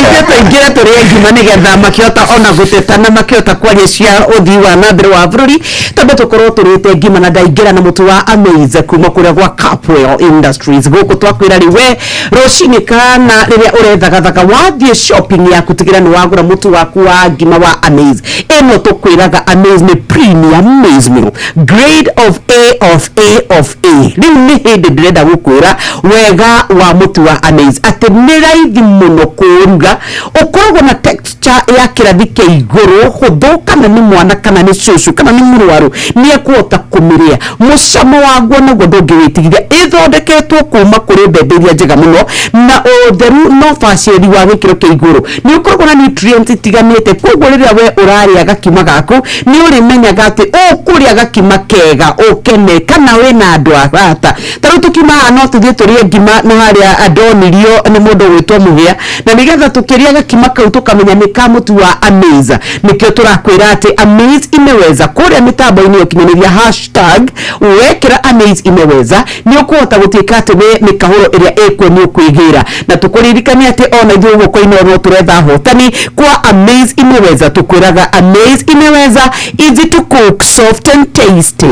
S16: ithuĩ tũingĩre tũrĩe ngima, nĩgetha makĩhota ona gũteta na makĩhota kwaria cia ũthii wa na mbere wa bũrũri, tondũ tũkorwo tũrĩte ngima na ndaingĩra na mũtu wa Amaze kuma kũrĩa gwa Capwell Industries. Gũkũ twakwĩra rĩ, we rũcinĩ kana rĩrĩa ũrethagathaga wathiĩ shopping yaku, tigĩra nĩ wagũra mũtu waku wa ngima wa Amaze. Ĩno tũkwĩraga Amaze nĩ premium maize meal, grade of A of A of A. Rĩu nĩ hĩndĩ ndĩrenda gũkwĩra wega wa mũtu wa Amaze, atĩ nĩ raithi mũno kũũruga, ũkoragwo na texture ya kĩrathi kĩa igũrũ, hũthũ, kana nĩ mwana kana nĩ cũcũ kana nĩ mũrwaru nĩ ekũhota kũmĩrĩa. Mũcamo waguo naguo ndũngĩwĩtigithia. Ĩthondeketwo kuma kũrĩ mbembe iria njega mũno na ũtheru na ũbacĩrĩri wa gĩkĩro kĩa igũrũ. Nĩ ũkoragwo na nutrients itiganĩte, koguo rĩrĩa we ũrarĩa gakima gakima gaku nĩ ũrĩmenyaga atĩ ũkũrĩa gakima kega ũkene kana wĩna andũ arata. Ta rĩu tũkiuma haha no tũthiĩ tũrĩe ngima na harĩa ndonirio nĩ mũndũ ũgwĩtwo Mũhĩa, na nĩgetha tũkĩrĩa gakima kau tũkamenya nĩ ka mũtu wa Amaze. Nĩkĩo tũrakwĩra atĩ Amaze imeweza kũrĩa mĩtambo-inĩ ya ũkinyanĩria, hashtag wekĩra Amaze imeweza, nĩ ũkũhota gũtuĩka atĩ we mĩkahũro ĩrĩa ĩkuo nĩ ũkwĩgĩra. Na tũkũririkania atĩ ona ithuĩ gũkũ Inooro tũretha ahotani kwa Amaze imeweza. Tũkwĩraga Amaze imeweza, easy to cook, soft and tasty.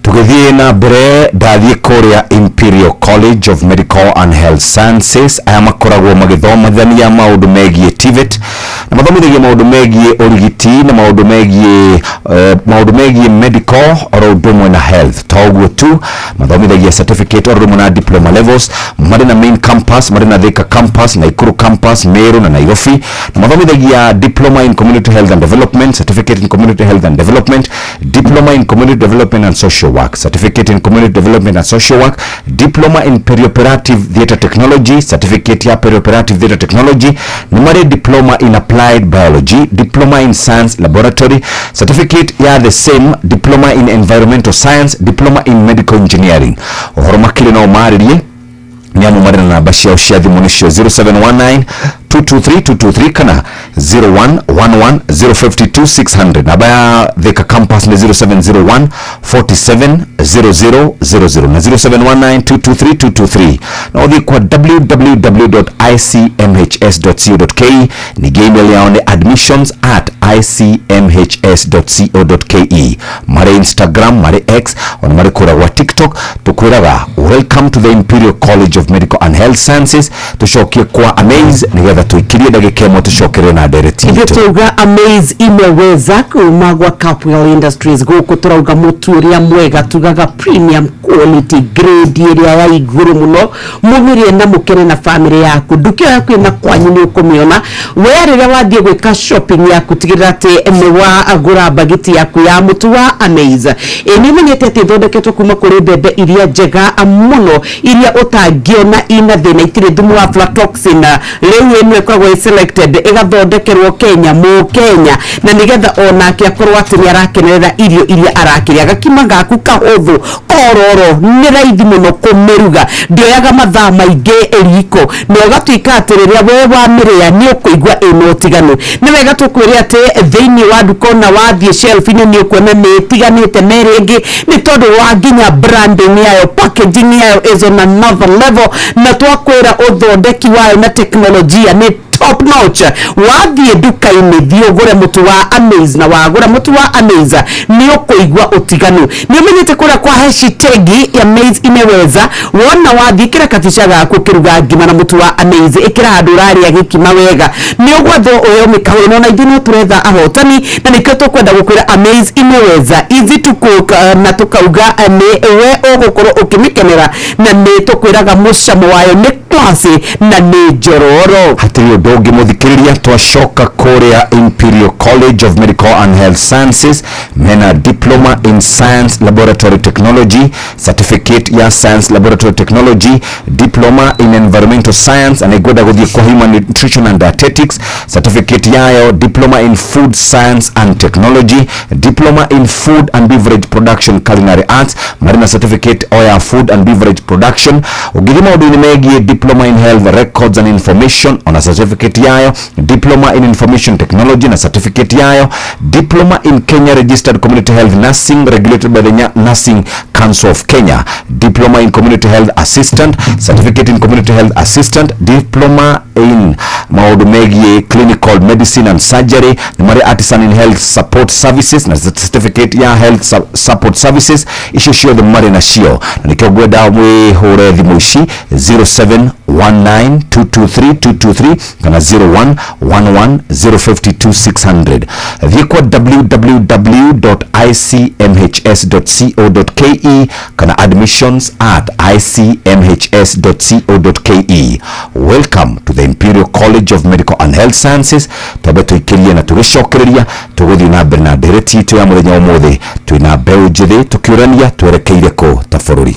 S3: Tũgĩthiĩ na mbere, ndathiĩ kũrĩa Imperial College of Medical and Health Sciences. Aya makoragwo magĩthomithania maũndũ megiĩ TVET, na mathomithagia maũndũ megiĩ ũrigiti na maũndũ megiĩ medical oro ũndũ ũmwe na health. To ũguo tu, mathomithagia certificate oro ũndũ ũmwe na diploma levels. Marĩ na main campus, marĩ na Thika campus, Nakuru campus, Meru na Nairobi. Na mathomithagia diploma in community health and development, certificate in community health and development, diploma in community development and social work, certificate in community development and social work, diploma in perioperative theatre technology, certificate ya perioperative theatre technology. Nĩ marĩ diploma in applied biology, diploma in science laboratory, certificate ya the same, diploma in environmental science, diploma in medical engineering. Ũhoro makĩria no marĩrie nĩ amu marĩ na namba ciao cia thimũ, nĩcio 0719 223 223 kana 0111 052 600. Namba ya Thika campus nĩ 0701 47 0000 na 0719 223 223. Na ũthiĩ kwa www.icmhs.co.ke. Ningĩ email yao nĩ admissions@icmhs.co.ke. Marĩ Instagram, marĩ X, ona marĩ kũrĩa gwa TikTok. Tũkwĩraga welcome to the Imperial College of Medical and Health Sciences. Tũcokie kwa Amaze nĩgetha tũikirie ndagĩka ĩmwe, tũcokerere na ndereti
S16: Ithuĩ
S3: itũ.
S16: Twauga Amaze imeweza kuma gwa Capwell Industries. Gũkũ tũrauga mũtu ũrĩa mwega, tugaga premium quality, grade ĩrĩa ya igũrũ mũno. Mũmĩrĩe na mũkene na family yaku. Nduka ĩyo yaku ĩna kwanyu nĩ ũkũmĩona. We rĩrĩa wathiĩ gwĩka shopping yaku, tigĩrĩra atĩ nĩ wagũra bagiti yaku ya mũtu wa Amaze. Ĩ nĩ ũmenyete atĩ ĩthondeketwo kuma kũrĩ mbembe iria njega mũno, iria ũtangĩona ina thĩna, itirĩ thumu wa aflatoxin. Rĩu ĩno ĩkoragwo ĩ selected, ĩgathondekerwo Kenya, mũ Kenya, na nĩgetha onake akorwo atĩ nĩ arakenerera irio iria arakĩrĩa. Gakima gaku kahũthũ kororo, nĩ raithi mũno kũmĩruga, ndĩoyaga mathaa maingĩ riko, na ũgatuĩka atĩ rĩrĩa we wamĩrĩa nĩ ũkũigua ĩna ũtiganu. Nĩ wega tũkwĩre atĩ thĩinĩ wa nduka, ona wathiĩ shelf-inĩ, nĩ ũkuona nĩ ĩtiganĩte na ĩrĩa ĩngĩ, nĩ tondũ wa nginya branding yayo, packaging yayo is on another level. Na twakwĩra ũthondeki wayo na teknolojia nĩ top notch. Wathiĩ nduka-inĩ, thiĩ ũgũre mũtu wa Amaze, na wagũra mũtu wa Amaze nĩ ũkũigua ũtiganu. Nĩ ũmenyete kũrĩa kwa hashtag ya Amaze imeweza, wona wathiĩ ĩkĩra kabica gaku ũkĩruga ngima na mũtu wa Amaze, ĩkĩra handũ ũrarĩa gĩkima wega, nĩ ũgwathwo ũheo mĩkawa ĩno. Na ithuĩ no tũretha ahotani, na nĩkĩo tũkwenda gũkwĩra Amaze imeweza, easy to cook, na tũkauga nĩ we ũgũkorwo ũkĩmĩkenera, na nĩ tũkwĩraga mũcamo wayo nĩ classy na nĩ njororo.
S3: Hatirĩ ũndũ ũngĩ, mũthikĩrĩria. Twacoka kũrĩa Imperial College of Medical and Health Sciences, mena diploma in science laboratory technology, certificate ya science laboratory technology, diploma in environmental science, na ĩngwenda gũthiĩ kwa human nutrition and dietetics, certificate yayo, diploma in food science and technology, diploma in food and beverage production, culinary arts. Marĩ na certificate o ya food and beverage production. Ũngĩthiĩ maũndũ-inĩ megiĩ diploma in health records and information, ona certificate yayo, diploma in information technology na certificate yayo, diploma in Kenya registered community health nursing regulated by the Nursing Council of Kenya, diploma in community health assistant, certificate in community health assistant, diploma in maũndũ megiĩ clinical medicine and surgery. Nĩ marĩ artisan in health support services na certificate ya health support services. Icio ciothe marĩ nacio, na nĩkĩo ngwenda mwĩhũre thimũ ici, 0719223223 kana 0111052600. Thiĩ kwa www.icmhs.co.ke kana admissions@icmhs.co.ke. Welcome to the Imperial College of Medical and Health Sciences. Twambe tũikĩrie, na tũgĩcokereria tũgũthiĩ na mbere na ndereti itũ ya mũthenya wa ũmũthĩ. Twĩna mbeũ njĩthĩ, tũkĩũrania twerekeire kũ ta bũrũri.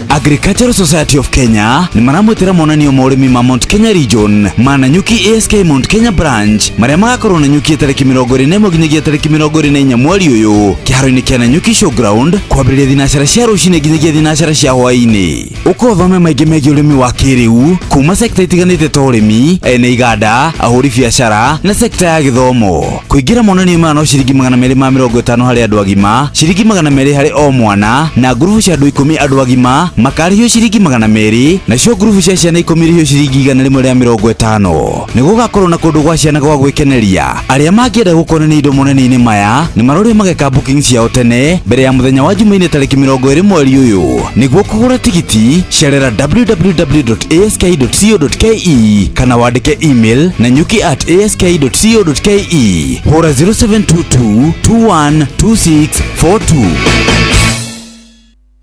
S15: Agricultural Society of Kenya nĩ maramwĩtĩra monanio ma ũrĩmi ma Mount Kenya Region ma Nanyuki ASK Mount Kenya Branch marĩa magakorwo Nanyuki tarĩki 21 nginyagia tarĩki 24 mweri ũyũ kĩharo-inĩ kĩa Nanyuki Showground kwambĩrĩria thinacara cia rũcinĩ nginyagia thinacara cia hwaĩ-inĩ. Ũka ũthome maingĩ megiĩ ũrĩmi wa kĩrĩu kuma sekta itiganĩte ta ũrĩmi, ene iganda, ahũri biacara na sekta ya gĩthomo. Kũingĩra monanio maya no ciringi 250 harĩ andũ agima, ciringi 200 harĩ o mwana, na ngurubu cia andũ 10 andũ agima makarĩhio ciringi 200, nacio ngurubu cia ciana 10 irĩhio ciringi 150. Nĩ gũgakorwo na kũndũ gwa ciana gwa gwĩkeneria. Arĩa mangĩenda gũkonania indo monanio-inĩ maya nĩ marorio mageka booking ciao tene mbere ya mũthenya wa Jumaine tarĩki 20 mweri ũyũ. Nĩguo kũgũra tigiti cerera www.ask.co.ke kana wandĩke email na nyuki@ask.co.ke. Hũra 0722 212642.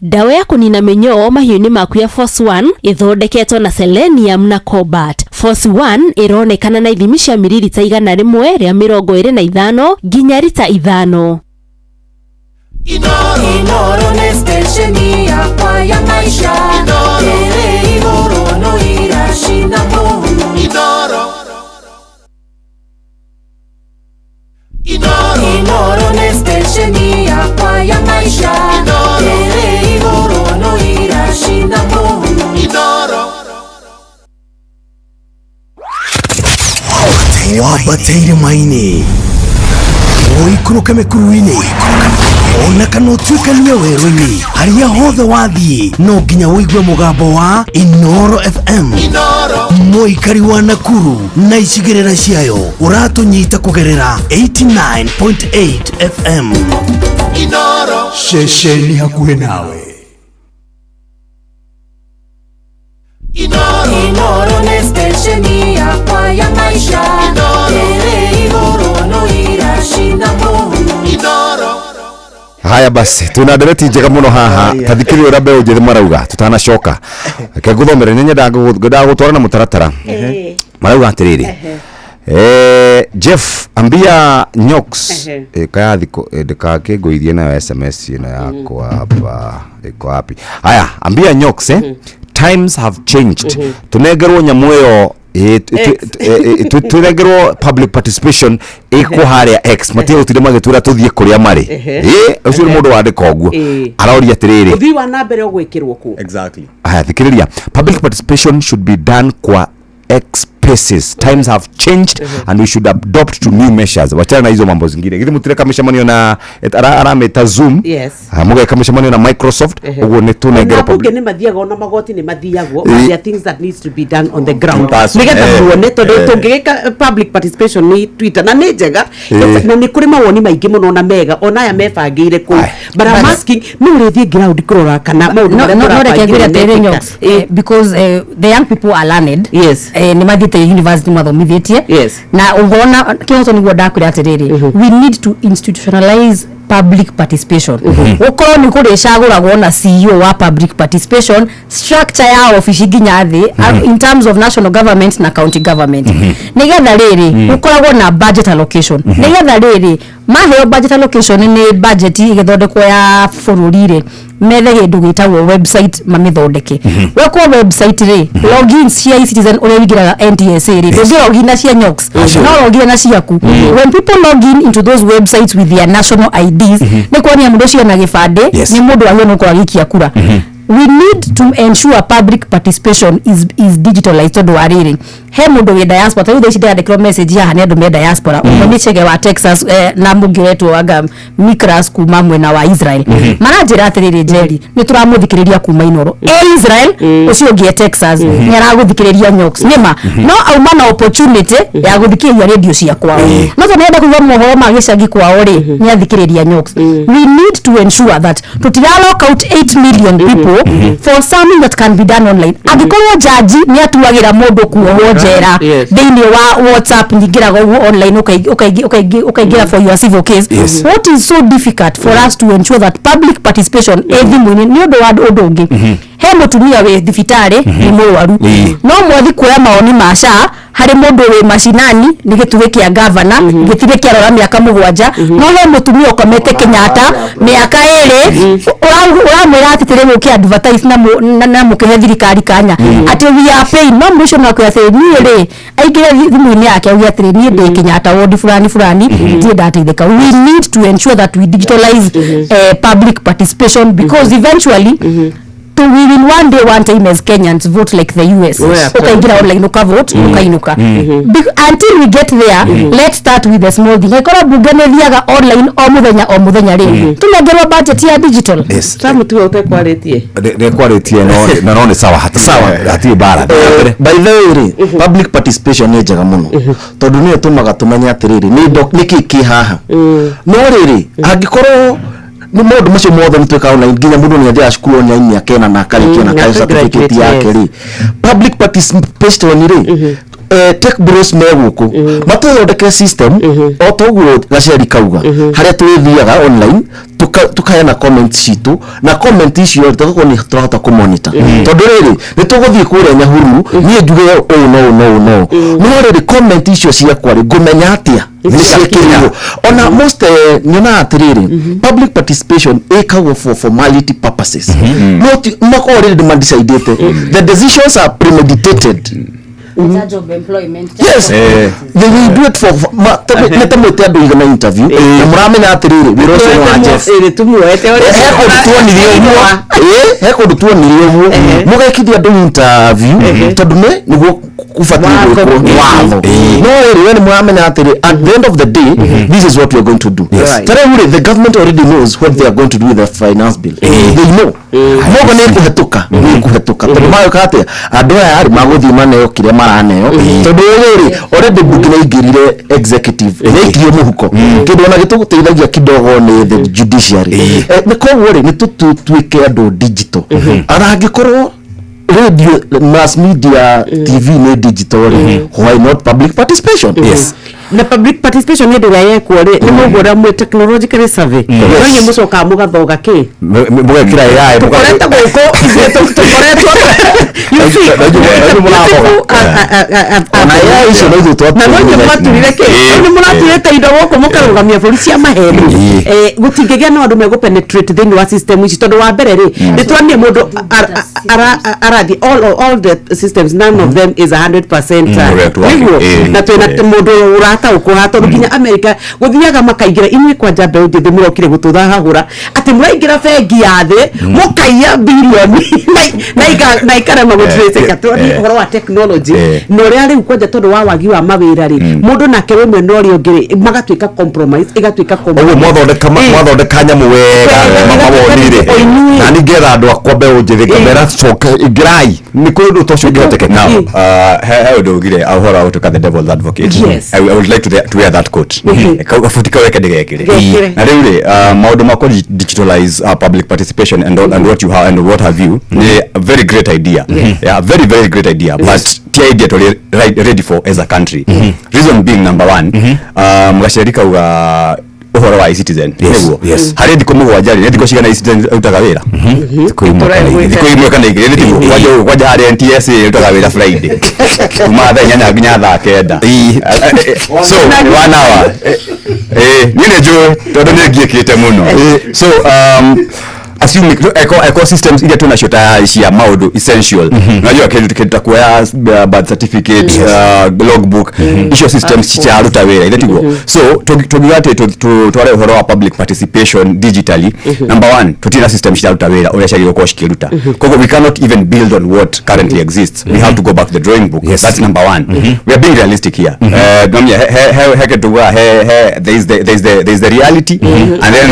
S18: Ndawa ya kũnina mĩnyoo mahiũ-inĩ maku ya Force 1 ĩthondeketwo na selenium na cobalt. Force 1 ĩronekana na ithimi cia mililita 125 nginya rita 5.
S7: Inoro nĩ stesheni yakwa ya maisha. Ĩrĩ igũrũ no iracina mũhu. Inoro nĩ stesheni yakwa ya maisha. Ĩrĩ igũrũ no iracina mũhu.
S22: Wambateire maini ũikũrũke mĩkuru-inĩ ona kana ũtuĩkanie werũ-inĩ harĩa hothe wathiĩ no nginya ũigue mũgambo wa Inoro FM. Mũikari wa Nakuru na icigĩrĩra ciayo ũratũnyita kũgerera 89.8 FM.
S10: Ceceni hakuhĩ nawe.
S7: Inoro nĩ stesheni yakwa ya maisha. Ĩrĩ igũrũ no iracina mũhu.
S3: Haya basi tuna ndereti njega muno haha tathikĩrĩria ũrĩa mbeũ njĩthĩ marauga tutanacoka reke ngũthomere nĩ nyendaga gũtwara na mũtaratara marauga atĩrĩrĩ Jeff ambia Nyox kaya thiko ndikakĩngũithie nayo SMS ĩno yakwa hapa iko wapi haya ambia Nyox times have changed tunengerwo nyamũ ĩyo tunengerwo public participation ĩkwo harĩa X matige gũtinda magĩtwĩra tũthiĩ kũrĩa marĩ ũcio nĩ mũndũ wandĩka ũguo aroria atĩrĩrĩ
S16: ũthii wa na mbere ũgwĩkĩrwo kũ
S4: exactly
S3: haya thikĩrĩria public participation should be done kwa X spaces times have changed and we should adopt to new measures wachana na hizo mambo zingine githi mutireka mĩcemanio na aramĩta Zoom
S16: yes
S3: mũgeka mĩcemanio na Microsoft ũguo nĩ tũnengerwo
S16: public nĩ mathiaga ona magoti nĩ mathiagwo but there are things that needs to be done on the ground nĩgetha muone tondũ tũngĩgĩka public participation nĩ Twitter na nĩ njega na nĩ kũrĩ mawoni maingĩ mũno na mega ona aya mebangĩire kũu but I'm asking nĩ ũrĩthiĩ ground kũrora kana maũndũ marĩa
S17: mũrabangĩire because the young people are learned
S16: yes
S17: nĩ mathiĩte university mathomithĩtie
S16: yes
S17: na ũngona kĩhoto nĩguo ndakwĩra atĩrĩrĩ we need to institutionalize public participation gũkorwo nĩ kũrĩcagũragwo na CEO wa public participation structure ya ofici nginya thĩ in terms of national government na county government nĩgetha rĩrĩ gũkoragwo na budget allocation nĩgetha rĩrĩ maheo budget allocation nĩ budget ĩgĩthondekwo ya bũrũri rĩ methe kĩndũ gĩtagwo website mamĩthondeke wekwo website rĩ login cia eCitizen ũrĩa ũingĩraga NTSA rĩ ndũngĩlogin na cia Nyox no login na ciaku when people log in into those websites with their national IDs nĩ kuonia mũndũ ũcio ena gĩbandĩ nĩ mũndũ wagĩrĩirwo nĩ gũkorwo agĩikia kura we need to ensure public participation is digitalized tondũ wa rĩrĩ he mũndũ wĩ diaspora ta rĩu thaa ici ndĩrandĩkĩrwo message haha nĩ andũ me diaspora ũmwe nĩ Chege wa Texas na mũngĩ ũretwo anga Mikras kuma mwena wa Israel maranjĩra atĩrĩrĩ Njeri nĩ tũramũthikĩrĩria kuma Inoro e Israel ũcio ũngĩ e Texas nĩ aragũthikĩrĩria Nyox nĩma no auma na opportunity ya gũthikĩrĩria radio cia kwao no tondũ nĩenda kũigua mohoro ma gĩcagi kwao rĩ nĩ athikĩrĩria Nyox we need to ensure that tũtira lock out 8 million people for something that can be done online angĩkorwo jaji nĩ atuagĩra mũndũ kuohwo njera thĩinĩ wa WhatsApp nyingĩraga ũguo online ũkaingĩra for your civil case what is so difficult for us to ensure that public participation ĩ thimũ-inĩ nĩ ũndũ wa ũndũ ũngĩ he mũtumia wĩ thibitarĩ nĩ mũrwaru no mwathi kuoya mawoni ma SHA Harĩ mũndũ wĩ macinani nĩ gĩtugĩ kĩa gavana, gĩtirĩ kĩarora mĩaka 7, no he mũtumia ũkomete Kenyatta mĩaka 2, ũramwĩra atĩ tĩrĩ mũke advertise na mũkĩhe thirikari kanya atĩ we are paying. No mũico no akwĩra atĩrĩ, niĩ rĩ, aingĩre thimũ-inĩ yake auge atĩrĩ, niĩ ndĩ Kenyatta ward fulani fulani, ndirĩ ndateithĩka. We need to ensure that we digitalize public participation, because eventually to we will one day, one time, as Kenyans, vote like the US. Ukaingira online, ukavote, ukainuka. Until we get there, let's start with the small thing. Angĩkorwo bunge nĩ thiaga online o muthenya o muthenya rĩ, tunengerwo budget ya digital.
S3: Yes.
S16: Samu, tiwe ũtekwarĩtie.
S3: Ndekwarĩtie, no na no nĩ sawa, hatirĩ
S13: Sawa.
S3: Hatirĩ mbara.
S13: By the way rĩ, public participation nĩ njega mũno, tondũ nĩyo ĩtũmaga tũmenye atĩrĩrĩ, nĩkĩ kĩ haha. No rĩrĩ, angĩkorwo nĩ maũndũ macio mothe nĩ twĩkaga online, nginya mũndũ nĩ athiaga cukuru online mĩaka 4 na akarĩkia na
S16: na
S13: akayo certificate
S16: graduate,
S13: yake rĩ, public participation rĩ, tech bros me gũkũ matũthondekere system o ta ũguo gaceri kauga, harĩa tũrĩthiaga online, tukaheana comment citũ, na comment icio tũgakorwo nĩ tũrahota kũmonitor, tondũ rĩrĩ, nĩ tũgũthiĩ kũrĩa Nyahururu, niĩ njuge ũũ no ũũ no ũũ no ũũ, no rĩrĩ, comment icio ciakwa rĩ, ngũmenya atĩa nĩ ciĩkĩrirwo? Ona most nyonaga atĩrĩrĩ, public participation ĩkagwo for formality purposes, no makorwo rĩrĩ nĩ madecidĩte, the decisions are premeditated.
S17: Job employment.
S13: Yes, they will do it for tondũ nĩ ta mwĩte andũ igana interview na mũramenya atĩrĩrĩ, wĩra ũcio nĩ wa Jeff.
S16: Ĩrĩ tumuoete.
S13: He kũndũ tuonire ũguo, ĩ he kũndũ tuonire ũguo mũgekithia andũ interview tondũ nĩ nĩguo kubatiĩ gwĩkwo, nĩ watho, no rĩrĩ, we nĩ mũramenya atĩrĩ, at the end of the day, this is what we are going to do. Ta rĩu rĩ, the government already knows what they are going to do with the finance bill. They know mogo nĩ ĩkũhetũka, nĩ ĩkũhetũka, tondũ magĩka atĩa, andũ aya rĩ, magũthiĩ maneo kĩrĩa maraneo, tondũ rĩrĩ, already bunge nĩ aingĩrire, executive nĩ aikirio mũhuko, kĩndũ ona gĩtũteithagia kidogo nĩ the judiciary. Nĩ koguo rĩ, nĩ tũtuĩke andũ digital. Ona angĩkorwo radio, mass media, TV nĩ digital rĩ, why not public participation?
S3: Yes.
S16: Na public participation hĩndĩ ĩrĩa yekwo rĩ, nĩ mũguo mwĩ technologically savvy, no inyuĩ mũcokaga mũgathoga kĩ?
S3: Mũgekĩra AI.
S16: Tũkorete gũkũ ithuĩ tũkoretwo, you see,
S3: Na inyuĩ mũrathoga.
S16: people
S13: Ona AI icio no ithuĩ
S16: na no inyuĩ mwaturire kĩ? Nĩ mũraturĩte indo gũkũ, mũkarũgamia bũrũri cia maheni. Gũtingĩgĩa na andũ megũ penetrate thĩinĩ wa system ici, tondũ wa mbere rĩ, nĩ tuonire mũndũ arathiĩ all the systems, none of them is 100%
S4: Correct, working.
S16: nĩguo na twĩna mũndũ ũrataũkwo haha, tondũ nginya America gũthiaga makaingĩra. Inyuĩ kwanja mbeũ njĩthĩ mũrokire gũtũthahagũra atĩ mũraingĩra bengi ya thĩ, mũkaiya bilioni na ikarema gũtrace. Tuonie ũhoro wa technology na ũrĩa rĩu kwanja, tondũ wa wagi wa mawĩra rĩ, mũndũ nake wĩ mwena ũrĩa ũngĩ rĩ, magatuĩka compromise, ĩgatuĩka compromise.
S3: Ũguo mwathondeka mwathondeka nyamũ wega mawoni rĩ, na ningetha andũ akwa mbeũ njĩthĩ ngamera, coke ingĩrai, nĩ kũrĩ ũndũ ta ũcio ũngĩhotekeka.
S4: Now, he ũndũ ugire ũhoro wa gũtuĩka the devil's advocate. I would like to wear that coat. Gabuti kau reke ndĩgekĩre.
S16: Gekĩre.
S4: Na rĩu rĩ, maũndũ ma kũ digitalize public participation and all, and what you have and what have you, nĩ a very great idea. Yeah, very very great idea, but ti idea tũrĩ ready for as a country. Reason being, number one, gaceri kauga ũhoro wa e-Citizen. Nĩguo? Harĩ thikũ 7 rĩ, nĩ thikũ cigana e-Citizen ĩrutaga wĩra?
S3: Thikũ 1 kana 2.
S4: Thikũ 1 kana 2, nĩ tiguo? Kwanja harĩ NTSA ĩrutaga wĩra Friday kuma thaa 8 nginya thaa 9, so one hour. Niĩ nĩ njũĩ tondũ nĩ ngiĩkĩte mũno. So assuming eco systems iria twĩnacio tayari cia maũndũ essential, unajua kĩndũ ta kuoya birth certificate, logbook, icio systems ciraruta wĩra ithe tiguo? So tũngiuga atĩ tware ũhoro wa public participation digitally, number one, tũtirĩ system ciraruta wĩra ũrĩa ciagĩrĩirwo gũkorwo cikĩruta, koguo we cannot even build on what currently exists. We have to go back to the drawing book. That's number one. We are being realistic here. Nomia, he he kĩndũ he he there is the reality and then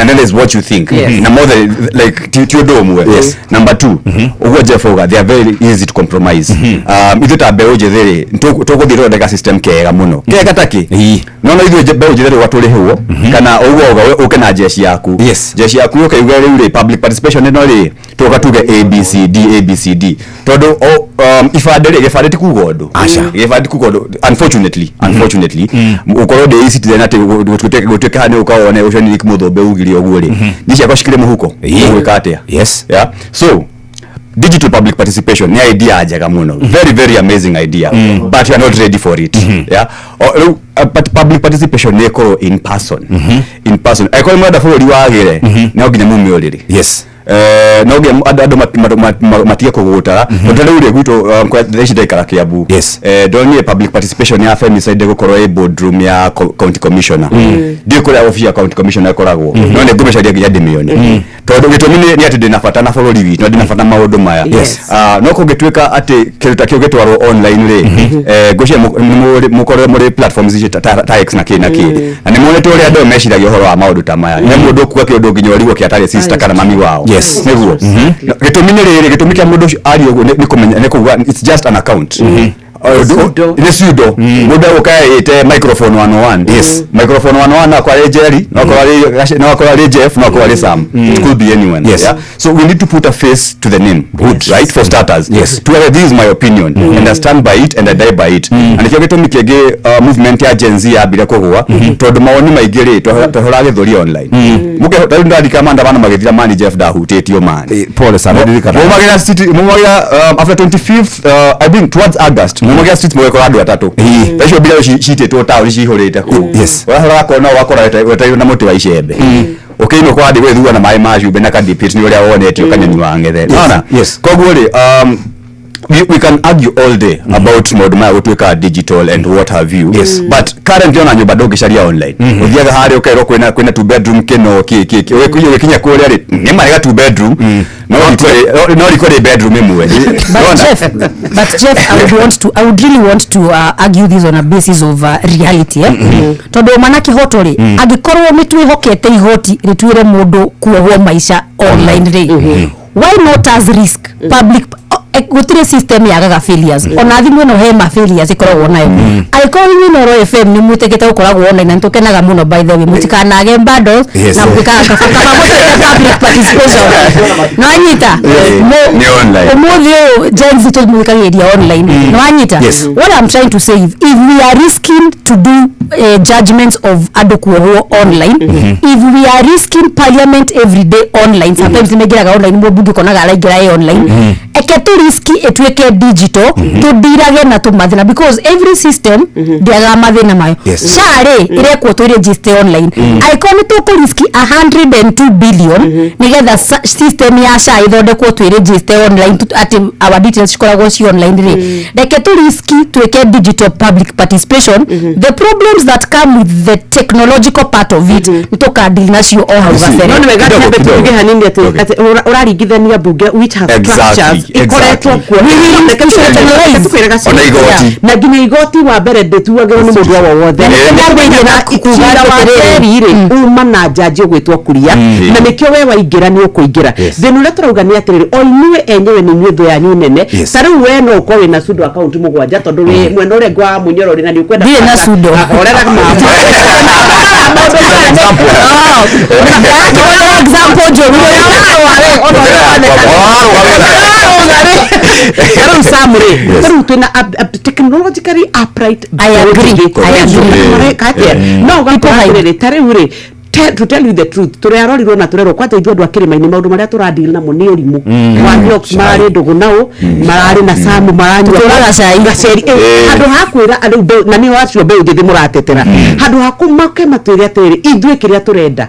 S4: there is what you think. Na more than like ti ũndũ ũmwe. Number two, ũguo Jeff auga, they are very easy to compromise. Ithuĩ ta mbeũ njĩthĩ rĩ, tũgũthiĩ tũthondeka system kega mũno, kega takĩ no ithuĩ mbeũ njĩthĩ rĩ, watũrĩhwo kana ũguo auga ũke na jeshi yaku, jeshi yaku ũke uge rĩu rĩ, public participation ĩno rĩ, tũka tuge A B C D A B C D, tondũ ibandĩ rĩ, gĩbandĩ ti kuga ũndũ.
S3: Aca.
S4: Gĩbandĩ ti kuga ũndũ, unfortunately ũkorwo ndĩ e-Citizen atĩ gũtuĩke haha nĩ ũka wone ũcio nĩ Nick Mũthũmbe ugire ũguo rĩ, niĩ ciakwa cikĩrĩ mũhuko, ũgwĩka atĩa? Yeah, so Digital public participation ni idea njega muno, very very amazing idea, but you are not ready for it. Yeah, o but public participation ni ĩkorwo in person, in person. Angĩkorwo mwenda bũrũri wagĩre, no nginya mume ũrĩrĩ.
S3: Yes.
S4: No nginya andũ matige kũgũtara, tondũ rĩu rĩ gwitũ thaa ici ndaikara Kiambu. Ndonire public participation ya femicide gũkorwo ĩ boardroom ya county commissioner. Ndiũĩ kũrĩa office ya county commissioner ĩkoragwo, no nĩ ngũmĩcaria nginya ndĩmĩone, tondũ gĩtũmi nĩ atĩ ndĩna bata na bũrũri witũ na ndĩna bata na maũndũ maya. No kũngĩtuĩka atĩ kĩndũ ta kĩu gĩtwarwo online rĩ, ngwĩciria mũkorwo mũrĩ platforms ici ta X na kĩ na kĩ, na nĩ muonete ũrĩa andũ meciragia ũhoro wa maũndũ ta maya. He mũndũ ũkuga kĩũndũ nginya ũrigwo kĩatarĩ sister kana mami wao. Nĩguo gĩtũmi nĩ rĩrĩ, gĩtũmi kĩa mũndũ ũcio arie ũguo nĩ kũmenya, nĩ kuga it's just an account. Nĩ pseudo. Mũndũ egũka ĩte microphone 101.
S3: Yes.
S4: Microphone 101 no akorwo arĩ Jerry, no akorwo arĩ, no akorwo arĩ Jeff, no akorwo arĩ Sam. It could be anyone.
S3: Yes.
S4: Yeah? So we need to put a face to the name.
S3: Good.
S4: Right? For starters.
S3: Yes.
S4: To this is my opinion and I stand by it and I die by it. Na nĩkĩo gĩtũmi kĩngĩ movement ya Gen Z yambire kũgũa, tondũ mawoni maingĩ rĩ twahũraga gĩthũri online. Mũke rĩu ndarika maandamano magĩthira mani Jeff ndahutĩtio mani.
S3: Pole sana, ndirikana.
S4: Mumagĩra city, mumagĩra after 25th, I mean towards August, mumagĩra streets mũgekora andũ atatũ. Thaa icio mbirarũ citĩtwo taũni cihũrĩte kũu.
S3: Yes.
S4: Ũrahũra kona ũgakora wetereirwo na mũtĩ wa icembe. Ũkĩinũka wathiĩ gwĩthua na maĩ ma cumbĩ na kadipit nĩ ũrĩa wonetio kanyoni wa ng'ethe. Nĩwona?
S3: Yes.
S4: Koguo rĩ, we can argue all day about maũndũ maya gũtuĩka digital and what have you.
S3: Yes.
S4: But currently ona nyũmba ndũngĩcaria online. Ũthiaga harĩa ũkerwo kwĩna two bedroom kĩno kĩ kĩ kĩ. Ũgĩkinya kũrĩa rĩ, nĩ marega two bedroom, no riko rĩ bedroom ĩmwe.
S17: But Jeff, I would really want to argue this on a basis of reality, eh? Tondũ mana kĩhoto rĩ, angĩkorwo nĩ twĩhokete igoti rĩtuĩre mũndũ kuohwo maica online rĩ, why not as risk public? Gũtirĩ system yagaga failures, ona thimũ ĩno he ma failures ĩkoragwo nayo. Angĩkorwo inyuĩ Inooro FM nĩ mwĩtĩkĩte gũkoragwo online, na nĩtũkenaga mũno, by the way, mũtikanage bundles na mũtikaga kaba mũtuĩke public participation. Nĩwanyita?
S4: Nĩ online.
S17: Ũmũthĩ ũyũ Gen Z tũmwĩkagĩria online. Nĩwanyita?
S3: Yes.
S17: What I'm trying to say is, if we are risking to do judgments of andũ kuohwo online, if we are risking parliament every day online, sometimes nĩmaingĩraga online, mũmbunge ũkonaga araingĩra ĩ online, eke tu riski ĩtuĩke digital, tũndirage na tũmathĩna, because every system ndĩagaga mathĩna mayo.
S3: Yes.
S17: SHA rĩ ĩrekwo twĩregister online, angĩkorwo nĩ tũkũriski 102 billion nĩgetha system ya SHA ĩthondekwo twĩregister online, atĩ our details cikoragwo ci online rĩ, reke tũriski twĩke digital public participation. The problems that come with the technological part of it nĩtũkadili nacio o hau gabere.
S16: No nĩ wega
S4: Kidogo,
S16: twambe
S4: kidogo.
S16: tuge hanini atĩ ũraringithania mbunge which has
S4: Exactly,
S16: structures ikoretwo kuo.
S4: Ona igoti.
S16: Na nginya igoti wa mbere ndĩtuagĩrwo nĩ mũndũ o wothe. Cira wa kerĩ rĩ uma na njanji ũgwĩtwo Kuria, na nĩkĩo we waingĩra nĩ ũkũingĩra. Thĩna ũrĩa tũrauga nĩ atĩrĩrĩ, o inyuĩ enyewe nĩ inyuĩ thũ yanyu nene.
S3: Yes.
S16: Ta rĩu we no ũkorwo wĩna pseudo account 7 tondũ wĩ mwena ũrĩa ũngĩ wa mũnyorori na nĩ ũkwenda
S17: Ndirĩ na pseudo.
S16: Horera mama.
S17: Example njũru.
S16: Rĩu Sam rĩ, rĩu twĩna technologically upright.
S17: I agree. I agree.
S16: Katia no ũgakora atĩrĩrĩ, ta rĩu rĩ, to tell you the truth, tũrĩarorirwo na tũrerwo kwanja ithuĩ andũ a kĩrĩma-inĩ maũndũ marĩa tũradeal namo nĩ ũrimũ. Waniox mararĩ ndũgũ nao, mararĩ na Samu maranyua
S17: Tũtũraga cai.
S16: gaceri. Handũ ha kwĩra rĩu na nĩo acio mbeũ njĩthĩ mũratetera, handũ ha kũmake matwĩre atĩrĩrĩ, ithuĩ kĩrĩa tũrenda,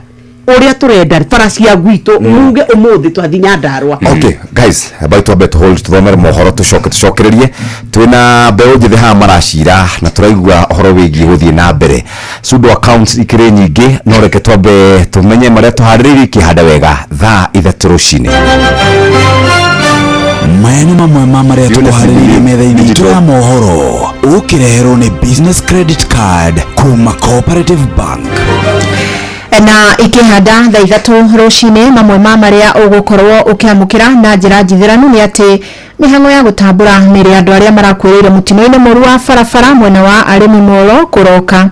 S16: ũrĩa tũrenda bara cia gwitũ, muge ũmũthĩ twathi Nyandarua.
S3: Okay guys, bai twambe tũhold tũthomere mohoro tũcoke tũcokererie. Twĩna mbeũ njĩthĩ haha maracira na tũraigua ũhoro wĩgiĩ gũthiĩ na mbere pseudo accounts ikĩrĩ nyingĩ, no reke twambe tũmenye marĩa tũharĩrĩirie ikĩhanda wega thaa 3 rũcinĩ.
S15: Maya nĩ mamwe ma marĩa tũkũharĩrĩirie metha-inĩ itũ ya mohoro, ũkĩreherwo nĩ business credit card kuma Cooperative Bank.
S8: Na ikihanda thaa 3 rũcinĩ, mamwe ma marĩa ũgũkorwo ũkĩamũkĩra na njĩra njithĩranu nĩ atĩ mĩhang'o ya gũtambũra mĩrĩ andũ arĩa marakuĩrĩire mũtino-inĩ mũru wa barabara mwena wa arĩmi Molo kũroka.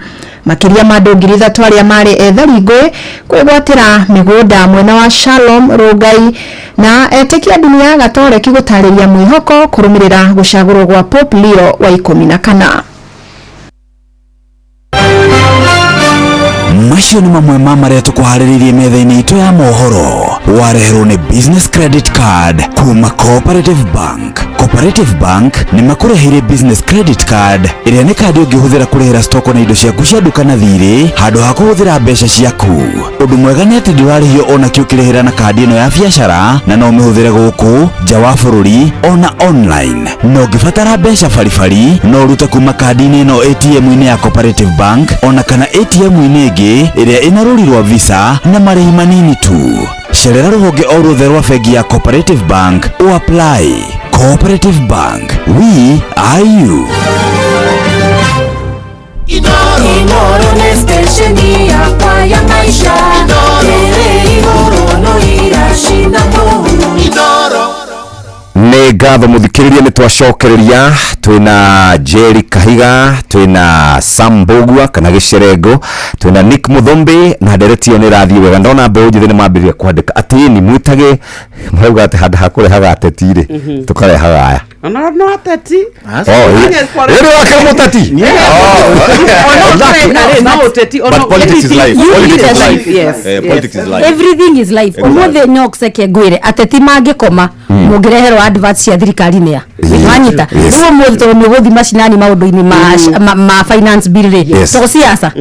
S8: Makĩria ma andũ 3,000 arĩa marĩ ethari ngũĩ kwĩgwatĩra mĩgũnda mwena wa Shalom Rongai, na etĩkia ndini ya Gatoreki gũtarĩria mwĩhoko kũrũmĩrĩra gũcagũrwo gwa Pope Leo wa 14.
S15: Macio Macio nĩ mamwe ma marĩa tũkũharĩrĩirie metha-inĩ itũ ya mohoro. Wareherwo nĩ Business Credit Card kuma Cooperative Bank. Cooperative Bank nĩ makũreheire Business Credit Card ĩrĩa nĩ kandi ũngĩhũthĩra kũrĩhĩra stoko na indo ciaku cia nduka na thirĩ handũ ha kũhũthĩra mbeca ciaku. Ũndũ mwega nĩ atĩ ndũrarĩhio ona kĩ ũkĩrĩhĩra na kandi ĩno ya biacara na no ũmĩhũthĩre gũkũ nja wa bũrũri ona online. Na ũngĩbatara mbeca baribari no ũrute kuma kandi-inĩ ĩno ATM-inĩ ya Cooperative Bank ona kana ATM-inĩ ĩngĩ ĩrĩa ĩna rũri rwa Visa na marĩhi manini tu. Cerera rũhonge o ruothe rwa bengi ya Cooperative Bank o apply. Cooperative Bank, we are you.
S7: Inoro nĩ stesheni yakwa ya maisha. Ĩrĩ igũrũ no iracina mũhu. Inoro.
S3: Nĩ ngatho mũthikĩrĩria, nĩ twacokereria. Twĩna Jerry Kahiga, twĩna Sam Mbugua kana Gĩcerengo, twĩna Nick Muthumbi, na ndereti ĩyo nĩ ĩrathiĩ wega. Ndona mbeũ njĩthĩ nĩ mambĩrĩria kwandĩka atĩ nĩ mwĩtage, marauga atĩ handũ ha kũrehaga ateti rĩ, tũkarehaga aya.
S16: Ona no ateti.
S3: Rĩrĩ wake mũteti.
S16: No ũteti.
S4: But politics is life. Politics is life.
S16: Yes.
S4: Politics is life.
S17: Everything is life. Umuthi nyokceke ngwire ateti mangĩkoma mũngĩreherwo advert cia thirikari nĩa wanyita. Rĩu ũmũthĩ tondũ nĩ ũgũthiĩ macinani maũndũ-inĩ ma finance bill rĩ, to siasa.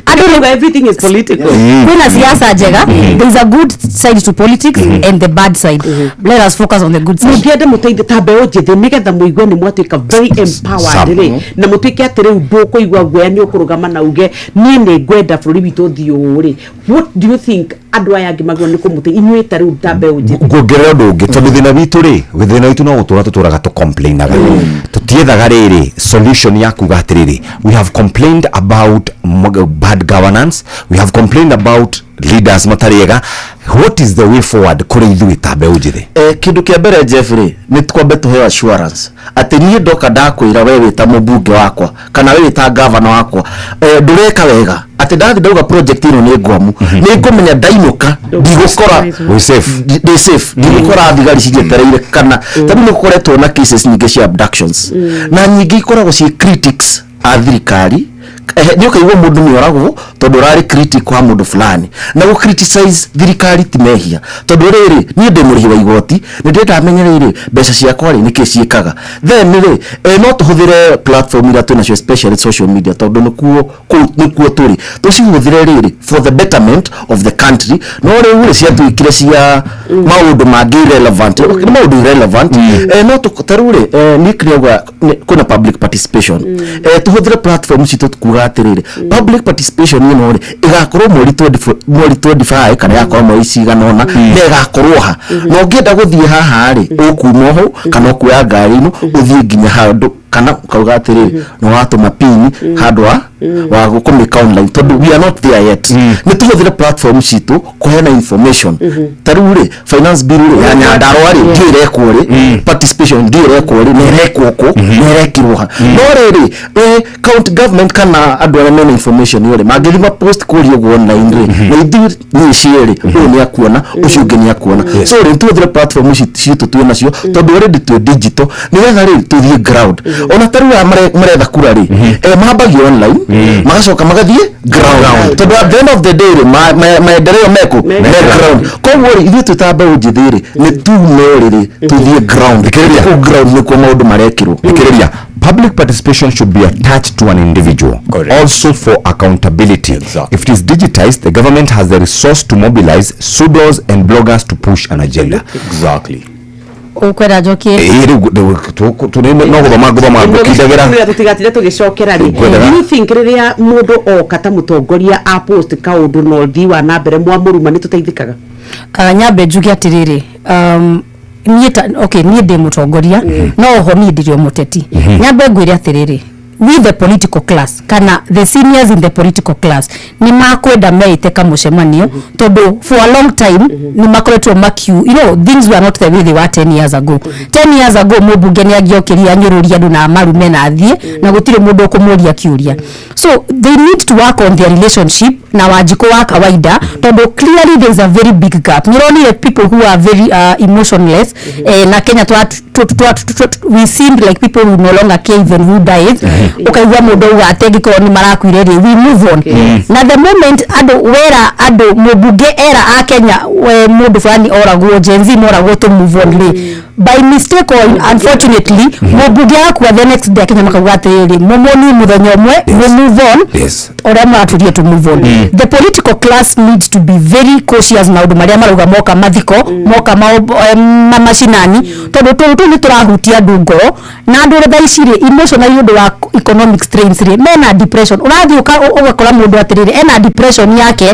S16: Andũ rĩu everything is political.
S17: Kwĩna siasa njega. There is a good side to politics and the bad side. Let us focus on the good side.
S16: Mũngĩenda mũteithie ta mbeũ njĩthĩ nĩgetha mũigue nĩ mwatuĩka very empowered rĩ, na mũtuĩke atĩ rĩu ndũkũigua guoya nĩ ũkũrũgama na uge niĩ nĩ ngwenda bũrũri witũ ũthiĩ ũũ rĩ, what do you think andũ aya angĩ magĩrĩirwo nĩ kũmũteithia inyuĩ ta rĩu ta mbeũ njĩthĩ?
S3: Nguongerera ũndũ ũngĩ, tondũ thĩna witũ rĩ, thĩna witũ no gũtũra tũtũraga tũcomplainaga, tũtiethaga rĩrĩ solution ya kuga atĩrĩrĩ, we have complained about bad governance, we have complained about leaders matarĩ ega. What is the way forward kũrĩ ithuĩ ta mbeũ njĩthĩ?
S13: Kĩndũ kĩa mbere, Jeffrey, nĩ twambe tũheo assurance atĩ niĩ ndoka ndakwĩra we wĩ ta mũmbunge wakwa kana we wĩ ta gavana wakwa, ndũreka wega, atĩ ndathi ndauga project ĩno nĩ ngwamu, nĩ ngũmenya ndainũka ndigũkora
S3: wĩ safe.
S13: Ndĩ safe, ndigũkora thigari cinjetereire, kana tondũ nĩ gũkoretwo na cases nyingĩ cia abductions na nyingĩ ikoragwo ciĩ critics a thirikari. Nĩ ũkaigua mũndũ nĩ oragwo tondũ ũrarĩ critic wa mũndũ fulani, na gũ criticize thirikari ti mehia, tondũ rĩrĩ niĩ ndĩ mũrĩhi wa igoti, nĩ ndĩrenda menye rĩrĩ mbeca ciakwa rĩ nĩkĩ ciĩkaga. Then rĩ, no tũhũthĩre platform iria twĩnacio, especially social media, tondũ nĩkuo kũu nĩkuo tũrĩ, tũcihũthĩre rĩrĩ for the betterment of the country. No rĩu rĩ ciatuĩkire cia maũndũ mangĩ irrelevant, nĩ maũndũ irrelevant. No ta rĩu rĩ, Nick nĩauga kwĩna public participation. Tũhũthĩre platform citũ kuga atĩrĩrĩ, public participation ĩno rĩ ĩgakorwo mweri 24, mweri 25, kana ĩgakorwo mweri cigana ũna, na ĩgakorwo ha, na ũngĩenda gũthiĩ haha rĩ, ũkuma hau kana ũkuoya ngari ĩno ũthiĩ nginya handũ, kana ũkauga atĩrĩrĩ nĩ watũma pin handũ wa kũmĩka online, tondũ we are not there yet. Nĩ tũhũthĩre platform citũ kũheana information. Ta rĩu rĩ, finance bill rĩ ya Nyandarua rĩ, ndiũ ĩrekwo rĩ, participation ndiũ ĩrekwo rĩ, na ĩrekwo kũ, na ĩrekirwo ha. No rĩrĩ, county government kana andũ arĩa mena information ĩyo rĩ, mangĩthima post kũrĩa ũguo online rĩ, na ithuĩ niĩ cierĩ, ũyũ nĩ akuona, ũcio ũngĩ nĩ akuona. So rĩ, tũhũthĩre platform ici citũ twĩ nacio, tondũ already twĩ digital, nĩgetha rĩ tũthiĩ ground. Ona ta rĩu aya maretha kura rĩ, mambagia online, magacoka magathiĩ ground, tondũ at the end of the day rĩ, maendeleo mekũ me ground. Koguo rĩ, ithuĩ twĩ ta mbeũ njĩthĩ rĩ, nĩ tume rĩrĩ tũthiĩ ground. Kũu ground nĩkuo maũndũ marekĩrwo.
S3: Thikĩrĩria, public participation should be attached to an individual. Also for accountability. If it is digitized, the government has the resource to mobilize pseudos and bloggers to push an agenda.
S4: Exactly.
S17: Ũkwenda njokie?
S3: Ĩĩ, rĩu no gũthoma ngũthoma ngũkindagĩra.
S16: Tũtigatinde tũgĩcokera rĩ.
S3: Ngwendaga.
S16: Do you think rĩrĩa mũndũ oka ta mũtongoria a post kaũndũ na ũthii wa na mbere mwamũruma nĩ tũteithĩkaga?
S17: Nyambe njuge atĩrĩrĩ, niĩ ta okay, niĩ ndĩ mũtongoria, no oho niĩ ndirĩ o mũteti. Nyambe ngwĩre atĩrĩrĩ, we the political class kana the seniors in the political class nĩ makwenda meite kamũcemanio, tondũ for a long time nĩ makoretwo makiu things were not the way they were 10 years ago. 10 years ago mũmbunge nĩ angĩokĩria anyũrũrie andũ na amarume na athiĩ na gũtirĩ mũndũ ũkũmũria kĩũria. So they need to work on their relationship na Wanjikũ wa kawaida, tondũ clearly there is a very big gap. Nĩũronire people who are very emotionless, na Kenya twa, we seemed like people who no longer care even who dies. Ũkaigua mũndũ auga atĩ angĩkorwo nĩ marakuire rĩ, we move on. Na the moment andũ wera andũ mũmbunge era a Kenya we mũndũ fulani oragwo, Gen Z moragwo, to move on rĩ, by mistake or unfortunately mũmbunge agakua the next day, Kenya makauga atĩrĩrĩ, mũmoni mũthenya ũmwe we move on. Ũrĩa maraturie to move on. The political class needs to be very cautious maũndũ marĩa marauga moka mathiko, moka ma macinani, tondũ tũu tũu nĩ tũrahutia andũ ngoro na andũ thaa ici rĩ, emotionally, ũndũ wa economic strains rĩ, mena depression. Ũrathiĩ ũgakora mũndũ atĩrĩrĩ, ena depression yake,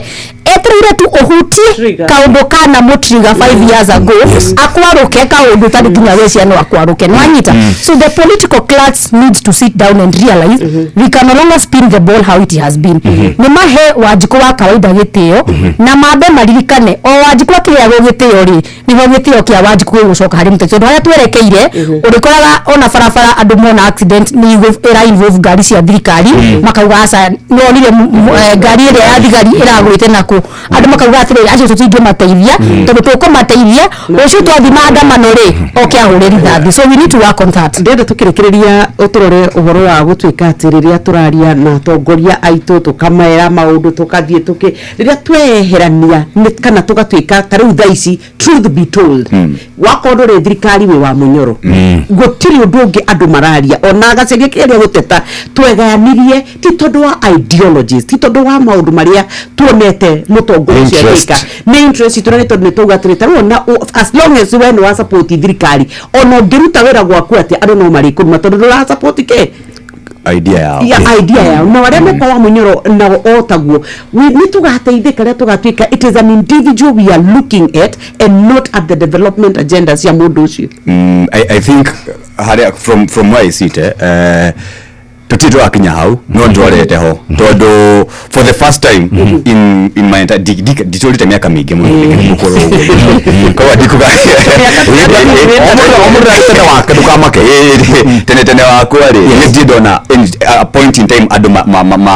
S17: etereire tu ũhutie kaũndũ kana mũtrigger 5 years ago, akwarũke kaũndũ tarĩ nginya we ciana akwarũke nĩwanyita. So the political class needs to sit down and realize we can no longer spin the ball how it has been. Nĩ mahe Wanjikũ wa kawaida gĩtĩo na mambe maririkane o Wanjikũ akĩheagwo gĩtĩo rĩ, nĩho gĩtĩo kĩa Wanjikũ gĩgũcoka harĩ mũteti, tondũ harĩa twerekeire ũrĩkoraga ona barabara andũ mona accident nĩ ĩra involve ngari cia thirikari, makauga aca, nĩwonire ngari ĩrĩa ya thigari ĩragũĩte nakũ, andũ makauga atĩrĩrĩ, acio tũtingĩmateithia tondũ tũkũmateithia rũciũ twathiĩ maandamano rĩ, oke ahũre rithathi. So we need to work on that.
S16: Ndĩrenda tũkĩrĩkĩrĩria ũtũrore ũhoro wa gũtuĩka atĩ rĩrĩa tũraria na atongoria aitũ, tũkamera maũndũ, tũkathiĩ tũkĩ rĩrĩa tweherania kana tũgatuĩka ta rĩu thaa ici, truth be told, wakorwo ndũrĩ thirikari wĩ wa mũnyoro, gũtirĩ ũndũ ũngĩ andũ mararia ona gaceria kĩrĩa gũteta. Twegayanirie ti tondũ wa ideologies, ti tondũ wa maũndũ marĩa tuonete mũtongoria ũcio
S13: Interest.
S16: agĩka, nĩ interest itũ, na nĩ tondũ nĩ tauga atĩrĩ, ta rĩu ona as long as we nĩ wa support thirikari, ona ũngĩruta wĩra gwaku atĩa, andũ no marĩkũruma tondũ ndũra support kĩ
S4: idea yao.
S16: Ya idea yao, na arĩa mekwa wa mũnyoro nao o taguo. Nĩ tũgateithĩka rĩrĩa tũgatuĩka it is an individual we are looking at and not at the development agenda cia mũndũ ũcio.
S4: I think harĩa from where I sit, tũtirĩ tũrakinya hau, no ndwarete ho tondũ for the first time in my entire nditũrĩte mĩaka mĩingĩ mũno mũkũrũ ũguo, koguo ndikuga
S3: Tene wake ndũkamake.
S4: Tene tene wakwa rĩ, nĩ ndirĩ ndona a point in time andũ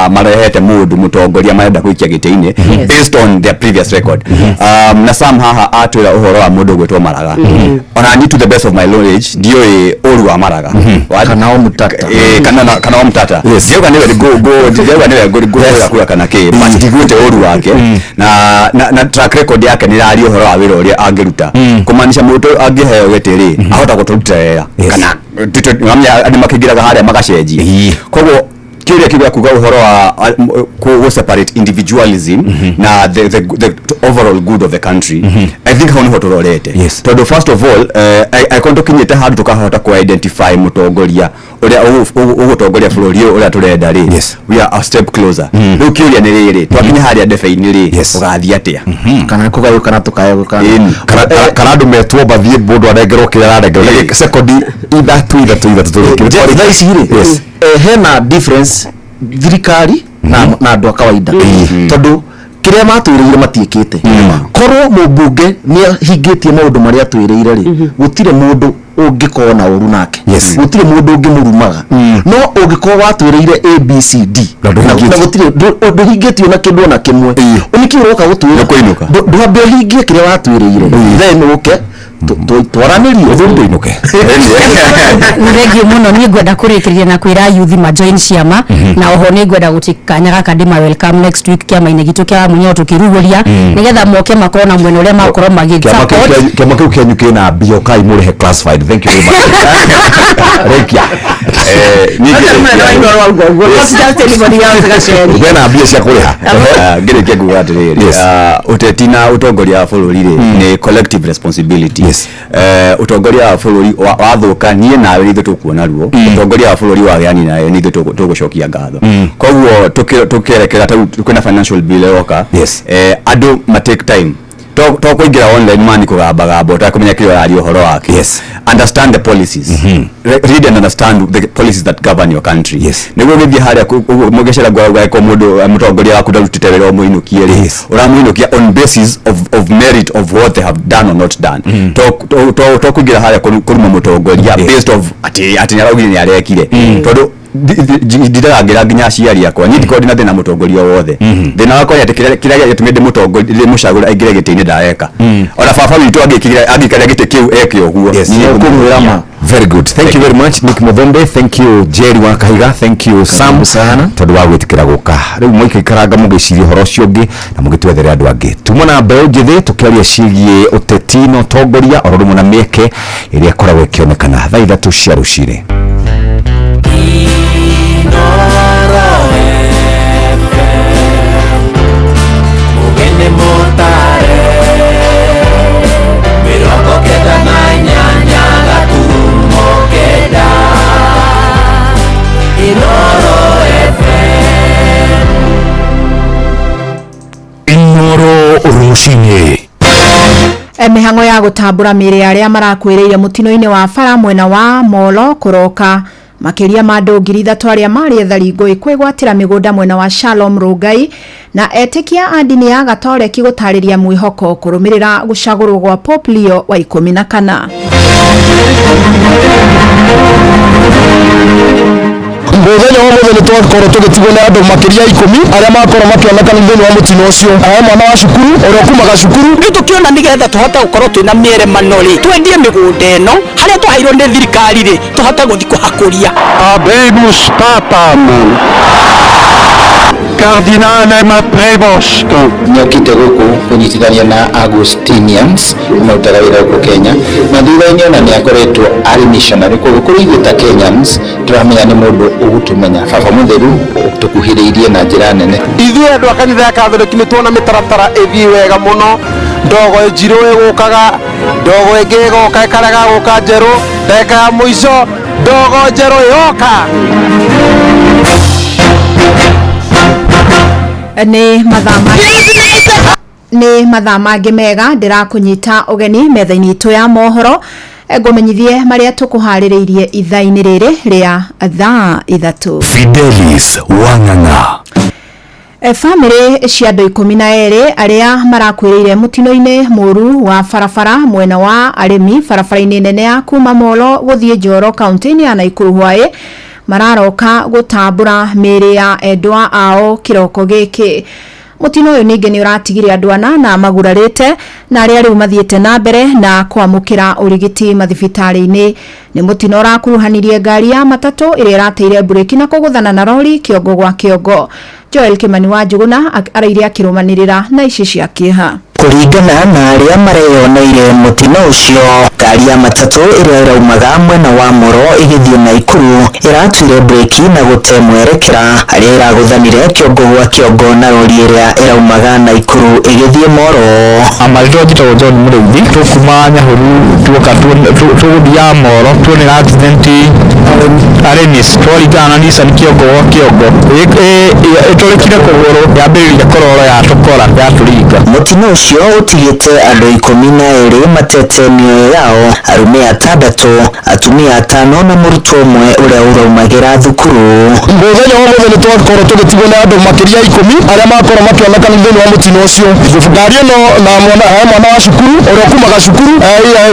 S4: marehete mũndũ mũtongoria marenda gũikia gĩtĩ-inĩ based on their previous record. Na Sam haha atwĩra ũhoro wa mũndũ ũgwĩtwo Maraga, ona ni to the best of my knowledge ndiũĩ ũru wa Maraga.
S13: Kana o Mutata.
S4: Kana o Mutata. Ndiauga nĩwe ndiauga nĩwe ngũhũra kura kana kĩ, but ndiguĩte ũru wake na track record yake nĩ ĩraria ũhoro wa wĩra ũrĩa angĩruta, kũmaanisha mũndũ angĩheo gĩtĩ rĩ, ahota gũtũrutĩra wĩra kana andũ makĩingĩraga harĩa magacenjia. Koguo kĩũria kĩu gĩa kuga ũhoro wa gũ separate individualism na the overall good of the country, I think hau nĩho tũrorete, tondũ first of all, angĩkorwo tũkinyĩte handũ tũkahota kũ identify mũtongoria ũrĩa ũgũtongoria bũrũri ũyũ ũrĩa tũrenda rĩ, we are a step closer. Rĩu kĩũria nĩ rĩrĩ, twakinya harĩa ndebe-inĩ rĩ, ũgathiĩ atĩa?
S13: Kana nĩ kũgayũkana tũkayũkana.
S3: Kana andũ metwo bathiĩ mũndũ arengerwo kĩrĩa ararengerwo. Sekondi 3 3 3 tũrĩkie.
S13: Jeff, thaa ici rĩ, hena difference thirikari na andũ a kawaida, tondũ kĩrĩa matwĩrĩire matiĩkĩte. Korwo mũmbunge nĩ ahingĩtie maũndũ marĩa atwĩrĩire rĩ, gũtirĩ mũndũ ũngĩkorwo na ũru nake, gũtirĩ mũndũ ũngĩmũrumaga. No ũngĩkorwo watwĩrĩire ABCD
S3: Na ndũhingĩtie.
S13: Na gũtirĩ ndũhingĩtie na kĩndũ ona kĩmwe, nĩkĩ ũroka gũtwĩra? Ndwambe ũhingie kĩrĩa watwĩrĩire, then ũke twaranĩrie.
S3: Ũthuri ndũinũke.
S17: Thengiũ mũno. Niĩ ngwenda kũrĩkĩrĩria na kwĩra youth ma join ciama, na oho nĩ ngwenda gũtĩ kanya gaka ndĩma welcome next week kĩama-inĩ gitũ kĩa Wamunyoro tũkĩrugũria, nĩgetha moke makorwo na mwena ũrĩa makorwo magĩ
S3: Kĩama kĩu
S17: support.
S3: Kĩama kĩu kĩanyu kĩna mbia, ũkai mũrĩhe classified. Thank you very much. Rĩkia. Bena mbia cia kũrĩha.
S4: Ngĩrĩkia nguga atĩrĩrĩ, ũteti na ũtongoria wa bũrũri rĩ, nĩ collective responsibility. Ũtongoria wa bũrũri wathũka, niĩ nawe nĩ ithuĩ tũkuona ruo. Ũtongoria wa bũrũri wagĩa, nawe nĩ ithuĩ tũgũcokia ngatho. Koguo tũkĩerekera ta rĩu kwĩna financial bill ĩroka, andũ ma take time to kũingĩra online mani kũgambagamba ũtakũmenya kĩrĩa ũraria ũhoro wake. Understand the policies. Read and understand the policies that govern your country, nĩguo ũgĩthiĩ harĩa ũguo mũgĩcera ngwageko mũndũ, mũtongoria waku ndarutĩte wĩra ũmũinũkie rĩ, ũramũinũkia on basis of merit of what they have done or not done. To kũingĩra harĩa kũruma mũtongoria based of atĩ nĩaraugire nĩarekire, tondũ ndindagangĩra nginya aciari akwa. Niĩ ndikorwo ndina thĩna mũtongoria o wothe. Thĩna wakwa nĩ atĩ kĩrĩa gĩatũmire ndĩmũtongorie, ndĩmũcagũre aingĩre gĩtĩ-inĩ, ndareka. Ona baba witũ angĩkaria gĩtĩ kĩu eke ũguo, niĩ
S13: Ũkũmwĩra ma.
S3: Very good, thank you very much Nick Muthombe, thank you Jerry wa Kahiga, thank you Sam
S25: sana
S3: tondu wa gwitikira guka riu mwaikaranga mugiciria horo ucio ungi na mugitwethere andu angi. Tuma na mbeu njithi tukiaria cigie uteti na utongoria oro rumwe na mieke iria ikoragwo ikionekana thaa 3 cia rucini.
S10: Inoro rucini.
S8: Mihango ya gutambura mĩĩrĩ ya arĩa marakuĩrĩire mũtino-inĩ wa bara mwena wa Molo kũroka makĩria ma andũ 3,000 arĩa marĩ ethari ngũĩ kwĩgwatĩra mĩgũnda mwena wa Shalom Rongai na etĩkia a ndini ya Gatoreki gũtarĩria mwĩhoko kũrũmĩrĩra gũcagũrwo gwa Pope Leo wa 14.
S2: Mũthenya wa mũthenya twakorwo tũgĩtigwo nĩ andũ makĩria 10 arĩa makorwo makĩonekana thĩinĩ wa mũtino ũcio. Aya mwana wa cukuru ũrĩa kumaga cukuru
S9: rĩu tũkĩona nĩgetha tũhote gũkorwo twĩna mĩeremano rĩ, twendie mĩgũnda ĩno harĩa twaheirwo nĩ thirikari rĩ, tũhote gũthiĩ kũhakũria.
S20: Habemus Papam Cardinalem Prevost.
S23: Nyokite gũkũ kũnyitithania na Augustinians marutaga wĩra gũkũ Kenya na thutha-inĩ ona nĩ akoretwo arĩ missionary, koguo kũrĩ ithuĩ ta Kenyans tũramenya nĩ mũndũ ũgũtũmenya. Baba mũtheru tũkuhĩrĩirie na njĩra nene.
S24: Ithuĩ andũ a kanitha ya Katholiki nĩ tuona mĩtaratara ĩthiĩ wega mũno, ndogo njirũ ĩgũkaga, ndogo ĩngĩ ĩgoka ĩkarega gũka njerũ, ndagĩka ya mũico ndogo njerũ yoka.
S8: Nĩ mathaa mangĩ mega ndĩrakũnyita ũgeni metha-inĩ itũ ya mohoro ngũmenyithie marĩa tũkũharĩrĩirie ithaa-inĩ rĩrĩ rĩa thaa 3.
S10: Fidelis Wang'ang'a.
S8: Famĩlĩ cia andũ 12 arĩa marakuĩrĩire mũtino-inĩ mũru wa barabara mwena wa arĩmi barabara-inĩ nene ya kuma Molo gũthiĩ Njoro kaunti-inĩ ya Nakuru Hwaĩ mararoka gũtambũra mĩĩrĩ ya endwa ao kĩroko gĩkĩ. Mũtino ũyũ ningĩ nĩ ũratigire andũ 8 magurarĩte na arĩa rĩu mathiĩte na mbere na kwamũkĩra ũrigiti mathibitarĩ-inĩ. Nĩ mũtino ũrakuruhanirie ngari ya matatũ ĩrĩa ĩrateire mburĩki na kũgũthana na rori kĩongo gwa kĩongo. Joel Kimani wa Njuguna araire akĩrũmanĩrĩra na ici cia kĩeha.
S26: Kũringana na arĩa mareyoneire mũtino ũcio, ngari ya matatũ ĩrĩa ĩraumaga mwena wa Moro ĩgĩthiĩ Naikuru ĩratuire breki na gũte mwerekera harĩa ĩragũthanire kĩongo gwa kĩongo na rori ĩrĩa ĩraumaga Naikuru ĩgĩthiĩ Moro.
S27: Amarĩtwa njĩtagwo John Mũrĩithi, tũkuma Nyahururu tuoka tũgũthiaga Moro tuonera accident Aremis twaringana na Nissan kĩongo gwa kĩongo ĩtũrĩkire kũgũrũ yambĩrĩria kũrora yatũkora yatũringa.
S26: Mũtino ũcio ũtigĩte andũ 12 matete mĩoyo yao, arũme 6, atumia 5 na mũrutwo ũmwe ũrĩa ũraumagĩra thukuru.
S2: Mũthenya wa mũthenya twakorwo tũgĩtigwo nĩ andũ makĩria 10 arĩa makorwo makĩonekana thĩinĩ wa mũtino ũcio. Ngari ĩno na mwana wa cukuru ũrĩa kumaga cukuru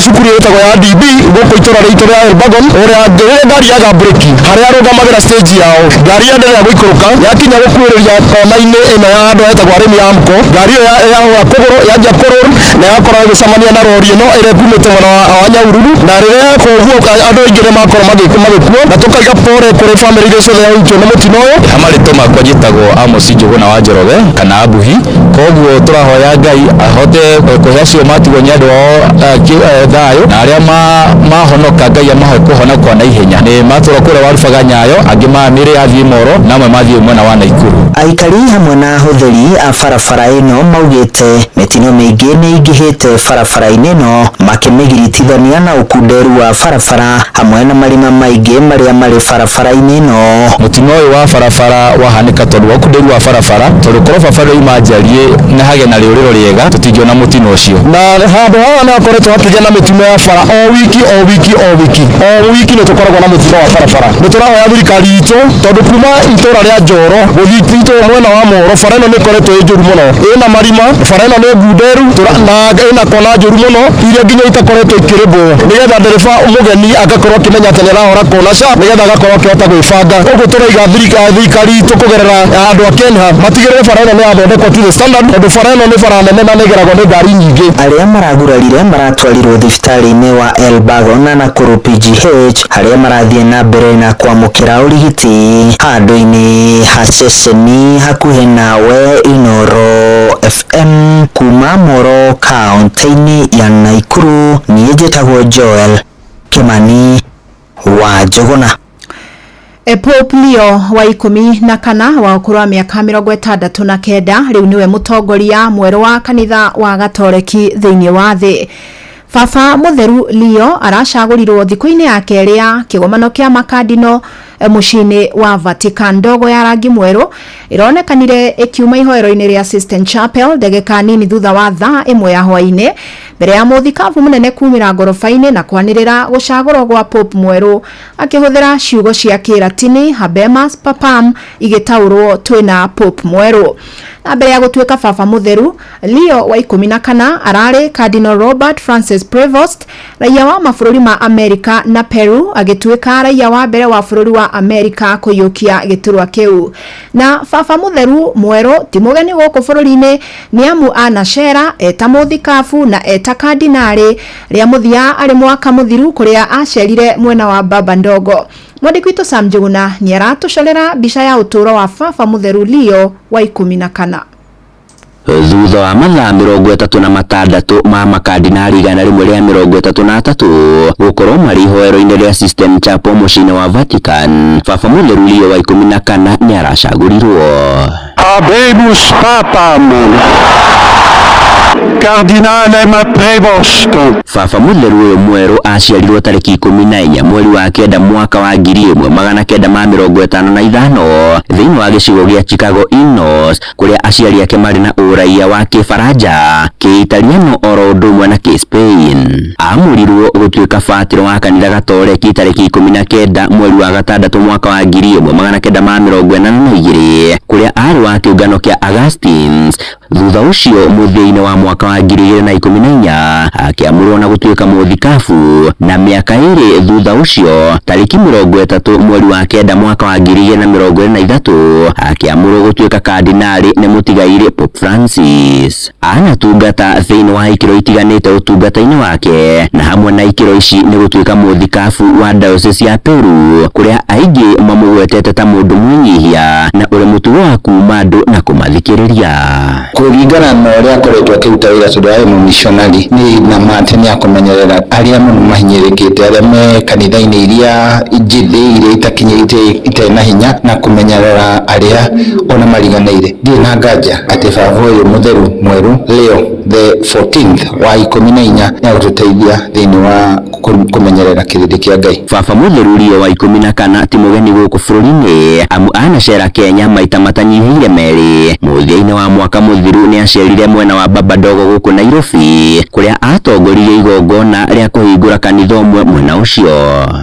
S2: cukuru ĩtagwo ya DB gũkũ itũra rĩitũ rĩa Elbagon, ũrĩa ngari yaga breki harĩa arũgamagĩra stage yao, ngari yenderea gũikũrũka yakinya gũkuhĩrĩria kona-inĩ ĩno ya andũ etagwo arĩmi ya Amco, ngari ĩyo yahũra kũgũrũ yanjia kũrũr na yakorwo ĩgĩcemania na rori ĩno ĩrĩa ĩkumĩte mwena wa Nyahururu, na rĩrĩa koguo andũ aingĩ nĩ makorwo magĩkua na tũkaiga pore kũrĩ bamĩrĩ iria ciothe yahutio nĩ mũtino ũyũ.
S27: Amarĩtwa makwa njĩtagwo Amos Njuguna wa Njoroge kana Abuhi, koguo tũrahoya Ngai ahote kũhe acio matigwo nĩ andũ ao thayũ na arĩa mahonoka Ngai amahe kũhona kwa naihenya. Nĩ matũra kũrĩa Warubaga Nyayo, angĩ mĩĩrĩ yathiĩ Moro na amwe mathiĩ mwena wa Naikuru.
S26: Aikari hamwe na ahũthĩri a barabara ĩno maugĩte mĩtino mĩingĩ nĩ ĩingĩhĩte barabara-inĩ ĩno makĩmĩgiritithania na ũkunderu wa barabara hamwe na marima maingĩ marĩa marĩ barabara-inĩ ĩno.
S27: Mũtino ũyũ wa barabara wahanĩka tondũ wa ũkunderu wa barabara, tondũ korwo barabara yoima njariĩ na hagĩe na rĩũrĩro rĩega tũtingĩona mũtino ũcio.
S2: Na handũ haha nĩ hakoretwo hakĩgĩa na mĩtino ya bara o wiki o wiki o wiki o wiki nĩ tũkoragwo na mũtino wa barabara. Nĩ tũrahoya thirikari itũ tondũ kuma itũra rĩa Njoro gũthiĩ itũra mwena wa Moro, bara ĩno nĩ ĩkoretwo ĩ njũru mũno, ĩna marima, bara ĩno nĩ ngunderu na ĩna kona njũru mũno iria nginya itakoretwo ikĩrĩmbwo, nĩgetha ndereba mũgeni agakorwo akĩmenya atĩ nĩ arahora kona sharp, nĩgetha agakorwo akĩhota gwĩbanga. Ũguo tũraiga thirikari itũ kũgerera andũ a KENHA matigĩrĩre bara ĩno nĩ yathondekwo to the standard, tondũ bara ĩno nĩ bara nene na nĩ ĩgeragwo nĩ ngari nyingĩ.
S26: Arĩa maragurarire maratwarirwo thibitarĩ-inĩ wa Elbagon na Nakuru PGH harĩa marathiĩ na mbere na kwamũkĩra ũrigiti handũ-inĩ ha ceceni hakuhĩ nawe. Inoro FM kuma Moro kaunti-inĩ ya Nakuru, niĩ njĩtagwo Joel Kimani wa Njũgũna.
S8: Pope Leo wa 14 wa ũkũrũ wa mĩaka 69 rĩu nĩwe mũtongoria mwerũ wa kanitha wa Gatoreki thĩinĩ wa thĩ. Baba Mũtheru Leo aracagũrirwo thikũ-inĩ ya kerĩ ya kĩgomano kĩa makadino mũciĩ-inĩ wa Vatican. Ndogo ya rangi mwerũ ĩronekanire ĩkiuma ihoero-inĩ rĩa Sistine Chapel ndagĩka nini thutha wa thaa 1 ya hwaĩ-inĩ, mbere ya mũthikabu mũnene kumĩra ngoroba-inĩ na kwanĩrĩra gũcagũrwo gwa Pope mwerũ akĩhũthĩra ciugo cia Kĩratini Habemus Papam igĩtaũrwo twĩna Pope mwerũ. Na mbere ya gũtuĩka Baba Mũtheru, Leo wa 14 ararĩ Cardinal Robert Francis Prevost, raia wa mabũrũri ma Amerika na Peru, agĩtuĩka raia wa mbere wa bũrũri wa Amerika kũiyũkia gĩturwa kĩu. Na Baba Mũtheru mwerũ ti mũgeni gũkũ bũrũri-inĩ, nĩ amu anacera eta mũthikabu na eta kardinarĩ rĩa mũthia arĩ mwaka mũthiru kũrĩa acerire mwena wa Baba Ndogo. Mwandĩki witũ Sam Njuguna nĩ aratũcorera mbica ya ũtũũro wa Baba Mũtheru Leo wa 14.
S1: Thutha wa mathaa 36 ma makardinari 133 gũkorwo marĩ ihoero-inĩ rĩa Sistine Chapel mũciĩ-inĩ wa Vatican, Baba Mũtheru Leo wa 14 nĩ aracagũrirwo.
S20: Habemus Papam Cardinalem Prevost.
S1: Baba Mũtheru ũyũ mwerũ aciarirwo tarĩki 14 mweri wa 9 mwaka wa 1955 thĩinĩ wa gĩcigo gĩa Chicago, Illinois, kũrĩa aciari ake marĩ na ũraiya wa Kĩfaranja, Kĩitaliano oro ũndũ ũmwe na Kĩspain. Aamũrirwo gũtuĩka batĩrĩ wa kanitha Gatoreki tarĩki 19 mweri wa 6 mwaka wa 1982 kũrĩa aarĩ wa kĩũngano kĩa Augustines. Thutha ũcio mũthia-inĩ wa mwaka wa 2014 akĩamũrwo na gũtuĩka mũthikabu, na mĩaka 2 thutha ũcio tarĩki 30 mweri wa 9 mwaka wa 2023 akĩamũrwo gũtuĩka kardinali nĩ mũtigairĩ Pope Francis. Anatungata thĩinĩ wa ikĩro itiganĩte ũtungata-inĩ wake, na hamwe na ikĩro ici nĩ gũtuĩka mũthikabu wa diocese ya Peru, kũrĩa aingĩ mamũgwetete ta mũndũ mwĩnyihia na ũrĩ mũtugo wa kuma andũ na kũmathikĩrĩria.
S23: Kũringana na ũrĩa akoretwo akĩruta wĩra tondũ arĩ mũmishonari, nĩ na ma atĩ nĩ akũmenyerera arĩa mũno mahinyĩrĩkĩte, arĩa me kanitha-inĩ iria njĩthĩ, iria itakinyĩte, itarĩ na hinya, na kũmenyerera arĩa ona mariganĩire. Ndirĩ na nganja atĩ Baba ũyũ Mũtheru mwerũ Leo the 14th wa 14 nĩ agũtũteithia thĩinĩ wa kũmenyerera kĩrĩndĩ kĩa Ngai.
S1: Baba Mũtheru Leo wa 14 ti mũgeni gũkũ bũrũri-inĩ, amu anacera Kenya maita matanyihĩire merĩ. Mũthia-inĩ wa mwaka mũthiru nĩ acerire mwena wa Baba Ndogo gũkũ Nairobi, kũrĩa atongoririe igongona rĩa kũhingũra kanitha ũmwe mwena ũcio.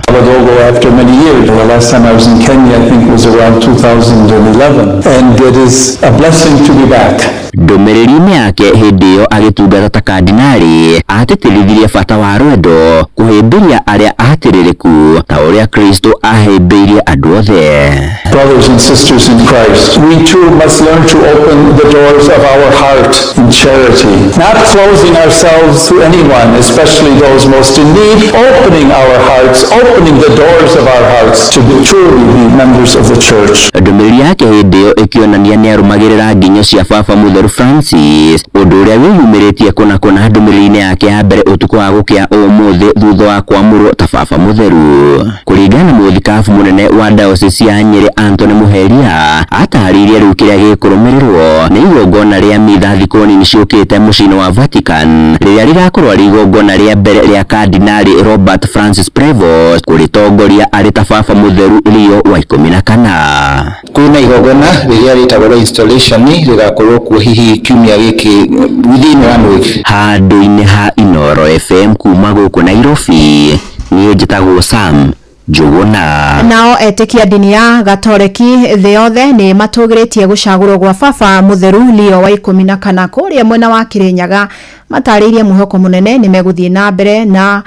S5: Baba Dogo, after many years, the last time I was in Kenya, I think was around 2011, and it is a blessing to be back.
S1: Ndũmĩrĩri-inĩ yake hĩndĩ ĩyo agĩtungata ta kardinali, atĩtĩrithirie bata wa rwendo, kũhĩmbĩria arĩa atĩrĩrĩku ta ũrĩa Kristo ahĩmbĩirie andũ othe.
S5: Brothers and sisters in Christ, we too must learn to open the doors of our heart in charity, not closing ourselves to anyone, especially those most in need, opening our hearts, opening the doors of our hearts to be truly be members of the church.
S1: Ndũmĩrĩri yake hĩndĩ ĩyo ĩkĩonania nĩarũmagĩrĩra nginyo cia Baba Mũtheru Francis, ũndũ ũrĩa wĩyumĩrĩtie kũna kũna ndũmĩrĩri-inĩ yake ya mbere ũtukũ wa gũkĩa ũmũthĩ thutha wa kwamũrwo ta Baba Mũtheru. Kũringana na mũthikabu mũnene wa diocese ya Nyĩrĩ Anthony Mũheria, atarĩirie rĩu kĩrĩa gĩkũrũmĩrĩrwo nĩ igongona rĩa mitha thikũ nini ciũkĩte mũciĩ-inĩ wa Vatican, rĩrĩa rĩgakorwo rĩ igongona rĩa mbere rĩa Kardinali Robert Francis Prevost kũrĩtongoria arĩ ta Baba Mũtheru Leo wa 14.
S23: Kwĩna igongona rĩrĩa rĩtagwo rĩa installation rĩgakorwo kuo hihi kiumia gĩkĩ within 1 week.
S1: Handũ-inĩ ha Inoro FM kuma gũkũ Nairobi, niĩ njĩtagwo Sam Njuguna.
S8: Nao etĩkia ndini ya Gatoreki thĩ yothe nĩ matũgĩrĩtie gũcagũrwo gwa baba mũtheru Leo wa 14 kũrĩa mwena wa Kirinyaga. Matarĩirie mwĩhoko mũnene nĩ megũthiĩ na mbere na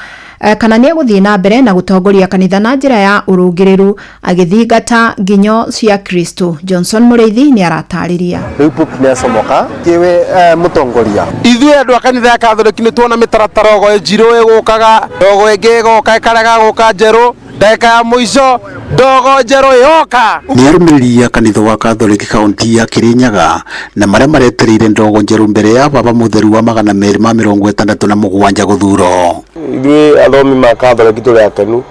S8: kana nĩ egũthiĩ na mbere na gũtongoria kanitha na njĩra ya ũrũngĩrĩru agĩthingata nginyo cia Kristo. Johnson Mũrĩithi nĩ aratarĩria.
S24: Rĩu Pope nĩ acomoka kĩwe mũtongoria. Ithuĩ andũ a kanitha ya Catholic nĩ tuona mĩtaratara ogo njirũ ĩgũkaga, ndogo ĩngĩ ĩgoka ĩkarega gũka njerũ, ndagĩka ya mũico ndogo njerũ yoka.
S6: Nĩ arũmĩrĩri a kanitha wa Catholic kaunti ya Kirinyaga na marĩa maretereire ndogo njerũ mbere ya baba mũtheru wa 267 gũthurwo.
S24: Ithuĩ athomi ma Catholic tũrĩ akenu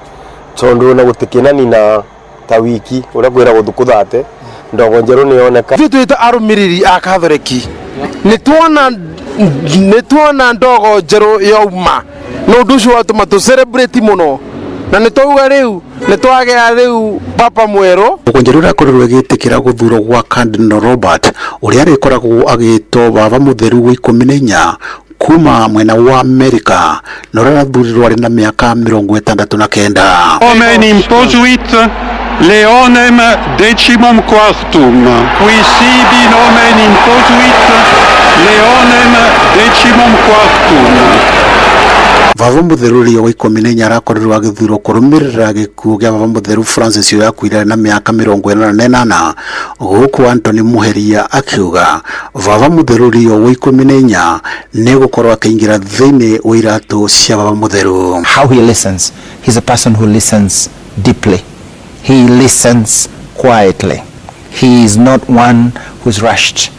S24: tondũ na gũtikĩnanina ta wiki ũrĩa kwĩragwo thukũ ndogo njerũ nĩ yoneka. Ithuĩ twĩta arũmĩrĩri a Catholic nĩ tuona ndogo njerũ yauma na ũndũ ũcio watũma tũ celebrate mũno na nĩ twauga rĩu nĩ twagĩa rĩu papa mwerũ.
S6: Ndogo njerũ ĩrakorirwo ĩgĩtĩkĩra gũthurwo gwa Cardinal Robert ũrĩa arĩkoragwo agĩtwo baba mũtheru wa 14 kuma mwena wa Amerika na ũrĩa arathurirwo arĩ na mĩaka 69.
S20: Nomen imposuit Leonem decimum quartum, qui sibi nomen imposuit Leonem decimum quartum.
S6: Baba mũtheru Leo wa 14 arakorirwo agĩthurwo kũrũmĩrĩra gĩkuũ kĩa baba mũtheru Francis ũrĩa akuire na mĩaka 88, gũkũ Anthony Muheria akiuga baba mũtheru Leo wa 14 nĩ gũkorwo akĩingĩra thĩinĩ wa iratũ cia baba mũtheru.
S23: How he listens, he's a person who listens deeply. He listens quietly. He is not one who's rushed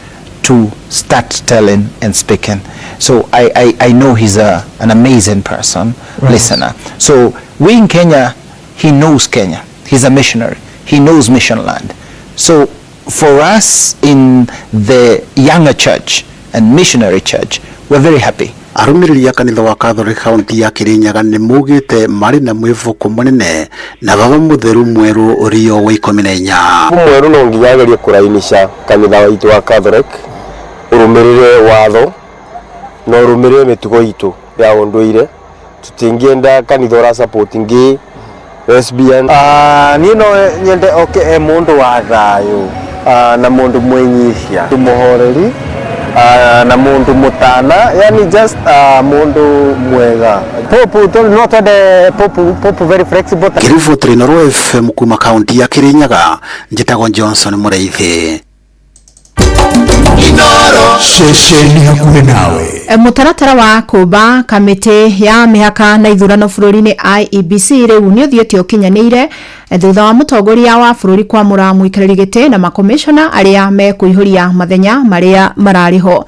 S23: to start telling and speaking. So I know he's an amazing person, right. Listener. So we in Kenya, he knows Kenya. He's a missionary. He knows mission land. So for us in the younger church and missionary church, we're very happy.
S6: Arũmĩrĩri a kanitha wa Catholic kaunti ya Kirinyaga nĩ maugĩte marĩ na mwĩvũko mũnene na baba mũtheru mwerũ Leo wa 14.
S24: Mwerũ no nginya agerie kũrainisha kanitha witũ wa Catholic ũrũmĩrĩre watho na ũrũmĩrĩre mĩtugo itũ ya ũndũire. Tũtingĩenda kanitha ũra support gay, lesbian. Niĩ no nyende oke e mũndũ wa thayũ na mũndũ mwĩnyihia, mũhoreri na mundu mutana, yani just mundu mwega. Popu no twende popu very flexible.
S6: Kiribu Inooro FM kuma kaunti ya Kirinyaga, njitagwo Johnson Mũrĩithi.
S10: Inooro ceceni hakuhĩ nawe.
S8: Mũtaratara wa kũmba kamĩtĩ ya mĩhaka na ithurano bũrũri-inĩ IEBC rĩu nĩ ũthiĩte ũkinyanĩire thutha wa mũtongoria wa bũrũri kwamũra mũikarĩri gĩtĩ na makomishona arĩa mekũihũria mathenya marĩa mararĩ ho.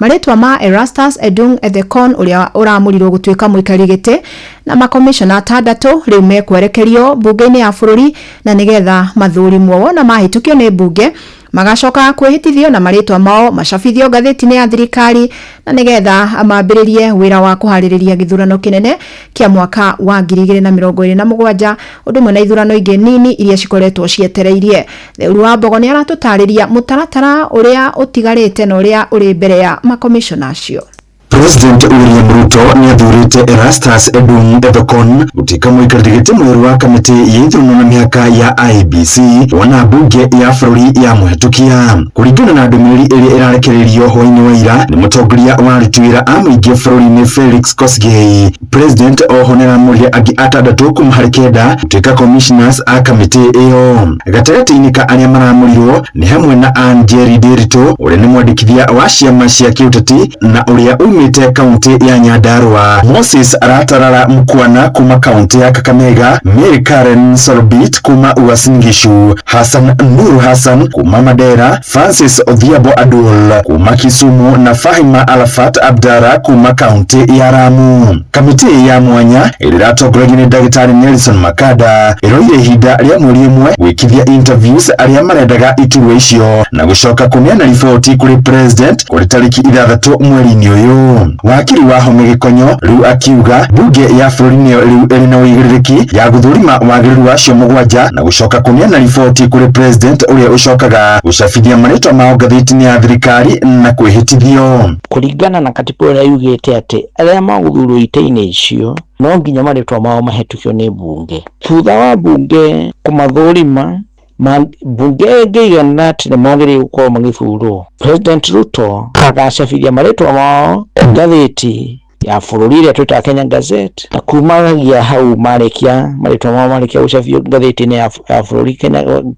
S8: Marĩtwa ma Erastus Edung Ethekon ũrĩa ũramũrirwo gũtuĩka mũikarĩri gĩtĩ na makomishona 6 rĩu mekwerekerio mbunge-inĩ ya bũrũri na nĩgetha mathũrimwo wona mahĩtũkio nĩ mbunge magacoka kwĩhĩtithio na marĩtwa mao macabithio ngathĩti-inĩ ya thirikari na nĩgetha mambĩrĩrie wĩra wa kũharĩrĩria gĩthurano kĩnene kĩa mwaka wa 2027 ũndũ ũmwe na ithurano ingĩ nini iria cikoretwo cietereirie. Theuru wa Mbogo nĩ aratũtarĩria mũtaratara ũrĩa ũtigarĩte na ũrĩa ũrĩ mbere ya makomishona acio.
S11: President William Ruto nĩ athurĩte Erastus Edung Ethekon gũtuĩka mũikarĩri gĩtĩ mwerũ wa kamĩtĩ ya ithurano na mĩhaka ya IEBC wona mbunge ya bũrũri ya mũhetũkia. Kũringana na ndũmĩrĩri ĩrĩa ĩrarekereirio hwaĩ-inĩ wa ira nĩ mũtongoria wa aruti wĩra a mũingĩ bũrũri-inĩ Felix Kosgei. President oho nĩ aramũrire angĩ 6 kuma harĩ 9 gũtuĩka commissioners a kamĩtĩ ĩyo. Gatagatĩ-inĩ ka arĩa maramũrirwo nĩ hamwe na Ann Njeri Ndiritu ũrĩa nĩ mwandĩkithia wa ciama cia kĩũteti na ũrĩa umĩte kaunti ya Nyandarua, Moses Aratarara Mkwana kuma kaunti ya Kakamega, Mary Karen Sorbit kuma Uasin Gishu, Hassan Nuru Hassan kuma Madera, Francis Odhiambo Adul kuma Kisumu na Fahima Alafat Abdara kuma kaunti ya Ramu. Kamiti ya mwanya ĩratongorio nĩ Ndagĩtarĩ Nelson Makada ĩroire ihinda rĩa mweri ũmwe gwĩkithia interviews arĩa marendaga iturwa icio na gũcoka kũneana riboti kũrĩ president kũrĩ tarĩki 6 mweri-inĩ ũyũ. Wakiri Wahome Gĩkonyo rĩu akiuga bunge ya bũrũri nĩyo rĩu ĩrĩ na ũigĩrĩrĩki ya gũthũrima wagĩrĩru wa acio mũgwanja na gũcoka kũneana riboti kũrĩ president ũrĩa ũcokaga gũcabithia marĩtwa mao ngathĩti-inĩ ya thirikari na kwĩhĩtithio.
S12: Kũringana na katiba ĩrĩa yugĩte atĩ arĩa magũthurwo itĩ-inĩ icio no nginya marĩtwa mao mahetũkio nĩ bunge. Thutha wa bunge kũmathũrima, bunge ĩngĩigana atĩ nĩ magĩrĩirwo gũkorwo magĩthurwo, President Ruto agacabithia marĩtwa mao ngathĩti ya bũrũri ĩrĩa twĩtaga Kenya Gazette, na kumanagia hau marĩkia marĩtwa mao marĩkia gũcabio ngathĩti-inĩ ya bũrũri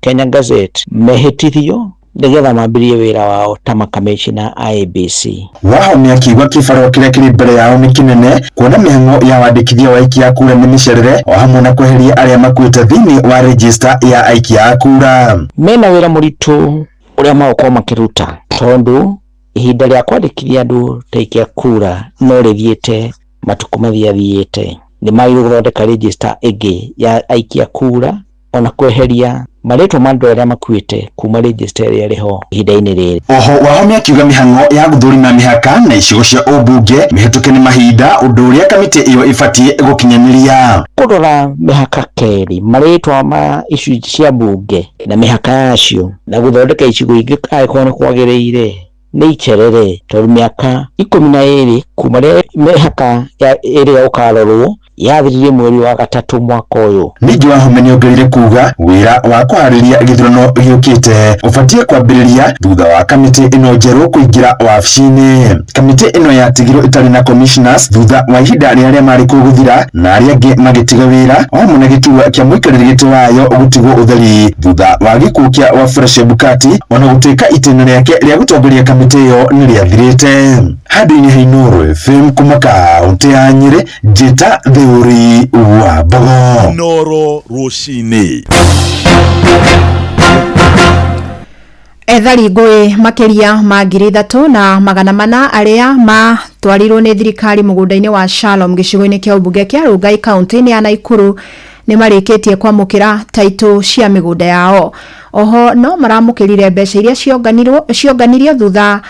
S12: Kenya Gazette, mehĩtithio nĩgetha mambĩrĩrie wĩra wao ta makamishna IEBC.
S11: Wahome akiuga kĩbarũa kĩrĩa kĩrĩ mbere yao nĩ kĩnene kuona mĩhang'o ya wandĩkithia wa aikia a kura nĩ mĩcerere o hamwe na kweheria arĩa makuĩte thĩinĩ wa rejista ya aikia a kura.
S12: Mena wĩra mũritũ ũrĩa magũkorwo makĩruta tondũ ihinda rĩa kwandĩkithia andũ ta aikia kura no rĩthiĩte matukũ mathiathiĩte. Nĩ magĩrĩirwo gũthondeka rejista ĩngĩ ya aikia kura ona kweheria marĩtwa ma andũ arĩa makuĩte kuma register ĩrĩa ĩrĩ ho ihinda-inĩ rĩrĩ.
S11: Oho Wahome akiuga mĩhang'o ya gũthũrima mĩhaka na icigo cia ũmbunge mĩhetũke nĩ mahinda, ũndũ ũrĩa kamĩtĩ ĩyo ĩbatiĩ gũkinyanĩria.
S12: Kũrora mĩhaka kerĩ, marĩtwa ma icunjĩ cia mbunge na mĩhaka yacio na gũthondeka icigo ingĩ angĩkorwo nĩ kwagĩrĩire nĩ icerere tondũ mĩaka 12 kuma rĩrĩa mĩhaka ĩrĩa ũkarorwo yathirire mweri wa gatatũ mwaka ũyũ.
S11: Ningĩ Wahome nĩongereire kuga wĩra wa kũharĩria gĩthurano gĩũkĩte ũbatiĩ kwambĩrĩria thutha wa kamĩtĩ ĩno njerũ kũingĩra wabici-inĩ. Kamĩtĩ ĩno yatigirwo ĩtarĩ na commissioners thutha wa ihinda rĩa arĩa marĩ kuo gũthira na arĩa angĩ magĩtiga wĩra o hamwe na gĩturwa kĩa mũikarĩri gĩtĩ wayo gũtigwo ũtheri thutha wa gĩkuũ kĩa Wafula Chebukati, ona gũtuĩka itĩna rĩake rĩa gũtongoria kamĩtĩ ĩyo nĩ rĩathirĩte. Handũ-inĩ ha Inooro FM kuma kaũntĩ ya Nyĩrĩ, Njĩta Theuri wa Mbogo.
S14: Inooro rũcinĩ.
S8: Ethari ngũĩ makĩria ma 3,400 arĩa matwarirwo nĩ thirikari mũgũnda-inĩ wa Shalom gĩcigo-inĩ kĩa ũmbunge kĩa Rongai kaunti-inĩ ya Nakuru nĩ marĩkĩtie kwamũkĩra taitũ cia mĩgũnda yao. Oho no maramũkĩrire mbeca iria cionganirio thutha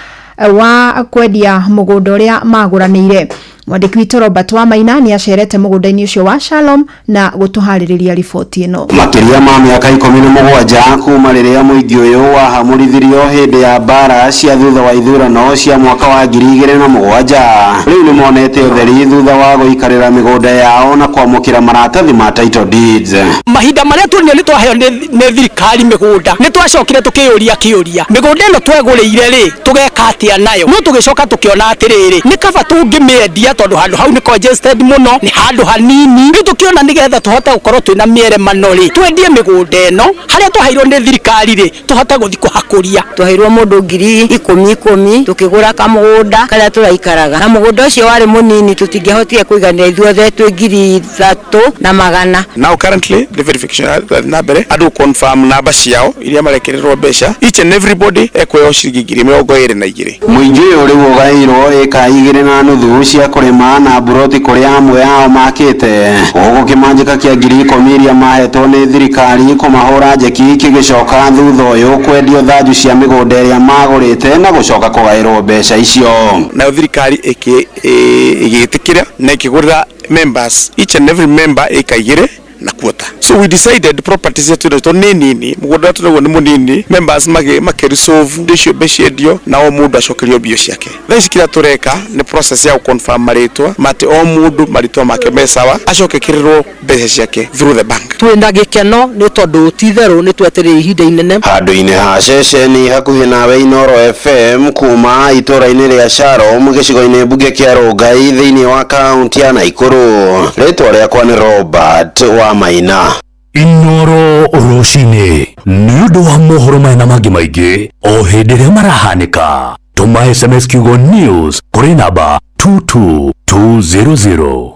S8: wa kwendia mũgũnda ũrĩa magũranĩire. Mwandĩki witũ Robert Wamaina nĩ acerete mũgũnda-inĩ ũcio wa Shalom na gũtũharĩrĩria riboti ĩno.
S15: Makĩria ma mĩaka 17 kuma rĩrĩa mũingĩ ũyũ wahamũrithirio hĩndĩ ya mbara cia thutha wa ithurano cia mwaka wa 2007, rĩu nĩ monete ũtheri thutha wa gũikarĩra mĩgũnda yao na kwamũkĩra maratathi ma title deeds.
S9: Mahinda marĩa tuonire nĩ twaheo nĩ thirikari mĩgũnda, nĩ twacokire tũkĩyũria kĩũria, mĩgũnda ĩno twegũrĩire rĩ tũgeka atĩa nayo? No tũgĩcoka tũkĩona atĩrĩrĩ, nĩ kaba tũngĩmĩendia tondũ handũ hau nĩ congested mũno, nĩ handũ hanini. Rĩu tũkĩona nĩgetha tũhote gũkorwo twĩna mĩeremano rĩ, twendie mĩgũnda ĩno harĩa twaheirwo nĩ thirikari rĩ, tũhote gũthiĩ kũhakũria.
S18: Twaheirwo mũndũ 10,000 tũkĩgũra kamũgũnda karĩa tũraikaraga, na mũgũnda ũcio warĩ mũnini tũtingĩahotire kũiganĩra ithuothe twĩ 3,100.
S19: Now currently the verification na mbere andũ confirm namba ciao iria marekererwo mbeca, each and everybody ekuheo ciringi 22,000.
S15: Mũingĩ ũyũ rĩu ũgaĩirwo ĩka 2.5 cia kũrĩma na buroti kũrĩa amwe ao makĩte, gũkũ kĩmanjĩka kĩa 10,000 iria mahetwo nĩ thirikari kũmahũra njeki kĩgĩcoka thutha ũyũ kwendio thanju cia mĩgũnda ĩrĩa magũrĩte na gũcoka kũgaĩrwo mbeca icio.
S19: Nayo thirikari ĩgĩtĩkĩra na ĩkĩgũrĩra members, each and every member ĩka 2 na quarter. So we decided properties yetu to nĩ nini, mũgũnda wetu naguo nĩ mũnini, members makĩresolve icio mbeca endio na o mũndũ acokerio mbia ciake. Thaa ici kĩrĩa tũreka nĩ process ya gũconfirm marĩtwa matĩ o mũndũ marĩtwa make me sawa, acoke kĩrĩrwo mbeca ciake through the bank.
S21: Twĩna gĩkeno nĩ tondũ ti itherũ nĩ twetereire ihinda inene.
S15: Handũ-inĩ ha ceceni hakuhĩ nawe Inooro FM kuma itũũra-inĩ rĩa Shalom gĩcigo-inĩ mbunge kĩa Rongai thĩinĩ wa kaunti ya Nakuru. Rĩtwa rĩakwa nĩ Robert Wamaina.
S10: Inooro rũcinĩ nĩ ũndũ wa mohoro maya na mangĩ maingĩ o hĩndĩ ĩrĩa marahanĩka. Tũma SMS kiugo news kũrĩ namba 22200.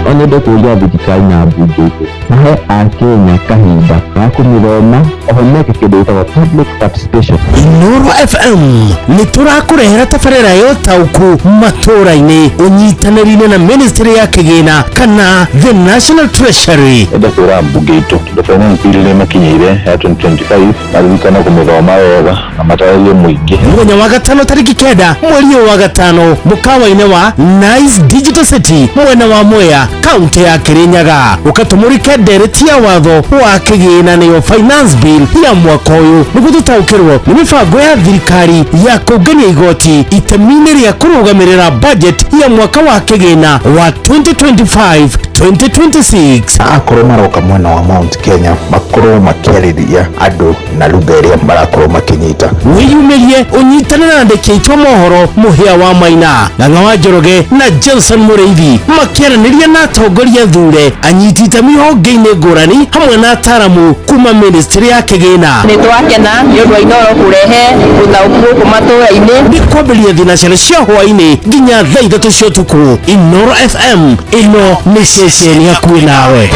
S22: No nyende
S4: Kũria thirikari na mbunge itũ mahe akenya kahinda ga kũmĩthoma, oho meke kĩndũ gĩtagwo public participation.
S10: Inoro FM nĩ tũrakũrehera tabarĩra ya ũtaũku matũũra-inĩ ũnyitanĩri-inĩ na ministry ya kĩgĩna kana the National Treasury.
S4: Enda kwĩra mbunge itũ tondũ finance bill nĩ makinyĩire ya 2025, maririkane kũmĩthoma wega na matarĩrie mũingĩ.
S10: Mũthenya wa gatano tarĩki 9 mweri ũyũ wa gatano, mũkawa-inĩ wa Nice Digital City mwena wa Mwea, kaunti ya Kirinyaga, ũkatũmũrĩke ndereti ya watho wa kĩgĩna nĩyo finance bill ya mwaka ũyũ, nĩguo tũtaũkĩrwo nĩ mĩbango ya thirikari ya kũngania igoti itemi-inĩ rĩa kũrũgamĩrĩra budget ya mwaka wa kĩgĩna wa 2025 2026.
S7: Akorwo maroka mwena wa Mount Kenya, makorwo makĩarĩria andũ na lugha ĩrĩa marakorwo makĩnyita.
S10: Wĩyumĩrie ũnyitane na andĩki aitũ a mohoro Mũhĩa wa Maina, Ng'ang'a wa Njoroge na Johnson Mũrĩithi makĩaranĩria na atongoria thure, anyiti itemi honge-inĩ ngũrani hamwe na ataramu kuma ministry ya kĩgĩna.
S13: Nĩ twakena nĩ ũndũ wa Inoro kũrehe ũtaũku gũkũ matũũra-inĩ.
S10: Nĩ kwambĩrĩria thinacara cia hwaĩ-inĩ nginya thaa 3 cia ũtukũ. Inoro FM, ĩno nĩ ceceni hakuhĩ nawe.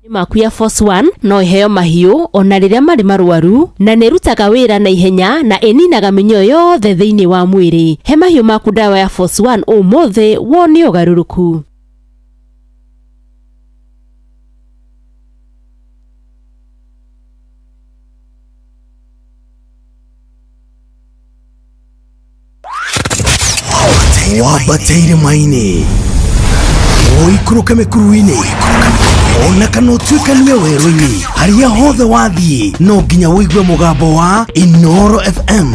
S16: Maku ya Force One no iheo mahiũ ona rĩrĩa marĩ marwaru, na nĩ ĩrutaga wĩra na ihenya na ĩninaga mĩnyoo yothe thĩinĩ wa mwĩrĩ. He mahiũ maku ndawa ya Force One ũmũthĩ wone ũgarũrũku.
S10: Wambatĩire maĩ-inĩ, ũikũrũke mĩkuru-inĩ, ona kana ũtuĩkanie werũ-inĩ, harĩa hothe wathiĩ no nginya ũigue mũgambo wa Inoro FM.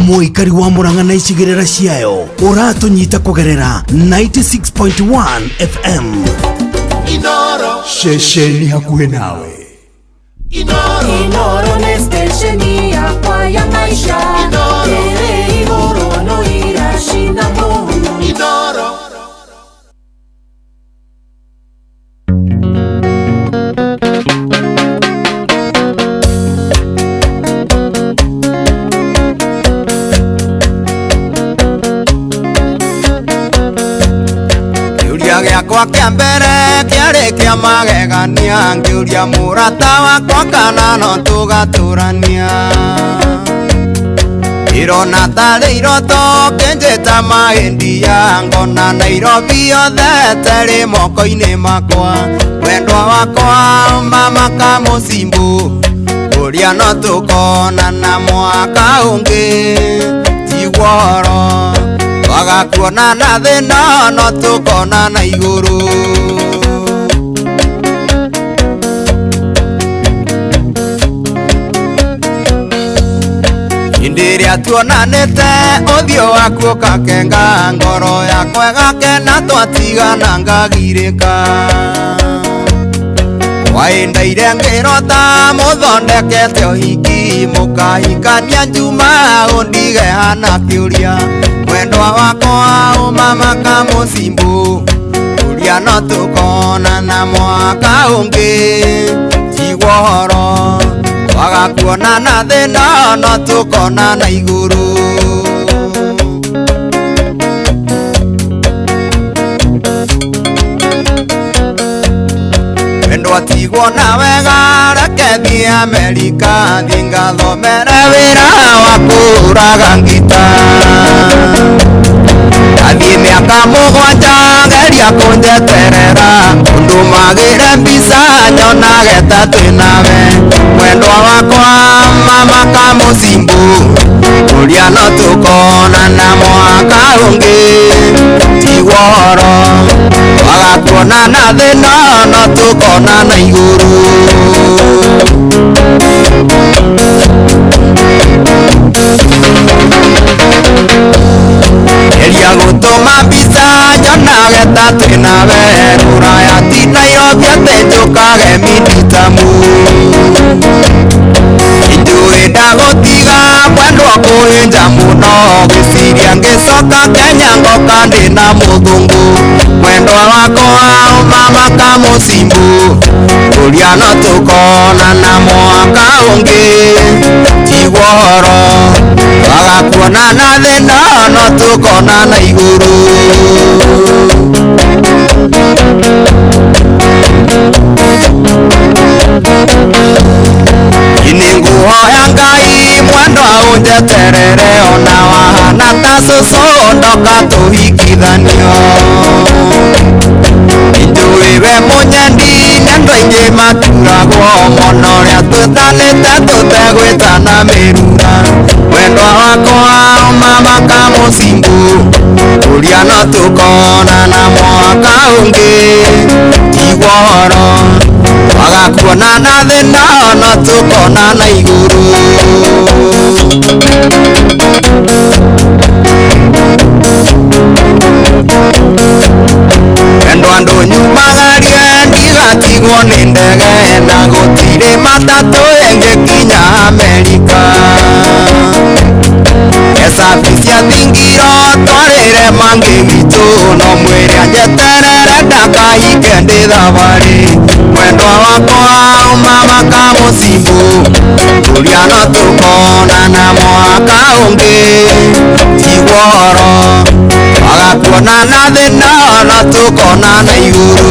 S10: Mũikari wa Murang'a na icigĩrĩra ciayo ũratũnyita kũgerera 96.1 FM.
S14: Ceceni hakuhĩ nawe.
S17: Inoro nĩ stesheni yakwa ya maisha. Ĩrĩ igũrũ no iracina mũhu. Inoro.
S22: Kĩũria gĩakwa kĩa mbere kĩarĩ kĩa magegania, ngĩũria mũrata wakwa kana no tũgatũrania. Irona tarĩ iroto kĩnjĩta maĩndia, ngona Nairobi yothe terĩ moko-inĩ makwa. Wendwa wakwa mama kamũcimbu, ũrĩa no tũkonana mwaka ũngĩ, tiguo ũhoro twagakuonana thĩna no tũkonana igũrũ. Hĩndĩ ĩrĩa tuonanĩte ũthiũ waku ũkakenga, ngoro yakwa ĩgakena twatigana ngagirĩka. Waendaire ngĩrota mũthondekete ũhiki, mũkahikania Njuma ũndige hana kĩũria. Mwendwa wakwa ũmama kamũcimbu, ũrĩa no tũkonana mwaka ũngĩ, tiguo ũhoro twagakuonana thĩna no tũkonana igũrũ. Wendwa tigwo na wega reke thiĩ Amerika, thiĩ ngathomere wĩra wa kũũraga ngita. Athiĩ mĩaka 7 geria kũnjeterera, ũndũmagĩre mbica nyonage ta twĩ nawe. Mwendwa wakwa mama kamũcimbu, ũrĩa no tũkonana mwaka ũngĩ, tiguo ũhoro twagakuonana thĩna no tũkonana igũrũ. Geria gũtũma mbica nyonage ta twĩ nawe, rũraya ti Nairobi atĩ njũkage minditamu. Njũĩ ndagũtiga mwendwa kũhĩnja mũno, ngwĩciria ngĩcoka Kenya ngoka ndĩna mũthũngũ. Mwendwa wakwa mama kamũcimbu, ũrĩa no tũkonana mwaka ũngĩ, tiguo ũhoro twagakuonana Twagakuonana thĩna no tũkonana igũrũ. Nĩngũhoya Ngai mwendwa ũnjeterere ona wahana ta cũcũ ndoka tũhikithanio. Nĩnjũĩ we mũnyendi nĩ andũ aingĩ maturagwo mũno ũrĩa twĩtanĩte tũtegwĩtana mĩrura. Mwendwa wakwa mama kamũcimbu ũrĩa no tũkonana mwaka ũngĩ tigwo ũhoro. Twagakuonana thĩna no tũkonana igũrũ. Endwa andũ nyumagarie ndigatigwo nĩ ndege na gũtirĩ matatũ ĩngĩkinya Amerika. Ecabi cia thingiro twarĩre mangĩ witũ no mwĩre anjeterere ndakahike ndĩ thabarĩ. Mwendwa wakwa mama kamũcimbu ũrĩa no tũkonana mwaka ũngĩ tigwo ũhoro. Twagakuonana thĩna no tũkonana igũrũ.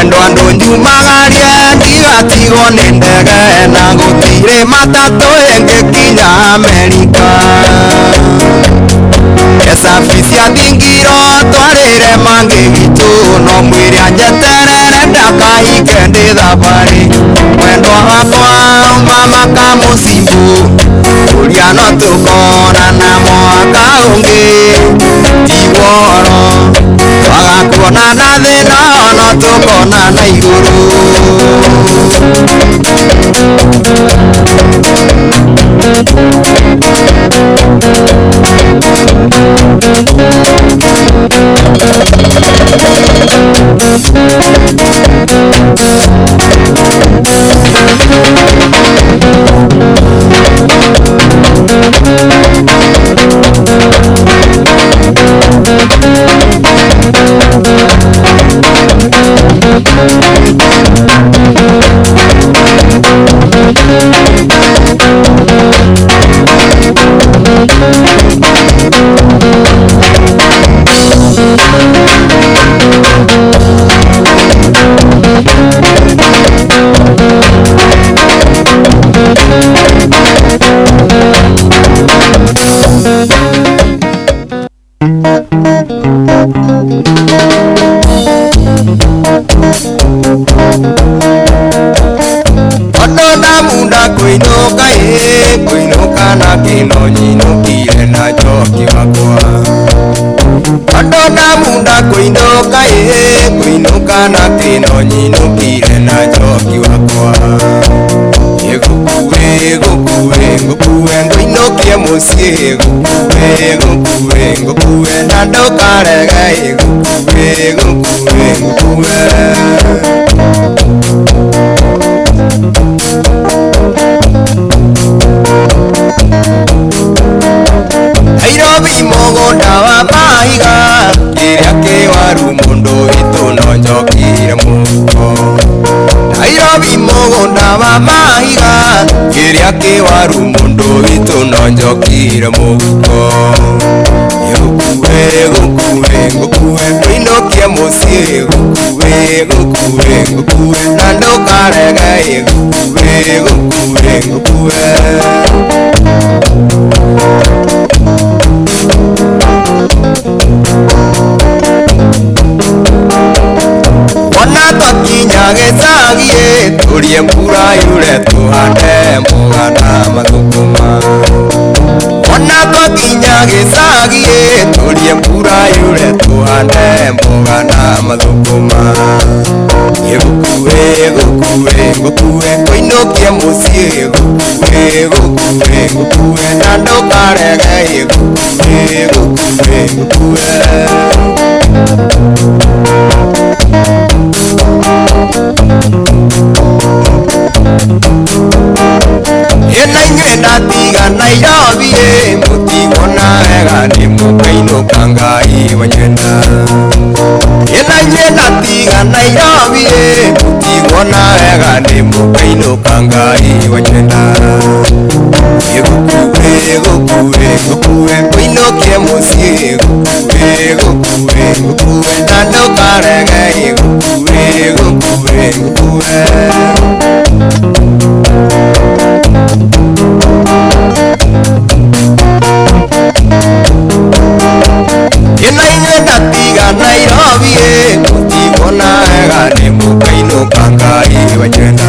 S22: Endwa andũ nyumagarie ndigatigwo nĩ ndege na gũtirĩ matatũ ĩngĩkinya Amerika. Ecabi cia thingiro twarĩre mangĩ witũ no mwĩre anjeterere ndakahike ndĩ thabarĩ. Mwendwa wakwa mama kamũcimbu ũrĩa no tũkonana mwaka ũngĩ tigwo ũhoro. Twagakuonana thĩna no tũkonana igũrũ. Kũinũka ĩ kũinũka na kĩno nyinũkire na njoki wakwa. Tondũ ndamunda kũinũka ĩ kũinũka na kĩno nyinũkire na njoki wakwa. Ĩgũkue gũkue ngũkue ngũinũkie mũciĩ gũkue gũkue ngũkue na ndũkarege ĩgũkue gũkue ngũkue. Nairobi mũgũnda wa mahiga kĩrĩa kĩwaru mũndũ witũ no njokire mũhuko. Nairobi mũgũnda wa mahiga kĩrĩa kĩwaru mũndũ witũ no njokire mũhuko. Gũkue gũkue ngũkue ngũinũkie mũciĩ gũkue gũkue ngũkue na ndũkarege gũkue gũkue ngũkue. Ona twakinya gĩcagi tũrie mbura yure tũhande mboga na mathũkũma. Ona twakinya gĩcagi tũrie mbura yure tũhande mboga na mathũkũma. Gũkue gũkue ngũkue ngũinũkie mũciĩ gũkue gũkue ngũkue na ndũkarege gũkue gũkue ngũkue. Ĩna inyuĩ ndatiga Nairobi mũtiguona wega nĩ mũkainũka Ngai wanywenda. Ĩna inyuĩ ndatiga Nairobi Mũtikuona wega nĩ mũkainũka Ngai wachenda. Gũkuĩ gũkuĩ gũkuĩ kũinũkie mũciĩ gũkuĩ gũkuĩ gũkuĩ na ndũkarege gũkuĩ gũkuĩ gũkuĩ. Ĩna inyuĩ ndatiga Nairobi ĩ mũtikuona wega nĩ mũkainũka Ngai wachenda.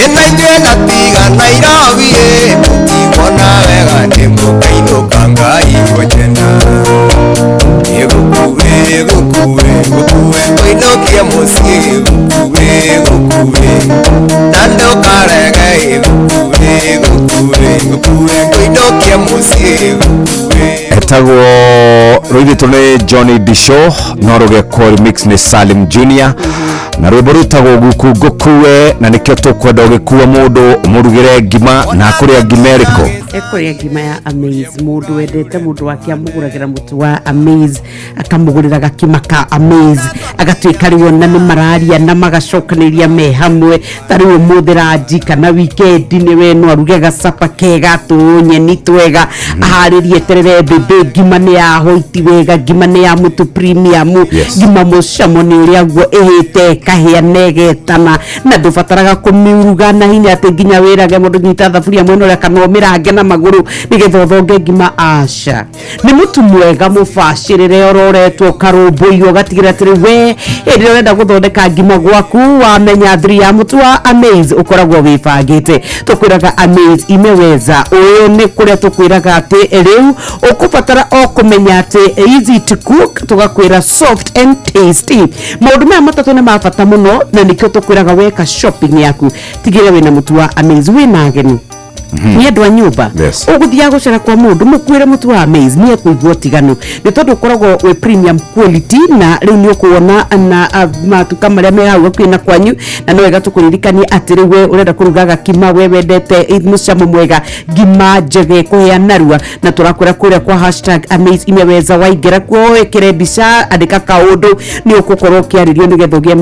S22: Ĩna inyuĩ ndatiga Nairobi ĩ mũtikuona wega nĩ mũkainũka Ngai wachenda. Gũkuĩ gũkuĩ gũkuĩ kũinũkie mũciĩ gũkuĩ gũkuĩ na ndũkarege gũkuĩ gũkuĩ gũkuĩ kũinũkie mũciĩ gũkuĩ.
S11: Etagwo rũithĩtwo nĩ Johnny Disho no rũgekwo remix nĩ Salim Junior na rwĩmbo rwĩtagwo guku ngũkue na nĩkĩo tũkwenda ũgĩkua mũndũ ũmũrugĩre ngima na akũrĩa ngima ĩrĩkũ.
S1: Ekũrĩa ngima ya Amaze. Mũndũ wendete mũndũ wake amũgũragĩra mũtu wa Amaze, akamũgũrĩra gakima ka Amaze, agatuĩka rĩu ona nĩ mararia na magacokanĩria me hamwe. Ta rĩu ũmũthĩ ranji kana wikendi nĩ we no aruge gacapa kega, tũnyeni twega, aharĩrie eterere mbĩmbĩ, ngima nĩ ya hoiti wega, ngima nĩ ya mũtu premium.
S11: Yes.
S1: Ngima mũcamo nĩ ũrĩa guo ĩhĩte ĩkahĩa na ĩgetana na ndũbataraga kũmiuruga na hinya atĩ nginya wĩrage mũndũ nyita thaburia mwena ũrĩa kana ũmĩrange na magũrũ nĩgetha ũthonge ngima. Aca, nĩ mũtu mwega mũbacĩrĩre ũroretwo ũkarũmbũiyo ũgatigĩrĩra atĩrĩ we hĩndĩ ĩrĩa ũrenda gũthondeka ngima gwaku wamenya thiri ya mũtu wa Amaze ũkoragwo wĩbangĩte. Tũkwĩraga Amaze imeweza. Ũyũ nĩ kũrĩa tũkwĩraga atĩ rĩu ũkũbatara o kũmenya atĩ easy to cook, tũgakwĩra soft and tasty. Maũndũ maya matatũ nĩ ma bata mũno na nĩkĩo tũkwĩraga weka shopping yaku tigĩrĩra wĩna mũtu wa Amaze. Wĩna ageni nĩ andũ a nyũmba, ũgũthiaga gũcera kwa mũndũ mũkuĩre mũtu wa Amaze nĩ ekũigua ũtiganu nĩ tondũ ũkoragwo wĩ premium quality na rĩu nĩ ũkuona na matuka marĩa me hau hakuhĩ na kwanyu. Na no wega tũkũririkanie atĩ rĩu we ũrenda kũruga gakima, we wendete mũcamo mwega, ngima njega ĩkũhĩa narua, na tũrakwĩra kũrĩa kwa #AmazeImeweza waingĩra kuo wĩkĩre mbica, andĩka kaũndũ, nĩ ũgũkorwo ũkĩarĩrio nĩgetha ũgĩe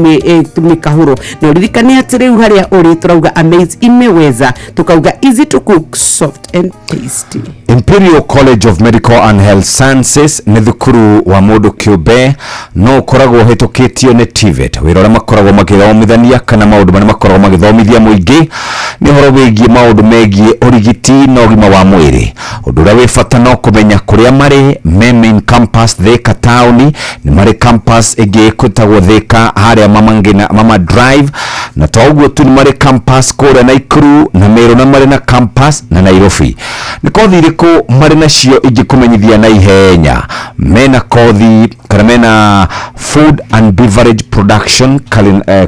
S1: mĩkahũro. Na ũririkane atĩ rĩu harĩa ũrĩ tũrauga Amaze imeweza, tukauga easy to cook, soft and tasty.
S11: Imperial College of Medical and Health Sciences nĩ thukuru wa mũndũ kĩũmbe no ũkoragwo ũhĩtũkĩtio nĩ TVET. Wĩra ũrĩa makoragwo magĩthomithania kana maũndũ marĩa makoragwo magĩthomithia mũingĩ nĩ ũhoro wĩgiĩ maũndũ megiĩ ũrigiti na ũgima wa mwĩrĩ. Ũndũ ũrĩa wĩ bata no kũmenya kũrĩa marĩ me main campus Thika taũni, nĩ marĩ campus ĩngĩ ĩtagwo Thika harĩa Mama Ngina, Mama Drive, na to ũguo tu nĩ marĩ campus kũrĩa Naikuru na Meru na marĩ na campus na Nairobi. Nĩ kothi irĩkũ marĩ nacio ingĩkũmenyithia na ihenya? Mena kothi kana mena food and beverage production,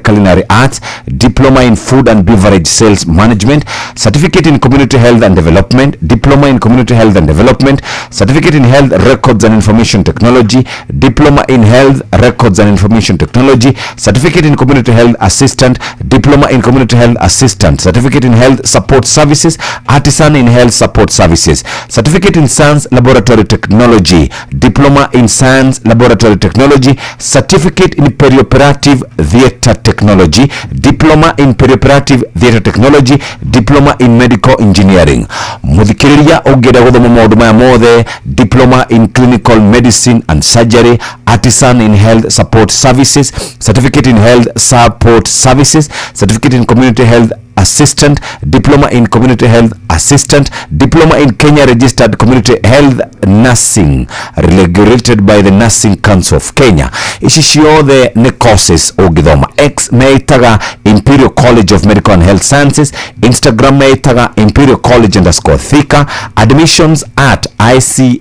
S11: culinary arts, diploma in food and beverage sales management, certificate in community health and development, diploma in community health and development, certificate in health records and information technology, diploma in health records and information technology, certificate in community health assistant, diploma in community health assistant, certificate in health support services, artisan in health support services, certificate in science laboratory technology, diploma in science laboratory technology, certificate in perioperative theatre technology, diploma in perioperative theatre technology, diploma in medical engineering. Muthikiriria ũngĩenda gũthoma maũndũ maya mothe, diploma in clinical medicine and surgery, artisan in health support services, certificate in health support services, certificate in community health assistant, diploma in community health assistant, diploma in Kenya registered community health nursing regulated by the Nursing Council of Kenya. Ici ciothe nĩ courses ũngĩthoma. X meitaga Imperial College of Medical and Health Sciences, Instagram meitaga Imperial College underscore Thika, admissions at icmhs.co.ke.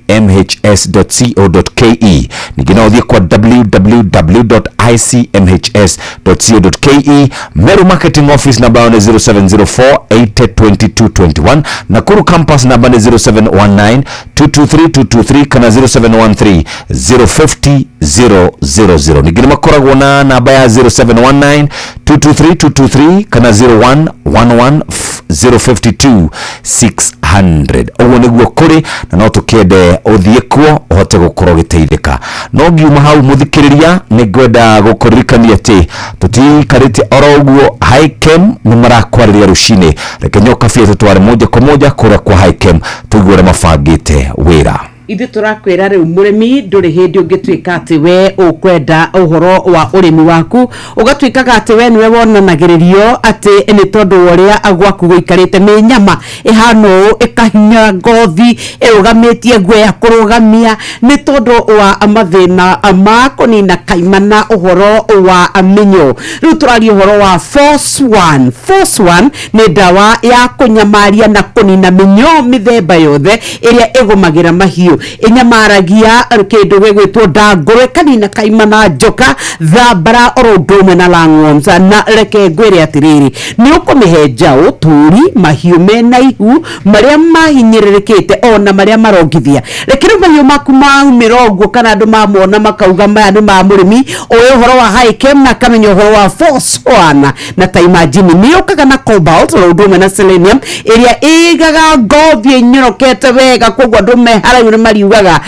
S11: Ningĩ no ũthiĩ kwa www.icmhs.co.ke. Meru Marketing Office namba yao nĩ 0704 802221. Nakuru campus namba nĩ 0719 223 223 kana 0713 050 000. Ningĩ nĩ makoragwo na namba ya 0719 223 223 kana 0111 052 600. 100 ũguo nĩguo kũrĩ na no tũkĩende ũthiĩ kuo ũhote gũkorwo ũgĩteithĩka. No ngiuma hau mũthikĩrĩria, nĩ ngwenda gũkũririkania atĩ tũtiikarĩte oro ũguo. Hikem nĩ marakwarĩria rũcinĩ. Reke nyoka bia tũtware moja kwa moja kũrĩa kwa Hikem tũigue ũrĩa mabangĩte wĩra.
S1: Ithuĩ tũrakwĩra rĩu mũrĩmi, ndũrĩ hĩndĩ ũngĩtuĩka atĩ we ũkwenda ũhoro wa ũrĩmi waku ũgatuĩkaga atĩ we nĩwe wonanagĩrĩrio atĩ nĩ tondũ wa ũrĩa gwaku gũikarĩte, mĩnyama ĩhana ũũ, ĩkahinya ngothi, ĩrũgamĩtie guoya kũrũgamia nĩ tondũ wa mathĩna ma kũnina kaimana ũhoro wa mĩnyoo. Rĩu tũraria ũhoro wa Force One. Force One nĩ ndawa ya kũnyamaria na kũnina mĩnyoo mĩthemba yothe ĩrĩa ĩgũmagĩra mahiũ. Ĩnyamaragia kĩndũ gĩgwĩtwo ndangũrũ, ĩkanina kaimana, njoka, thambara, oro ũndũ ũmwe na lungworms. Na reke ngwĩre atĩrĩrĩ, nĩ ũkũmĩhe njaũ, tũri, mahiũ mena ihu, marĩa mahinyĩrĩrĩkĩte ona marĩa marongithia. Reke rĩu mahiũ maku maumĩra ũguo kana andũ mamona makauga maya nĩ ma mũrĩmi ũyũ ũhoro wa Hikem na akamenya ũhoro wa Force One. Na ta imagine, nĩ yũkaga na cobalt oro ũndũ ũmwe na selenium ĩrĩa ĩigaga ngothi ĩnyorokete wega, koguo andũ me haraihu nĩ mariugaga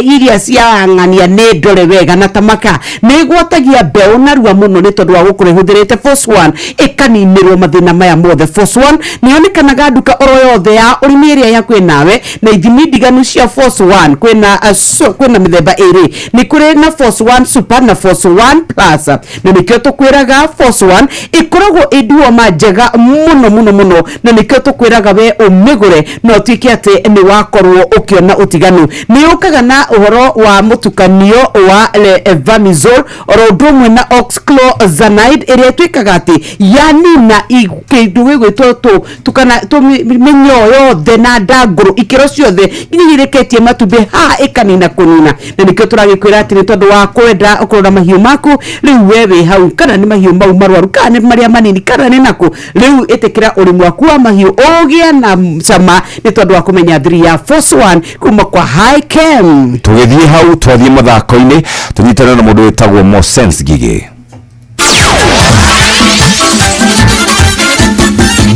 S1: iria cia ng'ania nĩ ndore wega. Na tamaka nĩ ĩgwatagia mbeũ narua mũno nĩ tondũ wa gũkorwo ĩhũthĩrĩte Force One, ĩkaninĩrwo mathĩna maya mothe. Force One nĩ yonekanaga nduka oro yothe ya ũrĩmi ĩrĩa yakwĩ nawe na ithimi ndiganu cia Force One. Kwĩna mĩthemba ĩrĩ, nĩ kũrĩ na Force One Super na Force One Plus, na nĩkĩo tũkwĩraga Force One ĩkoragwo ĩ nduoma njega mũno mũno mũno, na nĩkĩo tũkwĩraga we ũmĩgũre na ũtuĩke atĩ nĩ wakorwo ũkĩona ũtiganu. Nĩ yũkaga na ũhoro wa mũtukanio wa levamisole oro ũndũ ũmwe na oxclozanide ĩrĩa ĩtuĩkaga atĩ yanina kĩndũ gĩgwĩtwo tukana mĩnyoo yothe na ndangũrũ ikĩro ciothe nginya ireketie matumbĩ haha, ĩkanina kũnina. Na nĩkĩo tũragĩkwĩra atĩ nĩ tondũ wa kwenda kũrora mahiũ maku, rĩu we wĩ hau, kana nĩ mahiũ mau marwaru, kana nĩ marĩa manini, kana nĩ nakũ, rĩu ĩtĩkĩra ũrĩmi waku wa mahiũ ũgĩe na cama nĩ tondũ wa kũmenya thiri ya Force One kuma kwa Hikem.
S11: Tũgĩthiĩ hau, twathiĩ mathako-inĩ, tũnyitane na mũndũ wĩtagwo Mosens Gige.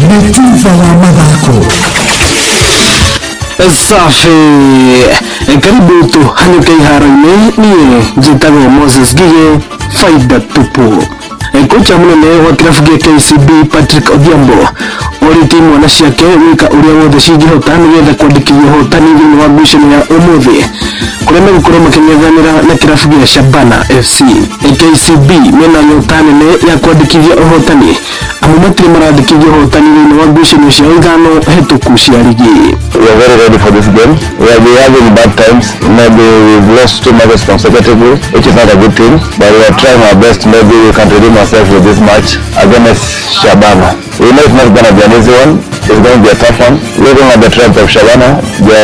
S10: Nĩ thutha wa mathako.
S2: Safi, karibu tuhanyuke iharo-inĩ. Niĩ njĩtagwo Moses Gige, faida tupu. Kocha mũnene wa kĩrabu gĩa KCB Patrick Odhiambo orĩtie imwana ciake gwĩka ũrĩa wothe cingĩhota nĩgetha kwandĩkithia ũhotani thĩinĩ wa ngucanio ya ũmũthĩ kũrĩa megũkorwo makĩng'ethanĩra na kĩrabu gĩa Shabana FC. KCB mena nyota nene ya kwandĩkithia ũhotani amu matirĩ marandĩkithia ũhotani thĩinĩ wa ngucanio ciao 5 hĩtũku cia ligi.
S4: We are very ready for this game. We have been having bad times. Maybe we've lost 2 matches consecutively, which is not a good thing. But we are trying our best. Maybe we can redeem ourselves with this match against Shabana. We know it's not going to be an easy one. It's going to be a tough one. Looking at the trends of Shabana, the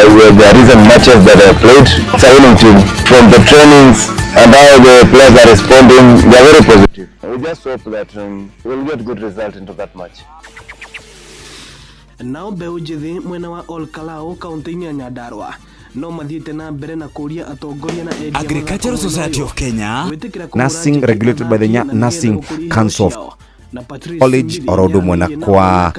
S4: recent matches that they have played, it's a winning team. From the trainings and how the players are responding, they are very positive. We just hope that we'll get good result into that match.
S2: Nao mbeũ njĩthĩ mwena wa Ol Kalou kaunti-inĩ ya Nyandarua no mathiĩte na mbere na kũria atongoria na endia
S14: Agricultural Society of Kenya
S11: Nursing regulated by the Nursing Council of College oro ũndũ ũmwe na kwa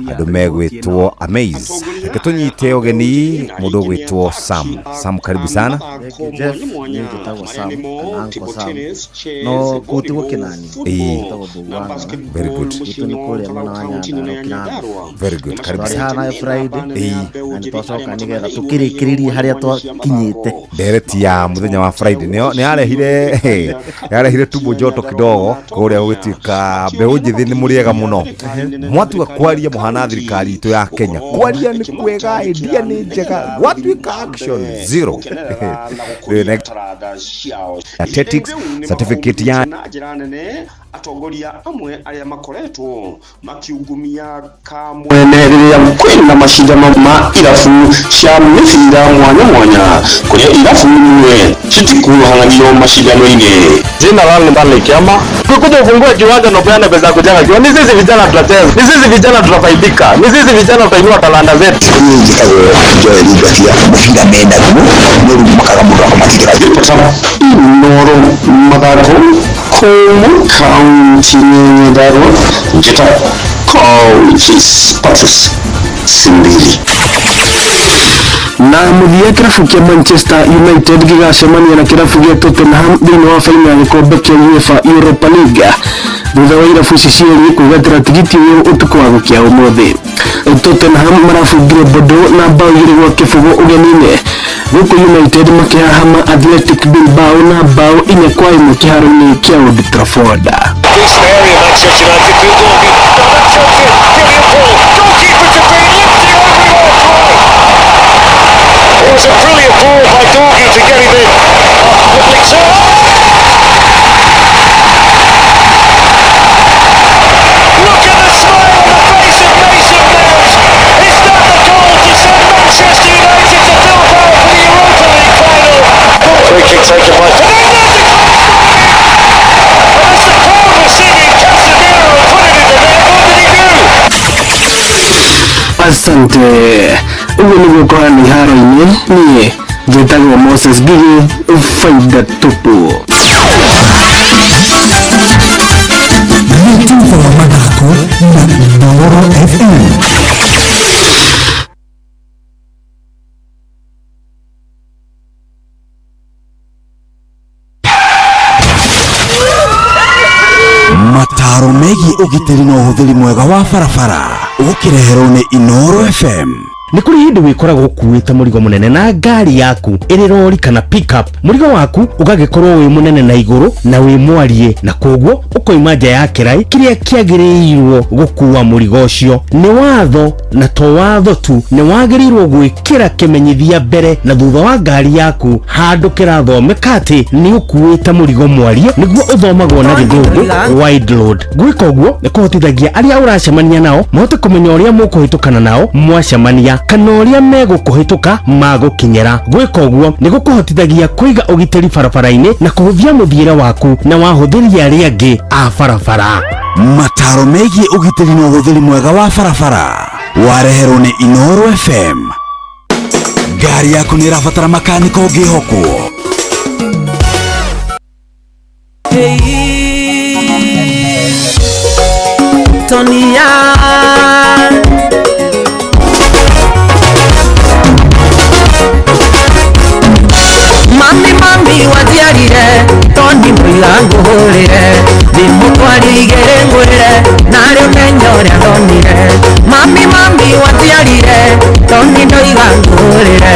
S11: andũ megwĩtwo Amaze. Reke tũnyite ũgeni mũndũ ũgwĩtwo Sam. Sam, karibu sana.
S3: Jeff, niĩ njĩtagwo Sam kana Uncle Sam, no kũu tiguo kĩnani, njĩtagwo Mbũgua.
S11: Very good.
S3: Gwitũ nĩ kũrĩa mwena wa Nyandarua Kĩnango.
S11: Very good, karibu
S3: Twarĩ
S11: sana.
S3: haha nayo Friday na nĩ twacoka nĩgetha tũkĩrĩkĩrĩrie harĩa twakinyĩte.
S11: Ndereti ya muthenya wa Friday nĩ yarehire tumbo joto kidogo kũrĩa gũgĩtuĩka mbeũ njĩthĩ nĩ mũrĩega mũno, mwatua kwaria mũhana thirikari itũ ya Kenya, kwaria nĩ kwega, idea nĩ njega, gwatuĩka action zero. Athletics certificate ya
S5: na njĩra nene atongoria amwe arĩa makoretwo makiungumia kamwene rĩrĩa kwĩna macindano ma irabu cia mĩbira mwanya mwanya kũrĩa irabu imwe citikuruhanagio macindano-inĩ.
S24: Jina langu ni Stanley Kiama. Ukikuja ufungue kiwanja na upeane pesa ya kujenga kiwanja, ni sisi vijana tutacheza, ni sisi vijana tutafaidika, ni sisi vijana tutainua talanta zetu.
S7: Njĩtagwo Joel Ngatia, mũbira mendaguo nĩ rĩu makaga mũndũ akamatigĩra.
S5: Inoro mathako kuma kaunti-inĩ ya Nyandarua, njĩtagwo Coaches Patrice Simbili.
S2: Na mũthia kĩrabu kĩa Manchester United gĩgacemania na kĩrabu gĩa Tottenham thĩinĩ wa faino ya gĩkombe kĩa UEFA Europa League thutha wa irabu ici cierĩ kwĩgatĩra tigiti ũyũ ũtukũ wa gũkĩa ũmũthĩ. Tottenham marabungire Bordeaux na bao 2-0 ũgeni-inĩ, gũkũ United makĩhahama Athletic Bilbao na bao 4-1 kĩharo-inĩ kĩa Old Trafford.
S6: It was a brilliant ball by Dorgu to get him in. Lovely turn. Look at the smile on the face of Mason Mount. Is that the goal to send Manchester United to Bilbao for the Europa League final? Free kick taken by Fernandes. And as the crowd were singing, Casemiro and put it in the net. What did he do?
S2: Asante. Ũguo nĩguo kũhana iharo-inĩ. Niĩ njĩtagwo Moses Ngigĩ, faida tupu.
S10: Mĩtugo ya mathako na Inooro FM.
S14: Mataro megiĩ ũgitĩri na ũhũthĩri mwega wa barabara ũkĩreherwo nĩ Inooro FM.
S12: Nĩ kũrĩ hĩndĩ wĩkoragwo ũkuĩte mũrigo mũnene na ngari yaku ĩrĩ rori kana pickup. Mũrigo waku ũgagĩkorwo wĩ mũnene na igũrũ na wĩ mwariĩ, na koguo ũkoima nja ya kĩraĩ kĩrĩa kĩagĩrĩirwo gũkua mũrigo ũcio. Nĩ watho, na to watho tu, nĩ wagĩrĩirwo gwĩkĩra kĩmenyithia mbere na thutha wa ngari yaku handũ kĩrathomeka atĩ nĩ ũkuĩte mũrigo mwariĩ, nĩguo ũthomagwo na gĩthũngũ wide load. Gwĩka ũguo nĩ kũhotithagia arĩa ũracemania nao mahote kũmenya ũrĩa mũkũhĩtũkana nao mwacemania kana ũrĩa megũkũhĩtũka magũkinyĩra. Gwĩka ũguo nĩ gũkũhotithagia kũiga ũgitĩri barabara-inĩ na kũhũthia mũthiĩre waku na wahũthĩri arĩa angĩ a barabara.
S14: Mataro megiĩ ũgitĩri na ũhũthĩri mwega wa barabara wareherwo nĩ Inooro FM. Ngari yaku nĩ ĩrabatara makaniko ũngĩhokwo.
S20: Tonia Mami mami watiarire Toni mũiga ngũhũrĩre Thimũ igere ngwĩre Narĩ ũmenye ũrĩa ndonire Mami mami watiarire Toni ndoiga ngũhũrĩre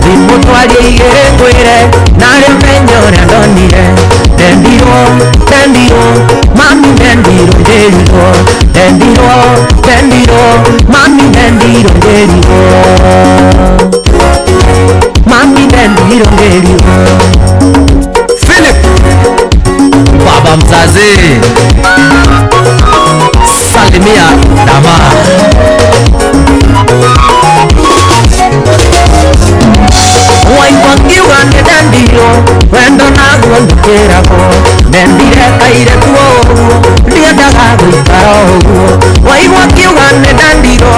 S20: Thimũ igere ngwĩre Narĩ ũmenye ũrĩa ndonire Ndendirwo, ndendirwo Mami ndendirwo njĩrirwo Ndendirwo, ndendirwo Mami ndendirwo njĩrirwo Mami ndendirwo njĩrirwo.
S23: Philip baba mzazi, salimia dama.
S20: Waigua ngiuga nĩ ndendirwo wendo naguo ndũkĩragwo ndendire kaire kuo ũguo ndiendaga gũikara ũguo waigua ngiuga nĩ ndendirwo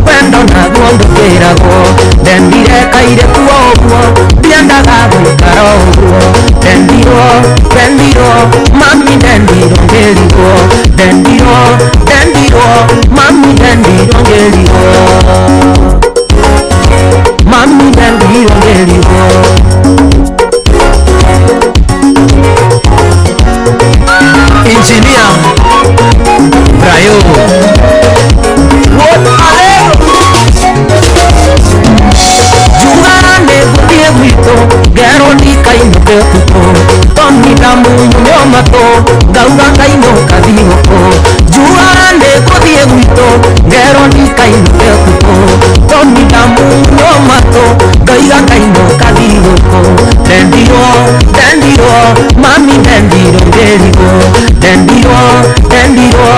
S20: wendo naguo ndũkĩragwo ndendire kaire kuo ũguo ndiendaga gũikara ũguo ndendirwo ndendirwo mami ndendirwo ngĩrigwo ndendirwo ndendirwo mami ndendirwo ngĩrigwo mami ndendirwo ngĩrigwo.
S23: Engineer Brayo
S20: What are Jugaga nĩngũthiĩ gwitũ ngerwo ndikainũke ũtukũ Toni ndamumunyo matũ ngauga ngainũka thigũkũ Jugaga nĩngũthiĩ gwitũ ngerwo ndikainũke ũtukũ Toni ndamumunyo matũ ngauga ngainũka thigũkũ Ndendirwo, ndendirwo, mami ndendirwo ngĩrigwo Ndendirwo, ndendirwo,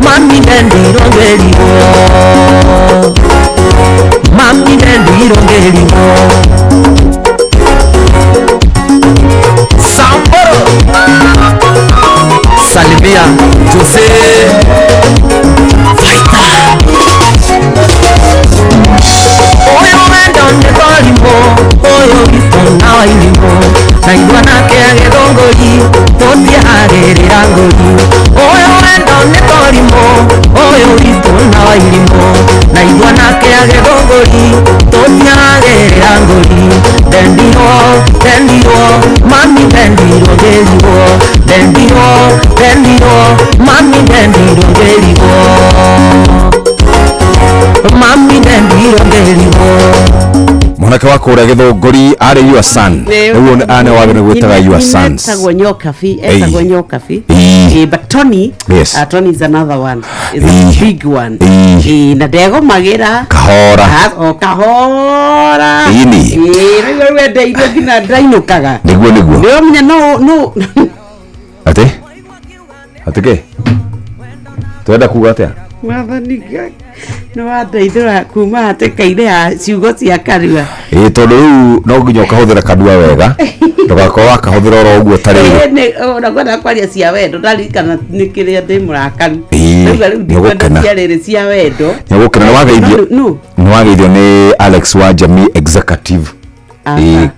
S20: mami ndendirwo ngĩrigwo Mami ndendirwo ngĩrigwo.
S23: Samboro salimia Jose Fighter.
S20: Ũyũ wendo nĩ thorimũ ũyũ witũ na wairimũ na igua nake agĩthũngũri tũtiehagĩrĩra ngũri Ũyũ wendo nĩ thorimũ ũyũ witũ na wairimũ Na ithuanake agĩthũngũri tũtiagĩrĩra ngũri ndendirwo ndendirwo mami ndendirwo ngĩrigwo ndendirwo ndendirwo mami ndendirwo ngĩrigwo mami ndendirwo ngĩrigwo.
S8: Mwanake wa kũrĩa Gĩthũngũri arĩ your son. Rĩu ane wagĩ nĩ gwĩtaga your sons.
S1: Etagwo Nyokabi, etagwo Nyokabi. But Tony,
S8: Yes.
S1: Tony is another one. Is a big one. Na ndegũmagĩra.
S8: Kahora.
S1: O kahora.
S8: Ĩni.
S1: Rĩu wendeirwo nginya ndainũkaga.
S8: Nĩguo nĩguo.
S1: Nĩũramenya no no.
S8: Atĩ? Atĩ kĩ? Twenda kuga atĩa?
S1: Mwathani Ngai, nĩ wandeithũra kuma hatĩka-inĩ ya ciugo cia kanua.
S8: Ĩĩ tondũ rĩu no nginya ũkahũthĩra kanua wega ndũgakorwo wakahũthĩra oro ũguo ta rĩrĩ.
S1: Ona ngwenda kwaria cia wendo ndaririkana nĩ kĩrĩa ndĩ mũrakaru.
S8: Ĩĩ,
S1: Ndauga rĩu ndikwenda
S8: nĩũgũkena.
S1: cia rĩrĩ cia wendo.
S8: Nĩũgũkena nĩwageithio
S1: No.
S8: nĩwageithio nĩ Alex wa Jamii Executive. Ĩĩ.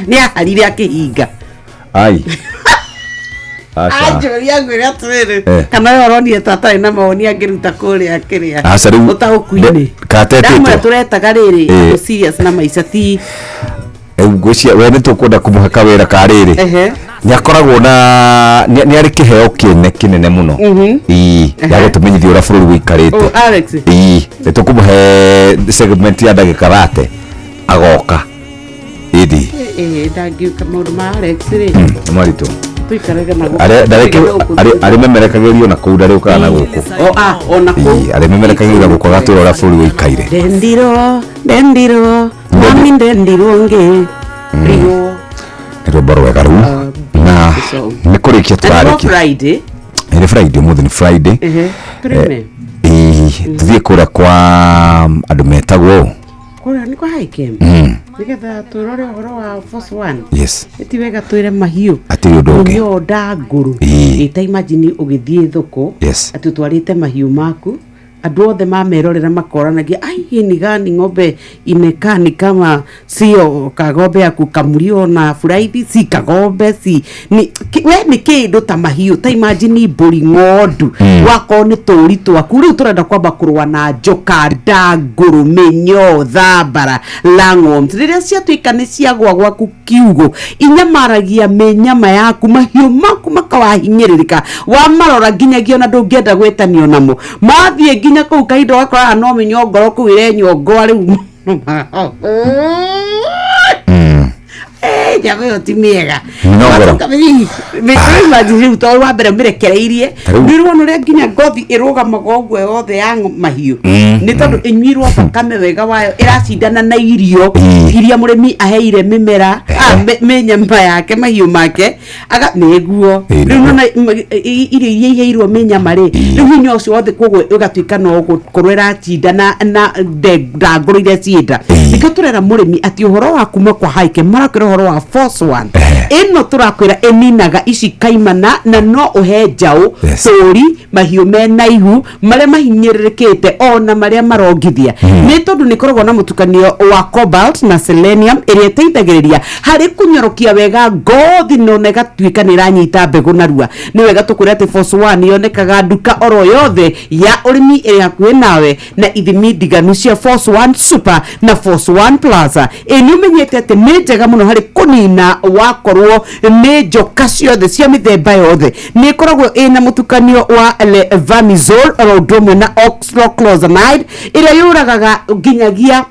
S1: Nĩ aharire akĩhinga.
S8: Ai. Aca.
S1: Anjũria ngwĩre atĩrĩrĩ
S8: Eh.
S1: kana we ũronire ta atarĩ na mawoni angĩruta kũrĩa kĩrĩa
S8: Aca rĩu
S1: ũtaũku-inĩ.
S8: katetĩtwo.
S1: Ndamwe tũretaga rĩrĩ andũ serious na maica ti
S8: Rĩu ngwĩciria we nĩ tũkwenda kũmũhe kawĩra ka rĩrĩ.
S1: Ehe.
S8: Nĩ akoragwo na nĩ arĩ kĩheo kĩene kĩnene mũno. Ĩĩ ya gũtũmenyithia ũrĩa bũrũri ũikarĩte.
S1: Oh, Alex.
S8: Ĩĩ nĩ tũkũmũhe segment ya ndagĩka rate agoka. Ĩthi.
S1: Ndangiũka maũndũ ma Alex rĩ.
S8: Nĩ maritũ.
S1: Tũikarage na gũkũ.
S8: Arĩ memerekagĩrio na kũu ndarĩũkaga na gũkũ.
S1: O a ona kũu.
S8: Ĩĩ arĩ memerekagĩrio na gũkũ agatwĩra ũrĩa bũrũri ũikaire.
S1: Ndendirwo ndendirwo mami ndendirwo ngĩ rigwo.
S8: Nĩ rwĩmbo rwega rũu na nĩ kũrĩkia tũrarĩkia.
S1: Friday.
S8: Nĩ Friday ũmũthĩ nĩ Friday.
S1: Tũrĩme.
S8: Ĩĩ tũthiĩ kũrĩa kwa andũ metagwo.
S1: Kũrĩa nĩ kwa Hikem. Nĩgetha tũrore ũhoro wa Force One.
S8: Yes.
S1: Ti wega twĩre mahiũ.
S8: Hatirĩ ũndũ ũngĩ.
S1: Mũmĩo ndangũrũ.
S8: Ĩĩ.
S1: Ta imagine ũgĩthiĩ thoko.
S8: Yes.
S1: Atĩ ũtwarĩte mahiũ maku. Andũ othe mamerorera makoranagia ai hii ni gani ng'ombe imekaa ni kama sio kagombe ya kukamuliwa na furaithi si kagombe si ni we nĩ kĩndũ ta mahiũ ta imagine mbũri ng'ondu wakorwo nĩ tũri twaku rĩu tũrenda kwamba kũrũa na njoka ndangũrũ mĩnyoo thambara lang'oms rĩrĩa ciatuĩka nĩ ciagwa gwaku kiugo inyamaragia mĩnyama yaku mahiũ maku makawahinyĩrĩrĩka wamarora nginyagia ona ndũngĩenda gwĩtanio namo mathiĩ nginya kũu kahinda ũgakoraga no mĩnyongoro kũu ĩrenyongoa rĩu nyama ĩyo ti mĩega rĩu tondũ wa mbere mĩrekereirie nĩũrona ũrĩa nginya ngothi ĩrũgamaga ũguo yothe ya mahiũ nĩ tondũ ĩnyuirwo thakame wega wayo ĩracindana na irio iria mũrĩmi aheire mĩmera mĩnyama yake mahiũ make aga nĩguo rĩu nona irio iria iheirwo mĩnyama rĩ rĩu hinya ũcio wothe koguo ĩgatuĩka no gũkorwo ĩracindana na ndangũrũ iria cienda nĩkĩo tũrera mũrĩmi atĩ ũhoro wa kuma kwa Hikem marakwĩra ũhoro wa Force One ĩno tũrakwĩra ĩninaga ici kaimana na no ũhe njaũ tũri mahiũ mena ihu marĩa mahinyĩrĩrĩkĩte ona marĩa marongithia nĩ tondũ nĩ ĩkoragwo na mũtukanio wa cobalt na selenium ĩrĩa ĩteithagĩrĩria harĩ kũnyorokia wega ngothi na ona ĩgatuĩka nĩ ĩranyita mbegũ narua. Nĩ wega tũkwĩre atĩ Force One yonekaga nduka oro yothe ya ũrĩmi ĩrĩ hakuhĩ nawe na ithimi ndiganu cia Force One Super na Force One Plus. Ĩ nĩ ũmenyete atĩ nĩ njega mũno harĩ kũnina wakorwo nĩ njoka ciothe cia mĩthemba yothe. Nĩ ĩkoragwo ĩna mũtukanio wa levamisole oro ũndũ ũmwe na oxyclozanide ĩrĩa yũragaga nginyagia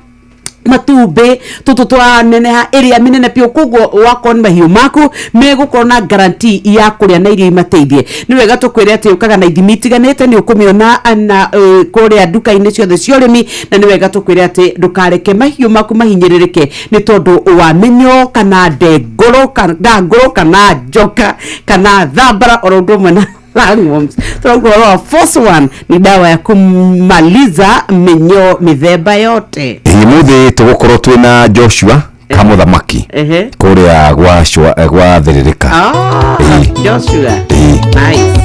S1: matumbĩ tũtũ tũraneneha ĩrĩa mĩnene biũ koguo wakorwo nĩ mahiũ maku megũkorwo na guarantee ya kũrĩa na irio imateithie. Nĩ wega tũkwĩre atĩ ũkaga na ithimi itiganĩte nĩ ũkũmĩona na kũrĩa nduka-inĩ ciothe cia ũrĩmi na nĩ wega tũkwĩre atĩ ndũkareke mahiũ maku mahinyĩrĩrĩke nĩ tondũ wa mĩnyoo kana ndengũrũ kana ndangũrũ kana njoka kana thambara oro ũndũ ũmwe na lungworms. Tũrauga ũhoro wa Force One ni dawa ya kumaliza minyoo mĩthemba yote.
S8: Ũmũthĩ tũgũkorwo twĩna Joshua Kamũthamaki kũrĩa gwa Thĩrĩrĩka.
S1: Joshua. Nice.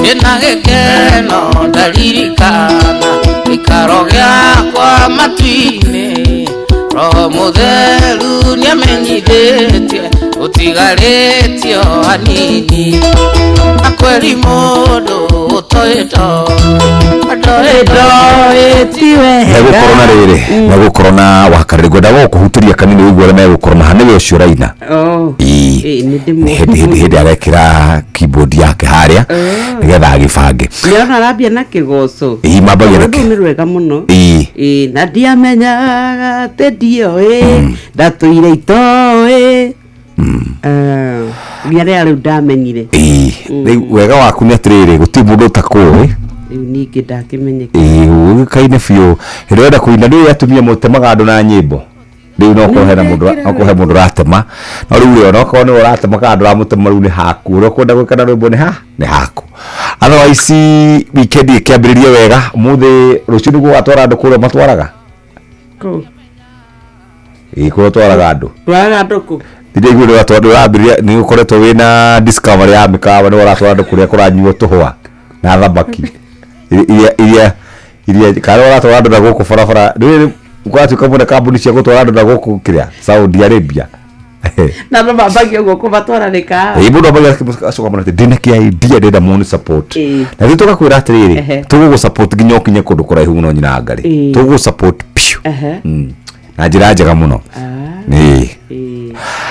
S9: Ndĩna gĩkeno ndaririkana gĩikaro gĩakwa matu-inĩ Roho Mũtheru nĩamenyithĩtie ũtigarĩtio hanini na kweri mũndũ ũtoĩ
S8: Megũkorwo na rĩrĩ, megũkorwo na wakarĩrĩ ngwenda gũkũhutĩria kanini ũigue ũrĩa megũkorwo na nĩwe ũcio ũraina. Ĩĩ, hĩndĩ arekĩra keyboard yake harĩa nĩgetha agĩbange.
S1: Nĩona arambia na kĩgoco.
S8: Ĩĩ, mambagia na
S1: Rũu nĩ rwega mũno.
S8: Ĩĩ.
S1: Ĩĩ, na ndiamenyaga atĩ ndioĩ ndatũire itoĩ. Nginya rĩrĩa rĩu ndamenyire.
S8: Ĩĩ, rĩu wega waku nĩ atĩrĩrĩ, gũtirĩ mũndũ ũtakũĩ.
S1: Rĩu ningĩ ndakĩmenyeka.
S8: Ĩĩ, ũĩkaine biũ. Hĩndĩ ĩrĩa ũrenda kũina nĩ atumia mũtemaga andũ na nyĩmbo. Rĩu no ũkorwo hena mũndũ, no ũkorwo he mũndũ ũratema. No rĩu rĩ, onokorwo nĩwe ũratema kana ndũramũtema rĩu nĩ haku. Ũrĩa ũkwenda gwĩka na rwĩmbo nĩ ha? Nĩ haku. Otherwise weekend ĩkĩambĩrĩrie wega. Ũmũthĩ rũciũ nĩguo ũgatwara andũ kũrĩa matwaraga?
S1: Kũ?
S8: Ĩĩ, kũrĩa ũtwaraga andũ.
S1: Twaraga andũ kũ?
S8: Ndiraigua nĩ ũratwara, ũrambĩrĩria nĩ ũkoretwo wĩna discovery ya mĩkawa, nĩ ũratwara andũ kũrĩa kũranyuo tũhũa na thamaki. Iria kana ũratwara andũ na gũkũ barabara. Rĩrĩ kũratuĩka mũno kambuni cia gũtwara andũ na gũkũ kĩrĩa Saudi Arabia.
S1: Na no mambagia ũguo kũmatwara mĩkawa.
S8: Ĩĩ, mũndũ ambagia acoka mũno atĩ ndĩna kĩa idea ndĩrenda mũni support. Na ithuĩ tũgakwĩra atĩrĩrĩ, tũgũgũ support nginya ũkinye kũndũ kũraihu mũno nyina ngarĩ. Tũgũgũ support piũ. Na njĩra njega mũno. Ĩĩ.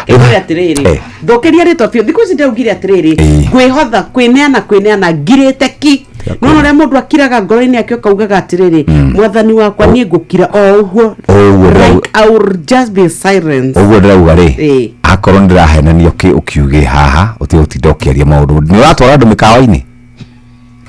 S1: Ĩkwĩra atĩrĩrĩ, thũkĩria rĩtwa biũ. Thikũ ici ndaugire atĩrĩrĩ, kwĩhotha, kwĩneana, kwĩneana ngirĩte ki. Nona ũrĩa mũndũ akiraga ngoro-inĩ yake ũkaugaga atĩrĩrĩ, mwathani wakwa niĩ ngũkira o ũguo. Like I will just be silent.
S8: Ũguo ndĩrauga rĩ, akorwo nĩ ndĩrahenania ũkiuge haha, ũtige gũtinda ũkĩaria maũndũ. Nĩ ũratwara andũ mĩkawa-inĩ?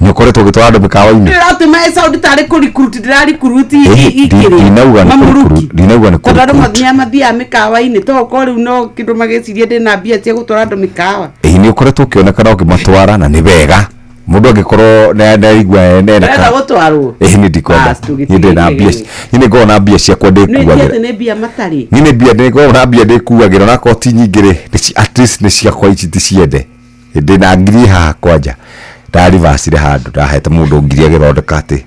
S8: Nĩ ũkoretwo ũgĩtwara andũ mĩkawa-inĩ?
S1: Ndĩratũma ĩsound tarĩ kũrikuruti ndĩrarikuruti ikĩrĩ.
S8: Ndinauga nĩ kũrikuruti. Ndinauga nĩ
S1: Tondũ andũ mathiaga mĩkawa-inĩ, to okorwo rĩu no kĩndũ magĩcirie ndĩna mbia cia gũtwara andũ mĩkawa.
S8: Ĩĩ, nĩ ũkoretwo ũkĩonekana ũkĩmatwara na nĩ wega. Mũndũ angĩkorwo nĩaraigua ena
S1: Ndĩrenda gũtwarwo.
S8: Ĩĩ, niĩ ndikwenda. Niĩ ndĩ na mbia, niĩ nĩ ngoragwo na mbia ciakwa ndĩkuagĩra.
S1: Nĩ nĩ mbia matarĩ.
S8: Niĩ nĩ mbia, nĩ ngoragwo na mbia ndĩkuagĩra, onakorwo ti nyingĩ rĩ, at least nĩ ciakwa ici ndiciende. Ndĩ na ngiri haha kwanja. Ndaribacire handũ, ndahete mũndũ ngiri agĩthondeka atĩ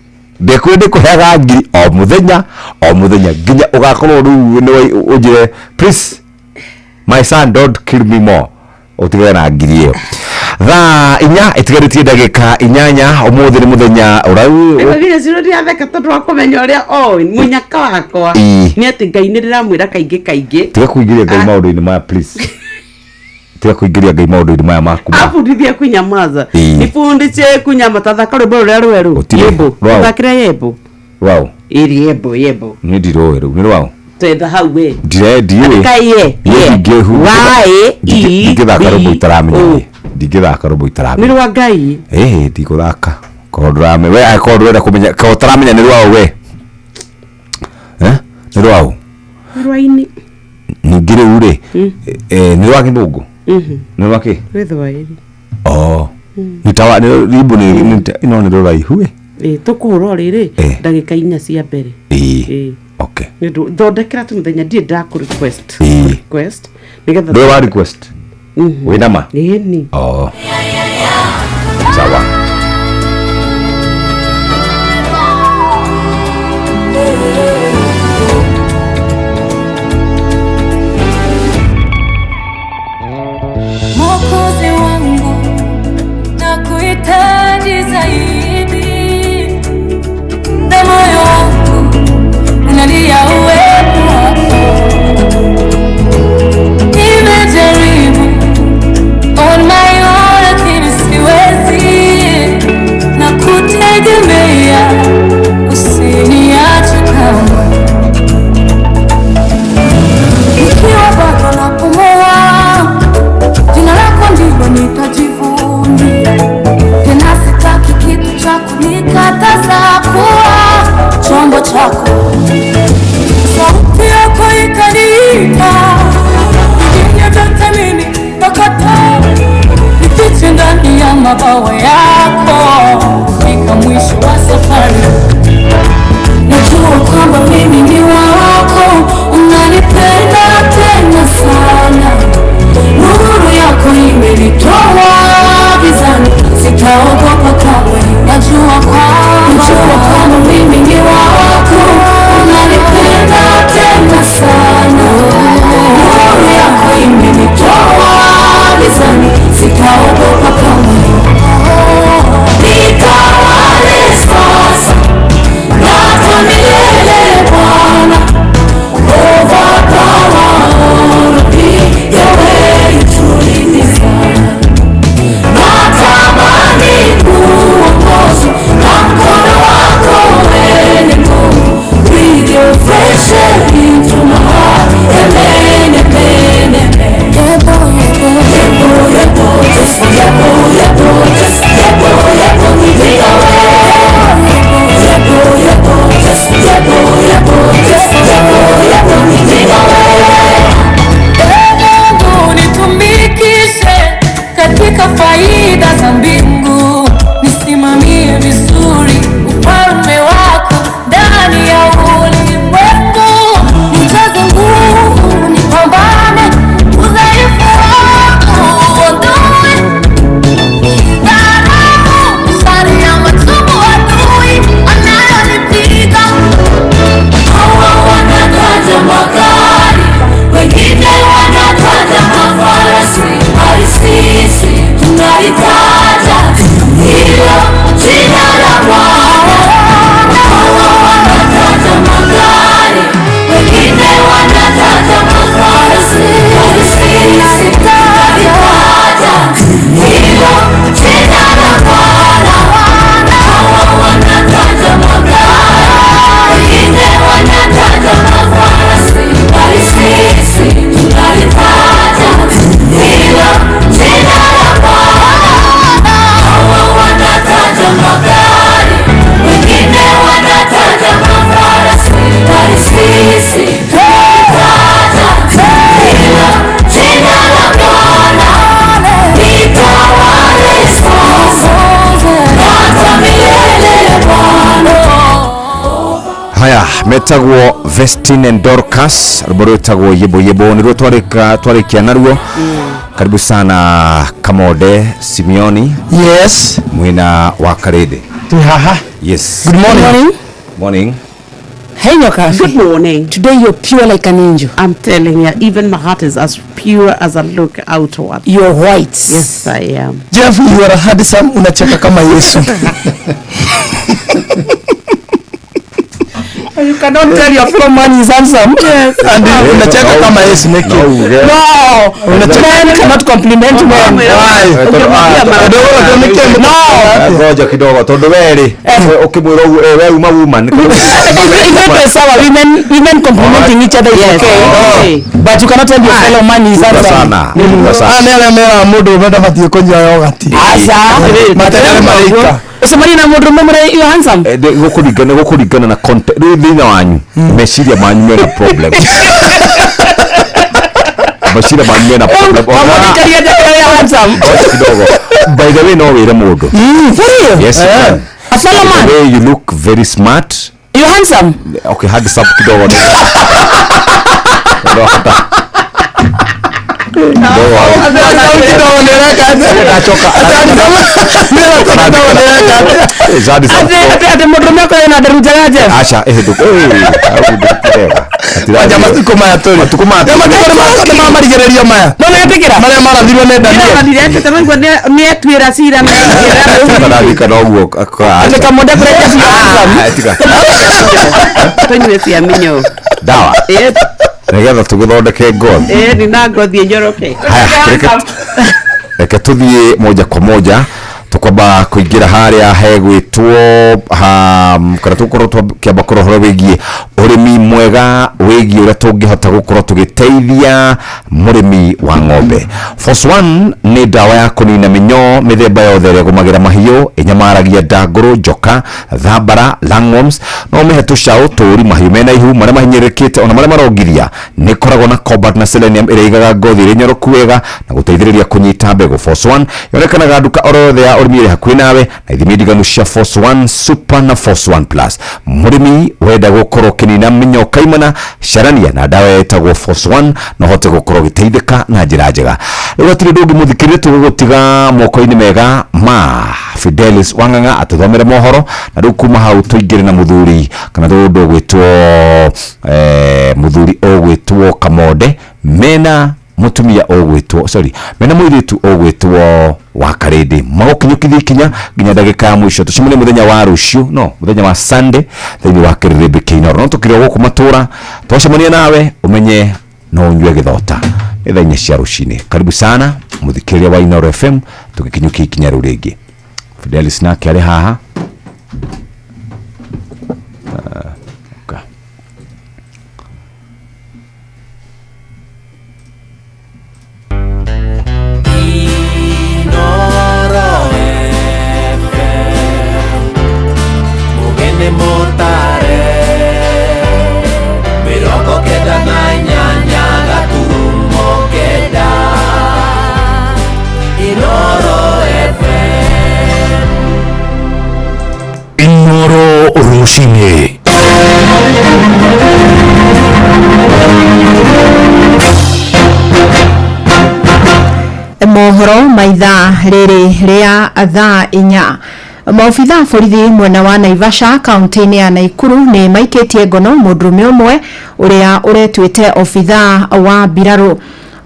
S8: ndĩkwĩ ndĩkũheaga ngiri o mũthenya o mũthenya nginya ũgakorwo rĩu nĩ ũnjĩre please my son don't kill me more, ũtigane na ngiri ĩyo. Thaa 4 ĩtigarĩtie ndagĩka 8. Ũmũthĩ nĩ mũthenya ũrau.
S1: Ĩgũthire ciro ndiratheka tondũ wa kũmenya ũrĩa oĩ mũnyaka wakwa. Nĩ atĩ Ngai nĩ ndĩramwĩra kaingĩ kaingĩ.
S8: Tiga kũingĩria Ngai maũndũ-inĩ maya please. Tiga kũingĩria Ngai maũndũ-inĩ maya maku.
S1: Abundithie kunyamaza. Nifundishe kunyamaza. Thaka rwĩmbo rũrĩa rwerũ. Yembo. Thakĩra yembo.
S8: Rwaũ?
S1: Ĩrĩ yembo yembo.
S8: Niĩ ndirũĩ rĩu. Nĩ rwaũ?
S1: Twetha hau we.
S8: Ndiũĩ.
S1: Andĩka ye. Y E
S8: Ndingĩthaka rwĩmbo itaramenya niĩ. Ndingĩthaka rwĩmbo itaramenya.
S1: Nĩ rwa Ngai.
S8: Ĩĩ, ndigũthaka. Korwo ndũramenya. We angĩkorwo ndũrenda kũmenya, korwo ũtaramenya nĩ rwaũ we. Nĩ rwaũ?
S1: Nĩ rwa ini.
S8: Ningĩ rĩu rĩ, nĩ rwa gĩthũngũ? Nĩ rwa kĩ?
S1: Rwĩthwaĩri.
S8: Oh. Nĩ tawa nĩ rwĩmbo nĩ ĩno nĩ rũraihu ĩ.
S1: Ĩĩ, tũkũhũra o rĩrĩ ndagĩka 4 cia mbere.
S8: Ĩĩ. Okay.
S1: Nĩ ũndũ thondekera tu mũthenya ndirĩ ndakũ request. Request nĩgetha
S8: Ndũĩ wa request? Wĩna ma?
S1: Ĩni.
S8: Oh. Sawa.
S15: Mwokozi wangu nakuhitaji zaidi, na moyo wangu unalia uwepo wako. Nimejaribu on my own lakini siwezi, na kutegemea usiniache kamwe. Nikiwa bado napumua, jina lako ndilo nitajivunia. Tena sitaki kitu cha kunikataza kuwa chombo chako. Sauti yako ikaniita, vingine vyote mimi nakataa. Nifiche ndani ya mabawa yako fika mwisho wa safari. Najua kwamba mimi ni wako, unanipenda tena sana. Nuru yako imenitoa gizani, sitaogopa kamwe. Najua kwamba mimi ni wako, unanipenda tena sana. Nuru yako imenitoa gizani, sitaogopa kamwe. Nitawa Nipate faida za mbingu, nisimamie vizuri ufalme wako ndani ya ulimwengu. Nijaze nguvu, nipambane, udhaifu wangu uondoe. Dharau, mishale ya machungu adui anayonipiga. Hawa wanataja magari, wengine wanataja mafarasi, bali sisi tunalitaja hilo jina la Bwana. Hawa wanataja magari, wengine wanataja mafarasi, bali sisi tunalitaja hilo jina la Bwana. Hawa wanataja magari, wengine wanataja mafarasi, bali sisi tunalitaja hilo jina la Bwana. Hawa wanataja magari, wengine wanataja mafarasi, bali sisi tunalitaja hilo jina la Bwana. Litawale sasa hata milele Bwana.
S8: Haya, metagwo Vestin and Dorcas, rwimbo rwitagwo Yebo Yebo nĩruo twarĩkia naruo. Karibu sana Kamode Simeoni.
S13: Yes.
S8: Mwina wa Karede.
S13: Twi haha.
S8: Yes.
S13: Good morning.
S8: Morning.
S18: Hey, Nyokabi.
S1: Good morning.
S18: Today you're pure like an angel.
S1: I'm telling you, even my heart is as pure as I look outward.
S18: You're white.
S1: Yes, I am.
S13: Jeff, you are handsome, unacheka kama Yesu.
S18: You cannot tell your fellow man is handsome.
S1: Yes.
S13: And unacheka kama Yesu neki.
S18: No. Men cannot compliment men.
S13: Why? No.
S8: Ngoja kidogo tondu weri ukimwira uguo we uma woman.
S18: Even sawa, women complimenting each other is okay. But you cannot tell your fellow man is handsome.
S8: Sana.
S13: Ah, nĩ arĩa meraga mũndũ ũrĩa ndabatiĩ kũnyua yogati.
S18: Aca.
S13: Materere marĩika.
S18: Ucemanie na mũndũ ũmwe mũre you are handsome.
S8: Gũkũringana na content rĩu thĩna wanyu, meciria manyu mena problem, meciria manyu mena problem.
S18: Wamũthikĩria njĩra ya handsome.
S8: Ngoja kidogo, by the way, no wĩre mũndũ.
S18: For real?
S8: Yes, you can.
S18: A fellow
S8: The
S18: man.
S8: way you look, very smart.
S18: You handsome.
S8: Okay, handsome kidogo. Ndo hata kidogo.
S13: Kidogo nĩreka.
S8: Ndachoka. Zadi sana.
S18: Ate mũndũ ũmwe akorwo na nderu njega, Jeff.
S8: Aca ĩhĩndũke.
S13: Wanja matukũ maya tũrĩ.
S8: Matukũ maya
S13: Nĩ matukũ nĩ ma marigĩrĩrio maya.
S18: No nĩwetĩkĩra?
S13: Marĩa marathirwo nĩ Daniel.
S1: Nĩetuĩra cira.
S8: Ndarika noguo.
S18: Ate Kamode kũrĩa Jeff you are handsome.
S8: Tiga.
S1: Tũnyue cia mĩnyoo.
S8: Dawa. Nĩgetha tũgĩthondeke ngothi.
S1: Ĩĩ, nina ngothi ĩnyoroke.
S8: Haya, reke tuthiĩ moja kwa moja tukwamba kũingĩra harĩa hegwĩtwo kana tũgũkorwo tũkĩamba kũrora ũhoro wĩgiĩ ũrĩmi mwega, wĩgiĩ ũrĩa tũngĩhota gũkorwo tũgĩteithia mũrĩmi wa ng'ombe. Force One nĩ ndawa ya kũnina mĩnyoo mĩthemba yothe ĩrĩa ĩgũmagĩra mahiũ, ĩnyamaragia ndangũrũ, njoka, thambara, lungworms. No ũmĩhe tũcaũ, tũũri, mahiũ mena ihu, marĩa mahinyĩrĩrĩkĩte ona marĩa marongithia. Nĩ ĩkoragwo na cobalt na selenium ĩrĩa ĩigaga ngothi ĩrĩ nyoroku wega na gũteithĩrĩria kũnyita mbegũ. Force One yonekanaga nduka oro yothe ya ũrĩmi ĩrĩ hakuhĩ nawe na ithimi ndiganu cia Force One Super na Force One Plus. Mũrĩmi wenda gũkorwo ũkĩnina mĩnyoo kaimana, carania na ndawa ĩtagwo Force One na ũhote gũkorwo ũgĩteithĩka na njĩra njega. Rĩu hatirĩ ũndũ ũngĩ mũthikĩrĩria, tũgũgũtiga moko-inĩ mega ma Fidelis Wang'ang'a atũthomere mohoro, na rĩu kuma hau tũingĩre na mũthuri kana mũndũ ũgwĩtwo mũthuri ũgwĩtwo Kamode mena mũtumia ũgwĩtwo, sorry, mena mũirĩtu ũgwĩtwo wa Karĩndĩ, magũkinyũkithia ikinya nginya ndagĩka ya mũico. Tũcemanie mũthenya wa rũciũ, no mũthenya wa Sunday thĩinĩ wa kĩrĩrĩmbĩ kĩa Inooro. No tũkĩrĩ o gũkũ matũra, twacemania nawe ũmenye no ũnyue gĩthota. Nĩ thaa 4 cia rũcinĩ. Karibu sana mũthikĩrĩria wa Inooro FM, tũgĩkinyũkia ikinya rĩu rĩngĩ. Fidelis nake arĩ haha. Okay.
S19: Inoro FM, mugene motare, 9 8 gaturumo kenda. Inoro.
S10: Rũcinĩ.
S16: Mohoro ma ithaa rĩrĩ rĩa thaa 4. Maobitha a borithi mwena wa Naivasha kaunti-inĩ ya Naikuru nĩ maikĩtie ngono mũndũrũme ũmwe ũrĩa ũretuĩte obitha wa mbirarũ.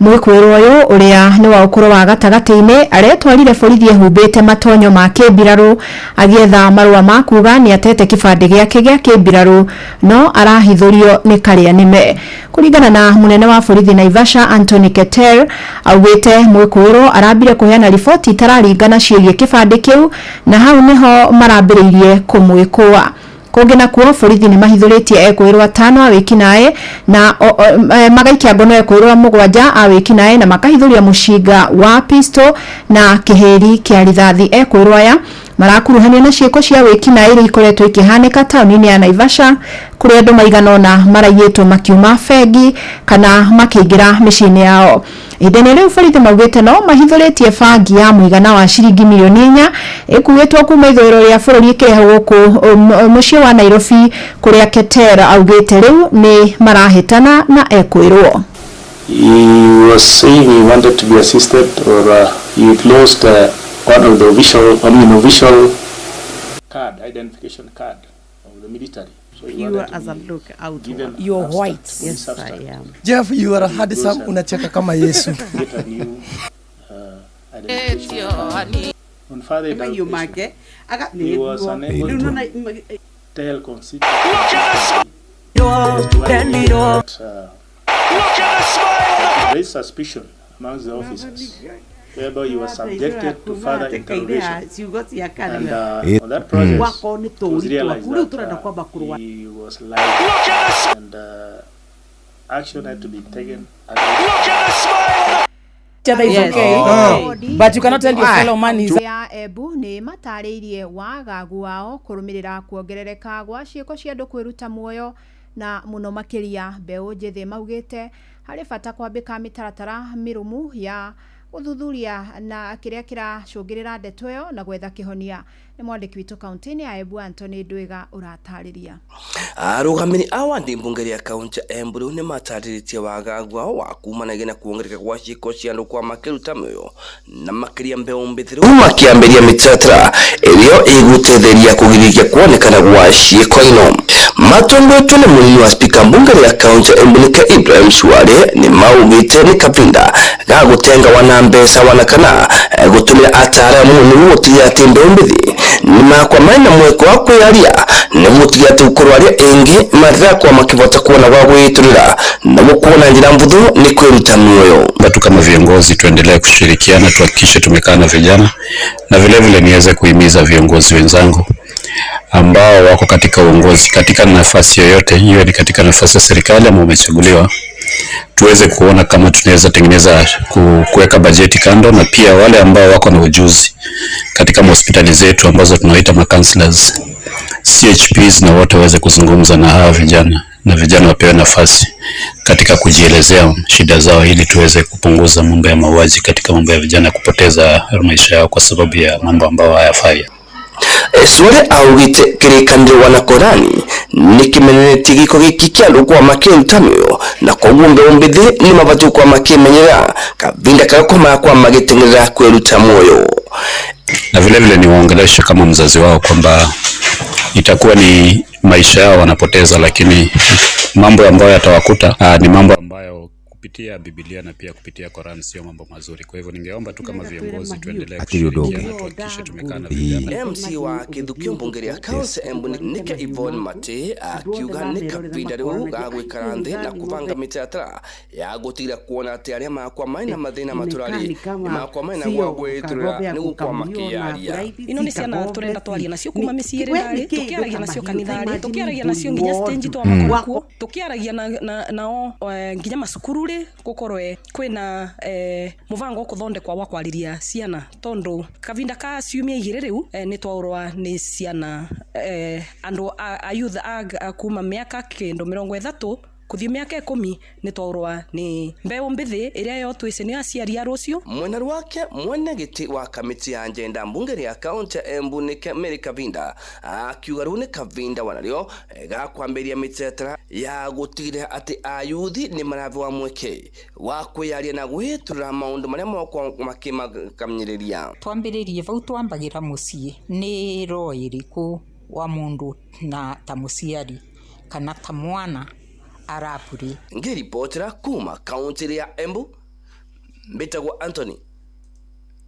S16: Mwĩkũĩrwo ũyũ ũrĩa nĩ wa ũkũrũ wa gatagatĩ-inĩ aretwarire borithi ehumbĩte matonyo ma kĩmbirarũ agĩetha marũa ma kuga nĩ atete kĩbandĩ gĩake gĩa kĩmbirarũ no arahithũrio nĩ karĩa nĩme. Kũringana na mũnene wa borithi Naivasha Anthony Keter, augĩte mwĩkũĩrwo arambire kũheana riboti itararingana ciĩgiĩ kĩbandĩ kĩu na hau nĩho marambĩrĩirie kũmwĩkũa. Kũngĩ nakuo borithi nĩ mahithũrĩtie ekũĩrwo 5 a wĩkinaĩ na magaikia ngono ekũĩrwo 7 a wĩkinaĩ na makahithũria mũcinga wa pistol na kĩhĩri kĩa rithathi. Ekũĩrwo aya marakuruhanio na ciĩko cia wĩkinaĩ iria ikoretwo ikĩhanĩka taũni-inĩ ya Naivasha kũrĩa andũ maigana ũna maraiyĩtwo makiuma bengi kana makĩingĩra mĩciĩ-inĩ yao. Ihinda-inĩ rĩu borithi maugĩte no mahithũrĩtie bangi ya mũigana wa ciringi milioni 4 ĩkuĩtwo kuma ithũĩro rĩa bũrũri ĩkĩrehwo gũkũ mũciĩ wa Nairobi kũrĩa Keter augĩte rĩu nĩ marahĩtana na ekwĩrwo.
S17: He was saying he wanted to be assisted or he had lost one of the official, I mean, official card, identification card of the military. So he
S1: Pure
S17: wanted to
S1: as a
S17: be
S1: look out.
S17: given
S18: You're
S17: abstract,
S18: white.
S1: Yes, I
S17: abstract.
S1: am.
S13: Jeff, you are handsome, unacheka kama Yesu.
S17: Get a new identification card. On further
S1: Mahiũ
S17: interrogation,
S1: make aga
S17: he was
S1: nĩguo.
S17: unable
S1: Rĩu
S17: to
S1: nona
S17: tell constituency that there is suspicion amongst the officers, whereby he was subjected to further interrogation.
S1: Ciugo cia
S17: And
S1: kanua
S17: on that process,
S1: Wakorwo nĩ
S17: it was
S1: tũũri
S17: realized
S1: twaku rĩu
S17: that
S1: tũrenda kwamba kũrũa.
S17: he was lying, and action had to be taken against.
S18: Each other is
S1: Yes.
S18: okay.
S1: Oh.
S18: But you cannot tell your fellow man is
S16: ya Embu nĩ matarĩirie wagagu wao kũrũmĩrĩra kuongerereka gwa ciĩko cia andũ kwĩruta muoyo na mũno makĩria mbeũ njĩthĩ. Maugĩte harĩ bata kwambĩka mĩtaratara mĩrũmu ya gũthuthuria na kĩrĩa kĩracũngĩrĩra ndeto ĩyo na gwetha kĩhonia. Nĩ mwandĩki witũ kaunti-inĩ ya Embu Anthony Ndwiga ũratarĩria.
S21: Arũgamĩrĩri a wandi mbunge rĩa kaunti ya Embu rĩu nĩmatarĩrĩtie wagagu wao wa kumanagia na kuongerereka gwa ciĩko cia andũ kwa makĩruta mĩoyo na makĩria mbeũ mbĩthĩ rĩu makĩambĩrĩria mĩtaratara ĩrĩa ĩgũteithĩrĩria kũgirĩrĩria kuonekana gwa ciĩko ino. Matongoretio nĩ mũnini wa spika mbunge rĩa kaunti ya Embu nĩke Ibrahim Swale nĩ maugĩte nĩ kavinda ga gũtenga wana mbeca wana kana gũtũmĩra ataaramu nĩguo gũtigĩrĩra atĩ mbeũ mbĩthĩ nĩmakwa marĩ na mweke wa kwĩyaria nĩguo gũtigĩrĩra atĩ gũkorwo arĩa ĩngĩ matirakorwo makĩbota kuona gwa gwĩtũrĩra na gũkuona njĩra mbũthũ nĩ kwĩruta mĩoyo.
S22: Tu kama viongozi tuendelee kushirikiana, tuhakikishe tumekaa na vijana, na vile vile niweze kuhimiza viongozi wenzangu ambao wako katika uongozi katika nafasi yoyote, iwe ni katika nafasi ya serikali ama umechaguliwa, tuweze kuona kama tunaweza tengeneza kuweka bajeti kando, na pia wale ambao wako na ujuzi katika hospitali zetu ambazo tunawaita ma counselors, CHPs, na wote waweze kuzungumza na hawa vijana na vijana wapewe nafasi katika kujielezea shida zao, ili tuweze kupunguza mambo ya mauaji katika mambo ya vijana kupoteza maisha yao kwa sababu ya mambo ambayo hayafai.
S21: Swale augite kĩrĩkanĩro na Korani nĩ kĩmeneretie gĩko gĩkĩ kĩa andũ kwa makĩruta mĩoyo na koguo mbeũ mbĩthĩ nĩ mabatiĩ gũkorwo makĩmenyerera kavinda karĩa kwa magĩteng'erera kwĩruta muoyo.
S22: Na vile vile niwaongeleshe kama mzazi wao kwamba itakuwa ni maisha yao wanapoteza, lakini mambo ambayo yatawakuta ni mambo ambayo kupitia Biblia na pia kupitia Koran sio mambo mazuri. Kwa hivyo ningeomba tu kama viongozi tuendelee
S8: Hatirĩ ũndũ ũngĩ.
S22: kushirikiana, tuhakikishe tumekaa na vijana.
S21: MC wa Kĩthukio mbunge rĩa kaunti ya Embu nĩke Yvonne Mate akiuga nĩ kavinda rĩu ga gũikara thĩ na kũbanga mĩtaratara ya gũtigĩrĩra kuona atĩ arĩa makwa marĩ na mathĩna matũrarĩ nĩmakwa marĩ na gwa gwĩtũrĩra nĩ gũkorwo makĩyaria.
S25: Ino nĩ ciana tũrenda twarie nacio kuma mĩciĩ ĩrĩ ndarĩ, tũkĩaragia nacio kanitha-rĩ, tũkĩaragia nacio nginya stage twamakora kuo, tũkĩaragia nao nginya macukuru-rĩ, gũkorwe kwĩna mũbango ũkũthondekwa wa kwarĩria ciana, tondũ kavinda ka ciumia 2 rĩu nĩ twaũrwa nĩ ciana andũ a youth a kuma mĩaka kĩndũ 30 Kuthii miaka 10 ni twaurwa ni mbeu mbithi iria yo twisi ni aciari a rucio.
S21: Mwena rwake mwene giti wa kamiti ya njenda mbunge ya kaunti ya Embu ni Mary Kavinda akiuga riu ni Kavinda wanario gakwambiria mitetra ya gutigirira ati ayuthi ni marabewa mweke wa kwiyaria na gwiturira maundu maria mokwa makimakamnyiriria.
S3: Twambiririe vau twambagira mucii ni ro iriku wa mundu na ta muciari kana ta mwana arapuri.
S21: Ngiripotera kuma kaunti ya Embu mbitagwo Anthony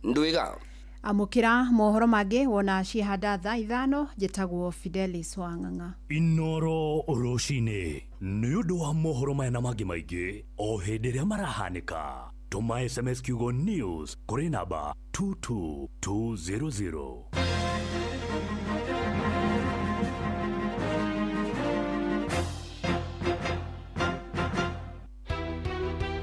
S21: Nduiga.
S16: Amukira mohoro mangĩ wona cihanda thaa 5 njĩtagwo Fidelis Wang'ang'a.
S10: Inoro rũcinĩ nĩ ũndũ wa mohoro maya na mangĩ maingĩ o hĩndĩ ĩrĩa marahanĩka. Tũma SMS kiugo news kũrĩ namba 22200.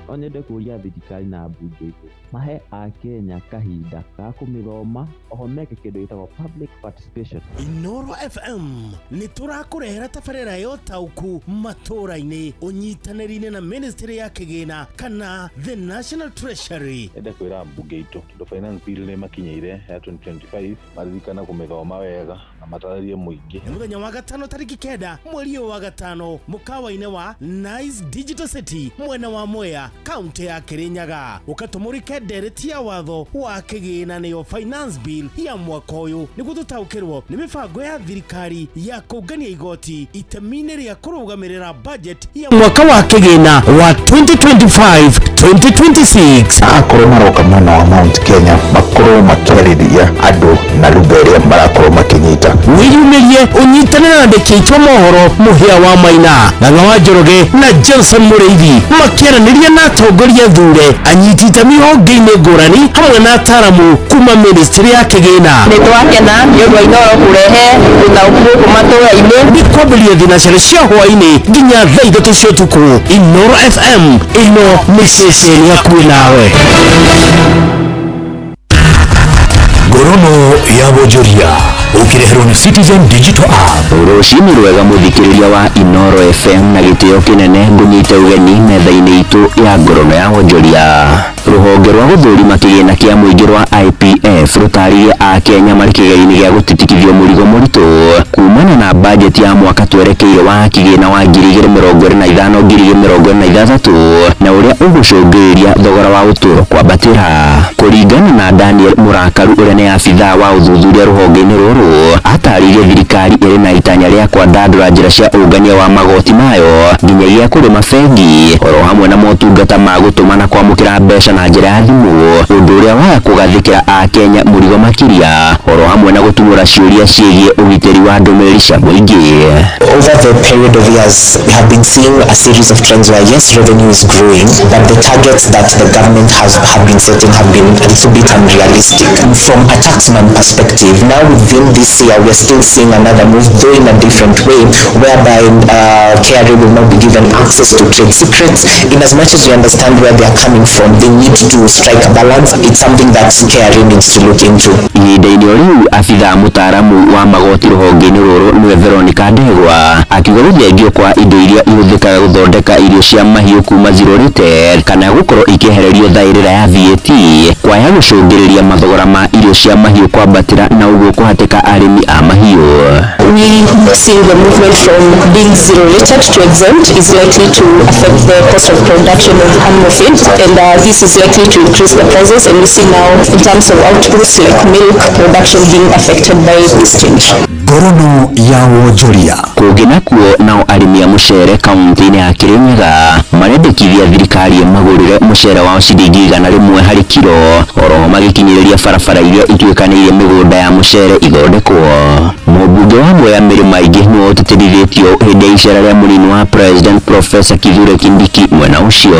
S4: No nyende kũria thirikari na mbunge itũ mahe akenya kahinda ka kũmĩthoma oho meke kĩndũ gĩtagwo public participation.
S12: Inoro FM nĩ tũrakũrehera tabarĩra ya ũtaũku matũra-inĩ ũnyitanĩri-inĩ na Ministry ya Kĩgĩna kana the National Treasury.
S7: Ende kwĩra mbunge itũ tondũ finance bill nĩ makinyĩire ya 2025 maririkana kũmĩthoma wega na matarĩrie mũingĩ.
S12: Nĩ mũthenya wa gatano tarĩki 9 mweri ũyũ wa gatano mũkawa-inĩ wa Nice Digital City mwena wa Mwea kaunti ya Kirinyaga ukatumurike ndereti ya watho wa kĩgĩna nĩyo finance bill ya mwaka ũyũ nĩguo tũtaũkĩrwo nĩ mĩbango ya thirikari ya kũngania igoti itemi-inĩ rĩa kũrũgamĩrĩra budget ya mwaka wa kĩgĩna wa 2025-2026.
S11: Akorwo maroka mwena wa Mount Kenya makorwo makĩarĩria andũ na lugha ĩrĩa marakorwo makĩnyita.
S12: Wĩyumĩrie ũnyitane na andĩki aitũ mohoro Mũhĩa wa Maina, Ng'ang'a wa Njoroge na Johnson Mũrĩithi makĩaranĩria na atongoria thure anyiti itemi honge-inĩ ngũrani hamwe na ataramu kuma Ministry ya Kĩgĩna.
S24: Nĩ twakena nĩ ũndũ wa Inoro kũrehe ũtaũku gũkũ matũra-inĩ.
S12: Nĩ kwambĩrĩria thinacara cia hwaĩ-inĩ nginya thaa 3 cia ũtukũ. Inoro FM ĩno nĩ ceceni hakuhĩ nawe.
S10: Ngorono ya Bonjoria ukireherwo ni Citizen Digital App.
S26: Rũcinĩ rwega mũthikĩrĩria wa Inoro FM na gĩtĩo kĩnene ngũnyite ũgeni metha-inĩ itũ ya ngorono ya Bonjoria. Rũhonge rwa gũthũrima kĩgĩna kĩa mũingĩ rwa IPF rũtarĩrie akenya marĩ kĩgerio-inĩ gĩa gũtitikithio mũrigo mũritũ kumana na bajeti ya mwaka twerekeire wa kĩgĩna wa 2025-2026 na ũrĩa ũgũcũngĩrĩria thogora wa ũtũũro kwambatĩra. Kũringana na Daniel Mũrakaru ũrĩa nĩ abithaa wa ũthuthuria rũhonge-inĩ rũrũ atarĩirie thirikari ĩrĩ na itanya rĩa kwandandũra njĩra cia ũngania wa magoti mayo nginyagia kũrĩ mabengi oro hamwe na motungata ma gũtũma na kwamũkĩra mbeca na njĩra ya thimũ ũndũ ũrĩa waga kũgathĩkĩra akenya mũrigo makĩria oro hamwe na gũtumũra ciũria ciĩgiĩ ũgitĩri wa ndũmĩrĩri cia mũingĩ.
S27: Over the period of years, we have been seeing a series of trends where yes, revenue is growing, but the targets that the government have been setting have been a little bit unrealistic. From a taxman perspective, now within this year, we are still seeing another move, though in a different way, whereby KRA will not be given access to trade secrets. In as much as we understand where they are coming from, they need to strike a balance. It's something that KRA needs to look into.
S26: Ihinda-inĩ o rĩu abithaa mũtaaramu wa magoti rũhonge-inĩ rũrũ nĩwe Veronica Ndegwa akiuga gũthengio kwa indo iria ihũthĩkaga gũthondeka irio cia mahiũ kuma zero rated kana gũkorwo ikĩehererio thaĩrĩra ya VAT kwaya gũcũngĩrĩria mathogora ma irio cia mahiũ kwambatĩra na ũguo kũhatĩka arĩmi a mahiũ.
S28: We see the movement from being zero rated to exempt is likely to affect the cost of production of animal feed, and this is likely to increase the prices, and we see now in terms of outputs like milk production being affected by this change.
S26: Ngorono ya Wonjoria. Kũngĩ nakuo nao arĩmi a mũcere kaunti-inĩ ya Kirinyaga marendekithia thirikari ĩmagũrĩre mũcere wao ciringi 100 harĩ kiro oro magĩkinyĩrĩria barabara iria ituĩkanĩirie mĩgũnda ya mũcere ithondekwo. Mũmbunge wa Mwea Mĩrĩma Ingĩ nĩwe ũtĩtĩrithĩtio hĩndĩ ya icera rĩa mũnini wa President Professor Kithure Kindiki mwena ũcio.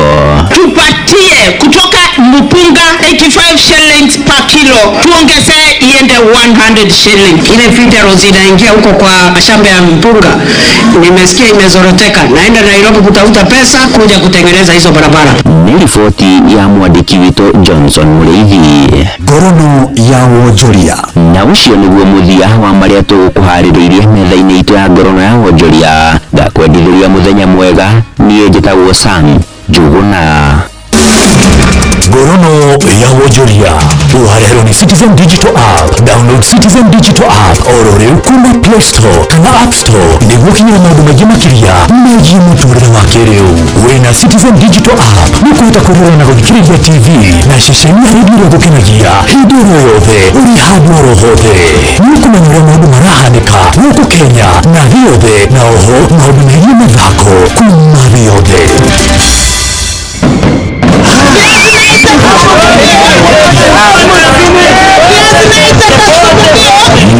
S29: Tupatie kutoka mpunga 85 shillings per kilo tuongezee
S2: iende 100 shilling. Ile feeder roads inaingia huko kwa mashamba ya mpunga, nimesikia imezoroteka. Naenda Nairobi kutafuta pesa kuja kutengeneza hizo barabara.
S26: Nĩ riboti ya mwandĩki witũ Johnson Mũrĩithi.
S10: Ngorono ya wonjoria.
S26: Na ũcio nĩguo mũthia wa marĩa tũgũkũharĩrĩirie metha-inĩ itũ ya ngorono ya wonjoria. Ngakwendithĩria mũthenya mwega. Niĩ njĩtagwo Sam Njũgũna.
S10: Ngorono ya wonjoria ũhareherwo nĩ Citizen Digital App. Download Citizen Digital App oro rĩu kuma Play Store kana App Store nĩguo ũkinyĩre maũndũ maingĩ makĩria megiĩ mũtũrĩre wa kĩrĩu. Wĩna Citizen Digital App nĩ ũkũhota kwĩrorera na gũthikĩrĩria TV na ceceni ya redio ĩrĩa ĩgũkenagia hĩndĩ oro yothe ũrĩ handũ oro hothe. Nĩ ũkũmenya ũrĩa maũndũ marahanĩka gũkũ Kenya na thĩ yothe, na oho maũndũ megiĩ mathako kuma thĩ yothe.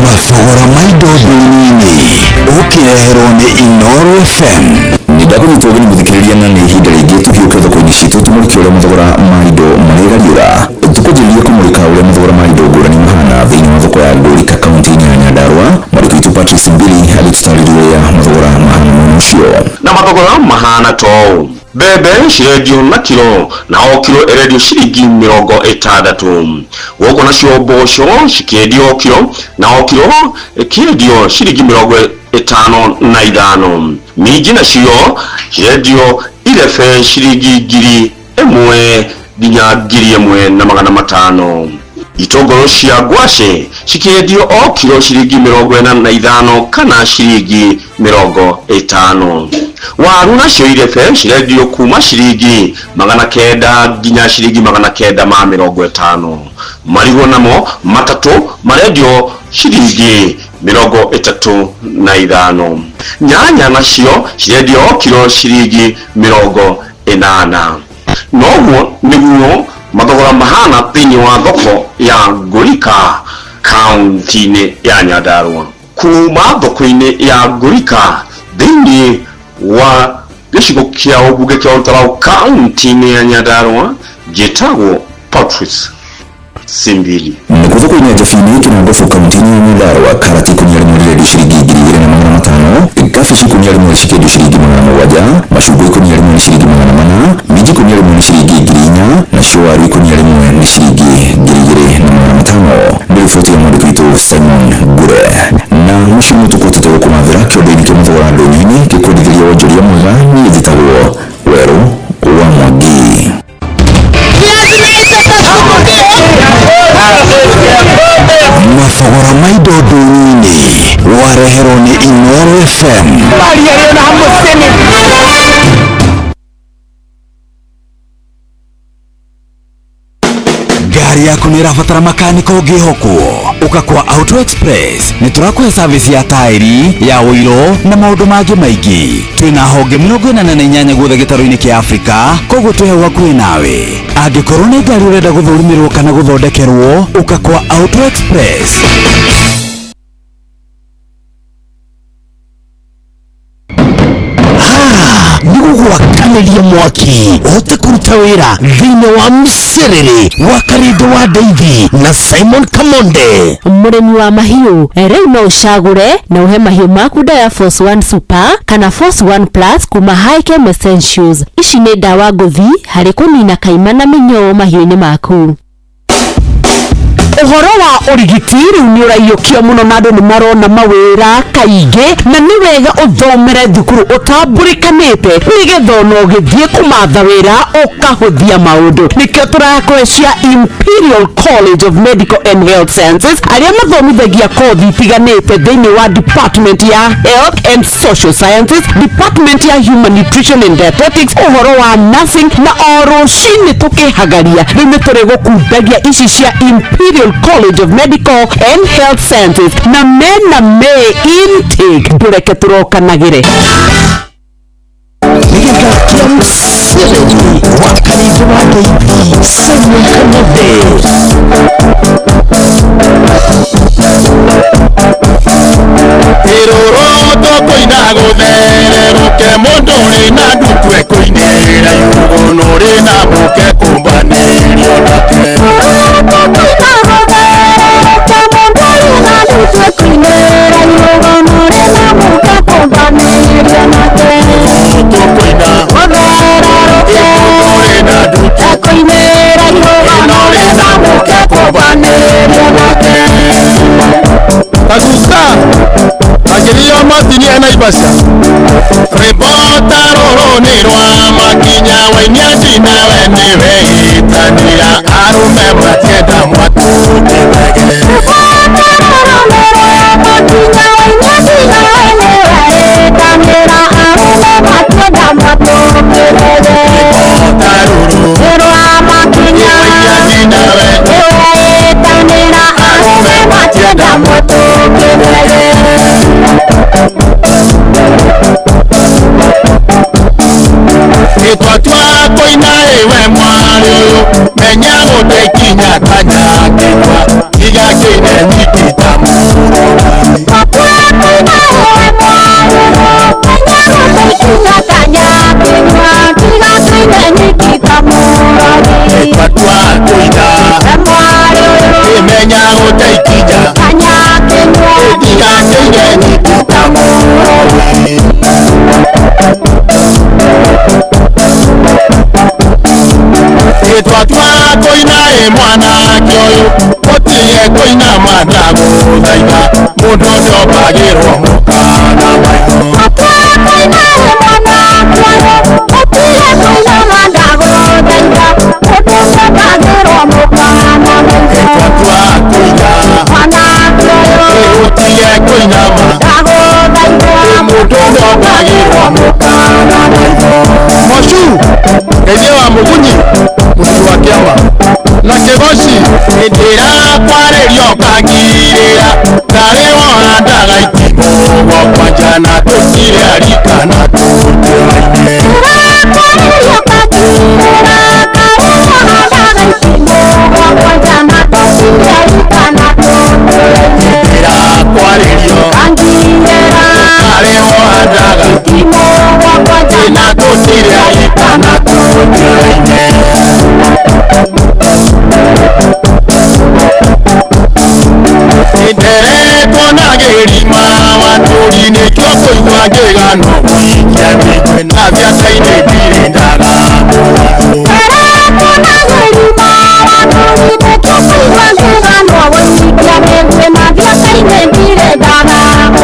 S11: Mathogora ma indo ndũnyũ-inĩ ũkĩreherwo nĩ Inooro FM.
S5: Nĩndakũnyita ũgeni mũthikĩrĩria, na nĩ ihinda rĩngĩ tũhiũke thoko-inĩ citũ tũmũrĩke ũrĩa mathogora ma indo marĩgariũra. Tũkwanjĩrĩria kũmũrĩka ũrĩa mathogora ma indo ngũrani mahana thĩinĩ wa thoko ya Ngũrika kaunti-inĩ ya Nyandarua. Mwandĩki witũ Patrice Mbili agĩtũtarĩria ũrĩa mathogora mahana mwena ũcio.
S6: Na mathogora mahana to mbembe cirendio na kiro, na o kiro ĩrendio ciringi 60. Gũkũ nacio mboco cikĩendio o kiro, na o kiro ĩkĩendio ciringi 55. Minji nacio cirendio irebe ciringi 1000 nginya 1500. Itũngũrũ cia ngwacĩ cikĩendio o kiro ciringi 45 kana ciringi 50. Waru nacio irebe cirendio kuma ciringi 900 nginya ciringi 950. Marigũ namo matatũ marendio ciringi 35. Nyanya nacio cirendio o kiro ciringi 80. Noguo nĩguo mathogora mahana thĩinĩ wa thoko ya Ngũrika kaunti-inĩ ya Nyandarua. Kuma thoko-inĩ ya Ngũrika thĩinĩ wa gĩcigo kĩa ũmbunge kĩa Olkalau kaunti-inĩ ya Nyandarua, njĩtagwo Patrice Simbili.
S5: Nĩkuo thoko-inĩ ya Jabini Kĩnangobu kaunti-inĩ ya Nyandarua, karati ikũnia rĩmwe rĩrendio ciringi 2500, kabici ikũnia rĩmwe cikĩendio ciringi 700, macungwa ikũnia rĩmwe nĩ ciringi 400, minji ikũnia rĩmwe nĩ ciringi 4000, nacio waru ikũnia rĩmwe nĩ ciringi 2500. Nĩ riboti ya mwandĩki witũ Simon Ngure. Na mũciĩ nĩ tũkũhotete gũkũmathĩra kĩondo-inĩ kĩa mathogora ndũnyũ-inĩ gĩkwendithĩria wonjoria mwega. Niĩ njĩtagwo Werũ wa Mwangi.
S11: Mathogora ma indo ndũnyũ-inĩ wareherwo nĩ Inooro FM. Ngari yaku nĩ ĩrabatara makaniko ũngĩhokwo, ũka kwa Auto Express. Nĩ tũrakũhe service ya taĩri, ya ũiro na maũndũ mangĩ maingĩ. Twĩna honge 48 guothe gĩtarũ-inĩ kĩa Afrika, koguo twĩ hau hakuhĩ nawe. Angĩkorwo nĩ ngari ũrenda gũthũrimĩrwo kana gũthondekerwo, ũka kwa Auto Express. Nĩgũgwakanĩria mwaki ũhote kũruta wĩra thĩinĩ wa mcerere wa Karindo wa Ndeithi na Simon Kamonde.
S9: Mũrĩmi wa mahiũ rĩu no ũcagũre na ũhe mahiũ maku ndawa ya Force One Super kana Force One Plus kuma Hikem Essentials. Ici nĩ ndawa ngũthi harĩ kũnina kaima na mĩnyoo mahiũ-inĩ maku.
S1: Ũhoro wa ũrigiti rĩu nĩ ũraiyũkio mũno na andũ nĩ marona mawĩra kaingĩ, na nĩ wega ũthomere thukuru ũtambũrĩkanĩte nĩgetha ona ũgĩthiĩ kũmatha wĩra ũkahũthia maũndũ. Nĩkĩo tũrakũhe cia Imperial College of Medical and Health Sciences arĩa mathomithagia kothi itiganĩte thĩinĩ wa Department ya Health and Social Sciences, Department ya Human Nutrition and Dietetics, ũhoro wa nursing, na o rũcinĩ tũkĩhagaria rĩu nĩ tũrĩgũkundagia ici cia Imperial College of Medical and Health Sciences na mena May intake. Ndũreke tũrokanagĩre.
S11: Nĩgĩgakia mcerere wa Karindo wa Ndeithi Simon Kamonde.
S19: Ĩrũrũ tũkũina gũthererũke mũndũ ũrĩ na ndutu ekũinĩra igũgũnũ ũrĩ na mũke kũmbanĩrio nake. Destiny ya Naivasha. Ribota rũrũ nĩ rwa makinya wainia nawe nĩwe ĩtanĩra arũme matienda mwatũkĩwege. Twatua koina ewe mwarĩ menya gũtekinya kanyakĩnywa gĩgakĩne nyikita Twatua koina menya gũtekinya gĩgakĩne nyikita Twatua koina e mwanake ũyũ ũtige koina mandagũthaitha mũndũ ndombagĩrwo mũkana maitho. Twatua koina ũtige koina mũndũ ndombagĩrwo mũkana maitho. Mocu ngeithia wa Mũgunyi mũthuri wa kĩama na Kĩgoci ndĩrakwarĩrio kangirĩra tarĩ wohandaga itimũ gwakwa na tũtirĩ arika na tũtĩraine. Ndĩrakwarĩrio tarĩ wohandaga itimũ na tũtirĩ arika na tũtĩraine. Nderetwo na gĩrima watũri nĩkĩo kũigua ngĩgano gũikia mĩtwe na biaca-inĩ ndirĩ ndaga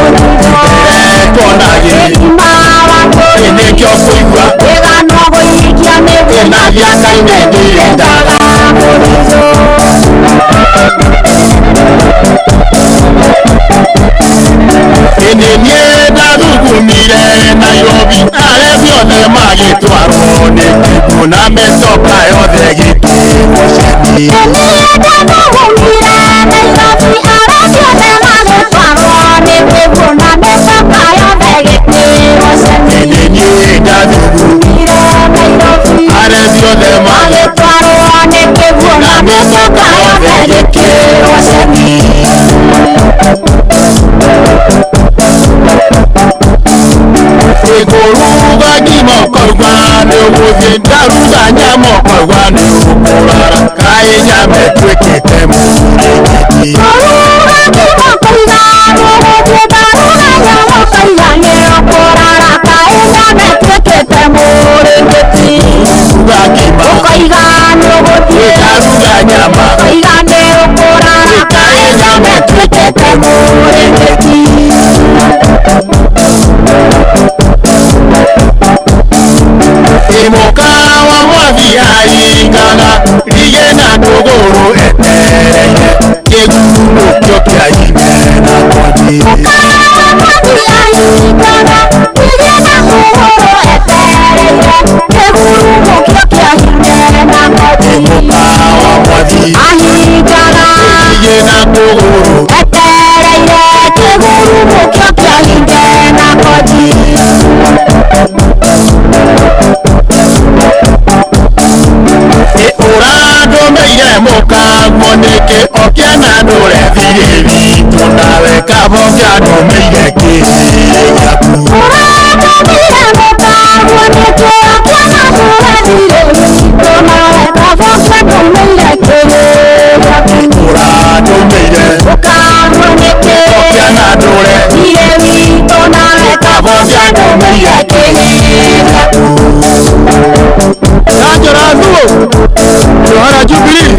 S19: Nderetwo na gĩrima nĩkĩo kũigua na biaca-inĩ ndirĩ ndaga Niĩ ndathugumire Nairobi arĩa othe magĩtwarwo nĩ kĩguũ na mĩcoka yothe gĩkĩrwo ceni. Niĩ ndathugumire arĩa othe magĩtwarwo nĩ kĩguũ na mĩcoka yothe gĩkĩrwo ceni. Kũruga ngima ũkauga nĩ ũgũthiĩ ndaruga nyama ũkauga nĩ ũkũrara kaĩ nyama ĩtuĩkĩte mũrĩngĩti. Kũruga ngima ũkauga nĩ ũgũthiĩ ndaruga nyama ũkauga nĩ ũkũrara kaĩ nyama ĩtuĩkĩte mũrĩngĩti. Kũruga ngima ũkauga nĩ ũgũthiĩ ndaruga nyama ũkauga nĩ ũkũrara kaĩ nyama ĩtuĩkĩte mũrĩngĩti. Mũkawa mwathi aingaga rige na kũgũrũ etereire kĩgunyũkio kĩa ine na kothi. Mũkawa mwathi aingaga rige na kũgũrũ etereire kĩgunyũkio kĩa ine na kothi. Mũkawa mwathi aingaga rige na kũgũrũ etereire kĩgunyũkio kĩa ine na kothi. Ũrandũmĩire mũkaguo nĩkĩ ũkĩona ndũre thirĩ witũ nawe kaba ũkĩandũmĩire kĩrĩ gĩaku. Ũrandũmĩire mũkaguo nĩkĩ ũkĩona ndũre thirĩ witũ nawe kaba ũkĩandũmĩire kĩrĩ gĩaku. Ũrandũmĩire mũkaguo nĩkĩ ũkĩona ndũre thirĩ witũ nawe kaba ũkĩandũmĩire kĩrĩ gĩaku. Nanjora thuo Johara Jubilee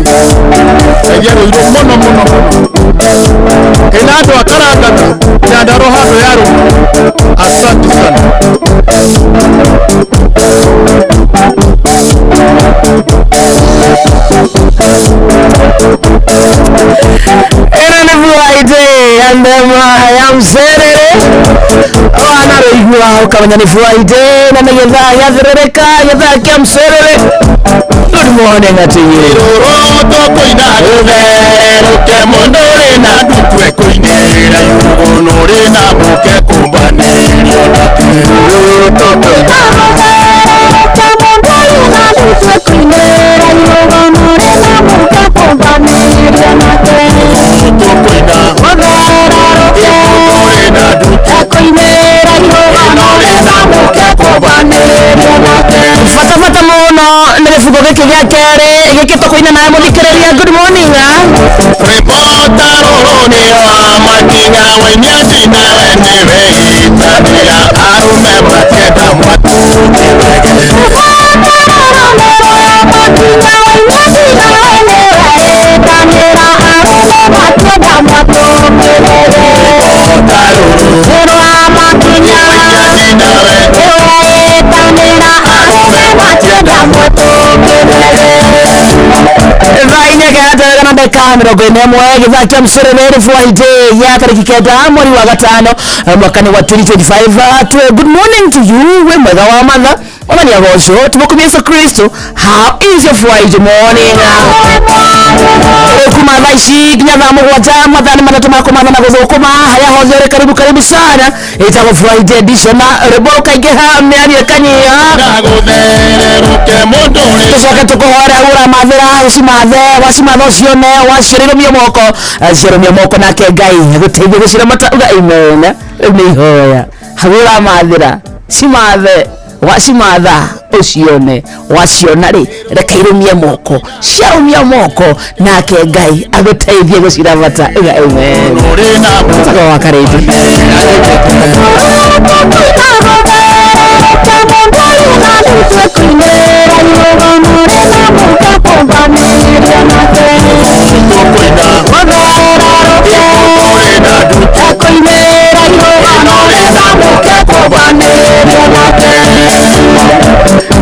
S19: Ngeithia rũirũ mũno mũno mũno ĩna andũ akarangana nyandarũa handũ ya rũma.
S8: Ya ndema ya mcerere wana rũigua ũkamenya nĩ Friday na nĩ gĩthaa gĩathĩrĩrĩka, gĩthaa kĩa mcerere. Good morning to you.
S19: Tũkũina rũthererũke mũndũ ũrĩ na ndutwe kũinĩra igũgũnũ ũrĩ na mũke kũmbanĩrio nake.
S8: Bata bata mũno nĩ gĩbungo gĩkĩ gĩa kerĩ gĩkĩ tũkũina nawe mũthikĩrĩria. Good morning, ah.
S19: Rĩbota rũrũ nĩ rwa makinya wainia nawe nĩwe itanĩra arũme matienda mwatũkĩrege.
S8: Thaa 4:41, gĩthaa kĩa mcerere, Friday ya tarĩki 9 mweri wa 5, mwaka-inĩ wa 2025. Good morning to you, wĩ mwega wa matha Mwathani agocwo, tũmũkumie Yesu Kristo. How is your Friday morning? Kuma thaa ici nginya thaa 7, mathaa nĩ matatũ ma kũmatha na gũthũkũma harĩa hothe ũrĩ. Karibu, karibu sana. Ĩtagwo Friday edition na rwĩmbo rũkaingĩha, mĩario ĩkanyiha.
S19: Gũthererũke mũndũ ũrĩ
S8: Tũcoke tũkũhoere hau ũramathĩra, ũcimathe, wacimatha ũcione, waciĩrĩrũmia moko, ciarũmia moko, nake Ngai agũteithie gũciramata. Uga amen. Rĩu nĩ ihoya. Hau ũramathĩra, cimathe, wacimatha ũcione, waciona rĩ, reke irũmie moko, ciarũmia moko, nake Ngai agũteithie gũciramata. Uga amen. Tagwo wa karĩndĩ.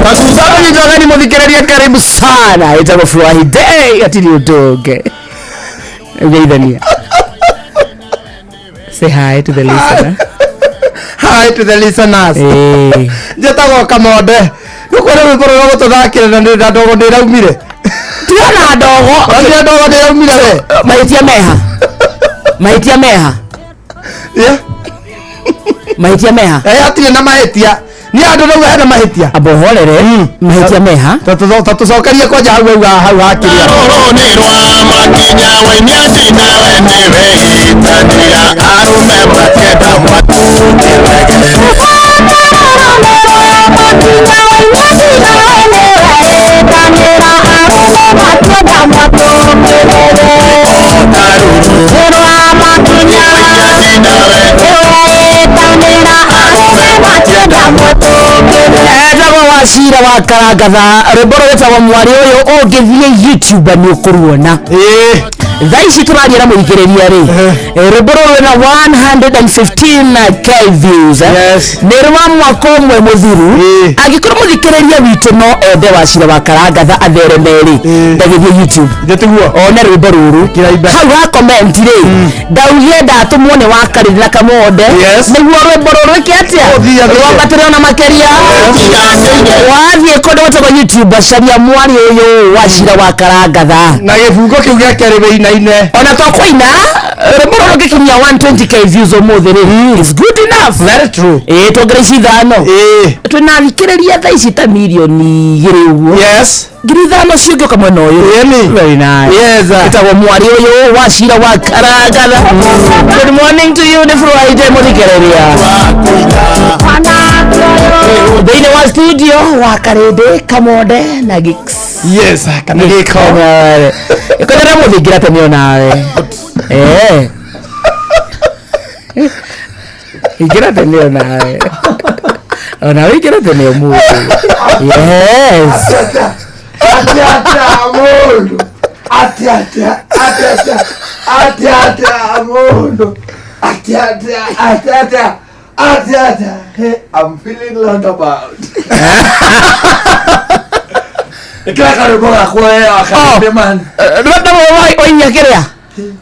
S8: Tazama muthikĩrĩria, karibu sana. Ĩtagwo Friday, hatirĩ ũndũ ũngĩ. Geithania. Say hi to the listener.
S13: Hi to the listeners. Njĩtagwo Kamonde. Nĩkwĩrĩ rwĩmbo rũrĩa gũtũthakĩra na na ndogo ndĩraumire.
S8: Tiona ndogo.
S13: Wonire ndogo ndĩraumire we.
S8: Mahĩtia meha, mahĩtia meha.
S13: Yeah.
S8: Mahĩtia meha.
S13: Eh, hatirĩ na mahĩtia. Niĩ andũ rĩu hena mahĩtia.
S8: Amba ũhorere. Mahĩtia meha.
S13: Tatũcokerie kwanja hau hau hau hakĩrĩa.
S19: Rũrũ nĩ rwa makinya wainia nawe nĩwe itanĩra arũme matienda mwatũkĩrege.
S8: Etagwo Wacira wa Karangatha, rwĩmbo rwĩtagwo Mwarĩ Ũyũ. Ũngĩthiĩ YouTube nĩ ũkũruona thaa ici tũraria na mũthikĩrĩria rĩ. Rwĩmbo rũrũ rwĩna 115K views, eh. Nĩ rwa mwaka ũmwe mũthiru. Angĩkorwo mũthikĩrĩria witũ no ende Wacira wa Karangatha athereme rĩ, ndagĩthiĩ YouTube one rwĩmbo rũrũ. Hau ha comment rĩ, ndaugie ndatũmwo nĩ Wakarĩri na Kamonde nĩguo rwĩmbo rũrũ rwĩke atĩa, rwambatĩre ona makĩria. Wathiĩ kũndũ gwĩtagwo YouTube, caria Mwarĩ Ũyũ, Wacira wa Karangatha.
S13: Na gĩbungo kĩu gĩa kerĩ wĩinaine.
S8: Ona to kũina rwĩmbo rũrũ rũngĩkinyia 120K views ũmũthĩ rĩ, is good enough.
S13: Very true.
S8: Ĩĩ, tuongerere ici 5. Twĩna athikĩrĩria thaa ici ta mirioni 2 ũguo. 5,000 ciũngĩũka mwena ũyũ. Very nice. Ĩtagwo Mwarĩ Ũyũ, Wacira wa Karangatha. Good morning to you. Nĩ Friday, mũthikĩrĩria. Thĩinĩ wa studio wa Karĩndĩ, Kamonde na Gix.
S13: Yes, kana gĩko.
S8: Ĩkonyera mũthingira tene onawe. Eh. Ingĩra tene onawe. Onawe ingĩra tene ũmũthĩ. Yes.
S13: Atia atia mũndũ. Atia atia atia atia atia atia mũndũ. Atia atia atia atia atia atia. Hey, I'm feeling roundabout. Ĩkĩra karwĩmbo gakwa we wakarĩndĩ man.
S8: Rwenda wainia kĩrĩa?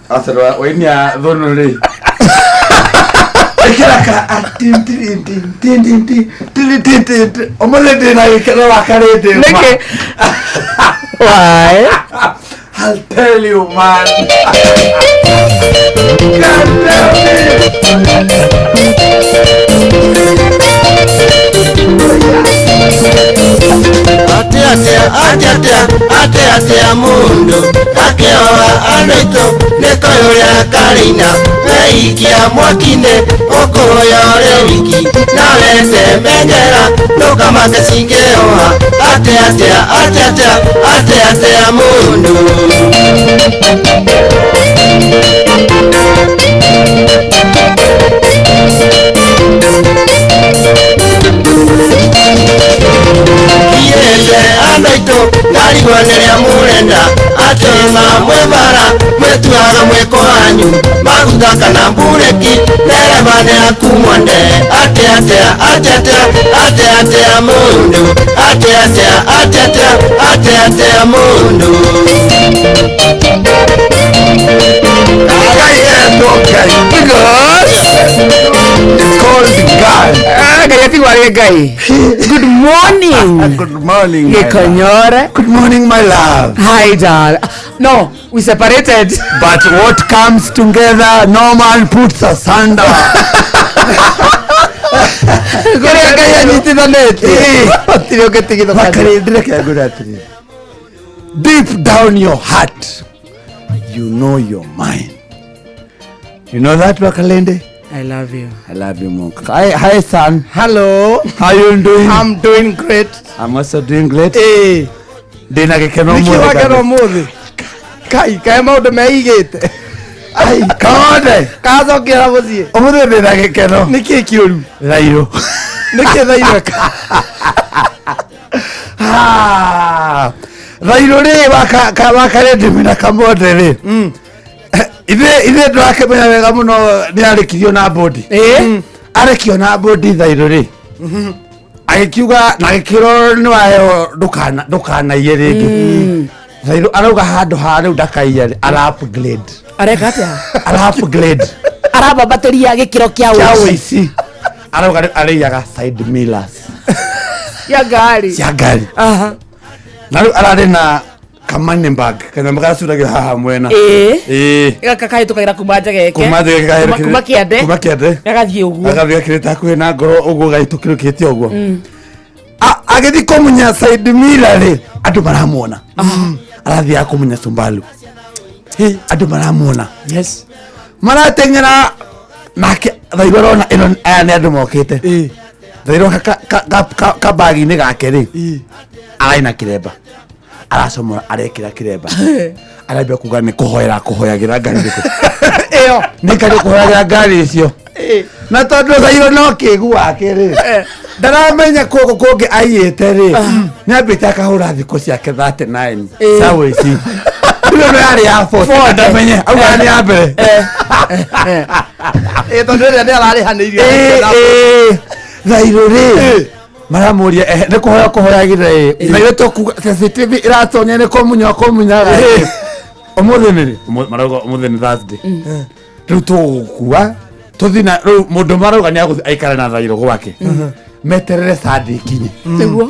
S13: Aca wainia thũnũ rĩ. Ĩkĩra ka atintintintintintintintintinti. Ũmũthĩ ndĩna gĩkeno wakarĩndĩ.
S8: Nĩkĩ? Why?
S13: I'll tell you, man. God damn
S19: Atia atia atia atia atia mundu akĩoa andũ aitũ nĩ koyũrĩa karĩina weikia mwaki-inĩ ũkũhoya ũrĩ wiki nawe temenyera ndũkamake cingĩoha atia atia atia atia atia atia mundu. Kiete andũ aitũ ngarigwo nĩrĩa mũrenda atĩ ona mwĩ bara mwĩtuaga mwĩko wanyu maguta kana mbureki ndereba nĩ akumwende atĩa atĩa atĩa atĩa atĩa atĩa mũndũ atĩa atĩa atĩa atĩa atĩa atĩa mũndũ.
S13: Ngai etwo Ngai.
S8: Because
S13: it's called God.
S8: Ah, Ngai atigwo arĩ Ngai. Good morning.
S13: Good morning, my love.
S8: Gĩkonyore.
S13: Good morning, my love.
S8: Hi, darling. No, we separated.
S13: But what comes together, no man puts asunder.
S8: Kũrĩa Ngai anyitithanĩtie. Gũtirĩ ũngĩtigithũkania.
S13: Wakarĩndĩ reke ngwĩre atĩrĩrĩ. Deep down your heart, you know your mind. You know that, Wakalende?
S8: I love you.
S13: I love you more. Hi, hi, son.
S8: Hello.
S13: How you doing?
S8: I'm doing great.
S13: I'm also doing great.
S8: Eh.
S13: Ndĩna gĩkeno
S8: Nĩkĩ
S13: ũmũthĩ
S8: wakena
S13: kabisa.
S8: ũmũthĩ? Kai, kaĩ maũndũ meigĩte.
S13: Ai, kaonde.
S8: Kacokera mũciĩ.
S13: Ũmũthĩ ndĩna gĩkeno.
S8: Nĩkĩ kĩũru?
S13: Thairũ.
S8: Nĩkĩ thairũ eka?
S13: Ah, Thairũ rĩ wakarĩndĩ mena kamonde rĩ. Ithuĩ ndũrakĩmenya wega mũno nĩ arĩkirio na bodi. Arekio na bodi thairũ rĩ. Agĩkiuga na agĩkĩrwo nĩ waheo ndũkanaiye rĩngĩ. Thairũ arauga handũ ha rĩu ndakaiya rĩ, ara upgrade.
S8: Areka atĩa?
S13: Ara upgrade.
S8: Arabambatĩria gĩkĩro kĩa
S13: Kĩa
S8: ũici.
S13: ũici. Arauga rĩu arĩiyaga side mirrors
S8: Ya ngari.
S13: cia ngari.
S8: Aha.
S13: Na rĩu ararĩ na kamani bag kanyamũ karacuragio haha mwena.
S8: Ĩĩ.
S13: Ĩĩ.
S8: Gaka kahĩtũkagĩra kuma njegeke.
S13: Kuma njegeke kahĩtũkĩra-
S8: Kuma kĩande.
S13: Kuma kĩande.
S8: Gagathiĩ ũguo.
S13: Agathiĩ gakĩrĩte hakuhĩ na ngoro ũguo gahĩtũkĩrũkĩte ũguo. Agĩthiĩ kũmunya side mirror rĩ, andũ maramuona. Arathiaga kũmunya Subaru. Andũ maramuona.
S8: Yes.
S13: Marateng'era nake thairũ arona ĩno aya nĩ andũ mokĩte. Thairũ kabagi-inĩ gake rĩ, araina kĩremba. Aracomora arekĩra kĩremba. Arambia kuga nĩ kũhoera kũhoyagĩra ngari ĩrĩkũ.
S8: Ĩyo.
S13: Nĩ ngari kũhoyagĩra ngari icio. Na tondũ thairũ no kĩgu wake rĩ, ndaramenya kũgũ kũngĩ aiyĩte rĩ, nĩ ambĩte akahũra thikũ ciake 39 cia ũici. Rĩu ĩno yarĩ ya 40 ndamenye auga nĩ ya mbere.
S8: Ĩĩ tondũ ĩrĩa nĩ ararĩhanĩirio.
S13: Ĩĩ, thairũ rĩ maramũria nĩ kũhoya kũhoyagĩra ĩ na ithuĩ tũkuga CCTV ĩratonya nĩ kũmunya kũmunyaga ĩ. Ũmũthĩ nĩ rĩ? Marauga ũmũthĩ nĩ Thursday. Rĩu tũgũkua tũthiĩ na rĩu mũndũ marauga nĩ agũthiĩ aikare na thairũ gwake meterere Sunday ikinye.
S8: Nĩguo.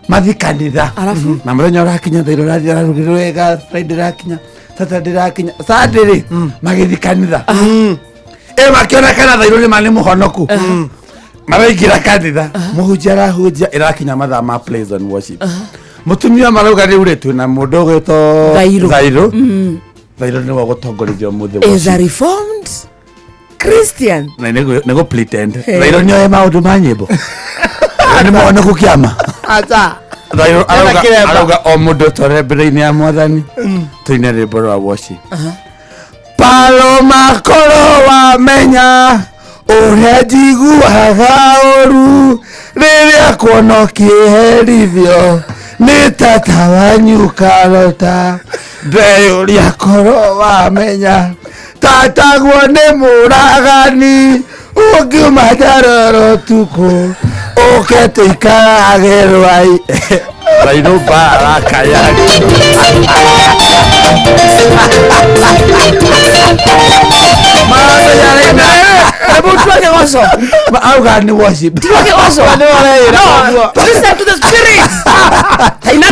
S13: Mathiĩ kanitha.
S8: Arabu?
S13: Na mũthenya ũrakinya thairũ ũrathiĩ ararugĩrwo wega, Friday ĩrakinya, Saturday ĩrakinya, Sunday rĩ magĩthiĩ kanitha. Ĩ makĩonekana thairũ nĩ ma nĩ mũhonoku. Maraingĩra kanitha mũhunjia arahunjia ĩrakinya mathaa ma praise and worship. Mũtumia marauga rĩu rĩ twĩna mũndũ ũgwĩtwo
S8: Thairũ.
S13: Thairũ. Thairũ nĩwe ũgũtongorithia ũmũthĩ
S8: Is a
S13: worship.
S8: reformed Christian.
S13: Na nĩgũ pretend.
S8: Eh.
S13: Thairũ nĩoĩ maũndũ ma nyĩmbo. Thairũ nĩ mũhonoku kĩama.
S8: Acha.
S13: Thairũ
S8: Ena kĩremba.
S13: arauga o mũndũ tware mbere-inĩ ya mwathani tũine rwĩmbo rwa worship. Paloma koro wamenya ũrĩa njiguaga ũru rĩrĩa kuona ũkĩherithio nĩ tata wanyu karota ndeyũria korwo wamenya tataguo nĩ mũragani ũngiuma njaroro ũtukũ ũke tũikarage rwai Thairũ baraka yaku.
S8: Kĩgoco.
S13: Auga nĩ worship.
S8: Tigo kĩgoco. No, listen to the spirits. Haina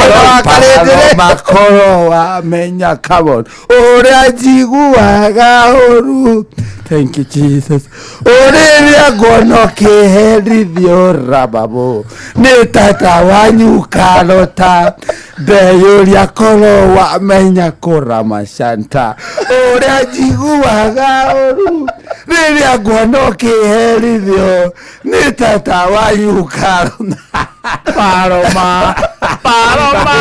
S13: Makoro wamenya, come on, ũrĩa njiguaga ũru. Thank you, Jesus. Ũrĩrĩa nguona ũkĩherithio rababo nĩ tata wanyu karota, ndeyũria korwo wamenya kũramacanta ũrĩa njiguaga ũru rĩrĩa nguona ũkĩherithio nĩ tata wanyu karota.
S14: Paroma. Paroma.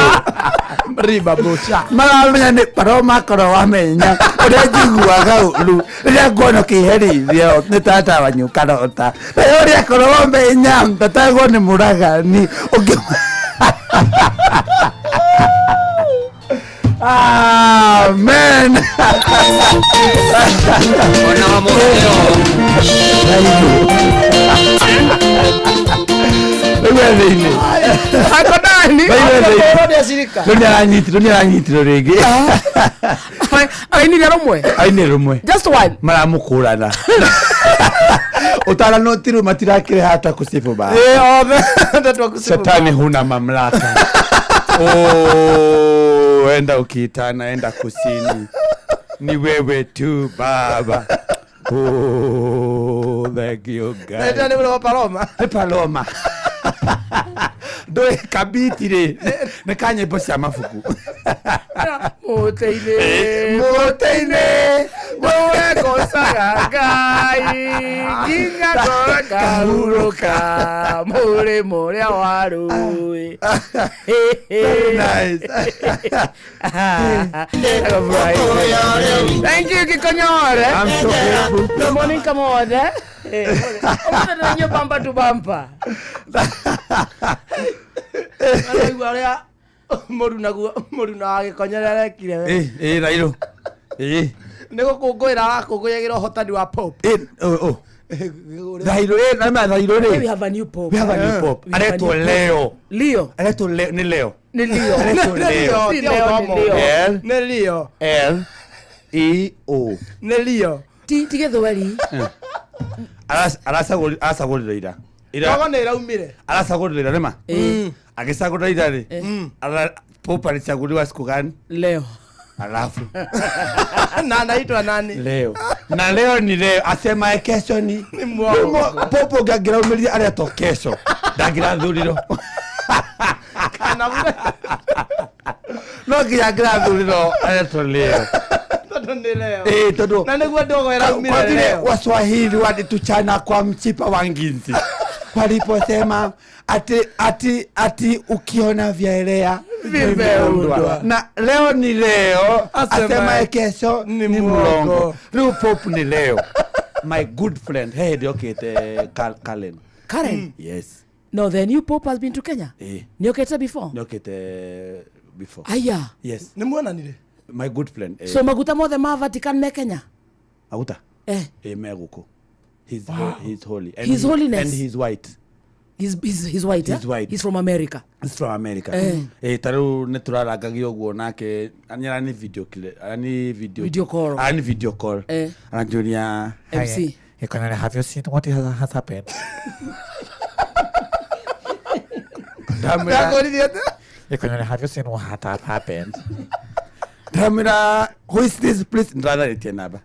S14: Riba bucha.
S13: Maramenya nĩ paroma korwo wamenya ũrĩa njiguaga ũru rĩrĩa nguona ũkĩherithio nĩ tata wanyu karota, ũrĩa korwo wamenya tatagwo nĩ mũragani ũngĩ. Amen. Rĩu rĩngĩ
S8: Ainire rũmwe.
S13: Ainire rũmwe.
S8: Just one.
S13: Maramũkũrana ũtarano tiru matirakĩrĩ hata kusifu ba.
S14: Eh, othe. Ndatwa kusifu.
S13: Shetani huna mamlaka. Oh, enda ukiitana, enda kusini. Ni wewe tu Baba. Oh, thank you God.
S14: Ndio nĩ wa Paloma.
S13: Nĩ Paloma. Ndũĩ kabiti rĩ nĩ ka nyĩmbo cia mabuku.
S8: Mũtĩ-inĩ.
S13: Mũtĩ-inĩ.
S8: Nĩwe ngocaga Ngai nginya ngoro ngahurũka mũrĩmo ũrĩa wa rũĩ.
S13: Nice.
S8: Thank you, Gikonyore.
S13: I'm so grateful.
S8: Good morning, Kamode. Ũmũthĩ ndĩranyua bumper to bumper.
S14: Araigua ũrĩa mũrunaguo mũruna wa Gĩkonyore arekire we.
S13: Eh, eh, Rairo. Eh.
S14: Nĩ gũkũngũĩra arakũngũyagĩra ũhotani wa Pope.
S13: Eh, oh, oh. Thairo, eh, na Thairo rĩ.
S8: We have a new pope.
S13: We have a new pope.
S8: We have a
S13: Aretwo
S8: new pope.
S13: Leo.
S8: Leo.
S13: Aretwo Leo, nĩ Leo.
S8: Nĩ Leo.
S13: Aretwo Leo.
S8: Si Leo, nĩ Leo.
S13: L
S14: Nĩ Leo.
S13: L E O.
S14: Nĩ Leo.
S8: Ti ti gĩthweri.
S13: Aracagũrire ira.
S14: Ndogo nĩ ĩraumire.
S13: Aracagũrire ira nĩma? Agĩcagũra ira rĩ. Pope alichaguliwa siku gani?
S8: Leo.
S13: Alafu
S14: Na anaitwa nani?
S13: leo. Na leo ni leo. Asema kesho ni
S14: Ni mwongo.
S13: Pope ũngĩangĩraumĩrire aretwo kesho. Ndangĩrathurirwo.
S14: Kana
S13: No nginya angĩrathurirwo aretwo leo.
S14: tondũ nĩ Leo.
S13: Eh, tondũ
S14: Na nĩguo ndogo
S13: kwa
S14: ĩraumire
S13: vile
S14: leo.
S13: Waswahili walituchana kwa mchipa wa nginzi waliposema ati ati ati ukiona vyaelea
S14: Vimeundwa.
S13: Na leo ni leo, asema kesho ni mlongo. Rĩu Pope ni leo. My good friend, hey, ndiokĩte Karen.
S8: Karen?
S13: Yes.
S8: No, the new pope has been to Kenya.
S13: Eh.
S8: Nĩokĩte before?
S13: Ndiokĩte before.
S8: Aya.
S13: Yes.
S14: Nĩ muonanire?
S13: My good friend. Eh.
S8: So maguta mothe ma Vatican me Kenya?
S13: Maguta?
S8: Eh.
S13: Eh, me gũkũ. He's, he's holy. And
S8: His holiness.
S13: And he's white.
S8: He's white,
S13: He's
S8: eh?
S13: white.
S8: He's from America.
S13: He's from America.
S8: Eh.
S13: Eh, ta rĩu nĩ tũrarangagia ũguo nake arani video kile, arani video
S8: Video call.
S13: Arani video call.
S8: Eh.
S13: Aranjũria
S8: MC.
S15: Gĩkonyore, have you seen what has happened?
S13: Ndamwĩra
S14: Ndakũririe atĩa?
S15: Gĩkonyore, have you seen what has happened?
S13: Ndamwĩra who is this please, ndĩratharĩtie namba.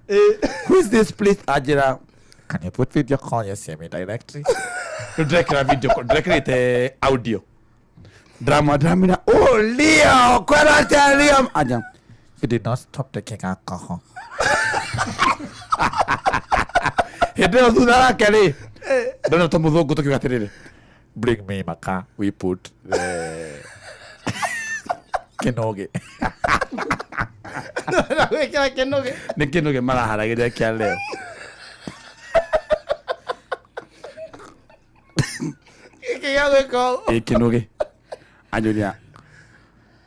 S13: Who is this please, anjĩra
S15: Can you put video call you see me directly?
S13: Rĩu ndĩrekĩra video call, ndĩrekĩrĩte audio. Ndramwĩra ndamwĩra oh Leo, kwĩra atĩa Leo? Anja.
S15: You did not stop taking alcohol.
S13: Hĩndĩ ĩyo thutha wake rĩ, ndona ta mũthũngũ tũkiuga atĩrĩrĩ,
S15: Bring me maka, we put the kĩnũgĩ.
S14: Gwĩkĩra kĩnũgĩ.
S13: Nĩ kĩnũgĩ maraharagĩria kĩa leo.
S14: Gĩkĩ gĩa gwĩka ũũ.
S13: Ĩ kĩnũgĩ. Anjũria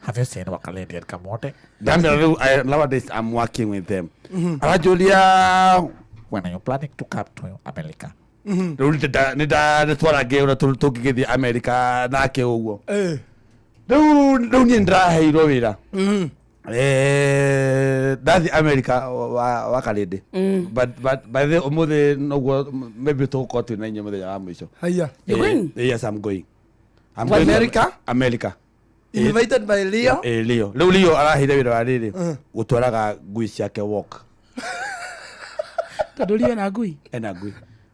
S15: Have you seen Wakalindi and Kamote?
S13: Ndamwĩra rĩu nowadays I'm working with them. Aranjũria
S15: When are you planning to come to America?
S13: Rĩu nĩ twarangie ũrĩa tũngĩgĩthiĩ America nake ũguo.
S14: Eh.
S13: Rĩu niĩ nĩndĩraheirwo wĩra. Ndathi America wa Karĩndĩ. But by the ũmũthĩ noguo maybe tũgũkorwo twĩ na inyuĩ mũthenya wa mũico.
S14: Haya.
S8: You going?
S13: Yes, I'm going. I'm
S14: What?
S13: going to
S14: America?
S13: America.
S14: Invited by Leo?
S13: Leo. Rĩu Leo araheire wĩra wa rĩrĩ gũtwaraga ngui ciake walk.
S8: Tondũ Leo ena ngui?
S13: Ena ngui.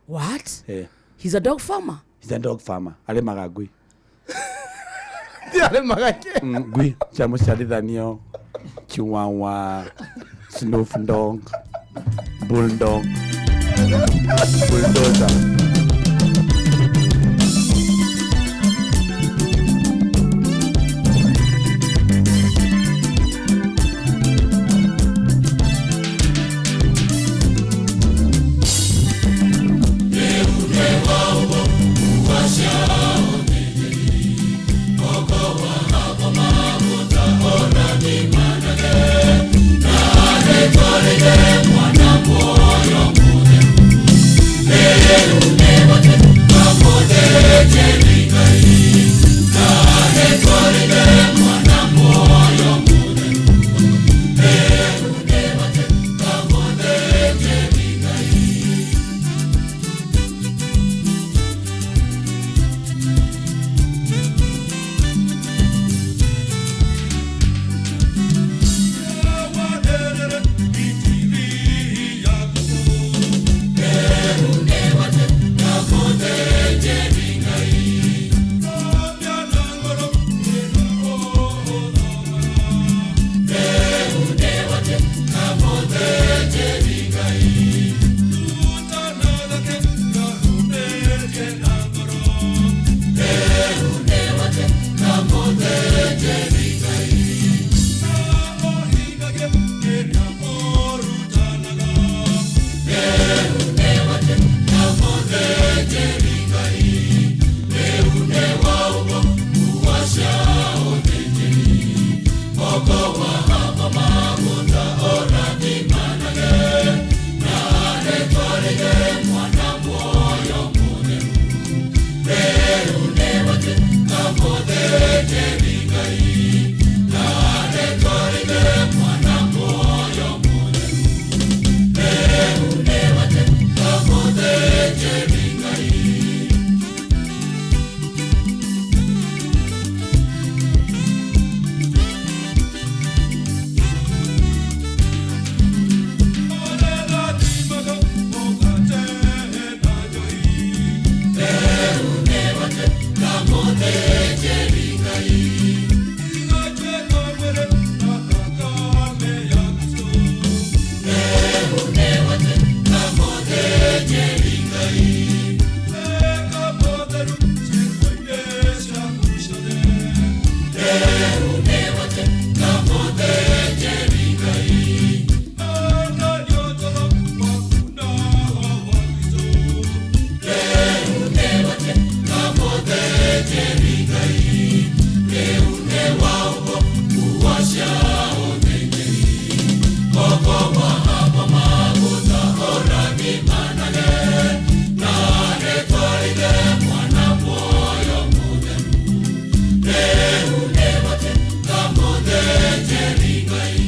S8: What? He's a dog farmer?
S13: He's a dog farmer. Arĩmaga ngui.
S14: Arĩmaga kĩ?
S13: Ngui cia mũciarithanio, chihuahua, snuff dog, bulldog, bulldozer.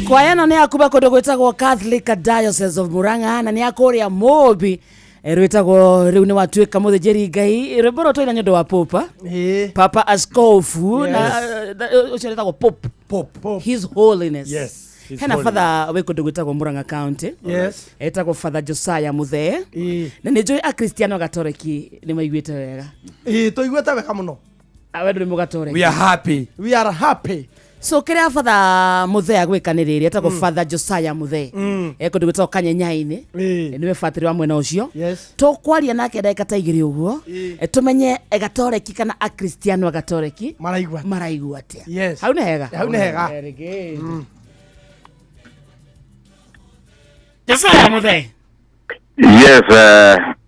S8: Kwaya ĩno nĩ ya kuma kũndũ gwĩtagwo Catholic Diocese of Murang'a na nĩ ya kũrĩa Mũmbi rwĩtagwo rĩu nĩ watuĩka mũthĩnjĩri Ngai. Rwĩmbo rũrũ twaina nĩ ũndũ wa Popa, Papa Askofu, na ũcio wĩtagwo Pope, His Holiness.
S15: Yes, His
S8: Hena
S15: Holiness.
S8: father wĩ kũndũ gwĩtagwo Murang'a County.
S14: Yes.
S8: Etagwo Father Josiah Muthee. Na nĩ njũĩ Akristiano Gatoreki nĩ maiguĩte wega.
S14: Ĩĩ, tũiguĩte wega mũno.
S8: We ndũrĩ mũgatoreki.
S13: We are happy.
S14: We are happy.
S8: So kĩrĩa Father Muthee agwĩka nĩ rĩrĩ, etagwo Father Josiah Muthee. Kũndũ gwĩtagwo Kanyenyainĩ. Nĩwe batĩrĩ wa mwena ũcio. Tũkwaria nake ndagĩka ta igĩrĩ ũguo, tũmenye Gatoreki kana Akristiano Gatoreki maraigua atĩa. Hau nĩ hega.
S14: Hau nĩ hega.
S8: Very good. Josiah Muthee.
S3: Yes,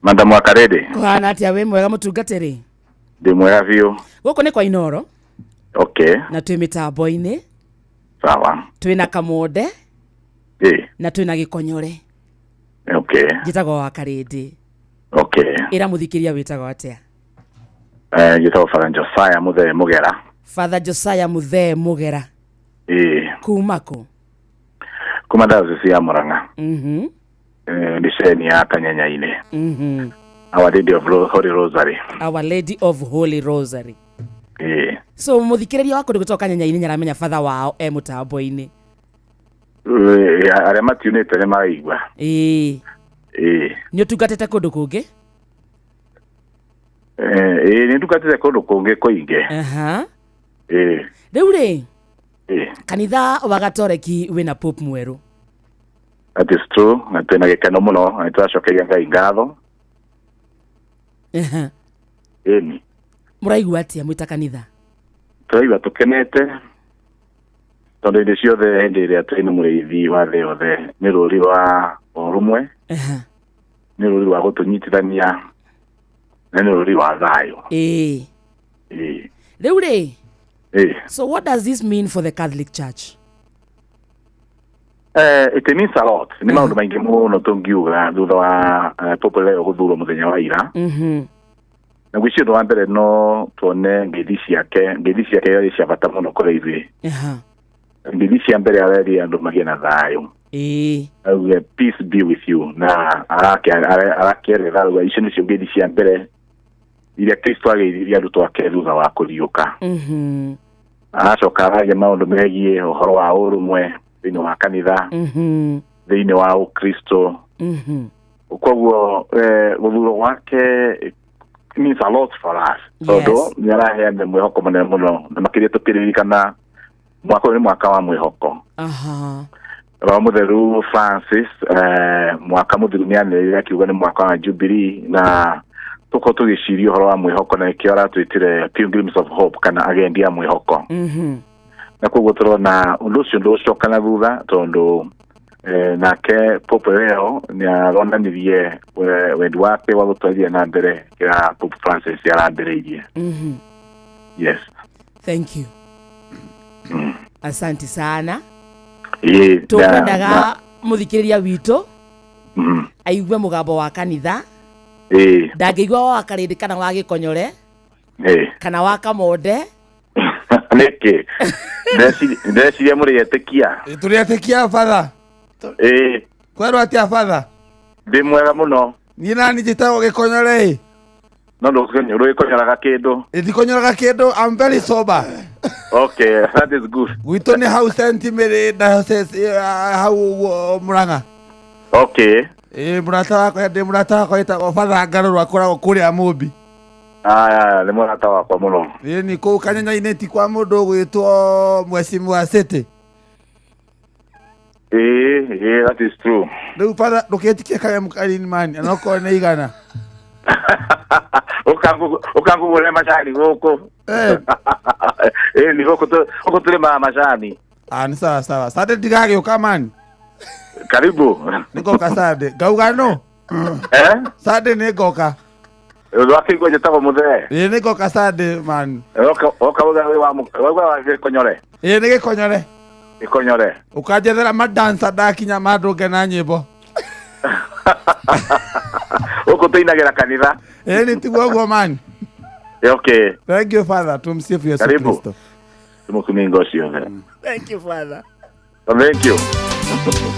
S3: Madam Wakarede.
S8: Kũhana atĩa? Wĩ mwega mũtungatĩri?
S3: Ndĩ mwega biũ.
S8: Gũkũ nĩ kwa Inoro.
S3: Okay.
S8: Na twĩ mĩtambo-inĩ.
S3: Sawa.
S8: Twĩ na Kamonde. Na twĩ na Gĩkonyore.
S3: Okay.
S8: Njĩtagwo wa Karĩndĩ.
S3: Okay.
S8: Ĩra mũthikĩria wĩtagwo atĩa?
S3: Njĩtagwo Father Josiah Muthee Mugera.
S8: Father Josiah Muthee Mugera. Kuma kũ?
S3: Kuma diocese ya Murang'a. Misheni ya Kanyanya-inĩ. Our Lady of Holy Rosary.
S8: Our Lady of Holy Rosary.
S3: Ĩĩ.
S8: So muthikiriria wa kundu gwitwo Kanyanya-inĩ nĩaramenya batha wao e mutambo-inĩ.
S3: Arĩa matiunĩte nĩ maraigua.
S8: Ĩĩ.
S3: Ĩĩ.
S8: Nĩ ũtungatĩte kũndũ kũngĩ?
S3: Ĩĩ, nĩ ndungatĩte kũndũ kũngĩ kũingĩ.
S8: Aha.
S3: Ĩĩ.
S8: Rĩu rĩ,
S3: Ĩĩ.
S8: kanitha wa Gatoreki wĩna Pope mwerũ.
S3: That is true, na twĩna gĩkeno mũno, na nĩtũracokeria Ngai ngatho.
S8: Aha.
S3: Ĩni.
S8: Mũraigua atĩa mwĩ ta kanitha?
S3: Tũraigua tũkenete tondũ hĩndĩ ciothe hĩndĩ ĩrĩa twĩna mũrĩithi wa thĩ yothe nĩ rũri rwa ũrũmwe, nĩ rũri rwa gũtũnyitithania, na nĩ rũri rwa thayũ.
S8: Ĩĩ.
S3: Ĩĩ.
S8: Rĩu rĩ,
S3: Ĩĩ.
S8: so what does this mean for the Catholic Church?
S3: It means a lot. Nĩ maũndũ maingĩ mũno tũngiuga thutha wa Pope Leo gũthurwo mũthenya wa ira. Na gwĩciria ũndũ wa mbere no tuone ngeithi ciake yarĩ cia bata mũno kũrĩ ithuĩ. Ngeithi cia mbere arerire andũ magĩe na thayũ.
S8: Ĩĩ.
S3: Auge peace be with you, na arakĩerera auga icio nĩcio ngeithi cia mbere iria Kristo ageithirie arutwo ake thutha wa kũriũka. Aracoka aragia maũndũ megiĩ ũhoro wa ũrũmwe thĩinĩ wa kanitha, thĩinĩ wa Ũkristo. Koguo gũthurwo gwake means a lot for us. Tondũ nĩ araheana mwĩhoko mũnene mũno, na makĩria tũkĩririkana mwaka ũyũ nĩ mwaka wa mwĩhoko. Roho Mũtheru Francis mwaka mũthiru nĩanĩrĩire akiuga nĩ mwaka wa Jubilee, na tũkorwo tũgĩciria ũhoro wa mwĩhoko, na nĩkĩo aratwĩtire Pilgrims of Hope kana agendi a mwĩhoko. Na koguo tũrona ũndũ ũcio ndũgũcoka na thutha tondũ nake Pope Leo nĩaronanirie wendi wake wa gũtwarithia na mbere kĩrĩa Pope Francis arambĩrĩirie. Yes.
S8: Thank you. Asante sana.
S3: Ĩĩ.
S8: Tũkwendaga mũthikĩrĩria witũ aigue mũgambo wa kanitha.
S3: Ĩĩ.
S8: Ndangĩigua wa Karĩndĩ kana wa Gĩkonyore kana wa Kamonde.
S3: Nĩkĩ? Ndeciria mũrĩ etĩkia.
S13: Tũrĩ etĩkia batha.
S3: Ĩĩ.
S13: Kwerwo atĩa batha?
S3: Ndĩ mwega mũno.
S13: Niĩ nani njĩtagwo Gĩkonyore ĩ.
S3: No ndũgĩkonyoraga kĩndũ.
S13: Ndikonyoraga kĩndũ, I'm very sober.
S3: Okay, that is good.
S13: Gwitũ nĩ hau St. Mary diocese hau ũguo Murang'a.
S3: Okay.
S13: Ĩĩ, mũrata wakwa ndĩ mũrata wakwa wĩtagwo Batha Ngarũrũ akoragwo kũrĩa Mũmbi.
S3: Aya, nĩ mũrata wakwa mũno.
S13: Ĩĩ, nĩ kũu Kanyanya-inĩ ti kwa mũndũ ũgwĩtwo Mheshimiwa City.
S3: Ĩĩ, that is true.
S13: Rĩu batha ndũketikie kanyamũ kanini mani onokorwo nĩ igana.
S3: Ũkangũgũrĩre macani gũkũ. Ĩĩ, nĩ gũkũ tũrĩmaga macani.
S13: Ah, nĩ sawa sawa. Sande ndigagĩũka mani.
S3: Karibu.
S13: Nĩngoka Sande. Ngauga no? Sande nĩngoka.
S3: Ndwakĩigua njĩtagwo Mũthee.
S13: Ĩĩ, nĩngoka Sande mani.
S3: Oka uga wĩ wa Gĩkonyore.
S13: Ĩĩ, nĩ Gĩkonyore.
S3: Gĩkonyore.
S13: Ũkanjethera madansa ndakinya mandũnge na nyĩmbo.
S3: Gũkũ tũinagĩra kanitha.
S13: Ĩĩ, nĩ tiguo ũguo mani.
S3: Okay.
S13: Thank you Father. Tumsifu Yesu
S3: Karibu.
S13: Kristo.
S3: Tumukumie ngo ciothe.
S8: Thank you Father.
S3: Thank you.
S19: Thank you.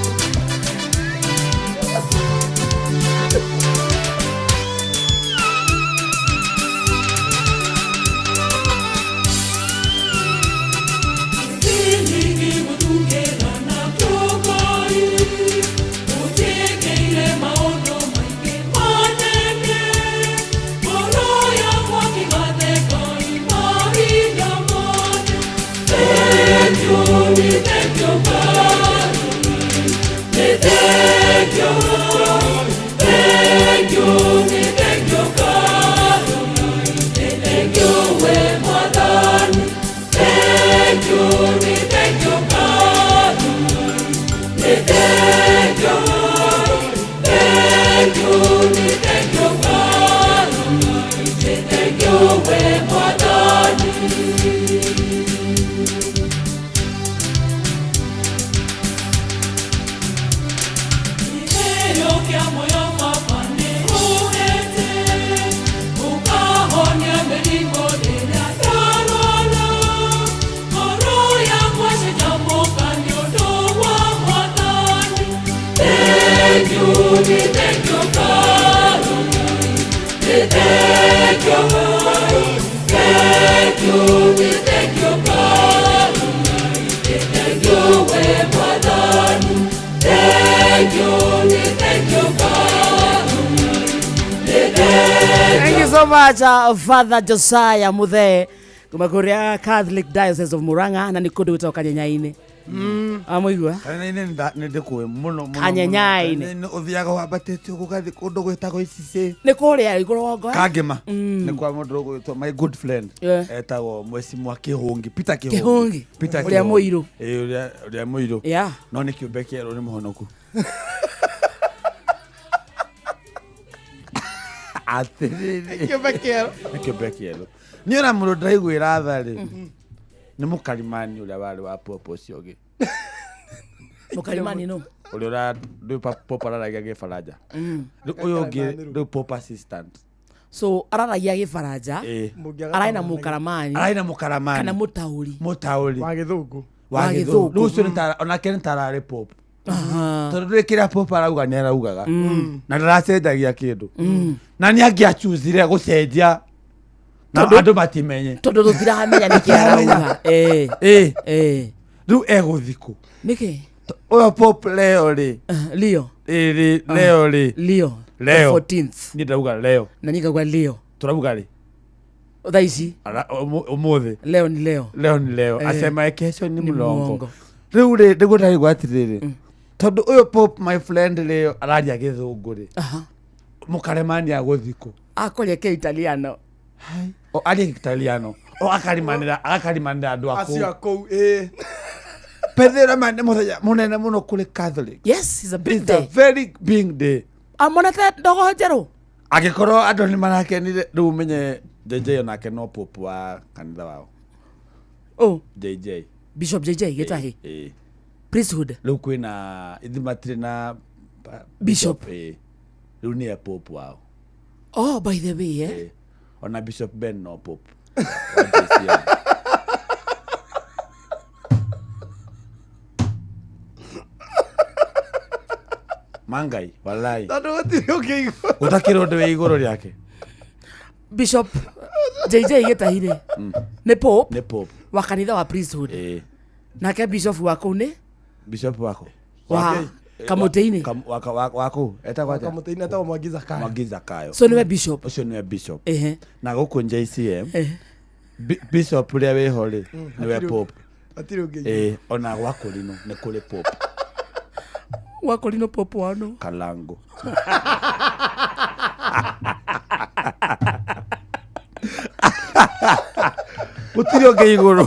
S8: Thank you so much, Father Josiah Muthee kuma kuria Catholic Diocese of Murang'a na nĩ kũndũ gwĩtagwo Kanyenyainĩ. Amũigua?
S13: Kanyenyainĩ nĩ ndĩkũĩ mũno mũno.
S8: Kanyenyainĩ.
S13: Mũno. Ũthiaga wambatĩte ũguo ũgathiĩ kũndũ gwĩtagwo Icicĩ.
S8: Nĩ kũrĩa igũrũ wongo.
S13: Kangĩma. Nĩ kwa mũndũ ũgwĩtwo my good friend.
S8: Yeah.
S13: Etagwo Mheshimiwa Kĩhũngi, Peter Kĩhũngi.
S8: Kĩhũngi.
S13: Peter
S8: Ũrĩa
S13: Kĩhũngi.
S8: mũirũ.
S13: Ĩĩ, ũrĩa mũirũ.
S8: Yeah.
S13: No nĩ kĩũmbe kĩerũ nĩ mũhonoku. Atĩrĩrĩ.
S14: Kĩũmbe kĩerũ.
S13: Nĩ kĩũmbe kĩerũ. Niĩ ona mũndũ ndĩraiguĩra tha rĩ, nĩ mũkarimani ũrĩa warĩ wa popo ũcio ũngĩ.
S8: Mũkarimani nũ?
S13: Ũrĩa ũra rĩu popo araragia gĩbaranja. Rĩu ũyũ ũngĩ rĩu popo assistant.
S8: So araragia gĩbaranja.
S13: Ĩĩ.
S8: Ararĩ na mũkaramani.
S13: Ararĩ na mũkaramani.
S8: Kana mũtaũri.
S13: Mũtaũri.
S14: Wa gĩthũngũ.
S13: Wa
S8: Wa
S13: gĩthũngũ.
S8: gĩthũngũ.
S13: Rĩu ũcio nĩ ta onake nĩ tararĩ popo. Tondũ ndũrĩ kĩrĩa popo arauga nĩ araugaga. Na ndaracenjagia kĩndũ. Na nĩ angĩachuzire gũcenjia na andũ matimenye.
S8: Tondũ tũtiramenya nĩkĩ arauga.
S13: Ĩĩ. Rĩu egũthiĩ kũ?
S8: Nĩkĩ?
S13: Ũyũ Pope Leo rĩ.
S8: Leo.
S13: Ĩĩ rĩ, Leo rĩ.
S8: Leo.
S13: Leo.
S8: The 14th.
S13: Niĩ ndauga Leo.
S8: Na niĩ ngauga Leo.
S13: Tũrauga rĩ?
S8: Thaa ici.
S13: Ũmũthĩ.
S8: Leo ni Leo.
S13: Leo ni Leo.
S8: Eh.
S13: Asema kesho ni
S8: Ni
S13: mlongo.
S8: mwongo.
S13: Rĩu rĩ, nĩguo ndĩraigua atĩrĩrĩ. Tondũ ũyũ Pope my friend rĩ araria gĩthũngũ rĩ. Mũkaremani agũthiĩ kũ?
S8: Akoria ke Italiano.
S13: O aria Italiano. O akarimanĩra andũ a
S14: Acio
S13: kũu.
S14: a kũu, ĩĩ.
S13: Pethera ma nĩ mũthenya mũnene mũno kũrĩ Catholic.
S8: Yes, it's a big
S13: It's a
S8: day.
S13: very big day.
S8: Amonete ndogo njerũ.
S13: Angĩkorwo andũ nĩ marakenire rĩu ũmenye JJ onake no pope wa kanitha wao.
S8: Oh.
S13: JJ.
S8: Bishop JJ Gĩtahi.
S13: Ĩĩ.
S8: Priesthood.
S13: Rĩu kwĩna ithuĩ matirĩ na
S8: Bishop.
S13: Ĩĩ. Rĩu nĩye pope wao.
S8: Oh, by the way, eh?
S13: Ona Bishop Ben no pope. Wa JCM. Mangai, wallahi.
S14: Tondũ gũtirĩ ũngĩ igũrũ.
S13: Gũtakĩrĩ ũndũ wĩ igũrũ rĩake.
S8: Bishop JJ Gĩtahi rĩ. Nĩ pope.
S13: Nĩ pope.
S8: Wa kanitha wa priesthood.
S13: Ĩĩ.
S8: Nake bishop wa kũu nĩ?
S13: Bishop wako.
S8: Wa Kamũtĩ-inĩ.
S13: Wa kũu etagwo atĩa?
S14: Kamũtĩ-inĩ etagwo Mwangi Zakayo.
S13: Mwangi Zakayo.
S8: So nĩwe bishop.
S13: Ũcio nĩwe bishop.
S8: Ehe.
S13: Na gũkũ JCM
S8: Ehe.
S13: Bishop ũrĩa wĩho rĩ nĩwe
S14: Hatirĩ
S13: pope.
S14: Hatirĩ ũngĩ igũrũ.
S13: Ĩĩ, ona gwa Kũrinũ nĩ kũrĩ pope.
S8: Wa Kũrinũ pope wa nũ?
S13: Kalango. Gũtirĩ ũngĩ igũrũ.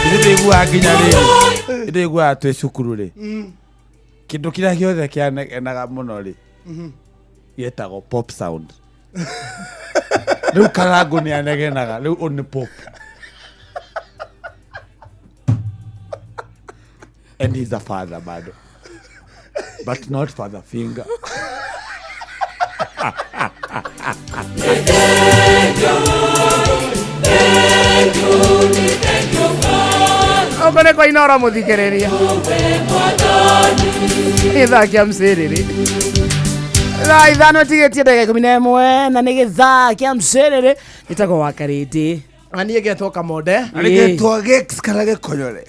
S13: Ithuĩ tũiguaga nginya rĩrĩ ithuĩ tũiguaga twĩ cukuru rĩ kĩndũ kĩrĩa gĩothe kĩanegenaga mũno rĩ gĩetagwo pop sound. Rĩu Karangũ nĩ anegenaga rĩu ũyũ nĩ pop. And he's a father bado. But not father finger.
S8: Ũguo nĩ kwa Inooro mũthikĩrĩria. Gĩthaa kĩa mcĩrĩrĩ. Thaa 5 tigĩtie ndagĩka 11 na nĩ gĩthaa kĩa mcĩrĩrĩ. Njĩtagwo wa Karĩndĩ.
S14: Na niĩ ngetwo Kamonde.
S13: Na nĩ ngetwo Gix kana Gĩkonyore.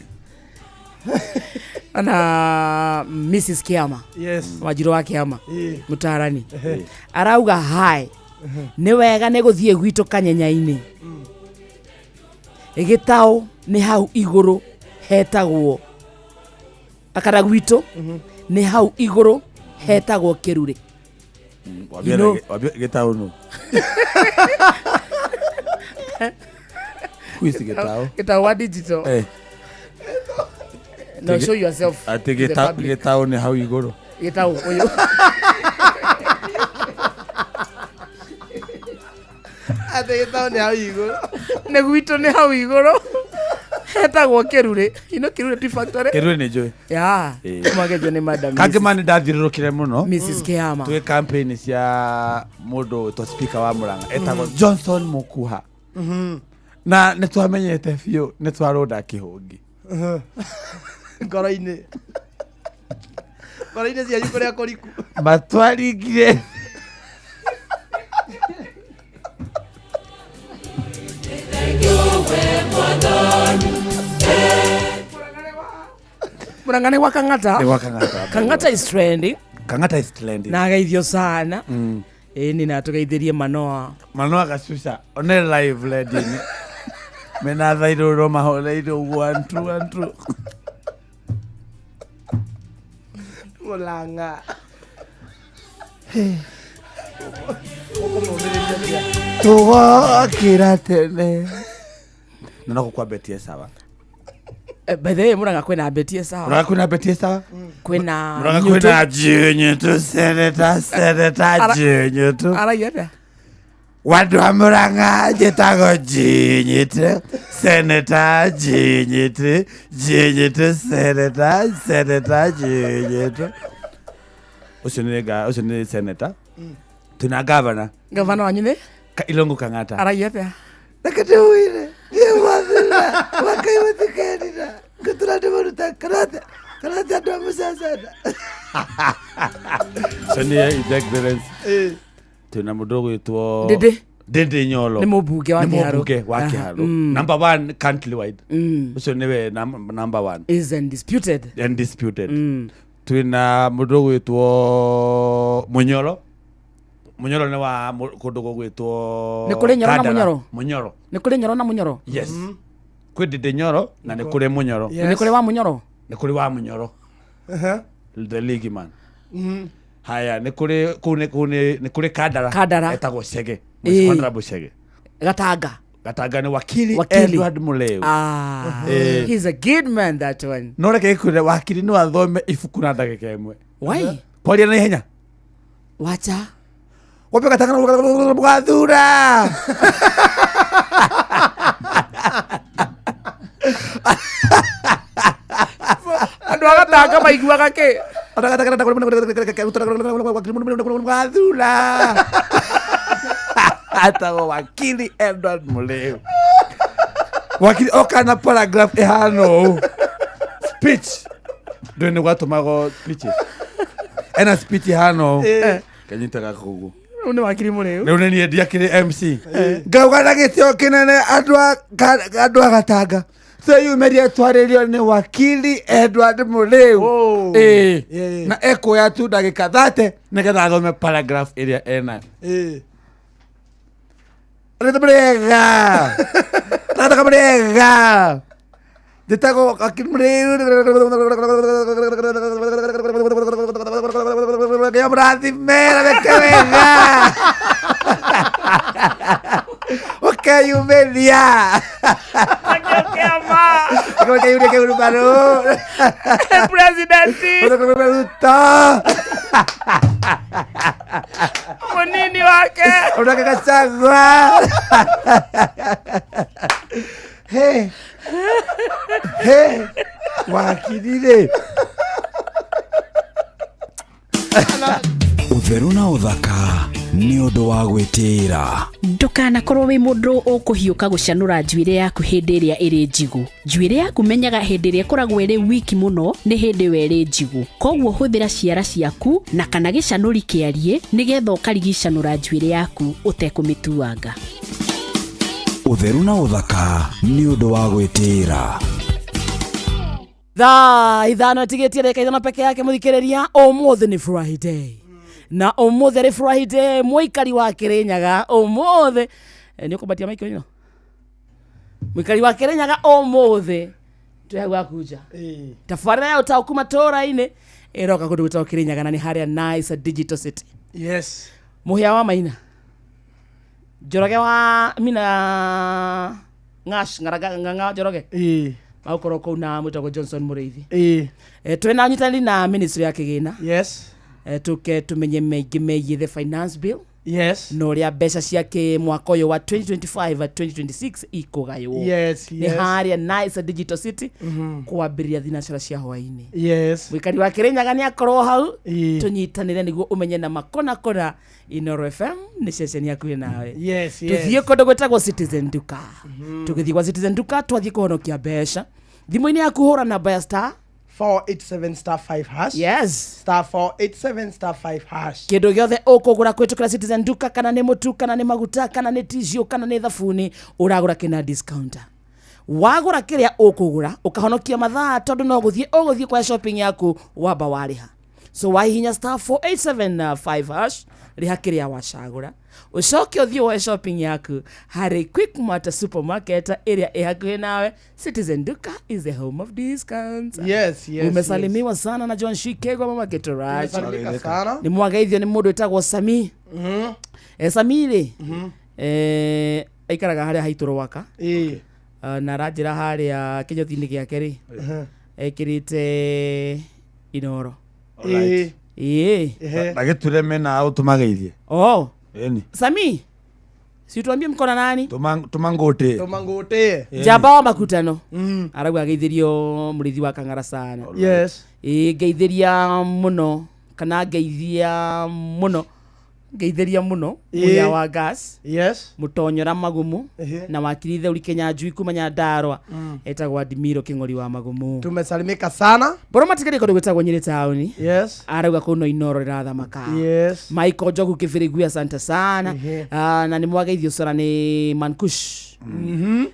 S8: Na Mrs. Kiama.
S14: Yes.
S8: Wanjirũ wa Kiama.
S14: Ĩĩ.
S8: Mũtaarani.
S14: Ehe.
S8: Arauga hi. Nĩ wega nĩ gũthiĩ gwitũ Kanyenyainĩ. Gĩtaũ nĩ hau igũrũ hetagwo akara gwitũ nĩ hau igũrũ hetagwo Kĩrurĩ. You know-
S13: Gĩtaũ nũ? Who is Gĩtaũ?
S8: Gĩtaũ wa digital.
S13: Eh.
S8: No, show yourself
S13: Atĩ
S8: to the public.
S13: gĩtaũ nĩ hau igũrũ.
S8: Gĩtaũ ũyũ.
S14: Atĩ gĩtaũ nĩ hau igũrũ.
S8: Nĩ gwitũ nĩ hau igũrũ.
S14: Etagwo Kĩrurĩ. You know Kĩrurĩ Tea Factory?
S15: Kĩrurĩ nĩ njũĩ.
S14: Yeah.
S15: Ĩĩ.
S14: Mwagethio nĩ madam.
S15: Kangĩ nĩ ndathiũrũrũkire mũno
S14: Mrs. Kĩama.
S15: Twĩ campaign cia mũndũ wĩtwo speaker wa Murang'a etagwo Johnson Mukuha na nĩ twamenyete biũ nĩ twarũnda kĩhũngi.
S14: Ngoro-inĩ. Ngoro-inĩ cianyu kũrĩa kũriku.
S15: Matwaringire.
S14: Murang'a nĩ gwa Kang'ata.
S15: Nĩ gwa Kang'ata.
S14: Kang'ata is trending.
S15: Kang'ata is trending.
S14: Na ageithio sana. Ĩni na tũgeithĩrie Manoa.
S15: Manoa Gacuca one live radio-inĩ mena thairũrwo mahoreire ũguo one two one two.
S14: Murang'a.
S15: Tũgokĩra tene na no gũkwa betie sawa.
S14: By the way, Murang'a kwĩna betie sawa.
S15: Murang'a kwĩna betie sawa.
S14: Kwĩna
S15: Murang'a kwĩna jinyũ tu seneta seneta jinyũ tu.
S14: Aragia atĩa?
S15: Wandu a Murang'a njĩtagwo jinyĩte seneta jinyĩte jinyĩte seneta seneta jinyĩte. Ũcio nĩ ũcio nĩ seneta. Twĩna gavana.
S14: Gavana wanyu nĩ?
S15: Ilongo Kang'ata.
S14: Aragia atĩa?
S13: Reke ndĩwĩre niĩ mwathira wakaiwathikerira ngĩtũra ndĩmũruta karate karate andũ a mũcacana.
S15: Ũcio nĩ His Excellency. Twĩna mũndũ ũgwĩtwo
S14: Ndĩndĩ.
S15: Ndĩndĩ Nyolo.
S14: Nĩ mũmbunge wa
S15: Nĩ
S14: Kĩharũ.
S15: mũmbunge wa
S14: Aha.
S15: Kĩharũ. Number one countrywide. Ũcio nĩwe number one.
S14: Is undisputed.
S15: Undisputed. Twĩna mũndũ ũgwĩtwo Mũnyoro. Mũnyoro nĩ wa kũndũ gũgwĩtwo
S14: Nĩ kũrĩ Nyoro na
S15: Kandara.
S14: Mũnyoro?
S15: Mũnyoro.
S14: Nĩ kũrĩ Nyoro na Mũnyoro?
S15: Yes. Kwĩ Ndĩndĩ Nyoro na nĩ kũrĩ Mũnyoro.
S14: Nĩ kũrĩ wa Mũnyoro?
S15: Nĩ kũrĩ wa Mũnyoro. The league man. Haya nĩ kũrĩ kũu nĩ kũu nĩ kũrĩ Kandara.
S14: Kandara.
S15: Etagwo Chege.
S14: Ĩĩ.
S15: Honorable Chege.
S14: Gatanga.
S15: Gatanga nĩ wakili,
S14: Wakili.
S15: Edward Muleu.
S14: Ah.
S15: Ĩĩ.
S14: He's a good man that one.
S15: No reke ngĩkwĩre wakili no athome ibuku na ndagĩka ĩmwe.
S14: Why?
S15: Kwaria na ihenya.
S14: Wacha.
S15: Wape Gatanga mũgathura.
S14: Andũ a Gatanga maiguaga kĩ?
S15: Mũgathura. Atagwo wakili Edward Muleu. Wakili oka na paragraph ĩhana ũũ. Speech. Ndũĩ nĩ gwatũmagwo speeches. Ena speech ĩhana ũũ. Kanyitaga koguo.
S14: Rĩu nĩ wakiri Mũrĩu.
S15: Rĩu nĩ niĩ ndiakĩrĩ MC. Ngauga na gĩtĩo kĩnene andũ a Gatanga. Twĩyumĩrie twarĩrio nĩ wakili Edward Mũrĩu. Ĩĩ. Na ekuoya tu ndagĩka 30 nĩgetha athome paragraph ĩrĩa enayo. Rĩtũ mũrĩega. Gatanga mũrĩega. Njĩtagwo wakili Mũrĩu. Ngai amũrathime na meke wega. Ũkeyumĩria. Ũkeyumĩria kĩhurubarũ.
S14: President.
S15: Ruto.
S14: Mũnini wake.
S15: Ũnake Gachagua. Hey. Hey. Wakili rĩ.
S11: Ũtheru na ũthaka nĩ ũndũ wa gwĩtĩĩra.
S9: Ndũkanakorwo wĩ mũndũ ũkũhiũka gũcanũra njuĩrĩ yaku hĩndĩ ĩrĩa ĩrĩ njigũ. Njuĩrĩ yaku menyaga hĩndĩ ĩrĩa ĩkoragwo ĩrĩ wiki mũno nĩ hĩndĩ ĩyo ĩrĩ njigũ. Koguo hũthĩra ciara ciaku na kana gĩcanũri kĩariĩ nĩgetha ũkarigicanũra njuĩrĩ yaku ũtekũmĩtuanga.
S11: Ũtheru na ũthaka nĩ ũndũ wa gwĩtĩĩra.
S14: Thaa 5 tigĩtie ndagĩka 5 peke yake mũthikĩrĩria. Ũmũthĩ nĩ Friday. Na ũmũthĩ nĩ Friday mũikari wa Kĩrĩnyaga ũmũthĩ nĩ ũkũmbatia maiko ĩno. Mũikari wa Kĩrĩnyaga ũmũthĩ twĩ hau Akunja. Tabarĩra ya ũtaũku matũũra-inĩ ĩroka kũndũ gwĩtagwo Kĩrĩnyaga na nĩ harĩa Nice Digital City.
S13: Yes.
S14: Mũhĩa wa Maina. Njoroge wa Mina Ng'ash Ng'araga Ng'ang'a Njoroge. Magũkorwo kũu na mwĩtagwo Johnson Mũrĩithi. Twĩna ũnyitanĩri na ministry ya kĩgĩna.
S13: Yes.
S14: Tũke tũmenye maingĩ megiĩ the finance bill.
S13: Yes.
S14: Na ũrĩa mbeca cia kĩ mwaka ũyũ wa 2025 2026 ikũgaywo.
S13: Yes,
S14: Nĩ
S13: yes.
S14: harĩa Nice Digital City kwambĩrĩria thinacara cia hwaĩ-inĩ.
S13: Yes.
S14: Mũikari wa Kĩrĩnyaga nĩ akorwo hau, tũnyitanĩre nĩguo ũmenye na makona kona Inoro FM nĩ ceceni hakuhĩ nawe.
S13: Yes.
S14: Tũthiĩ kũndũ gwĩtagwo Citizen Duka. Tũgĩthiĩ gwa Citizen Duka twathiĩ kũhonokia mbeca. Thimũ-inĩ yaku hũra namba ya star
S13: 487 star 5 hash.
S14: Yes.
S13: Star 487 star 5 hash.
S14: Kĩndũ gĩothe ũkũgũra kũhĩtũkĩra Citizen Duka, kana nĩ mũtu, kana nĩ maguta, kana nĩ tissue, kana nĩ thabuni, ũragũra kĩna discount. Wagũra kĩrĩa ũkũgũra ũkahonokia mathaa, tondũ no gũthiĩ ũgũthiĩ kwa shopping yaku wamba warĩha. So wahihinya star 487 hash, rĩha kĩrĩa wacagũra, ũcoke ũthiĩ woe shopping yaku harĩ Quickmart supermarket ĩrĩa ĩ hakuhĩ nawe. Citizen Duka is the home of discounts.
S13: Yes.
S14: Umesalimiwa sana na John Shikegwa, mama Getoraji.
S13: Tumesalimika sana.
S14: Nĩ mwageithio nĩ mũndũ wĩtagwo Sami. Sami rĩ, aikaraga harĩa haitũ Rwaka. Na aranjĩra harĩa kĩnyothi-inĩ gĩake rĩ, ekĩrĩte Inoro.
S15: Alright.
S14: Ĩĩ.
S15: Na gĩture mena ũtũmageithie.
S14: Oh.
S15: Ĩni.
S14: Sami, si tuambie mko na nani?
S15: Tũmangũtĩ.
S13: Tũmangũtĩ.
S14: Njamba wa makutano. Arauga ageithĩrio mũrĩithi wa Kang'ara sana.
S13: Yes.
S14: Ĩĩ, ngeithĩria mũno kana ngeithia mũno, ngeithĩria mũno
S13: Ĩĩ.
S14: mũrĩa wa gas.
S13: Yes.
S14: Mũtonyora Magumu
S13: Ehe.
S14: na wakiri Theuri Kĩnyanjui kuma Nyandarua, etagwo Adimiro Kĩng'ori wa Magumu.
S13: Tumesalimika sana.
S14: Boro matigĩrĩ kũndũ gwĩtagwo Nyĩrĩ taũni.
S13: Yes.
S14: Arauga kũu no Inoro rĩrathamaka.
S13: Yes.
S14: Michael Njogu Kĩbĩrĩgu, asante sana.
S13: Ehe.
S14: Ah, na nĩ mwageithio cora nĩ Mankush.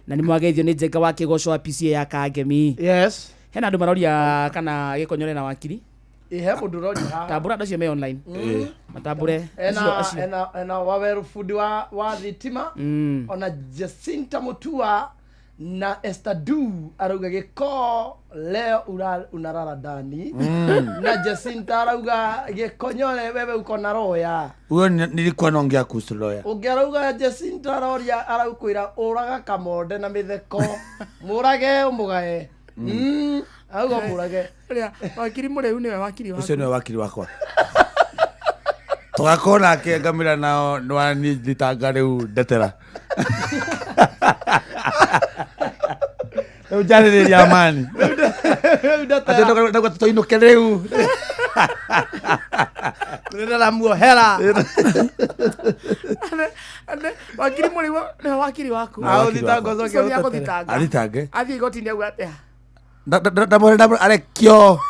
S14: Na nĩ mwageithio nĩ Njenga wa Kĩgoco wa PCA ya Kangemi.
S13: Yes.
S14: Hena andũ maroria kana Gĩkonyore na wakiri.
S13: Ihe mũndũ ũroria haha.
S14: Tambũra andũ acio me online. Matambũre acio acio.
S13: Ena Waweru fundi wa thitima. Ona Jacinta Mutua na Esther Du arauga gĩko leo unarara ndani. Na Jacinta arauga Gĩkonyore wewe uko na roya.
S15: Huyo nilikuwa naongea kuhusu lawyer.
S13: Ũngĩ arauga Jacinta aroria araukwĩra ũraga kamonde na mĩtheko, mũrage ũmũgae. Auga mũrage.
S14: Ũrĩa wakiri mũrĩu nĩwe wakiri waku.
S15: Ũcio nĩwe wakiri wakwa. Tũgakorwo nake ngamĩra nao nĩwanithitanga rĩu ndetera. Rĩu njarĩrĩria amani.
S13: Rĩu ndetera.
S15: Atĩ ndauga tũinũke rĩu.
S13: Nĩndĩramuohera.
S14: Wakiri mũrĩu nĩwe wakiri waku.
S15: Nĩwe wakiri wakwa.
S13: Aũthitanga ũcoke
S14: Ũcio
S13: ũtetere.
S14: nĩagũthitanga.
S15: Athitange.
S14: Athiĩ igoti-inĩ auga atĩa?
S15: Ndamwĩra arekio.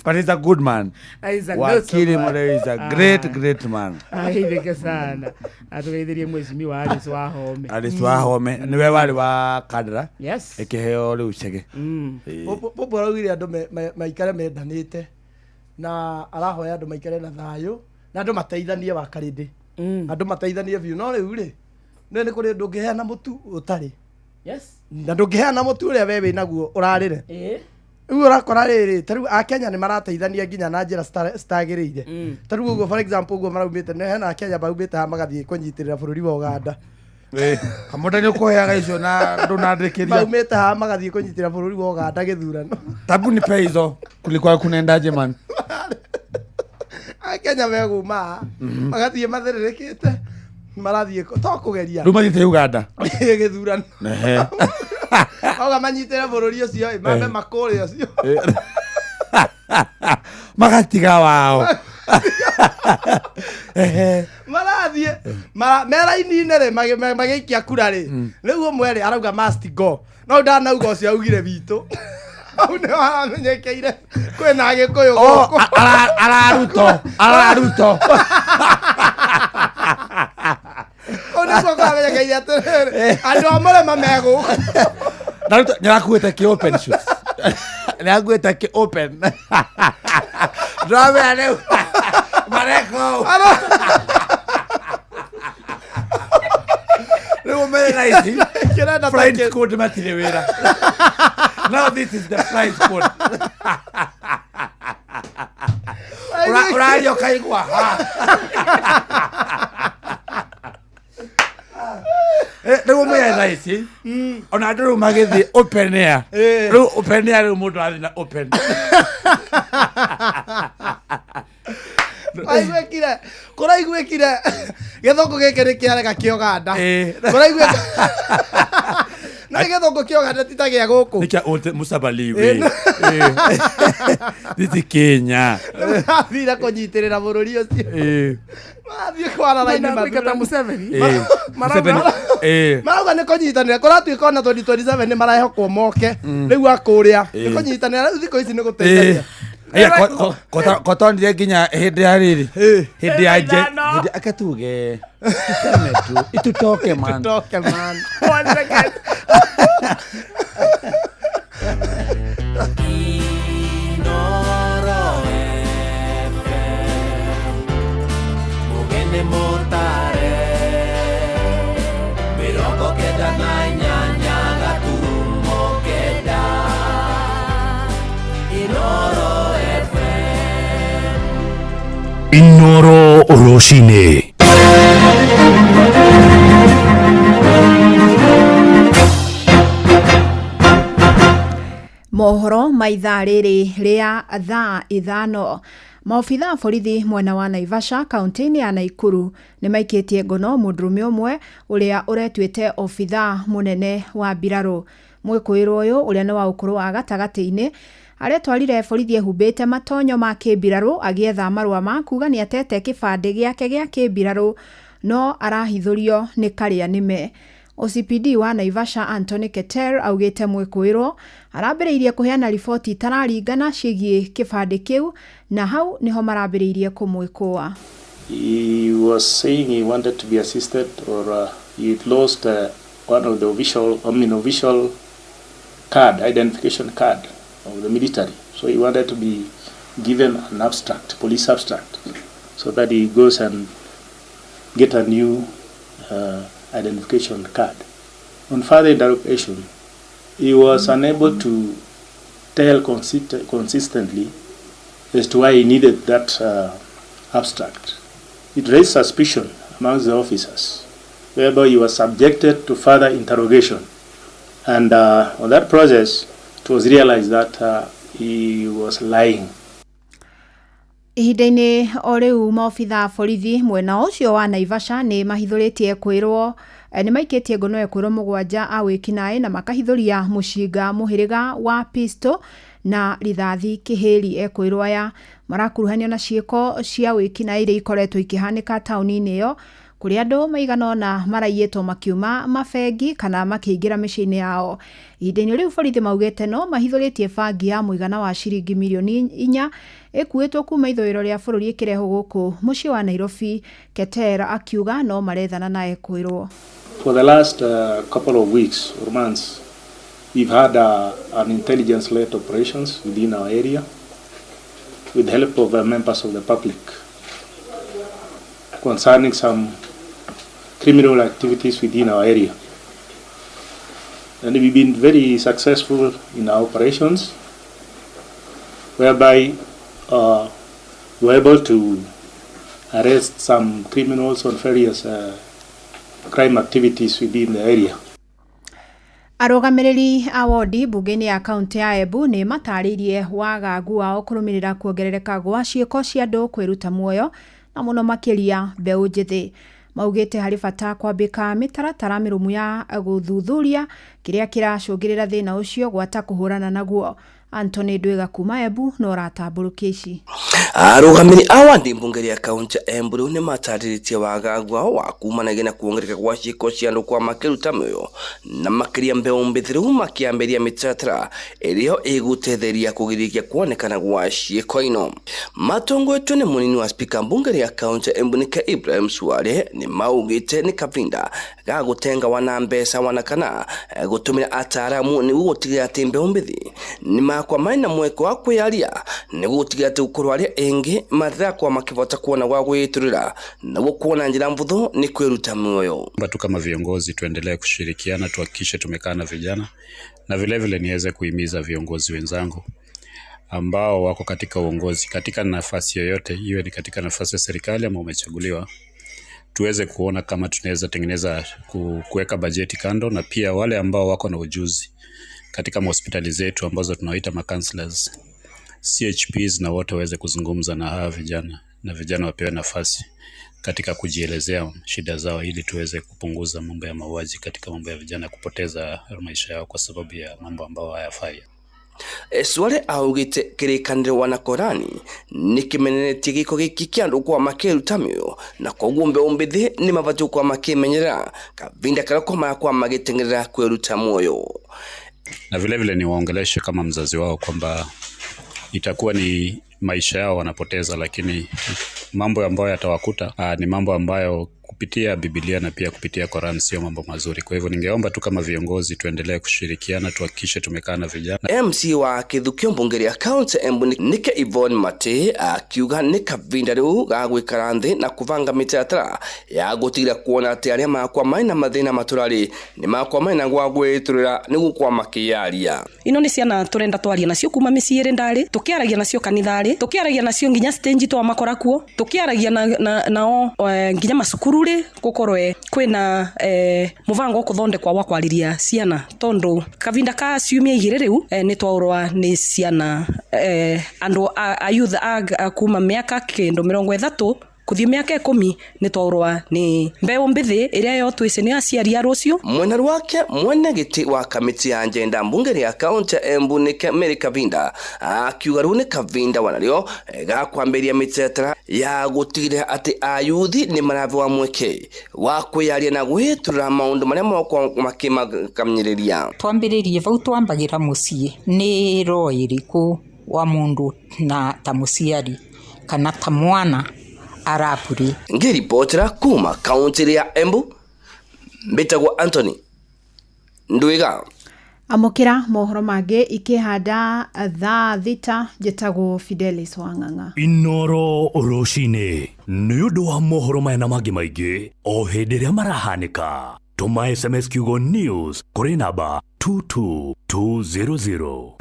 S15: But he's a good man.
S14: He's a good
S15: Wakiri
S14: man.
S15: Mũrĩu is a great, great man.
S14: Ageithĩke sana. Atũgeithĩrie mheshimiwa Alice Wahome.
S15: Alice Wahome nĩwe warĩ wa Kandara.
S14: Yes.
S15: Ĩkĩheo rĩu Chege. Ĩĩ.
S13: Popo araugire andũ maikare mendanĩte na arahoya andũ maikare na thayũ na andũ mateithanie wa karĩndĩ, andũ mateithanie biũ. No rĩu rĩ, nĩ kũrĩ ndũngĩheana mũtu ũtarĩ.
S14: Yes.
S13: Na ndũngĩheana mũtu ũrĩa we wĩnaguo ũrarĩre.
S14: Ĩĩ.
S13: Rĩu ũrakora rĩrĩ, ta rĩu Akenya nĩ marateithania nginya na njĩra citagĩrĩire. Ta rĩu ũguo, for example, ũguo maraumĩte, nĩ hena Akenya maumĩte haha magathiĩ kũnyitĩrĩra bũrũri wa Uganda.
S15: Kamũnda nĩ ũkũheaga icio na ndũnandĩkĩria.
S13: Maumĩte haha magathiĩ kũnyitĩrĩra bũrũri wa Uganda gĩthurano.
S15: Tabu nipe hizo kulikuwa kunaendaje man?
S13: Akenya meguma haha magathiĩ mathĩrĩrĩkĩte, marathiĩ to kũgeria.
S15: Rĩu mathiĩte Uganda.
S13: Gĩthurano.
S15: Ehe.
S13: Auga manyitĩre bũrũri ũcio ĩ, mambe makũrĩ ũcio.
S15: Magatiga wao. Ehe.
S13: Marathiĩ me raini-inĩ rĩ, magĩikia kura rĩ, rĩu ũmwe rĩ arauga must go, no ndanauga ũcio augire witũ. Hau nĩho haramenyekeire kwĩna Agĩkũyũ gũkũ.
S15: Araruto, araruto.
S13: Kũu nĩkuo kũramenyekeire atĩrĩrĩ, andũ a mũrĩma me gũkũ.
S15: Na Ruto nĩarakuĩte kĩ open shoes. Nĩarakuĩte kĩ open. Ndĩramenya rĩu mareka ũũ. Rĩu ũmenye thaa ici
S13: Kĩrenda
S15: flying
S13: ta kĩ-
S15: squad matirĩ wĩra. Now this is the flying squad. Ũraria ũkaigua ha. Rĩu ũmenye thaa ici ona andũ rĩu magĩthiĩ open air. Rĩu open air rĩu mũndũ arathiĩ na open.
S13: Waiguĩkire kũraiguĩkire gĩthũngũ gĩkĩ nĩ kĩarega kĩa Ũganda. Kũraiguĩka na gĩthũngũ kĩa Ũganda ti ta gĩa gũkũ.
S15: Nĩ kĩa old Musabaliwe. This is Kenya.
S13: Mathire kũnyitĩrĩra bũrũri ũcio. Mathiĩ kwara raini
S14: Mathire Museveni.
S13: Marauga nĩ kũnyitanĩra kũratuĩka ona 2027 nĩ marehokwo moke rĩu akũrĩa nĩ kũnyitanĩra rĩu thikũ ici nĩ gũteithania.
S15: Aya kotonire nginya hĩndĩ ya rĩrĩ hĩndĩ ya nje hĩndĩ akatuge tuseme tu itutoke man
S13: itutoke man.
S14: One second.
S16: Mugene motare mirongo kenda na inyanya gaturumo kenda Inoro FM.
S10: Inoro Rũcinĩ.
S17: Mohoro ma ithaa rĩrĩ rĩa thaa 5. Maobitha a borithi mwena wa Naivasha kaunti-inĩ ya Naikuru nĩ maikĩtie ngono mũndũrũme ũmwe ũrĩa ũretuĩte obitha mũnene wa mbirarũ. Mwĩkũĩrwo ũyũ ũrĩa nĩ wa ũkũrũ wa gatagatĩ-inĩ aretwarire borithi ehumbĩte matonyo ma kĩmbirarũ agĩetha marũa ma kuga nĩ atete kĩbandĩ gĩake gĩa kĩmbirarũ no arahithũrio nĩ karĩa nĩme. OCPD wa Naivasha Anthony Keter augĩte mwĩkũĩrwo arambĩrĩirie kũheana riboti itararingana ciĩgiĩ kĩbandĩ kĩu na hau nĩho marambĩrĩirie kũmwĩkũa.
S18: He was saying he wanted to be assisted or he lost one of the official, official card, identification card of the military. So he wanted to be given an abstract, police abstract, so that he goes and get a new identification card. On further interrogation, he was unable to tell consistently as to why he needed that abstract. It raised suspicion amongst the officers, whereby he was subjected to further interrogation. And on that process, it was realized that he was lying.
S17: Ihinda-inĩ o rĩu maobitha a borithi mwena ũcio wa Naivasha nĩ mahithũrĩtie kwĩrwo nĩ maikĩtie ngono ekwĩrwo 7 a wĩkinaĩ na makahithũria mũcinga mũhĩrĩga wa pistol na rithathi kĩhĩri. Ekwĩrwo aya marakuruhanio na ciĩko cia wĩkinaĩ iria ikoretwo ikĩhanĩka taũni-inĩ ĩyo kũrĩa andũ maigana ũna maraiyĩtwo makiuma mabengi kana makĩingĩra mĩciĩ-inĩ yao. Ihinda-inĩ rĩu borithi maugĩte no mahithũrĩtie bangi ya mũigana wa ciringi mirioni 4 ĩkuĩtwo kuma ithũĩro rĩa bũrũri ĩkĩrehwo gũkũ mũciĩ wa Nairobi. Keter akiuga no marethana na ekwĩrwo.
S18: For the last couple of weeks or months, we've had an intelligence-led operations within our area with the help of members of the public concerning some criminal activities within our area. And we've been very successful in our operations, whereby we were able to arrest some criminals on various crime activities within the area.
S17: Arũgamĩrĩri a wodi mbunge-inĩ ya kaunti ya Embu nĩ matarĩirie wagagu wao kũrũmĩrĩra kuongerereka gwa ciĩko cia andũ kwĩruta muoyo na mũno makĩria mbeũ njĩthĩ. Maugĩte harĩ bata kwambĩka mĩtaratara mĩrũmu ya gũthuthuria kĩrĩa kĩracũngĩrĩra thĩna ũcio gwata kũhũrana naguo. Anthony Ndwiga kuma Embu no ũratambũrũkia ici.
S20: Arũgamĩrĩri a wandi mbunge rĩa kaunti ya Embu rĩu nĩmatarĩrĩtie wagagu wao wa kumanagia na kuongerereka gwa ciĩko cia andũ kwa makĩruta mĩoyo na makĩria mbeũ njĩthĩ rĩu makĩambĩrĩria mĩtaratara ĩrĩa ĩgũtetheria kũgirĩrĩria kuonekana gwa ciĩko ino. Matongoretio nĩ mũnini wa spika mbunge rĩa kaunti ya Embu nĩke Ibrahim Suare nĩ maugĩte nĩ kavinda ga gũtenga wana mbeca wana kana gũtũmĩra ataaramu nĩguo gũtigĩrĩra atĩ mbeũ njĩthĩ nĩ makwa maina mweke wa kwĩyaria nĩguo gũtigĩrĩra atĩ gũkorwo arĩa ĩngĩ mathirakwa makĩvota kuona gwa gwĩtũrĩra nĩguo kuona njĩra mvuthu nĩ kwĩruta mioyo.
S21: Tu kama viongozi tuendelee kushirikiana, tuhakikishe tumekaa na vijana na vilevile niweze kuhimiza viongozi wenzangu ambao wako katika uongozi katika nafasi yoyote, iwe ni katika nafasi ya serikali ama umechaguliwa, tuweze kuona kama tunaweza tengeneza kuweka bajeti kando, na pia wale ambao wako na ujuzi katika hospitali zetu ambazo tunawaita ma counselors, CHPs, na wote waweze kuzungumza na hawa vijana na vijana wapewe nafasi katika kujielezea shida zao, ili tuweze kupunguza mambo ya mauaji katika mambo ya vijana kupoteza maisha yao kwa sababu ya mambo ambayo hayafai.
S20: Swale augite kirikaniro wana Korani nikimeneretie giko giki kia andu kwa makiruta mioyo na koguo mbeu mbithi ni mabatiĩ kwa makimenyerera kavinda karia kwa kwa magitengerera kwiruta muoyo.
S21: Na vile vile niwaongeleshe kama mzazi wao kwamba itakuwa ni maisha yao wanapoteza, lakini mambo ambayo yatawakuta ni mambo ambayo kupitia Biblia na pia kupitia Koran sio mambo mazuri. Kwa hivyo ningeomba tu kama viongozi tuendelee kushirikiana, tuhakikishe tumekaa na vijana.
S20: MC wa Kithukio mbunge ya kaunti Embu nike Yvonne Mate akiuga ni kavinda riu ga gwikara nthi na kubanga mitaratara ya gutigira kuona ati aria makwa mai na mathina maturari ni makwa mai na gwa gwiturira ni gukwa makiaria.
S4: Ino ni ciana turenda twaria nacio kuma micii iri ndari, tukiaragia nacio kanithari, tukiaragia nacio nginya stage twa makora kuo, tukiaragia nao nginya macukuru ri gukorwe kwina mubango kuthondekwa wa kwariria ciana, tondu kavinda ka ciumia igiri riu ni twaurwa ni ciana andu a youth a kuma miaka kindu 30 kuthie miaka 10 ni twaurwa ni mbeu mbithi iria yo twise ni aciari a rucio.
S20: Mwena rwake mwene giti wa kamiti ya njenda mbunge ya kaunti ya Embu ni Mary Kavinda akiuga riu ni kavinda wanario ga kwambiria mitaratara ya gutigirira ati ayuthi ni marabewa mweke wa kwiyaria na gwiturira maundu maria mokwa makimakamnyiriria.
S7: Twambiririe vau twambagira mucii ni ro iriku wa mundu na ta muciari kana ta mwana arapuri.
S20: Ngiripotera kuma kaunti ya Embu mbitagwo Anthony Ndwiga.
S17: Amukira mohoro mangĩ ikĩhanda thaa 6 njĩtagwo Fidelis Wang'ang'a.
S10: Inoro rũcinĩ nĩ ũndũ wa mohoro maya na mangĩ maingĩ o hĩndĩ ĩrĩa marahanĩka, tũma SMS kiugo news kũrĩ namba 22200.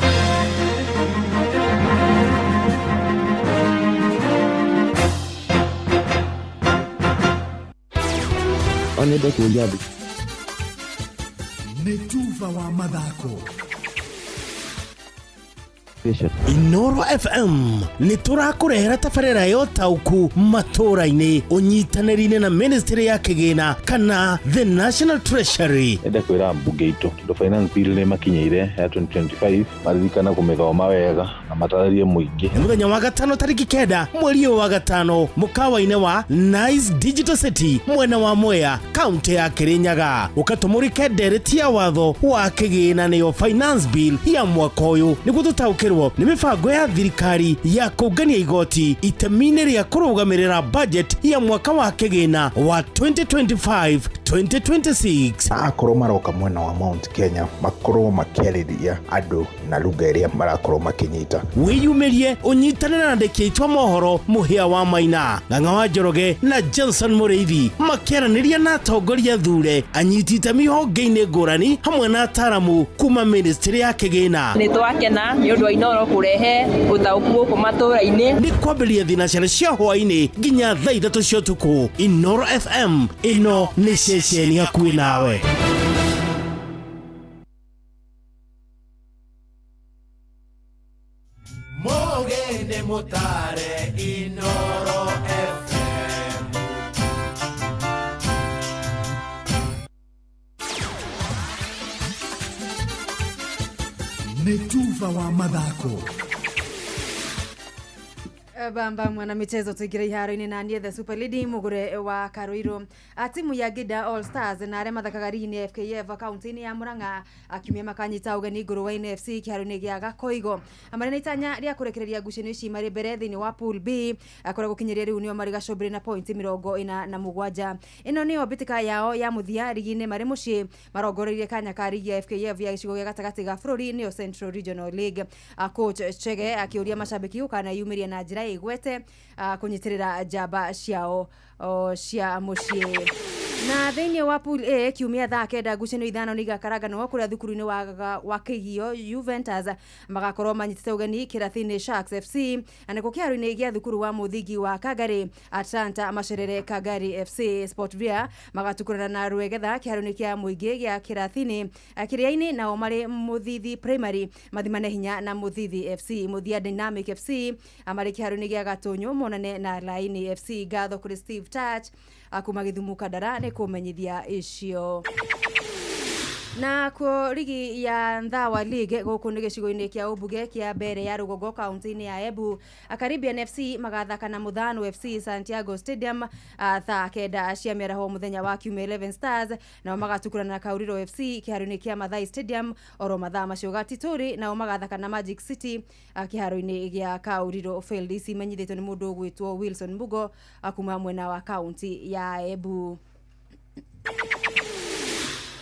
S5: Onende kũria thĩ.
S12: Nĩ tuva wa mathako.
S22: Inoro FM nĩ tũrakũrehera tabarĩra ya ũtaũku matũra-inĩ ũnyitanĩri-inĩ na Ministry ya Kĩgĩna kana The National Treasury.
S26: Enda kwĩra mbunge itũ tondũ finance bill nĩ makinyĩire ya 2025 maririkana kũmĩthoma wega na matarĩrie mũingĩ.
S22: Nĩ mũthenya wa gatano tarĩki 9 mweri wa gatano mũkawa-inĩ wa Nice Digital City mwena wa Mwea kaunti ya Kirinyaga, ũkatũmũrĩke ndereti ya watho wa kĩgĩna nĩyo finance bill ya mwaka ũyũ nĩguo tũtaũkĩrwo nĩ mĩbango ya thirikari ya kũngania igoti itemi-inĩ rĩa kũrũgamĩrĩra budget ya mwaka wa kĩgĩna wa 2025-2026.
S23: Akorwo maroka mwena wa Mount Kenya makorwo makĩarĩria andũ na lugha ĩrĩa marakorwo makĩnyita.
S22: Wĩyumĩrie ũnyitanĩre na andĩki aitũ a mohoro Mũhĩa wa Maina, Ng'ang'a wa Njoroge na Johnson Mũrĩithi makĩaranĩria na atongoria thure anyiti itemi honge-inĩ ngũrani hamwe na ataramu kuma Ministry ya Kĩgĩna.
S28: Nĩ twakena nĩ ũndũ wa Inoro kũrehe ũtaũku gũkũ matũra-inĩ.
S22: Nĩ kwambĩrĩria thinacara cia hwaĩ-inĩ nginya thaa 3 cia ũtukũ. Inoro FM ĩno nĩ ceceni hakuhĩ nawe.
S16: Mogende mutare Inoro FM.
S12: Nĩ tuva wa mathako.
S24: Bamba mwana michezo tuingire iharo-inĩ na niĩ the Super Lady mugure wa Karuiru. Timu ya Gida All Stars na arĩa mathakaga rigi-inĩ FKF kaunti-inĩ ya Murang'a akiumia makanyita ũgeni Ngũrũwe-inĩ FC kĩharo-inĩ gĩa Gakoigo. Marĩ na itanya rĩa kũrekereria ngucanio ici marĩ mbere thĩinĩ wa Pool B kũrĩa gũkinyĩria rĩu nĩo marĩ gacũmbĩrĩ na pointi 47. Ĩno nĩyo mbĩtĩka yao ya mũthia rigi-inĩ marĩ mũciĩ marongoreirie kanya ka rigi ya FKF ya gĩcigo gĩa gatagatĩ ga bũrũri nĩyo Central Regional League. Coach Chege akĩũria macambĩki gũkaneyumĩria na njĩra igwete kunyitirira njamba ciao cia muciĩ. Na thĩinĩ wa pool A kiumia thaa kenda ngucanio ithano nĩ igakaranganwo kũrĩa thukuru-inĩ wa Kĩgio Juventus magakorwo manyitĩte ũgeni Kĩrathi-inĩ Sharks FC, na nĩkuo kĩharo-inĩ gĩa thukuru wa mũthingi wa Kangari Atlanta macerere Kangari FC. Sportvia magatukurana na Rwegetha kĩharo-inĩ kĩa mũingĩ gĩa Kĩrathi-inĩ Kĩrĩa-inĩ, nao marĩ Mũthithi Primary mathimane hinya na Mũthithi FC. Mũthia Dynamic FC marĩ kĩharo-inĩ gĩa Gatũnyũ monane na Laini FC. Ngatho kũrĩ Steve Touch kuma Gĩthumo Kandara nĩ kũmenyithia icio. Na kuo rigi ya Nthawa League gũkũ nĩ gĩcigo-inĩ kĩa ũmbunge kĩa mbere ya rũgongo kaunti-inĩ ya Embu, Caribbean FC magathaka na Muthano FC Santiago Stadium thaa kenda cia mĩaraho mũthenya wa kiumia. 11 Stars nao magatukurana na Kauriro FC kĩharo-inĩ kĩa Mathai Stadium oro mathaa macio. Gatitũri nao magathaka na Magic City kĩharo-inĩ gĩa Kauriro Field. Ici imenyithĩtio nĩ mũndũ ũgwĩtwo Wilson Mugo kuma mwena wa kaunti ya Embu.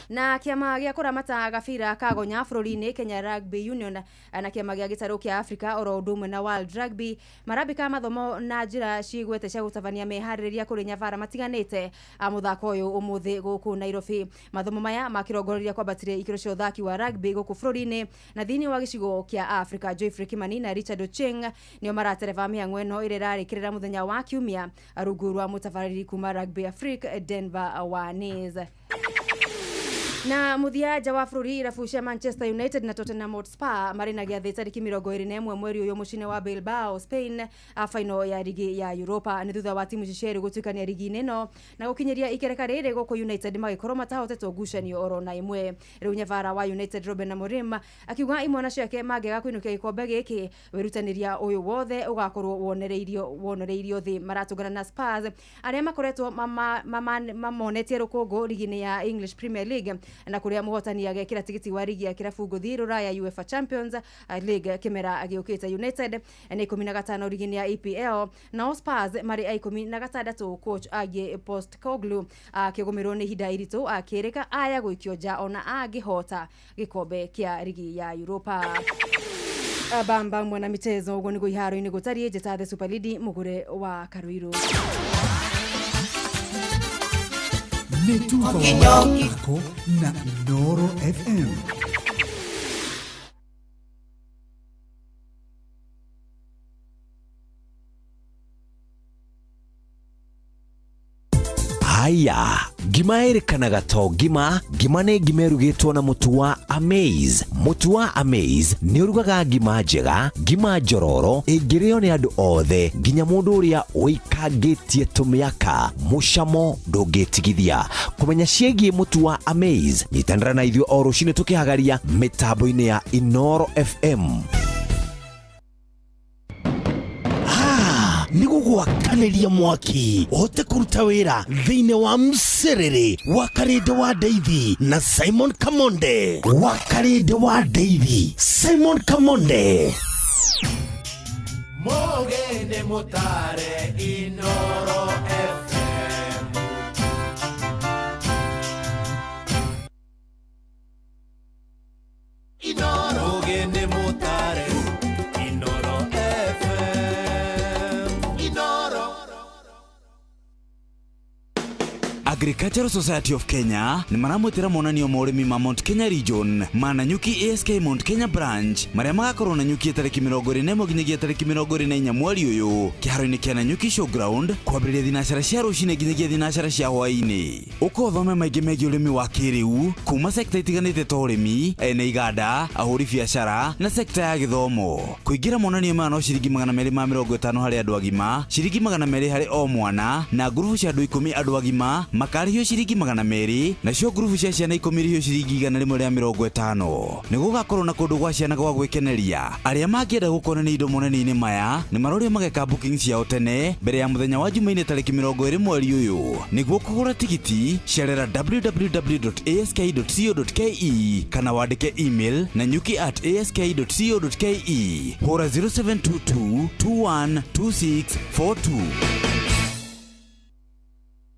S24: Na kĩama gĩa kũramata gabira kagonya bũrũri-inĩ Kenya Rugby Union na kĩama gĩa gĩtarũ kĩa Africa oro ũndũ ũmwe na World Rugby marambĩka mathomo na njĩra cigwete cia gũtabania meharĩrĩria kũrĩ nyabara matiganĩte a mũthako ũyũ ũmũthĩ gũkũ Nairobi. Mathomo maya makĩrongoreria kwambatĩria ikĩro cia ũthaki wa rugby gũkũ bũrũri-inĩ na thĩinĩ wa gĩcigo kĩa Africa. Joyfrey Kimani na Richard Ocheng nĩo maratereba mĩhang'o ĩno ĩrĩa ĩrarĩkĩrĩra mũthenya wa kiumia rungu rwa mũtabarĩri kuma Rugby Africa Denver Wanis. Na muthia nja wa bũrũri, irabu cia Manchester United na Tottenham Hotspur marĩ na gĩathĩ tarĩki 21 mweri ũyũ mũciĩ-inĩ wa Bilbao, Spain, a final ya rigi ya Europa. Nĩ thutha wa timu ici cierĩ gũtuĩkania rigi-inĩ ĩno na gũkinyĩria ikereka rĩrĩ gũkũ United magĩkorwo matahotetwo ngucanio oro na ĩmwe. Rĩu nyabara wa United Ruben Amorim akiuga imwana ciake mangĩaga kũinũkia gĩkombe gĩkĩ, wĩrutanĩria ũyũ wothe ũgakorwo wonereirio thĩ. Maratũngana na Spurs arĩa makoretwo mamonetie rũkũngũ rigi-inĩ ya English Premier League, na kũrĩa mũhotani agekĩra tigiti wa rigi ya kĩrabu ngũthi rũraya UEFA Champions League kĩmera gĩũkĩte. United nĩ 15 rigi-inĩ ya EPL, nao Spurs marĩ a 16. Coach Ange Postecoglou akĩgũmĩrwo nĩ ihinda iritũ akĩrĩka aya gũikio nja ona angĩhota gĩkombe kĩa rigi ya Europa. Bamba mwana michezo ũguo nĩguo iharo-inĩ gũtariĩ. Njĩta The Super Lady mũgũre wa Karuiru.
S12: Nĩ tuba wa mathako na Inooro FM.
S11: Haya, ngima ĩrĩkanaga to ngima. Ngima nĩ ngima ĩrugĩtwo na mũtu wa Amaze. Mũtu wa Amaze nĩ ũrugaga ngima njega, ngima njororo ĩngĩrĩo nĩ andũ othe nginya mũndũ ũrĩa ũikangĩtie tũmĩaka. Mũcamo ndũngĩtigithia. Kũmenya ciĩgiĩ mũtu wa Amaze, nyitanĩra na ithuĩ o rũcinĩ tũkĩhagaria mĩtambo-inĩ ya Inooro FM.
S22: Nĩ gũgwakanĩria mwaki ũhote kũruta wĩra thĩinĩ wa mcerere wa Karĩndĩ wa Ndeithi na Simon Kamonde. Wa Karĩndĩ wa Ndeithi, Simon Kamonde.
S16: Mugende mutare Inooro FM. Inooro. Mugende mutare Inooro FM. Inooro.
S11: Agricultural Society of Kenya nĩ maramwĩtĩra monanio ma ũrĩmi ma Mount Kenya Region ma Nanyuki ASK Mount Kenya Branch marĩa magakorwo Nanyuki tarĩki 21 nginyagia tarĩki 24 mweri ũyũ kĩharo-inĩ kĩa Nanyuki Showground kwambĩrĩria thinacara cia rũcinĩ nginyagia thinacara cia hwaĩ-inĩ. Ũka ũthome maingĩ megiĩ ũrĩmi wa kĩrĩu kuma sekta itiganĩte ta ũrĩmi, ene iganda, ahũri biacara na sekta ya gĩthomo. Kũingĩra monanio maya no ciringi 250 harĩ andũ agima, ciringi 200 harĩ o mwana, na ngurubu cia andũ 10 andũ agima makarĩhio ciringi 200, nacio ngurubu cia ciana 10 irĩhio ciringi 150. Nĩ gũgakorwo na kũndũ gwa ciana gwa gwĩkeneria. Arĩa mangĩenda gũkonania indo monanio-inĩ maya nĩ marorio mageka booking ciao tene mbere ya mũthenya wa Jumaine tarĩki 20 mweri ũyũ. Nĩguo kũgũra tigiti cerera www.ask.co.ke kana wandĩke email na nyuki@ask.co.ke. Hũra 0722 212642.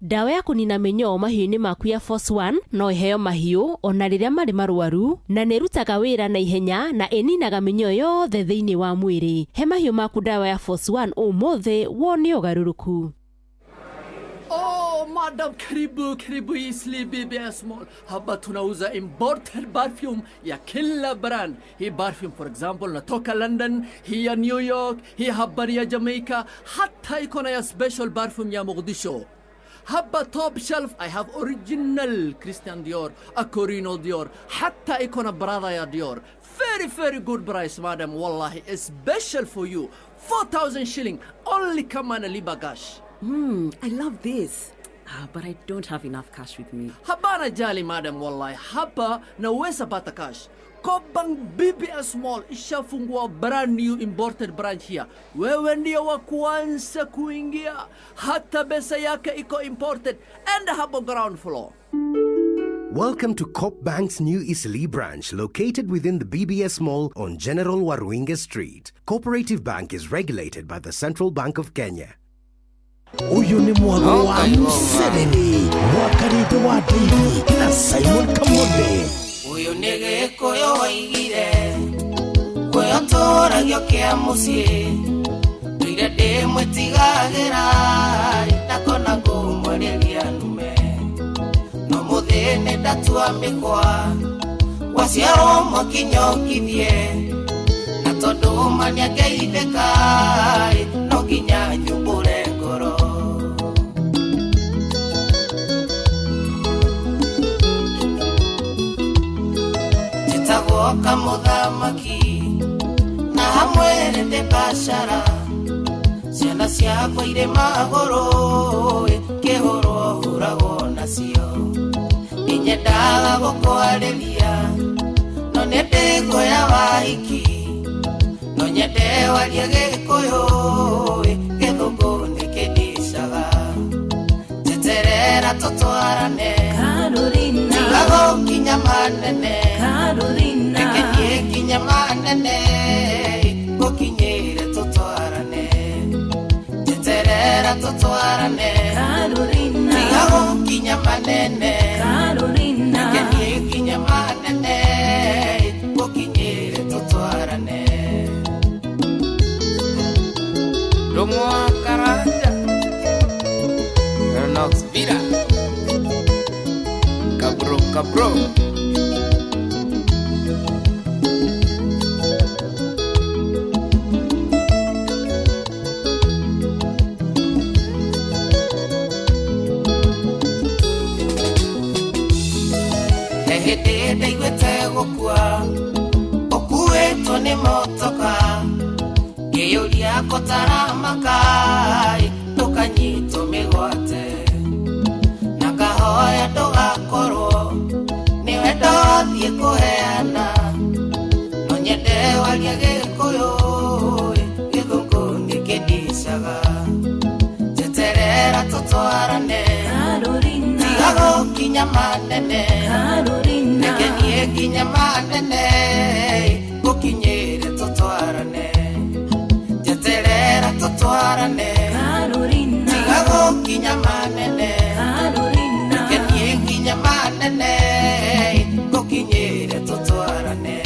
S9: Ndawa ya kũnina mĩnyoo mahiũ-inĩ maku ya Force One no ĩheo mahiũ ona rĩrĩa marĩ marwaru, na nĩ ĩrutaga wĩra na ihenya na ĩninaga mĩnyoo yothe thĩinĩ wa mwĩrĩ. He mahiũ maku ndawa ya Force One ũmũthĩ wone ũgarũrũku.
S16: Oh.
S1: Oh, madam, karibu karibu Eastleigh BBS Mall. Hapa tunauza imported perfume ya kila brand. Hii perfume for example natoka London, hii ya New York, hii hapa ni ya Jamaica, hata iko na ya special perfume ya Mogadishu. Hapa top shelf I have original Christian Dior, Acorino Dior, hata iko na Prada ya Dior. Very very good price madam, wallahi special for you. 4000 shilling only kama nalipa cash.
S2: I love this. Ah, but I don't have enough cash with me.
S1: Hapana jali madam, wallahi hapa naweza pata cash. Co-op Bank BBS Mall ishafungua brand new imported branch here. Wewe ndio wa kwanza kuingia, hata pesa yake iko imported and hapo ground floor.
S3: Welcome to Co-op Bank's new Eastleigh branch located within the BBS Mall on General Waruinge Street. Cooperative Bank is regulated by the Central Bank of Kenya.
S22: Uyu nĩ mwago wa Museveni mwakarĩte wa David na Simon Kamonde.
S6: Ũyũ nĩ Gĩkũyũ waigire kũyo tũragio kĩa mũciĩ ndũire ndĩmwĩtigagĩra ndakona ngũmwarĩria ndume no mũthĩ nĩ ndatua mĩkwa waciarwo mwakinyokithie na tondũ ma nĩangeithĩka no nginya nyumbũre ngoro. Njĩtagwo kamũthamaki na hamwe ndĩ biacara ciana ciakwa irĩ magũrũ kĩhũrwo hũragwo nacio nĩnyendaga gũkwarĩria no nĩ ndĩguoya wahiki no nyende warie Gĩkũyũ gĩthũngũ nĩkĩndicaga njeterera tũtwarane tiga gũkinya manene reke niĩ nginye manene ngũkinyĩre tũtwarane njeterera tũtwarane tiga gũkinya manene reke niĩ nginye manene ngũkinyĩre tũtwarane.
S8: Ndũng'ũ wa Karanja Nox Vida Kabro Kabro.
S6: He hĩndĩ ndaiguĩte gũkua ũkuĩtwo nĩ motoka ngĩyũria kũtaramaka ndũkanyitwo mĩgwate na ngahoya ndũgakorwo nĩwe ndothiĩ kũheana no nyende warie Gĩkũyũ gĩthũngũ nĩkĩndicaga njeterera tũtwarane tiga gũkinya manene reke niĩ nginye manene ngũkinyĩre tũtwarane njeterera tũtwarane tiga gũkinya manene reke niĩ nginye manene ngũkinyĩre tũtwarane.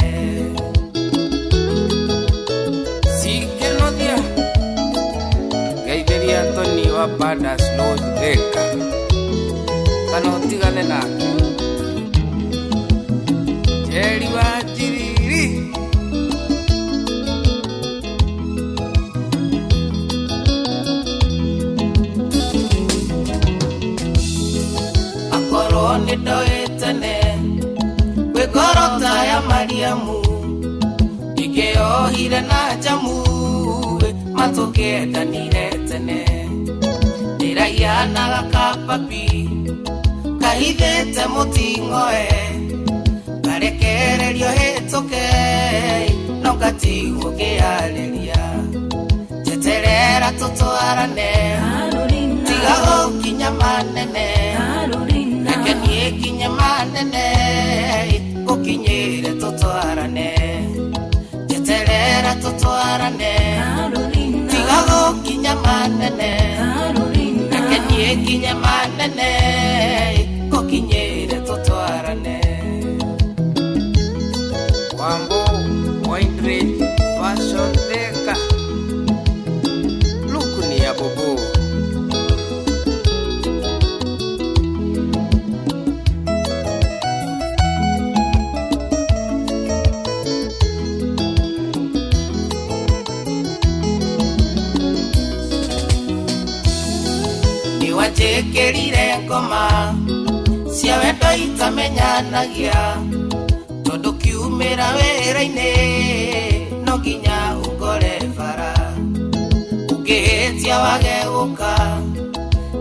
S8: Sikenothia ngeithĩria Tony wa Badas Lodge Thika kana ũtigane nake Njeri wa Njiriri.
S6: Akorwo nĩ ndoĩ tene kwĩ ngoro ta ya Mariamu ingĩohire na njamu matũkĩendanire tene ndĩrahianaga kababi kahithĩte mũting'oe karekererio hĩtũke no ngatigwo ngĩarĩria njeterera tũtwarane tiga gũkinya manene reke niĩ nginye manene ngũkinyĩre tũtwarane njeterera tũtwarane tiga gũkinya manene reke niĩ nginye manene ngũkinyĩre tũtwarane.
S8: Wambo Windridge Fashion Thika Luku ni ya bobo.
S6: Nĩwĩkĩrire ngoma cia wendo itamenyanagia tondũ kiumĩra wĩra-inĩ no nginya ũkore bara ũngĩhĩtia wage gũka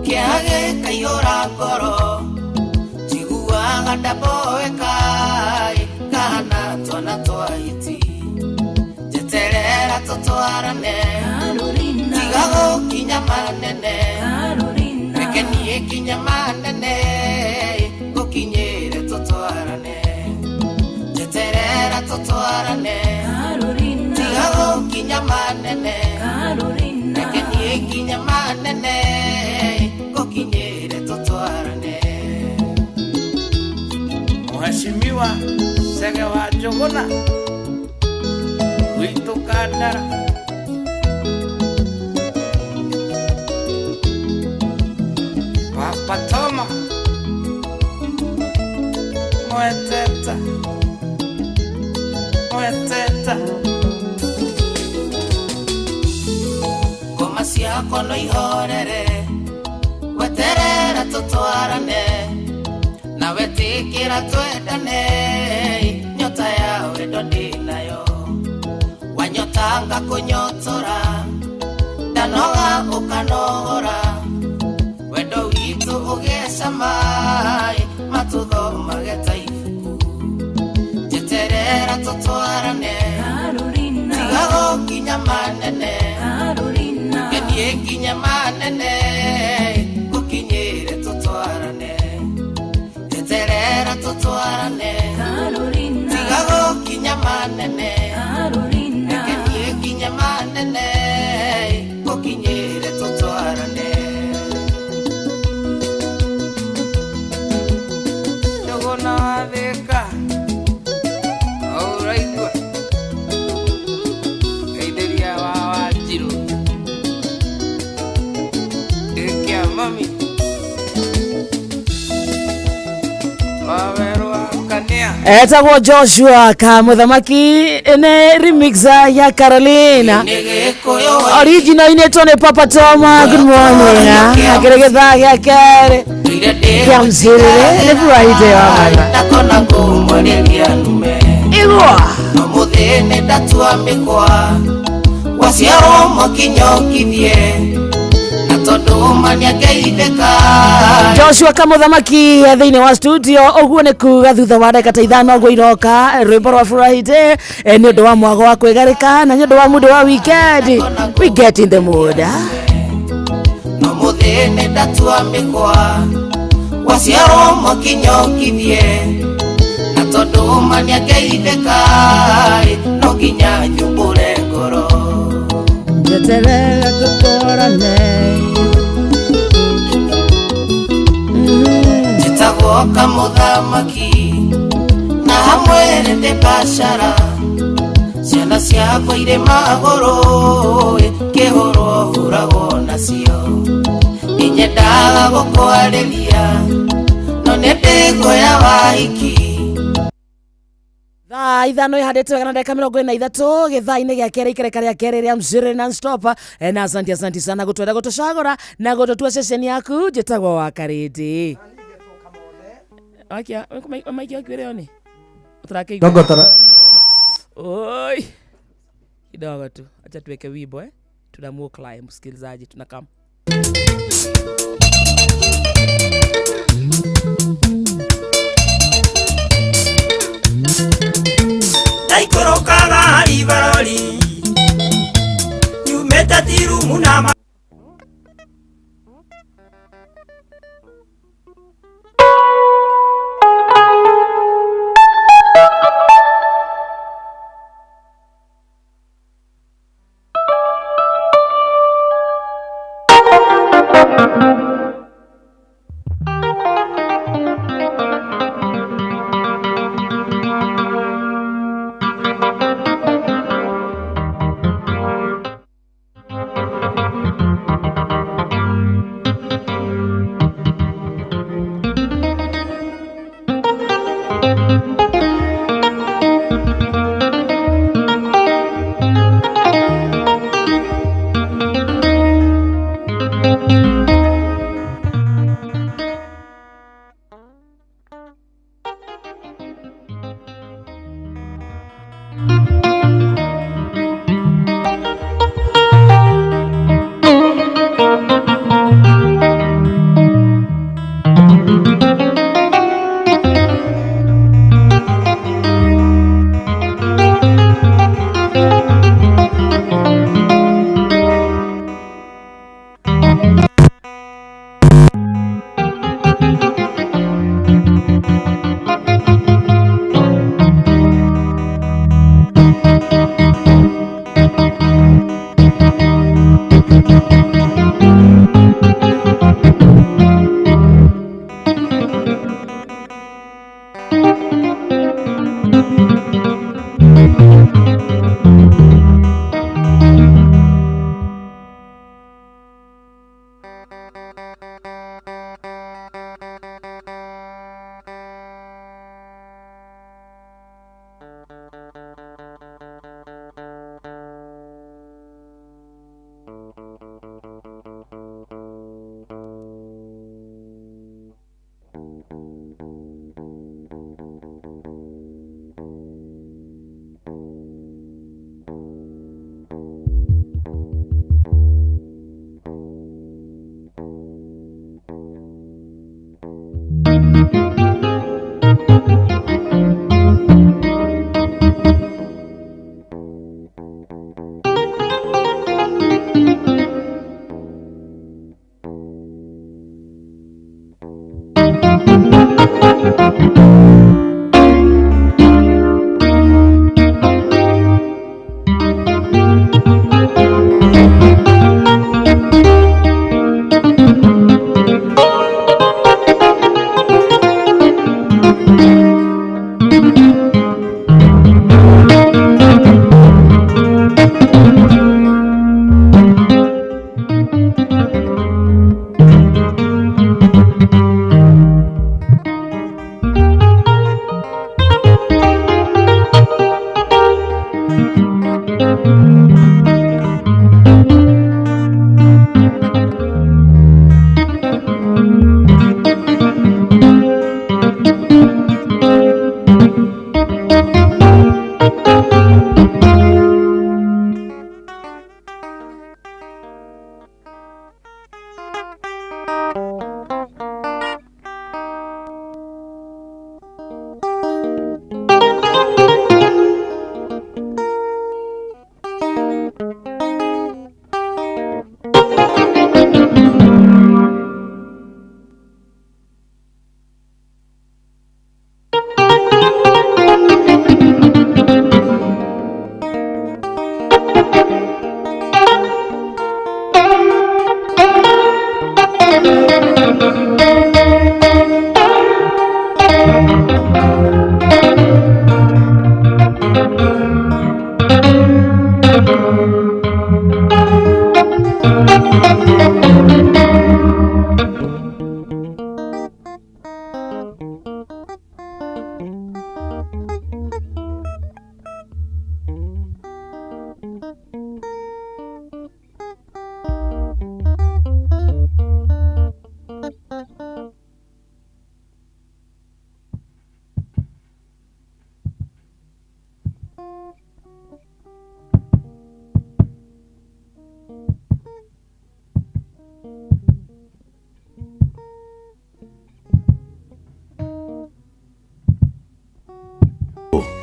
S6: kĩeha gĩkaihũra ngoro njiguaga ndaboeka kahana twana twa hiti njeterera tũtwarane tiga gũkinya manene reke niĩ kinya manene ngũkinyĩre tũtwarane njeterera tũtwarane tiga gũkinya manene reke niĩ kinya manene ngũkinyĩre tũtwarane.
S8: Mheshimiwa Chege wa Njuguna witũ Kandara Papa Toma Mweteta Mweteta
S6: Ngoma ciakwa no ihorere weterera tũtwarane na wetĩkĩra twendane nyota ya wendo ndĩnayo wanyotanga kũnyotora ndanoga ũkanogora wendo witũ ũgĩcama matũthomage ta ibuku njeterera tũtwarane tiga gũkinya manene niĩ nginya manene ngũkinyĩre tũtwarane njeterera tũtwarane tiga gũkinya manene reke niĩ nginya manene ngũkinyĩre tũtwarane.
S8: Njuguna wa Thika ũraigua geithĩria wa Wanjirũ ndĩkĩa mami wawerũ wa Kania
S13: etagwo Joshua Kamuthamaki ne remix ya Carolina original inetwo nĩ Papa Toma. Good morning akĩrĩ gĩthaa gĩa kerĩ kĩa mcirĩrĩ nĩ Friday wa mana
S6: ndakona ngũmwarĩria ndume
S13: igua
S6: ũmũthĩ nĩ ndatua mĩkwa waciarwo mũkinyokithie na tondũ maniangeithĩka.
S13: Joshua Kamuthamaki thĩinĩ wa studio ũguo nĩ kuga thutha wa ndagĩka ta ithano ũguo iroka rwĩmbo rwa Friday nĩ ũndũ wa mwago wa kwĩgarĩka na nĩ ũndũ wa mundu wa weekend. We get in the mood.
S6: No mũthĩ nĩ ndatua mĩkwa waciarwo mũkinyokithie na tondũ maniangeithĩka no nginya nyumbũre ngoro
S13: njeterera tũtwarane
S6: njĩtagwo Kamũthamaki na hamwe nĩ ndĩ biacara ciana ciakwa irĩ magũrũ kĩhũrwo hũragwo nacio nĩnyendaga gũkwarĩria no nĩ ndĩkuoya wahiki.
S13: Thaa ithano ihandĩte wega na ndagĩka 43 gĩthaa-inĩ gĩa kerĩ ikereka rĩa kerĩ rĩa mzuri non-stop na asante asante sana gũtwenda gũtũcagũra na gũtũtua ceceni yaku njĩtagwo wa Karĩndĩ wakia maiki waku ĩrĩ oni ũtarakĩigua
S14: Ndongotara.
S13: Oi kidogo tu acha tuweke wimbo tunamuo climb msikilizaji tunakam
S15: Ndaikũrũkaga haribarori nyumĩte tirumu na ma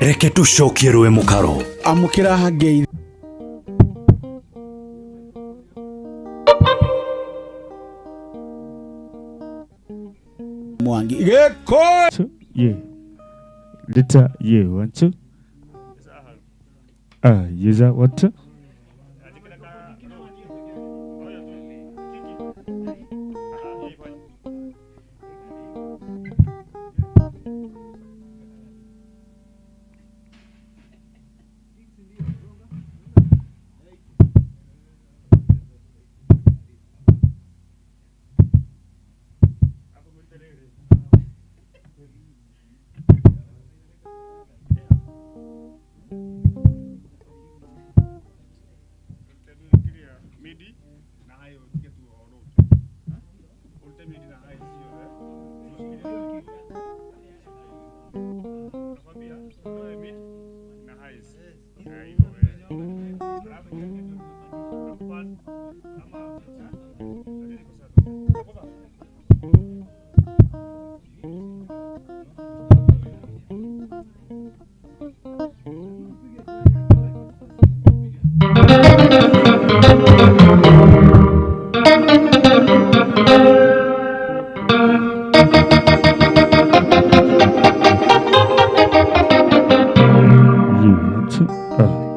S10: Reke tucokie rũĩ mũkaro.
S22: Amũkĩra ngeithi. Mwangi gĩkũ
S4: Ye. Leta ye 1 2. Ah, yeza what? Ye 1 2. Ah.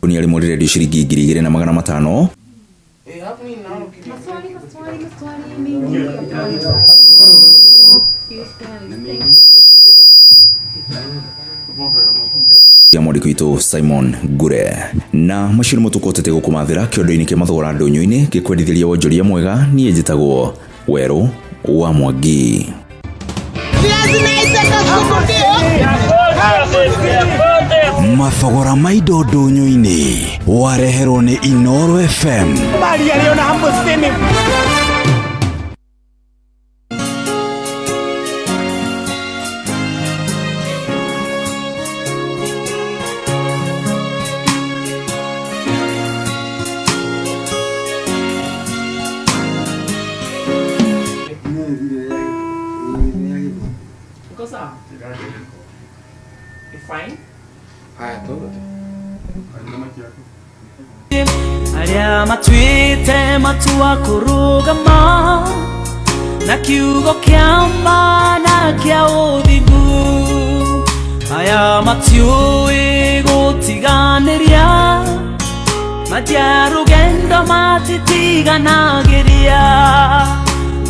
S5: Ikunia rĩmwe rĩrendio ciringi 2500. Ya mwandĩki witũ Simon Ngure na macio nĩmo tũkũhotete gũkũmathĩra kĩondo-inĩ kĩa mathogora ndũnyũ-inĩ gĩkwendithĩria wonjoria mwega. Niĩ njĩtagwo Werũ wa Mwangi.
S11: Mathogora ma indo ndũnyũ-inĩ wareherwo nĩ Inooro FM.
S6: Aria matuite matua kurugama na kiugo kia ma na kia uthingu aya matiũĩ gũtiganĩria matia rũgendo matitiganagĩria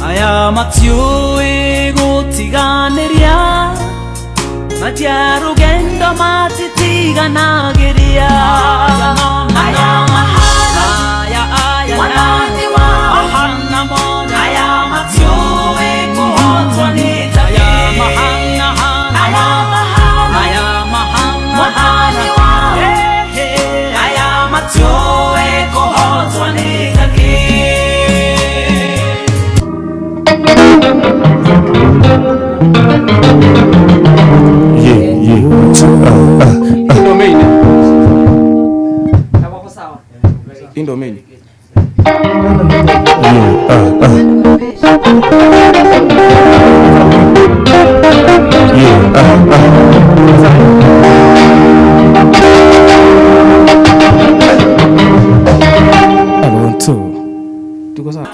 S6: aya matiũĩ gũtiganĩria matia rũgendo matitiganagĩria aya mahana aya aya mwathani wa mahana mothe aya matiũĩ kũhotwo nĩ aya mahana aya mahana aya mahana mwathani wa aya matiũĩ kũhotwo nĩ
S8: Indomine.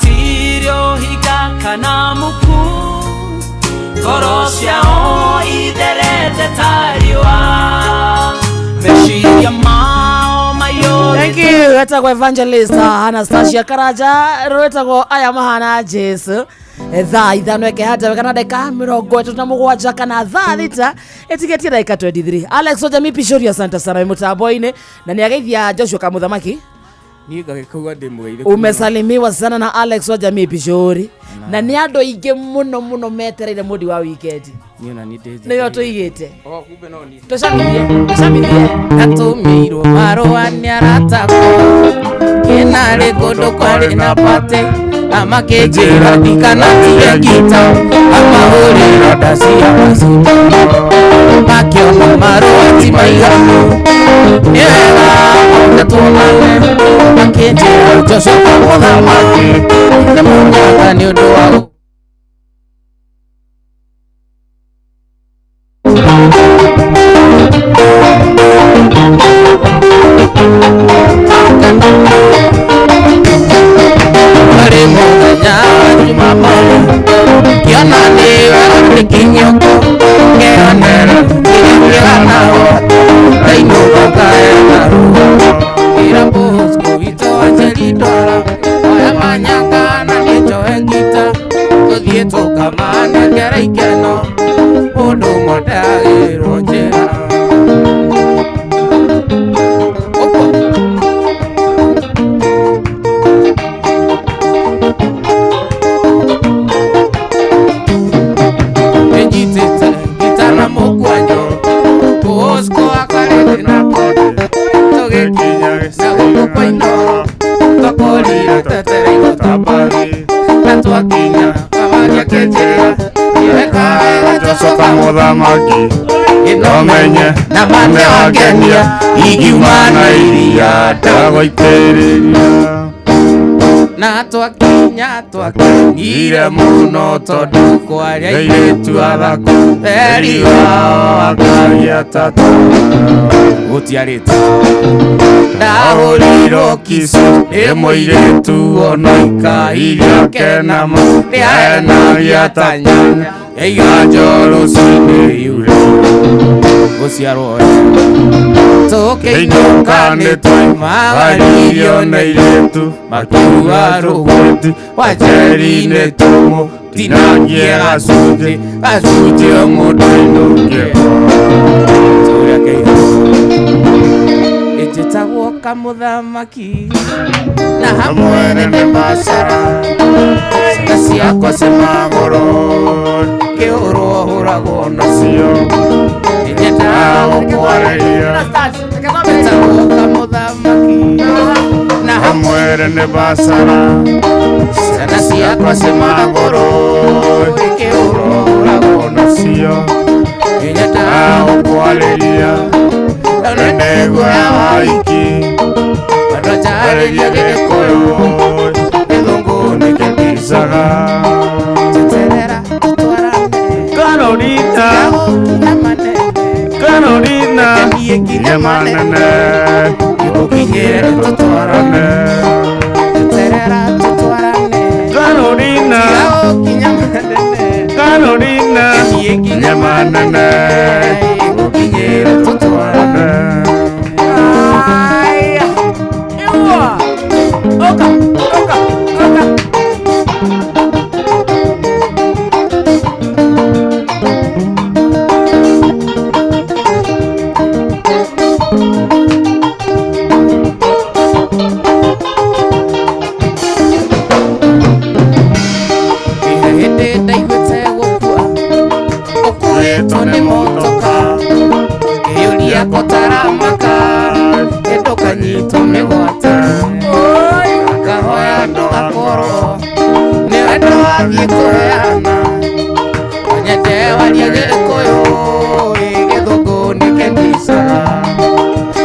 S6: Tirio higa kana muku ngoro ciao itherete ta riũa meciria mao maiyũrĩte.
S13: Thank you. Wetagwo Evangelist Anastasia Karaja rwetagwo aya mahana Jesu. Thaa 5 ekehata kana ndagĩka 37 kana thaa 6 ĩtigĩtie ndagĩka 23. Alex Ojami Pishori, asante sana mũtambo-inĩ na nĩageithia Joshua Kamuthamaki.
S8: Niĩ ngagĩkauga ndĩ mũgeithĩku.
S13: Umesalimiwa sana na Alex wa Jamii Pishori na nĩ andũ aingĩ mũno mũno metereire mũndi wa weekend.
S8: Niĩ ona niĩ ndĩ
S13: nĩyo tũigĩte.
S8: Oh, kumbe no niĩ.
S13: Tũcamithie tũcamithie.
S6: Natũmĩirwo marũa nĩ aratakwo kĩnarĩ kũndũ kwarĩ na pate amakĩnjĩra ndikanatige ngita amahũrĩra ndacia macuta makĩona marũa ti maiganu nĩ wega oke tuonane makĩnjĩra Joshua Kamũthamaki nĩ mũnyaka nĩ ũndũ wa Harĩ mũthenya Jumamothi kĩona nĩ wega nĩkinyũku ngĩonera kĩrĩa kĩhanagwo ndainũka ngaya na ruo ira Bosco witũ wanjĩrire
S8: kwa Inoro twakorire twetereirwo twambathi na twakinya mama akĩnjĩra weka wega
S4: Njocoka mũthamaki nomenye
S8: na mane wangenia
S4: ingiuma na iria ndagũitĩrĩria
S8: na twakinya twakenire mũno tondũ kwarĩ airĩtu athaka eri wao
S4: akaria tata
S8: gũtiarĩte ndahũrirwo kisu nĩ mũirĩtu ona ikairia kenama nĩahenagia ta nyanya yaiga njoro cinĩ yure gũciarwo tũkĩinũka nĩ twaimagaririo nĩ airĩtu makiuga rũgwĩti wanjeri nĩ tũmũtinangie gacunjĩ gacunjĩ o mũndũ ainũke tũrĩa kĩihu ĩnjĩtagwo kamũthamaki na hamwe nĩ macara ciana ciakwa ci magũrũ kĩhũrwo hũragwo nacio nĩnyendaga gũkwarĩria njĩtagwo kamũthamaki na
S4: hamwe nĩ bacara
S8: ciana ciakwa ci magũrũ kĩhũrwo hũragwo
S4: nacio
S8: nĩnyendaga
S4: gũkwarĩria nĩguo ya waiki
S8: andũ njarĩria
S4: Gĩkũyũ gĩthũngũ nĩkĩmbicaga
S8: njeterera tũtwarane
S4: Carolina Carolina
S8: nginya
S4: manene
S8: gĩgũkinyĩre
S4: tũtwarane
S8: njeterera tũtwarane
S4: Carolina
S8: nginya manene
S4: Carolina nginya manene
S8: gĩgũkinyĩre tũtwarane
S13: Aya. Iwa. Oka, oka, oka.
S8: Hĩndĩ ndaiguĩte gũkua ũkuĩtwo nĩ motoka ngĩyũria kotaramaka kĩndũ kanyitwo mĩgwate ngahoya ndũgakorwo nĩ wendo wathiĩ kũheana nyende waria Gĩkũyũ ĩ gĩthũngũ nĩkĩndicaga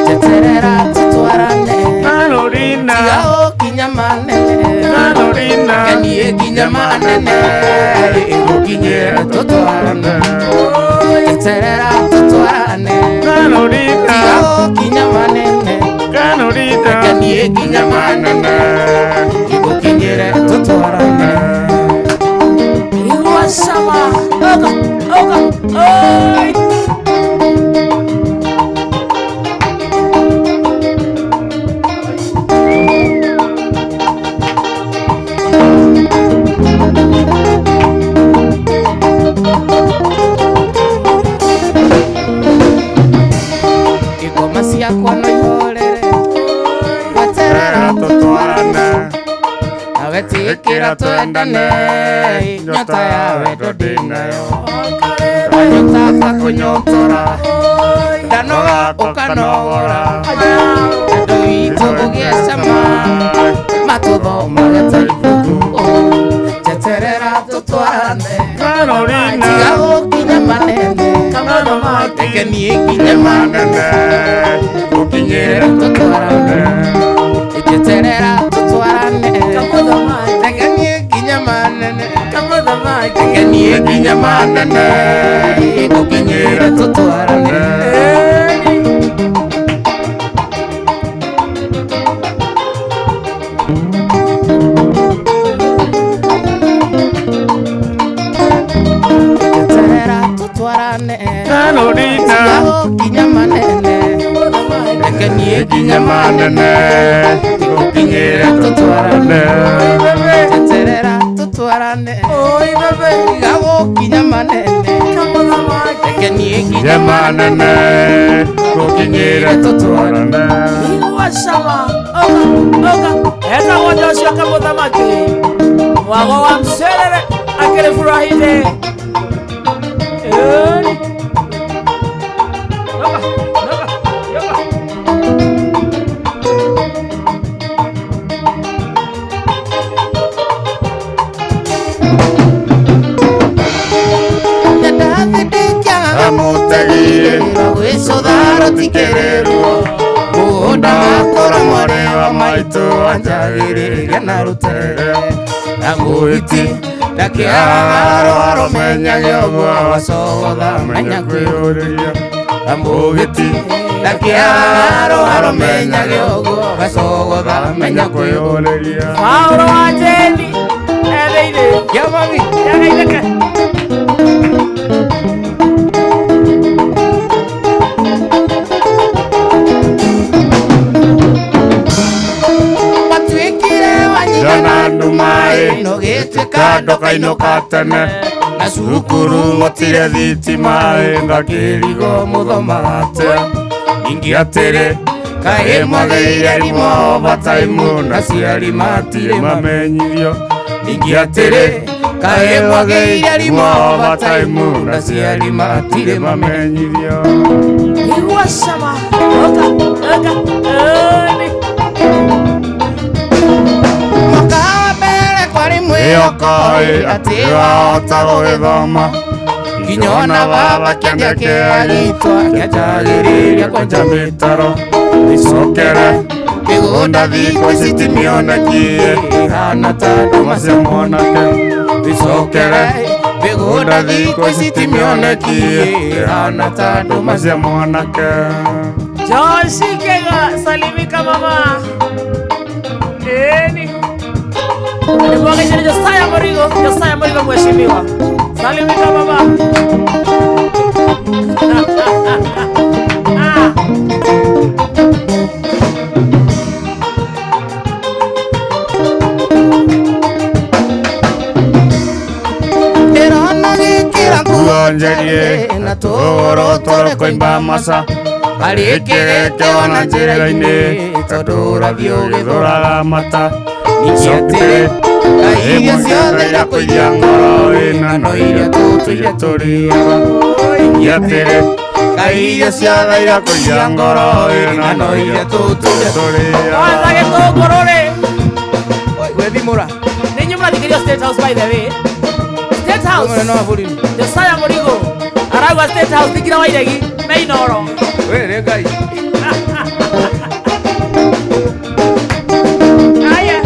S8: njeterera tũtwarane
S4: Carolina
S8: tiga gũkinya manene
S4: Carolina
S8: keniĩ nginya manene ĩgũkinyĩre tũtwarane njeterera tũtwarane
S4: Carolina
S8: tiga gũkinya manene
S4: Carolina
S8: keniĩ nginya manene ĩgũkinyĩre tũtwarane
S13: Iwa sama. Oka, oka. Oi.
S8: Igoma ciakwa no ihorere weterera
S4: tũtwarane
S8: nawe tigĩkĩra twendane nyota ya wendo ndĩnayo wanyota ngakũnyotora ndanoga ũkanogora wendo witũ ũgĩe cama matũthomage ta ibuku njeterera tũtwarane
S4: Carolina
S8: tiga gũkinya manene reke niĩ nginye manene
S4: gũkinyĩre
S8: tũtwarane njeterera tũtwarane reke niĩ nginye manene reke niĩ nginye manene gũkinyĩre tũtwarane njeterera tũtwarane
S4: Carolina
S8: tiga gũkinya manene reke niĩ nginye manene gũkinyĩre tũtwarane njeterera tũtwarane tiga gũkinya manene reke niĩ nginye
S4: nginya manene gũkinyĩre tũtwarane
S13: Iwa sama. Oka, oka. Etagwo Joshua Kamũthamaki. Mwago wa mcerere akĩrĩfurahire. Ĩni. Yoka, yoka, yoka.
S8: Wanjagĩrĩria na rũtere na mũhiti ndakĩaga rwaro menyage ũguo wacogotha menya kwĩyũrĩria na mũhiti ndakĩaga rwaro menyage ũguo wacogotha menya kwĩyũrĩria.
S13: Paulo wa Jeni etheire
S8: Kĩamami
S13: yagaitheke.
S8: Ndona ndumaĩ no gĩtuĩka ndokainũka tene na cukuru gũtirĩ thitima ndakĩrigwo mũthomaga atĩa ningĩ atĩrĩ kaĩ mwagĩire rimũ overtime na ciari matirĩ mamenyithio ningĩ atĩrĩ kaĩ mwagĩire rimũ overtime na ciari matirĩ mamenyithio.
S13: Igua cama oka oka ĩni.
S8: Mwĩhoko atĩ wahota gũgĩthoma nginya ona baba kĩanda kĩagitwa kĩanjagĩrĩria kwenja mĩtaro icokere mĩgũnda thikũ ici ti mĩonekie ihana ta nduma cia mwanake icokere mĩgũnda thikũ ici ti mĩonekie ihana ta nduma cia mwanake.
S13: Joshi Kega salimika mama. Ĩni. Nimwage Josiah Morigo, Josiah Morigo mheshimiwa. Salimika baba. Ah.
S6: Ndĩrona gĩkĩra
S8: nguo njerie na tũgũrũ tũrĩ kũimba maca arĩkĩrĩte ona njĩra-inĩ tondũ ũrathiĩ ũgĩthũraga mata. Ningĩ kaĩ irio ciothe irakũiria ngoro ĩna no iria tũtũire tũrĩaga. Ningĩ atĩrĩ kaĩ irio ciothe irakũiria ngoro ĩna no iria tũtũire tũrĩaga.
S13: Kwanza gĩtũngũrũ rĩ
S8: Gwethimũra
S13: nĩ inyuĩ mũrathikĩrio State House by the way. State House Josiah Morigo arauga State House thingira wa iregi me Inooro.
S8: We nĩ Ngai.
S13: Aya.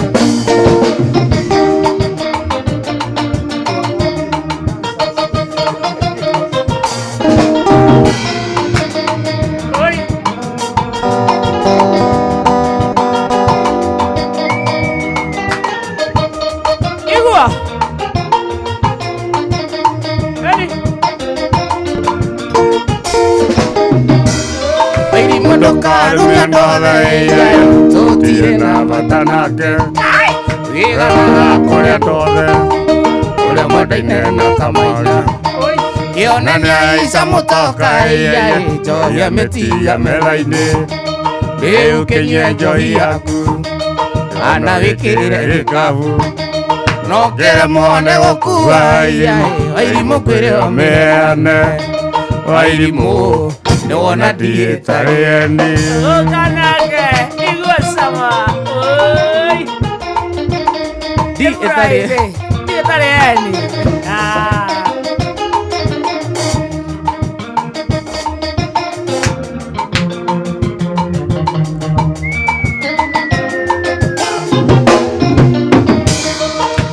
S13: Oi. Igua. Eni.
S8: Ndũkarumia ndothe tũtirĩ na bata nake wĩganaga kũrĩa ndothe ũrĩa mwendaine na kamaina kĩona nĩaica mũtoka njohi mĩtia metha-inĩ rĩu kĩnyue njohi yaku kana wĩkĩrĩre gĩkabu no kĩremwo nĩ gũkua wairimũ kwĩrĩo mĩheane wairimũ nĩwona ndiĩtarĩ eni.
S13: Ũkanake igua cama. Oi.
S8: Ndiĩtarĩ
S13: Ndiĩtarĩ eni. Ah.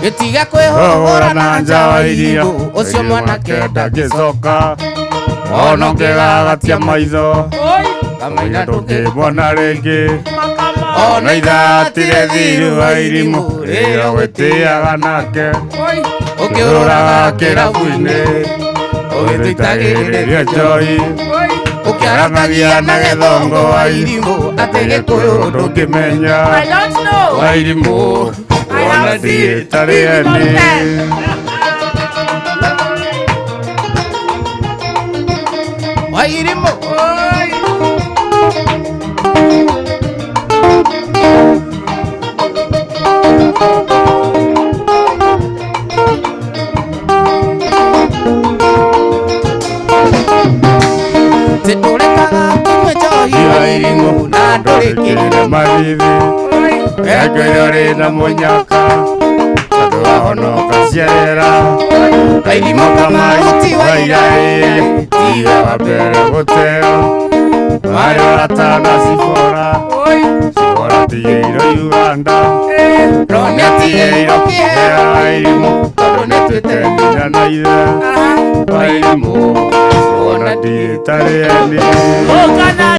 S6: Gĩtiga
S8: kwĩhũgũra
S6: kwĩhũgũra
S8: na nja wa iria
S6: ũcio mwanake
S8: ndangĩcoka ona ũkĩgagatia maitho
S13: Oi.
S8: kamaina ndũngĩmona rĩngĩ ona ithatire thiru wa irimũ rĩrĩa gwĩtĩaga nake
S13: Oi.
S8: ũkĩũrũraga kĩrabu-inĩ ũgĩtũitagĩrĩria njohi
S13: Oi.
S8: ũkĩaranagia na gĩthongo wa irimũ atĩ gĩkũyũ ndũngĩmenya
S13: I don't know.
S8: wa irimũ
S13: I
S8: ona
S13: have seen
S8: ndiĩtarĩ eni.
S6: Wairimũ.
S13: Oi.
S6: Tũrekaga kũnyua njohi
S8: Wairimũ
S6: na ndũrĩkĩrĩre
S8: mathithi Engoiro rĩna mũnyaka tondũ wahonoka ciarera
S6: Wairimũ
S8: Kamau
S6: ti
S8: wa
S6: wa
S8: ira
S6: ira
S8: tiwe wa mbere gũteo marĩ ũratana cibora
S13: Oi.
S8: cibora tigĩirwo Uganda.
S4: nda Nĩatigĩrĩirwo kũhea Wairimũ tondũ nĩtuĩte nginya na ithe Wairimũ ona ndiĩtarĩ eni.